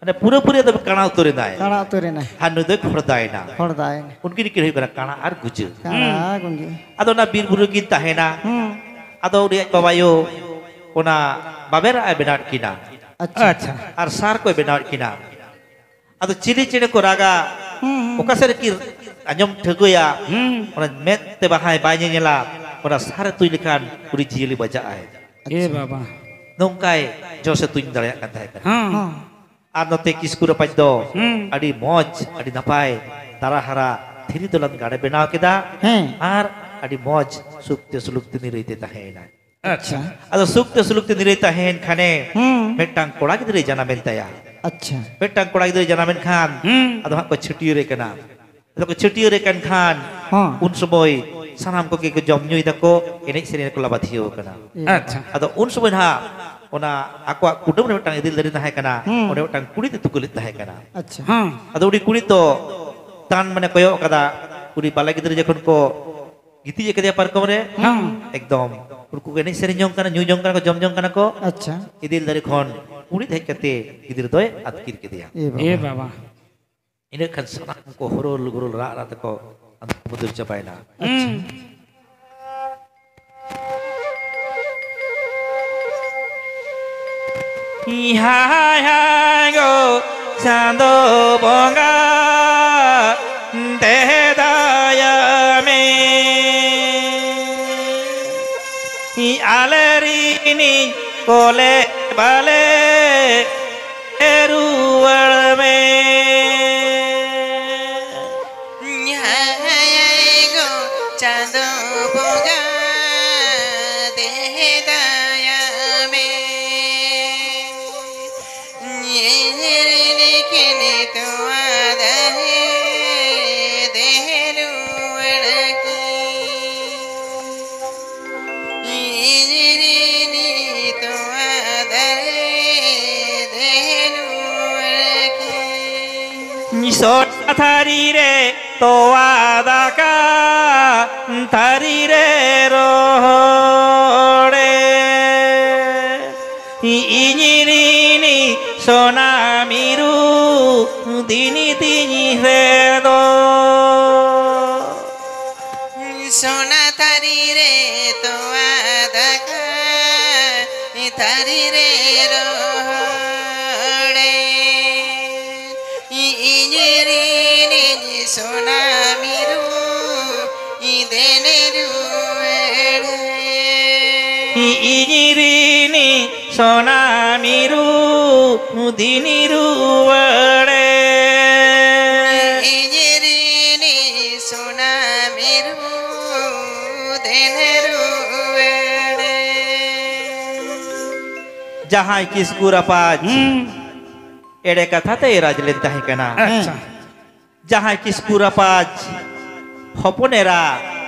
ᱢᱟᱱᱮ ᱯᱩᱨᱟᱹᱯᱩᱨᱤ ᱟᱫᱚ ᱠᱟᱬᱟ ᱩᱛᱟᱹᱨ ᱮᱱᱟᱭ᱾ ᱠᱟᱬᱟ ᱩᱛᱟᱹᱨ ᱮᱱᱟᱭ᱾ ᱟᱨ ᱱᱩᱭ ᱫᱚᱭ ᱠᱷᱚᱲᱫᱟᱭᱮᱱᱟ᱾ ᱠᱷᱚᱲᱫᱟᱭᱮᱱᱟ᱾ ᱩᱱᱠᱤᱱ ᱠᱤᱱ ᱦᱩᱭᱩᱜ ᱠᱟᱱᱟ ᱠᱟᱬᱟ ᱟᱨ ᱜᱩᱡᱟᱹ᱾ ᱠᱟᱬᱟ ᱦᱩᱸ᱾ ᱜᱩᱡᱟᱹ᱾ ᱟᱫᱚ ᱚᱱᱟ ᱵᱤᱨ ᱵᱩᱨᱩ ᱠᱤᱱ ᱛᱟᱦᱮᱱᱟ᱾ ᱦᱩᱸ᱾ ᱟᱫᱚ ᱩᱱᱤ ᱟᱡ ᱵᱟᱵᱟᱭᱳ ᱚᱱᱟ ᱵᱟᱵᱮᱨᱟᱜ ᱮ ᱵᱮᱱᱟᱣᱮᱫ ᱠᱤᱱᱟ᱾ ᱟᱪᱪᱷᱟ᱾ ᱟᱪᱪᱷᱟ᱾ ᱟᱨ ᱥᱟᱨ ᱠᱚᱭ ᱵᱮᱱᱟᱣᱮᱫ ᱠᱤᱱᱟ᱾ ᱟᱫᱚ ᱪᱤᱞᱤ ᱪᱮᱬᱮ ᱠᱚ ᱨᱟᱜᱟ, ᱦᱩᱸ, ᱦᱩᱸ᱾ ᱚᱠᱟ ᱥᱮᱫ ᱨᱮᱠᱤᱱ ᱟᱸᱡᱚᱢ ᱴᱷᱟᱹᱣᱠᱟᱹᱭᱟ, ᱦᱩᱸ᱾ ᱚᱱᱟ ᱢᱮᱫ ᱛᱮ ᱵᱟᱦᱟᱭ ᱵᱟᱭ ᱧᱮᱧᱮᱞᱟ, ᱚᱱᱟ ᱥᱟᱨ ᱮ ᱛᱩᱧ ᱞᱮᱠᱷᱟᱱ ᱩᱱᱤ ᱡᱤᱭᱟᱹᱞᱤ ᱵᱟᱡᱟᱜ ᱟᱭ᱾ ᱮ ᱟᱪᱪᱷᱟ᱾ ᱵᱟᱵᱟ᱾ ᱱᱚᱝᱠᱟᱭ ᱡᱚᱥ ᱮ ᱛᱩᱧ ᱫᱟᱲᱮᱭᱟᱜ ᱠᱟᱱ ᱛᱟᱦᱮᱸ ᱠᱟᱱᱟ᱾ ᱦᱚᱸ᱾ ᱦᱚᱸ᱾ ᱟᱨ ᱱᱚᱛᱮ ᱠᱤᱥᱠᱩ ᱨᱟᱯᱟᱡᱽ ᱫᱚ ᱦᱩᱸ᱾ ᱟᱹᱰᱤ ᱢᱚᱡᱽ, ᱟᱹᱰᱤ ᱱᱟᱯᱟᱭ, ᱫᱟᱨᱟ ᱦᱟᱨᱟ ᱫᱷᱤᱨᱤ ᱫᱚᱞᱟᱱ ᱜᱟᱲᱮ ᱵᱮᱱᱟᱣ ᱠᱮᱫᱟ᱾ ᱦᱮᱸ᱾ ᱟᱨ ᱟᱹᱰᱤ ᱢᱚᱡᱽ ᱥᱩᱠᱛᱮ ᱥᱩᱞᱩᱠ ᱛᱮ ᱱᱤᱨᱟᱹᱭ ᱛᱮ ᱛᱟᱦᱮᱸᱭᱮᱱᱟᱭ᱾ ᱟᱪᱪᱷᱟ᱾ ᱟᱫᱚ ᱥᱩᱠᱛᱮ ᱥᱩᱞᱩᱠ ᱛᱮ ᱱᱤᱨᱟᱹᱭ ᱛᱟᱦᱮᱸᱭᱮᱱ ᱠᱷᱟᱱᱮ ᱦᱩᱸ᱾ ᱢᱤᱫᱴᱟᱝ ᱠᱚᱲᱟ ᱜᱤᱫᱽᱨᱟᱹᱭ ᱡᱟᱱᱟᱢᱮᱱ ᱛᱟᱭᱟ᱾ ᱟᱪᱪᱷᱟ᱾ ᱢᱤᱫᱴᱟᱝ ᱠᱚᱲᱟ ᱜᱤᱫᱽᱨᱟᱹᱭ ᱡᱟᱱᱟᱢᱮᱱ ᱠᱷᱟᱱ ᱦᱩᱸ᱾ ᱟᱫᱚ ᱦᱟᱸᱜ ᱠᱚ ᱪᱷᱟᱹᱴᱭᱟᱹᱨᱮ ᱠᱟᱱᱟ᱾ ᱟᱫᱚ ᱠᱚ ᱪᱷᱟᱹᱴᱭᱟᱹᱨᱮ ᱠᱟᱱ ᱠᱷᱟᱱ ᱦᱚᱸ᱾ ᱩᱱ ᱥᱚᱢᱚᱭ ᱥᱟᱱᱟᱢ ᱠᱚᱜᱮ ᱠᱚ ᱡᱚᱢ ᱧᱩᱭ ᱫᱟᱠᱚ, ᱮᱱᱮᱡ ᱥᱮᱨᱮᱧ ᱨᱮᱠᱚ ᱞᱟᱵᱟᱫᱷᱤᱭᱟᱹᱣ ᱠᱟᱱᱟ᱾ ᱮ ᱟᱪᱪᱷᱟ᱾ ᱟᱫᱚ ᱩᱱ ᱥᱚᱢᱚᱭ ᱱᱟᱦᱟᱜ ᱚᱱᱟ ᱟᱠᱚᱣᱟᱜ ᱠᱩᱰᱟᱹᱢ ᱨᱮ ᱢᱤᱫᱴᱟᱝ ᱤᱫᱤᱞ ᱫᱟᱨᱮ ᱛᱟᱦᱮᱸ ᱠᱟᱱᱟ, ᱦᱩᱸ᱾ ᱚᱸᱰᱮ ᱢᱤᱫᱴᱟᱝ ᱠᱩᱲᱤ ᱛᱮ ᱛᱩᱠᱟᱹ ᱞᱮᱫ ᱛᱟᱦᱮᱸ ᱠᱟᱱᱟ᱾ ᱟᱪᱪᱷᱟ᱾ ᱦᱚᱸ᱾ ᱟᱫᱚ ᱩᱱᱤ ᱠᱩᱲᱤ ᱫᱚ ᱛᱟᱱ ᱢᱟᱱᱮ ᱠᱚᱭᱚᱜ ᱠᱟᱫᱟ, ᱩᱱᱤ ᱵᱟᱞᱮ ᱜᱤᱫᱽᱨᱟᱹ ᱡᱚᱠᱷᱚᱱ ᱠᱚ ᱜᱤᱛᱤᱡ ᱟᱠᱟᱫᱮᱭᱟ ᱯᱟᱨᱠᱚᱢ ᱨᱮ, ᱦᱚᱸ᱾ ᱮᱠᱫᱚᱢ ᱩᱱᱠᱩ ᱠᱚ ᱮᱱᱮᱡ ᱥᱮᱨᱮᱧ ᱡᱚᱝ ᱠᱟᱱᱟ, ᱧᱩ ᱡᱚᱝ ᱠᱟᱱᱟ ᱠᱚ, ᱡᱚᱢ ᱡᱚᱝ ᱠᱟᱱᱟ ᱠᱚ᱾ ᱟᱪᱪᱷᱟ᱾ ᱤᱫᱤᱞ ᱫᱟᱨᱮ ᱠᱷᱚᱱ ᱠᱩᱲᱤ ᱦᱮᱡ ᱠᱟᱛᱮ ᱜᱤᱫᱽᱨᱟᱹ ᱫᱚᱭ ᱟᱹᱛᱠᱤᱨ ᱠᱮᱫᱮᱭᱟ᱾ ᱮ ᱵᱟᱵᱟ᱾ ᱮ ᱵᱟᱵᱟ᱾ ᱤᱱᱟᱹ ᱠᱷᱟᱱ ᱥᱟᱱᱟᱢ ᱠᱚ ᱦᱩᱨᱩᱞ ᱜᱩᱨᱩᱞ ᱨᱟᱜ ᱨᱟᱜ ᱛᱮᱠᱚ ᱟᱫᱚ ᱠᱚ ᱫᱟᱹᱲ ᱪᱟᱵᱟᱭᱮᱱᱟ᱾ ᱟᱪᱪᱷᱟ᱾ ᱦᱩᱸ᱾ ᱦᱟᱭ ᱦᱟᱭ ᱜᱚ ᱪᱟᱸᱫᱚ ᱵᱚᱸᱜᱟ, ᱫᱮ ᱫᱟᱭᱟ ᱢᱮ᱾ ᱟᱞᱮ ᱨᱤᱱᱤᱡ ᱠᱚᱞᱮ ᱵᱟᱞᱮ ᱨᱩᱣᱟᱹᱲ ᱢᱮ᱾ ᱦᱟᱭ ᱜᱚ ᱪᱟᱸᱫᱚ ᱵᱚᱸᱜᱟ, ᱫᱮ ᱫᱟᱭᱟ ᱢᱮ᱾ ᱧᱮᱞ ᱠᱤᱱ ᱛᱚᱣᱟ ᱫᱟᱨᱮ ᱫᱮ ᱨᱩᱣᱟᱹᱲ ᱠᱤᱱ᱾ ᱤᱧ ᱨᱤᱱᱤᱡ ᱛᱚᱣᱟ ᱫᱟᱨᱮ ᱫᱮ ᱨᱩᱣᱟᱹᱲ ᱠᱤᱱ᱾ ᱥᱚᱴ ᱛᱷᱟᱹᱨᱤ ᱨᱮ ᱛᱚᱣᱟ ᱫᱟᱠᱟ, ᱛᱷᱟᱹᱨᱤ ᱨᱮ ᱨᱚᱦᱚᱲᱮ᱾ ᱛᱟᱹᱨᱤ ᱨᱮ ᱨᱚᱦᱚᱲᱮ, ᱤᱧ ᱨᱤᱱᱤᱡ ᱥᱚᱱᱟ ᱢᱤᱨᱩ ᱫᱮᱱᱮ ᱨᱩᱣᱟᱹᱲᱮ᱾ ᱤᱧ ᱨᱤᱱᱤᱡ ᱥᱚᱱᱟ ᱢᱤᱨᱩ ᱫᱤᱱᱤ ᱨᱩᱣᱟᱹᱲᱮ᱾ ᱤᱧ ᱨᱤᱱᱤᱡ ᱥᱚᱱᱟ ᱢᱤᱨᱩ ᱫᱮᱱᱮ ᱨᱩᱣᱟᱹᱲᱮ᱾ ᱡᱟᱦᱟᱸᱭ ᱠᱤᱥᱠᱩ ᱨᱟᱯᱟᱡᱽ ᱦᱩᱸ᱾ ᱮᱲᱮ ᱠᱟᱛᱷᱟ ᱛᱮᱭ ᱨᱟᱡᱽ ᱞᱮᱱ ᱛᱟᱦᱮᱸ ᱠᱟᱱᱟ᱾ ᱟᱪᱪᱷᱟ᱾ ᱡᱟᱦᱟᱸᱭ ᱠᱤᱥᱠᱩ ᱨᱟᱯᱟᱡᱽ ᱦᱚᱯᱚᱱ ᱮᱨᱟ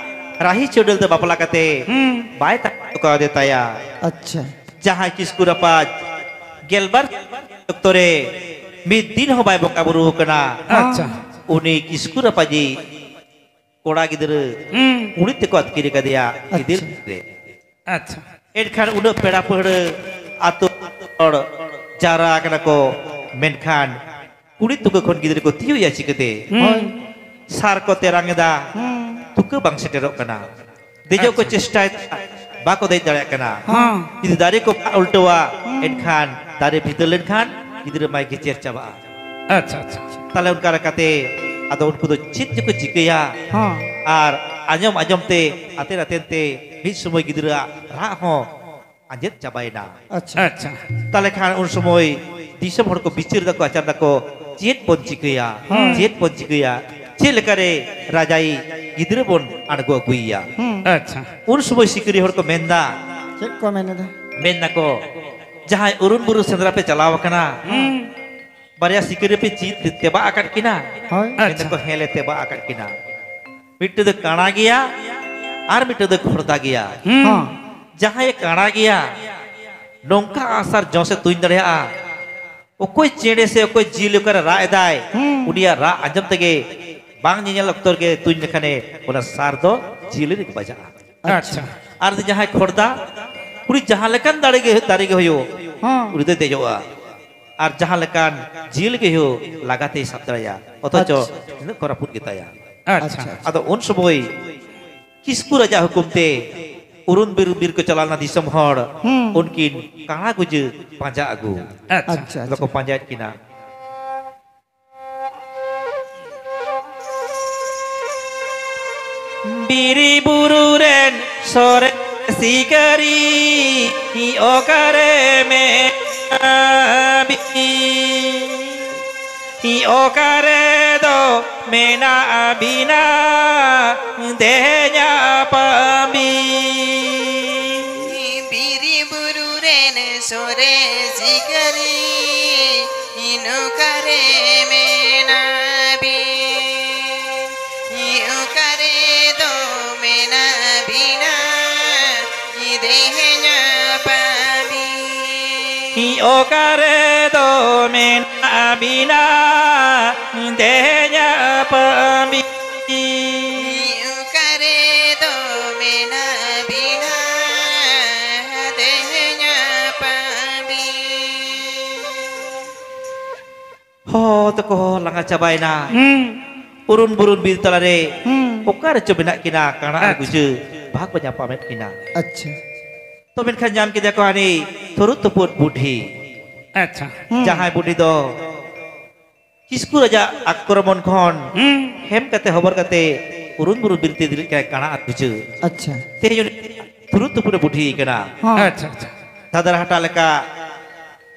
ᱨᱟᱦᱤ ᱪᱟᱹᱰᱟᱹᱞ ᱛᱮ ᱵᱟᱯᱞᱟ ᱠᱟᱛᱮ ᱦᱩᱸ᱾ ᱵᱟᱭ ᱛᱟᱦᱮᱸ ᱦᱚᱪᱚ ᱠᱟᱣᱫᱮ ᱛᱟᱭᱟ᱾ ᱟᱪᱪᱷᱟ᱾ ᱡᱟᱦᱟᱸᱭ ᱠᱤᱥᱠᱩ ᱨᱟᱯᱟᱡᱽ ᱜᱮᱞᱵᱟᱨ ᱚᱠᱛᱚ ᱨᱮ ᱢᱤᱫ ᱫᱤᱱ ᱦᱚᱸ ᱵᱟᱭ ᱵᱚᱸᱜᱟ ᱵᱩᱨᱩ ᱟᱠᱟᱱᱟ᱾ ᱟᱪᱪᱷᱟ᱾ ᱩᱱᱤ ᱠᱤᱥᱠᱩ ᱨᱟᱯᱟᱡᱤ ᱠᱚᱲᱟ ᱜᱤᱫᱽᱨᱟᱹ ᱦᱩᱸ᱾ ᱠᱩᱲᱤ ᱛᱮᱠᱚ ᱟᱹᱛᱠᱤᱨ ᱟᱠᱟᱫᱮᱭᱟ ᱟᱪᱪᱷᱟ᱾ ᱜᱤᱫᱟᱹᱨ ᱨᱮ᱾ ᱟᱪᱪᱷᱟ᱾ ᱮᱱᱠᱷᱟᱱ ᱩᱱᱟᱹᱜ ᱯᱮᱲᱟ ᱯᱟᱹᱦᱲᱟᱹ ᱟᱛᱳ ᱦᱚᱲ ᱡᱟᱣᱨᱟ ᱟᱠᱟᱱᱟ ᱠᱚ, ᱢᱮᱱᱠᱷᱟᱱ ᱠᱩᱲᱤ ᱛᱩᱠᱟᱹ ᱠᱷᱚᱱ ᱜᱤᱫᱽᱨᱟᱹ ᱠᱚ ᱛᱤᱭᱳᱜ ᱮᱭᱟ ᱪᱤᱠᱟᱹᱛᱮ? ᱦᱩᱸ᱾ ᱥᱟᱨ ᱠᱚ ᱛᱮᱨᱟᱝ ᱮᱫᱟ, ᱦᱩᱸ᱾ ᱛᱩᱠᱟᱹ ᱵᱟᱝ ᱥᱮᱴᱮᱨᱚᱜ ᱠᱟᱱᱟ᱾ ᱫᱮᱡᱚᱜ ᱠᱚ ᱟᱪᱪᱷᱟ᱾ ᱪᱮᱥᱴᱟᱭᱮᱫᱟ, ᱵᱟᱠᱚ ᱫᱮᱡ ᱫᱟᱲᱮᱭᱟᱜ ᱠᱟᱱᱟ᱾ ᱦᱚᱸ᱾ ᱡᱩᱫᱤ ᱫᱟᱨᱮ ᱠᱚ ᱢᱟᱜ ᱩᱞᱴᱟᱹᱣᱟ, ᱦᱩᱸ᱾ ᱮᱱᱠᱷᱟᱱ ᱫᱟᱨᱮ ᱵᱷᱤᱛᱟᱹᱨ ᱞᱮᱱᱠᱷᱟᱱ ᱜᱤᱫᱽᱨᱟᱹ ᱢᱟᱭ ᱜᱮᱪᱮᱨ ᱪᱟᱵᱟᱜᱼᱟ᱾ ᱟᱪᱪᱷᱟ, ᱟᱪᱪᱷᱟ, ᱟᱪᱪᱷᱟ᱾ ᱛᱟᱦᱞᱮ ᱚᱱᱠᱟ ᱞᱮᱠᱟᱛᱮ ᱟᱫᱚ ᱩᱱᱠᱩ ᱫᱚ ᱪᱮᱫ ᱪᱚᱠᱚ ᱪᱤᱠᱟᱹᱭᱟ? ᱦᱚᱸ᱾ ᱟᱨ ᱟᱸᱡᱚᱢ ᱟᱸᱡᱚᱢ ᱛᱮ, ᱟᱛᱮᱱ ᱟᱛᱮᱱ ᱛᱮ ᱢᱤᱫ ᱥᱚᱢᱚᱭ ᱜᱤᱫᱽᱨᱟᱹᱣᱟᱜ ᱨᱟᱜ ᱦᱚᱸ ᱟᱸᱡᱮᱫ ᱪᱟᱵᱟᱭᱮᱱᱟ᱾ ᱟᱪᱪᱷᱟ᱾ ᱟᱪᱪᱷᱟ᱾ ᱛᱟᱦᱞᱮ ᱠᱷᱟᱱ ᱩᱱ ᱥᱚᱢᱚᱭ ᱫᱤᱥᱚᱢ ᱦᱚᱲ ᱠᱚ ᱵᱤᱪᱟᱹᱨ ᱫᱟᱠᱚ, ᱟᱪᱟᱨ ᱫᱟᱠᱚ, ᱪᱮᱫ ᱵᱚᱱ ᱪᱤᱠᱟᱹᱭᱟ? ᱦᱮᱸ᱾ ᱪᱮᱫ ᱵᱚᱱ ᱪᱤᱠᱟᱹᱭᱟ? ᱪᱮᱫ ᱞᱮᱠᱟᱨᱮ ᱨᱟᱡᱟᱭᱤᱡ ᱜᱤᱫᱽᱨᱟᱹ ᱵᱚᱱ ᱟᱬᱜᱚ ᱟᱹᱜᱩᱭᱮᱭᱟ? ᱦᱩᱸ᱾ ᱟᱪᱪᱷᱟ᱾ ᱩᱱ ᱥᱚᱢᱚᱭ ᱥᱤᱠᱟᱹᱨᱤᱭᱟᱹ ᱦᱚᱲ ᱠᱚ ᱢᱮᱱᱫᱟ, ᱪᱮᱫ ᱠᱚ ᱢᱮᱱ ᱮᱫᱟ? ᱢᱮᱱ ᱫᱟᱠᱚ, ᱡᱟᱦᱟᱸᱭ ᱩᱨᱩᱢ ᱵᱩᱨᱩ ᱥᱮᱸᱫᱽᱨᱟ ᱯᱮ ᱪᱟᱞᱟᱣ ᱟᱠᱟᱱᱟ, ᱦᱩᱸ᱾ ᱵᱟᱨᱭᱟ ᱥᱤᱠᱟᱹᱨᱤᱭᱟᱹ ᱯᱮ ᱪᱮᱫ ᱛᱮᱵᱟᱜ ᱟᱠᱟᱫ ᱠᱤᱱᱟ? ᱦᱳᱭ᱾ ᱢᱮᱱ ᱫᱟᱠᱚ, ᱟᱪᱪᱷᱟ᱾ ᱦᱮᱸ ᱞᱮ ᱛᱮᱵᱟᱜ ᱟᱠᱟᱫ ᱠᱤᱱᱟ᱾ ᱢᱤᱫᱴᱟᱹ ᱫᱚ ᱠᱟᱬᱟ ᱜᱮᱭᱟ ᱟᱨ ᱢᱤᱫᱴᱟᱹ ᱫᱚ ᱠᱷᱚᱲᱫᱟ ᱜᱮᱭᱟ᱾ ᱦᱩᱸ᱾ ᱦᱚᱸ᱾ ᱡᱟᱦᱟᱸᱭᱮ ᱠᱟᱬᱟ ᱜᱮᱭᱟ, ᱱᱚᱝᱠᱟ ᱟᱜᱼᱥᱟᱨ ᱡᱚᱥ ᱮ ᱛᱩᱧ ᱫᱟᱲᱮᱭᱟᱜᱼᱟ, ᱚᱠᱚᱭ ᱪᱮᱬᱮ ᱥᱮ ᱚᱠᱚᱭ ᱡᱤᱭᱟᱹᱞᱤ ᱚᱠᱟᱨᱮ ᱨᱟᱜ ᱮᱫᱟᱭ, ᱦᱩᱸ᱾ ᱩᱱᱤᱭᱟᱜ ᱨᱟᱜ ᱟᱸᱡᱚᱢ ᱛᱮᱜᱮ ᱵᱟᱝ ᱧᱮᱧᱮᱞ ᱚᱠᱛᱚ ᱨᱮᱜᱮ ᱛᱩᱧ ᱞᱮᱠᱷᱟᱱᱮ ᱚᱱᱟ ᱥᱟᱨ ᱫᱚ ᱡᱤᱭᱟᱹᱞᱤ ᱨᱮᱜᱮ ᱵᱟᱡᱟᱜᱼᱟ᱾ ᱟᱪᱪᱷᱟ᱾ ᱟᱨ ᱡᱟᱦᱟᱸᱭ ᱠᱷᱚᱲᱫᱟ, ᱩᱱᱤ ᱡᱟᱦᱟᱸ ᱞᱮᱠᱟᱱ ᱫᱟᱲᱮ ᱜᱮ, ᱫᱟᱨᱮ ᱜᱮ ᱦᱩᱭᱩᱜ, ᱦᱚᱸ᱾ ᱩᱱᱤ ᱫᱚᱭ ᱫᱮᱡᱚᱜᱼᱟ᱾ ᱟᱨ ᱡᱟᱦᱟᱸ ᱞᱮᱠᱟᱱ ᱡᱤᱭᱟᱹᱞᱤ ᱜᱮ ᱦᱩᱭᱩᱜ, ᱞᱟᱜᱟ ᱛᱮᱭ ᱥᱟᱵ ᱫᱟᱲᱮᱭᱟᱜᱼᱟ᱾ ᱚᱛᱷᱚᱪᱚ ᱟᱪᱪᱷᱟ᱾ ᱛᱤᱱᱟᱹᱜ ᱠᱚ ᱨᱟᱹᱯᱩᱫ ᱜᱮᱛᱟᱭᱟ᱾ ᱟᱪᱪᱷᱟ᱾ ᱟᱪᱪᱷᱟ, ᱟᱪᱪᱷᱟ᱾ ᱟᱫᱚ ᱩᱱ ᱥᱚᱢᱚᱭ ᱠᱤᱥᱠᱩ ᱨᱟᱡᱟ ᱦᱩᱠᱩᱢ ᱛᱮ ᱩᱨᱩᱱ ᱵᱤᱨ, ᱵᱤᱨ ᱠᱚ ᱪᱟᱞᱟᱣ ᱞᱮᱱᱟ ᱫᱤᱥᱚᱢ ᱦᱚᱲ, ᱦᱩᱸ᱾ ᱩᱱᱠᱤᱱ ᱠᱟᱬᱟ ᱜᱩᱡᱟᱹ ᱯᱟᱸᱡᱟ ᱟᱹᱜᱩ᱾ ᱟᱪᱪᱷᱟ᱾ ᱟᱪᱪᱷᱟ, ᱟᱫᱚ ᱠᱚ ᱟᱪᱪᱷᱟ᱾ ᱯᱟᱸᱡᱟᱭᱮᱫ ᱠᱤᱱᱟ᱾ ᱵᱤᱨ ᱵᱩᱨᱩ ᱨᱮᱱ ᱥᱚᱨᱮᱥ ᱥᱤᱠᱟᱹᱨᱤ ᱚᱠᱟᱨᱮ ᱢᱮᱱᱟᱜ ᱵᱤᱱ? ᱚᱠᱟᱨᱮ ᱫᱚ ᱢᱮᱱᱟᱜ ᱵᱤᱱᱟ ᱛᱮᱦᱮᱧ ᱧᱟᱯᱟᱢ ᱵᱤᱱ? ᱵᱤᱨ ᱵᱩᱨᱩ ᱨᱮᱱ ᱥᱚᱨᱮᱥ ᱥᱤᱠᱟᱹᱨᱤ ᱚᱠᱟᱨᱮ ᱢᱮᱱᱟᱜ ᱵᱤᱱ? ᱚᱠᱟᱨᱮ ᱫᱚ ᱢᱮᱱᱟᱜ ᱵᱤᱱᱟ ᱛᱮᱦᱮᱧ ᱧᱟᱯᱟᱢ ᱵᱤᱱ? ᱚᱠᱟᱨᱮ ᱫᱚ ᱢᱮᱱᱟᱜ ᱵᱤᱱᱟ ᱛᱮᱦᱮᱧ ᱧᱟᱯᱟᱢ ᱵᱤᱱ? ᱚᱠᱟᱨᱮ ᱫᱚ ᱢᱮᱱᱟᱜ ᱵᱤᱱᱟ ᱛᱮᱦᱮᱧ ᱧᱟᱯᱟᱢ ᱵᱤᱱ? ᱦᱚᱦᱚ ᱛᱮᱠᱚ ᱞᱟᱸᱜᱟ ᱪᱟᱵᱟᱭᱮᱱᱟ᱾ ᱦᱩᱸ᱾ ᱩᱨᱩᱱ ᱵᱩᱨᱩᱱ ᱵᱤᱨ ᱛᱟᱞᱟᱨᱮ ᱦᱩᱸ᱾ ᱚᱠᱟ ᱨᱮᱪᱚ ᱢᱮᱱᱟᱜ ᱠᱤᱱᱟ, ᱠᱟᱬᱟ ᱟᱨ ᱟᱪᱪᱷᱟ᱾ ᱜᱩᱡᱟᱹ ᱵᱷᱟᱜᱽ ᱠᱚ ᱧᱟᱯᱟᱢᱮᱫ ᱠᱤᱱᱟ᱾ ᱟᱪᱪᱷᱟ᱾ ᱛᱚ ᱢᱮᱱᱠᱷᱟᱱ ᱧᱟᱢ ᱠᱮᱫᱮᱭᱟ ᱠᱚ ᱦᱟᱹᱱᱤ ᱛᱩᱨᱩᱫ ᱛᱩᱯᱩᱫ ᱵᱩᱰᱷᱤ᱾ ᱟᱪᱪᱷᱟ᱾ ᱦᱩᱸ᱾ ᱡᱟᱦᱟᱸᱭ ᱵᱩᱰᱷᱤ ᱫᱚ ᱠᱤᱥᱠᱩ ᱨᱟᱡᱟ ᱟᱠᱨᱚᱢᱚᱱ ᱠᱷᱚᱱ ᱦᱩᱸ᱾ ᱦᱮᱢ ᱠᱟᱛᱮ ᱦᱚᱵᱚᱨ ᱠᱟᱛᱮ ᱩᱨᱩᱱ ᱵᱩᱨᱩᱱ ᱵᱤᱨ ᱛᱮ ᱤᱫᱤ ᱞᱮᱫ ᱠᱤᱱᱟᱭ ᱠᱟᱬᱟ ᱟᱨ ᱜᱩᱡᱟᱹ᱾ ᱟᱪᱪᱷᱟ᱾ ᱛᱮᱦᱮᱧ ᱩᱱᱤ ᱛᱩᱨᱩᱫ ᱛᱩᱯᱩᱫ ᱮ ᱵᱩᱰᱷᱤ ᱠᱟᱱᱟ᱾ ᱦᱚᱸ᱾ ᱟᱪᱪᱷᱟ, ᱟᱪᱪᱷᱟ᱾ ᱫᱷᱟᱫᱨᱟ ᱦᱟᱴᱟ ᱞᱮᱠᱟ,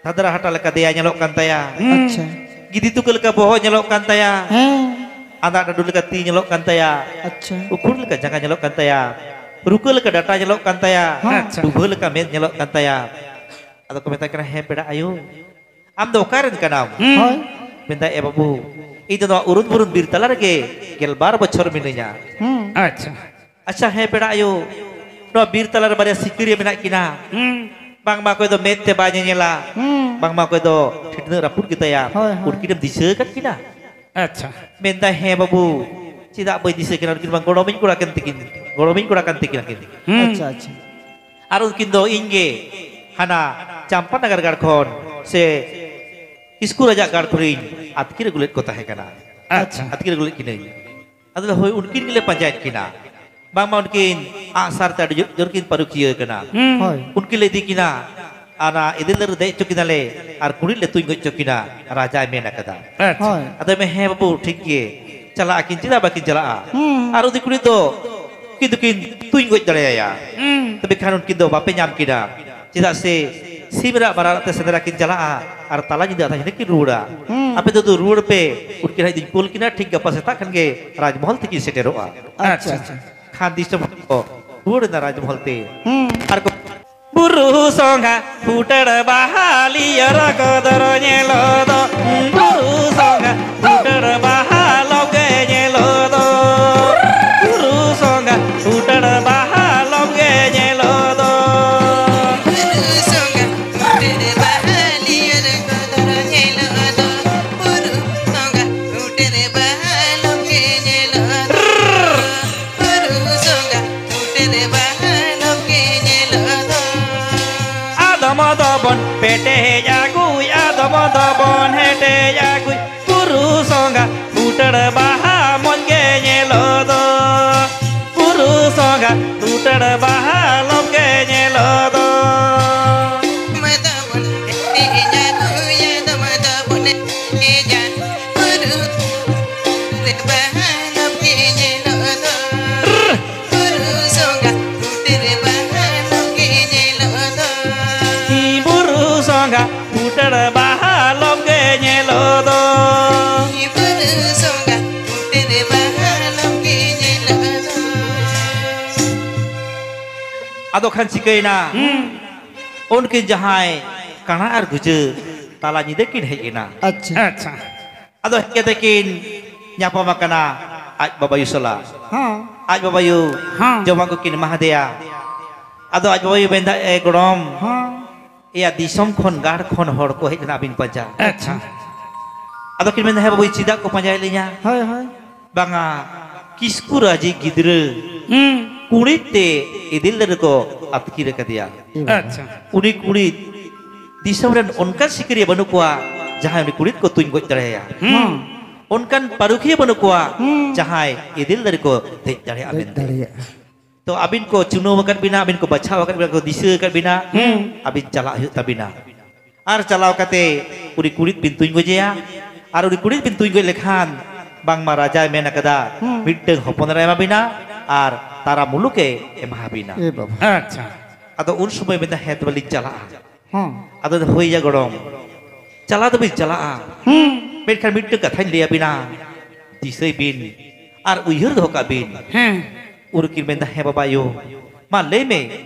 ᱫᱷᱟᱫᱨᱟ ᱦᱟᱴᱟ ᱞᱮᱠᱟ ᱫᱮᱭᱟ ᱧᱮᱞᱚᱜ ᱠᱟᱱ ᱛᱟᱭᱟ᱾ ᱦᱩᱸ᱾ ᱟᱪᱪᱷᱟ᱾ ᱜᱤᱫᱤ ᱛᱩᱠᱟᱹ ᱞᱮᱠᱟ ᱵᱚᱦᱚᱜ ᱧᱮᱞᱚᱜ ᱠᱟᱱ ᱛᱟᱭᱟ᱾ ᱦᱮᱸ᱾ ᱟᱸᱫᱟᱜ ᱰᱟᱹᱰᱩ ᱞᱮᱠᱟ ᱛᱤ ᱧᱮᱞᱚᱜ ᱠᱟᱱ ᱛᱟᱭᱟ᱾ ᱟᱪᱪᱷᱟ᱾ ᱩᱠᱷᱩᱲ ᱞᱮᱠᱟ ᱡᱟᱸᱜᱟ ᱧᱮᱞᱚᱜ ᱠᱟᱱ ᱛᱟᱭᱟ᱾ ᱨᱩᱠᱟᱹ ᱞᱮᱠᱟ ᱰᱟᱴᱟ ᱧᱮᱞᱚᱜ ᱠᱟᱱ ᱛᱟᱭᱟ᱾ ᱦᱮᱸ᱾ ᱟᱪᱪᱷᱟ᱾ ᱰᱩᱵᱷᱟᱹ ᱞᱮᱠᱟ ᱢᱮᱫ ᱧᱮᱞᱚᱜ ᱠᱟᱱ ᱛᱟᱭᱟ᱾ ᱟᱫᱚ ᱠᱚ ᱢᱮᱛᱟᱭ ᱠᱟᱱᱟ, "ᱦᱮᱸ ᱯᱮᱲᱟ ᱟᱭᱳ, ᱟᱢ ᱫᱚ ᱚᱠᱟ ᱨᱮᱱ ᱠᱟᱱᱟᱢ?" ᱦᱩᱸ᱾ ᱦᱳᱭ᱾ ᱢᱮᱱᱫᱟᱭ, "ᱮ ᱵᱟᱹᱵᱩ, ᱤᱧ ᱫᱚ ᱱᱚᱣᱟ ᱩᱨᱩᱱ ᱵᱩᱨᱩᱱ ᱵᱤᱨ ᱛᱟᱞᱟ ᱨᱮᱜᱮ ᱜᱮᱞᱵᱟᱨ ᱵᱚᱪᱷᱚᱨ ᱢᱤᱱᱟᱹᱧᱟ᱾" ᱦᱩᱸ᱾ ᱟᱪᱪᱷᱟ᱾ ᱟᱪᱪᱷᱟ, ᱦᱮᱸ ᱯᱮᱲᱟ ᱟᱭᱳ, ᱱᱚᱣᱟ ᱵᱤᱨ ᱛᱟᱞᱟ ᱨᱮ ᱵᱟᱨᱭᱟ ᱥᱤᱠᱟᱹᱨᱤᱭᱟᱹ ᱢᱮᱱᱟᱜ ᱠᱤᱱᱟ᱾ ᱦᱩᱸ᱾ ᱵᱟᱝᱢᱟ ᱚᱠᱚᱭ ᱫᱚ ᱢᱮᱫ ᱛᱮ ᱵᱟᱭ ᱧᱮᱧᱮᱞᱟ, ᱦᱩᱸ᱾ ᱵᱟᱝᱢᱟ ᱚᱠᱚᱭ ᱫᱚ ᱴᱷᱤᱴᱱᱟᱹᱜ ᱨᱟᱹᱯᱩᱫ ᱜᱮᱛᱟᱭᱟ᱾ ᱦᱳᱭ, ᱦᱳᱭ᱾ ᱩᱱᱠᱤᱱᱮᱢ ᱫᱤᱥᱟᱹ ᱟᱠᱟᱫ ᱠᱤᱱᱟ? ᱟᱪᱪᱷᱟ᱾ ᱢᱮᱱᱫᱟᱭ, "ᱦᱮᱸ ᱵᱟᱹᱵᱩ, ᱪᱮᱫᱟᱜ ᱵᱟᱹᱧ ᱫᱤᱥᱟᱹ ᱠᱤᱱᱟ? ᱩᱱᱠᱤᱱ ᱢᱟ ᱜᱚᱲᱚᱢᱤᱧ ᱠᱚᱲᱟ ᱠᱟᱱ ᱛᱟᱹᱠᱤᱱ, ᱜᱚᱲᱚᱢᱤᱧ ᱠᱚᱲᱟ ᱠᱟᱱ ᱛᱟᱹᱠᱤᱱᱟ ᱠᱤᱱ᱾ ᱦᱩᱸ᱾ ᱟᱪᱪᱷᱟ, ᱟᱪᱪᱷᱟ᱾ ᱟᱨ ᱩᱱᱠᱤᱱ ᱫᱚ ᱤᱧ ᱜᱮ ᱦᱟᱱᱟ ᱪᱟᱢᱯᱟ ᱱᱟᱜᱟᱨ ᱜᱟᱲ ᱠᱷᱚᱱ ᱥᱮ ᱠᱤᱥᱠᱩ ᱨᱟᱡᱟᱜ ᱜᱟᱲ ᱠᱷᱚᱱᱤᱧ ᱟᱹᱛᱠᱤᱨ ᱟᱹᱜᱩ ᱞᱮᱫ ᱠᱚ ᱛᱟᱦᱮᱸ ᱠᱟᱱᱟ᱾ ᱟᱪᱪᱷᱟ᱾ ᱟᱹᱛᱠᱤᱨ ᱟᱹᱜᱩ ᱞᱮᱫ ᱠᱤᱱᱟᱹᱧ᱾ ᱟᱫᱚ ᱦᱳᱭ, ᱩᱱᱠᱤᱱ ᱜᱮᱞᱮ ᱯᱟᱸᱡᱟᱭᱮᱫ ᱠᱤᱱᱟ᱾" ᱵᱟᱝᱢᱟ ᱩᱱᱠᱤᱱ ᱟᱜᱼᱥᱟᱨ ᱛᱮ ᱟᱹᱰᱤ ᱡᱳᱨ, ᱡᱳᱨ ᱠᱤᱱ ᱯᱟᱹᱨᱩᱠᱷᱤᱭᱟᱹ ᱠᱟᱱᱟ᱾ ᱦᱩᱸ᱾ ᱦᱳᱭ᱾ ᱩᱱᱠᱤᱱ ᱞᱮ ᱤᱫᱤ ᱠᱤᱱᱟ, ᱟᱨ ᱚᱱᱟ ᱤᱫᱤᱞ ᱨᱮ ᱫᱮᱡ ᱦᱚᱪᱚ ᱠᱤᱱᱟᱞᱮ, ᱟᱨ ᱠᱩᱲᱤᱫ ᱞᱮ ᱛᱩᱧ ᱜᱚᱡ ᱦᱚᱪᱚ ᱠᱤᱱᱟ, ᱨᱟᱡᱟᱭ ᱢᱮᱱ ᱟᱠᱟᱫᱟ᱾ ᱟᱪᱪᱷᱟ᱾ ᱦᱳᱭ᱾ ᱟᱫᱚᱭ ᱢᱮᱱ, "ᱦᱮᱸ ᱵᱟᱹᱵᱩ, ᱴᱷᱤᱠ ᱜᱮ, ᱪᱟᱞᱟᱜ ᱟᱹᱠᱤᱱ, ᱪᱮᱫᱟᱜ ᱵᱟᱹᱠᱤᱱ ᱪᱟᱞᱟᱜᱼᱟ?" ᱦᱩᱸ᱾ ᱟᱨ ᱩᱱᱤ ᱠᱩᱲᱤ ᱫᱚ ᱩᱱᱠᱤᱱ ᱫᱚᱠᱤᱱ ᱛᱩᱧ ᱜᱚᱡ ᱫᱟᱲᱮᱭᱟᱭᱟ᱾ ᱦᱩᱸ᱾ ᱛᱚᱵᱮ ᱠᱷᱟᱱ ᱩᱱᱠᱤᱱ ᱫᱚ ᱵᱟᱯᱮ ᱧᱟᱢ ᱠᱤᱱᱟ, ᱪᱮᱫᱟᱜ ᱥᱮ ᱥᱤᱢ ᱨᱟᱜ ᱵᱟᱨᱟ ᱨᱟᱜ ᱛᱮ ᱥᱮᱸᱫᱽᱨᱟ ᱠᱤᱱ ᱪᱟᱞᱟᱜᱼᱟ ᱟᱨ ᱛᱟᱞᱟ ᱧᱤᱫᱟᱹ ᱟᱫᱷᱟ ᱧᱤᱫᱟᱹ ᱠᱤᱱ ᱨᱩᱣᱟᱹᱲᱟ᱾ ᱦᱩᱸ᱾ ᱟᱯᱮ ᱫᱚ ᱫᱩ ᱨᱩᱣᱟᱹᱲ ᱯᱮ, ᱩᱱᱠᱤᱱ ᱦᱟᱸᱜ ᱤᱧ ᱠᱩᱞ ᱠᱤᱱᱟ, ᱴᱷᱤᱠ ᱜᱟᱯᱟ ᱥᱮᱛᱟᱜ ᱠᱷᱟᱱ ᱜᱮ ᱨᱟᱡᱽᱢᱚᱦᱚᱞ ᱛᱮᱠᱤᱱ ᱥᱮᱴᱮᱨᱚᱜᱼᱟ᱾ ᱟᱪᱪᱷᱟ, ᱟᱪᱪᱷᱟ᱾ ᱠᱷᱟᱱ ᱫᱤᱥᱚᱢ ᱦᱚᱲ ᱠᱚ ᱨᱩᱣᱟᱹᱲ ᱮᱱᱟ ᱨᱟᱡᱽᱢᱚᱦᱚᱞ ᱛᱮ᱾ ᱦᱩᱸ᱾ ᱟᱨ ᱠᱚ ᱵᱩᱨᱩ ᱥᱚᱸᱜᱷᱟ ᱯᱷᱩᱴᱟᱹᱲ ᱵᱟᱦᱟ ᱞᱤᱭᱟᱹ ᱨᱚᱠᱚ ᱫᱚᱨᱚ ᱧᱮᱞᱚᱜ ᱫᱚ᱾ ᱵᱩᱨᱩ ᱥᱚᱸᱜᱷᱟ ᱯᱷᱩᱴᱟᱹᱲ ᱵᱟᱦᱟ ᱞᱚᱜᱮ ᱧᱮᱞᱚᱜ ᱫᱚ᱾ ᱵᱩᱨᱩ ᱥᱚᱸᱜᱷᱟ ᱯᱷᱩᱴᱟᱹᱲ ᱵᱟᱦᱟ ᱞᱚᱜᱮ ᱧᱮᱞᱚᱜ ᱫᱚ᱾ ᱵᱩᱨᱩ ᱥᱚᱸᱜᱷᱟ ᱯᱷᱩᱴᱟᱹᱲ ᱵᱟᱦᱟ ᱞᱤᱭᱟᱹ ᱨᱚᱠᱚ ᱫᱚᱨᱚ ᱧᱮᱞᱚᱜ ᱫᱚ᱾ ᱵᱩᱨᱩ ᱥᱚᱸᱜᱷᱟ ᱯᱷᱩᱴᱟᱹᱲ ᱵᱟᱦᱟ ᱞᱚᱜᱮ ᱧᱮᱞᱚᱜ ᱫᱚ᱾ ᱵᱩᱨᱩ ᱥᱚᱸᱜᱷᱟ ᱯᱷᱩᱴᱟᱹᱲ ᱵᱟᱦᱟ ᱞᱚᱜᱮ ᱧᱮᱞᱚᱜ ᱫᱚ᱾ ᱟᱫᱚᱢ ᱫᱚᱵᱚᱱ ᱯᱮᱴᱮᱡ ᱟᱹᱜᱩᱭ, ᱟᱫᱚᱢ ᱫᱚᱵᱚᱱ ᱦᱮᱴᱮᱡ ᱟᱹᱜᱩᱭ, ᱵᱩᱨᱩ ᱥᱚᱸᱜᱷᱟ ᱯᱷᱩᱴᱟᱹᱲ ᱵᱟᱦᱟ ᱢᱚᱡᱽ ᱜᱮ ᱧᱮᱞᱚᱜ ᱫᱚ᱾ ᱵᱩᱨᱩ ᱥᱚᱸᱜᱷᱟ ᱯᱷᱩᱴᱟᱹᱲ ᱵᱟᱦᱟ ᱞᱚᱜᱮ ᱧᱮᱞᱚᱜ ᱫᱚ᱾ ᱟᱫᱚᱢ ᱫᱚᱵᱚᱱ ᱮᱱᱮᱡᱟ, ᱨᱩᱭᱟ, ᱟᱫᱚᱢ ᱫᱚᱵᱚᱱ ᱮᱱᱮᱡᱟ, ᱵᱩᱨᱩ ᱨᱮ ᱵᱟᱦᱟ ᱞᱚᱜᱮ ᱧᱮᱞᱚᱜ ᱫᱚ᱾ ᱵᱩᱨᱩ ᱥᱚᱸᱜᱷᱟ ᱯᱷᱩᱴᱟᱹᱲ ᱵᱟᱦᱟ ᱞᱚᱜᱮ ᱧᱮᱞᱚᱜ ᱫᱚ᱾ ᱵᱩᱨᱩ ᱥᱚᱸᱜᱷᱟ ᱯᱷᱩᱴᱟᱹᱲ ᱵᱟᱦᱟ ᱞᱚᱜᱮ ᱧᱮᱞᱚᱜ ᱫᱚ᱾ ᱵᱩᱨᱩ ᱥᱚᱸᱜᱷᱟ ᱯᱷᱩᱴᱟᱹᱲ ᱵᱟᱦᱟ ᱞᱚᱜᱮ ᱧᱮᱞᱚᱜ ᱫᱚ᱾ ᱟᱫᱚ ᱠᱷᱟᱱ ᱪᱤᱠᱟᱹᱭᱮᱱᱟ? ᱦᱩᱸ᱾ ᱩᱱᱠᱤᱱ ᱡᱟᱦᱟᱸᱭ ᱠᱟᱬᱟ ᱟᱨ ᱜᱩᱡᱟᱹ ᱛᱟᱞᱟ ᱧᱤᱫᱟᱹ ᱠᱤᱱ ᱦᱮᱡ ᱮᱱᱟ᱾ ᱟᱪᱪᱷᱟ᱾ ᱟᱪᱪᱷᱟ᱾ ᱟᱫᱚ ᱦᱮᱡ ᱠᱟᱛᱮ ᱠᱤᱱ ᱧᱟᱯᱟᱢ ᱟᱠᱟᱱᱟ ᱟᱡ ᱵᱟᱵᱟᱭᱩ ᱥᱟᱞᱟᱜ᱾ ᱦᱚᱸ᱾ ᱟᱡ ᱵᱟᱵᱟᱭᱩ ᱦᱚᱸ᱾ ᱡᱚᱢᱟᱜ ᱠᱚᱠᱤᱱ ᱮᱢᱟ ᱦᱟᱫᱮᱭᱟ᱾ ᱟᱫᱚ ᱟᱡ ᱵᱟᱵᱟᱭᱩ ᱢᱮᱱᱫᱟ, "ᱮ ᱜᱚᱲᱚᱢ, ᱦᱚᱸ᱾ ᱮᱭᱟ ᱫᱤᱥᱚᱢ ᱠᱷᱚᱱ ᱜᱟᱲ ᱠᱷᱚᱱ ᱦᱚᱲ ᱠᱚ ᱦᱮᱡ ᱞᱮᱱᱟ ᱟᱹᱵᱤᱱ ᱯᱟᱸᱡᱟ᱾" ᱟᱪᱪᱷᱟ᱾ ᱟᱫᱚ ᱠᱤᱱ ᱢᱮᱱᱫᱟ, "ᱦᱮᱸ ᱵᱟᱵᱩ, ᱪᱮᱫᱟᱜ ᱠᱚ ᱯᱟᱸᱡᱟᱭᱮᱫ ᱞᱤᱧᱟ?" ᱦᱳᱭ, ᱦᱳᱭ᱾ ᱵᱟᱝᱟ, ᱠᱤᱥᱠᱩ ᱨᱟᱡᱤ ᱜᱤᱫᱽᱨᱟᱹ ᱦᱩᱸ᱾ ᱠᱩᱲᱤᱫ ᱛᱮ ᱤᱫᱤᱞ ᱨᱮᱠᱚ ᱟᱹᱛᱠᱤᱨ ᱟᱠᱟᱫᱮᱭᱟ᱾ ᱟᱪᱪᱷᱟ᱾ ᱩᱱᱤ ᱠᱩᱲᱤᱫ ᱫᱤᱥᱚᱢ ᱨᱮᱱ ᱚᱱᱠᱟᱱ ᱥᱤᱠᱟᱹᱨᱤᱭᱟᱹ ᱵᱟᱹᱱᱩᱜ ᱠᱚᱣᱟ, ᱡᱟᱦᱟᱸᱭ ᱩᱱᱤ ᱠᱩᱲᱤᱫ ᱠᱚ ᱛᱩᱧ ᱜᱚᱡ ᱫᱟᱲᱮᱭᱟᱭᱟ᱾ ᱦᱩᱸ᱾ ᱚᱱᱠᱟᱱ ᱯᱟᱹᱨᱩᱠᱷᱤᱭᱟᱹ ᱵᱟᱹᱱᱩᱜ ᱠᱚᱣᱟ, ᱦᱩᱸ᱾ ᱡᱟᱦᱟᱸᱭ ᱤᱫᱤᱞ ᱫᱟᱨᱮ ᱠᱚ ᱫᱮᱡ ᱫᱟᱲᱮᱭᱟᱜᱼᱟ ᱫᱮᱡ ᱢᱮᱱᱛᱮ᱾ ᱫᱟᱲᱮᱭᱟᱜᱼᱟ᱾ ᱛᱚ ᱟᱹᱵᱤᱱ ᱠᱚ ᱪᱩᱱᱟᱹᱣ ᱟᱠᱟᱫ ᱵᱤᱱᱟ, ᱟᱹᱵᱤᱱ ᱠᱚ ᱵᱟᱪᱷᱟᱣ ᱟᱠᱟᱫ ᱵᱤᱱᱟ, ᱠᱚ ᱫᱤᱥᱟᱹ ᱟᱠᱟᱫ ᱵᱤᱱᱟ, ᱦᱩᱸ᱾ ᱟᱹᱵᱤᱱ ᱪᱟᱞᱟᱜ ᱦᱩᱭᱩᱜ ᱛᱟᱹᱵᱤᱱᱟ᱾ ᱟᱨ ᱪᱟᱞᱟᱣ ᱠᱟᱛᱮ ᱩᱱᱤ ᱠᱩᱲᱤᱫ ᱵᱤᱱ ᱛᱩᱧ ᱜᱚᱡᱮᱭᱟ᱾ ᱟᱨ ᱩᱱᱤ ᱠᱩᱲᱤᱫ ᱵᱤᱱ ᱛᱩᱧ ᱜᱚᱡ ᱞᱮᱠᱷᱟᱱ ᱵᱟᱝᱢᱟ ᱨᱟᱡᱟᱭ ᱢᱮᱱ ᱟᱠᱟᱫᱟ, ᱦᱩᱸ᱾ ᱢᱤᱫᱴᱟᱝ ᱦᱚᱯᱚᱱ ᱮᱨᱟᱭ ᱮᱢᱟ ᱵᱤᱱᱟ ᱟᱨ ᱛᱟᱨᱟ ᱢᱩᱞᱩᱠᱮ ᱮᱢᱟ ᱵᱤᱱᱟ᱾ ᱮ ᱵᱟᱵᱟ᱾ ᱟᱪᱪᱷᱟ᱾ ᱟᱫᱚ ᱩᱱ ᱥᱚᱢᱚᱭ ᱢᱮᱱᱫᱟ, "ᱦᱮᱸ, ᱛᱚᱵᱮ ᱞᱤᱧ ᱪᱟᱞᱟᱜᱼᱟ᱾" ᱦᱚᱸ᱾ ᱟᱫᱚ ᱦᱳᱭ ᱭᱟ ᱜᱚᱲᱚᱢ, ᱪᱟᱞᱟᱣ ᱫᱚᱵᱤᱱ ᱪᱟᱞᱟᱜᱼᱟ᱾ ᱦᱩᱸ᱾ ᱢᱮᱱᱠᱷᱟᱱ ᱢᱤᱫᱴᱟᱝ ᱠᱟᱛᱷᱟᱧ ᱞᱟᱹᱭ ᱟᱵᱤᱱᱟ, ᱫᱤᱥᱟᱹᱭ ᱵᱤᱱ ᱟᱨ ᱩᱭᱦᱟᱹᱨ ᱫᱚᱦᱚ ᱠᱟᱜ ᱵᱤᱱ᱾ ᱦᱮᱸ᱾ ᱩᱱᱠᱤᱱ ᱢᱮᱱᱫᱟ, "ᱦᱮᱸ ᱵᱟᱵᱟ ᱟᱭᱳ, ᱢᱟ ᱞᱟᱹᱭ ᱢᱮ,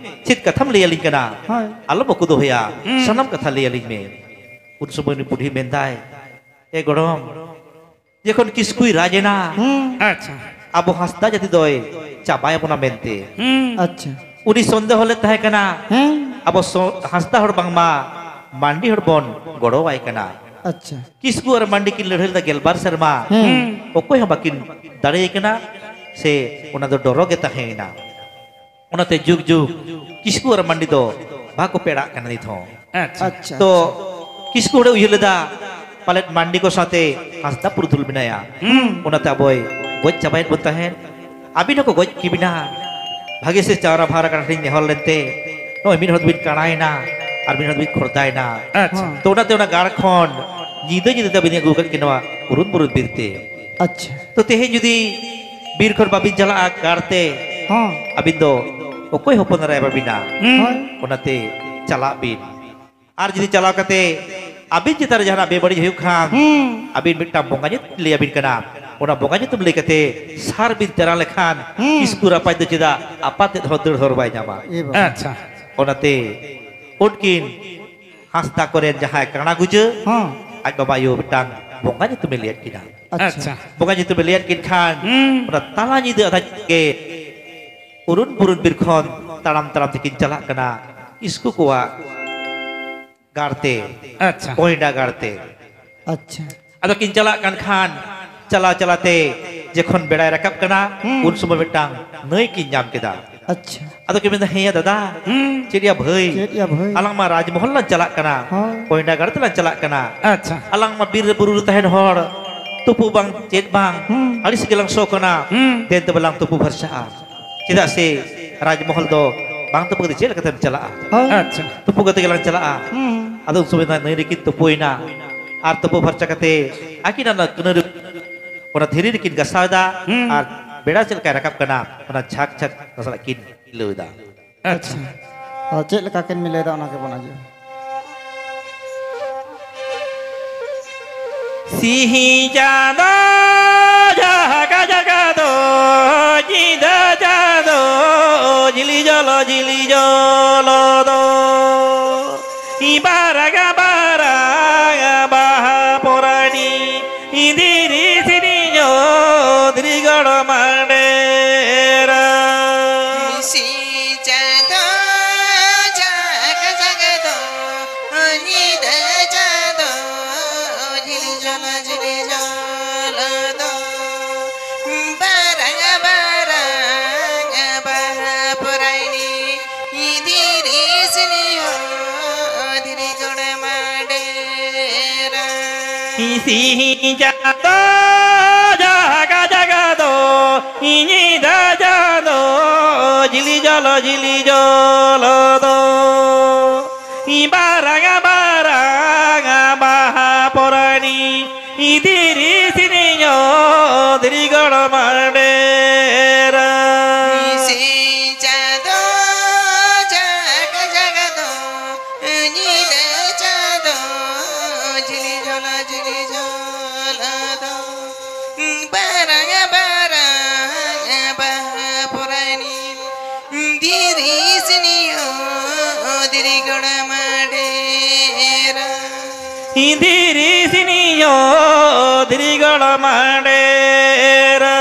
ᱪᱮᱫ ᱠᱟᱛᱷᱟᱢ ᱞᱟᱹᱭ ᱟᱹᱞᱤᱧ ᱠᱟᱱᱟ? ᱦᱳᱭ᱾ ᱟᱞᱚᱢ ᱩᱠᱩ ᱫᱚᱦᱚᱭᱟ, ᱦᱩᱸ᱾ ᱥᱟᱱᱟᱢ ᱠᱟᱛᱷᱟ ᱞᱟᱹᱭ ᱟᱹᱞᱤᱧ ᱢᱮ᱾" ᱩᱱ ᱥᱚᱢᱚᱭ ᱩᱱᱤ ᱵᱩᱰᱷᱤ ᱢᱮᱱᱫᱟᱭ, ᱮ ᱜᱚᱲᱚᱢ, ᱡᱚᱠᱷᱚᱱ ᱠᱤᱥᱠᱩᱭ ᱨᱟᱡᱽ ᱮᱱᱟ, ᱦᱩᱸ᱾ ᱟᱪᱪᱷᱟ᱾ ᱟᱵᱚ ᱦᱟᱸᱥᱫᱟ ᱡᱟᱹᱛᱤ ᱫᱚᱭ ᱪᱟᱵᱟᱭ ᱵᱚᱱᱟ ᱢᱮᱱᱛᱮ᱾ ᱦᱩᱸ᱾ ᱟᱪᱪᱷᱟ᱾ ᱩᱱᱤ ᱥᱚᱱᱫᱮᱦᱚ ᱞᱮᱫ ᱛᱟᱦᱮᱸ ᱠᱟᱱᱟ, ᱦᱮᱸ᱾ ᱟᱵᱚ ᱥᱚ-, ᱦᱟᱸᱥᱫᱟ ᱦᱚᱲ ᱵᱟᱝᱢᱟ ᱢᱟᱱᱰᱤ ᱦᱚᱲ ᱵᱚᱱ ᱜᱚᱲᱚᱣᱟᱭ ᱠᱟᱱᱟ᱾ ᱟᱪᱪᱷᱟ᱾ ᱠᱤᱥᱠᱩ ᱟᱨ ᱢᱟᱱᱰᱤ ᱠᱤᱱ ᱞᱟᱹᱲᱦᱟᱹᱭ ᱞᱮᱫᱟ ᱜᱮᱞᱵᱟᱨ ᱥᱮᱨᱢᱟ᱾ ᱦᱮᱸ᱾ ᱚᱠᱚᱭ ᱦᱚᱸ ᱵᱟᱹᱠᱤᱱ ᱫᱟᱲᱮᱭ ᱠᱟᱱᱟ, ᱥᱮ ᱚᱱᱟ ᱫᱚ ᱰᱚᱨᱚ ᱜᱮ ᱛᱟᱦᱮᱸᱭᱮᱱᱟ᱾ ᱚᱱᱟᱛᱮ ᱡᱩᱜᱽ ᱡᱩᱜᱽ ᱠᱤᱥᱠᱩ ᱟᱨ ᱢᱟᱱᱰᱤ ᱫᱚ ᱵᱟᱠᱚ ᱯᱮᱲᱟᱜ ᱠᱟᱱᱟ ᱱᱤᱛ ᱦᱚᱸ᱾ ᱟᱪᱪᱷᱟ᱾ ᱟᱪᱪᱷᱟ, ᱛᱚ, ᱟᱪᱪᱷᱟ᱾ ᱠᱤᱥᱠᱩ ᱦᱚᱲᱮ ᱩᱭᱦᱟᱹᱨ ᱞᱮᱫᱟ, ᱯᱟᱞᱮᱫ ᱢᱟᱱᱰᱤ ᱠᱚ ᱥᱟᱶᱛᱮ ᱦᱟᱸᱥᱫᱟ ᱯᱩᱨᱩᱫᱷᱩᱞ ᱢᱮᱱᱟᱭᱟ᱾ ᱦᱩᱸ᱾ ᱚᱱᱟᱛᱮ ᱟᱵᱚᱭ ᱜᱚᱡ ᱪᱟᱵᱟᱭᱮᱫ ᱵᱚᱱ ᱛᱟᱦᱮᱸᱫ᱾ ᱟᱹᱵᱤᱱ ᱦᱚᱸᱠᱚ ᱜᱚᱡ ᱠᱮᱵᱤᱱᱟ᱾ ᱵᱷᱟᱜᱮ ᱥᱮ ᱪᱟᱣᱨᱟ ᱵᱷᱟᱣᱨᱟ ᱠᱟᱰᱟ ᱴᱷᱮᱱ ᱱᱮᱦᱚᱨ ᱞᱮᱱᱛᱮ ᱱᱚᱜᱼᱚᱭ ᱢᱤᱫ ᱦᱚᱲ ᱫᱚᱵᱤᱱ ᱠᱟᱬᱟᱭᱮᱱᱟ ᱟᱨ ᱢᱤᱫ ᱦᱚᱲ ᱫᱚᱵᱤᱱ ᱠᱷᱚᱨᱫᱟᱭᱮᱱᱟ᱾ ᱟᱪᱪᱷᱟ᱾ ᱦᱚᱸ᱾ ᱛᱚ ᱚᱱᱟᱛᱮ ᱚᱱᱟ ᱜᱟᱲ ᱠᱷᱚᱱ ᱧᱤᱫᱟᱹ ᱧᱤᱫᱟᱹ ᱛᱮ ᱟᱹᱵᱤᱱ ᱟᱹᱜᱩ ᱟᱠᱟᱫ ᱠᱤᱱᱟ ᱱᱚᱣᱟ ᱩᱨᱩᱢ ᱵᱩᱨᱩᱢ ᱵᱤᱨ ᱛᱮ᱾ ᱟᱪᱪᱷᱟ᱾ ᱛᱚ ᱛᱮᱦᱮᱧ ᱡᱩᱫᱤ ᱵᱤᱨ ᱠᱷᱚᱱ ᱵᱟᱵᱤᱱ ᱪᱟᱞᱟᱜᱼᱟ ᱜᱟᱲ ᱛᱮ, ᱦᱚᱸ᱾ ᱟᱹᱵᱤᱱ ᱫᱚ ᱚᱠᱚᱭ ᱦᱚᱯᱚᱱ ᱮᱨᱟᱭ ᱮᱢᱟ ᱵᱤᱱᱟ? ᱦᱩᱸ᱾ ᱦᱳᱭ᱾ ᱚᱱᱟᱛᱮ ᱪᱟᱞᱟᱜ ᱵᱤᱱ᱾ ᱟᱨ ᱡᱩᱫᱤ ᱪᱟᱞᱟᱣ ᱠᱟᱛᱮ ᱟᱹᱵᱤᱱ ᱪᱮᱛᱟᱱ ᱨᱮ ᱡᱟᱦᱟᱱᱟᱜ ᱵᱮᱵᱟᱹᱲᱤᱡ ᱦᱩᱭᱩᱜ ᱠᱷᱟᱱ, ᱦᱩᱸ᱾ ᱟᱹᱵᱤᱱ ᱢᱤᱫᱴᱟᱝ ᱵᱚᱸᱜᱟ ᱧᱩᱛᱩᱢ ᱞᱟᱹᱭ ᱟᱹᱵᱤᱱ ᱠᱟᱱᱟ, ᱚᱱᱟ ᱵᱚᱸᱜᱟ ᱧᱩᱛᱩᱢ ᱞᱟᱹᱭ ᱠᱟᱛᱮ ᱥᱟᱨ ᱵᱤᱱ ᱛᱮᱨᱟᱝ ᱞᱮᱠᱷᱟᱱ, ᱦᱩᱸ᱾ ᱠᱤᱥᱠᱩ ᱨᱟᱯᱟᱡᱽ ᱫᱚ ᱪᱮᱫᱟᱜ ᱟᱯᱟᱛ ᱛᱮᱫ ᱦᱚᱸ ᱫᱟᱹᱲ ᱦᱚᱨ ᱵᱟᱭ ᱧᱟᱢᱟ᱾ ᱮ ᱵᱟᱵᱟ᱾ ᱟᱪᱪᱷᱟ᱾ ᱚᱱᱟᱛᱮ ᱩᱱᱠᱤᱱ ᱦᱟᱸᱥᱫᱟ ᱠᱚᱨᱮᱱ ᱡᱟᱦᱟᱸᱭ ᱠᱟᱬᱟ ᱜᱩᱡᱟᱹ, ᱦᱚᱸ᱾ ᱟᱡ ᱵᱟᱵᱟ ᱟᱭᱳ ᱢᱤᱫᱴᱟᱝ ᱵᱚᱸᱜᱟ ᱧᱩᱛᱩᱢᱮ ᱞᱟᱹᱭᱟᱫ ᱠᱤᱱᱟ᱾ ᱟᱪᱪᱷᱟ᱾ ᱟᱪᱪᱷᱟ᱾ ᱵᱚᱸᱜᱟ ᱧᱩᱛᱩᱢᱮ ᱞᱟᱹᱭᱟᱫ ᱠᱤᱱ ᱠᱷᱟᱱ, ᱦᱩᱸ᱾ ᱚᱱᱟ ᱛᱟᱞᱟ ᱧᱤᱫᱟᱹ ᱟᱫᱷᱟ ᱜᱮ ᱩᱨᱩᱱ ᱵᱩᱨᱩᱱ ᱵᱤᱨ ᱠᱷᱚᱱ ᱛᱟᱲᱟᱢ ᱛᱟᱲᱟᱢ ᱛᱮᱠᱤᱱ ᱪᱟᱞᱟᱜ ᱠᱟᱱᱟ ᱠᱤᱥᱠᱩ ᱠᱚᱣᱟᱜ ᱜᱟᱲ ᱛᱮ, ᱟᱪᱪᱷᱟ᱾ ᱠᱚᱭᱰᱟ ᱜᱟᱲ ᱛᱮ᱾ ᱟᱪᱪᱷᱟ᱾ ᱟᱫᱚ ᱠᱤᱱ ᱪᱟᱞᱟᱜ ᱠᱟᱱ ᱠᱷᱟᱱ, ᱪᱟᱞᱟᱣ ᱪᱟᱞᱟᱣ ᱛᱮ ᱡᱚᱠᱷᱚᱱ ᱵᱮᱲᱟᱭ ᱨᱟᱠᱟᱵ ᱠᱟᱱᱟ, ᱦᱩᱸ᱾ ᱩᱱ ᱥᱚᱢᱚᱭ ᱢᱤᱫᱴᱟᱝ ᱱᱟᱹᱭ ᱠᱤᱱ ᱧᱟᱢ ᱠᱮᱫᱟ᱾ ᱟᱪᱪᱷᱟ᱾ ᱟᱫᱚ ᱠᱤᱱ ᱢᱮᱱᱫᱟ, "ᱦᱮᱸ ᱭᱟ ᱫᱟᱫᱟ, ᱦᱩᱸ᱾ ᱪᱮᱫ ᱭᱟ ᱵᱷᱟᱹᱭ? ᱪᱮᱫ ᱭᱟ ᱵᱷᱟᱹᱭ? ᱟᱞᱟᱝ ᱢᱟ ᱨᱟᱡᱽᱢᱚᱦᱚᱞ ᱞᱟᱝ ᱪᱟᱞᱟᱜ ᱠᱟᱱᱟ, ᱦᱳᱭ᱾ ᱠᱚᱭᱰᱟ ᱜᱟᱲ ᱛᱮᱞᱟᱝ ᱪᱟᱞᱟᱜ ᱠᱟᱱᱟ᱾ ᱟᱪᱪᱷᱟ᱾ ᱟᱞᱟᱝ ᱢᱟ ᱵᱤᱨ ᱨᱮ ᱵᱩᱨᱩ ᱨᱮ ᱛᱟᱦᱮᱱ ᱦᱚᱲ, ᱛᱩᱯᱩ ᱵᱟᱝ ᱪᱮᱫ ᱵᱟᱝ, ᱦᱩᱸ᱾ ᱟᱹᱲᱤᱥ ᱜᱮᱞᱟᱝ ᱥᱚ ᱠᱟᱱᱟ᱾ ᱦᱩᱸ᱾ ᱫᱮᱱ ᱛᱚᱵᱮ ᱞᱟᱝ ᱛᱩᱯᱩ ᱯᱷᱟᱨᱪᱟᱜᱼᱟ᱾ ᱪᱮᱫᱟᱜ ᱥᱮ ᱨᱟᱡᱽᱢᱚᱦᱚᱞ ᱫᱚ ᱵᱟᱝ ᱛᱩᱯᱩ ᱠᱟᱛᱮ ᱪᱮᱫ ᱞᱮᱠᱟᱛᱮᱢ ᱪᱟᱞᱟᱜᱼᱟ? ᱦᱳᱭ᱾ ᱟᱪᱪᱷᱟ᱾ ᱛᱩᱯᱩ ᱠᱟᱛᱮ ᱜᱮᱞᱟᱝ ᱪᱟᱞᱟᱜᱼᱟ᱾ ᱦᱩᱸ᱾ ᱟᱫᱚ ᱩᱱ ᱥᱚᱢᱚᱭ ᱫᱚ ᱱᱟᱹᱭ ᱨᱮᱠᱤᱱ ᱛᱩᱯᱩᱭᱮᱱᱟ᱾ ᱟᱨ ᱛᱩᱯᱩ ᱯᱷᱟᱨᱪᱟ ᱠᱟᱛᱮ ᱟᱹᱠᱤᱱ ᱚᱱᱟ ᱠᱟᱹᱱᱟᱹᱨ-, ᱚᱱᱟ ᱫᱷᱤᱨᱤ ᱨᱮᱠᱤᱱ ᱜᱟᱥᱟᱣ ᱮᱫᱟ᱾ ᱦᱩᱸ᱾ ᱟᱨ ᱵᱮᱲᱟ ᱪᱮᱫ ᱞᱮᱠᱟᱭ ᱨᱟᱠᱟᱵ ᱠᱟᱱᱟ, ᱚᱱᱟ ᱡᱷᱟᱠ ᱡᱷᱟᱠ ᱚᱱᱟ ᱥᱟᱞᱟᱜ ᱠᱤᱱ ᱢᱤᱞᱟᱹᱣ ᱮᱫᱟ᱾ ᱟᱪᱪᱷᱟ᱾ ᱟᱨ ᱪᱮᱫ ᱞᱮᱠᱟ ᱠᱤᱱ ᱢᱤᱞᱟᱹᱣ ᱮᱫᱟ, ᱚᱱᱟ ᱜᱮᱵᱚᱱ ᱟᱸᱡᱚᱢᱟ᱾ ᱥᱤᱧ ᱪᱟᱸᱫᱚ ᱡᱷᱟᱠᱟ ᱡᱷᱟᱠᱟ ᱫᱚ, ᱧᱤᱫᱟᱹ ᱪᱟᱸᱫᱚ ᱡᱷᱤᱞᱤ ᱡᱚᱞᱚ ᱡᱷᱤᱞᱤ ᱡᱚᱞᱚ ᱫᱚ, ᱵᱟᱨᱟᱜᱟ ᱵᱟᱨᱟᱜᱟ ᱵᱟᱦᱟ ᱯᱚᱨᱟᱭᱱᱤ, ᱫᱷᱤᱨᱤ ᱥᱤᱨᱤᱧᱚ ᱫᱷᱤᱨᱤ ᱜᱚᱲ ᱢᱟᱰᱮᱨᱟ᱾ ᱥᱤᱧ ᱪᱟᱸᱫᱚ ᱡᱷᱟᱠᱟ ᱡᱷᱟᱠᱟ ᱫᱚ, ᱧᱤᱫᱟᱹ ᱪᱟᱸᱫᱚ ᱡᱷᱤᱞᱤ ᱡᱚᱞᱚ ᱡᱷᱤᱞᱤ ᱡᱚᱞᱚ ᱫᱚ, ᱵᱟᱨᱟᱝ ᱵᱟᱨᱟᱝ ᱵᱟᱦᱟ ᱯᱚᱨᱟᱭᱱᱤ, ᱫᱷᱤᱨᱤ ᱥᱤᱨᱤᱧᱚ ᱫᱷᱤᱨᱤ ᱜᱚᱲ ᱢᱟᱰᱮᱨᱟ᱾ ᱥᱤᱧ ᱪᱟᱸᱫᱚ ᱡᱷᱟᱠᱟ ᱡᱷᱟᱠᱟ ᱫᱚ, ᱧᱤᱫᱟᱹ ᱪᱟᱸᱫᱚ ᱡᱷᱤᱞᱤ ᱡᱚᱞᱚ ᱡᱷᱤᱞᱤ ᱡᱚᱞᱚ ᱫᱚ, ᱵᱟᱨᱟᱝ ᱵᱟᱨᱟᱝ ᱵᱟᱦᱟ ᱯᱚᱨᱟᱭᱱᱤ, ᱫᱷᱤᱨᱤ ᱥᱤᱨᱤᱧᱚ ᱫᱷᱤᱨᱤ ᱜᱚᱲ ᱢᱟᱰᱮᱨᱟ᱾ ᱥᱤᱧ ᱪᱟᱸᱫᱚ ᱡᱷᱟᱠᱟ ᱡᱷᱟᱠᱟ ᱫᱚ, ᱧᱤᱫᱟᱹ ᱪᱟᱸᱫᱚ ᱡᱷᱤᱞᱤ ᱡᱷᱚᱞᱟ ᱡᱷᱤᱞᱤ ᱡᱷᱚᱞᱟ ᱫᱚ, ᱵᱟᱨᱟᱝ ᱵᱟᱨᱟᱝ ᱵᱟᱦᱟ ᱯᱚᱨᱟᱭᱱᱤ, ᱫᱷᱤᱨᱤ ᱥᱤᱨᱤᱧᱚ ᱫᱷᱤᱨᱤ ᱜᱚᱲ ᱢᱟᱰᱮᱨᱟ᱾ ᱫᱷᱤᱨᱤ ᱥᱤᱨᱤᱧᱚ ᱫᱷᱤᱨᱤ ᱜᱚᱲ ᱢᱟᱰᱮᱨᱟ᱾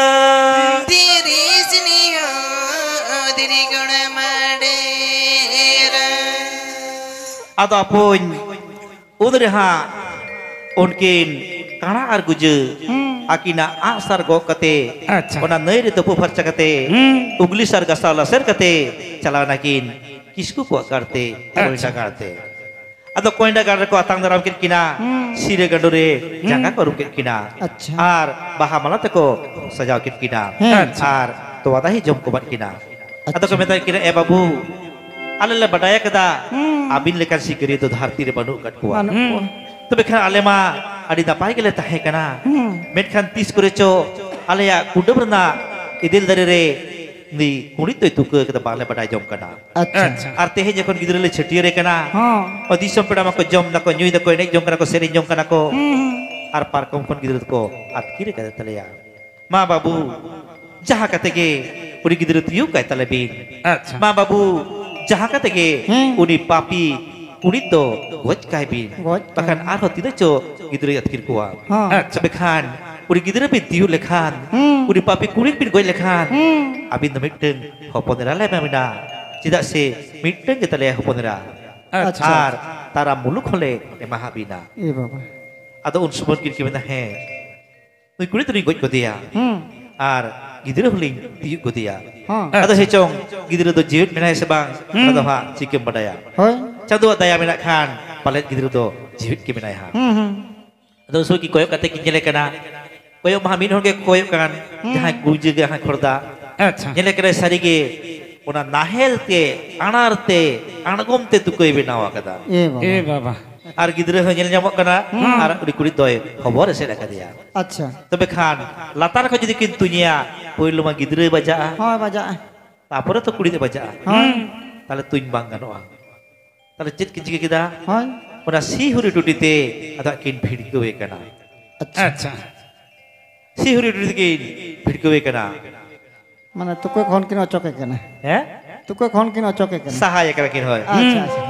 ᱫᱷᱤᱨᱤ ᱥᱤᱨᱤᱧᱚ ᱫᱷᱤᱨᱤ ᱜᱚᱲ ᱢᱟᱰᱮᱨᱟ᱾ ᱟᱫᱚ ᱟᱯᱚᱧ ᱩᱱ ᱨᱮᱦᱟᱸᱜ ᱩᱱᱠᱤᱱ ᱠᱟᱬᱟ ᱟᱨ ᱜᱩᱡᱟᱹ ᱦᱩᱸ᱾ ᱟᱹᱠᱤᱱᱟᱜ ᱟᱜ ᱥᱟᱨ ᱜᱚᱜ ᱠᱟᱛᱮ, ᱟᱪᱪᱷᱟ᱾ ᱚᱱᱟ ᱱᱟᱹᱭ ᱨᱮ ᱛᱩᱯᱩ ᱯᱷᱟᱨᱪᱟ ᱠᱟᱛᱮ, ᱦᱩᱸ᱾ ᱩᱜᱽᱞᱤ ᱥᱟᱨ ᱜᱟᱥᱟᱣ ᱞᱟᱥᱮᱨ ᱠᱟᱛᱮ ᱪᱟᱞᱟᱣ ᱱᱟᱠᱤᱱ ᱠᱤᱥᱠᱩ ᱠᱚᱣᱟᱜ ᱜᱟᱲ ᱛᱮ, ᱟᱪᱪᱷᱟ᱾ ᱨᱚᱭᱰᱟ ᱜᱟᱲ ᱛᱮ᱾ ᱟᱫᱚ ᱠᱚᱭᱰᱟ ᱜᱟᱲ ᱨᱮᱠᱚ ᱟᱛᱟᱝ ᱫᱟᱨᱟᱢ ᱠᱮᱫ ᱠᱤᱱᱟ᱾ ᱦᱩᱸ᱾ ᱥᱤᱨᱟᱹ ᱜᱟᱸᱰᱳ ᱨᱮ ᱦᱩᱸ᱾ ᱡᱟᱸᱜᱟ ᱠᱚ ᱟᱹᱨᱩᱵ ᱠᱮᱫ ᱠᱤᱱᱟ᱾ ᱟᱪᱪᱷᱟ᱾ ᱟᱨ ᱵᱟᱦᱟ ᱢᱟᱞᱟ ᱛᱮᱠᱚ ᱥᱟᱡᱟᱣ ᱠᱮᱫ ᱠᱤᱱᱟ᱾ ᱦᱮᱸ᱾ ᱟᱪᱪᱷᱟ᱾ ᱟᱨ ᱛᱚᱣᱟ ᱫᱟᱦᱤ ᱡᱚᱢ ᱠᱚ ᱮᱢᱟᱫ ᱠᱤᱱᱟ᱾ ᱟᱫᱚ ᱠᱚ ᱟᱪᱪᱷᱟ᱾ ᱢᱮᱛᱟᱭ ᱠᱟᱱᱟ, "ᱮ ᱵᱟᱹᱵᱩ, ᱟᱞᱮ ᱞᱮ ᱵᱟᱰᱟᱭ ᱟᱠᱟᱫᱟ, ᱦᱩᱸ᱾ ᱟᱹᱵᱤᱱ ᱞᱮᱠᱟᱱ ᱥᱤᱠᱟᱹᱨᱤᱭᱟᱹ ᱫᱚ ᱫᱷᱟᱹᱨᱛᱤ ᱨᱮ ᱵᱟᱹᱱᱩᱜ ᱟᱠᱟᱫ ᱠᱚᱣᱟ᱾ ᱵᱟᱹᱱᱩᱜ ᱠᱚᱣᱟ᱾ ᱛᱚᱵᱮ ᱠᱷᱟᱱ ᱟᱞᱮ ᱢᱟ ᱟᱹᱰᱤ ᱱᱟᱯᱟᱭ ᱜᱮᱞᱮ ᱛᱟᱦᱮᱸ ᱠᱟᱱᱟ᱾ ᱦᱩᱸ᱾ ᱢᱮᱱᱠᱷᱟᱱ ᱛᱤᱥ ᱠᱚᱨᱮ ᱪᱚ ᱟᱞᱮᱭᱟᱜ ᱠᱩᱰᱟᱹᱢ ᱨᱮᱱᱟᱜ ᱮᱫᱮᱞ ᱫᱟᱨᱮ ᱨᱮ ᱩᱱᱤ ᱠᱩᱬᱤᱫ ᱫᱚᱭ ᱛᱩᱠᱟᱹ ᱟᱠᱟᱫᱟ, ᱵᱟᱝᱞᱮ ᱵᱟᱰᱟᱭ ᱡᱚᱝ ᱠᱟᱱᱟ᱾ ᱟᱪᱪᱷᱟ᱾ ᱟᱪᱪᱷᱟ᱾ ᱟᱨ ᱛᱮᱦᱮᱧ ᱡᱚᱠᱷᱚᱱ ᱜᱤᱫᱽᱨᱟᱹ ᱞᱮ ᱪᱷᱟᱹᱴᱭᱟᱹᱨᱮ ᱠᱟᱱᱟ, ᱦᱚᱸ᱾ ᱚ ᱫᱤᱥᱚᱢ ᱯᱮᱲᱟ ᱢᱟᱠᱚ ᱡᱚᱢ ᱫᱟᱠᱚ, ᱧᱩᱭ ᱫᱟᱠᱚ, ᱮᱱᱮᱡ ᱡᱚᱝ ᱠᱟᱱᱟ ᱠᱚ, ᱥᱮᱨᱮᱧ ᱡᱚᱝ ᱠᱟᱱᱟ ᱠᱚ᱾ ᱦᱩᱸ, ᱦᱩᱸ᱾ ᱟᱨ ᱯᱟᱨᱠᱚᱢ ᱠᱷᱚᱱ ᱜᱤᱫᱽᱨᱟᱹ ᱫᱚᱠᱚ ᱟᱹᱛᱠᱤᱨ ᱟᱠᱟᱫᱮ ᱛᱟᱞᱮᱭᱟ᱾ ᱢᱟ ᱵᱟᱹᱵᱩ, ᱡᱟᱦᱟᱸ ᱠᱟᱛᱮ ᱜᱮ ᱩᱱᱤ ᱜᱤᱫᱽᱨᱟᱹ ᱛᱤᱭᱳᱜ ᱠᱟᱭ ᱛᱟᱞᱮ ᱵᱤᱱ᱾ ᱟᱪᱪᱷᱟ᱾ ᱢᱟ ᱵᱟᱹᱵᱩ, ᱡᱟᱦᱟᱸ ᱠᱟᱛᱮ ᱜᱮ ᱦᱮᱸ᱾ ᱩᱱᱤ ᱯᱟᱯᱤ ᱠᱩᱲᱤᱫ ᱫᱚ ᱜᱚᱡ ᱠᱟᱭ ᱵᱤᱱ᱾ ᱜᱚᱡ ᱠᱟᱭ ᱵᱟᱠᱷᱟᱱ ᱵᱤᱱ᱾ ᱟᱨᱦᱚᱸ ᱛᱤᱱᱟᱹᱜ ᱪᱚ ᱜᱤᱫᱽᱨᱟᱹᱭ ᱟᱹᱛᱠᱤᱨ ᱠᱚᱣᱟ᱾ ᱦᱚᱸ᱾ ᱟᱪᱪᱷᱟ᱾ ᱛᱚᱵᱮ ᱠᱷᱟᱱ ᱩᱱᱤ ᱜᱤᱫᱽᱨᱟᱹ ᱵᱤᱱ ᱛᱤᱭᱳᱜ ᱞᱮᱠᱷᱟᱱ, ᱦᱩᱸ᱾ ᱩᱱᱤ ᱯᱟᱯᱤ ᱠᱩᱲᱤᱫ ᱵᱤᱱ ᱜᱚᱡ ᱞᱮᱠᱷᱟᱱ, ᱦᱩᱸ᱾ ᱟᱹᱵᱤᱱ ᱫᱚ ᱢᱤᱫᱴᱟᱝ ᱦᱚᱯᱚᱱ ᱮᱨᱟ ᱞᱮ ᱮᱢᱟ ᱵᱤᱱᱟ᱾ ᱪᱮᱫᱟᱜ ᱥᱮ ᱢᱤᱫᱴᱟᱝ ᱜᱮ ᱛᱟᱞᱮᱭᱟ ᱦᱚᱯᱚᱱ ᱮᱨᱟ᱾ ᱟᱪᱪᱷᱟ᱾ ᱟᱨ ᱛᱟᱨᱟ ᱢᱩᱞᱩᱠ ᱦᱚᱸᱞᱮ ᱮᱢᱟ ᱦᱟᱸᱜ ᱵᱤᱱᱟ᱾ ᱮ ᱵᱟᱵᱟ᱾ ᱟᱫᱚ ᱩᱱ ᱥᱚᱢᱚᱭ ᱠᱤᱱ ᱢᱮᱱᱟ, ᱦᱮᱸ, ᱱᱩᱭ ᱠᱩᱲᱤ ᱫᱚᱞᱤᱧ ᱜᱚᱡ ᱠᱚᱫᱮᱭᱟ᱾ ᱦᱩᱸ᱾ ᱟᱨ ᱜᱤᱫᱽᱨᱟᱹ ᱦᱚᱸᱞᱤᱧ ᱛᱤᱭᱳᱜ ᱠᱚᱫᱮᱭᱟ᱾ ᱦᱚᱸ᱾ ᱟᱫᱚ ᱦᱮᱸ ᱪᱚᱝ, ᱜᱤᱫᱽᱨᱟᱹ ᱫᱚ ᱡᱤᱣᱮᱫ ᱢᱮᱱᱟᱭᱟ ᱥᱮ ᱵᱟᱝ, ᱦᱩᱸ᱾ ᱚᱱᱟ ᱫᱚ ᱦᱟᱸᱜ ᱪᱤᱠᱟᱹᱢ ᱵᱟᱰᱟᱭᱟ? ᱦᱳᱭ᱾ ᱪᱟᱸᱫᱳᱣᱟᱜ ᱫᱟᱭᱟ ᱢᱮᱱᱟᱜ ᱠᱷᱟᱱ ᱯᱟᱞᱮᱫ ᱜᱤᱫᱽᱨᱟᱹ ᱫᱚ ᱡᱤᱣᱮᱫ ᱜᱮ ᱢᱮᱱᱟᱭᱟ ᱦᱟᱸᱜ᱾ ᱦᱩᱸ, ᱦᱩᱸ᱾ ᱟᱫᱚ ᱩᱱ ᱥᱚᱢᱚᱭ ᱠᱤᱱ ᱠᱚᱭᱚᱜ ᱠᱟᱛᱮ ᱠᱤᱱ ᱧᱮᱞᱮ ᱠᱟᱱᱟ, ᱠᱚᱭᱚᱜ ᱢᱟ ᱦᱟᱸᱜ ᱢᱤᱫ ᱦᱚᱲ ᱜᱮ ᱠᱚᱭᱚᱜ ᱠᱟᱱ, ᱦᱩᱸ᱾ ᱡᱟᱦᱟᱸᱭ ᱠᱩᱲᱤ ᱜᱤᱫᱽᱨᱟᱹ ᱜᱮ ᱦᱟᱸᱜ ᱠᱷᱚᱲᱫᱟ᱾ ᱟᱪᱪᱷᱟ᱾ ᱧᱮᱞᱮ ᱠᱟᱱᱟᱭ ᱥᱟᱹᱨᱤ ᱜᱮ, ᱚᱱᱟ ᱱᱟᱦᱮᱞ ᱛᱮ, ᱟᱬᱟᱨ ᱛᱮ, ᱟᱬᱜᱚᱢ ᱛᱮ ᱛᱩᱠᱟᱹᱭ ᱵᱮᱱᱟᱣ ᱟᱠᱟᱫᱟ᱾ ᱮ ᱵᱟᱵᱟ᱾ ᱮ ᱵᱟᱵᱟ᱾ ᱟᱨ ᱜᱤᱫᱽᱨᱟᱹ ᱦᱚᱸ ᱧᱮᱞ ᱧᱟᱢᱚᱜ ᱠᱟᱱᱟ, ᱦᱩᱸ᱾ ᱟᱨ ᱩᱱᱤ ᱠᱩᱲᱤ ᱫᱚᱭ ᱦᱚᱵᱚᱨ ᱮᱥᱮᱫ ᱟᱠᱟᱫᱮᱭᱟ᱾ ᱟᱪᱪᱷᱟ᱾ ᱛᱚᱵᱮ ᱠᱷᱟᱱ ᱞᱟᱛᱟᱨ ᱠᱷᱚᱱ ᱡᱩᱫᱤ ᱠᱤᱱ ᱛᱩᱧᱮᱭᱟ, ᱯᱳᱭᱞᱳ ᱢᱟ ᱜᱤᱫᱽᱨᱟᱹᱭ ᱵᱟᱡᱟᱜᱼᱟ᱾ ᱦᱳᱭ, ᱵᱟᱡᱟᱜᱼᱟ᱾ ᱛᱟᱯᱚᱨᱮ ᱛᱚ ᱠᱩᱲᱤ ᱫᱚᱭ ᱵᱟᱡᱟᱜᱼᱟ᱾ ᱦᱳᱭ᱾ ᱛᱟᱦᱞᱮ ᱛᱩᱧ ᱵᱟᱝ ᱜᱟᱱᱚᱜᱼᱟ᱾ ᱛᱟᱦᱞᱮ ᱪᱮᱫ ᱠᱤᱱ ᱪᱤᱠᱟᱹ ᱠᱮᱫᱟ? ᱦᱳᱭ᱾ ᱚᱱᱟ ᱥᱤᱦᱩᱨᱤ ᱴᱩᱴᱤ ᱛᱮ ᱟᱫᱚ ᱠᱤᱱ ᱵᱷᱤᱲᱠᱟᱹᱣᱮ ᱠᱟᱱᱟ᱾ ᱟᱪᱪᱷᱟ᱾ ᱟᱪᱪᱷᱟ᱾ ᱥᱤᱦᱩᱨᱤ ᱴᱩᱴᱤ ᱛᱮᱠᱤᱱ ᱵᱷᱤᱲᱠᱟᱹᱣᱮ ᱠᱟᱱᱟ᱾ ᱢᱟᱱᱮ ᱛᱩᱠᱟᱹ ᱠᱷᱚᱱ ᱠᱤᱱ ᱚᱪᱚᱜᱮ ᱠᱟᱱᱟ᱾ ᱦᱮᱸ? ᱛᱩᱠᱟᱹ ᱠᱷᱚᱱ ᱠᱤᱱ ᱚᱪᱚᱜᱮ ᱠᱟᱱᱟ᱾ ᱥᱟᱦᱟᱭᱮ ᱠᱟᱱᱟ ᱠᱤᱱ, ᱦᱳᱭ᱾ ᱟᱪᱪᱷᱟ, ᱦᱩᱸ᱾ ᱟᱪᱪᱷᱟ᱾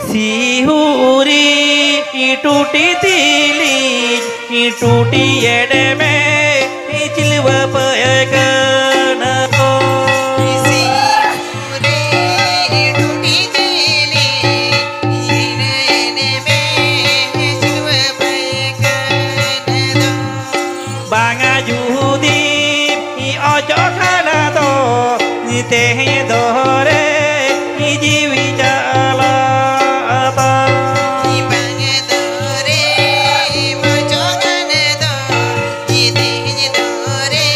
ᱥᱤᱦᱩᱨᱤ ᱴᱩᱴᱤ ᱛᱤᱞᱤ ᱴᱩᱴᱤ ᱮᱰᱮᱢᱮ ᱪᱤᱞᱣᱟᱹ ᱯᱟᱹᱭ ᱠᱟᱱᱟ ᱠᱚ᱾ ᱵᱟᱝᱟ ᱡᱩᱫᱤ ᱚᱪᱚᱜ ᱠᱷᱟᱱᱟ ᱫᱚ ᱛᱮᱦᱮᱧ ᱫᱚᱨᱮ ᱡᱤᱣᱤ ᱪᱟᱞᱟᱜ ᱛᱟᱢ᱾ ᱵᱟᱝ ᱫᱚᱨᱮ ᱢᱚᱪᱚᱜ ᱜᱟᱱ ᱫᱚ, ᱛᱮᱦᱮᱧ ᱫᱚᱨᱮ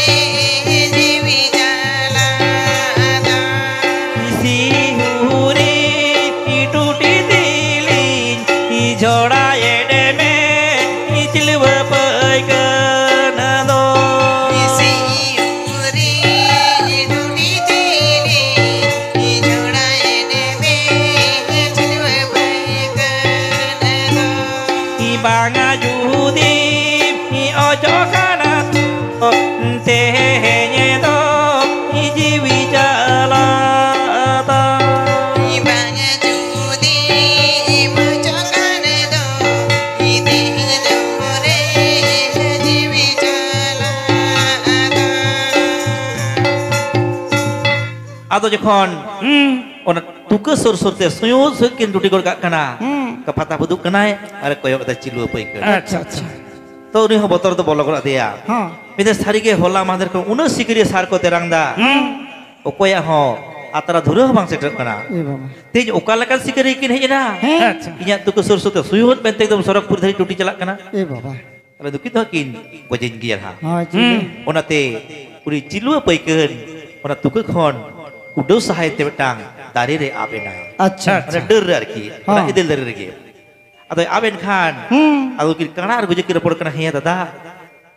ᱡᱤᱣᱤ ᱪᱟᱞᱟᱜ ᱛᱟᱢ᱾ ᱥᱤᱦᱩᱨᱤ ᱴᱩᱴᱤ ᱛᱤᱞᱤᱧ ᱡᱷᱚᱲᱟ ᱮᱰᱮᱢᱮ ᱪᱤᱞᱣᱟᱹ ᱯᱟᱹᱭᱠᱟᱹᱱ ᱫᱚ᱾ ᱥᱤᱦᱩᱨᱤ ᱴᱩᱴᱤ ᱛᱤᱞᱤᱧ ᱡᱷᱚᱲᱟ ᱮᱰᱮᱢᱮ ᱪᱤᱞᱣᱟᱹ ᱯᱟᱹᱭᱠᱟᱹᱱ ᱫᱚ᱾ ᱵᱟᱝᱟ ᱡᱩᱫᱤ ᱚᱪᱚᱜ ᱠᱟᱱᱟ ᱛᱮᱦᱮᱧ ᱫᱚ ᱡᱤᱣᱤ ᱪᱟᱞᱟᱜ ᱛᱟᱢ᱾ ᱵᱟᱝᱟ ᱡᱩᱫᱤ ᱚᱪᱚᱜ ᱠᱟᱱᱟ ᱫᱚ ᱛᱮᱦᱮᱧ ᱫᱚ ᱨᱮ ᱡᱤᱣᱤ ᱪᱟᱞᱟᱜ ᱛᱟᱢ᱾ ᱟᱫᱚ ᱡᱚᱠᱷᱚᱱ ᱦᱩᱸ᱾ ᱚᱱᱟ ᱛᱩᱠᱟᱹ ᱥᱩᱨ ᱥᱩᱨ ᱛᱮ ᱥᱩᱭᱩ ᱥᱩᱭᱩ ᱠᱤᱱ ᱰᱩᱴᱤ ᱜᱚᱫ ᱠᱟᱜ ᱠᱟᱱᱟ, ᱦᱩᱸ᱾ ᱠᱟᱯᱷᱟᱛᱟ ᱵᱩᱫᱩᱜ ᱠᱟᱱᱟᱭ ᱟᱨ ᱠᱚᱭᱚᱜ ᱮᱫᱟ ᱪᱤᱞᱣᱟᱹ ᱯᱟᱹᱭᱠᱟᱹᱨ᱾ ᱟᱪᱪᱷᱟ, ᱟᱪᱪᱷᱟ᱾ ᱛᱚ ᱩᱱᱤ ᱦᱚᱸ ᱵᱚᱛᱚᱨ ᱫᱚ ᱵᱚᱞᱚ ᱜᱚᱫ ᱟᱫᱮᱭᱟ᱾ ᱦᱚᱸ᱾ ᱢᱮᱱᱫᱟ, "ᱥᱟᱹᱨᱤᱜᱮ ᱦᱚᱞᱟ ᱢᱟᱦᱫᱮᱨ ᱠᱷᱚᱱ ᱩᱱᱟᱹᱜ ᱥᱤᱠᱟᱹᱨᱤᱭᱟᱹ ᱥᱟᱨ ᱠᱚ ᱛᱮᱨᱟᱝ ᱫᱟ, ᱦᱩᱸ᱾ ᱚᱠᱚᱭᱟᱜ ᱦᱚᱸ ᱟᱛᱨᱟ ᱫᱷᱩᱨᱟᱹ ᱦᱚᱸ ᱵᱟᱝ ᱥᱮᱴᱮᱨᱚᱜ ᱠᱟᱱᱟ᱾ ᱮ ᱵᱟᱵᱟ᱾ ᱛᱮᱦᱮᱧ ᱚᱠᱟ ᱞᱮᱠᱟᱱ ᱥᱤᱠᱟᱹᱨᱤᱭᱟᱹ ᱠᱤᱱ ᱦᱮᱡ ᱮᱱᱟ? ᱦᱮᱸ᱾ ᱟᱪᱪᱷᱟ᱾ ᱤᱧᱟᱜ ᱛᱩᱠᱟᱹ ᱥᱩᱨ ᱥᱩᱨ ᱛᱮ ᱥᱩᱭᱩ ᱦᱚᱫ ᱢᱮᱱᱛᱮ ᱮᱠᱫᱚᱢ ᱥᱚᱨᱚᱜᱽᱯᱩᱨ ᱫᱷᱟᱹᱨᱤᱡ ᱴᱩᱴᱤ ᱪᱟᱞᱟᱜ ᱠᱟᱱᱟ᱾ ᱮ ᱵᱟᱵᱟ᱾ ᱛᱟᱦᱞᱮ ᱱᱩᱠᱤᱱ ᱫᱚ ᱦᱟᱸᱜ ᱠᱤᱱ ᱜᱚᱡᱮᱧ ᱜᱮᱭᱟ ᱦᱟᱸᱜ᱾" ᱦᱳᱭ, ᱴᱷᱤᱠ ᱦᱩᱸ᱾ ᱜᱮ᱾ ᱚᱱᱟᱛᱮ ᱩᱱᱤ ᱪᱤᱞᱣᱟᱹ ᱯᱟᱹᱭᱠᱟᱹᱨ ᱚᱱᱟ ᱛᱩᱠᱟᱹ ᱠᱷᱚᱱ ᱩᱰᱟᱹᱣ ᱥᱟᱦᱟᱭ ᱛᱮ ᱢᱤᱫᱴᱟᱝ ᱫᱟᱨᱮ ᱨᱮ ᱟᱵ ᱮᱱᱟ᱾ ᱟᱪᱪᱷᱟ᱾ ᱢᱟᱱᱮ ᱟᱪᱪᱷᱟ᱾ ᱰᱟᱹᱨ ᱨᱮ ᱟᱨᱠᱤ, ᱚᱱᱟ ᱦᱚᱸ᱾ ᱮᱫᱮᱞ ᱫᱟᱨᱮ ᱨᱮᱜᱮ᱾ ᱟᱫᱚᱭ ᱟᱵ ᱮᱱ ᱠᱷᱟᱱ, ᱦᱩᱸ᱾ ᱟᱫᱚ ᱩᱱᱠᱤᱱ ᱠᱟᱬᱟ ᱟᱨ ᱜᱩᱡᱩ ᱠᱤᱱ ᱨᱚᱯᱚᱲ ᱠᱟᱱᱟ, "ᱦᱮᱸᱭᱟ ᱫᱟᱫᱟ,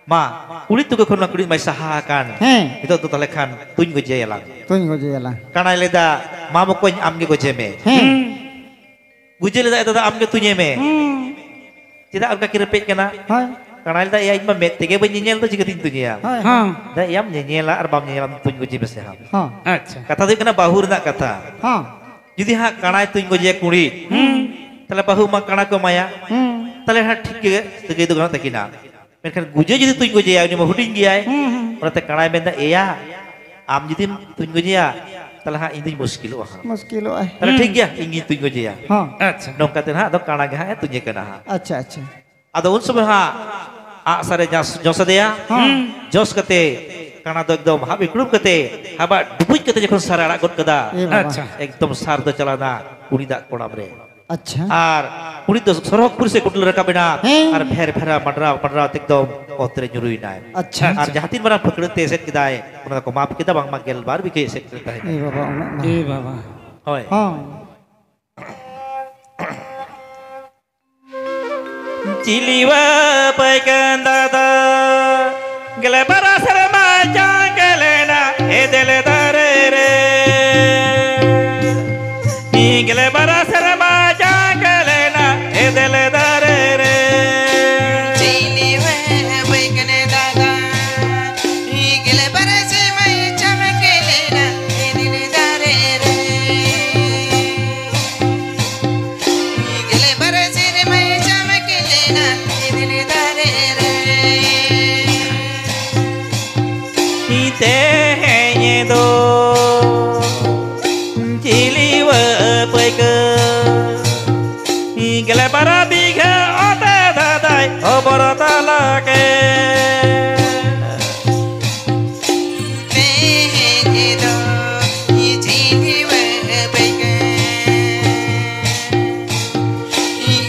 ᱢᱟ, ᱠᱩᱲᱤ ᱛᱩᱠᱟᱹ ᱠᱷᱚᱱ ᱢᱟ ᱠᱩᱲᱤ ᱢᱟᱭ ᱥᱟᱦᱟ ᱟᱠᱟᱱ᱾ ᱦᱮᱸ᱾ ᱱᱤᱛᱚᱜ ᱫᱚ ᱛᱟᱦᱞᱮ ᱠᱷᱟᱱ ᱛᱩᱧ ᱜᱚᱡᱮᱭᱟᱞᱟᱝ᱾" ᱛᱩᱧ ᱜᱚᱡᱮᱭᱟᱞᱟᱝ᱾ ᱠᱟᱬᱟᱭ ᱞᱟᱹᱭᱫᱟ, "ᱢᱟ ᱵᱚᱠᱚᱧ, ᱟᱢ ᱜᱮ ᱜᱚᱡᱮ ᱢᱮ᱾" ᱦᱮᱸ᱾ ᱦᱩᱸ᱾ ᱜᱩᱡᱮ ᱞᱟᱹᱭᱫᱟ, "ᱮ ᱫᱟᱫᱟ, ᱟᱢ ᱜᱮ ᱛᱩᱧᱮ ᱢᱮ᱾" ᱦᱩᱸ᱾ ᱪᱮᱫᱟᱜ ᱚᱱᱠᱟ ᱠᱤᱱ ᱨᱮᱯᱮᱡ ᱠᱟᱱᱟ? ᱦᱳᱭ᱾ ᱠᱟᱬᱟᱭ ᱞᱟᱹᱭᱫᱟ, "ᱮᱭᱟ, ᱤᱧ ᱢᱟ ᱢᱮᱫ ᱛᱮᱜᱮ ᱵᱟᱹᱧ ᱧᱮᱧᱮᱞ ᱫᱚ, ᱪᱤᱠᱟᱹᱛᱤᱧ ᱛᱩᱧᱮᱭᱟ?" ᱦᱳᱭ᱾ ᱦᱚᱸ᱾ ᱫᱟ, ᱮᱭᱟᱢ ᱧᱮᱧᱮᱞᱟ ᱟᱨ ᱵᱟᱢ ᱧᱮᱧᱮᱞᱟ, ᱛᱩᱧ ᱜᱚᱡᱮ ᱢᱮᱥᱮ ᱦᱟᱸᱜ᱾ ᱦᱚᱸ᱾ ᱟᱪᱪᱷᱟ᱾ ᱠᱟᱛᱷᱟ ᱫᱚ ᱦᱩᱭᱩᱜ ᱠᱟᱱᱟ ᱵᱟᱹᱦᱩ ᱨᱮᱱᱟᱜ ᱠᱟᱛᱷᱟ᱾ ᱦᱚᱸ᱾ ᱡᱩᱫᱤ ᱦᱟᱸᱜ ᱠᱟᱬᱟᱭ ᱛᱩᱧ ᱜᱚᱡᱮᱭᱟ ᱠᱩᱲᱤ, ᱦᱩᱸ᱾ ᱛᱟᱦᱞᱮ ᱵᱟᱹᱦᱩ ᱢᱟ ᱠᱟᱬᱟ ᱠᱚ ᱮᱢᱟᱭᱟ᱾ ᱦᱩᱸ᱾ ᱛᱟᱦᱞᱮ ᱦᱟᱸᱜ ᱴᱷᱤᱠ ᱜᱮ ᱥᱟᱹᱜᱟᱹᱭ ᱫᱚ ᱜᱟᱱᱚᱜ ᱛᱟᱹᱠᱤᱱᱟ᱾ ᱢᱮᱱᱠᱷᱟᱱ ᱜᱩᱡᱮ ᱡᱩᱫᱤ ᱛᱩᱧ ᱜᱚᱡᱮᱭᱟ, ᱩᱱᱤ ᱢᱟ ᱦᱩᱰᱤᱧ ᱜᱮᱭᱟᱭ᱾ ᱦᱩᱸ, ᱦᱩᱸ᱾ ᱚᱱᱟᱛᱮ ᱠᱟᱬᱟᱭ ᱢᱮᱱᱫᱟ, "ᱮᱭᱟ, ᱟᱢ ᱡᱩᱫᱤᱢ ᱛᱩᱧ ᱜᱚᱡᱮᱭᱟ, ᱛᱟᱦᱞᱮ ᱦᱟᱸᱜ ᱤᱧ ᱫᱩᱧ ᱢᱩᱥᱠᱤᱞᱚᱜᱼᱟ ᱦᱟᱸᱜ᱾ ᱢᱩᱥᱠᱤᱞᱚᱜᱼᱟᱭ᱾ ᱛᱟᱦᱞᱮ ᱦᱩᱸ᱾ ᱴᱷᱤᱠ ᱜᱮᱭᱟ, ᱤᱧ ᱜᱤᱧ ᱛᱩᱧ ᱜᱚᱡᱮᱭᱟ᱾" ᱦᱚᱸ᱾ ᱟᱪᱪᱷᱟ᱾ ᱱᱚᱝᱠᱟ ᱛᱮ ᱦᱟᱸᱜ ᱟᱫᱚ ᱠᱟᱬᱟ ᱜᱮ ᱦᱟᱸᱜ ᱮ ᱛᱩᱧᱮ ᱠᱟᱱᱟ ᱦᱟᱸᱜ᱾ ᱟᱪᱪᱷᱟ, ᱟᱪᱪᱷᱟ᱾ ᱟᱫᱚ ᱩᱱ ᱥᱚᱢᱚᱭ ᱦᱟᱸᱜ ᱟᱜ ᱥᱟᱨᱮ ᱡᱟᱥ-, ᱡᱚᱥ ᱟᱫᱮᱭᱟ᱾ ᱦᱚᱸ᱾ ᱡᱚᱥ ᱠᱟᱛᱮ ᱠᱟᱬᱟ ᱫᱚ ᱮᱠᱫᱚᱢ ᱦᱟᱵ ᱤᱠᱲᱩᱢ ᱠᱟᱛᱮ, ᱦᱟᱵᱟᱜ ᱰᱩᱵᱩᱡ ᱠᱟᱛᱮ ᱡᱚᱠᱷᱚᱱ ᱥᱟᱨᱮ ᱟᱲᱟᱜ ᱜᱚᱫ ᱠᱟᱫᱟ, ᱮ ᱵᱟᱵᱟ᱾ ᱟᱪᱪᱷᱟ᱾ ᱮᱠᱫᱚᱢ ᱥᱟᱨ ᱫᱚ ᱪᱟᱞᱟᱣᱱᱟ ᱠᱩᱲᱤ ᱫᱟᱜ ᱠᱚᱲᱟᱢ ᱨᱮ᱾ ᱟᱪᱪᱷᱟ᱾ ᱟᱨ ᱠᱩᱲᱤ ᱫᱚ ᱥᱚᱨᱚᱜᱽᱯᱩᱨᱤ ᱥᱮᱫ ᱠᱩᱴᱞᱟᱹ ᱨᱟᱠᱟᱵ ᱮᱱᱟ᱾ ᱦᱮᱸ᱾ ᱟᱨ ᱵᱷᱮᱨ ᱵᱷᱮᱨᱟ ᱢᱟᱰᱨᱟᱣ ᱢᱟᱰᱨᱟᱣ ᱛᱮ ᱮᱠᱫᱚᱢ ᱚᱛ ᱨᱮ ᱧᱩᱨᱩᱭᱮᱱᱟᱭ᱾ ᱟᱪᱪᱷᱟ᱾ ᱟᱨ ᱟᱪᱪᱷᱟ᱾ ᱡᱟᱦᱟᱸ ᱛᱤᱱ ᱢᱟᱨᱟᱝ ᱯᱷᱟᱹᱠᱲᱟᱹᱜ ᱛᱮ ᱮᱥᱮᱫ ᱠᱮᱫᱟᱭ, ᱚᱱᱟ ᱫᱚᱠᱚ ᱢᱟᱯ ᱠᱮᱫᱟ, ᱵᱟᱝᱢᱟ ᱜᱮᱞᱵᱟᱨ ᱵᱤᱜᱷᱟᱹ ᱮᱥᱮᱫ ᱠᱮᱫ ᱛᱟᱦᱮᱸᱫ᱾ ᱮ ᱵᱟᱵᱟ, ᱩᱱᱟᱹᱜ ᱢᱟ᱾ ᱮ ᱵᱟᱵᱟ᱾ ᱦᱳᱭ᱾ ᱦᱚᱸ᱾ ᱪᱤᱞᱤᱣᱟ ᱯᱟᱹᱭᱠᱟᱹᱱ ᱫᱟᱫᱟ, ᱜᱮᱞᱮ ᱵᱟᱨᱟ ᱥᱮᱨᱢᱟ ᱡᱟᱸᱜᱮ ᱞᱮᱱᱟ ᱮᱫᱮᱞ ᱫᱟᱨᱮ ᱨᱮ᱾ ᱜᱮᱞᱮ ᱵᱟᱨᱟ ᱥᱮᱨᱢᱟ ᱡᱟᱸᱜᱮ ᱞᱮᱱᱟ ᱮᱫᱮᱞ ᱫᱟᱨᱮ ᱨᱮ᱾ ᱪᱤᱞᱤᱣᱟ ᱯᱟᱹᱭᱠᱟᱹᱱ ᱫᱟᱫᱟ, ᱜᱮᱞᱮ ᱵᱟᱨᱟ ᱥᱮᱨᱢᱟ ᱡᱟᱸᱜᱮ ᱞᱮᱱᱟ ᱮᱫᱮᱞ ᱫᱟᱨᱮ ᱨᱮ᱾ ᱜᱮᱞᱮ ᱵᱟᱨ ᱥᱮᱨᱢᱟᱭ ᱪᱟᱢᱠᱮ ᱞᱮᱱᱟ ᱮᱫᱮᱞ ᱫᱟᱨᱮ ᱨᱮ᱾ ᱛᱮᱦᱮᱧ ᱫᱚ ᱪᱤᱞᱤᱣᱟᱹ ᱯᱟᱹᱭᱠᱟᱹ ᱜᱮᱞᱮ ᱵᱟᱨ ᱵᱤᱜᱷᱟᱹ ᱚᱛᱮ ᱫᱟᱫᱟᱭ ᱦᱚᱵᱚᱨ ᱛᱟᱞᱟ ᱠᱮ᱾ ᱛᱮᱦᱮᱧ ᱫᱚ ᱡᱷᱤᱞᱣᱟᱹ ᱵᱟᱹᱭᱜᱟᱹ᱾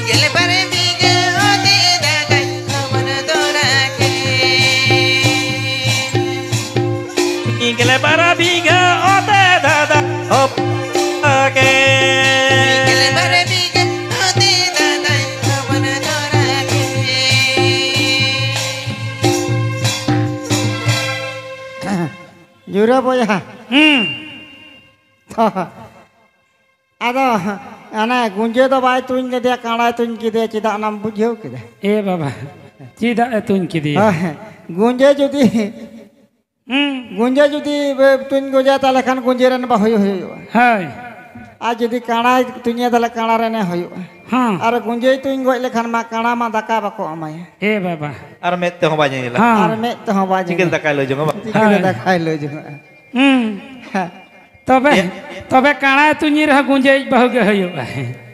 ᱜᱮᱞᱵᱟᱨ ᱵᱤᱜᱷᱟᱹ ᱚᱛᱮ ᱫᱟᱫᱟᱭ ᱦᱚᱵᱚᱨ ᱛᱚᱨᱟ ᱠᱮ᱾ ᱜᱮᱞᱵᱟᱨ ᱵᱤᱜᱷᱟᱹ ᱚᱛᱮ ᱫᱟᱫᱟ ᱦᱚᱵᱚᱨ ᱠᱮ᱾ ᱜᱮᱞᱵᱟᱨ ᱵᱤᱜᱷᱟᱹ ᱚᱛᱮ ᱫᱟᱫᱟᱭ ᱦᱚᱵᱚᱨ ᱛᱚᱨᱟ ᱠᱮ᱾ ᱡᱩᱨᱟᱹ ᱵᱚᱭᱦᱟ᱾ ᱦᱩᱸ᱾ ᱟᱫᱚ ᱚᱱᱮ ᱜᱩᱸᱡᱟᱹ ᱫᱚ ᱵᱟᱭ ᱛᱩᱧ ᱞᱮᱫᱮᱭᱟ, ᱠᱟᱬᱟᱭ ᱛᱩᱧ ᱠᱮᱫᱮᱭᱟ, ᱪᱮᱫᱟᱜ ᱚᱱᱟᱢ ᱵᱩᱡᱷᱟᱹᱣ ᱠᱮᱫᱟ? ᱮ ᱵᱟᱵᱟ, ᱪᱮᱫᱟᱜ ᱮ ᱛᱩᱧ ᱠᱮᱫᱮᱭᱟ? ᱦᱮᱸ, ᱜᱩᱸᱡᱟᱹ ᱡᱩᱫᱤ, ᱦᱩᱸ᱾ ᱜᱩᱸᱡᱟᱹ ᱡᱩᱫᱤ ᱵᱮ-, ᱛᱩᱧ ᱜᱚᱡᱟ, ᱛᱟᱦᱞᱮ ᱠᱷᱟᱱ ᱜᱩᱸᱡᱟᱹ ᱨᱮᱱ ᱵᱟᱹᱦᱩᱭ ᱦᱩᱭᱩᱜᱼᱟ᱾ ᱦᱳᱭ᱾ ᱟᱨ ᱡᱩᱫᱤ ᱠᱟᱬᱟᱭ ᱛᱩᱧᱮ, ᱛᱟᱦᱞᱮ ᱠᱟᱬᱟ ᱨᱮᱱᱮ ᱦᱩᱭᱩᱜᱼᱟ᱾ ᱦᱮᱸ᱾ ᱟᱨ ᱜᱩᱸᱡᱟᱹᱭ ᱛᱩᱧ ᱜᱚᱡ ᱞᱮᱠᱷᱟᱱ ᱢᱟ ᱠᱟᱬᱟ ᱢᱟ ᱫᱟᱠᱟ ᱵᱟᱠᱚ ᱮᱢᱟᱭᱟ᱾ ᱮ ᱵᱟᱵᱟ᱾ ᱟᱨ ᱢᱮᱫ ᱛᱮᱦᱚᱸ ᱵᱟᱭ ᱧᱮᱧᱮᱞᱟ᱾ ᱦᱮᱸ᱾ ᱟᱨ ᱢᱮᱫ ᱛᱮᱦᱚᱸ ᱵᱟᱭ ᱪᱤᱠᱟᱹ ᱧᱮᱧᱮᱞᱟ᱾ ᱫᱟᱠᱟᱭ ᱞᱚ ᱡᱚᱝᱟ ᱵᱟᱝ? ᱪᱤᱠᱟᱹᱛᱮ ᱦᱳᱭ᱾ ᱫᱟᱠᱟᱭ ᱞᱚ ᱡᱚᱝᱟ? ᱦᱩᱸ᱾ ᱦᱮᱸ᱾ ᱛᱚᱵᱮ, ᱮ? ᱛᱚᱵᱮ ᱠᱟᱬᱟᱭ ᱛᱩᱧᱤ ᱨᱮᱦᱚᱸ ᱜᱩᱸᱡᱟᱹᱭᱤᱡ ᱵᱟᱹᱦᱩ ᱜᱮ ᱦᱩᱭᱩᱜᱼᱟ᱾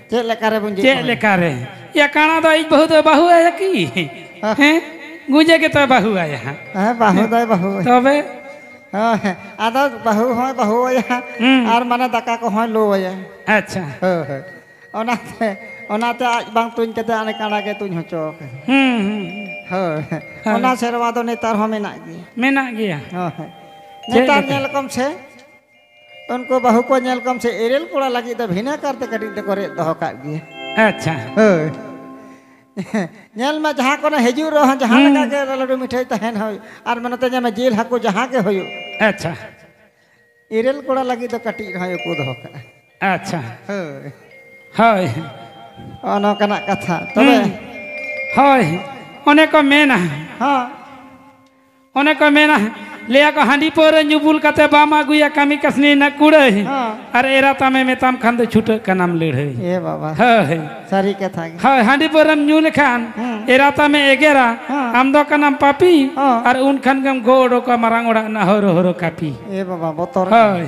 ᱪᱮᱫ ᱞᱮᱠᱟᱨᱮ ᱵᱩᱸᱡᱟᱹᱭᱤᱡ ᱪᱮᱫ ᱵᱟᱹᱦᱩ? ᱞᱮᱠᱟᱨᱮ? ᱭᱟ, ᱠᱟᱬᱟ ᱫᱚ ᱟᱡ ᱵᱟᱹᱦᱩ ᱫᱚ ᱵᱟᱹᱦᱩ ᱟᱭᱟ ᱠᱤ? ᱦᱮᱸ᱾ ᱦᱮᱸ? ᱜᱩᱡᱮ ᱜᱮᱛᱚᱭ ᱵᱟᱹᱦᱩ ᱟᱭᱟ ᱦᱟᱸᱜ᱾ ᱦᱮᱸ, ᱵᱟᱹᱦᱩ ᱫᱚᱭ ᱵᱟᱹᱦᱩ ᱟᱭᱟ᱾ ᱛᱚᱵᱮ? ᱦᱳᱭ, ᱟᱫᱚ ᱵᱟᱹᱦᱩ ᱦᱚᱸᱭ ᱵᱟᱹᱦᱩ ᱟᱭᱟ ᱦᱟᱸᱜ᱾ ᱦᱩᱸ᱾ ᱟᱨ ᱢᱟᱱᱮ ᱫᱟᱠᱟ ᱠᱚᱦᱚᱸᱭ ᱞᱩ ᱟᱭᱟ᱾ ᱟᱪᱪᱷᱟ᱾ ᱦᱳᱭ, ᱦᱳᱭ᱾ ᱚᱱᱟᱛᱮ, ᱚᱱᱟᱛᱮ ᱟᱡ ᱵᱟᱝ ᱛᱩᱧ ᱠᱟᱛᱮ ᱟᱱᱮ ᱠᱟᱬᱟ ᱜᱮ ᱛᱩᱧ ᱦᱚᱪᱚ ᱟᱠᱟᱫᱟ᱾ ᱦᱩᱸ, ᱦᱩᱸ᱾ ᱦᱳᱭ᱾ ᱦᱳᱭ᱾ ᱚᱱᱟ ᱥᱮᱨᱣᱟ ᱫᱚ ᱱᱮᱛᱟᱨ ᱦᱚᱸ ᱢᱮᱱᱟᱜ ᱜᱮᱭᱟ᱾ ᱢᱮᱱᱟᱜ ᱜᱮᱭᱟ᱾ ᱦᱳᱭ᱾ ᱪᱮᱫ ᱱᱮᱛᱟᱨ ᱞᱮᱠᱟ? ᱧᱮᱞ ᱠᱚᱢ ᱥᱮ, ᱩᱱᱠᱩ ᱵᱟᱹᱦᱩ ᱠᱚ ᱧᱮᱞ ᱠᱚᱢ ᱥᱮ, ᱮᱨᱮᱞ ᱠᱚᱲᱟ ᱞᱟᱹᱜᱤᱫ ᱫᱚ ᱵᱷᱤᱱᱟᱹ ᱠᱟᱨᱛᱮ ᱠᱟᱹᱴᱤᱡ ᱫᱚᱠᱚ ᱨᱮᱫ ᱫᱚᱦᱚ ᱠᱟᱜ ᱜᱮᱭᱟ᱾ ᱟᱪᱪᱷᱟ᱾ ᱦᱳᱭ᱾ ᱧᱮᱞ ᱢᱮ, ᱡᱟᱦᱟᱸ ᱠᱚᱨᱮ ᱦᱤᱡᱩᱜ ᱨᱮᱦᱚᱸ ᱡᱟᱦᱟᱸ ᱦᱩᱸ᱾ ᱞᱮᱠᱟ ᱜᱮ ᱞᱟᱹᱰᱩ ᱢᱤᱴᱷᱟᱹᱭ ᱛᱟᱦᱮᱱ ᱦᱳᱭ, ᱟᱨ ᱢᱮᱱᱛᱮ ᱧᱟᱢᱟ ᱡᱤᱞ ᱦᱟᱹᱠᱩ ᱡᱟᱦᱟᱸ ᱜᱮ ᱦᱩᱭᱩᱜ, ᱟᱪᱪᱷᱟ᱾ ᱮᱨᱮᱞ ᱠᱚᱲᱟ ᱞᱟᱹᱜᱤᱫ ᱫᱚ ᱠᱟᱹᱴᱤᱡ ᱨᱮᱦᱚᱸ ᱩᱠᱩ ᱫᱚᱦᱚ ᱠᱟᱜᱼᱟ᱾ ᱟᱪᱪᱷᱟ᱾ ᱦᱳᱭ᱾ ᱦᱳᱭ᱾ ᱱᱚᱜᱼᱚ ᱱᱚᱝᱠᱟᱱᱟᱜ ᱠᱟᱛᱷᱟ᱾ ᱛᱚᱵᱮ ᱦᱩᱸ᱾ ᱦᱳᱭ᱾ ᱚᱱᱮ ᱠᱚ ᱢᱮᱱᱟ, ᱦᱚᱸ᱾ ᱚᱱᱮ ᱠᱚ ᱢᱮᱱᱟ, ᱞᱟᱹᱭᱟ ᱠᱚ, "ᱦᱟᱺᱰᱤ ᱯᱟᱹᱣᱨᱟᱹ ᱧᱩ ᱵᱩᱞ ᱠᱟᱛᱮ ᱵᱟᱢ ᱟᱹᱜᱩᱭᱟ ᱠᱟᱹᱢᱤ ᱠᱟᱹᱥᱱᱤ ᱨᱮᱱᱟᱜ ᱠᱩᱲᱟᱹᱭ, ᱦᱚᱸ᱾ ᱟᱨ ᱮᱨᱟ ᱛᱟᱢᱮ ᱢᱮᱛᱟᱢ ᱠᱷᱟᱱ ᱫᱚ ᱪᱷᱩᱴᱟᱹᱜ ᱠᱟᱱᱟᱢ ᱞᱟᱹᱲᱦᱟᱹᱭ᱾" ᱮ ᱵᱟᱵᱟ᱾ ᱦᱳᱭ᱾ ᱥᱟᱹᱨᱤ ᱠᱟᱛᱷᱟ ᱜᱮ᱾ ᱦᱳᱭ, ᱦᱟᱺᱰᱤ ᱯᱟᱹᱣᱨᱟᱹᱢ ᱧᱩ ᱞᱮᱠᱷᱟᱱ ᱦᱩᱸ᱾ ᱮᱨᱟ ᱛᱟᱢᱮ ᱮᱜᱮᱨᱟ, ᱦᱩᱸ᱾ ᱟᱢ ᱫᱚ ᱠᱟᱱᱟᱢ ᱯᱟᱯᱤ, ᱦᱩᱸ᱾ ᱟᱨ ᱩᱱ ᱠᱷᱟᱱ ᱜᱮᱢ ᱜᱚ ᱚᱰᱚᱠᱟ ᱢᱟᱨᱟᱝ ᱚᱲᱟᱜ ᱨᱮᱱᱟᱜ ᱦᱚᱨᱚ ᱦᱚᱨᱚ ᱠᱟᱹᱯᱤ᱾ ᱮ ᱵᱟᱵᱟ, ᱵᱚᱛᱚᱨ ᱜᱮ᱾ ᱦᱳᱭ᱾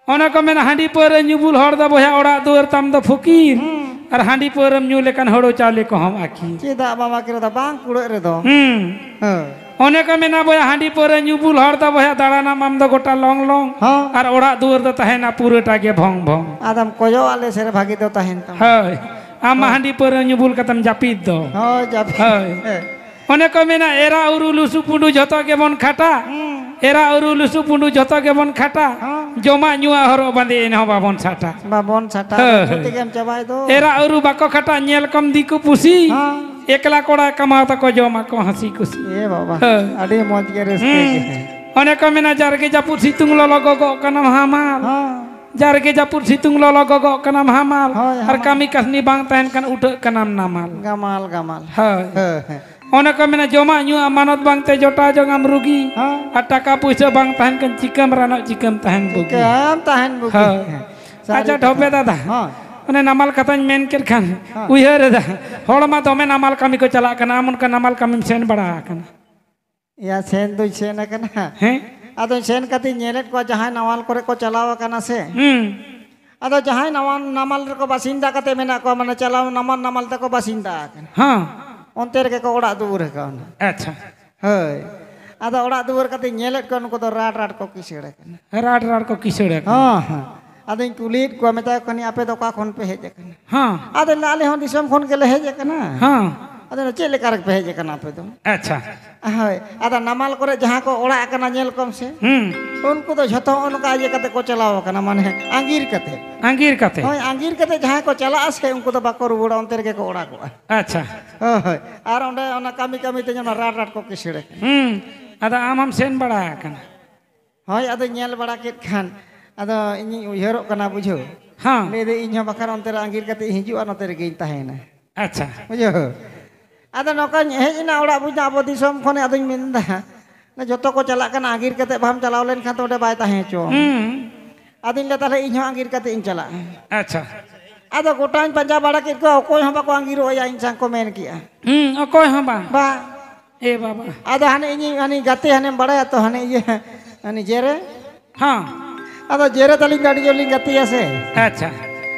ᱚᱱᱮ ᱠᱚ ᱢᱮᱱᱟ, ᱦᱟᱺᱰᱤ ᱯᱟᱹᱣᱨᱟᱹ ᱧᱩ ᱵᱩᱞ ᱦᱚᱲ ᱫᱚ ᱵᱚᱭᱦᱟ ᱚᱲᱟᱜ ᱫᱩᱣᱟᱹᱨ ᱛᱟᱢ ᱫᱚ ᱯᱷᱩᱠᱤᱨ, ᱦᱩᱸ᱾ ᱟᱨ ᱦᱟᱺᱰᱤ ᱯᱟᱹᱣᱨᱟᱹᱢ ᱧᱩ ᱞᱮᱠᱷᱟᱱ ᱦᱳᱲᱳ ᱪᱟᱣᱞᱮ ᱠᱚᱦᱚᱸᱢ ᱟᱹᱠᱤᱨ᱾ ᱪᱮᱫᱟᱜ ᱵᱟᱵᱟ ᱠᱤ ᱨᱮᱫᱚ ᱵᱟᱝ ᱠᱩᱲᱟᱹᱜ ᱨᱮᱫᱚ? ᱦᱩᱸ᱾ ᱦᱳᱭ᱾ ᱚᱱᱮ ᱠᱚ ᱢᱮᱱᱟ, ᱵᱚᱭᱦᱟ ᱦᱟᱺᱰᱤ ᱯᱟᱹᱣᱨᱟᱹ ᱧᱩ ᱵᱩᱞ ᱦᱚᱲ ᱫᱚ ᱵᱚᱭᱦᱟ ᱫᱟᱬᱟᱱᱟᱢ ᱟᱢ ᱫᱚ ᱜᱚᱴᱟ ᱞᱚᱝ ᱞᱚᱝ, ᱦᱚᱸ᱾ ᱟᱨ ᱚᱲᱟᱜ ᱫᱩᱣᱟᱹᱨ ᱫᱚ ᱛᱟᱦᱮᱱᱟ ᱯᱩᱨᱟᱹᱴᱟ ᱜᱮ ᱵᱷᱚᱝ ᱵᱷᱚᱝ᱾ ᱟᱫᱚᱢ ᱠᱚᱭᱚᱜ ᱟᱞᱮ ᱥᱮᱫ ᱨᱮ ᱵᱷᱟᱹᱜᱤ ᱫᱚ ᱛᱟᱦᱮᱱ ᱛᱟᱢᱟ᱾ ᱦᱳᱭ᱾ ᱟᱢ ᱢᱟ ᱦᱳᱭ᱾ ᱦᱟᱺᱰᱤ ᱯᱟᱹᱣᱨᱟᱹ ᱧᱩ ᱵᱩᱞ ᱠᱟᱛᱮᱢ ᱡᱟᱹᱯᱤᱫ ᱫᱚ᱾ ᱦᱳᱭ, ᱡᱟᱹᱯᱤᱫ᱾ ᱦᱳᱭ᱾ ᱦᱮᱸ᱾ ᱚᱱᱮ ᱠᱚ ᱢᱮᱱᱟ, ᱮᱨᱟ ᱩᱨᱩ ᱞᱩᱥᱩ ᱯᱩᱸᱰᱩ ᱡᱷᱚᱛᱚ ᱜᱮᱵᱚᱱ ᱠᱷᱟᱴᱟ᱾ ᱦᱩᱸ᱾ ᱮᱨᱟ ᱩᱨᱩ ᱞᱩᱥᱩ ᱯᱩᱸᱰᱩ ᱡᱷᱚᱛᱚ ᱜᱮᱵᱚᱱ ᱠᱷᱟᱴᱟ᱾ ᱦᱚᱸ᱾ ᱡᱚᱢᱟᱜ ᱧᱩᱣᱟᱜ ᱦᱚᱨᱚᱜ ᱵᱟᱸᱫᱮ ᱮᱱᱦᱚᱸ ᱵᱟᱵᱚᱱ ᱥᱟᱴᱟ᱾ ᱵᱟᱵᱚᱱ ᱥᱟᱴᱟ, ᱦᱳᱭ᱾ ᱩᱱᱠᱩ ᱛᱮᱜᱮᱢ ᱪᱟᱵᱟᱭ ᱫᱚ᱾ ᱮᱨᱟ ᱩᱨᱩ ᱵᱟᱠᱚ ᱠᱷᱟᱴᱟ, ᱧᱮᱞ ᱠᱚᱢ ᱫᱤᱠᱩ ᱯᱩᱥᱤ᱾ ᱦᱚᱸ᱾ ᱮᱠᱞᱟ ᱠᱚᱲᱟ ᱠᱟᱢᱟᱣ ᱛᱟᱠᱚ ᱡᱚᱢᱟᱠᱚ ᱦᱟᱹᱥᱤ ᱠᱩᱥᱤ᱾ ᱮ ᱵᱟᱵᱟ, ᱦᱳᱭ᱾ ᱟᱹᱰᱤ ᱢᱚᱡᱽ ᱜᱮ, ᱨᱟᱹᱥᱠᱟᱹ ᱦᱩᱸ᱾ ᱜᱮ᱾ ᱚᱱᱮ ᱠᱚ ᱢᱮᱱᱟ, ᱡᱟᱨᱜᱮ ᱡᱟᱹᱯᱩᱫ ᱥᱤᱛᱩᱝ ᱞᱚᱞᱚ ᱜᱚᱜᱚᱜ ᱠᱟᱱᱟᱢ ᱦᱟᱢᱟᱞ᱾ ᱦᱚᱸ᱾ ᱡᱟᱨᱜᱮ ᱡᱟᱹᱯᱩᱫ ᱥᱤᱛᱩᱝ ᱞᱚᱞᱚ ᱜᱚᱜᱚᱜ ᱠᱟᱱᱟᱢ ᱦᱟᱢᱟᱞ᱾ ᱦᱳᱭ, ᱟᱨ ᱦᱟᱢᱟᱞ᱾ ᱠᱟᱹᱢᱤ ᱠᱟᱹᱥᱱᱤ ᱵᱟᱝ ᱛᱟᱦᱮᱱ ᱠᱷᱟᱱ ᱩᱴᱷᱟᱹᱜ ᱠᱟᱱᱟᱢ ᱱᱟᱢᱟᱞ᱾ ᱜᱟᱢᱟᱞ, ᱜᱟᱢᱟᱞ᱾ ᱦᱳᱭ᱾ ᱦᱮᱸ, ᱦᱮᱸ᱾ ᱚᱱᱮ ᱠᱚ ᱢᱮᱱᱟ, ᱡᱚᱢᱟᱜ ᱧᱩᱣᱟᱜ ᱢᱟᱱᱚᱛ ᱵᱟᱝᱛᱮ ᱡᱚᱴᱟᱣ ᱡᱚᱝ ᱟᱢ ᱨᱩᱜᱤ᱾ ᱦᱮᱸ᱾ ᱟᱨ ᱴᱟᱠᱟ ᱯᱩᱭᱥᱟᱹ ᱵᱟᱝ ᱛᱟᱦᱮᱱ ᱠᱷᱟᱱ ᱪᱤᱠᱟᱹᱢ ᱨᱟᱱᱚᱜ, ᱪᱤᱠᱟᱹᱢ ᱛᱟᱦᱮᱱ ᱵᱩᱜᱤ᱾ ᱪᱤᱠᱟᱹᱢ ᱛᱟᱦᱮᱱ ᱵᱩᱜᱤ᱾ ᱦᱳᱭ᱾ ᱦᱮᱸ᱾ ᱥᱟᱹᱨᱤ ᱟᱪᱪᱷᱟ, ᱠᱟᱛᱷᱟ᱾ ᱰᱷᱚᱯᱮ ᱫᱟᱫᱟ᱾ ᱦᱳᱭ᱾ ᱚᱱᱮ ᱱᱟᱢᱟᱞ ᱠᱟᱛᱷᱟᱧ ᱢᱮᱱ ᱠᱮᱫ ᱠᱷᱟᱱ, ᱦᱮᱸ᱾ ᱩᱭᱦᱟᱹᱨ ᱮᱫᱟ, ᱦᱚᱲ ᱢᱟ ᱫᱚᱢᱮ ᱱᱟᱢᱟᱞ ᱠᱟᱹᱢᱤ ᱠᱚ ᱪᱟᱞᱟᱜ ᱠᱟᱱᱟ, ᱟᱢ ᱚᱱᱠᱟ ᱱᱟᱢᱟᱞ ᱠᱟᱹᱢᱤᱢ ᱥᱮᱱ ᱵᱟᱲᱟ ᱟᱠᱟᱱᱟ? ᱭᱟ, ᱥᱮᱱ ᱫᱩᱧ ᱥᱮᱱ ᱟᱠᱟᱱᱟ᱾ ᱦᱮᱸ? ᱟᱫᱚᱧ ᱥᱮᱱ ᱠᱟᱛᱮᱧ ᱧᱮᱞᱮᱫ ᱠᱚᱣᱟ, ᱡᱟᱦᱟᱸᱭ ᱱᱟᱢᱟᱞ ᱠᱚᱨᱮ ᱠᱚ ᱪᱟᱞᱟᱣ ᱟᱠᱟᱱᱟ ᱥᱮ᱾ ᱦᱩᱸ᱾ ᱟᱫᱚ ᱡᱟᱦᱟᱸᱭ ᱱᱟᱣᱟ ᱱᱟᱢᱟᱞ ᱨᱮᱠᱚ ᱵᱟᱥᱤᱱᱫᱟ ᱠᱟᱛᱮ ᱢᱮᱱᱟᱜ ᱠᱚᱣᱟ, ᱢᱟᱱᱮ ᱪᱟᱞᱟᱣ ᱱᱟᱢᱟᱞ ᱱᱟᱢᱟᱞ ᱛᱮᱠᱚ ᱵᱟᱥᱤᱱᱫᱟ ᱟᱠᱟᱱᱟ᱾ ᱦᱮᱸ᱾ ᱚᱱᱛᱮ ᱨᱮᱜᱮ ᱠᱚ ᱚᱲᱟᱜ ᱫᱩᱣᱟᱹᱨ ᱟᱠᱟᱣᱱᱟ᱾ ᱟᱪᱪᱷᱟ᱾ ᱦᱳᱭ᱾ ᱟᱫᱚ ᱚᱲᱟᱜ ᱫᱩᱣᱟᱹᱨ ᱠᱟᱛᱮ ᱧᱮᱞᱮᱫ ᱠᱚᱣᱟ, ᱱᱩᱠᱩ ᱫᱚ ᱨᱟᱴ ᱨᱟᱴ ᱠᱚ ᱠᱤᱥᱟᱹᱲ ᱟᱠᱟᱱᱟ᱾ ᱨᱟᱴ ᱨᱟᱴ ᱠᱚ ᱠᱤᱥᱟᱹᱲ ᱟᱠᱟᱱᱟ᱾ ᱦᱚᱸ, ᱦᱚᱸ᱾ ᱟᱫᱚᱧ ᱠᱩᱞᱤᱭᱮᱫ ᱠᱚᱣᱟ, ᱢᱮᱛᱟ ᱠᱚ ᱠᱟᱹᱱᱟᱹᱧ, "ᱟᱯᱮ ᱫᱚ ᱚᱠᱟ ᱠᱷᱚᱱ ᱯᱮ ᱦᱮᱡ ᱟᱠᱟᱱᱟ?" ᱦᱚᱸ᱾ ᱟᱫᱚ ᱞᱟᱹᱭ, "ᱟᱞᱮ ᱦᱚᱸ ᱫᱤᱥᱚᱢ ᱠᱷᱚᱱ ᱜᱮᱞᱮ ᱦᱮᱡ ᱟᱠᱟᱱᱟ᱾" ᱦᱚᱸ᱾ ᱟᱫᱚ ᱞᱟᱹᱭ, "ᱪᱮᱫ ᱞᱮᱠᱟ ᱨᱮᱯᱮ ᱦᱮᱡ ᱟᱠᱟᱱᱟ ᱟᱯᱮ ᱫᱚ?" ᱟᱪᱪᱷᱟ᱾ ᱦᱳᱭ᱾ ᱟᱫᱚ ᱱᱟᱢᱟᱞ ᱠᱚᱨᱮ ᱡᱟᱦᱟᱸ ᱠᱚ ᱚᱲᱟᱜ ᱟᱠᱟᱱᱟ, ᱧᱮᱞ ᱠᱚᱢ ᱥᱮ᱾ ᱦᱩᱸ᱾ ᱩᱱᱠᱩ ᱫᱚ ᱡᱷᱚᱛᱚ ᱦᱚᱸᱜᱼᱚ ᱱᱚᱝᱠᱟ ᱤᱭᱟᱹ ᱠᱟᱛᱮ ᱠᱚ ᱪᱟᱞᱟᱣ ᱟᱠᱟᱱᱟ, ᱢᱟᱱᱮ ᱟᱸᱜᱤᱨ ᱠᱟᱛᱮ᱾ ᱟᱸᱜᱤᱨ ᱠᱟᱛᱮ? ᱦᱳᱭ, ᱟᱸᱜᱤᱨ ᱠᱟᱛᱮ ᱡᱟᱦᱟᱸᱭ ᱠᱚ ᱪᱟᱞᱟᱜᱼᱟ ᱥᱮ, ᱩᱱᱠᱩ ᱫᱚ ᱵᱟᱠᱚ ᱨᱩᱣᱟᱹᱲᱟ, ᱚᱱᱛᱮ ᱨᱮᱜᱮ ᱠᱚ ᱚᱲᱟᱜᱚᱜᱼᱟ᱾ ᱟᱪᱪᱷᱟ᱾ ᱦᱳᱭ, ᱦᱳᱭ᱾ ᱟᱨ ᱚᱸᱰᱮ ᱚᱱᱟ ᱠᱟᱹᱢᱤ ᱠᱟᱹᱢᱤ ᱛᱮ ᱧᱮᱞ ᱢᱮ ᱨᱟᱴ ᱨᱟᱴ ᱠᱚ ᱠᱤᱥᱟᱹᱲ ᱟᱠᱟᱱᱟ᱾ ᱦᱩᱸ, ᱟᱫᱚ ᱟᱢ ᱦᱚᱢ ᱥᱮᱱ ᱵᱟᱲᱟ ᱟᱠᱟᱱᱟ? ᱦᱳᱭ, ᱟᱫᱚᱧ ᱧᱮᱞ ᱵᱟᱲᱟ ᱠᱮᱫ ᱠᱷᱟᱱ, ᱟᱫᱚ ᱤᱧᱤᱧ ᱩᱭᱦᱟᱹᱨᱚᱜ ᱠᱟᱱᱟ, ᱵᱩᱡᱷᱟᱹᱣ᱾ ᱦᱮᱸ᱾ ᱞᱟᱹᱭᱫᱟᱹᱧ, ᱤᱧ ᱦᱚᱸ ᱵᱟᱠᱷᱟᱱ ᱚᱱᱛᱮ ᱨᱮ ᱟᱸᱜᱤᱨ ᱠᱟᱛᱮ ᱤᱧ ᱦᱤᱡᱩᱜᱼᱟ, ᱱᱚᱛᱮ ᱨᱮᱜᱮᱧ ᱛᱟᱦᱮᱱᱟ᱾ ᱟᱪᱪᱷᱟ᱾ ᱵᱩᱡᱷᱟᱹᱣ᱾ ᱟᱫᱚ ᱱᱚᱝᱠᱟᱧ ᱦᱮᱡ ᱮᱱᱟ ᱚᱲᱟᱜ, ᱵᱩᱡᱽ ᱫᱟ, ᱟᱵᱚ ᱫᱤᱥᱚᱢ ᱠᱷᱚᱱ᱾ ᱟᱫᱚᱧ ᱢᱮᱱᱫᱟ, ᱡᱚᱛᱚ ᱠᱚ ᱪᱟᱞᱟᱜ ᱠᱟᱱᱟ, ᱟᱸᱜᱤᱨ ᱠᱟᱛᱮ ᱵᱟᱢ ᱪᱟᱞᱟᱣ ᱞᱮᱱᱠᱷᱟᱱ ᱛᱚ ᱚᱸᱰᱮ ᱵᱟᱭ ᱛᱟᱦᱮᱸ ᱦᱚᱪᱚᱣᱟᱢᱟ᱾ ᱦᱩᱸ᱾ ᱟᱫᱚᱧ ᱞᱟᱹᱭᱫᱟ, "ᱛᱟᱦᱞᱮ ᱤᱧ ᱦᱚᱸ ᱟᱸᱜᱤᱨ ᱠᱟᱛᱮ ᱤᱧ ᱪᱟᱞᱟᱜᱼᱟ᱾" ᱟᱪᱪᱷᱟ᱾ ᱟᱫᱚ ᱜᱚᱴᱟᱧ ᱯᱟᱸᱡᱟ ᱵᱟᱲᱟ ᱠᱮᱫ ᱠᱚᱣᱟ, ᱚᱠᱚᱭ ᱦᱚᱸ ᱵᱟᱠᱚ ᱟᱸᱜᱤᱨᱚᱜᱼᱟ, ᱤᱧ ᱥᱟᱝ ᱠᱚ ᱢᱮᱱ ᱠᱮᱜᱼᱟ᱾ ᱦᱩᱸ, ᱚᱠᱚᱭ ᱦᱚᱸ ᱵᱟᱝ᱾ ᱵᱟ᱾ ᱮ ᱵᱟᱵᱟ᱾ ᱟᱫᱚ ᱦᱟᱱᱮ ᱤᱧᱤᱡ ᱦᱟᱹᱱᱤ ᱜᱟᱛᱮ, ᱦᱟᱱᱮᱢ ᱵᱟᱲᱟᱭᱟ ᱛᱚ, ᱦᱟᱱᱮ ᱤᱭᱟᱹ, ᱦᱟᱹᱱᱤ ᱡᱮᱨᱮ᱾ ᱦᱚᱸ᱾ ᱟᱫᱚ ᱡᱮᱨᱮ ᱛᱟᱹᱞᱤᱧ ᱫᱚ ᱟᱹᱰᱤ ᱡᱳᱨ ᱞᱤᱧ ᱜᱟᱛᱮᱭᱟ ᱥᱮ᱾ ᱟᱪᱪᱷᱟ᱾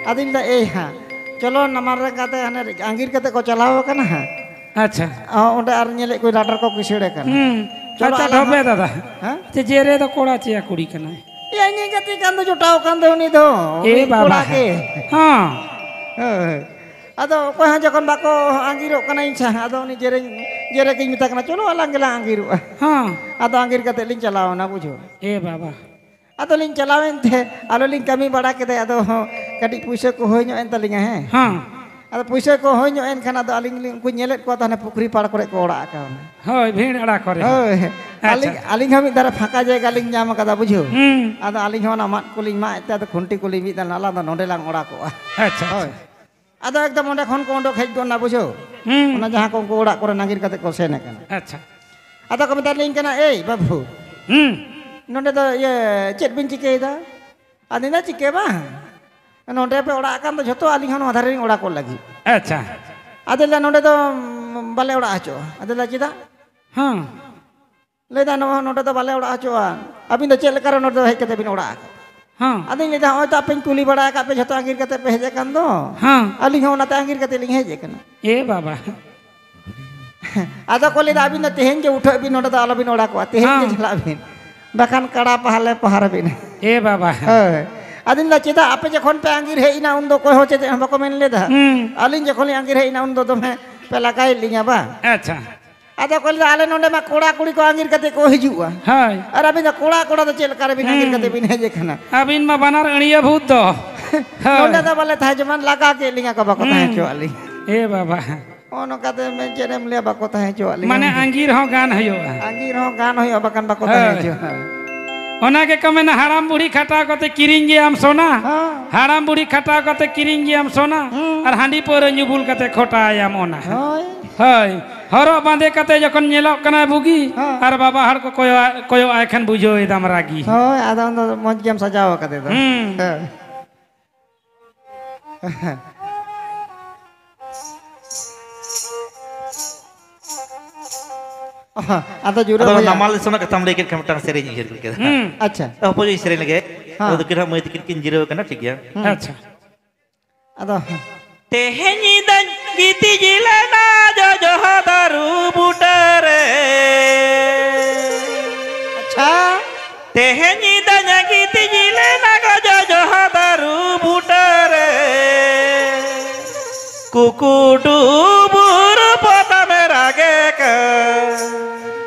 ᱟᱫᱚᱧ ᱞᱟᱹᱭᱫᱟ, "ᱮᱭ ᱦᱟ, ᱪᱚᱞᱚ ᱱᱟᱢᱟᱞ ᱨᱮᱱ ᱜᱟᱛᱮ ᱦᱟᱱᱮ ᱟᱸᱜᱤᱨ ᱠᱟᱛᱮ ᱠᱚ ᱪᱟᱞᱟᱣ ᱟᱠᱟᱱᱟ ᱦᱟᱸᱜ᱾ ᱟᱪᱪᱷᱟ᱾ ᱚ, ᱚᱸᱰᱮ ᱟᱨ ᱧᱮᱞᱮᱫ ᱠᱚ ᱨᱟᱴ ᱨᱟᱴ ᱠᱚ ᱠᱤᱥᱟᱹᱲ ᱟᱠᱟᱱᱟ᱾ ᱦᱩᱸ᱾ ᱪᱚᱞᱚ ᱟᱪᱪᱷᱟ, ᱟᱞᱟᱝ ᱰᱷᱚᱵᱮ ᱦᱚᱸ᱾" ᱫᱟᱫᱟ᱾ ᱦᱮᱸ? ᱪᱮ ᱡᱮᱨᱮ ᱫᱚ ᱠᱚᱲᱟ ᱪᱮᱭᱟ ᱠᱩᱲᱤ ᱠᱟᱱᱟᱭ? ᱮᱭᱟ, ᱤᱧᱤᱡ ᱜᱟᱛᱮ ᱠᱟᱱ ᱫᱚ, ᱡᱚᱴᱟᱣ ᱠᱟᱱ ᱫᱚ ᱩᱱᱤ ᱫᱚ᱾ ᱮ ᱩᱱᱤ ᱵᱟᱵᱟ᱾ ᱠᱚᱲᱟ ᱜᱮ᱾ ᱦᱚᱸ᱾ ᱦᱳᱭ᱾ ᱟᱫᱚ ᱚᱠᱚᱭ ᱦᱚᱸ ᱡᱚᱠᱷᱚᱱ ᱵᱟᱠᱚ ᱟᱸᱜᱤᱨᱚᱜ ᱠᱟᱱᱟ ᱤᱧ ᱥᱟᱶ, ᱟᱫᱚ ᱩᱱᱤ ᱡᱮᱨᱮᱧ, ᱡᱮᱨᱮ ᱜᱤᱧ ᱢᱮᱛᱟᱭ ᱠᱟᱱᱟ, "ᱪᱚᱞᱚ ᱟᱞᱟᱝ ᱜᱮᱞᱟᱝ ᱟᱸᱜᱤᱨᱚᱜᱼᱟ᱾" ᱦᱚᱸ᱾ ᱟᱫᱚ ᱟᱸᱜᱤᱨ ᱠᱟᱛᱮ ᱞᱤᱧ ᱪᱟᱞᱟᱣ ᱮᱱᱟ, ᱵᱩᱡᱷᱟᱹᱣ᱾ ᱮ ᱵᱟᱵᱟ᱾ ᱟᱫᱚ ᱞᱤᱧ ᱪᱟᱞᱟᱣᱮᱱ ᱛᱮ, ᱟᱞᱚ ᱞᱤᱧ ᱠᱟᱹᱢᱤ ᱵᱟᱲᱟ ᱠᱮᱫᱟ, ᱟᱫᱚ ᱠᱟᱹᱴᱤᱡ ᱯᱩᱭᱥᱟᱹ ᱠᱚ ᱦᱩᱭ ᱧᱚᱜ ᱮᱱ ᱛᱟᱹᱞᱤᱧᱟ, ᱦᱮᱸ᱾ ᱦᱚᱸ᱾ ᱟᱫᱚ ᱯᱩᱭᱥᱟᱹ ᱠᱚ ᱦᱩᱭ ᱧᱚᱜ ᱮᱱ ᱠᱷᱟᱱ, ᱟᱫᱚ ᱟᱹᱞᱤᱧ ᱞᱤᱧ ᱩᱱᱠᱩ ᱧᱮᱞᱮᱫ ᱠᱚᱣᱟ, ᱛᱟᱦᱚᱞᱮ ᱯᱩᱠᱷᱨᱤ ᱯᱟᱲ ᱠᱚᱨᱮ ᱠᱚ ᱚᱲᱟᱜ ᱟᱠᱟᱣᱱᱟ᱾ ᱦᱳᱭ, ᱵᱷᱤᱲ ᱟᱲᱟ ᱠᱚᱨᱮ᱾ ᱦᱳᱭ᱾ ᱟᱪᱪᱷᱟ᱾ ᱟᱹᱞᱤᱧ, ᱟᱹᱞᱤᱧ ᱦᱚᱸ ᱢᱤᱫ ᱫᱷᱟᱨᱮ ᱯᱷᱟᱸᱠᱟ ᱡᱟᱭᱜᱟ ᱞᱤᱧ ᱧᱟᱢ ᱟᱠᱟᱫᱟ, ᱵᱩᱡᱷᱟᱹᱣ᱾ ᱦᱩᱸ᱾ ᱟᱫᱚ ᱟᱹᱞᱤᱧ ᱦᱚᱸ ᱚᱱᱟ ᱢᱟᱫ ᱠᱚᱞᱤᱧ ᱢᱟᱜ ᱮᱫ ᱛᱮ, ᱟᱫᱚ ᱠᱷᱩᱱᱴᱤ ᱠᱚᱞᱤᱧ ᱵᱤᱫ ᱮᱫᱟ, ᱟᱞᱟᱝ ᱫᱚ ᱱᱚᱸᱰᱮ ᱞᱟᱝ ᱚᱲᱟᱜᱚᱜᱼᱟ᱾ ᱟᱪᱪᱷᱟ, ᱦᱳᱭ᱾ ᱟᱪᱪᱷᱟ᱾ ᱟᱫᱚ ᱮᱠᱫᱚᱢ ᱚᱸᱰᱮ ᱠᱷᱚᱱ ᱠᱚ ᱚᱰᱚᱠ ᱦᱮᱡ ᱜᱚᱫ ᱮᱱᱟ, ᱵᱩᱡᱷᱟᱹᱣ᱾ ᱦᱩᱸ᱾ ᱚᱱᱟ ᱡᱟᱦᱟᱸ ᱠᱚ ᱩᱱᱠᱩ ᱚᱲᱟᱜ ᱠᱚᱨᱮ ᱟᱸᱜᱤᱨ ᱠᱟᱛᱮ ᱠᱚ ᱥᱮᱱ ᱟᱠᱟᱱᱟ᱾ ᱟᱪᱪᱷᱟ᱾ ᱟᱫᱚ ᱠᱚ ᱢᱮᱛᱟᱞᱤᱧ ᱠᱟᱱᱟ, "ᱮᱭ ᱵᱟᱹᱵᱩ, ᱦᱩᱸ᱾ ᱱᱚᱸᱰᱮ ᱫᱚ ᱤᱭᱟᱹ ᱪᱮᱫ ᱵᱤᱱ ᱪᱤᱠᱟᱹᱭᱮᱫᱟ?" ᱟᱫᱚᱧ ᱞᱟᱹᱭᱫᱟ, "ᱪᱤᱠᱟᱹ ᱵᱟᱝ, ᱱᱚᱸᱰᱮ ᱯᱮ ᱚᱲᱟᱜ ᱟᱠᱟᱱ ᱫᱚ ᱡᱷᱚᱛᱚ, ᱟᱹᱞᱤᱧ ᱦᱚᱸ ᱱᱚᱣᱟ ᱫᱷᱟᱨᱮ ᱞᱤᱧ ᱚᱲᱟᱜ ᱠᱚᱜ ᱞᱟᱹᱜᱤᱫ᱾" ᱟᱪᱪᱷᱟ᱾ ᱟᱫᱚ ᱞᱟᱹᱭᱫᱟ, "ᱱᱚᱸᱰᱮ ᱫᱚ, ᱩᱸ, ᱵᱟᱞᱮ ᱚᱲᱟᱜ ᱦᱚᱪᱚᱜᱼᱟ᱾" ᱟᱫᱚ ᱞᱟᱹᱭᱫᱟ, "ᱪᱮᱫᱟᱜ?" ᱦᱮᱸ᱾ ᱞᱟᱹᱭᱫᱟ, "ᱱᱚᱣᱟ, ᱱᱚᱸᱰᱮ ᱫᱚ ᱵᱟᱞᱮ ᱚᱲᱟᱜ ᱦᱚᱪᱚᱜᱼᱟ, ᱟᱹᱵᱤᱱ ᱫᱚ ᱪᱮᱫ ᱞᱮᱠᱟᱨᱮ ᱱᱚᱸᱰᱮ ᱫᱚ ᱦᱮᱡ ᱠᱟᱛᱮ ᱵᱤᱱ ᱚᱲᱟᱜ ᱟᱠᱟᱫᱼᱟ?" ᱦᱮᱸ᱾ ᱟᱫᱚᱧ ᱞᱟᱹᱭᱫᱟ, "ᱦᱚᱸᱜᱼᱚᱭ ᱛᱚ ᱟᱯᱮᱧ ᱠᱩᱞᱤ ᱵᱟᱲᱟ ᱟᱠᱟᱫ ᱯᱮ, ᱡᱷᱚᱛᱚ ᱟᱸᱜᱤᱨ ᱠᱟᱛᱮ ᱯᱮ ᱦᱮᱡ ᱟᱠᱟᱱ ᱫᱚ, ᱦᱮᱸ᱾ ᱟᱹᱞᱤᱧ ᱦᱚᱸ ᱚᱱᱟᱛᱮ ᱟᱸᱜᱤᱨ ᱠᱟᱛᱮ ᱞᱤᱧ ᱦᱮᱡ ᱟᱠᱟᱱᱟ᱾" ᱮ ᱵᱟᱵᱟ᱾ ᱟᱫᱚ ᱠᱚ ᱞᱟᱹᱭᱫᱟ, "ᱟᱹᱵᱤᱱ ᱫᱚ ᱛᱮᱦᱮᱧ ᱜᱮ ᱩᱴᱷᱟᱹᱜ ᱵᱤᱱ, ᱱᱚᱰᱮ ᱫᱚ ᱟᱞᱚᱵᱤᱱ ᱚᱲᱟᱜᱚᱜᱼᱟ, ᱛᱮᱦᱮᱧ ᱜᱮ ᱦᱮᱸ᱾ ᱪᱟᱞᱟᱜ ᱵᱤᱱ, ᱵᱟᱠᱷᱟᱱ ᱠᱟᱲᱟ ᱯᱟᱦᱟᱞᱮ ᱯᱟᱦᱟᱨ ᱵᱤᱱ᱾" ᱮ ᱵᱟᱵᱟ᱾ ᱦᱳᱭ᱾ ᱟᱫᱚᱧ ᱞᱟᱹᱭᱫᱟ, "ᱪᱮᱫᱟᱜ ᱟᱯᱮ ᱡᱚᱠᱷᱚᱱ ᱯᱮ ᱟᱸᱜᱤᱨ ᱦᱮᱡ ᱮᱱᱟ, ᱩᱱᱫᱚ ᱚᱠᱚᱭ ᱦᱚᱸ ᱪᱮᱫ ᱦᱚᱸ ᱵᱟᱠᱚ ᱢᱮᱱ ᱞᱮᱫᱟ? ᱦᱩᱸ᱾ ᱟᱹᱞᱤᱧ ᱡᱚᱠᱷᱚᱱ ᱞᱤᱧ ᱟᱸᱜᱤᱨ ᱦᱮᱡ ᱮᱱᱟ, ᱩᱱᱫᱚ ᱫᱚᱢᱮ ᱯᱮ ᱞᱟᱜᱟᱭᱮᱫ ᱞᱤᱧᱟ ᱵᱟᱝ?" ᱟᱪᱪᱷᱟ᱾ ᱟᱫᱚ ᱠᱚ ᱞᱟᱹᱭᱫᱟ, "ᱟᱞᱮ ᱱᱚᱰᱮ ᱢᱟ ᱠᱚᱲᱟ ᱠᱩᱲᱤ ᱠᱚ ᱟᱸᱜᱤᱨ ᱠᱟᱛᱮ ᱠᱚ ᱦᱤᱡᱩᱜᱼᱟ᱾ ᱦᱳᱭ᱾ ᱟᱨ ᱟᱹᱵᱤᱱ ᱫᱚ ᱠᱚᱲᱟ ᱠᱚᱲᱟ ᱫᱚ ᱪᱮᱫ ᱞᱮᱠᱟ ᱨᱮᱵᱤᱱ ᱟᱸᱜᱤᱨ ᱦᱩᱸ᱾ ᱠᱟᱛᱮ ᱵᱤᱱ ᱦᱮᱡ ᱟᱠᱟᱱᱟ?" ᱟᱹᱵᱤᱱ ᱢᱟ ᱵᱟᱱᱟᱨ ᱟᱹᱲᱤᱭᱟᱹ ᱵᱷᱩᱛ ᱫᱚ᱾ ᱦᱳᱭ᱾ ᱱᱚᱰᱮ ᱫᱚ ᱵᱟᱞᱮ ᱛᱟᱦᱮᱸ, ᱡᱮᱢᱚᱱ ᱞᱟᱜᱟ ᱠᱮᱫ ᱞᱤᱧᱟ ᱠᱚ, ᱵᱟᱠᱚ ᱛᱟᱦᱮᱸ ᱦᱩᱸ᱾ ᱦᱚᱪᱚᱣᱟᱜ ᱞᱤᱧ᱾ ᱮ ᱵᱟᱵᱟ᱾ ᱱᱚᱜᱼᱚ ᱱᱚᱝᱠᱟ ᱛᱮ ᱢᱮᱱ ᱪᱮᱫ ᱮᱢ ᱞᱟᱹᱭᱟ, ᱵᱟᱠᱚ ᱛᱟᱦᱮᱸ ᱦᱚᱪᱚᱣᱟᱜ ᱞᱤᱧᱟ᱾ ᱢᱟᱱᱮ ᱟᱸᱜᱤᱨ ᱦᱚᱸ ᱜᱟᱱ ᱦᱩᱭᱩᱜᱼᱟ᱾ ᱟᱸᱜᱤᱨ ᱦᱚᱸ ᱜᱟᱱ ᱦᱩᱭᱩᱜᱼᱟ, ᱵᱟᱠᱷᱟᱱ ᱵᱟᱠᱚ ᱛᱟᱦᱮᱸ ᱦᱳᱭ᱾ ᱦᱚᱪᱚᱣᱟᱜᱼᱟ᱾ ᱚᱱᱟ ᱜᱮᱠᱚ ᱢᱮᱱᱟ, ᱦᱟᱲᱟᱢ ᱵᱩᱲᱦᱤ ᱠᱷᱟᱴᱟᱣ ᱠᱟᱛᱮ ᱠᱤᱨᱤᱧ ᱜᱮᱭᱟᱢ ᱥᱚᱱᱟ᱾ ᱦᱮᱸ᱾ ᱦᱟᱲᱟᱢ ᱵᱩᱲᱦᱤ ᱠᱷᱟᱴᱟᱣ ᱠᱟᱛᱮ ᱠᱤᱨᱤᱧ ᱜᱮᱭᱟᱢ ᱥᱚᱱᱟ᱾ ᱦᱩᱸ᱾ ᱟᱨ ᱦᱟᱺᱰᱤ ᱯᱟᱹᱣᱨᱟᱹ ᱧᱩ ᱵᱩᱞ ᱠᱟᱛᱮ ᱠᱷᱚᱴᱟᱣᱟᱭᱟᱢ ᱚᱱᱟ᱾ ᱦᱳᱭ᱾ ᱦᱳᱭ᱾ ᱦᱚᱨᱚᱜ ᱵᱟᱸᱫᱮ ᱠᱟᱛᱮ ᱡᱚᱠᱷᱚᱱ ᱧᱮᱞᱚᱜ ᱠᱟᱱᱟᱭ ᱵᱩᱜᱤ, ᱦᱮᱸ᱾ ᱟᱨ ᱵᱟᱵᱟ ᱦᱚᱲ ᱠᱚ ᱠᱚᱭᱚᱜ, ᱠᱚᱭᱚᱜ ᱟᱭ ᱠᱷᱟᱱ ᱵᱩᱡᱷᱟᱹᱣ ᱮᱫᱟᱢ ᱨᱟᱹᱜᱤ᱾ ᱦᱳᱭ, ᱟᱫᱚ ᱩᱱᱫᱚ ᱢᱚᱡᱽ ᱜᱮᱢ ᱥᱟᱡᱟᱣ ᱟᱠᱟᱫᱮ ᱫᱚ᱾ ᱦᱩᱸ᱾ ᱦᱮᱸ᱾ ᱟᱫᱚ ᱡᱩᱨᱟᱹ ᱟᱫᱚ ᱵᱚᱭᱦᱟ᱾ ᱱᱟᱢᱟᱞ ᱫᱤᱥᱚᱢ ᱨᱮᱱᱟᱜ ᱠᱟᱛᱷᱟᱢ ᱞᱟᱹᱭ ᱠᱮᱫ ᱠᱷᱟᱱ ᱢᱤᱫᱴᱟᱝ ᱥᱮᱨᱮᱧ ᱩᱭᱦᱟᱹᱨ ᱜᱚᱫ ᱠᱮᱫᱟ᱾ ᱦᱩᱸ᱾ ᱟᱪᱪᱷᱟ᱾ ᱛᱚ ᱦᱚᱯᱚᱭ ᱥᱮᱨᱮᱧ ᱞᱮᱜᱮ᱾ ᱦᱮᱸ᱾ ᱟᱫᱚ ᱫᱩᱠᱤᱱ ᱦᱟᱸᱜ ᱢᱟᱹᱭ ᱛᱟᱹᱠᱤᱱ ᱠᱤᱱ ᱡᱤᱨᱟᱹᱣ ᱟᱠᱟᱱᱟ, ᱴᱷᱤᱠ ᱜᱮᱭᱟ᱾ ᱦᱩᱸ᱾ ᱟᱪᱪᱷᱟ᱾ ᱟᱫᱚ ᱛᱮᱦᱮᱧ ᱧᱤᱫᱟᱹᱧ ᱜᱤᱛᱤᱡ ᱞᱮᱱᱟ ᱡᱚᱡᱚ ᱫᱟᱨᱩ ᱵᱩᱴᱟᱹᱨᱮ᱾ ᱟᱪᱪᱷᱟ᱾ ᱛᱮᱦᱮᱧ ᱧᱤᱫᱟᱹᱧ ᱜᱤᱛᱤᱡ ᱞᱮᱱᱟ ᱜᱚ ᱡᱚᱡᱚ ᱫᱟᱨᱩ ᱵᱩᱴᱟᱹᱨᱮ᱾ ᱠᱩᱠᱩᱰᱩᱵᱩᱨ ᱯᱚᱛᱟᱢ ᱨᱟᱜᱮ ᱠᱟᱱ᱾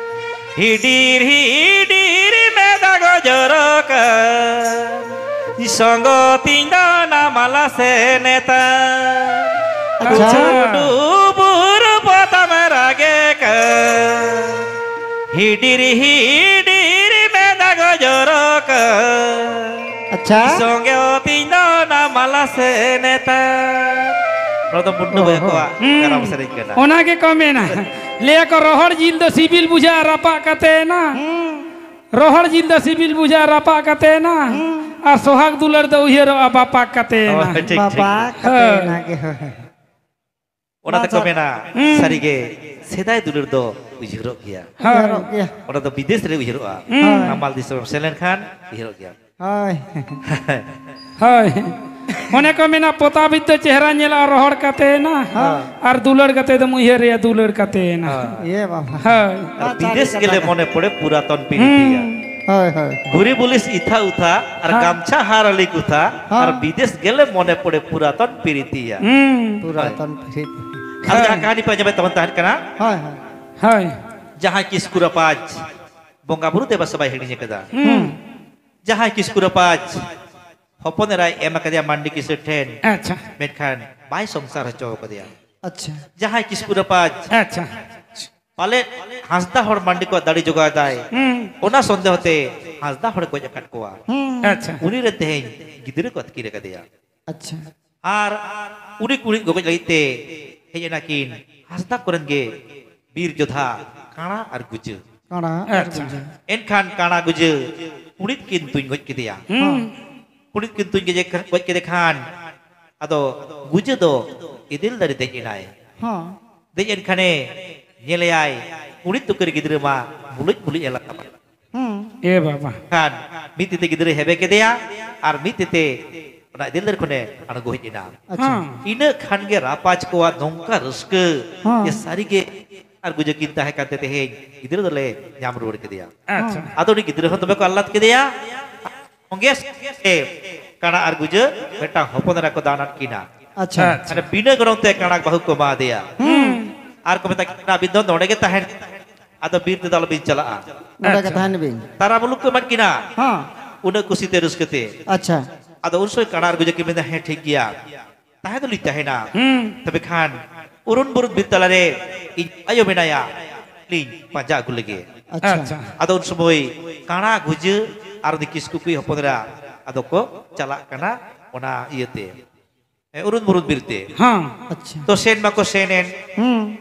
ᱦᱤᱰᱤᱨ ᱦᱤᱰᱤᱨ ᱢᱮᱫ ᱫᱟᱜ ᱡᱚᱨᱚ ᱠᱟᱱ᱾ ᱥᱚᱸᱜᱚ ᱛᱤᱧ ᱫᱚ ᱱᱟᱢᱟᱞ ᱥᱮᱱ ᱛᱟᱢ᱾ ᱟᱪᱪᱷᱟ᱾ ᱠᱩᱠᱩᱰᱩᱵᱩᱨ ᱯᱚᱛᱟᱢ ᱨᱟᱜᱮ ᱠᱟᱱ᱾ ᱦᱤᱰᱤᱨ ᱦᱤᱰᱤᱨ ᱢᱮᱫ ᱫᱟᱜ ᱡᱚᱨᱚ ᱠᱟᱱ᱾ ᱟᱪᱪᱷᱟ᱾ ᱥᱚᱸᱜᱮ ᱛᱤᱧ ᱫᱚ ᱱᱟᱢᱟᱞ ᱥᱮᱱ ᱛᱟᱢ᱾ ᱱᱚᱣᱟ ᱫᱚ ᱢᱩᱱᱰᱩ ᱵᱚᱭᱦᱟ ᱠᱚᱣᱟᱜ ᱦᱩᱸ᱾ ᱠᱟᱨᱟᱢ ᱥᱮᱨᱮᱧ ᱠᱟᱱᱟ᱾ ᱚᱱᱟ ᱜᱮᱠᱚ ᱢᱮᱱᱟ, ᱞᱟᱹᱭᱟ ᱠᱚ, "ᱨᱚᱦᱚᱲ ᱡᱤᱞ ᱫᱚ ᱥᱤᱵᱤᱞ ᱵᱩᱡᱷᱟᱹᱜᱼᱟ ᱨᱟᱯᱟᱜ ᱠᱟᱛᱮ ᱮᱱᱟ᱾ ᱦᱩᱸ᱾ ᱨᱚᱦᱚᱲ ᱡᱤᱞ ᱫᱚ ᱥᱤᱵᱤᱞ ᱵᱩᱡᱷᱟᱹᱜᱼᱟ ᱨᱟᱯᱟᱜ ᱠᱟᱛᱮ ᱮᱱᱟ᱾ ᱦᱩᱸ᱾ ᱟᱨ ᱥᱚᱦᱟᱜᱽ ᱫᱩᱞᱟᱹᱲ ᱫᱚ ᱩᱭᱦᱟᱹᱨᱚᱜᱼᱟ ᱵᱟᱯᱟᱜ ᱠᱟᱛᱮ ᱮᱱᱟ᱾" ᱦᱳᱭ, ᱴᱷᱤᱠ, ᱴᱷᱤᱠ᱾ ᱵᱟᱯᱟᱜ ᱠᱟᱛᱮ ᱦᱳᱭ᱾ ᱮᱱᱟ ᱜᱮ, ᱦᱳᱭ᱾ ᱚᱱᱟ ᱛᱮᱠᱚ ᱢᱮᱱᱟ, ᱦᱩᱸ᱾ ᱥᱟᱹᱨᱤᱜᱮ ᱥᱮᱫᱟᱭ ᱫᱩᱞᱟᱹᱲ ᱫᱚ ᱩᱭᱦᱟᱹᱨᱚᱜ ᱜᱮᱭᱟ᱾ ᱦᱳᱭ᱾ ᱩᱭᱦᱟᱹᱨᱚᱜ ᱜᱮᱭᱟ᱾ ᱚᱱᱟ ᱫᱚ ᱵᱤᱫᱮᱥ ᱨᱮ ᱩᱭᱦᱟᱹᱨᱚᱜᱼᱟ᱾ ᱦᱩᱸ᱾ ᱱᱟᱢᱟᱞ ᱫᱤᱥᱚᱢ ᱮᱢ ᱥᱮᱱ ᱞᱮᱱᱠᱷᱟᱱ ᱩᱭᱦᱟᱹᱨᱚᱜ ᱜᱮᱭᱟ᱾ ᱦᱳᱭ᱾ ᱦᱳᱭ᱾ ᱚᱱᱮ ᱠᱚ ᱢᱮᱱᱟ, ᱯᱚᱛᱟᱣ ᱵᱤᱫ ᱫᱚ ᱪᱮᱦᱨᱟ ᱧᱮᱞᱚᱜᱼᱟ ᱨᱚᱦᱚᱲ ᱠᱟᱛᱮ ᱮᱱᱟ, ᱦᱮᱸ᱾ ᱟᱨ ᱫᱩᱞᱟᱹᱲ ᱠᱟᱛᱮ ᱫᱚᱢ ᱩᱭᱦᱟᱹᱨᱮᱭᱟ ᱫᱩᱞᱟᱹᱲ ᱠᱟᱛᱮ ᱮᱱᱟ᱾ ᱦᱮᱸ᱾ ᱤᱭᱟᱹ ᱵᱟᱵᱟ᱾ ᱦᱳᱭ᱾ ᱟᱨ ᱵᱤᱫᱮᱥ ᱜᱮᱞᱮ ᱢᱚᱱᱮ ᱯᱚᱲᱮ ᱯᱩᱨᱟᱛᱚᱱ ᱯᱤᱨᱤᱛᱤᱭᱟ᱾ ᱦᱩᱸ᱾ ᱦᱳᱭ, ᱦᱳᱭ᱾ ᱜᱷᱩᱨᱤ ᱵᱩᱞᱤᱥ ᱤᱛᱷᱟ ᱩᱛᱷᱟ ᱟᱨ ᱦᱮᱸ᱾ ᱜᱟᱢᱪᱷᱟ ᱦᱟᱨ ᱟᱞᱤ ᱠᱩᱛᱷᱟ ᱦᱮᱸ᱾ ᱟᱨ ᱵᱤᱫᱮᱥ ᱜᱮᱞᱮ ᱢᱚᱱᱮ ᱯᱚᱲᱮ ᱯᱩᱨᱟᱛᱚᱱ ᱯᱤᱨᱤᱛᱤᱭᱟ᱾ ᱦᱩᱸ᱾ ᱯᱩᱨᱟᱛᱚᱱ ᱯᱤᱨᱤᱛᱤᱭᱟ᱾ ᱟᱨ ᱡᱟᱦᱟᱸ ᱦᱮᱸ᱾ ᱠᱟᱹᱦᱱᱤ ᱯᱮ ᱟᱸᱡᱚᱢᱮᱫ ᱛᱟᱵᱚᱱ ᱛᱟᱦᱮᱸᱫ ᱠᱟᱱᱟ, ᱦᱳᱭ, ᱦᱳᱭ᱾ ᱦᱳᱭ᱾ ᱡᱟᱦᱟᱸᱭ ᱠᱤᱥᱠᱩ ᱨᱟᱯᱟᱡᱽ ᱵᱚᱸᱜᱟ ᱵᱩᱨᱩ ᱫᱮᱵᱟ ᱥᱮᱵᱟᱭ ᱦᱤᱲᱤᱧ ᱟᱠᱟᱫᱟ᱾ ᱦᱩᱸ᱾ ᱡᱟᱦᱟᱸᱭ ᱠᱤᱥᱠᱩ ᱨᱟᱯᱟᱡᱽ ᱦᱚᱯᱚᱱ ᱮᱨᱟᱭ ᱮᱢ ᱟᱠᱟᱫᱮᱭᱟ ᱢᱟᱱᱰᱤ ᱠᱤᱥᱟᱹᱬ ᱴᱷᱮᱱ, ᱟᱪᱪᱷᱟ᱾ ᱢᱮᱱᱠᱷᱟᱱ ᱵᱟᱭ ᱥᱚᱝᱥᱟᱨ ᱦᱚᱪᱚ ᱟᱠᱟᱫᱮᱭᱟ᱾ ᱟᱪᱪᱷᱟ᱾ ᱡᱟᱦᱟᱸᱭ ᱠᱤᱥᱠᱩ ᱨᱟᱯᱟᱡᱽ ᱟᱪᱪᱷᱟ᱾ ᱯᱟᱞᱮᱫ ᱦᱟᱸᱥᱫᱟ ᱦᱚᱲ ᱢᱟᱱᱰᱤ ᱠᱚᱣᱟᱜ ᱫᱟᱲᱮ ᱡᱚᱜᱟᱣ ᱮᱫᱟᱭ, ᱦᱩᱸ᱾ ᱚᱱᱟ ᱥᱚᱱᱫᱮᱦᱚ ᱛᱮ ᱦᱟᱸᱥᱫᱟ ᱦᱚᱲᱮ ᱜᱚᱡ ᱟᱠᱟᱫ ᱠᱚᱣᱟ᱾ ᱦᱩᱸ᱾ ᱟᱪᱪᱷᱟ᱾ ᱩᱱᱤ ᱨᱮᱱ ᱛᱮᱦᱮᱧ ᱜᱤᱫᱽᱨᱟᱹ ᱠᱚ ᱟᱹᱛᱠᱤᱨ ᱟᱠᱟᱫᱮᱭᱟ᱾ ᱟᱪᱪᱷᱟ᱾ ᱟᱨ ᱩᱱᱤ ᱠᱩᱲᱤ ᱜᱚᱜᱚᱡ ᱞᱟᱹᱜᱤᱫ ᱛᱮ ᱦᱮᱡ ᱮᱱᱟ ᱠᱤᱱ ᱦᱟᱸᱥᱫᱟ ᱠᱚᱨᱮᱱ ᱜᱮ ᱵᱤᱨ ᱡᱳᱫᱷᱟ ᱠᱟᱬᱟ ᱟᱨ ᱜᱩᱡᱟᱹ᱾ ᱠᱟᱬᱟ ᱟᱨ ᱟᱪᱪᱷᱟ᱾ ᱜᱩᱡᱟᱹ᱾ ᱮᱱᱠᱷᱟᱱ ᱠᱟᱬᱟ ᱜᱩᱡᱟᱹ ᱠᱩᱲᱤᱫ ᱠᱤᱱ ᱛᱩᱧ ᱜᱚᱡ ᱠᱮᱫᱮᱭᱟ᱾ ᱦᱩᱸ᱾ ᱠᱩᱲᱤᱫ ᱠᱤᱱ ᱛᱩᱧ ᱜᱚᱡ ᱠᱮᱫᱮ ᱠᱷᱟᱱ, ᱟᱫᱚ ᱜᱩᱡᱟᱹ ᱫᱚ ᱮᱫᱮᱞ ᱫᱟᱨᱮ ᱫᱮᱡ ᱮᱱᱟᱭ᱾ ᱦᱚᱸ᱾ ᱫᱮᱡ ᱮᱱ ᱠᱷᱟᱱᱮ ᱧᱮᱞᱮᱭᱟᱭ, ᱠᱩᱲᱤᱫ ᱛᱩᱠᱟᱹᱨ ᱜᱤᱫᱽᱨᱟᱹ ᱢᱟ ᱢᱩᱞᱩᱡ ᱢᱩᱞᱩᱡ ᱮ ᱞᱟᱜᱟᱣ᱾ ᱦᱩᱸ᱾ ᱮ ᱵᱟᱵᱟ᱾ ᱠᱷᱟᱱ ᱢᱤᱫ ᱛᱤ ᱛᱮ ᱜᱤᱫᱽᱨᱟᱹᱭ ᱦᱮᱵᱮ ᱠᱮᱫᱮᱭᱟ ᱟᱨ ᱢᱤᱫ ᱛᱤ ᱛᱮ ᱚᱱᱟ ᱮᱫᱮᱞ ᱫᱟᱨᱮ ᱠᱷᱚᱱᱮ ᱟᱬᱜᱚ ᱦᱮᱡ ᱮᱱᱟ᱾ ᱟᱪᱪᱷᱟ᱾ ᱦᱮᱸ᱾ ᱤᱱᱟᱹ ᱠᱷᱟᱱ ᱜᱮ ᱨᱟᱯᱟᱡᱽ ᱠᱚᱣᱟᱜ ᱱᱚᱝᱠᱟ ᱨᱟᱹᱥᱠᱟᱹ ᱦᱮᱸ᱾ ᱡᱮ ᱥᱟᱹᱨᱤ ᱜᱮ ᱟᱨ ᱜᱩᱡᱟᱹ ᱠᱤᱱ ᱛᱟᱦᱮᱸ ᱠᱟᱱ ᱛᱮ ᱛᱮᱦᱮᱧ ᱜᱤᱫᱽᱨᱟᱹ ᱫᱚᱞᱮ ᱧᱟᱢ ᱨᱩᱣᱟᱹᱲ ᱠᱮᱫᱮᱭᱟ᱾ ᱟᱪᱪᱷᱟ᱾ ᱟᱫᱚ ᱩᱱᱤ ᱜᱤᱫᱽᱨᱟᱹ ᱦᱚᱸ ᱫᱚᱢᱮ ᱠᱚ ᱟᱦᱞᱟᱫ ᱠᱮᱫᱮᱭᱟ᱾ ᱥᱚᱸᱜᱮ ᱥᱚᱸᱜᱮ ᱛᱮ ᱠᱟᱬᱟ ᱟᱨ ᱜᱩᱡᱟᱹ ᱢᱤᱫᱴᱟᱝ ᱦᱚᱯᱚᱱ ᱮᱨᱟ ᱠᱚ ᱫᱟᱱ ᱟᱫ ᱠᱤᱱᱟ᱾ ᱟᱪᱪᱷᱟ᱾ ᱟᱪᱪᱷᱟ᱾ ᱢᱟᱱᱮ ᱵᱤᱱᱟᱹ ᱜᱚᱱᱚᱝ ᱛᱮ ᱠᱟᱬᱟ ᱵᱟᱹᱦᱩ ᱠᱚ ᱮᱢᱟ ᱫᱮᱭᱟ᱾ ᱦᱩᱸ᱾ ᱟᱨ ᱠᱚ ᱢᱮᱛᱟ ᱠᱤᱱᱟ, "ᱟᱹᱵᱤᱱ ᱫᱚ ᱱᱚᱰᱮ ᱜᱮ ᱛᱟᱦᱮᱱ, ᱟᱫᱚ ᱵᱤᱨ ᱛᱮᱫᱚ ᱟᱞᱚᱵᱤᱱ ᱪᱟᱞᱟᱜᱼᱟ᱾ ᱱᱚᱰᱮ ᱜᱮ ᱟᱪᱪᱷᱟ᱾ ᱛᱟᱦᱮᱱ ᱵᱤᱱ᱾ ᱛᱟᱨᱟ ᱢᱩᱞᱩᱠ ᱠᱚ ᱮᱢᱟᱫ ᱠᱤᱱᱟ᱾" ᱦᱮᱸ᱾ ᱩᱱᱟᱹᱜ ᱠᱩᱥᱤᱛᱮ ᱨᱟᱹᱥᱠᱟᱹᱛᱮ᱾ ᱟᱪᱪᱷᱟ᱾ ᱟᱫᱚ ᱩᱱ ᱥᱚᱢᱚᱭ ᱠᱟᱬᱟ ᱟᱨ ᱜᱩᱡᱟᱹ ᱠᱤᱱ ᱢᱮᱱᱫᱟ, "ᱦᱮᱸ, ᱴᱷᱤᱠ ᱜᱮᱭᱟ, ᱛᱟᱦᱮᱸ ᱫᱚᱞᱤᱧ ᱛᱟᱦᱮᱱᱟ᱾ ᱦᱩᱸ᱾ ᱛᱚᱵᱮ ᱠᱷᱟᱱ ᱩᱨᱩᱱ ᱵᱩᱨᱩᱱ ᱵᱤᱨ ᱛᱟᱞᱟᱨᱮ ᱤᱧ ᱟᱭᱳ ᱢᱮᱱᱟᱭᱟ, ᱞᱤᱧ ᱯᱟᱸᱡᱟ ᱟᱹᱜᱩ ᱞᱮᱜᱮ᱾" ᱟᱪᱪᱷᱟ᱾ ᱟᱪᱪᱷᱟ᱾ ᱟᱫᱚ ᱩᱱ ᱥᱚᱢᱚᱭ ᱠᱟᱬᱟ ᱜᱩᱡᱟᱹ ᱟᱨ ᱩᱱᱤ ᱠᱤᱥᱠᱩ ᱠᱩᱲᱤ ᱦᱚᱯᱚᱱ ᱮᱨᱟ ᱟᱫᱚ ᱠᱚ ᱪᱟᱞᱟᱜ ᱠᱟᱱᱟ ᱚᱱᱟ ᱤᱭᱟᱹᱛᱮ, ᱮ, ᱩᱨᱩᱱ ᱵᱩᱨᱩᱱ ᱵᱤᱨ ᱛᱮ᱾ ᱦᱮᱸ᱾ ᱟᱪᱪᱷᱟ᱾ ᱛᱚ ᱥᱮᱱ ᱢᱟᱠᱚ ᱥᱮᱱ ᱮᱱ᱾ ᱦᱩᱸ᱾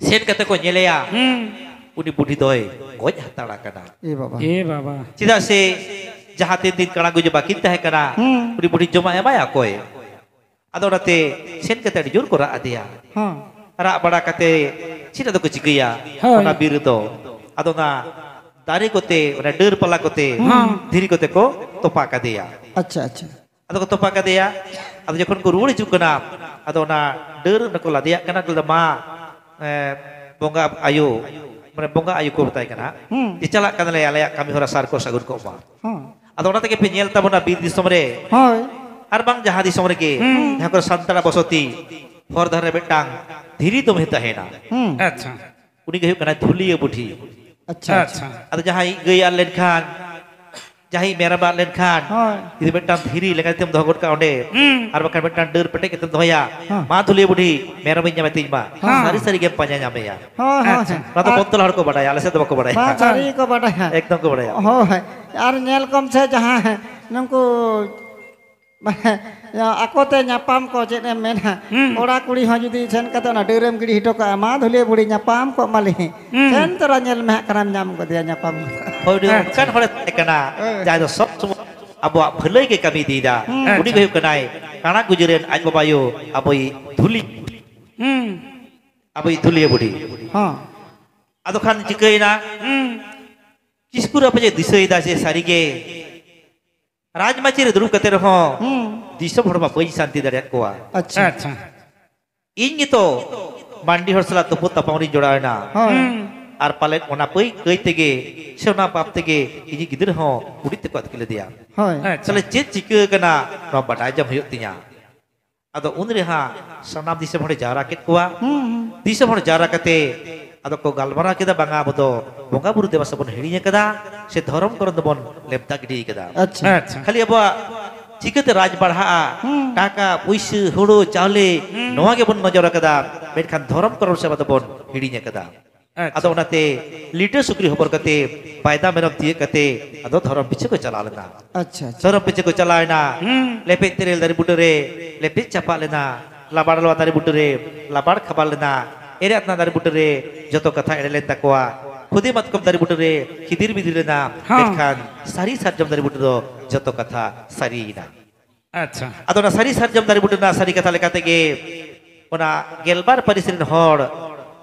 ᱥᱮᱱ ᱠᱟᱛᱮ ᱠᱚ ᱧᱮᱞᱮᱭᱟ, ᱦᱩᱸ᱾ ᱩᱱᱤ ᱵᱩᱰᱷᱤ ᱫᱚᱭ ᱜᱚᱡ ᱦᱟᱛᱟᱲ ᱟᱠᱟᱱᱟ᱾ ᱮ ᱵᱟᱵᱟ᱾ ᱮ ᱵᱟᱵᱟ᱾ ᱪᱮᱫᱟᱜ ᱥᱮ ᱡᱟᱦᱟᱸ ᱛᱤᱱ ᱫᱤᱱ ᱠᱟᱬᱟ ᱜᱩᱡᱟᱹ ᱵᱟᱹᱠᱤᱱ ᱛᱟᱦᱮᱸ ᱠᱟᱱᱟ, ᱦᱩᱸ᱾ ᱩᱱᱤ ᱵᱩᱰᱷᱤ ᱡᱚᱢᱟᱜ ᱮᱢᱟᱭᱟ ᱚᱠᱚᱭ? ᱟᱫᱚ ᱚᱱᱟᱛᱮ ᱥᱮᱱ ᱠᱟᱛᱮ ᱟᱹᱰᱤ ᱡᱳᱨ ᱠᱚ ᱨᱟᱜ ᱟᱫᱮᱭᱟ᱾ ᱦᱚᱸ᱾ ᱨᱟᱜ ᱵᱟᱲᱟ ᱠᱟᱛᱮ ᱪᱮᱫ ᱟᱫᱚ ᱠᱚ ᱪᱤᱠᱟᱹᱭᱟ? ᱦᱳᱭ᱾ ᱚᱱᱟ ᱵᱤᱨ ᱨᱮᱫᱚ᱾ ᱟᱫᱚ ᱚᱱᱟ ᱫᱟᱨᱮ ᱠᱚᱛᱮ, ᱚᱱᱟ ᱰᱟᱹᱨ ᱯᱟᱞᱟ ᱠᱚᱛᱮ, ᱦᱚᱸ᱾ ᱫᱷᱤᱨᱤ ᱠᱚᱛᱮ ᱠᱚ ᱛᱚᱯᱟ ᱠᱟᱫᱮᱭᱟ᱾ ᱟᱪᱪᱷᱟ, ᱟᱪᱪᱷᱟ᱾ ᱟᱫᱚ ᱠᱚ ᱛᱚᱯᱟ ᱠᱟᱫᱮᱭᱟ᱾ ᱟᱫᱚ ᱡᱚᱠᱷᱚᱱ ᱠᱚ ᱨᱩᱣᱟᱹᱲ ᱦᱤᱡᱩᱜ ᱠᱟᱱᱟ, ᱟᱫᱚ ᱚᱱᱟ ᱰᱟᱹᱨ ᱚᱸᱰᱮ ᱠᱚ ᱞᱟᱫᱮᱭᱟᱜ ᱠᱟᱱᱟ, ᱠᱚ ᱞᱟᱹᱭᱫᱟ, "ᱢᱟ, ᱮ, ᱵᱚᱸᱜᱟ ᱟᱭᱳ, ᱢᱟᱱᱮ ᱵᱚᱸᱜᱟ ᱟᱭᱳ ᱠᱚ ᱢᱮᱛᱟᱭ ᱠᱟᱱᱟ, ᱦᱩᱸ᱾ ᱡᱮ ᱪᱟᱞᱟᱜ ᱠᱟᱱᱟᱞᱮ, ᱟᱞᱮᱭᱟᱜ ᱠᱟᱹᱢᱤ ᱦᱚᱨᱟ ᱥᱟᱨ ᱠᱚ ᱥᱟᱹᱜᱩᱱ ᱠᱚᱜ ᱢᱟ᱾" ᱦᱚᱸ᱾ ᱟᱫᱚ ᱚᱱᱟ ᱛᱮᱜᱮ ᱯᱮ ᱧᱮᱞ ᱛᱟᱵᱚᱱᱟ, ᱵᱤᱨ ᱫᱤᱥᱚᱢ ᱨᱮ ᱦᱳᱭ᱾ ᱟᱨ ᱵᱟᱝ ᱡᱟᱦᱟᱸ ᱫᱤᱥᱚᱢ ᱨᱮᱜᱮ, ᱦᱩᱸ᱾ ᱡᱟᱦᱟᱸ ᱠᱚᱨᱮ ᱥᱟᱱᱛᱟᱲᱟᱜ ᱵᱚᱥᱚᱛᱤ, ᱦᱚᱨ ᱫᱷᱟᱨᱮ ᱢᱤᱫᱴᱟᱝ ᱫᱷᱤᱨᱤ ᱫᱚᱢᱮ ᱛᱟᱦᱮᱱᱟ᱾ ᱦᱩᱸ᱾ ᱟᱪᱪᱷᱟ᱾ ᱩᱱᱤ ᱜᱮ ᱦᱩᱭᱩᱜ ᱠᱟᱱᱟᱭ ᱫᱷᱩᱞᱤᱭᱟᱹ ᱵᱩᱰᱷᱤ᱾ ᱟᱪᱪᱷᱟ᱾ ᱟᱪᱪᱷᱟ᱾ ᱟᱫᱚ ᱡᱟᱦᱟᱸᱭ ᱜᱟᱹᱭ ᱟᱫ ᱞᱮᱱᱠᱷᱟᱱ, ᱡᱟᱦᱟᱸᱭ ᱢᱮᱨᱚᱢ ᱟᱫ ᱞᱮᱱᱠᱷᱟᱱ, ᱦᱳᱭ᱾ ᱡᱩᱫᱤ ᱢᱤᱫᱴᱟᱝ ᱫᱷᱤᱨᱤ ᱞᱮᱠᱟ ᱠᱟᱛᱮᱢ ᱫᱚᱦᱚ ᱜᱚᱫ ᱠᱟᱜᱼᱟ ᱚᱸᱰᱮ, ᱦᱩᱸ᱾ ᱟᱨ ᱵᱟᱠᱷᱟᱱ ᱢᱤᱫᱴᱟᱝ ᱰᱟᱹᱨ ᱯᱮᱴᱮᱡ ᱠᱟᱛᱮᱢ ᱫᱚᱦᱚᱭᱟ, ᱦᱮᱸ᱾ "ᱢᱟ ᱫᱷᱩᱞᱤᱭᱟᱹ ᱵᱩᱰᱷᱤ, ᱢᱮᱨᱚᱢᱤᱧ ᱧᱟᱢᱮ ᱛᱤᱧ ᱢᱟ", ᱦᱮᱸ᱾ ᱥᱟᱹᱨᱤ ᱥᱟᱹᱨᱤ ᱜᱮᱢ ᱯᱟᱸᱡᱟ ᱧᱟᱢᱮᱭᱟ᱾ ᱦᱳᱭ, ᱦᱳᱭ᱾ ᱟᱪᱪᱷᱟ᱾ ᱚᱱᱟ ᱫᱚ ᱵᱚᱱᱛᱚᱞ ᱦᱚᱲ ᱠᱚ ᱵᱟᱰᱟᱭᱟ, ᱟᱞᱮ ᱥᱮᱫ ᱫᱚ ᱵᱟᱠᱚ ᱵᱟᱰᱟᱭᱟ᱾ ᱵᱟᱝ, ᱥᱟᱹᱨᱤ ᱜᱮᱠᱚ ᱵᱟᱰᱟᱭᱟ᱾ ᱮᱠᱫᱚᱢ ᱠᱚ ᱵᱟᱰᱟᱭᱟ᱾ ᱦᱳᱭ᱾ ᱟᱨ ᱧᱮᱞ ᱠᱚᱢ ᱥᱮ, ᱡᱟᱦᱟᱸ ᱱᱩᱠᱩ ᱟᱠᱚᱛᱮ ᱧᱟᱯᱟᱢ ᱠᱚ, ᱪᱮᱫ ᱮᱢ ᱢᱮᱱᱟ, ᱦᱩᱸ᱾ ᱠᱚᱲᱟ ᱠᱩᱲᱤ ᱦᱚᱸ ᱡᱩᱫᱤ ᱥᱮᱱ ᱠᱟᱛᱮ ᱚᱱᱟ ᱰᱟᱹᱨᱮᱢ ᱜᱤᱰᱤ ᱦᱚᱴᱚ ᱠᱟᱜᱼᱟ, "ᱢᱟ ᱫᱷᱩᱞᱤᱭᱟᱹ ᱵᱩᱲᱦᱤ ᱧᱟᱯᱟᱢ ᱠᱚᱜ ᱢᱟᱞᱮ", ᱦᱩᱸ᱾ ᱥᱮᱱ ᱛᱚᱨᱟ ᱧᱮᱞ ᱢᱮ ᱦᱟᱸᱜ ᱠᱷᱟᱱᱮᱢ ᱧᱟᱢ ᱜᱚᱫᱮᱭᱟ ᱧᱟᱯᱟᱢ᱾ ᱦᱳᱭ, ᱩᱱᱤ ᱟᱪᱪᱷᱟ᱾ ᱚᱱᱠᱟᱱ ᱦᱚᱲᱮ ᱛᱟᱦᱮᱸ ᱠᱟᱱᱟ, ᱦᱳᱭ᱾ ᱡᱟᱦᱟᱸᱭ ᱫᱚ ᱥᱚᱵ ᱥᱚᱢᱚᱭ ᱟᱵᱚᱣᱟᱜ ᱵᱷᱟᱹᱞᱟᱹᱭ ᱜᱮ ᱠᱟᱹᱢᱤ ᱤᱫᱤᱭᱮᱫᱟ᱾ ᱦᱩᱸ᱾ ᱩᱱᱤ ᱜᱮ ᱟᱪᱪᱷᱟ᱾ ᱦᱩᱭᱩᱜ ᱠᱟᱱᱟᱭ ᱠᱟᱬᱟ ᱜᱩᱡᱩᱨ ᱨᱮᱱ ᱟᱡ ᱵᱟᱵᱟ ᱟᱭᱳ, ᱟᱵᱚᱭᱤᱡ ᱫᱷᱩᱞᱤ, ᱦᱩᱸ᱾ ᱟᱵᱚᱭᱤᱡ ᱫᱷᱩᱞᱤᱭᱟᱹ ᱵᱩᱰᱷᱤ᱾ ᱦᱚᱸ᱾ ᱟᱫᱚ ᱠᱷᱟᱱ ᱪᱤᱠᱟᱹᱭᱮᱱᱟ? ᱦᱩᱸ᱾ ᱠᱤᱥᱠᱩ ᱨᱟᱯᱟᱡᱮ ᱫᱤᱥᱟᱹᱭᱮᱫᱟ ᱡᱮ ᱥᱟᱹᱨᱤᱜᱮ ᱨᱟᱡᱽᱢᱟᱹᱪᱤ ᱨᱮ ᱫᱩᱲᱩᱵ ᱠᱟᱛᱮ ᱨᱮᱦᱚᱸ ᱦᱩᱸ᱾ ᱫᱤᱥᱚᱢ ᱦᱚᱲ ᱢᱟ ᱵᱟᱹᱧ ᱥᱟᱱᱛᱤ ᱫᱟᱲᱮᱭᱟᱫ ᱠᱚᱣᱟ᱾ ᱟᱪᱪᱷᱟ᱾ ᱟᱪᱪᱷᱟ᱾ ᱤᱧ ᱜᱮᱛᱚ ᱢᱟᱱᱰᱤ ᱦᱚᱲ ᱥᱟᱞᱟᱜ ᱛᱩᱯᱩᱫ ᱛᱟᱯᱟᱢ ᱨᱤᱧ ᱡᱚᱲᱟᱣ ᱮᱱᱟ᱾ ᱦᱳᱭ᱾ ᱦᱩᱸ᱾ ᱟᱨ ᱯᱟᱞᱮᱫ ᱚᱱᱟ ᱯᱟᱹᱭ ᱠᱟᱹᱭ ᱛᱮᱜᱮ ᱥᱮ ᱚᱱᱟ ᱯᱟᱯ ᱛᱮᱜᱮ ᱤᱧᱤᱡ ᱜᱤᱫᱽᱨᱟᱹ ᱦᱚᱸ ᱠᱩᱲᱤᱫ ᱛᱮᱠᱚ ᱟᱹᱛᱠᱤᱨ ᱞᱮᱫᱮᱭᱟ᱾ ᱦᱳᱭ᱾ ᱟᱪᱪᱷᱟ᱾ ᱛᱟᱦᱞᱮ ᱪᱮᱫ ᱪᱤᱠᱟᱹ ᱟᱠᱟᱱᱟ, ᱱᱚᱣᱟ ᱵᱟᱰᱟᱭ ᱡᱚᱝ ᱦᱩᱭᱩᱜ ᱛᱤᱧᱟ᱾ ᱟᱫᱚ ᱩᱱ ᱨᱮᱦᱟᱸᱜ ᱥᱟᱱᱟᱢ ᱫᱤᱥᱚᱢ ᱦᱚᱲᱮ ᱡᱟᱣᱨᱟ ᱠᱮᱫ ᱠᱚᱣᱟ᱾ ᱦᱩᱸ, ᱦᱩᱸ᱾ ᱫᱤᱥᱚᱢ ᱦᱚᱲ ᱡᱟᱣᱨᱟ ᱠᱟᱛᱮ ᱟᱫᱚ ᱠᱚ ᱜᱟᱞᱢᱟᱨᱟᱣ ᱠᱮᱫᱟ, "ᱵᱟᱝᱟ, ᱟᱵᱚ ᱫᱚ ᱵᱚᱸᱜᱟ ᱵᱩᱨᱩ ᱫᱮᱵᱟ ᱥᱮᱵᱟ ᱵᱚᱱ ᱦᱤᱲᱤᱧ ᱟᱠᱟᱫᱟ, ᱥᱮ ᱫᱷᱚᱨᱚᱢ ᱠᱚᱨᱚᱢ ᱫᱚᱵᱚᱱ ᱞᱮᱯᱫᱟ ᱜᱤᱰᱤ ᱟᱠᱟᱫᱟ᱾ ᱟᱪᱪᱷᱟ᱾ ᱟᱪᱪᱷᱟ᱾ ᱠᱷᱟᱹᱞᱤ ᱟᱵᱚᱣᱟᱜ ᱪᱤᱠᱟᱹᱛᱮ ᱨᱟᱡᱽ ᱵᱟᱲᱦᱟᱜᱼᱟ, ᱦᱩᱸ᱾ ᱴᱟᱠᱟ, ᱯᱩᱭᱥᱟᱹ, ᱦᱩᱲᱩ, ᱪᱟᱣᱞᱮ, ᱦᱩᱸ᱾ ᱱᱚᱣᱟ ᱜᱮᱵᱚᱱ ᱱᱚᱡᱚᱨ ᱟᱠᱟᱫᱟ, ᱢᱮᱱᱠᱷᱟᱱ ᱫᱷᱚᱨᱚᱢ ᱠᱚᱨᱚᱢ ᱥᱮᱵᱟ ᱫᱚᱵᱚᱱ ᱦᱤᱲᱤᱧ ᱟᱠᱟᱫᱟ᱾" ᱟᱪᱪᱷᱟ᱾ ᱟᱫᱚ ᱚᱱᱟᱛᱮ ᱞᱤᱴᱟᱹ ᱥᱩᱠᱨᱤ ᱦᱚᱵᱚᱨ ᱠᱟᱛᱮ ᱵᱟᱭᱫᱟ ᱢᱮᱨᱚᱢ ᱛᱤᱭᱟᱹᱜ ᱠᱟᱛᱮ ᱟᱫᱚ ᱫᱷᱚᱨᱚᱢ ᱯᱤᱪᱷᱟᱹ ᱠᱚ ᱪᱟᱞᱟᱣ ᱞᱮᱱᱟ᱾ ᱟᱪᱪᱷᱟ, ᱟᱪᱪᱷᱟ᱾ ᱫᱷᱚᱨᱚᱢ ᱯᱤᱪᱷᱟᱹ ᱠᱚ ᱪᱟᱞᱟᱣ ᱮᱱᱟ᱾ ᱦᱩᱸ᱾ ᱞᱮᱯᱮᱡ ᱛᱮᱨᱮᱞ ᱫᱟᱨᱮ ᱵᱩᱴᱟᱹ ᱨᱮ ᱞᱮᱯᱮᱡ ᱪᱟᱯᱟᱫ ᱞᱮᱱᱟ᱾ ᱞᱟᱵᱟᱲ ᱞᱚᱣᱟ ᱫᱟᱨᱮ ᱵᱩᱴᱟᱹ ᱨᱮ ᱞᱟᱵᱟᱲ ᱠᱷᱟᱵᱟᱲ ᱞᱮᱱᱟ᱾ ᱮᱨᱮ ᱟᱛᱱᱟ ᱫᱟᱨᱮ ᱵᱩᱴᱟᱹ ᱨᱮ ᱡᱚᱛᱚ ᱠᱟᱛᱷᱟ ᱮᱲᱮ ᱞᱮᱱ ᱛᱟᱠᱚᱣᱟ᱾ ᱠᱷᱩᱫᱤ ᱢᱟᱛᱠᱚᱢ ᱫᱟᱨᱮ ᱵᱩᱴᱟᱹ ᱨᱮ ᱠᱷᱤᱫᱤᱨ ᱵᱤᱫᱤᱨ ᱞᱮᱱᱟ᱾ ᱦᱚᱸ᱾ ᱢᱮᱱᱠᱷᱟᱱ ᱥᱟᱹᱨᱤ ᱥᱟᱨᱡᱚᱢ ᱫᱟᱨᱮ ᱵᱩᱴᱟᱹ ᱫᱚ ᱡᱚᱛᱚ ᱠᱟᱛᱷᱟ ᱥᱟᱹᱨᱤᱭᱮᱱᱟ᱾ ᱟᱪᱪᱷᱟ᱾ ᱟᱫᱚ ᱚᱱᱟ ᱥᱟᱹᱨᱤ ᱥᱟᱨᱡᱚᱢ ᱫᱟᱨᱮ ᱵᱩᱴᱟᱹ ᱨᱮᱱᱟᱜ ᱥᱟᱹᱨᱤ ᱠᱟᱛᱷᱟ ᱞᱮᱠᱟ ᱛᱮᱜᱮ ᱚᱱᱟ ᱜᱮᱞᱵᱟᱨ ᱯᱟᱹᱨᱤᱥ ᱨᱮᱱ ᱦᱚᱲ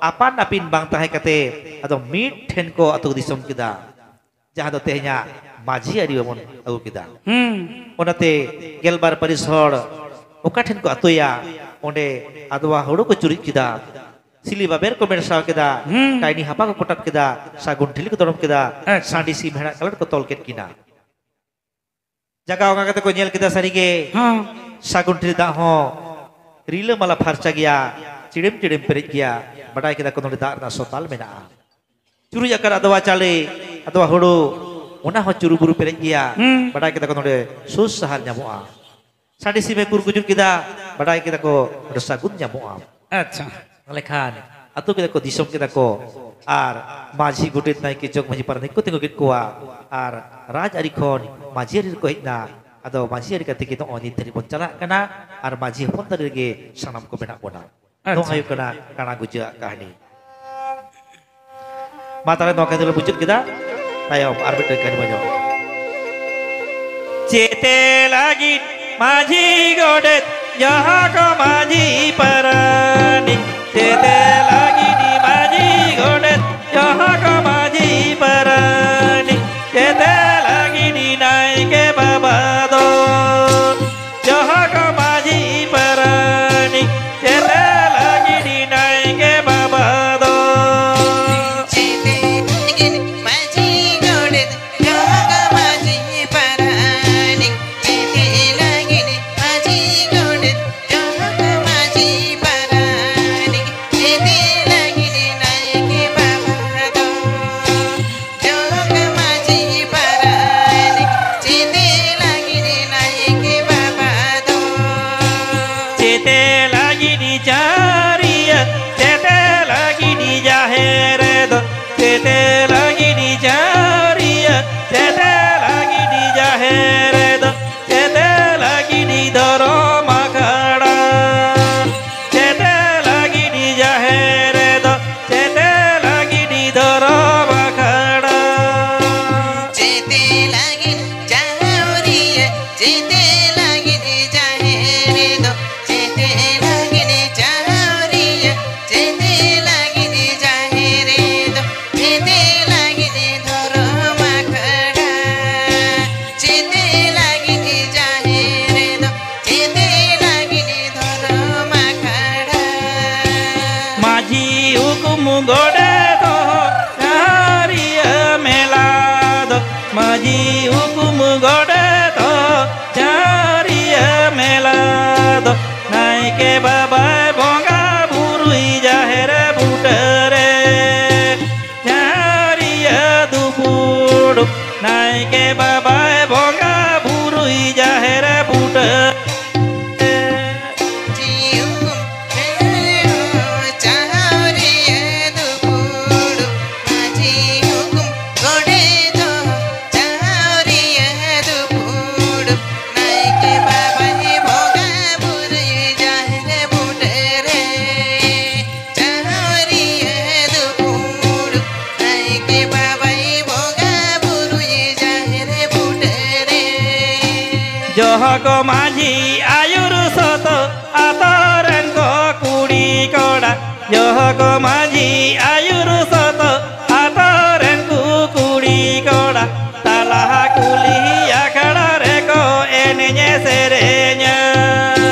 ᱟᱯᱟᱱ ᱟᱹᱯᱤᱱ ᱵᱟᱝ ᱛᱟᱦᱮᱸ ᱠᱟᱛᱮ ᱟᱫᱚ ᱢᱤᱫ ᱴᱷᱮᱱ ᱠᱚ ᱟᱹᱛᱩ ᱫᱤᱥᱚᱢ ᱠᱮᱫᱟ, ᱡᱟᱦᱟᱸ ᱫᱚ ᱛᱮᱦᱮᱧᱟᱜ ᱢᱟᱹᱡᱷᱤ ᱟᱹᱨᱤ ᱵᱚᱱ ᱟᱹᱜᱩ ᱠᱮᱫᱟ᱾ ᱦᱩᱸ᱾ ᱚᱱᱟᱛᱮ ᱜᱮᱞᱵᱟᱨ ᱯᱟᱹᱨᱤᱥ ᱦᱚᱲ ᱚᱠᱟ ᱴᱷᱮᱱ ᱠᱚ ᱟᱹᱛᱩᱭᱟ, ᱚᱸᱰᱮ ᱟᱫᱣᱟ ᱦᱩᱲᱩ ᱠᱚ ᱪᱩᱨᱩᱡ ᱠᱮᱫᱟ, ᱥᱤᱞᱤ ᱵᱟᱵᱮᱨ ᱠᱚ ᱢᱮᱲᱥᱟᱣ ᱠᱮᱫᱟ, ᱦᱩᱸ᱾ ᱰᱟᱭᱱᱤ ᱦᱟᱯᱟ ᱠᱚ ᱠᱚᱴᱟᱵ ᱠᱮᱫᱟ, ᱥᱟᱹᱜᱩᱱ ᱴᱷᱤᱞᱤ ᱠᱚ ᱫᱚᱲᱚᱢ ᱠᱮᱫᱟ, ᱟᱪᱪᱷᱟ᱾ ᱥᱟᱺᱰᱤ ᱥᱤᱢ ᱦᱮᱲᱟᱜ ᱠᱟᱞᱚᱴ ᱠᱚ ᱛᱚᱞ ᱠᱮᱫ ᱠᱤᱱᱟ᱾ ᱡᱟᱭᱜᱟ ᱚᱱᱟ ᱠᱟᱛᱮ ᱠᱚ ᱧᱮᱞ ᱠᱮᱫᱟ ᱥᱟᱹᱨᱤᱜᱮ, ᱦᱚᱸ᱾ ᱥᱟᱹᱜᱩᱱ ᱴᱷᱤᱞᱤ ᱫᱟᱜ ᱦᱚᱸ ᱨᱤᱞᱟᱹᱢᱟᱞᱟ ᱯᱷᱟᱨᱪᱟ ᱜᱮᱭᱟ, ᱪᱤᱲᱮᱢ ᱪᱤᱲᱮᱢ ᱯᱮᱨᱮᱡ ᱜᱮᱭᱟ᱾ ᱵᱟᱰᱟᱭ ᱠᱮᱫᱟ ᱠᱚ ᱱᱚᱰᱮ ᱫᱟᱜ ᱨᱮᱱᱟᱜ ᱥᱚᱛᱟᱞ ᱢᱮᱱᱟᱜᱼᱟ᱾ ᱪᱩᱨᱩᱡ ᱟᱠᱟᱫ ᱟᱫᱣᱟ ᱪᱟᱣᱞᱮ, ᱟᱫᱣᱟ ᱦᱩᱲᱩ, ᱚᱱᱟ ᱦᱚᱸ ᱪᱩᱨᱩ ᱵᱩᱨᱩ ᱯᱮᱨᱮᱡ ᱜᱮᱭᱟ᱾ ᱦᱩᱸ᱾ ᱵᱟᱰᱟᱭ ᱠᱮᱫᱟ ᱠᱚ ᱱᱚᱰᱮ ᱥᱩᱨ ᱥᱟᱦᱟᱨ ᱧᱟᱢᱚᱜᱼᱟ᱾ ᱥᱟᱺᱰᱤ ᱥᱤᱢᱮ ᱠᱩᱨ ᱠᱩᱡᱩᱨ ᱠᱮᱫᱟ, ᱵᱟᱰᱟᱭ ᱠᱮᱫᱟ ᱠᱚ ᱱᱚᱰᱮ ᱥᱟᱹᱜᱩᱱ ᱧᱟᱢᱚᱜᱼᱟ᱾ ᱟᱪᱪᱷᱟ᱾ ᱛᱟᱦᱞᱮ ᱠᱷᱟᱱ ᱟᱹᱛᱩ ᱠᱮᱫᱟ ᱠᱚ, ᱫᱤᱥᱚᱢ ᱠᱮᱫᱟ ᱠᱚ, ᱟᱨ ᱢᱟᱹᱡᱷᱤ, ᱜᱚᱰᱮᱛ, ᱱᱟᱭᱠᱮ, ᱡᱚᱜᱽ ᱢᱟᱹᱡᱷᱤ, ᱯᱟᱨᱟᱱᱤᱠ ᱠᱚ ᱛᱤᱸᱜᱩ ᱠᱮᱫ ᱠᱚᱣᱟ, ᱟᱨ ᱨᱟᱡᱽ ᱟᱹᱨᱤ ᱠᱷᱚᱱ ᱢᱟᱹᱡᱷᱤ ᱟᱹᱨᱤ ᱨᱮᱠᱚ ᱦᱮᱡ ᱮᱱᱟ᱾ ᱟᱫᱚ ᱢᱟᱹᱡᱷᱤ ᱟᱹᱨᱤ ᱠᱟᱛᱮ ᱜᱮ ᱱᱚᱜᱼᱚᱭ ᱱᱤᱛ ᱫᱷᱟᱹᱨᱤᱡ ᱵᱚᱱ ᱪᱟᱞᱟᱜ ᱠᱟᱱᱟ, ᱟᱨ ᱢᱟᱹᱡᱷᱤ ᱦᱚᱯᱚᱱ ᱛᱟᱹᱨᱤ ᱨᱮᱜᱮ ᱥᱟᱱᱟᱢ ᱠᱚ ᱢᱮᱱᱟᱜ ᱵᱚᱱᱟ᱾ ᱱᱚᱣᱟ ᱟᱪᱪᱷᱟ᱾ ᱦᱩᱭᱩᱜ ᱠᱟᱱᱟ ᱠᱟᱬᱟ ᱜᱩᱡᱟᱹᱣᱟᱜ ᱠᱟᱹᱦᱱᱤ᱾ ᱢᱟ ᱛᱟᱦᱞᱮ ᱱᱚᱣᱟ ᱠᱟᱹᱦᱱᱤ ᱞᱮ ᱢᱩᱪᱟᱹᱫ ᱠᱮᱫᱟ, ᱛᱟᱭᱚᱢ ᱟᱨ ᱢᱤᱫᱴᱟᱝ ᱠᱟᱹᱦᱱᱤ ᱵᱚᱱ ᱟᱸᱡᱚᱢᱟ᱾ ᱪᱮᱛᱮ ᱞᱟᱹᱜᱤᱫ ᱢᱟᱹᱡᱷᱤ ᱜᱚᱰᱮᱛ, ᱡᱟᱦᱟᱸ ᱠᱚ ᱢᱟᱹᱡᱷᱤ ᱯᱟᱨᱟᱱᱤᱠ᱾ ᱪᱮᱛᱮ ᱞᱟᱹᱜᱤᱫ ᱢᱟᱹᱡᱷᱤ ᱜᱚᱰᱮᱛ, ᱡᱟᱦᱟᱸ ᱠᱚ ᱢᱟᱹᱡᱷᱤ ᱯᱟᱨᱟᱱᱤᱠ᱾ ᱪᱮᱛᱮ ᱞᱟᱹᱜᱤᱫ ᱱᱟᱭᱠᱮ ᱵᱟᱵᱟ ᱫᱚ, ᱡᱟᱦᱟᱸ ᱠᱚ ᱢᱟᱹᱡᱷᱤ ᱯᱟᱨᱟᱱᱤᱠ᱾ ᱪᱮᱛᱮ ᱞᱟᱹᱜᱤᱫ ᱱᱟᱭᱠᱮ ᱵᱟᱵᱟ ᱫᱚ᱾ ᱪᱮᱛᱮ ᱞᱟᱹᱜᱤᱫ ᱢᱟᱹᱡᱷᱤ ᱜᱚᱰᱮᱛ, ᱡᱟᱦᱟᱸ ᱠᱚ ᱢᱟᱹᱡᱷᱤ ᱯᱟᱨᱟᱱᱤᱠ᱾ ᱪᱮᱛᱮ ᱞᱟᱹᱜᱤᱫ ᱢᱟᱹᱡᱷᱤ ᱜᱚᱰᱮᱛ, ᱡᱟᱦᱟᱸ ᱠᱚ ᱢᱟᱹᱡᱷᱤ ᱯᱟᱨᱟᱱᱤᱠ᱾ ᱪᱮᱛᱮ ᱦᱩᱠᱩᱢ ᱜᱚᱰᱮᱛ ᱦᱚᱸ ᱡᱟᱦᱟᱸᱨᱤᱭᱟᱹ ᱢᱮᱞᱟ ᱫᱚ ᱱᱟᱭᱠᱮ ᱵᱟᱵᱟᱭ ᱵᱚᱸᱜᱟ ᱵᱩᱨᱩᱭ ᱡᱟᱦᱮᱨ ᱵᱩᱴᱟᱹᱨᱮ᱾ ᱡᱟᱦᱟᱸᱨᱤᱭᱟᱹ ᱫᱩᱯᱩᱲᱩᱵ ᱱᱟᱭᱠᱮ ᱵᱟᱵᱟᱭ ᱵᱚᱸᱜᱟ ᱵᱩᱨᱩᱭ ᱡᱟᱦᱮᱨ ᱵᱩᱴᱟᱹᱨᱮ᱾ ᱡᱟᱦᱟᱸᱨᱤᱭᱟᱹ ᱫᱩᱯᱩᱲᱩᱵ ᱢᱟᱹᱡᱷᱤ ᱦᱩᱠᱩᱢ ᱜᱚᱰᱮᱛ ᱦᱚᱸ ᱡᱟᱦᱟᱸᱨᱤᱭᱟᱹ ᱫᱩᱯᱩᱲᱩᱵ ᱱᱟᱭᱠᱮ ᱵᱟᱵᱟᱭ ᱵᱚᱸᱜᱟ ᱵᱩᱨᱩᱭ ᱡᱟᱦᱮᱨ ᱵᱩᱴᱟᱹᱨᱮ᱾ ᱡᱟᱦᱟᱸᱨᱤᱭᱟᱹ ᱫᱩᱯᱩᱲᱩᱵ ᱱᱟᱭᱠᱮ ᱵᱟᱵᱟᱭ ᱵᱚᱸᱜᱟ ᱵᱩᱨᱩᱭ ᱡᱟᱦᱮᱨ ᱵᱩᱴᱟᱹᱨᱮ᱾ ᱡᱚᱦᱚᱜ ᱢᱟᱹᱡᱷᱤ ᱟᱹᱭᱩᱨ ᱥᱚᱛᱚ ᱟᱛᱳ ᱨᱮᱱ ᱠᱚ ᱠᱩᱲᱤ ᱠᱚᱲᱟ᱾ ᱡᱚᱦᱚᱜ ᱢᱟᱹᱡᱷᱤ ᱟᱹᱭᱩᱨ ᱥᱚᱛᱚ ᱟᱛᱳ ᱨᱮᱱ ᱠᱚ ᱠᱩᱲᱤ ᱠᱚᱲᱟ᱾ ᱛᱟᱞᱟ ᱠᱩᱞᱦᱤ ᱟᱠᱷᱲᱟ ᱨᱮᱠᱚ ᱮᱱᱮᱡ ᱥᱮᱨᱮᱧᱟ᱾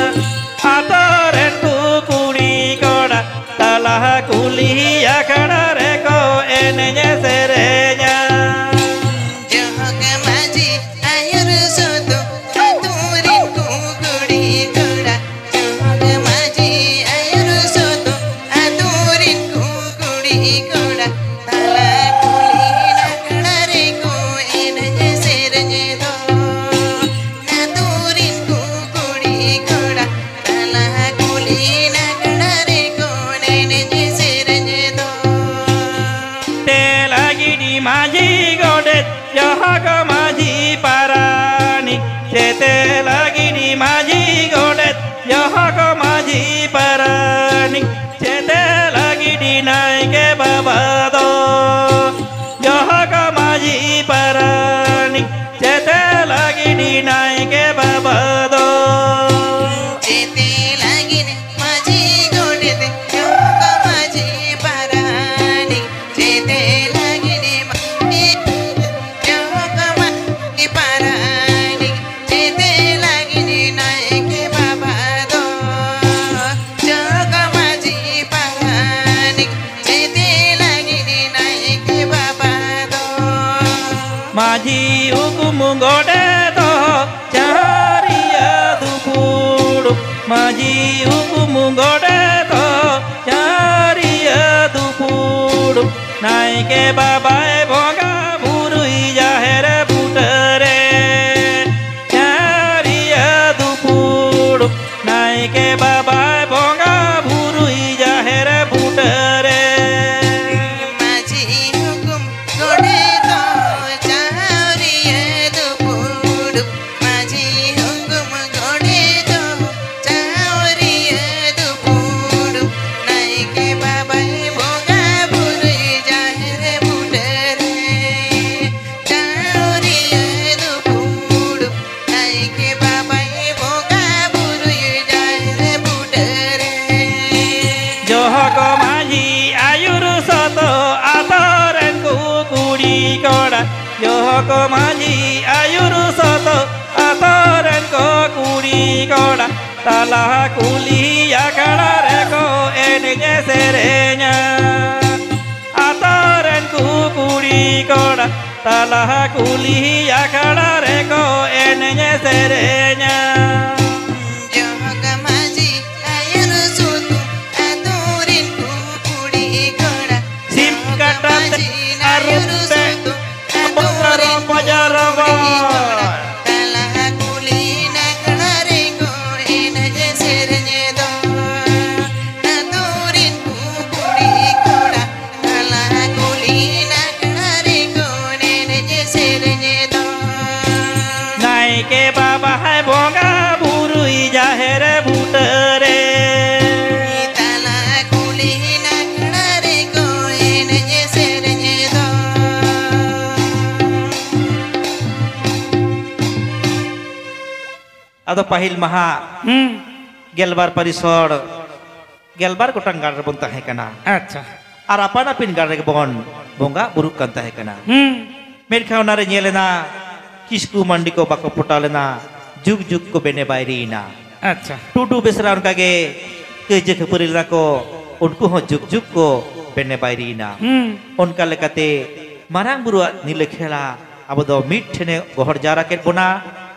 ᱟᱛᱳ ᱨᱮᱱ ᱠᱚ ᱠᱩᱲᱤ ᱠᱚᱲᱟ᱾ ᱛᱟᱞᱟ ᱠᱩᱞᱦᱤ ᱟᱠᱷᱲᱟ ᱨᱮᱠᱚ ᱮᱱᱮᱡ ᱥᱮᱨᱮᱧᱟ᱾ ᱡᱚᱦᱚᱜ ᱢᱟᱹᱡᱷᱤ ᱟᱹᱭᱩᱨ ᱥᱚᱛᱚ ᱟᱛᱳ ᱨᱮᱱ ᱠᱚ ᱠᱩᱲᱤ ᱠᱚᱲᱟ᱾ ᱡᱚᱦᱚᱜ ᱢᱟᱹᱡᱷᱤ ᱟᱹᱭᱩᱨ ᱥᱚᱛᱚ ᱟᱛᱳ ᱨᱮᱱ ᱠᱚ ᱠᱩᱲᱤ ᱠᱚᱲᱟ᱾ ᱛᱟᱞᱟ ᱠᱩᱞᱦᱤ ᱟᱠᱷᱲᱟ ᱨᱮᱠᱚ ᱮᱱᱮᱡ ᱥᱮᱨᱮᱧ ᱫᱚ᱾ ᱟᱛᱳ ᱨᱮᱱ ᱠᱚ ᱠᱩᱲᱤ ᱠᱚᱲᱟ᱾ ᱛᱟᱞᱟ ᱠᱩᱞᱦᱤ ᱟᱠᱷᱲᱟ ᱨᱮᱠᱚ ᱮᱱᱮᱡ ᱥᱮᱨᱮᱧ ᱫᱚ᱾ ᱛᱮᱞᱟ ᱜᱤᱰᱤ ᱢᱟᱹᱡᱷᱤ ᱜᱚᱰᱮᱛ ᱡᱚᱦᱚᱜ ᱢᱟᱹᱡᱷᱤ ᱯᱟᱨᱟᱱᱤᱠ᱾ ᱪᱮᱛᱮ ᱞᱟᱹᱜᱤᱫ ᱢᱟᱹᱡᱷᱤ ᱜᱚᱰᱮᱛ ᱡᱚᱦᱚᱜ ᱢᱟᱹᱡᱷᱤ ᱯᱟᱨᱟᱱᱤᱠ᱾ ᱪᱮᱛᱮ ᱞᱟᱹᱜᱤᱫ ᱱᱟᱭᱠᱮ ᱵᱟᱵᱟ ᱫᱚ ᱡᱚᱦᱚᱜ ᱢᱟᱹᱡᱷᱤ ᱯᱟᱨᱟᱱᱤᱠ᱾ ᱪᱮᱛᱮ ᱞᱟᱹᱜᱤᱫ ᱱᱟᱭᱠᱮ ᱵᱟᱵᱟ ᱫᱚ᱾ ᱪᱮᱛᱮ ᱞᱟᱹᱜᱤᱫ ᱢᱟᱹᱡᱷᱤ ᱜᱚᱰᱮᱛ ᱡᱚᱦᱚᱜ ᱢᱟᱹᱡᱷᱤ ᱯᱟᱨᱟᱱᱤᱠ᱾ ᱪᱮᱛᱮ ᱞᱟᱹᱜᱤᱫ ᱢᱟᱹᱡᱷᱤ ᱡᱚᱦᱚᱜ ᱢᱟᱹᱡᱷᱤ ᱯᱟᱨᱟᱱᱤᱠ᱾ ᱪᱮᱛᱮ ᱞᱟᱹᱜᱤᱫ ᱱᱟᱭᱠᱮ ᱵᱟᱵᱟ ᱫᱚ᱾ ᱡᱚᱦᱚᱜ ᱢᱟᱹᱡᱷᱤ ᱯᱟᱨᱟᱱᱤᱠ᱾ ᱪᱮᱛᱮ ᱞᱟᱹᱜᱤᱫ ᱱᱟᱭᱠᱮ ᱵᱟᱵᱟ ᱫᱚ᱾ ᱢᱟᱹᱡᱷᱤ ᱜᱚᱰᱮᱛ ᱦᱚᱸ ᱪᱟᱹᱨᱤᱭᱟᱹ ᱫᱩᱯᱩᱲᱩᱵ, ᱢᱟᱹᱡᱷᱤ ᱦᱩᱠᱩᱢ ᱜᱚᱰᱮᱛ ᱦᱚᱸ ᱪᱟᱹᱨᱤᱭᱟᱹ ᱫᱩᱯᱩᱲᱩᱵ, ᱱᱟᱭᱠᱮ ᱵᱟᱵᱟᱭ ᱵᱚᱸᱜᱟ ᱵᱩᱨᱩᱭ ᱡᱟᱦᱮᱨ ᱵᱩᱴᱟᱹᱨᱮ᱾ ᱪᱟᱹᱨᱤᱭᱟᱹ ᱫᱩᱯᱩᱲᱩᱵ, ᱱᱟᱭᱠᱮ ᱵᱟᱵᱟᱭ ᱵᱚᱸᱜᱟ ᱵᱩᱨᱩᱭ ᱡᱟᱦᱮᱨ ᱵᱩᱴᱟᱹᱨᱮ᱾ ᱢᱟᱹᱡᱷᱤ ᱦᱩᱠᱩᱢ ᱜᱚᱰᱮᱛ ᱦᱚᱸ ᱪᱟᱹᱨᱤᱭᱟᱹ ᱫᱩᱯᱩᱲᱩᱵ, ᱢᱟᱹᱡᱷᱤ ᱦᱩᱠᱩᱢ ᱜᱚᱰᱮᱛ ᱦᱚᱸ ᱪᱟᱹᱨᱤᱭᱟᱹ ᱫᱩᱯᱩᱲᱩᱵ, ᱱᱟᱭᱠᱮ ᱵᱟᱵᱟᱭ ᱵᱚᱸᱜᱟ ᱵᱩᱨᱩᱭ ᱡᱟᱦᱮᱨ ᱵᱩᱴᱟᱹᱨᱮ᱾ ᱪᱟᱹᱨᱤᱭᱟᱹ ᱫᱩᱯᱩᱲᱩᱵ, ᱱᱟᱭᱠᱮ ᱵᱟᱵᱟᱭ ᱵᱚᱸᱜᱟ ᱵᱩᱨᱩᱭ ᱡᱟᱦᱮᱨ ᱵᱩᱴᱟᱹᱨᱮ᱾ ᱡᱚᱦᱚᱜ ᱢᱟᱹᱡᱷᱤ ᱟᱹᱭᱩᱨ ᱥᱚᱛᱚ ᱟᱛᱳ ᱨᱮᱱ ᱠᱚ ᱠᱩᱲᱤ ᱠᱚᱲᱟ, ᱡᱚᱦᱚᱜ ᱢᱟᱹᱡᱷᱤ ᱟᱹᱭᱩᱨ ᱥᱚᱛᱚ ᱟᱛᱳ ᱨᱮᱱ ᱠᱚ ᱠᱩᱲᱤ ᱠᱚᱲᱟ, ᱛᱟᱞᱟ ᱠᱩᱞᱦᱤ ᱟᱠᱷᱲᱟ ᱨᱮᱠᱚ ᱮᱱᱮᱡ ᱥᱮᱨᱮᱧᱟ᱾ ᱟᱛᱳ ᱨᱮᱱ ᱠᱚ ᱠᱩᱲᱤ ᱠᱚᱲᱟ, ᱛᱟᱞᱟ ᱠᱩᱞᱦᱤ ᱟᱠᱷᱲᱟ ᱨᱮᱠᱚ ᱮᱱᱮᱡ ᱥᱮᱨᱮᱧᱟ᱾ ᱡᱚᱦᱚᱜ ᱢᱟᱹᱡᱷᱤ ᱟᱹᱭᱩᱨ ᱥᱩᱛᱩᱜ ᱟᱛᱳ ᱨᱮᱱ ᱠᱚ ᱠᱩᱲᱤ ᱠᱚᱲᱟ, ᱥᱤᱢ ᱡᱚᱦᱚᱜ ᱠᱟᱴᱟ ᱛᱮ ᱢᱟᱹᱡᱷᱤ ᱟᱹᱨᱩᱵ ᱟᱹᱭᱩᱨ ᱛᱮ ᱥᱩᱛᱩᱜ ᱟᱛᱳ ᱨᱮᱱ ᱠᱚ ᱵᱚᱡᱚᱨ ᱠᱩᱲᱤ ᱠᱚᱲᱟ, ᱵᱚᱡ᱾ ᱛᱟᱞᱟ ᱠᱩᱞᱦᱤ ᱟᱠᱷᱲᱟ ᱨᱮᱠᱚ ᱮᱱᱮᱡ ᱥᱮᱨᱮᱧ ᱫᱚ᱾ ᱟᱛᱳ ᱨᱮᱱ ᱠᱚ ᱠᱩᱲᱤ ᱠᱚᱲᱟ, ᱛᱟᱞᱟ ᱠᱩᱞᱦᱤ ᱟᱠᱷᱲᱟ ᱨᱮᱠᱚ ᱮᱱᱮᱡ ᱥᱮᱨᱮᱧ ᱫᱚ᱾ ᱱᱟᱭᱠᱮ ᱵᱟᱵᱟᱭ ᱵᱚᱸᱜᱟ ᱵᱩᱨᱩᱭ ᱡᱟᱦᱮᱨ ᱵᱩᱴᱟᱹᱨᱮ᱾ ᱛᱟᱞᱟ ᱠᱩᱞᱦᱤ ᱟᱠᱷᱲᱟ ᱨᱮᱠᱚ ᱮᱱᱮᱡ ᱥᱮᱨᱮᱧ ᱫᱚ᱾ ᱟᱫᱚ ᱯᱟᱹᱦᱤᱞ ᱢᱟᱦᱟ ᱦᱩᱸ᱾ ᱜᱮᱞᱵᱟᱨ ᱯᱟᱹᱨᱤᱥ ᱦᱚᱲ ᱜᱮᱞᱵᱟᱨ ᱜᱚᱴᱟᱝ ᱜᱟᱲ ᱨᱮᱵᱚᱱ ᱛᱟᱦᱮᱸ ᱠᱟᱱᱟ᱾ ᱟᱪᱪᱷᱟ᱾ ᱟᱨ ᱟᱯᱟᱱ ᱟᱹᱯᱤᱱ ᱜᱟᱲ ᱨᱮᱜᱮ ᱵᱚᱱ ᱵᱚᱸᱜᱟ ᱵᱩᱨᱩᱜ ᱠᱟᱱ ᱛᱟᱦᱮᱸ ᱠᱟᱱᱟ᱾ ᱦᱩᱸ᱾ ᱢᱮᱱᱠᱷᱟᱱ ᱚᱱᱟᱨᱮ ᱧᱮᱞ ᱮᱱᱟ, ᱠᱤᱥᱠᱩ ᱢᱟᱱᱰᱤ ᱠᱚ ᱵᱟᱠᱚ ᱯᱚᱴᱟᱣ ᱞᱮᱱᱟ, ᱡᱩᱜᱽ ᱡᱩᱜᱽ ᱠᱚ ᱵᱮᱱᱮ ᱵᱟᱭᱨᱤᱭᱮᱱᱟ᱾ ᱟᱪᱪᱷᱟ᱾ ᱴᱩᱰᱩ ᱵᱮᱥᱨᱟ ᱚᱱᱠᱟᱜᱮ ᱠᱟᱹᱭᱡᱟᱹ ᱠᱷᱟᱹᱯᱟᱹᱨᱤ ᱞᱮᱱᱟ ᱠᱚ, ᱩᱱᱠᱩ ᱦᱚᱸ ᱡᱩᱜᱽ ᱡᱩᱜᱽ ᱠᱚ ᱵᱮᱱᱮ ᱵᱟᱭᱨᱤᱭᱮᱱᱟ᱾ ᱦᱩᱸ᱾ ᱚᱱᱠᱟ ᱞᱮᱠᱟᱛᱮ ᱢᱟᱨᱟᱝ ᱵᱩᱨᱩᱣᱟᱜ ᱱᱤᱞᱟᱹ ᱠᱷᱮᱲᱟ ᱟᱵᱚ ᱫᱚ ᱢᱤᱫ ᱴᱷᱮᱱᱮ ᱜᱚᱦᱚᱲ ᱡᱟᱣᱨᱟ ᱠᱮᱫ ᱵᱚᱱᱟ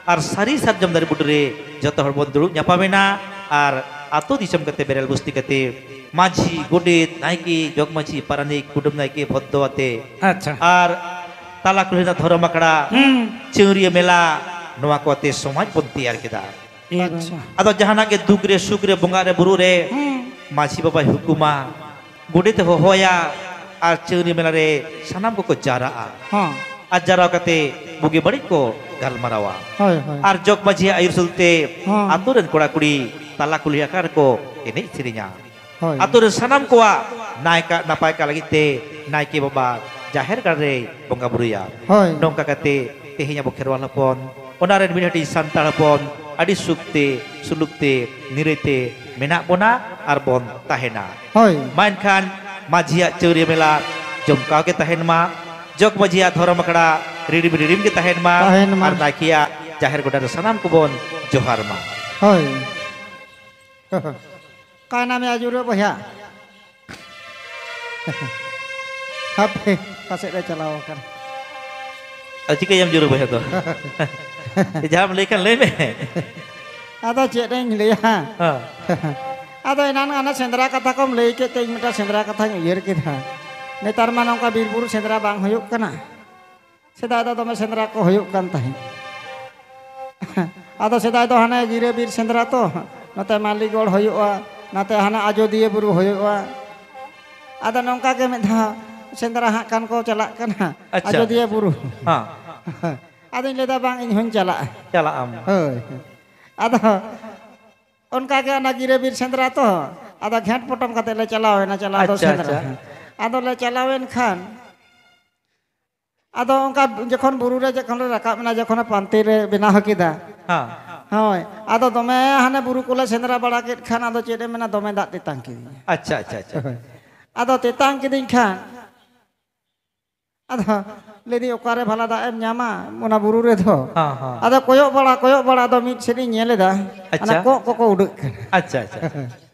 ᱟᱨ ᱥᱟᱹᱨᱤ ᱥᱟᱨᱡᱚᱢ ᱫᱟᱨᱮ ᱵᱩᱴᱟᱹ ᱨᱮ ᱡᱚᱛᱚ ᱦᱚᱲ ᱵᱚᱱ ᱫᱩᱲᱩᱵ ᱧᱟᱯᱟᱢᱮᱱᱟ ᱟᱨ ᱟᱹᱛᱩ ᱫᱤᱥᱚᱢ ᱠᱟᱛᱮ ᱵᱮᱨᱮᱞ ᱵᱩᱥᱛᱤ ᱠᱟᱛᱮ ᱢᱟᱹᱡᱷᱤ, ᱜᱚᱰᱮᱛ, ᱱᱟᱭᱠᱮ, ᱡᱚᱜᱽ ᱢᱟᱹᱡᱷᱤ, ᱯᱟᱨᱟᱱᱤᱠ, ᱠᱩᱰᱟᱹᱢ ᱱᱟᱭᱠᱮ, ᱵᱷᱚᱫᱽᱫᱚ ᱟᱛᱮ ᱟᱪᱪᱷᱟ᱾ ᱟᱨ ᱛᱟᱞᱟ ᱠᱩᱞᱦᱤ ᱨᱮᱱᱟᱜ ᱫᱷᱚᱨᱚᱢ ᱟᱠᱷᱲᱟ, ᱦᱩᱸ᱾ ᱪᱟᱹᱣᱨᱤᱭᱟᱹ ᱢᱮᱞᱟ, ᱱᱚᱣᱟ ᱠᱚ ᱟᱛᱮ ᱥᱚᱢᱟᱡᱽ ᱵᱚᱱ ᱛᱮᱭᱟᱨ ᱠᱮᱫᱟ᱾ ᱮ ᱟᱪᱪᱷᱟ᱾ ᱟᱫᱚ ᱡᱟᱦᱟᱱᱟᱜ ᱜᱮ ᱫᱩᱠ ᱨᱮ, ᱥᱩᱠ ᱨᱮ, ᱵᱚᱸᱜᱟ ᱨᱮ, ᱵᱩᱨᱩ ᱨᱮ, ᱦᱩᱸ᱾ ᱢᱟᱹᱡᱷᱤ ᱵᱟᱵᱟᱭ ᱦᱩᱠᱩᱢᱟ, ᱜᱚᱰᱮᱛ ᱮ ᱦᱚᱦᱚᱭᱟ ᱟᱨ ᱪᱟᱹᱣᱨᱤᱭᱟᱹ ᱢᱮᱞᱟ ᱨᱮ ᱥᱟᱱᱟᱢ ᱠᱚᱠᱚ ᱡᱟᱣᱨᱟᱜᱼᱟ᱾ ᱦᱚᱸ᱾ ᱟᱨ ᱡᱟᱣᱨᱟ ᱠᱟᱛᱮ ᱵᱩᱜᱤ ᱵᱟᱹᱲᱤᱡ ᱠᱚ ᱜᱟᱞᱢᱟᱨᱟᱣᱟ᱾ ᱦᱳᱭ, ᱦᱳᱭ᱾ ᱟᱨ ᱡᱚᱜᱽ ᱢᱟᱹᱡᱷᱤᱭᱟᱜ ᱟᱹᱭᱩᱨ ᱥᱩᱞ ᱛᱮ ᱦᱚᱸ᱾ ᱟᱛᱳ ᱨᱮᱱ ᱠᱚᱲᱟ ᱠᱩᱲᱤ ᱛᱟᱞᱟ ᱠᱩᱞᱦᱤ ᱟᱠᱷᱲᱟ ᱨᱮᱠᱚ ᱮᱱᱮᱡ ᱥᱮᱨᱮᱧᱟ᱾ ᱦᱳᱭ᱾ ᱟᱛᱳ ᱨᱮᱱ ᱥᱟᱱᱟᱢ ᱠᱚᱣᱟᱜ ᱱᱟᱭᱠᱟ-, ᱱᱟᱯᱟᱭ ᱠᱟᱜ ᱞᱟᱹᱜᱤᱫ ᱛᱮ ᱱᱟᱭᱠᱮ ᱵᱟᱵᱟ ᱡᱟᱦᱮᱨ ᱜᱟᱲ ᱨᱮᱭ ᱵᱚᱸᱜᱟ ᱵᱩᱨᱩᱭᱟ᱾ ᱦᱳᱭ᱾ ᱱᱚᱝᱠᱟ ᱠᱟᱛᱮ ᱛᱮᱦᱮᱧ ᱟᱵᱚ ᱠᱷᱮᱨᱣᱟᱞ ᱦᱚᱯᱚᱱ, ᱚᱱᱟ ᱨᱮᱱ ᱢᱤᱫ ᱦᱟᱹᱴᱤᱧ ᱥᱟᱱᱛᱟᱲ ᱦᱚᱯᱚᱱ ᱟᱹᱰᱤ ᱥᱩᱠ ᱛᱮ, ᱥᱩᱞᱩᱠ ᱛᱮ, ᱱᱤᱨᱟᱹᱭ ᱛᱮ ᱢᱮᱱᱟᱜ ᱵᱚᱱᱟ ᱟᱨ ᱵᱚᱱ ᱛᱟᱦᱮᱱᱟ᱾ ᱦᱳᱭ᱾ ᱢᱟ ᱮᱱᱠᱷᱟᱱ ᱢᱟᱹᱡᱷᱤᱭᱟᱜ ᱪᱟᱹᱣᱨᱤᱭᱟᱹ ᱢᱮᱞᱟ ᱡᱚᱢᱠᱟᱣ ᱜᱮ ᱛᱟᱦᱮᱱ ᱢᱟ᱾ ᱡᱚᱜᱽ ᱢᱟᱹᱡᱷᱤᱭᱟᱜ ᱫᱷᱚᱨᱚᱢ ᱟᱠᱷᱲᱟ ᱨᱤᱲᱤᱢ ᱨᱤᱲᱤᱢ ᱜᱮ ᱛᱟᱦᱮᱱ ᱢᱟ᱾ ᱛᱟᱦᱮᱱ ᱢᱟ᱾ ᱟᱨ ᱱᱟᱭᱠᱮᱭᱟᱜ ᱡᱟᱦᱮᱨ ᱜᱚᱰᱟ ᱨᱮ ᱥᱟᱱᱟᱢ ᱠᱚᱵᱚᱱ ᱡᱚᱦᱟᱨ ᱢᱟ᱾ ᱦᱳᱭ᱾ ᱚᱠᱟᱭᱱᱟᱢ ᱭᱟ ᱡᱩᱨᱟᱹ ᱵᱚᱭᱦᱟ? ᱦᱟᱯᱮ, ᱯᱟᱥᱮᱡ ᱮ ᱪᱟᱞᱟᱣ ᱟᱠᱟᱱ᱾ ᱟᱨ ᱪᱤᱠᱟᱹᱭᱟᱢ ᱡᱩᱨᱟᱹ ᱵᱚᱭᱦᱟ ᱫᱚ? ᱡᱟᱦᱟᱸᱢ ᱞᱟᱹᱭ ᱠᱷᱟᱱ ᱞᱟᱹᱭ ᱢᱮ᱾ ᱟᱫᱚ ᱪᱮᱫ ᱤᱧ ᱞᱟᱹᱭᱟ? ᱦᱮᱸ᱾ ᱟᱫᱚ ᱮᱱᱟᱱ ᱚᱱᱟ ᱥᱮᱸᱫᱽᱨᱟ ᱠᱟᱛᱷᱟ ᱠᱚᱢ ᱞᱟᱹᱭ ᱠᱮᱫ ᱛᱮ ᱤᱧ ᱢᱤᱫᱴᱟᱝ ᱥᱮᱸᱫᱽᱨᱟ ᱠᱟᱛᱷᱟᱧ ᱩᱭᱦᱟᱹᱨ ᱠᱮᱫᱟ᱾ ᱱᱮᱛᱟᱨ ᱢᱟ ᱱᱚᱝᱠᱟ ᱵᱤᱨ ᱵᱩᱨᱩ ᱥᱮᱸᱫᱽᱨᱟ ᱵᱟᱝ ᱦᱩᱭᱩᱜ ᱠᱟᱱᱟ᱾ ᱥᱮᱫᱟᱭ ᱫᱚ ᱫᱚᱢᱮ ᱥᱮᱸᱫᱽᱨᱟ ᱠᱚ ᱦᱩᱭᱩᱜ ᱠᱟᱱ ᱛᱟᱦᱮᱸᱫ᱾ ᱟᱫᱚ ᱥᱮᱫᱟᱭ ᱫᱚ ᱦᱟᱱᱮ ᱜᱤᱨᱟᱹ ᱵᱤᱨ ᱥᱮᱸᱫᱽᱨᱟ ᱛᱚ, ᱱᱚᱛᱮ ᱢᱟᱹᱞᱤᱜᱚᱲ ᱦᱩᱭᱩᱜᱼᱟ, ᱱᱟᱛᱮ ᱦᱟᱱᱮ ᱟᱡᱚᱫᱤᱭᱟᱹ ᱵᱩᱨᱩ ᱦᱩᱭᱩᱜᱼᱟ᱾ ᱟᱫᱚ ᱱᱚᱝᱠᱟ ᱜᱮ ᱢᱤᱫ ᱫᱷᱟᱣ ᱥᱮᱸᱫᱽᱨᱟ ᱦᱟᱸᱜ ᱠᱷᱟᱱ ᱠᱚ ᱪᱟᱞᱟᱜ ᱠᱟᱱᱟ ᱟᱪᱪᱷᱟ᱾ ᱟᱡᱚᱫᱤᱭᱟᱹ ᱵᱩᱨᱩ᱾ ᱦᱮᱸ᱾ ᱟᱫᱚᱧ ᱞᱟᱹᱭᱫᱟ, "ᱵᱟᱝ, ᱤᱧ ᱦᱚᱧ ᱪᱟᱞᱟᱜᱼᱟ᱾" ᱪᱟᱞᱟᱜ ᱟᱢ᱾ ᱦᱳᱭ᱾ ᱟᱫᱚ ᱚᱱᱠᱟ ᱜᱮ ᱚᱱᱟ ᱜᱤᱨᱟᱹ ᱵᱤᱨ ᱥᱮᱸᱫᱽᱨᱟ ᱛᱚ, ᱟᱫᱚ ᱜᱷᱮᱸᱴ ᱯᱚᱴᱚᱢ ᱠᱟᱛᱮ ᱞᱮ ᱪᱟᱞᱟᱣ ᱮᱱᱟ, ᱪᱟᱞᱟᱣ ᱫᱚ ᱟᱪᱪᱷᱟ, ᱥᱮᱸᱫᱽᱨᱟ᱾ ᱟᱪᱪᱷᱟ᱾ ᱟᱫᱚ ᱞᱮ ᱪᱟᱞᱟᱣᱮᱱ ᱠᱷᱟᱱ, ᱟᱫᱚ ᱚᱱᱠᱟ ᱡᱚᱠᱷᱚᱱ ᱵᱩᱨᱩ ᱨᱮ ᱡᱚᱠᱷᱚᱱ ᱞᱮ ᱨᱟᱠᱟᱵ ᱮᱱᱟ, ᱡᱚᱠᱷᱚᱱ ᱯᱟᱱᱛᱮ ᱞᱮ ᱵᱮᱱᱟᱣ ᱠᱮᱫᱟ, ᱦᱮᱸ᱾ ᱦᱳᱭ, ᱟᱫᱚ ᱫᱚᱢᱮ ᱦᱟᱱᱮ ᱵᱩᱨᱩ ᱠᱚᱞᱮ ᱥᱮᱸᱫᱽᱨᱟ ᱵᱟᱲᱟ ᱠᱮᱫ ᱠᱷᱟᱱ, ᱟᱫᱚ ᱪᱮᱫ ᱮᱢ ᱢᱮᱱᱟ, ᱫᱚᱢᱮ ᱫᱟᱜ ᱛᱮᱛᱟᱝ ᱠᱮᱫᱤᱧᱟ᱾ ᱟᱪᱪᱷᱟ, ᱟᱪᱪᱷᱟ, ᱟᱪᱪᱷᱟ᱾ ᱦᱳᱭ᱾ ᱟᱫᱚ ᱛᱮᱛᱟᱝ ᱠᱤᱫᱤᱧ ᱠᱷᱟᱱ, ᱟᱫᱚ ᱞᱟᱹᱭᱫᱟᱹᱧ, "ᱚᱠᱟᱨᱮ ᱵᱷᱟᱞᱟ ᱫᱟᱜ ᱮᱢ ᱧᱟᱢᱟ ᱚᱱᱟ ᱵᱩᱨᱩ ᱨᱮᱫᱚ?" ᱦᱮᱸ, ᱦᱮᱸ᱾ ᱟᱫᱚ ᱠᱚᱭᱚᱜ ᱵᱟᱲᱟ, ᱠᱚᱭᱚᱜ ᱵᱟᱲᱟ, ᱟᱫᱚ ᱢᱤᱫ ᱥᱮᱫ ᱤᱧ ᱧᱮᱞ ᱮᱫᱟ, ᱚᱱᱟ ᱟᱪᱪᱷᱟ᱾ ᱠᱚᱸᱜ ᱠᱚᱠᱚ ᱩᱰᱟᱹᱜ ᱠᱟᱱᱟ᱾ ᱟᱪᱪᱷᱟ, ᱟᱪᱪᱷᱟ, ᱟᱪᱪᱷᱟ᱾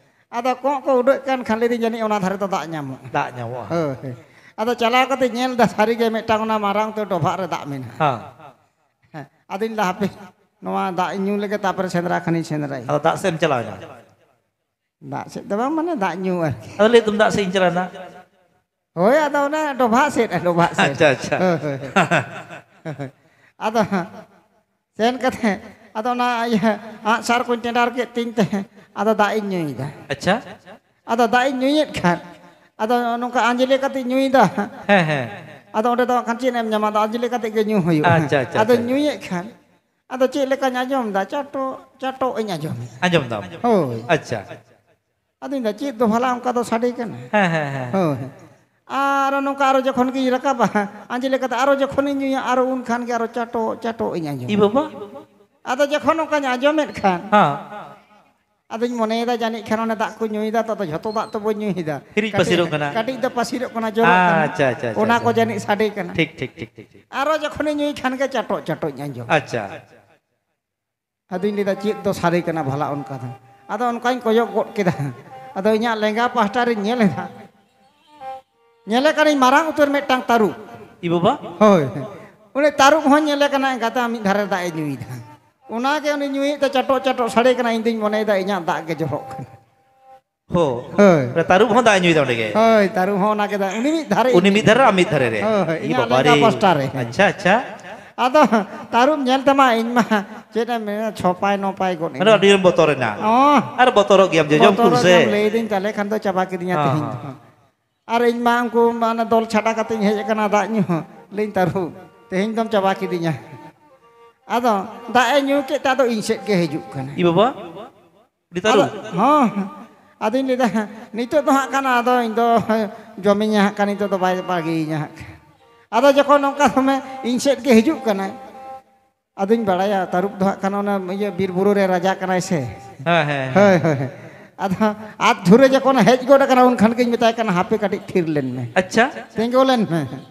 ᱟᱫᱚ ᱠᱚᱸᱜ ᱠᱚ ᱩᱰᱟᱹᱜ ᱠᱟᱱ ᱠᱷᱟᱱ ᱞᱟᱹᱭᱫᱟᱹᱧ, "ᱡᱟᱹᱱᱤᱡ ᱚᱱᱟ ᱫᱷᱟᱨᱮ ᱫᱚ ᱫᱟᱜ ᱧᱟᱢᱚᱜᱼᱟ᱾" ᱫᱟᱜ ᱧᱟᱢᱚᱜᱼᱟ᱾ ᱦᱳᱭ᱾ ᱟᱫᱚ ᱪᱟᱞᱟᱣ ᱠᱟᱛᱮ ᱧᱮᱞ ᱮᱫᱟ, ᱥᱟᱹᱨᱤᱜᱮ ᱢᱤᱫᱴᱟᱝ ᱚᱱᱟ ᱢᱟᱨᱟᱝ ᱩᱛᱟᱹᱨ ᱰᱚᱵᱷᱟᱜ ᱨᱮ ᱫᱟᱜ ᱢᱮᱱᱟᱜᱼᱟ᱾ ᱦᱮᱸ᱾ ᱦᱮᱸ, ᱟᱫᱚᱧ ᱞᱟᱹᱭᱫᱟ, "ᱦᱟᱯᱮ, ᱱᱚᱣᱟ ᱫᱟᱜ ᱤᱧ ᱧᱩ ᱞᱮᱜᱮ, ᱛᱟᱨᱯᱚᱨᱮ ᱥᱮᱸᱫᱽᱨᱟ ᱠᱷᱟᱱᱤᱧ ᱥᱮᱸᱫᱽᱨᱟᱭᱟ᱾" ᱟᱫᱚ ᱫᱟᱜ ᱥᱮᱫ ᱮᱢ ᱪᱟᱞᱟᱣ ᱮᱱᱟ? ᱫᱟᱜ ᱥᱮᱫ ᱫᱚ ᱵᱟᱝ, ᱢᱟᱱᱮ ᱫᱟᱜ ᱧᱩ ᱟᱨᱠᱤ᱾ ᱟᱫᱚ ᱞᱟᱹᱭ ᱫᱟᱢ ᱫᱟᱜ ᱥᱮᱫ ᱤᱧ ᱪᱟᱞᱟᱣ ᱮᱱᱟ? ᱦᱳᱭ, ᱟᱫᱚ ᱚᱱᱟ ᱰᱚᱵᱷᱟᱜ ᱥᱮᱫ, ᱰᱚᱵᱷᱟᱜ ᱥᱮᱫ᱾ ᱟᱪᱪᱷᱟ, ᱟᱪᱪᱷᱟ᱾ ᱦᱳᱭ, ᱦᱳᱭ, ᱦᱳᱭ᱾ ᱟᱫᱚ ᱥᱮᱱ ᱠᱟᱛᱮ, ᱟᱫᱚ ᱚᱱᱟ ᱤᱭᱟᱹ ᱟᱸᱜ ᱥᱟᱨ ᱠᱚᱧ ᱴᱮᱸᱰᱟᱨ ᱠᱮᱫ ᱛᱤᱧ ᱛᱮ, ᱟᱫᱚ ᱫᱟᱜ ᱤᱧ ᱧᱩᱭᱮᱫᱟ᱾ ᱟᱪᱪᱷᱟ᱾ ᱟᱫᱚ ᱫᱟᱜ ᱤᱧ ᱧᱩᱭᱮᱫ ᱠᱷᱟᱱ, ᱟᱫᱚ ᱱᱚᱝᱠᱟ ᱟᱸᱡᱽᱞᱮ ᱠᱟᱛᱮ ᱧᱩᱭᱮᱫᱟ᱾ ᱦᱮᱸ, ᱦᱮᱸ᱾ ᱟᱫᱚ ᱚᱸᱰᱮ ᱫᱚ ᱠᱷᱟᱱ ᱪᱮᱫ ᱮᱢ ᱧᱟᱢᱟ, ᱟᱫᱚ ᱟᱸᱡᱽᱞᱮ ᱠᱟᱛᱮ ᱜᱮ ᱧᱩ ᱦᱩᱭᱩᱜᱼᱟ᱾ ᱟᱪᱪᱷᱟ, ᱟᱪᱪᱷᱟ, ᱟᱫᱚ ᱟᱪᱪᱷᱟ᱾ ᱧᱩᱭᱮᱫ ᱠᱷᱟᱱ, ᱟᱫᱚ ᱪᱮᱫ ᱞᱮᱠᱟᱧ ᱟᱸᱡᱚᱢ ᱮᱫᱟ, ᱪᱟᱴᱚᱜ ᱪᱟᱴᱚᱜ ᱤᱧ ᱟᱸᱡᱚᱢ ᱮᱫᱟ᱾ ᱟᱸᱡᱚᱢ ᱫᱟᱢ? ᱦᱳᱭ᱾ ᱟᱪᱪᱷᱟ᱾ ᱟᱫᱚᱧ ᱢᱮᱱᱫᱟ, "ᱪᱮᱫ ᱫᱚ ᱵᱷᱟᱞᱟ ᱚᱱᱠᱟ ᱫᱚ ᱥᱟᱰᱮ ᱠᱟᱱᱟ?" ᱦᱮᱸ, ᱦᱮᱸ, ᱦᱮᱸ᱾ ᱦᱳᱭ᱾ ᱟᱨᱚ ᱱᱚᱝᱠᱟ ᱟᱨᱚ ᱡᱚᱠᱷᱚᱱ ᱜᱤᱧ ᱨᱟᱠᱟᱵᱟ, ᱟᱸᱡᱽᱞᱮ ᱠᱟᱛᱮ ᱟᱨᱚ ᱡᱚᱠᱷᱚᱱᱤᱧ ᱧᱩᱭᱟ, ᱟᱨᱚ ᱩᱱ ᱠᱷᱟᱱ ᱜᱮ ᱟᱨᱚ ᱪᱟᱴᱚᱜ ᱪᱟᱴᱚᱜ ᱤᱧ ᱟᱸᱡᱚᱢ᱾ ᱤ ᱵᱟᱵᱟ᱾ ᱟᱫᱚ ᱡᱚᱠᱷᱚᱱ ᱚᱱᱠᱟᱧ ᱟᱸᱡᱚᱢᱮᱫ ᱠᱷᱟᱱ, ᱦᱮᱸ᱾ ᱟᱫᱚᱧ ᱢᱚᱱᱮᱭᱮᱫᱟ, ᱡᱟᱹᱱᱤᱡ ᱠᱷᱟᱱ ᱚᱱᱟ ᱫᱟᱜ ᱠᱚ ᱧᱩᱭᱮᱫᱟ, ᱛᱚ ᱟᱫᱚ ᱡᱷᱚᱛᱚ ᱫᱟᱜ ᱛᱚ ᱵᱟᱹᱧ ᱧᱩᱭᱮᱫᱟ᱾ ᱦᱤᱨᱤᱡ ᱠᱟᱹᱴᱤᱡ, ᱯᱟᱹᱥᱤᱨᱚᱜ ᱠᱟᱱᱟ᱾ ᱠᱟᱹᱴᱤᱡ ᱫᱚ ᱯᱟᱹᱥᱤᱨᱚᱜ ᱠᱟᱱᱟ, ᱡᱚᱨᱚᱜ ᱠᱟᱱᱟ᱾ ᱟᱪᱪᱷᱟ, ᱟᱪᱪᱷᱟ, ᱟᱪᱪᱷᱟ, ᱚᱱᱟ ᱠᱚ ᱟᱪᱪᱷᱟ᱾ ᱡᱟᱹᱱᱤᱡ ᱥᱟᱰᱮ ᱠᱟᱱᱟ᱾ ᱴᱷᱤᱠ, ᱴᱷᱤᱠ, ᱴᱷᱤᱠ, ᱴᱷᱤᱠ, ᱴᱷᱤᱠ᱾ ᱟᱨᱚ ᱡᱚᱠᱷᱚᱱᱤᱧ ᱧᱩᱭ ᱠᱷᱟᱱ ᱜᱮ ᱪᱟᱴᱚᱜ ᱪᱟᱴᱚᱜ ᱤᱧ ᱟᱸᱡᱚᱢ᱾ ᱟᱪᱪᱷᱟ᱾ ᱟᱫᱚᱧ ᱞᱟᱹᱭᱫᱟ, "ᱪᱮᱫ ᱫᱚ ᱥᱟᱰᱮ ᱠᱟᱱᱟ ᱵᱷᱟᱞᱟ ᱚᱱᱠᱟ ᱫᱚ?" ᱟᱫᱚ ᱚᱱᱠᱟᱧ ᱠᱚᱭᱚᱜ ᱜᱚᱫ ᱠᱮᱫᱟ᱾ ᱟᱫᱚ ᱤᱧᱟᱹᱜ ᱞᱮᱸᱜᱟ ᱯᱟᱦᱴᱟ ᱨᱤᱧ ᱧᱮᱞ ᱮᱫᱟ, ᱧᱮᱞᱮ ᱠᱟᱹᱱᱟᱹᱧ ᱢᱟᱨᱟᱝ ᱩᱛᱟᱹᱨ ᱢᱤᱫᱴᱟᱝ ᱛᱟᱹᱨᱩᱵ᱾ ᱤ ᱵᱟᱵᱟ᱾ ᱦᱳᱭ᱾ ᱩᱱᱤ ᱛᱟᱹᱨᱩᱵ ᱦᱚᱸ ᱧᱮᱞᱮ ᱠᱟᱱᱟ ᱮᱸᱜᱟᱛᱮ ᱢᱤᱫ ᱫᱷᱟᱨᱮ ᱫᱟᱜ ᱮ ᱧᱩᱭᱮᱫᱟ᱾ ᱚᱱᱟᱜᱮ ᱩᱱᱤ ᱧᱩᱭᱮᱫ ᱛᱮ ᱪᱟᱴᱚᱜ ᱪᱟᱴᱚᱜ ᱥᱟᱰᱮ ᱠᱟᱱᱟ, ᱤᱧ ᱫᱩᱧ ᱢᱚᱱᱮᱭᱮᱫᱟ ᱤᱧᱟᱹᱜ ᱫᱟᱜ ᱜᱮ ᱡᱚᱨᱚᱜ ᱠᱟᱱᱟ᱾ ᱦᱳ᱾ ᱦᱳᱭ᱾ ᱛᱟᱹᱨᱩᱵ ᱦᱚᱸ ᱫᱟᱜ ᱮ ᱧᱩᱭᱮᱫᱟ ᱚᱸᱰᱮ ᱜᱮ? ᱦᱳᱭ, ᱛᱟᱹᱨᱩᱵ ᱦᱚᱸ ᱚᱱᱟ ᱜᱮ ᱫᱟᱜ, ᱩᱱᱤ ᱢᱤᱫ ᱫᱷᱟᱨᱮ, ᱩᱱᱤ ᱤᱧ ᱢᱤᱫ ᱫᱷᱟᱨᱮ ᱟᱨ ᱢᱤᱫ ᱫᱷᱟᱨᱮ ᱨᱮ? ᱦᱳᱭ, ᱦᱳᱭ, ᱤ ᱤᱧᱟᱹᱜ ᱵᱟᱵᱟ ᱞᱮᱸᱜᱟ ᱨᱮ᱾ ᱯᱟᱥᱴᱟ ᱨᱮ᱾ ᱟᱪᱪᱷᱟ, ᱟᱪᱪᱷᱟ᱾ ᱟᱫᱚ ᱛᱟᱹᱨᱩᱵ ᱧᱮᱞ ᱛᱮᱢᱟ ᱤᱧ ᱢᱟ ᱪᱮᱫ ᱮᱢ ᱢᱮᱱᱟ, ᱪᱷᱚᱯᱟᱭ ᱱᱚᱯᱟᱭ ᱜᱚᱫ ᱟᱫᱚ ᱮᱱᱟ᱾ ᱟᱹᱰᱤ ᱡᱳᱨᱮᱢ ᱵᱚᱛᱚᱨ ᱮᱱᱟ᱾ ᱚ᱾ ᱟᱨ ᱵᱚᱛᱚᱨᱚᱜ ᱜᱮᱭᱟᱢ, ᱡᱚᱡᱚᱢ ᱵᱚᱛᱚᱨᱚᱜ ᱠᱩᱨᱥᱮ᱾ ᱜᱮᱭᱟᱢ, ᱞᱟᱹᱭᱫᱟᱹᱧ ᱛᱟᱦᱞᱮ ᱠᱷᱟᱱ ᱫᱚ ᱪᱟᱵᱟ ᱠᱤᱫᱤᱧᱟ ᱦᱚᱸ, ᱛᱮᱦᱮᱧ ᱦᱚᱸ᱾ ᱫᱚ᱾ ᱟᱨ ᱤᱧ ᱢᱟ ᱩᱱᱠᱩ ᱢᱟᱱᱮ ᱫᱚᱞ ᱪᱷᱟᱰᱟ ᱠᱟᱛᱮᱧ ᱦᱮᱡ ᱟᱠᱟᱱᱟ ᱫᱟᱜ ᱧᱩ᱾ ᱞᱟᱹᱭᱟᱹᱧ, "ᱛᱟᱹᱨᱩᱵ, ᱛᱮᱦᱮᱧ ᱫᱚᱢ ᱪᱟᱵᱟ ᱠᱤᱫᱤᱧᱟ᱾" ᱟᱫᱚ ᱫᱟᱜ ᱮ ᱧᱩ ᱠᱮᱫ ᱛᱮ ᱟᱫᱚ ᱤᱧ ᱥᱮᱫ ᱜᱮ ᱦᱤᱡᱩᱜ ᱠᱟᱱᱟ᱾ ᱤ ᱵᱟᱵᱟ, ᱩᱱᱤ ᱟᱫᱚ, ᱛᱟᱹᱨᱩᱵ? ᱦᱚᱸ, ᱟᱫᱚᱧ ᱞᱟᱹᱭᱫᱟ, "ᱱᱤᱛᱚᱜ ᱫᱚ ᱦᱟᱸᱜ ᱠᱷᱟᱱ ᱟᱫᱚ ᱤᱧ ᱫᱚ ᱡᱚᱢᱤᱧᱟ ᱦᱟᱸᱜ ᱠᱷᱟᱱ, ᱱᱤᱛᱚᱜ ᱫᱚ ᱵᱟᱭ ᱵᱟᱹᱜᱤᱭᱤᱧᱟ ᱦᱟᱸᱜ ᱠᱷᱟᱱ᱾" ᱟᱫᱚ ᱡᱚᱠᱷᱚᱱ ᱱᱚᱝᱠᱟ ᱫᱚᱢᱮ ᱤᱧ ᱥᱮᱫ ᱜᱮ ᱦᱤᱡᱩᱜ ᱠᱟᱱᱟᱭ, ᱟᱫᱚᱧ ᱵᱟᱲᱟᱭᱟ ᱛᱟᱹᱨᱩᱵ ᱫᱚ ᱦᱟᱸᱜ ᱠᱷᱟᱱ ᱚᱱᱟ ᱤᱭᱟᱹ ᱵᱤᱨ ᱵᱩᱨᱩ ᱨᱮ ᱨᱟᱡᱟ ᱠᱟᱱᱟᱭ ᱥᱮ᱾ ᱦᱮᱸ, ᱦᱮᱸ, ᱦᱮᱸ᱾ ᱦᱳᱭ, ᱦᱳᱭ, ᱦᱳᱭ᱾ ᱟᱫᱚ ᱟᱫ ᱫᱷᱩᱨᱟᱹ ᱡᱚᱠᱷᱚᱱ ᱦᱮᱡ ᱜᱚᱫ ᱟᱠᱟᱱᱟ, ᱩᱱ ᱠᱷᱟᱱ ᱜᱤᱧ ᱢᱮᱛᱟᱭ ᱠᱟᱱᱟ, "ᱦᱟᱯᱮ ᱠᱟᱹᱴᱤᱡ ᱛᱷᱤᱨ ᱞᱮᱱ ᱢᱮ᱾ ᱟᱪᱪᱷᱟ᱾ ᱛᱤᱸᱜᱩ ᱞᱮᱱ ᱢᱮ᱾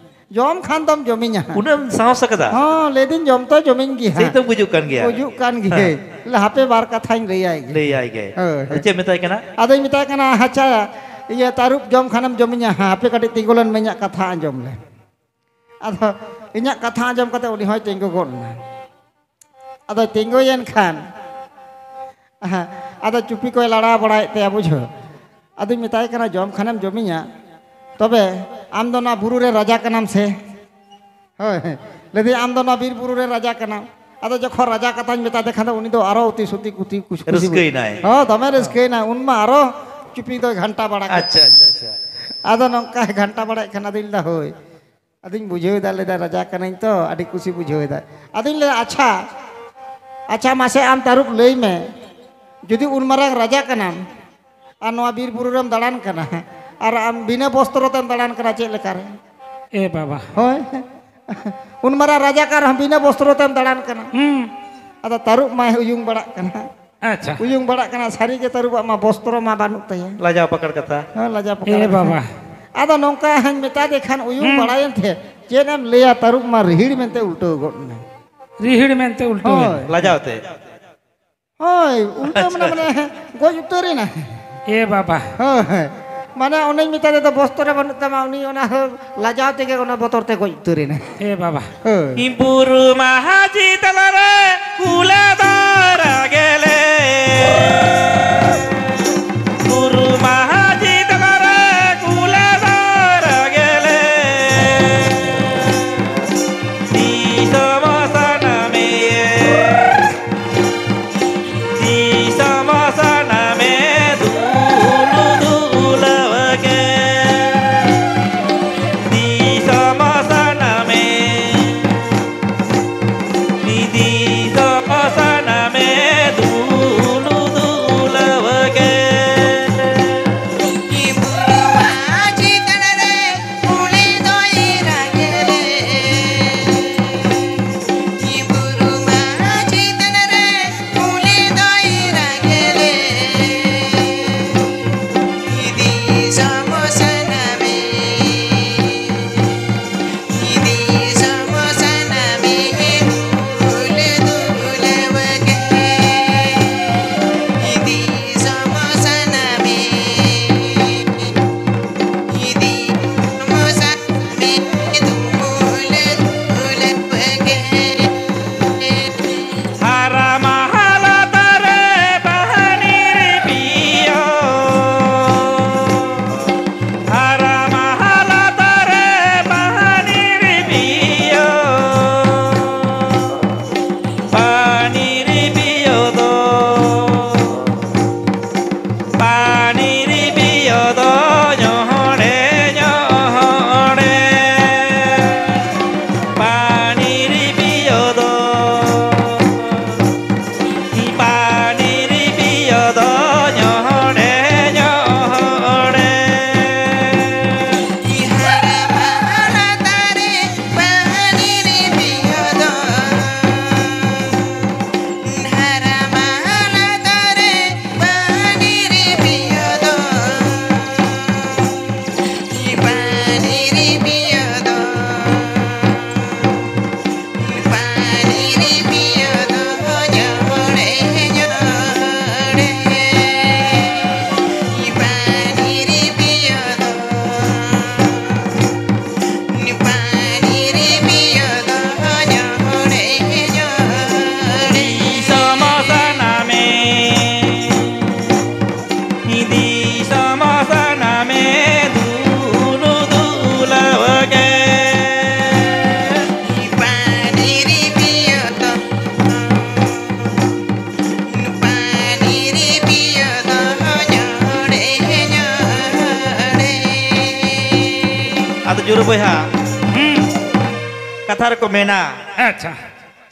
ᱡᱚᱢ ᱠᱷᱟᱱ ᱫᱚᱢ ᱡᱚᱢᱤᱧᱟ ᱦᱟᱸᱜ᱾" ᱩᱱᱟᱹᱜ ᱮᱢ ᱥᱟᱦᱚᱥ ᱟᱠᱟᱫᱟ? ᱦᱚᱸ, ᱞᱟᱹᱭᱫᱟᱹᱧ, "ᱡᱚᱢ ᱛᱚ ᱡᱚᱢᱤᱧ ᱜᱮ ᱥᱮᱭ ᱦᱟᱸᱜ᱾ ᱛᱚᱢ ᱜᱩᱡᱩᱜ ᱠᱟᱱ ᱜᱮᱭᱟ᱾ ᱜᱩᱡᱩᱜ ᱠᱟᱱ ᱜᱮ᱾" ᱦᱮᱸ᱾ ᱞᱟᱹᱭ, "ᱦᱟᱯᱮ ᱵᱟᱨ ᱠᱟᱛᱷᱟᱧ ᱞᱟᱹᱭᱟᱭ ᱜᱮ᱾" ᱞᱟᱹᱭᱟᱭ ᱜᱮ᱾ ᱦᱳᱭ, ᱟᱫᱚ ᱦᱳᱭ᱾ ᱪᱮᱫ ᱮᱢ ᱢᱮᱛᱟᱭ ᱠᱟᱱᱟ? ᱟᱫᱚᱧ ᱢᱮᱛᱟᱭ ᱠᱟᱱᱟ, "ᱟᱪᱪᱷᱟ, ᱤᱭᱟᱹ, ᱛᱟᱹᱨᱩᱵ ᱡᱚᱢ ᱠᱷᱟᱱᱮᱢ ᱡᱚᱢᱤᱧᱟ, ᱦᱟᱸ, ᱦᱟᱯᱮ ᱠᱟᱹᱴᱤᱡ ᱛᱤᱸᱜᱩ ᱞᱮᱱ ᱢᱮ, ᱤᱧᱟᱹᱜ ᱠᱟᱛᱷᱟ ᱟᱸᱡᱚᱢ ᱞᱮ᱾ ᱟᱫᱚ ᱤᱧᱟᱹᱜ ᱠᱟᱛᱷᱟ ᱟᱸᱡᱚᱢ ᱠᱟᱛᱮ ᱩᱱᱤ ᱦᱚᱸᱭ ᱛᱤᱸᱜᱩ ᱜᱚᱫ ᱮᱱᱟ᱾ ᱟᱫᱚᱭ ᱛᱤᱸᱜᱩᱭᱮᱱ ᱠᱷᱟᱱ, ᱟᱫᱚ ᱪᱩᱯᱤ ᱠᱚᱭ ᱞᱟᱲᱟ ᱵᱟᱲᱟᱭᱮᱫ ᱛᱟᱭᱟ, ᱵᱩᱡᱷᱟᱹᱣ᱾ ᱟᱫᱚᱧ ᱢᱮᱛᱟᱭ ᱠᱟᱱᱟ, "ᱡᱚᱢ ᱠᱷᱟᱱᱮᱢ ᱡᱚᱢᱤᱧᱟ, ᱛᱚᱵᱮ ᱟᱢ ᱫᱚ ᱱᱚᱣᱟ ᱵᱩᱨᱩ ᱨᱮ ᱨᱟᱡᱟ ᱠᱟᱱᱟᱢ ᱥᱮ?" ᱦᱳᱭ, ᱞᱟᱹᱭᱫᱟᱹᱧ, "ᱟᱢ ᱫᱚ ᱱᱚᱣᱟ ᱵᱤᱨ ᱵᱩᱨᱩ ᱨᱮ ᱨᱟᱡᱟ ᱠᱟᱱᱟᱢ?" ᱟᱫᱚ ᱡᱚᱠᱷᱚᱱ ᱨᱟᱡᱟ ᱠᱟᱛᱷᱟᱧ ᱢᱮᱛᱟ ᱫᱮ ᱠᱷᱟᱱ ᱫᱚ, ᱩᱱᱤ ᱫᱚ ᱟᱨᱚ ᱚᱛᱤ ᱥᱩᱛᱤ ᱠᱩᱛᱤ ᱠᱩᱥᱤ ᱠᱩᱥᱤ ᱨᱟᱹᱥᱠᱟᱹᱭᱮᱱᱟᱭ᱾ ᱦᱚᱸ, ᱫᱚᱢᱮ ᱨᱟᱹᱥᱠᱟᱹᱭᱮᱱᱟ᱾ ᱩᱱᱢᱟ ᱟᱨᱚ ᱪᱩᱯᱤ ᱫᱚᱭ ᱜᱷᱟᱱᱴᱟ ᱵᱟᱲᱟ ᱠᱮᱫ᱾ ᱟᱪᱪᱷᱟ, ᱟᱪᱪᱷᱟ, ᱟᱪᱪᱷᱟ᱾ ᱟᱫᱚ ᱱᱚᱝᱠᱟᱭ ᱜᱷᱟᱱᱴᱟ ᱵᱟᱲᱟᱭᱮᱫ ᱠᱷᱟᱱ, ᱟᱫᱚᱧ ᱞᱟᱹᱭᱫᱟ, "ᱦᱳᱭ", ᱟᱫᱚᱧ ᱵᱩᱡᱷᱟᱹᱣ ᱮᱫᱟ, ᱞᱟᱹᱭᱫᱟ, "ᱨᱟᱡᱟ ᱠᱟᱹᱱᱟᱹᱧ ᱛᱚ", ᱟᱹᱰᱤ ᱠᱩᱥᱤ ᱵᱩᱡᱷᱟᱹᱣ ᱮᱫᱟ᱾ ᱟᱫᱚᱧ ᱞᱟᱹᱭᱫᱟ, "ᱟᱪᱪᱷᱟ, ᱟᱪᱪᱷᱟ, ᱢᱟᱥᱮ ᱟᱢ ᱛᱟᱹᱨᱩᱵ ᱞᱟᱹᱭ ᱢᱮ, ᱡᱩᱫᱤ ᱩᱱ ᱢᱟᱨᱟᱝ ᱨᱟᱡᱟ ᱠᱟᱱᱟᱢ ᱟᱨ ᱱᱚᱣᱟ ᱵᱤᱨ ᱵᱩᱨᱩ ᱨᱮᱢ ᱫᱟᱬᱟᱱ ᱠᱟᱱᱟ ᱟᱨ ᱟᱢ ᱵᱤᱱᱟᱹ ᱵᱚᱥᱛᱨᱚ ᱛᱮᱢ ᱫᱟᱬᱟᱱ ᱠᱟᱱᱟ, ᱪᱮᱫ ᱞᱮᱠᱟᱨᱮ?" ᱮ ᱵᱟᱵᱟ᱾ ᱦᱳᱭ᱾ ᱩᱱ ᱢᱟᱨᱟᱝ ᱨᱟᱡᱟ ᱠᱟᱱ ᱨᱮᱦᱚᱸ ᱵᱤᱱᱟᱹ ᱵᱚᱥᱛᱨᱚ ᱛᱮᱢ ᱫᱟᱬᱟᱱ ᱠᱟᱱᱟ᱾ ᱦᱩᱸ᱾ ᱟᱫᱚ ᱛᱟᱹᱨᱩᱵ ᱢᱟᱭ ᱩᱭᱩᱝ ᱵᱟᱲᱟᱜ ᱠᱟᱱᱟ᱾ ᱟᱪᱪᱷᱟ᱾ ᱩᱭᱩᱝ ᱵᱟᱲᱟᱜ ᱠᱟᱱᱟ, ᱥᱟᱹᱨᱤ ᱜᱮ ᱛᱟᱹᱨᱩᱵᱟᱜ ᱢᱟ ᱵᱚᱥᱛᱨᱚ ᱢᱟ ᱵᱟᱹᱱᱩᱜ ᱛᱟᱭᱟ᱾ ᱞᱟᱡᱟᱣ ᱯᱟᱠᱟᱲ ᱠᱟᱛᱷᱟ᱾ ᱦᱮᱸ, ᱞᱟᱡᱟᱣ ᱯᱟᱠᱟᱲ ᱮ ᱠᱟᱛᱷᱟ᱾ ᱵᱟᱵᱟ᱾ ᱟᱫᱚ ᱱᱚᱝᱠᱟ ᱦᱟᱧ ᱢᱮᱛᱟ ᱫᱮ ᱠᱷᱟᱱ ᱩᱭᱩᱝ ᱦᱩᱸ᱾ ᱵᱟᱲᱟᱭᱮᱱ ᱛᱮ, ᱪᱮᱫ ᱮᱢ ᱞᱟᱹᱭᱟ, ᱛᱟᱹᱨᱩᱵ ᱢᱟ ᱨᱤᱦᱤᱲ ᱢᱮᱱᱛᱮ ᱩᱞᱴᱟᱹᱣ ᱜᱚᱫ ᱮᱱᱟ᱾ ᱨᱤᱦᱤᱲ ᱢᱮᱱᱛᱮ ᱩᱞᱴᱟᱹᱣ ᱦᱳᱭ᱾ ᱮᱱᱟ᱾ ᱞᱟᱡᱟᱣ ᱛᱮ᱾ ᱦᱳᱭ, ᱩᱞᱴᱟᱹᱣ ᱢᱟᱱᱮ, ᱟᱪᱪᱷᱟ᱾ ᱢᱟᱱᱮ ᱜᱚᱡ ᱩᱛᱟᱹᱨ ᱮᱱᱟ᱾ ᱮ ᱵᱟᱵᱟ᱾ ᱦᱳᱭ, ᱦᱳᱭ᱾ ᱢᱟᱱᱮ ᱚᱱᱮᱧ ᱢᱮᱛᱟ ᱫᱮ ᱫᱚ, ᱵᱚᱥᱛᱨᱚ ᱵᱟᱹᱱᱩᱜ ᱛᱟᱢᱟ, ᱩᱱᱤ ᱚᱱᱟ ᱞᱟᱡᱟᱣ ᱛᱮᱜᱮ ᱚᱱᱟ ᱵᱚᱛᱚᱨ ᱛᱮ ᱜᱚᱡ ᱩᱛᱟᱹᱨ ᱮᱱᱟ᱾ ᱮ ᱵᱟᱵᱟ᱾ ᱦᱳᱭ᱾ ᱵᱩᱨᱩ ᱢᱟᱦᱟᱡᱤ ᱛᱟᱞᱟᱨᱮ ᱠᱩᱞᱮ ᱫᱟᱨᱟ ᱜᱮᱞᱮ᱾ ᱵᱩᱨᱩ ᱢᱟᱦᱟᱡᱤ ᱛᱟᱞᱟᱨᱮ ᱠᱩᱞᱮ ᱫᱟᱨᱟ ᱜᱮᱞᱮ᱾ ᱫᱤᱥᱚᱢ ᱥᱟᱱᱟᱢᱮ᱾ ᱫᱤᱥᱚᱢ ᱥᱟᱱᱟᱢᱮ ᱫᱩᱞᱩ ᱫᱩᱞᱟᱹᱣ ᱜᱮ᱾ ᱫᱤᱥᱚᱢ ᱥᱟᱱᱟᱢᱮ᱾ ᱱᱤᱫᱤ ᱵᱚᱭᱦᱟ, ᱦᱩᱸ᱾ ᱠᱟᱛᱷᱟ ᱨᱮᱠᱚ ᱢᱮᱱᱟ, ᱟᱪᱪᱷᱟ᱾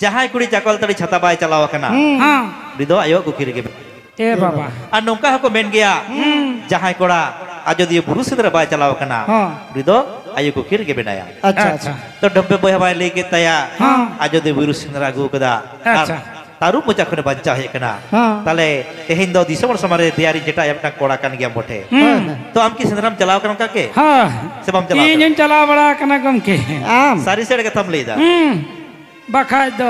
ᱡᱟᱦᱟᱸᱭ ᱠᱩᱲᱤ ᱪᱟᱠᱚᱞᱛᱟᱹᱲᱤ ᱪᱷᱟᱛᱟ ᱵᱟᱭ ᱪᱟᱞᱟᱣ ᱟᱠᱟᱱᱟ, ᱦᱩᱸ᱾ ᱦᱮᱸ᱾ ᱩᱱᱤ ᱫᱚ ᱟᱭᱳᱣᱟᱜ ᱠᱩᱠᱷᱤ ᱨᱮᱜᱮ ᱢᱮᱱᱟᱭᱟ᱾ ᱮ ᱵᱟᱵᱟ᱾ ᱟᱨ ᱱᱚᱝᱠᱟ ᱦᱚᱸᱠᱚ ᱢᱮᱱ ᱜᱮᱭᱟ, ᱦᱩᱸ᱾ ᱡᱟᱦᱟᱸᱭ ᱠᱚᱲᱟ ᱟᱡᱚᱫᱤᱭᱟᱹ ᱵᱩᱨᱩ ᱥᱮᱸᱫᱽᱨᱟ ᱵᱟᱭ ᱪᱟᱞᱟᱣ ᱟᱠᱟᱱᱟ, ᱦᱮᱸ᱾ ᱩᱱᱤ ᱫᱚ ᱟᱭᱳ ᱠᱩᱠᱷᱤ ᱨᱮᱜᱮ ᱢᱮᱱᱟᱭᱟ᱾ ᱟᱪᱪᱷᱟ, ᱟᱪᱪᱷᱟ᱾ ᱟᱪᱪᱷᱟ᱾ ᱛᱚ ᱰᱚᱢᱵᱮ ᱵᱚᱭᱦᱟ ᱢᱟᱭ ᱞᱟᱹᱭ ᱠᱮᱫ ᱛᱟᱭᱟ, ᱦᱮᱸ᱾ ᱟᱡᱚᱫᱤᱭᱟᱹ ᱵᱩᱨᱩ ᱥᱮᱸᱫᱽᱨᱟ ᱟᱹᱜᱩ ᱟᱠᱟᱫᱟ᱾ ᱟᱨ ᱟᱪᱪᱷᱟ᱾ ᱛᱟᱹᱨᱩᱵ ᱢᱚᱪᱟ ᱠᱷᱚᱱᱮ ᱵᱟᱧᱪᱟᱣ ᱦᱮᱡ ᱟᱠᱟᱱᱟ᱾ ᱦᱮᱸ᱾ ᱛᱟᱦᱞᱮ ᱛᱮᱦᱮᱧ ᱫᱚ ᱫᱤᱥᱚᱢ ᱦᱚᱲ ᱥᱟᱢᱟᱝ ᱨᱮ ᱫᱮᱭᱟ ᱨᱤᱧ ᱪᱮᱴᱟᱜ ᱟᱭᱟ, ᱢᱤᱫᱴᱟᱝ ᱠᱚᱲᱟ ᱠᱟᱱ ᱜᱮᱭᱟ ᱢᱚᱴᱷᱮ᱾ ᱦᱩᱸ᱾ ᱛᱚ ᱟᱢ ᱠᱤ ᱥᱮᱸᱫᱽᱨᱟᱢ ᱪᱟᱞᱟᱣ ᱠᱟᱱᱟ ᱚᱱᱠᱟ ᱜᱮ? ᱦᱮᱸ᱾ ᱥᱮ ᱵᱟᱢ ᱪᱟᱞᱟᱣ ᱤᱧ ᱠᱟᱱᱟ? ᱦᱚᱧ ᱪᱟᱞᱟᱣ ᱵᱟᱲᱟ ᱟᱠᱟᱱᱟ ᱜᱚᱢᱠᱮ᱾ ᱟᱢ? ᱥᱟᱹᱨᱤ ᱥᱮ ᱮᱲᱮ ᱠᱟᱛᱷᱟᱢ ᱞᱟᱹᱭᱫᱟ? ᱦᱩᱸ᱾ ᱵᱟᱠᱷᱟᱡ ᱫᱚ᱾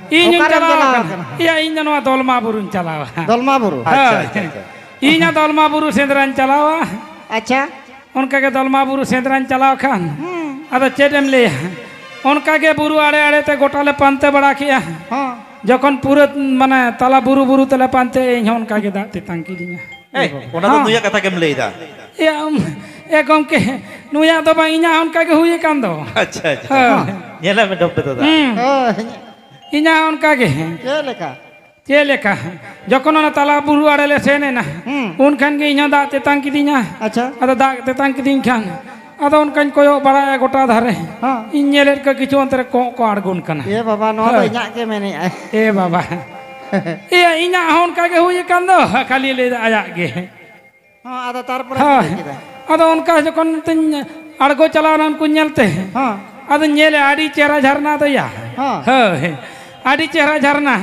ᱤᱧ ᱦᱚᱧ ᱚᱠᱟᱨᱮᱢ ᱪᱟᱞᱟᱣ ᱪᱟᱞᱟᱣ ᱟᱠᱟᱱᱟ᱾ ᱟᱠᱟᱱᱟ? ᱤᱭᱟᱹ, ᱤᱧ ᱫᱚ ᱱᱚᱣᱟ ᱫᱚᱞᱢᱟ ᱵᱩᱨᱩᱧ ᱪᱟᱞᱟᱣᱟ᱾ ᱫᱚᱞᱢᱟ ᱵᱩᱨᱩ? ᱟᱪᱪᱷᱟ, ᱦᱳᱭ᱾ ᱟᱪᱪᱷᱟ, ᱟᱪᱪᱷᱟ᱾ ᱤᱧ ᱦᱚᱸ ᱫᱚᱞᱢᱟ ᱵᱩᱨᱩ ᱥᱮᱸᱫᱽᱨᱟᱧ ᱪᱟᱞᱟᱣᱟ᱾ ᱟᱪᱪᱷᱟ᱾ ᱚᱱᱠᱟ ᱜᱮ ᱫᱚᱞᱢᱟ ᱵᱩᱨᱩ ᱥᱮᱸᱫᱽᱨᱟᱧ ᱪᱟᱞᱟᱣ ᱠᱷᱟᱱ, ᱦᱩᱸ᱾ ᱟᱫᱚ ᱪᱮᱫ ᱮᱢ ᱞᱟᱹᱭᱟ, ᱚᱱᱠᱟ ᱜᱮ ᱵᱩᱨᱩ ᱟᱲᱮ ᱟᱲᱮ ᱛᱮ ᱜᱚᱴᱟ ᱞᱮ ᱯᱟᱱᱛᱮ ᱵᱟᱲᱟ ᱠᱮᱜᱼᱟ᱾ ᱦᱚᱸ᱾ ᱡᱚᱠᱷᱚᱱ ᱯᱩᱨᱟᱹ, ᱢᱟᱱᱮ, ᱛᱟᱞᱟ ᱵᱩᱨᱩ, ᱵᱩᱨᱩ ᱛᱮᱞᱮ ᱯᱟᱱᱛᱮ, ᱤᱧ ᱦᱚᱸ ᱚᱱᱠᱟ ᱜᱮ ᱫᱟᱜ ᱛᱮᱛᱟᱝ ᱠᱤᱫᱤᱧᱟ᱾ ᱮᱭ, ᱚᱱᱟ ᱫᱚ ᱦᱚᱸ᱾ ᱱᱩᱭᱟᱜ ᱠᱟᱛᱷᱟ ᱜᱮᱢ ᱞᱟᱹᱭᱫᱟ? ᱮ, ᱟᱢ, ᱮ ᱜᱚᱢᱠᱮ, ᱱᱩᱭᱟᱜ ᱫᱚ ᱵᱟᱝ, ᱤᱧᱟᱹᱜ ᱦᱚᱸ ᱚᱱᱠᱟ ᱜᱮ ᱦᱩᱭ ᱟᱠᱟᱱ ᱫᱚ᱾ ᱟᱪᱪᱷᱟ, ᱟᱪᱪᱷᱟ᱾ ᱦᱳᱭ᱾ ᱧᱮᱞᱮ ᱢᱮ ᱰᱚᱢᱵᱮ ᱫᱟᱫᱟ᱾ ᱦᱩᱸ᱾ ᱦᱳᱭ᱾ ᱤᱧᱟᱹᱜ ᱦᱚᱸ ᱚᱱᱠᱟ ᱜᱮ᱾ ᱪᱮᱫ ᱞᱮᱠᱟ? ᱪᱮᱫ ᱞᱮᱠᱟ? ᱡᱚᱠᱷᱚᱱ ᱚᱱᱟ ᱛᱟᱞᱟ ᱵᱩᱨᱩ ᱟᱲᱮ ᱞᱮ ᱥᱮᱱ ᱮᱱᱟ, ᱦᱩᱸ᱾ ᱩᱱ ᱠᱷᱟᱱ ᱜᱮ ᱤᱧ ᱦᱚᱸ ᱫᱟᱜ ᱛᱮᱛᱟᱝ ᱠᱤᱫᱤᱧᱟ᱾ ᱟᱪᱪᱷᱟ᱾ ᱟᱫᱚ ᱫᱟᱜ ᱛᱮᱛᱟᱝ ᱠᱤᱫᱤᱧ ᱠᱷᱟᱱ, ᱟᱫᱚ ᱚᱱᱠᱟᱧ ᱠᱚᱭᱚᱜ ᱵᱟᱲᱟᱭᱟ ᱜᱚᱴᱟ ᱫᱷᱟᱨᱮ᱾ ᱦᱚᱸ᱾ ᱤᱧ ᱧᱮᱞᱮᱫ ᱠᱚᱣᱟ ᱠᱤᱪᱷᱩ ᱚᱱᱛᱮ ᱨᱮ ᱠᱚᱸᱜ ᱠᱚ ᱟᱬᱜᱚᱱ ᱠᱟᱱᱟ᱾ ᱮ ᱵᱟᱵᱟ, ᱱᱚᱣᱟ ᱫᱚ ᱦᱳᱭ᱾ ᱤᱧᱟᱹᱜ ᱜᱮ ᱢᱮᱱᱮᱫᱼᱟᱭ᱾ ᱮ ᱵᱟᱵᱟ᱾ ᱮᱭᱟ, ᱤᱧᱟᱹᱜ ᱦᱚᱸ ᱚᱱᱠᱟ ᱜᱮ ᱦᱩᱭ ᱟᱠᱟᱱ ᱫᱚ, ᱠᱷᱟᱹᱞᱤ ᱞᱟᱹᱭᱫᱟ ᱟᱭᱟᱜ ᱜᱮ᱾ ᱦᱚᱸ, ᱟᱫᱚ ᱛᱟᱨᱯᱚᱨᱮ ᱦᱳᱭ᱾ ᱪᱤᱠᱟᱹ ᱠᱮᱫᱟ? ᱟᱫᱚ ᱚᱱᱠᱟ ᱡᱚᱠᱷᱚᱱ ᱛᱤᱧ ᱟᱬᱜᱚ ᱪᱟᱞᱟᱣᱱᱟ ᱩᱱᱠᱩ ᱧᱮᱞᱛᱮ, ᱦᱚᱸ᱾ ᱟᱫᱚ ᱧᱮᱞᱮ ᱟᱹᱰᱤ ᱪᱮᱦᱨᱟ ᱡᱷᱟᱨᱱᱟ ᱫᱚᱭᱟ᱾ ᱦᱚᱸ᱾ ᱦᱳᱭ, ᱟᱹᱰᱤ ᱪᱮᱦᱨᱟ ᱡᱷᱟᱨᱱᱟ,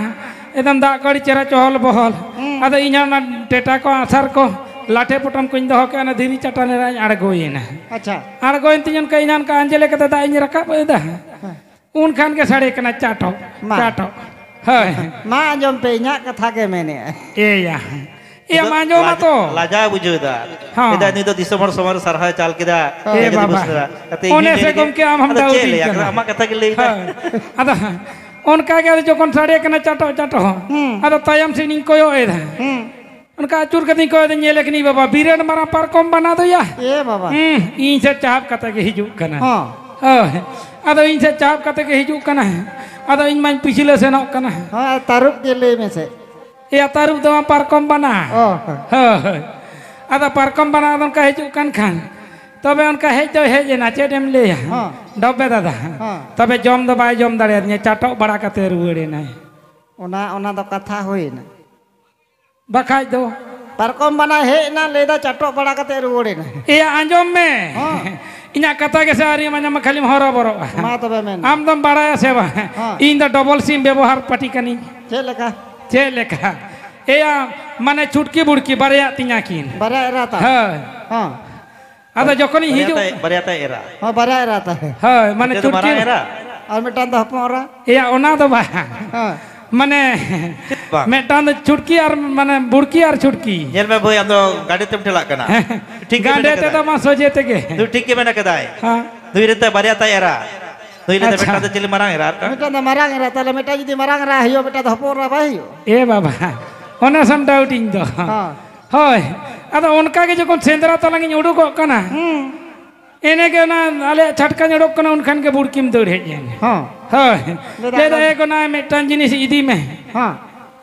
ᱮᱠᱫᱚᱢ ᱫᱟᱜ ᱠᱚ ᱟᱹᱰᱤ ᱪᱮᱦᱨᱟ ᱪᱚᱦᱚᱞ ᱵᱚᱦᱚᱞ᱾ ᱦᱩᱸ᱾ ᱟᱫᱚ ᱤᱧ ᱦᱚᱸ ᱚᱱᱟ ᱴᱮᱴᱟ ᱠᱚ, ᱟᱥᱟᱨ ᱠᱚ, ᱞᱟᱴᱷᱮ ᱯᱚᱴᱚᱢ ᱠᱚᱧ ᱫᱚᱦᱚ ᱠᱮᱫᱼᱟ, ᱚᱱᱟ ᱫᱷᱤᱨᱤ ᱪᱟᱴᱟᱱ ᱨᱮᱧ ᱟᱬᱜᱚᱭᱮᱱᱟ᱾ ᱟᱪᱪᱷᱟ᱾ ᱟᱬᱜᱚᱭᱮᱱ ᱛᱤᱧ ᱚᱱᱠᱟ ᱤᱧ ᱚᱱᱠᱟ ᱟᱸᱡᱮᱞ ᱠᱟᱛᱮ ᱫᱟᱜ ᱤᱧ ᱨᱟᱠᱟᱵ ᱮᱫᱟ᱾ ᱦᱮᱸ᱾ ᱩᱱ ᱠᱷᱟᱱ ᱜᱮ ᱥᱟᱰᱮ ᱠᱟᱱᱟ ᱪᱟᱴᱚᱜ, ᱢᱟ᱾ ᱪᱟᱴᱚᱜ᱾ ᱦᱳᱭ᱾ ᱢᱟ ᱟᱸᱡᱚᱢ ᱯᱮ, ᱤᱧᱟᱹᱜ ᱠᱟᱛᱷᱟ ᱜᱮ ᱢᱮᱱᱮᱫᱼᱟᱭ᱾ ᱮᱭᱟ᱾ ᱮᱭᱟ, ᱱᱤᱛᱚᱜ ᱢᱟ ᱟᱸᱡᱚᱢ ᱞᱟᱡ-, ᱢᱟᱛᱚ᱾ ᱞᱟᱡᱟᱣ ᱵᱩᱡᱷᱟᱹᱣ ᱮᱫᱟ᱾ ᱦᱚᱸ᱾ ᱢᱮᱱᱫᱟ, "ᱱᱩᱭ ᱫᱚ ᱫᱤᱥᱚᱢ ᱦᱚᱲ ᱥᱟᱢᱟᱝ ᱨᱮ ᱥᱟᱨᱦᱟᱣ ᱪᱟᱞ ᱠᱮᱫᱟ, ᱮ ᱟᱡᱚᱫᱤᱭᱟᱹ ᱵᱩᱨᱩ ᱵᱟᱵᱟ᱾ ᱥᱮᱸᱫᱽᱨᱟ ᱠᱟᱛᱮ ᱤᱧ ᱚᱱᱮ ᱦᱚᱧ ᱥᱮ ᱞᱟᱹᱭ ᱞᱮᱜᱮ, ᱜᱚᱢᱠᱮ, ᱟᱢ ᱦᱚᱢ ᱟᱫᱚ ᱪᱮᱫ ᱰᱟᱣᱩᱴᱤᱧ ᱞᱟᱹᱭᱟ? ᱠᱟᱱᱟ᱾ ᱟᱢᱟᱜ ᱠᱟᱛᱷᱟ ᱜᱮ ᱞᱟᱹᱭ ᱫᱟ᱾ ᱦᱳᱭ᱾ ᱟᱫᱚ ᱚᱱᱠᱟ ᱜᱮ ᱟᱫᱚ ᱡᱚᱠᱷᱚᱱ ᱥᱟᱰᱮ ᱠᱟᱱᱟ ᱪᱟᱴᱚᱜ, ᱪᱟᱴᱚᱜ, ᱦᱩᱸ᱾ ᱟᱫᱚ ᱛᱟᱭᱚᱢ ᱥᱮᱫ ᱤᱧ ᱠᱚᱭᱚᱜ ᱮᱫᱟ᱾ ᱦᱩᱸ᱾ ᱚᱱᱠᱟ ᱟᱹᱪᱩᱨ ᱠᱟᱛᱮᱧ ᱠᱚᱭᱚᱜ ᱮᱫᱟ, ᱧᱮᱞᱮ ᱠᱟᱹᱱᱟᱹᱧ ᱵᱟᱵᱟ, ᱵᱤᱨᱟᱹᱴ ᱢᱟᱨᱟᱝ ᱯᱟᱨᱠᱚᱢ ᱵᱟᱱᱟ ᱫᱚᱭᱟ᱾ ᱮ ᱵᱟᱵᱟ᱾ ᱦᱩᱸ, ᱤᱧ ᱥᱮᱫ ᱪᱟᱦᱟᱯ ᱠᱟᱛᱮ ᱜᱮ ᱦᱤᱡᱩᱜ ᱠᱟᱱᱟ᱾ ᱦᱚᱸ᱾ ᱦᱳᱭ᱾ ᱟᱫᱚ ᱤᱧ ᱥᱮᱫ ᱪᱟᱦᱟᱯ ᱠᱟᱛᱮ ᱜᱮ ᱦᱤᱡᱩᱜ ᱠᱟᱱᱟ᱾ ᱟᱫᱚ ᱤᱧ ᱢᱟᱧ ᱯᱤᱪᱷᱞᱟᱹ ᱥᱮᱱᱚᱜ ᱠᱟᱱᱟ᱾ ᱦᱚᱸ, ᱟᱨ ᱛᱟᱹᱨᱩᱵ ᱜᱮ ᱞᱟᱹᱭ ᱢᱮᱥᱮ᱾ ᱮᱭᱟ, ᱛᱟᱹᱨᱩᱵ ᱫᱚ ᱵᱟᱝ, ᱯᱟᱨᱠᱚᱢ ᱵᱟᱱᱟ᱾ ᱚ, ᱦᱚᱸ᱾ ᱦᱳᱭ᱾ ᱟᱫᱚ ᱯᱟᱨᱠᱚᱢ ᱵᱟᱱᱟ ᱟᱫᱚ ᱚᱱᱠᱟ ᱦᱤᱡᱩᱜ ᱠᱟᱱ ᱠᱷᱟᱱ, ᱛᱚᱵᱮ ᱚᱱᱠᱟ ᱦᱮᱡ ᱫᱚᱭ ᱦᱮᱡ ᱮᱱᱟ, ᱪᱮᱫ ᱮᱢ ᱞᱟᱹᱭᱟ? ᱦᱚᱸ᱾ ᱰᱚᱵᱮ ᱫᱟᱫᱟ᱾ ᱦᱚᱸ᱾ ᱛᱚᱵᱮ ᱡᱚᱢ ᱫᱚ ᱵᱟᱭ ᱡᱚᱢ ᱫᱟᱲᱮᱭᱟᱫᱤᱧᱟ, ᱪᱟᱴᱚᱜ ᱵᱟᱲᱟ ᱠᱟᱛᱮ ᱨᱩᱣᱟᱹᱲ ᱮᱱᱟᱭ᱾ ᱚᱱᱟ, ᱚᱱᱟ ᱫᱚ ᱠᱟᱛᱷᱟ ᱦᱩᱭᱱᱟ᱾ ᱵᱟᱠᱷᱟᱡ ᱫᱚ᱾ ᱯᱟᱨᱠᱚᱢ ᱵᱟᱱᱟ ᱦᱮᱡ ᱮᱱᱟ, ᱞᱟᱹᱭᱫᱟ ᱪᱟᱴᱚᱜ ᱵᱟᱲᱟ ᱠᱟᱛᱮ ᱨᱩᱣᱟᱹᱲ ᱮᱱᱟ᱾ ᱮᱭᱟ, ᱟᱸᱡᱚᱢ ᱢᱮ᱾ ᱦᱚᱸ᱾ ᱤᱧᱟᱜ ᱠᱟᱛᱷᱟ ᱜᱮᱥᱮ ᱟᱹᱣᱨᱤᱢ ᱟᱸᱡᱚᱢᱟ, ᱠᱷᱟᱹᱞᱤᱢ ᱦᱚᱨᱚᱵᱚᱨᱚᱜᱼᱟ᱾ ᱢᱟ ᱛᱚᱵᱮ ᱢᱮᱱ ᱢᱮ᱾ ᱟᱢ ᱫᱚᱢ ᱵᱟᱲᱟᱭᱟ ᱥᱮ ᱵᱟᱝ? ᱦᱚᱸ᱾ ᱤᱧ ᱫᱚ ᱰᱚᱵᱚᱞ ᱥᱤᱢ ᱵᱮᱵᱚᱦᱟᱨ ᱯᱟᱹᱴᱤ ᱠᱟᱹᱱᱟᱹᱧ᱾ ᱪᱮᱫ ᱞᱮᱠᱟ? ᱪᱮᱫ ᱞᱮᱠᱟ? ᱮᱭᱟ, ᱢᱟᱱᱮ ᱪᱷᱩᱴᱠᱤ ᱵᱩᱲᱠᱤ ᱵᱟᱨᱭᱟ ᱛᱤᱧᱟ ᱠᱤᱱ᱾ ᱵᱟᱨᱭᱟ ᱮᱨᱟ ᱛᱟᱢ? ᱦᱳᱭ᱾ ᱦᱚᱸ᱾ ᱟᱫᱚ ᱡᱚᱠᱷᱚᱱᱤᱧ ᱵᱟᱨᱭᱟ ᱦᱤᱡᱩᱜ ᱛᱟᱭ, ᱵᱟᱨᱭᱟ ᱛᱟᱭ ᱮᱨᱟ᱾ ᱦᱚᱸ, ᱵᱟᱨᱭᱟ ᱮᱨᱟ ᱛᱟᱦᱮᱸ᱾ ᱦᱳᱭ, ᱢᱟᱱᱮ ᱢᱤᱫᱴᱮᱱ ᱫᱚ ᱪᱷᱩᱴᱠᱤ ᱢᱟᱨᱟᱝ ᱮᱨᱟ᱾ ᱟᱨ ᱢᱤᱫᱴᱟᱝ ᱫᱚ ᱦᱚᱯᱚᱱ ᱮᱨᱟ᱾ ᱮᱭᱟ, ᱚᱱᱟ ᱫᱚ ᱵᱟᱝ᱾ ᱦᱮᱸ᱾ ᱢᱟᱱᱮ, ᱪᱮᱫ ᱵᱟᱝ? ᱢᱤᱫᱴᱟᱝ ᱫᱚ ᱪᱷᱩᱴᱠᱤ ᱟᱨ ᱢᱟᱱᱮ ᱵᱩᱲᱠᱤ ᱟᱨ ᱪᱷᱩᱴᱠᱤ᱾ ᱧᱮᱞ ᱢᱮ ᱵᱷᱟᱹᱭ, ᱟᱢ ᱫᱚ ᱜᱟᱸᱰᱮ ᱛᱮᱢ ᱴᱷᱮᱞᱟᱜ ᱠᱟᱱᱟ᱾ ᱴᱷᱤᱠ ᱜᱮ ᱜᱟᱸᱰᱮ ᱢᱮᱱ ᱛᱮᱫᱚ ᱠᱟᱫᱟᱭ᱾ ᱢᱟ ᱥᱚᱡᱷᱮ ᱛᱮᱜᱮ᱾ ᱱᱩᱭ ᱴᱷᱤᱠ ᱜᱮ ᱢᱮᱱ ᱠᱟᱫᱟᱭ᱾ ᱦᱮᱸ᱾ ᱱᱩᱭ ᱨᱮᱱ ᱛᱟᱭ ᱵᱟᱨᱭᱟ ᱛᱟᱭ ᱮᱨᱟ᱾ ᱱᱩᱭ ᱨᱮᱱ ᱛᱟᱭ ᱟᱪᱪᱷᱟ᱾ ᱢᱤᱫᱴᱟᱝ ᱫᱚ ᱪᱤᱞᱤ ᱢᱟᱨᱟᱝ ᱮᱨᱟ ᱟᱨ ᱢᱤᱫᱴᱟᱝ? ᱢᱤᱫᱴᱟᱝ ᱫᱚ ᱢᱟᱨᱟᱝ ᱮᱨᱟ, ᱛᱟᱦᱞᱮ ᱢᱤᱫᱴᱟᱝ ᱡᱩᱫᱤ ᱢᱟᱨᱟᱝ ᱮᱨᱟ ᱦᱩᱭᱩᱜᱼᱟ, ᱢᱤᱫᱴᱟᱝ ᱫᱚ ᱦᱚᱯᱚᱱ ᱮᱨᱟ ᱵᱟᱭ ᱦᱩᱭᱩᱜᱼᱟ? ᱮ ᱵᱟᱵᱟ, ᱚᱱᱟ ᱥᱟᱢ ᱰᱟᱣᱩᱴ ᱤᱧ ᱫᱚ᱾ ᱦᱮᱸ᱾ ᱦᱳᱭ, ᱟᱫᱚ ᱚᱱᱠᱟ ᱜᱮ ᱡᱚᱠᱷᱚᱱ ᱥᱮᱸᱫᱽᱨᱟ ᱛᱟᱞᱟᱝ ᱤᱧ ᱩᱰᱩᱠᱚᱜ ᱠᱟᱱᱟ, ᱦᱩᱸ᱾ ᱮᱱᱮ ᱜᱮ ᱚᱱᱟ ᱟᱞᱮᱭᱟᱜ ᱪᱷᱟᱴᱠᱟᱧ ᱚᱰᱚᱠ ᱠᱟᱱᱟ, ᱩᱱ ᱠᱷᱟᱱ ᱜᱮ ᱵᱩᱲᱠᱤᱢ ᱫᱟᱹᱲ ᱦᱮᱡ ᱮᱱ᱾ ᱦᱚᱸ᱾ ᱦᱳᱭ᱾ ᱞᱟᱹᱭᱫᱟ ᱞᱟᱹᱭᱫᱟ, ᱟᱫᱚ "ᱮ ᱜᱚᱱᱟᱭ, ᱢᱤᱫᱴᱟᱝ ᱡᱤᱱᱤᱥ ᱤᱫᱤ ᱢᱮ᱾" ᱦᱚᱸ᱾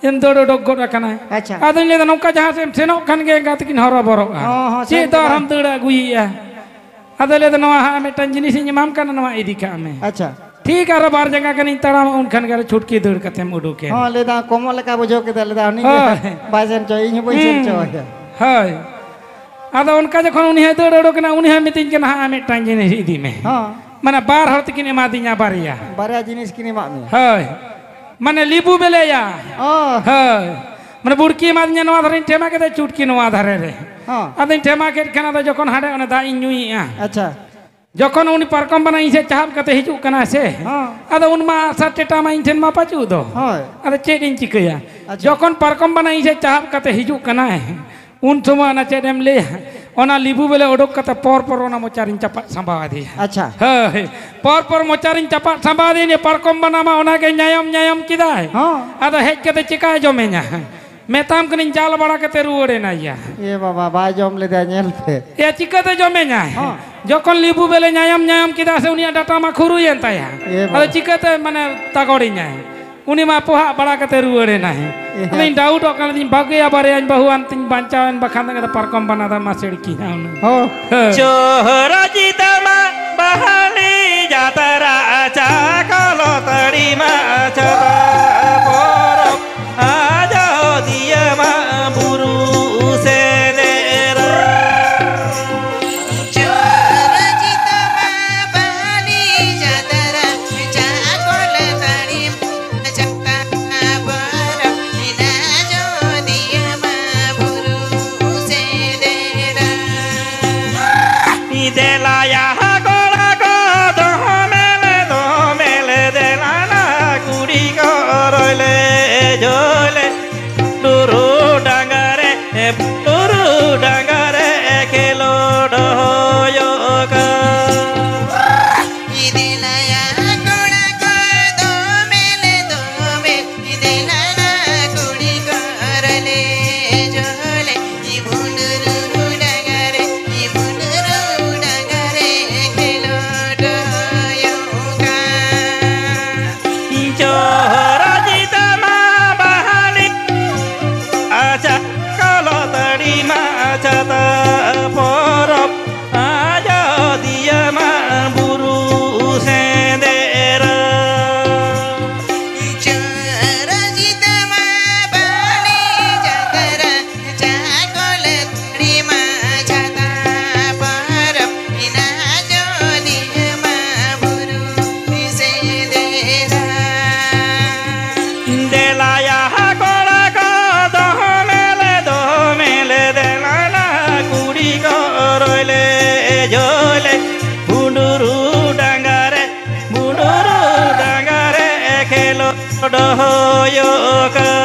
ᱮᱢ ᱫᱟᱹᱲ ᱚᱰᱚᱠ ᱜᱚᱫ ᱟᱠᱟᱱᱟᱭ᱾ ᱟᱪᱪᱷᱟ᱾ ᱟᱫᱚᱧ ᱞᱟᱹᱭᱫᱟ, "ᱱᱚᱝᱠᱟ ᱡᱟᱦᱟᱸ ᱥᱮᱫ ᱮᱢ ᱥᱮᱱᱚᱜ ᱠᱷᱟᱱ ᱜᱮ ᱮᱸᱜᱟᱛ ᱠᱤᱱ ᱦᱚᱨᱚᱵᱚᱨᱚᱜᱼᱟ᱾ ᱦᱚᱸ, ᱦᱚᱸ, ᱪᱮᱫ ᱥᱮᱱ ᱫᱚ ᱠᱮᱫᱟᱭ᱾ ᱟᱨᱦᱚᱸᱢ ᱫᱟᱹᱲ ᱟᱹᱜᱩᱭᱮᱫᱼᱟ?" ᱟᱫᱚ ᱞᱟᱹᱭᱫᱟ, "ᱱᱚᱣᱟ ᱦᱟᱸᱜ ᱢᱤᱫᱴᱟᱝ ᱡᱤᱱᱤᱥ ᱤᱧ ᱮᱢᱟᱢ ᱠᱟᱱᱟ, ᱱᱚᱣᱟ ᱤᱫᱤ ᱠᱟᱜ ᱢᱮ᱾" ᱟᱪᱪᱷᱟ᱾ ᱴᱷᱤᱠ ᱟᱨᱚ ᱵᱟᱨ ᱡᱟᱸᱜᱟ ᱜᱟᱱᱤᱧ ᱛᱟᱲᱟᱢᱟ, ᱩᱱ ᱠᱷᱟᱱ ᱜᱮ ᱟᱨᱚ ᱪᱷᱩᱴᱠᱤ ᱫᱟᱹᱲ ᱠᱟᱛᱮᱢ ᱩᱰᱩᱠᱮᱱ᱾ ᱦᱚᱸ, ᱞᱟᱹᱭᱫᱟ, ᱠᱚᱢᱚᱜ ᱞᱮᱠᱟ ᱵᱩᱡᱷᱟᱹᱣ ᱠᱮᱫᱟ, ᱞᱟᱹᱭᱫᱟ, "ᱩᱱᱤ ᱜᱮ ᱦᱳᱭ᱾ ᱵᱟᱭ ᱥᱮᱱ ᱦᱚᱪᱚ, ᱤᱧ ᱦᱚᱸ ᱵᱟᱹᱧ ᱥᱮᱱ ᱦᱩᱸ᱾ ᱦᱚᱪᱚ ᱟᱭᱟ᱾ ᱦᱳᱭ᱾ ᱟᱫᱚ ᱚᱱᱠᱟ ᱡᱚᱠᱷᱚᱱ ᱩᱱᱤ ᱦᱚᱸᱭ ᱫᱟᱹᱲ ᱩᱰᱩᱠ ᱮᱱᱟ, ᱩᱱᱤ ᱦᱚᱸᱭ ᱢᱤᱛᱟᱹᱧ ᱠᱟᱱᱟ, "ᱦᱟᱸᱜ ᱟᱨ ᱢᱤᱫᱴᱟᱝ ᱡᱤᱱᱤᱥ ᱤᱫᱤ ᱢᱮ᱾" ᱦᱚᱸ᱾ ᱢᱟᱱᱮ ᱵᱟᱨ ᱦᱚᱲ ᱛᱮᱠᱤᱱ ᱮᱢᱟᱫᱤᱧᱟ ᱵᱟᱨᱭᱟ᱾ ᱵᱟᱨᱭᱟ ᱡᱤᱱᱤᱥ ᱠᱤᱱ ᱮᱢᱟᱫ ᱢᱮᱭᱟ᱾ ᱦᱳᱭ᱾ ᱢᱟᱱᱮ ᱞᱤᱵᱩ ᱵᱮᱞᱮᱭᱟ᱾ ᱚ᱾ ᱦᱳᱭ᱾ ᱢᱟᱱᱮ ᱵᱩᱲᱠᱤ ᱮᱢᱟᱫᱤᱧᱟ ᱱᱚᱣᱟ ᱫᱷᱟᱨᱮᱧ ᱴᱷᱮᱢᱟ ᱠᱮᱫᱟ, ᱪᱩᱴᱠᱤ ᱱᱚᱣᱟ ᱫᱷᱟᱨᱮ ᱨᱮ᱾ ᱦᱚᱸ᱾ ᱟᱫᱚᱧ ᱴᱷᱮᱢᱟ ᱠᱮᱫ ᱠᱷᱟᱱ, ᱟᱫᱚ ᱡᱚᱠᱷᱚᱱ ᱦᱟᱸᱰᱮ ᱚᱱᱟ ᱫᱟᱜ ᱤᱧ ᱧᱩᱭᱮᱫᱼᱟ᱾ ᱟᱪᱪᱷᱟ᱾ ᱡᱚᱠᱷᱚᱱ ᱩᱱᱤ ᱯᱟᱨᱠᱚᱢ ᱵᱟᱱᱟ ᱤᱧ ᱥᱮᱫ ᱪᱟᱦᱟᱵ ᱠᱟᱛᱮ ᱦᱤᱡᱩᱜ ᱠᱟᱱᱟᱭ ᱥᱮ, ᱦᱚᱸ᱾ ᱟᱫᱚ ᱩᱱ ᱢᱟ ᱟᱥᱟᱨ ᱴᱮᱴᱟ ᱢᱟ ᱤᱧ ᱴᱷᱮᱱ ᱢᱟ ᱯᱟᱹᱪᱩᱜ ᱫᱚ᱾ ᱦᱳᱭ᱾ ᱟᱫᱚ ᱪᱮᱫ ᱤᱧ ᱪᱤᱠᱟᱹᱭᱟ? ᱟᱪᱪᱷᱟ᱾ ᱡᱚᱠᱷᱚᱱ ᱯᱟᱨᱠᱚᱢ ᱵᱟᱱᱟ ᱤᱧ ᱥᱮᱫ ᱪᱟᱦᱟᱵ ᱠᱟᱛᱮ ᱦᱤᱡᱩᱜ ᱠᱟᱱᱟᱭ, ᱩᱱ ᱥᱚᱢᱚᱭ ᱚᱱᱟ ᱪᱮᱫ ᱮᱢ ᱞᱟᱹᱭᱟ, ᱚᱱᱟ ᱞᱤᱵᱩ ᱵᱮᱞᱮ ᱚᱰᱚᱠ ᱠᱟᱛᱮ ᱯᱚᱨ ᱯᱚᱨ ᱚᱱᱟ ᱢᱚᱪᱟᱨᱤᱧ ᱪᱟᱯᱟᱫ ᱥᱟᱢᱵᱟᱣ ᱟᱫᱮᱭᱟ᱾ ᱟᱪᱪᱷᱟ᱾ ᱦᱳᱭ, ᱯᱚᱨ ᱯᱚᱨ ᱢᱚᱪᱟᱨᱤᱧ ᱪᱟᱯᱟᱫ ᱥᱟᱢᱵᱟᱣ ᱟᱫᱮᱭᱟ, ᱯᱟᱨᱠᱚᱢ ᱵᱟᱱᱟ ᱢᱟ ᱚᱱᱟᱜᱮ ᱧᱟᱭᱚᱢ ᱧᱟᱭᱚᱢ ᱠᱮᱫᱟᱭ᱾ ᱦᱚᱸ᱾ ᱟᱫᱚ ᱦᱮᱡ ᱠᱟᱛᱮ ᱪᱮᱠᱟᱭ ᱡᱚᱢᱮᱧᱟ? ᱢᱮᱛᱟᱢ ᱠᱟᱹᱱᱟᱹᱧ ᱡᱟᱞ ᱵᱟᱲᱟ ᱠᱟᱛᱮ ᱨᱩᱣᱟᱹᱲ ᱮᱱᱟᱭ ᱭᱟ᱾ ᱮ ᱵᱟᱵᱟ, ᱵᱟᱭ ᱡᱚᱢ ᱞᱮᱫᱟ, ᱧᱮᱞ ᱯᱮ᱾ ᱮ, ᱪᱤᱠᱟᱹᱛᱮ ᱡᱚᱢᱮᱧᱟᱭ? ᱦᱚᱸ᱾ ᱡᱚᱠᱷᱚᱱ ᱞᱤᱵᱩ ᱵᱮᱞᱮ ᱧᱟᱭᱟᱢ ᱧᱟᱭᱟᱢ ᱠᱮᱫᱟ ᱥᱮ, ᱩᱱᱤᱭᱟᱜ ᱰᱟᱴᱟ ᱢᱟ ᱠᱷᱩᱨᱩᱭᱮᱱ ᱛᱟᱭᱟ᱾ ᱮ ᱵᱟᱵᱟ᱾ ᱟᱫᱚ ᱪᱤᱠᱟᱹᱛᱮ ᱢᱟᱱᱮ ᱛᱟᱜᱚᱲᱤᱧᱟᱭ? ᱩᱱᱤ ᱢᱟ ᱯᱚᱦᱟᱜ ᱵᱟᱲᱟ ᱠᱟᱛᱮ ᱨᱩᱣᱟᱹᱲ ᱮᱱᱟᱭ᱾ ᱮᱦᱮᱸ᱾ ᱟᱫᱚᱧ ᱰᱟᱣᱩᱴᱚᱜ ᱠᱟᱱᱟ, ᱫᱤᱧ ᱵᱷᱟᱜᱮᱭᱟ ᱵᱟᱨᱭᱟᱧ ᱵᱟᱹᱦᱩᱣᱟᱱ ᱛᱤᱧ ᱵᱟᱧᱪᱟᱣ ᱮᱱ, ᱵᱟᱠᱷᱟᱱ ᱫᱚ ᱯᱟᱨᱠᱚᱢ ᱵᱟᱱᱟ ᱫᱚ ᱢᱟ ᱥᱤᱲᱠᱤ ᱦᱟᱸᱜ ᱩᱱᱟᱹᱜ᱾ ᱦᱚᱸ᱾ ᱦᱮᱸ᱾ ᱪᱚᱦᱨᱟ ᱡᱤᱛᱟᱹ ᱢᱟ ᱵᱟᱦᱟᱞᱤ ᱡᱟᱛᱨᱟ ᱪᱟᱠᱚᱞ ᱛᱟᱹᱲᱤ ᱢᱟ ᱪᱷᱟᱛᱟ ᱯᱚᱨᱚᱵᱽ ᱟᱡᱚᱫᱤᱭᱟᱹ ᱢᱟ ᱵᱩᱨᱩ ᱥᱮᱸᱫᱮᱨᱟ᱾ ᱪᱚᱦᱨᱟ ᱡᱤᱛᱟᱹ ᱢᱟ ᱵᱟᱦᱟᱞᱤ ᱡᱟᱛᱨᱟ ᱪᱟᱠᱚᱞ ᱛᱟᱹᱲᱤ ᱫᱮᱞᱟᱭᱟ ᱠᱚᱲᱟ ᱠᱚ ᱫᱚᱢᱮᱞ, ᱫᱚᱢᱮᱞ ᱫᱮᱞᱟᱱᱟ ᱠᱩᱲᱤ ᱠᱚ ᱨᱚᱭᱞᱮ ᱡᱚᱭᱞᱮ᱾ ᱰᱩᱨᱩ ᱰᱟᱝᱜᱟ ᱨᱮ, ᱰᱩᱨᱩ ᱰᱟᱝᱜᱟ ᱨᱮ ᱠᱷᱮᱞᱳᱰ ᱦᱩᱭᱩᱜ ᱠᱟᱱ᱾ ᱫᱮᱞᱟᱭᱟ ᱠᱚᱲᱟ ᱠᱚ ᱫᱚᱢᱮᱞ, ᱫᱚᱢᱮᱞ ᱫᱮᱞᱟᱱᱟ ᱠᱩᱲᱤ ᱠᱚ ᱨᱚᱭᱞᱮ ᱡᱚᱭᱞᱮ᱾ ᱤᱵᱩᱱᱩᱨᱩ ᱰᱟᱝᱜᱟ ᱨᱮ, ᱤᱵᱩᱱᱩᱨᱩ ᱰᱟᱝᱜᱟ ᱨᱮ ᱠᱷᱮᱞᱳᱰ ᱦᱩᱭᱩᱜᱼᱟ᱾ ᱪᱚᱦᱨᱟ ᱡᱤᱛᱟᱹ ᱢᱟ ᱵᱟᱦᱟᱞᱤ, ᱟᱪᱷᱟ ᱠᱚᱞᱚ ᱛᱟᱹᱲᱤ ᱢᱟ ᱪᱷᱟᱛᱟ ᱯᱚᱨᱚᱵᱽ, ᱟᱡᱚᱫᱤᱭᱟᱹ ᱢᱟ ᱵᱩᱨᱩ ᱥᱮᱸᱫᱮᱨᱟ᱾ ᱪᱚᱦᱨᱟ ᱡᱤᱛᱟᱹ ᱢᱟ ᱵᱟᱦᱟᱞᱤ ᱡᱟᱛᱨᱟ ᱪᱟᱠᱚᱞ ᱛᱟᱹᱲᱤ ᱢᱟ ᱪᱷᱟᱛᱟ ᱯᱚᱨᱚᱵᱽ ᱤᱱᱟ ᱟᱡᱚᱫᱤᱭᱟᱹ ᱢᱟ ᱵᱩᱨᱩ ᱥᱮᱸᱫᱮᱨᱟ᱾ ᱫᱮᱞᱟᱭᱟ ᱠᱚᱲᱟ ᱠᱚ ᱫᱚᱢᱮᱞ, ᱫᱚᱢᱮᱞ ᱫᱮᱞᱟᱱᱟ ᱠᱩᱲᱤ ᱠᱚ ᱨᱚᱭᱞᱮ ᱡᱚᱭᱞᱮ᱾ ᱵᱩᱸᱰᱩᱨᱩ ᱰᱟᱝᱜᱟ ᱨᱮ, ᱵᱩᱸᱰᱩᱨᱩ ᱰᱟᱝᱜᱟ ᱨᱮ ᱠᱷᱮᱞᱳᱰ ᱦᱩᱭᱩᱜ ᱠᱟᱱ᱾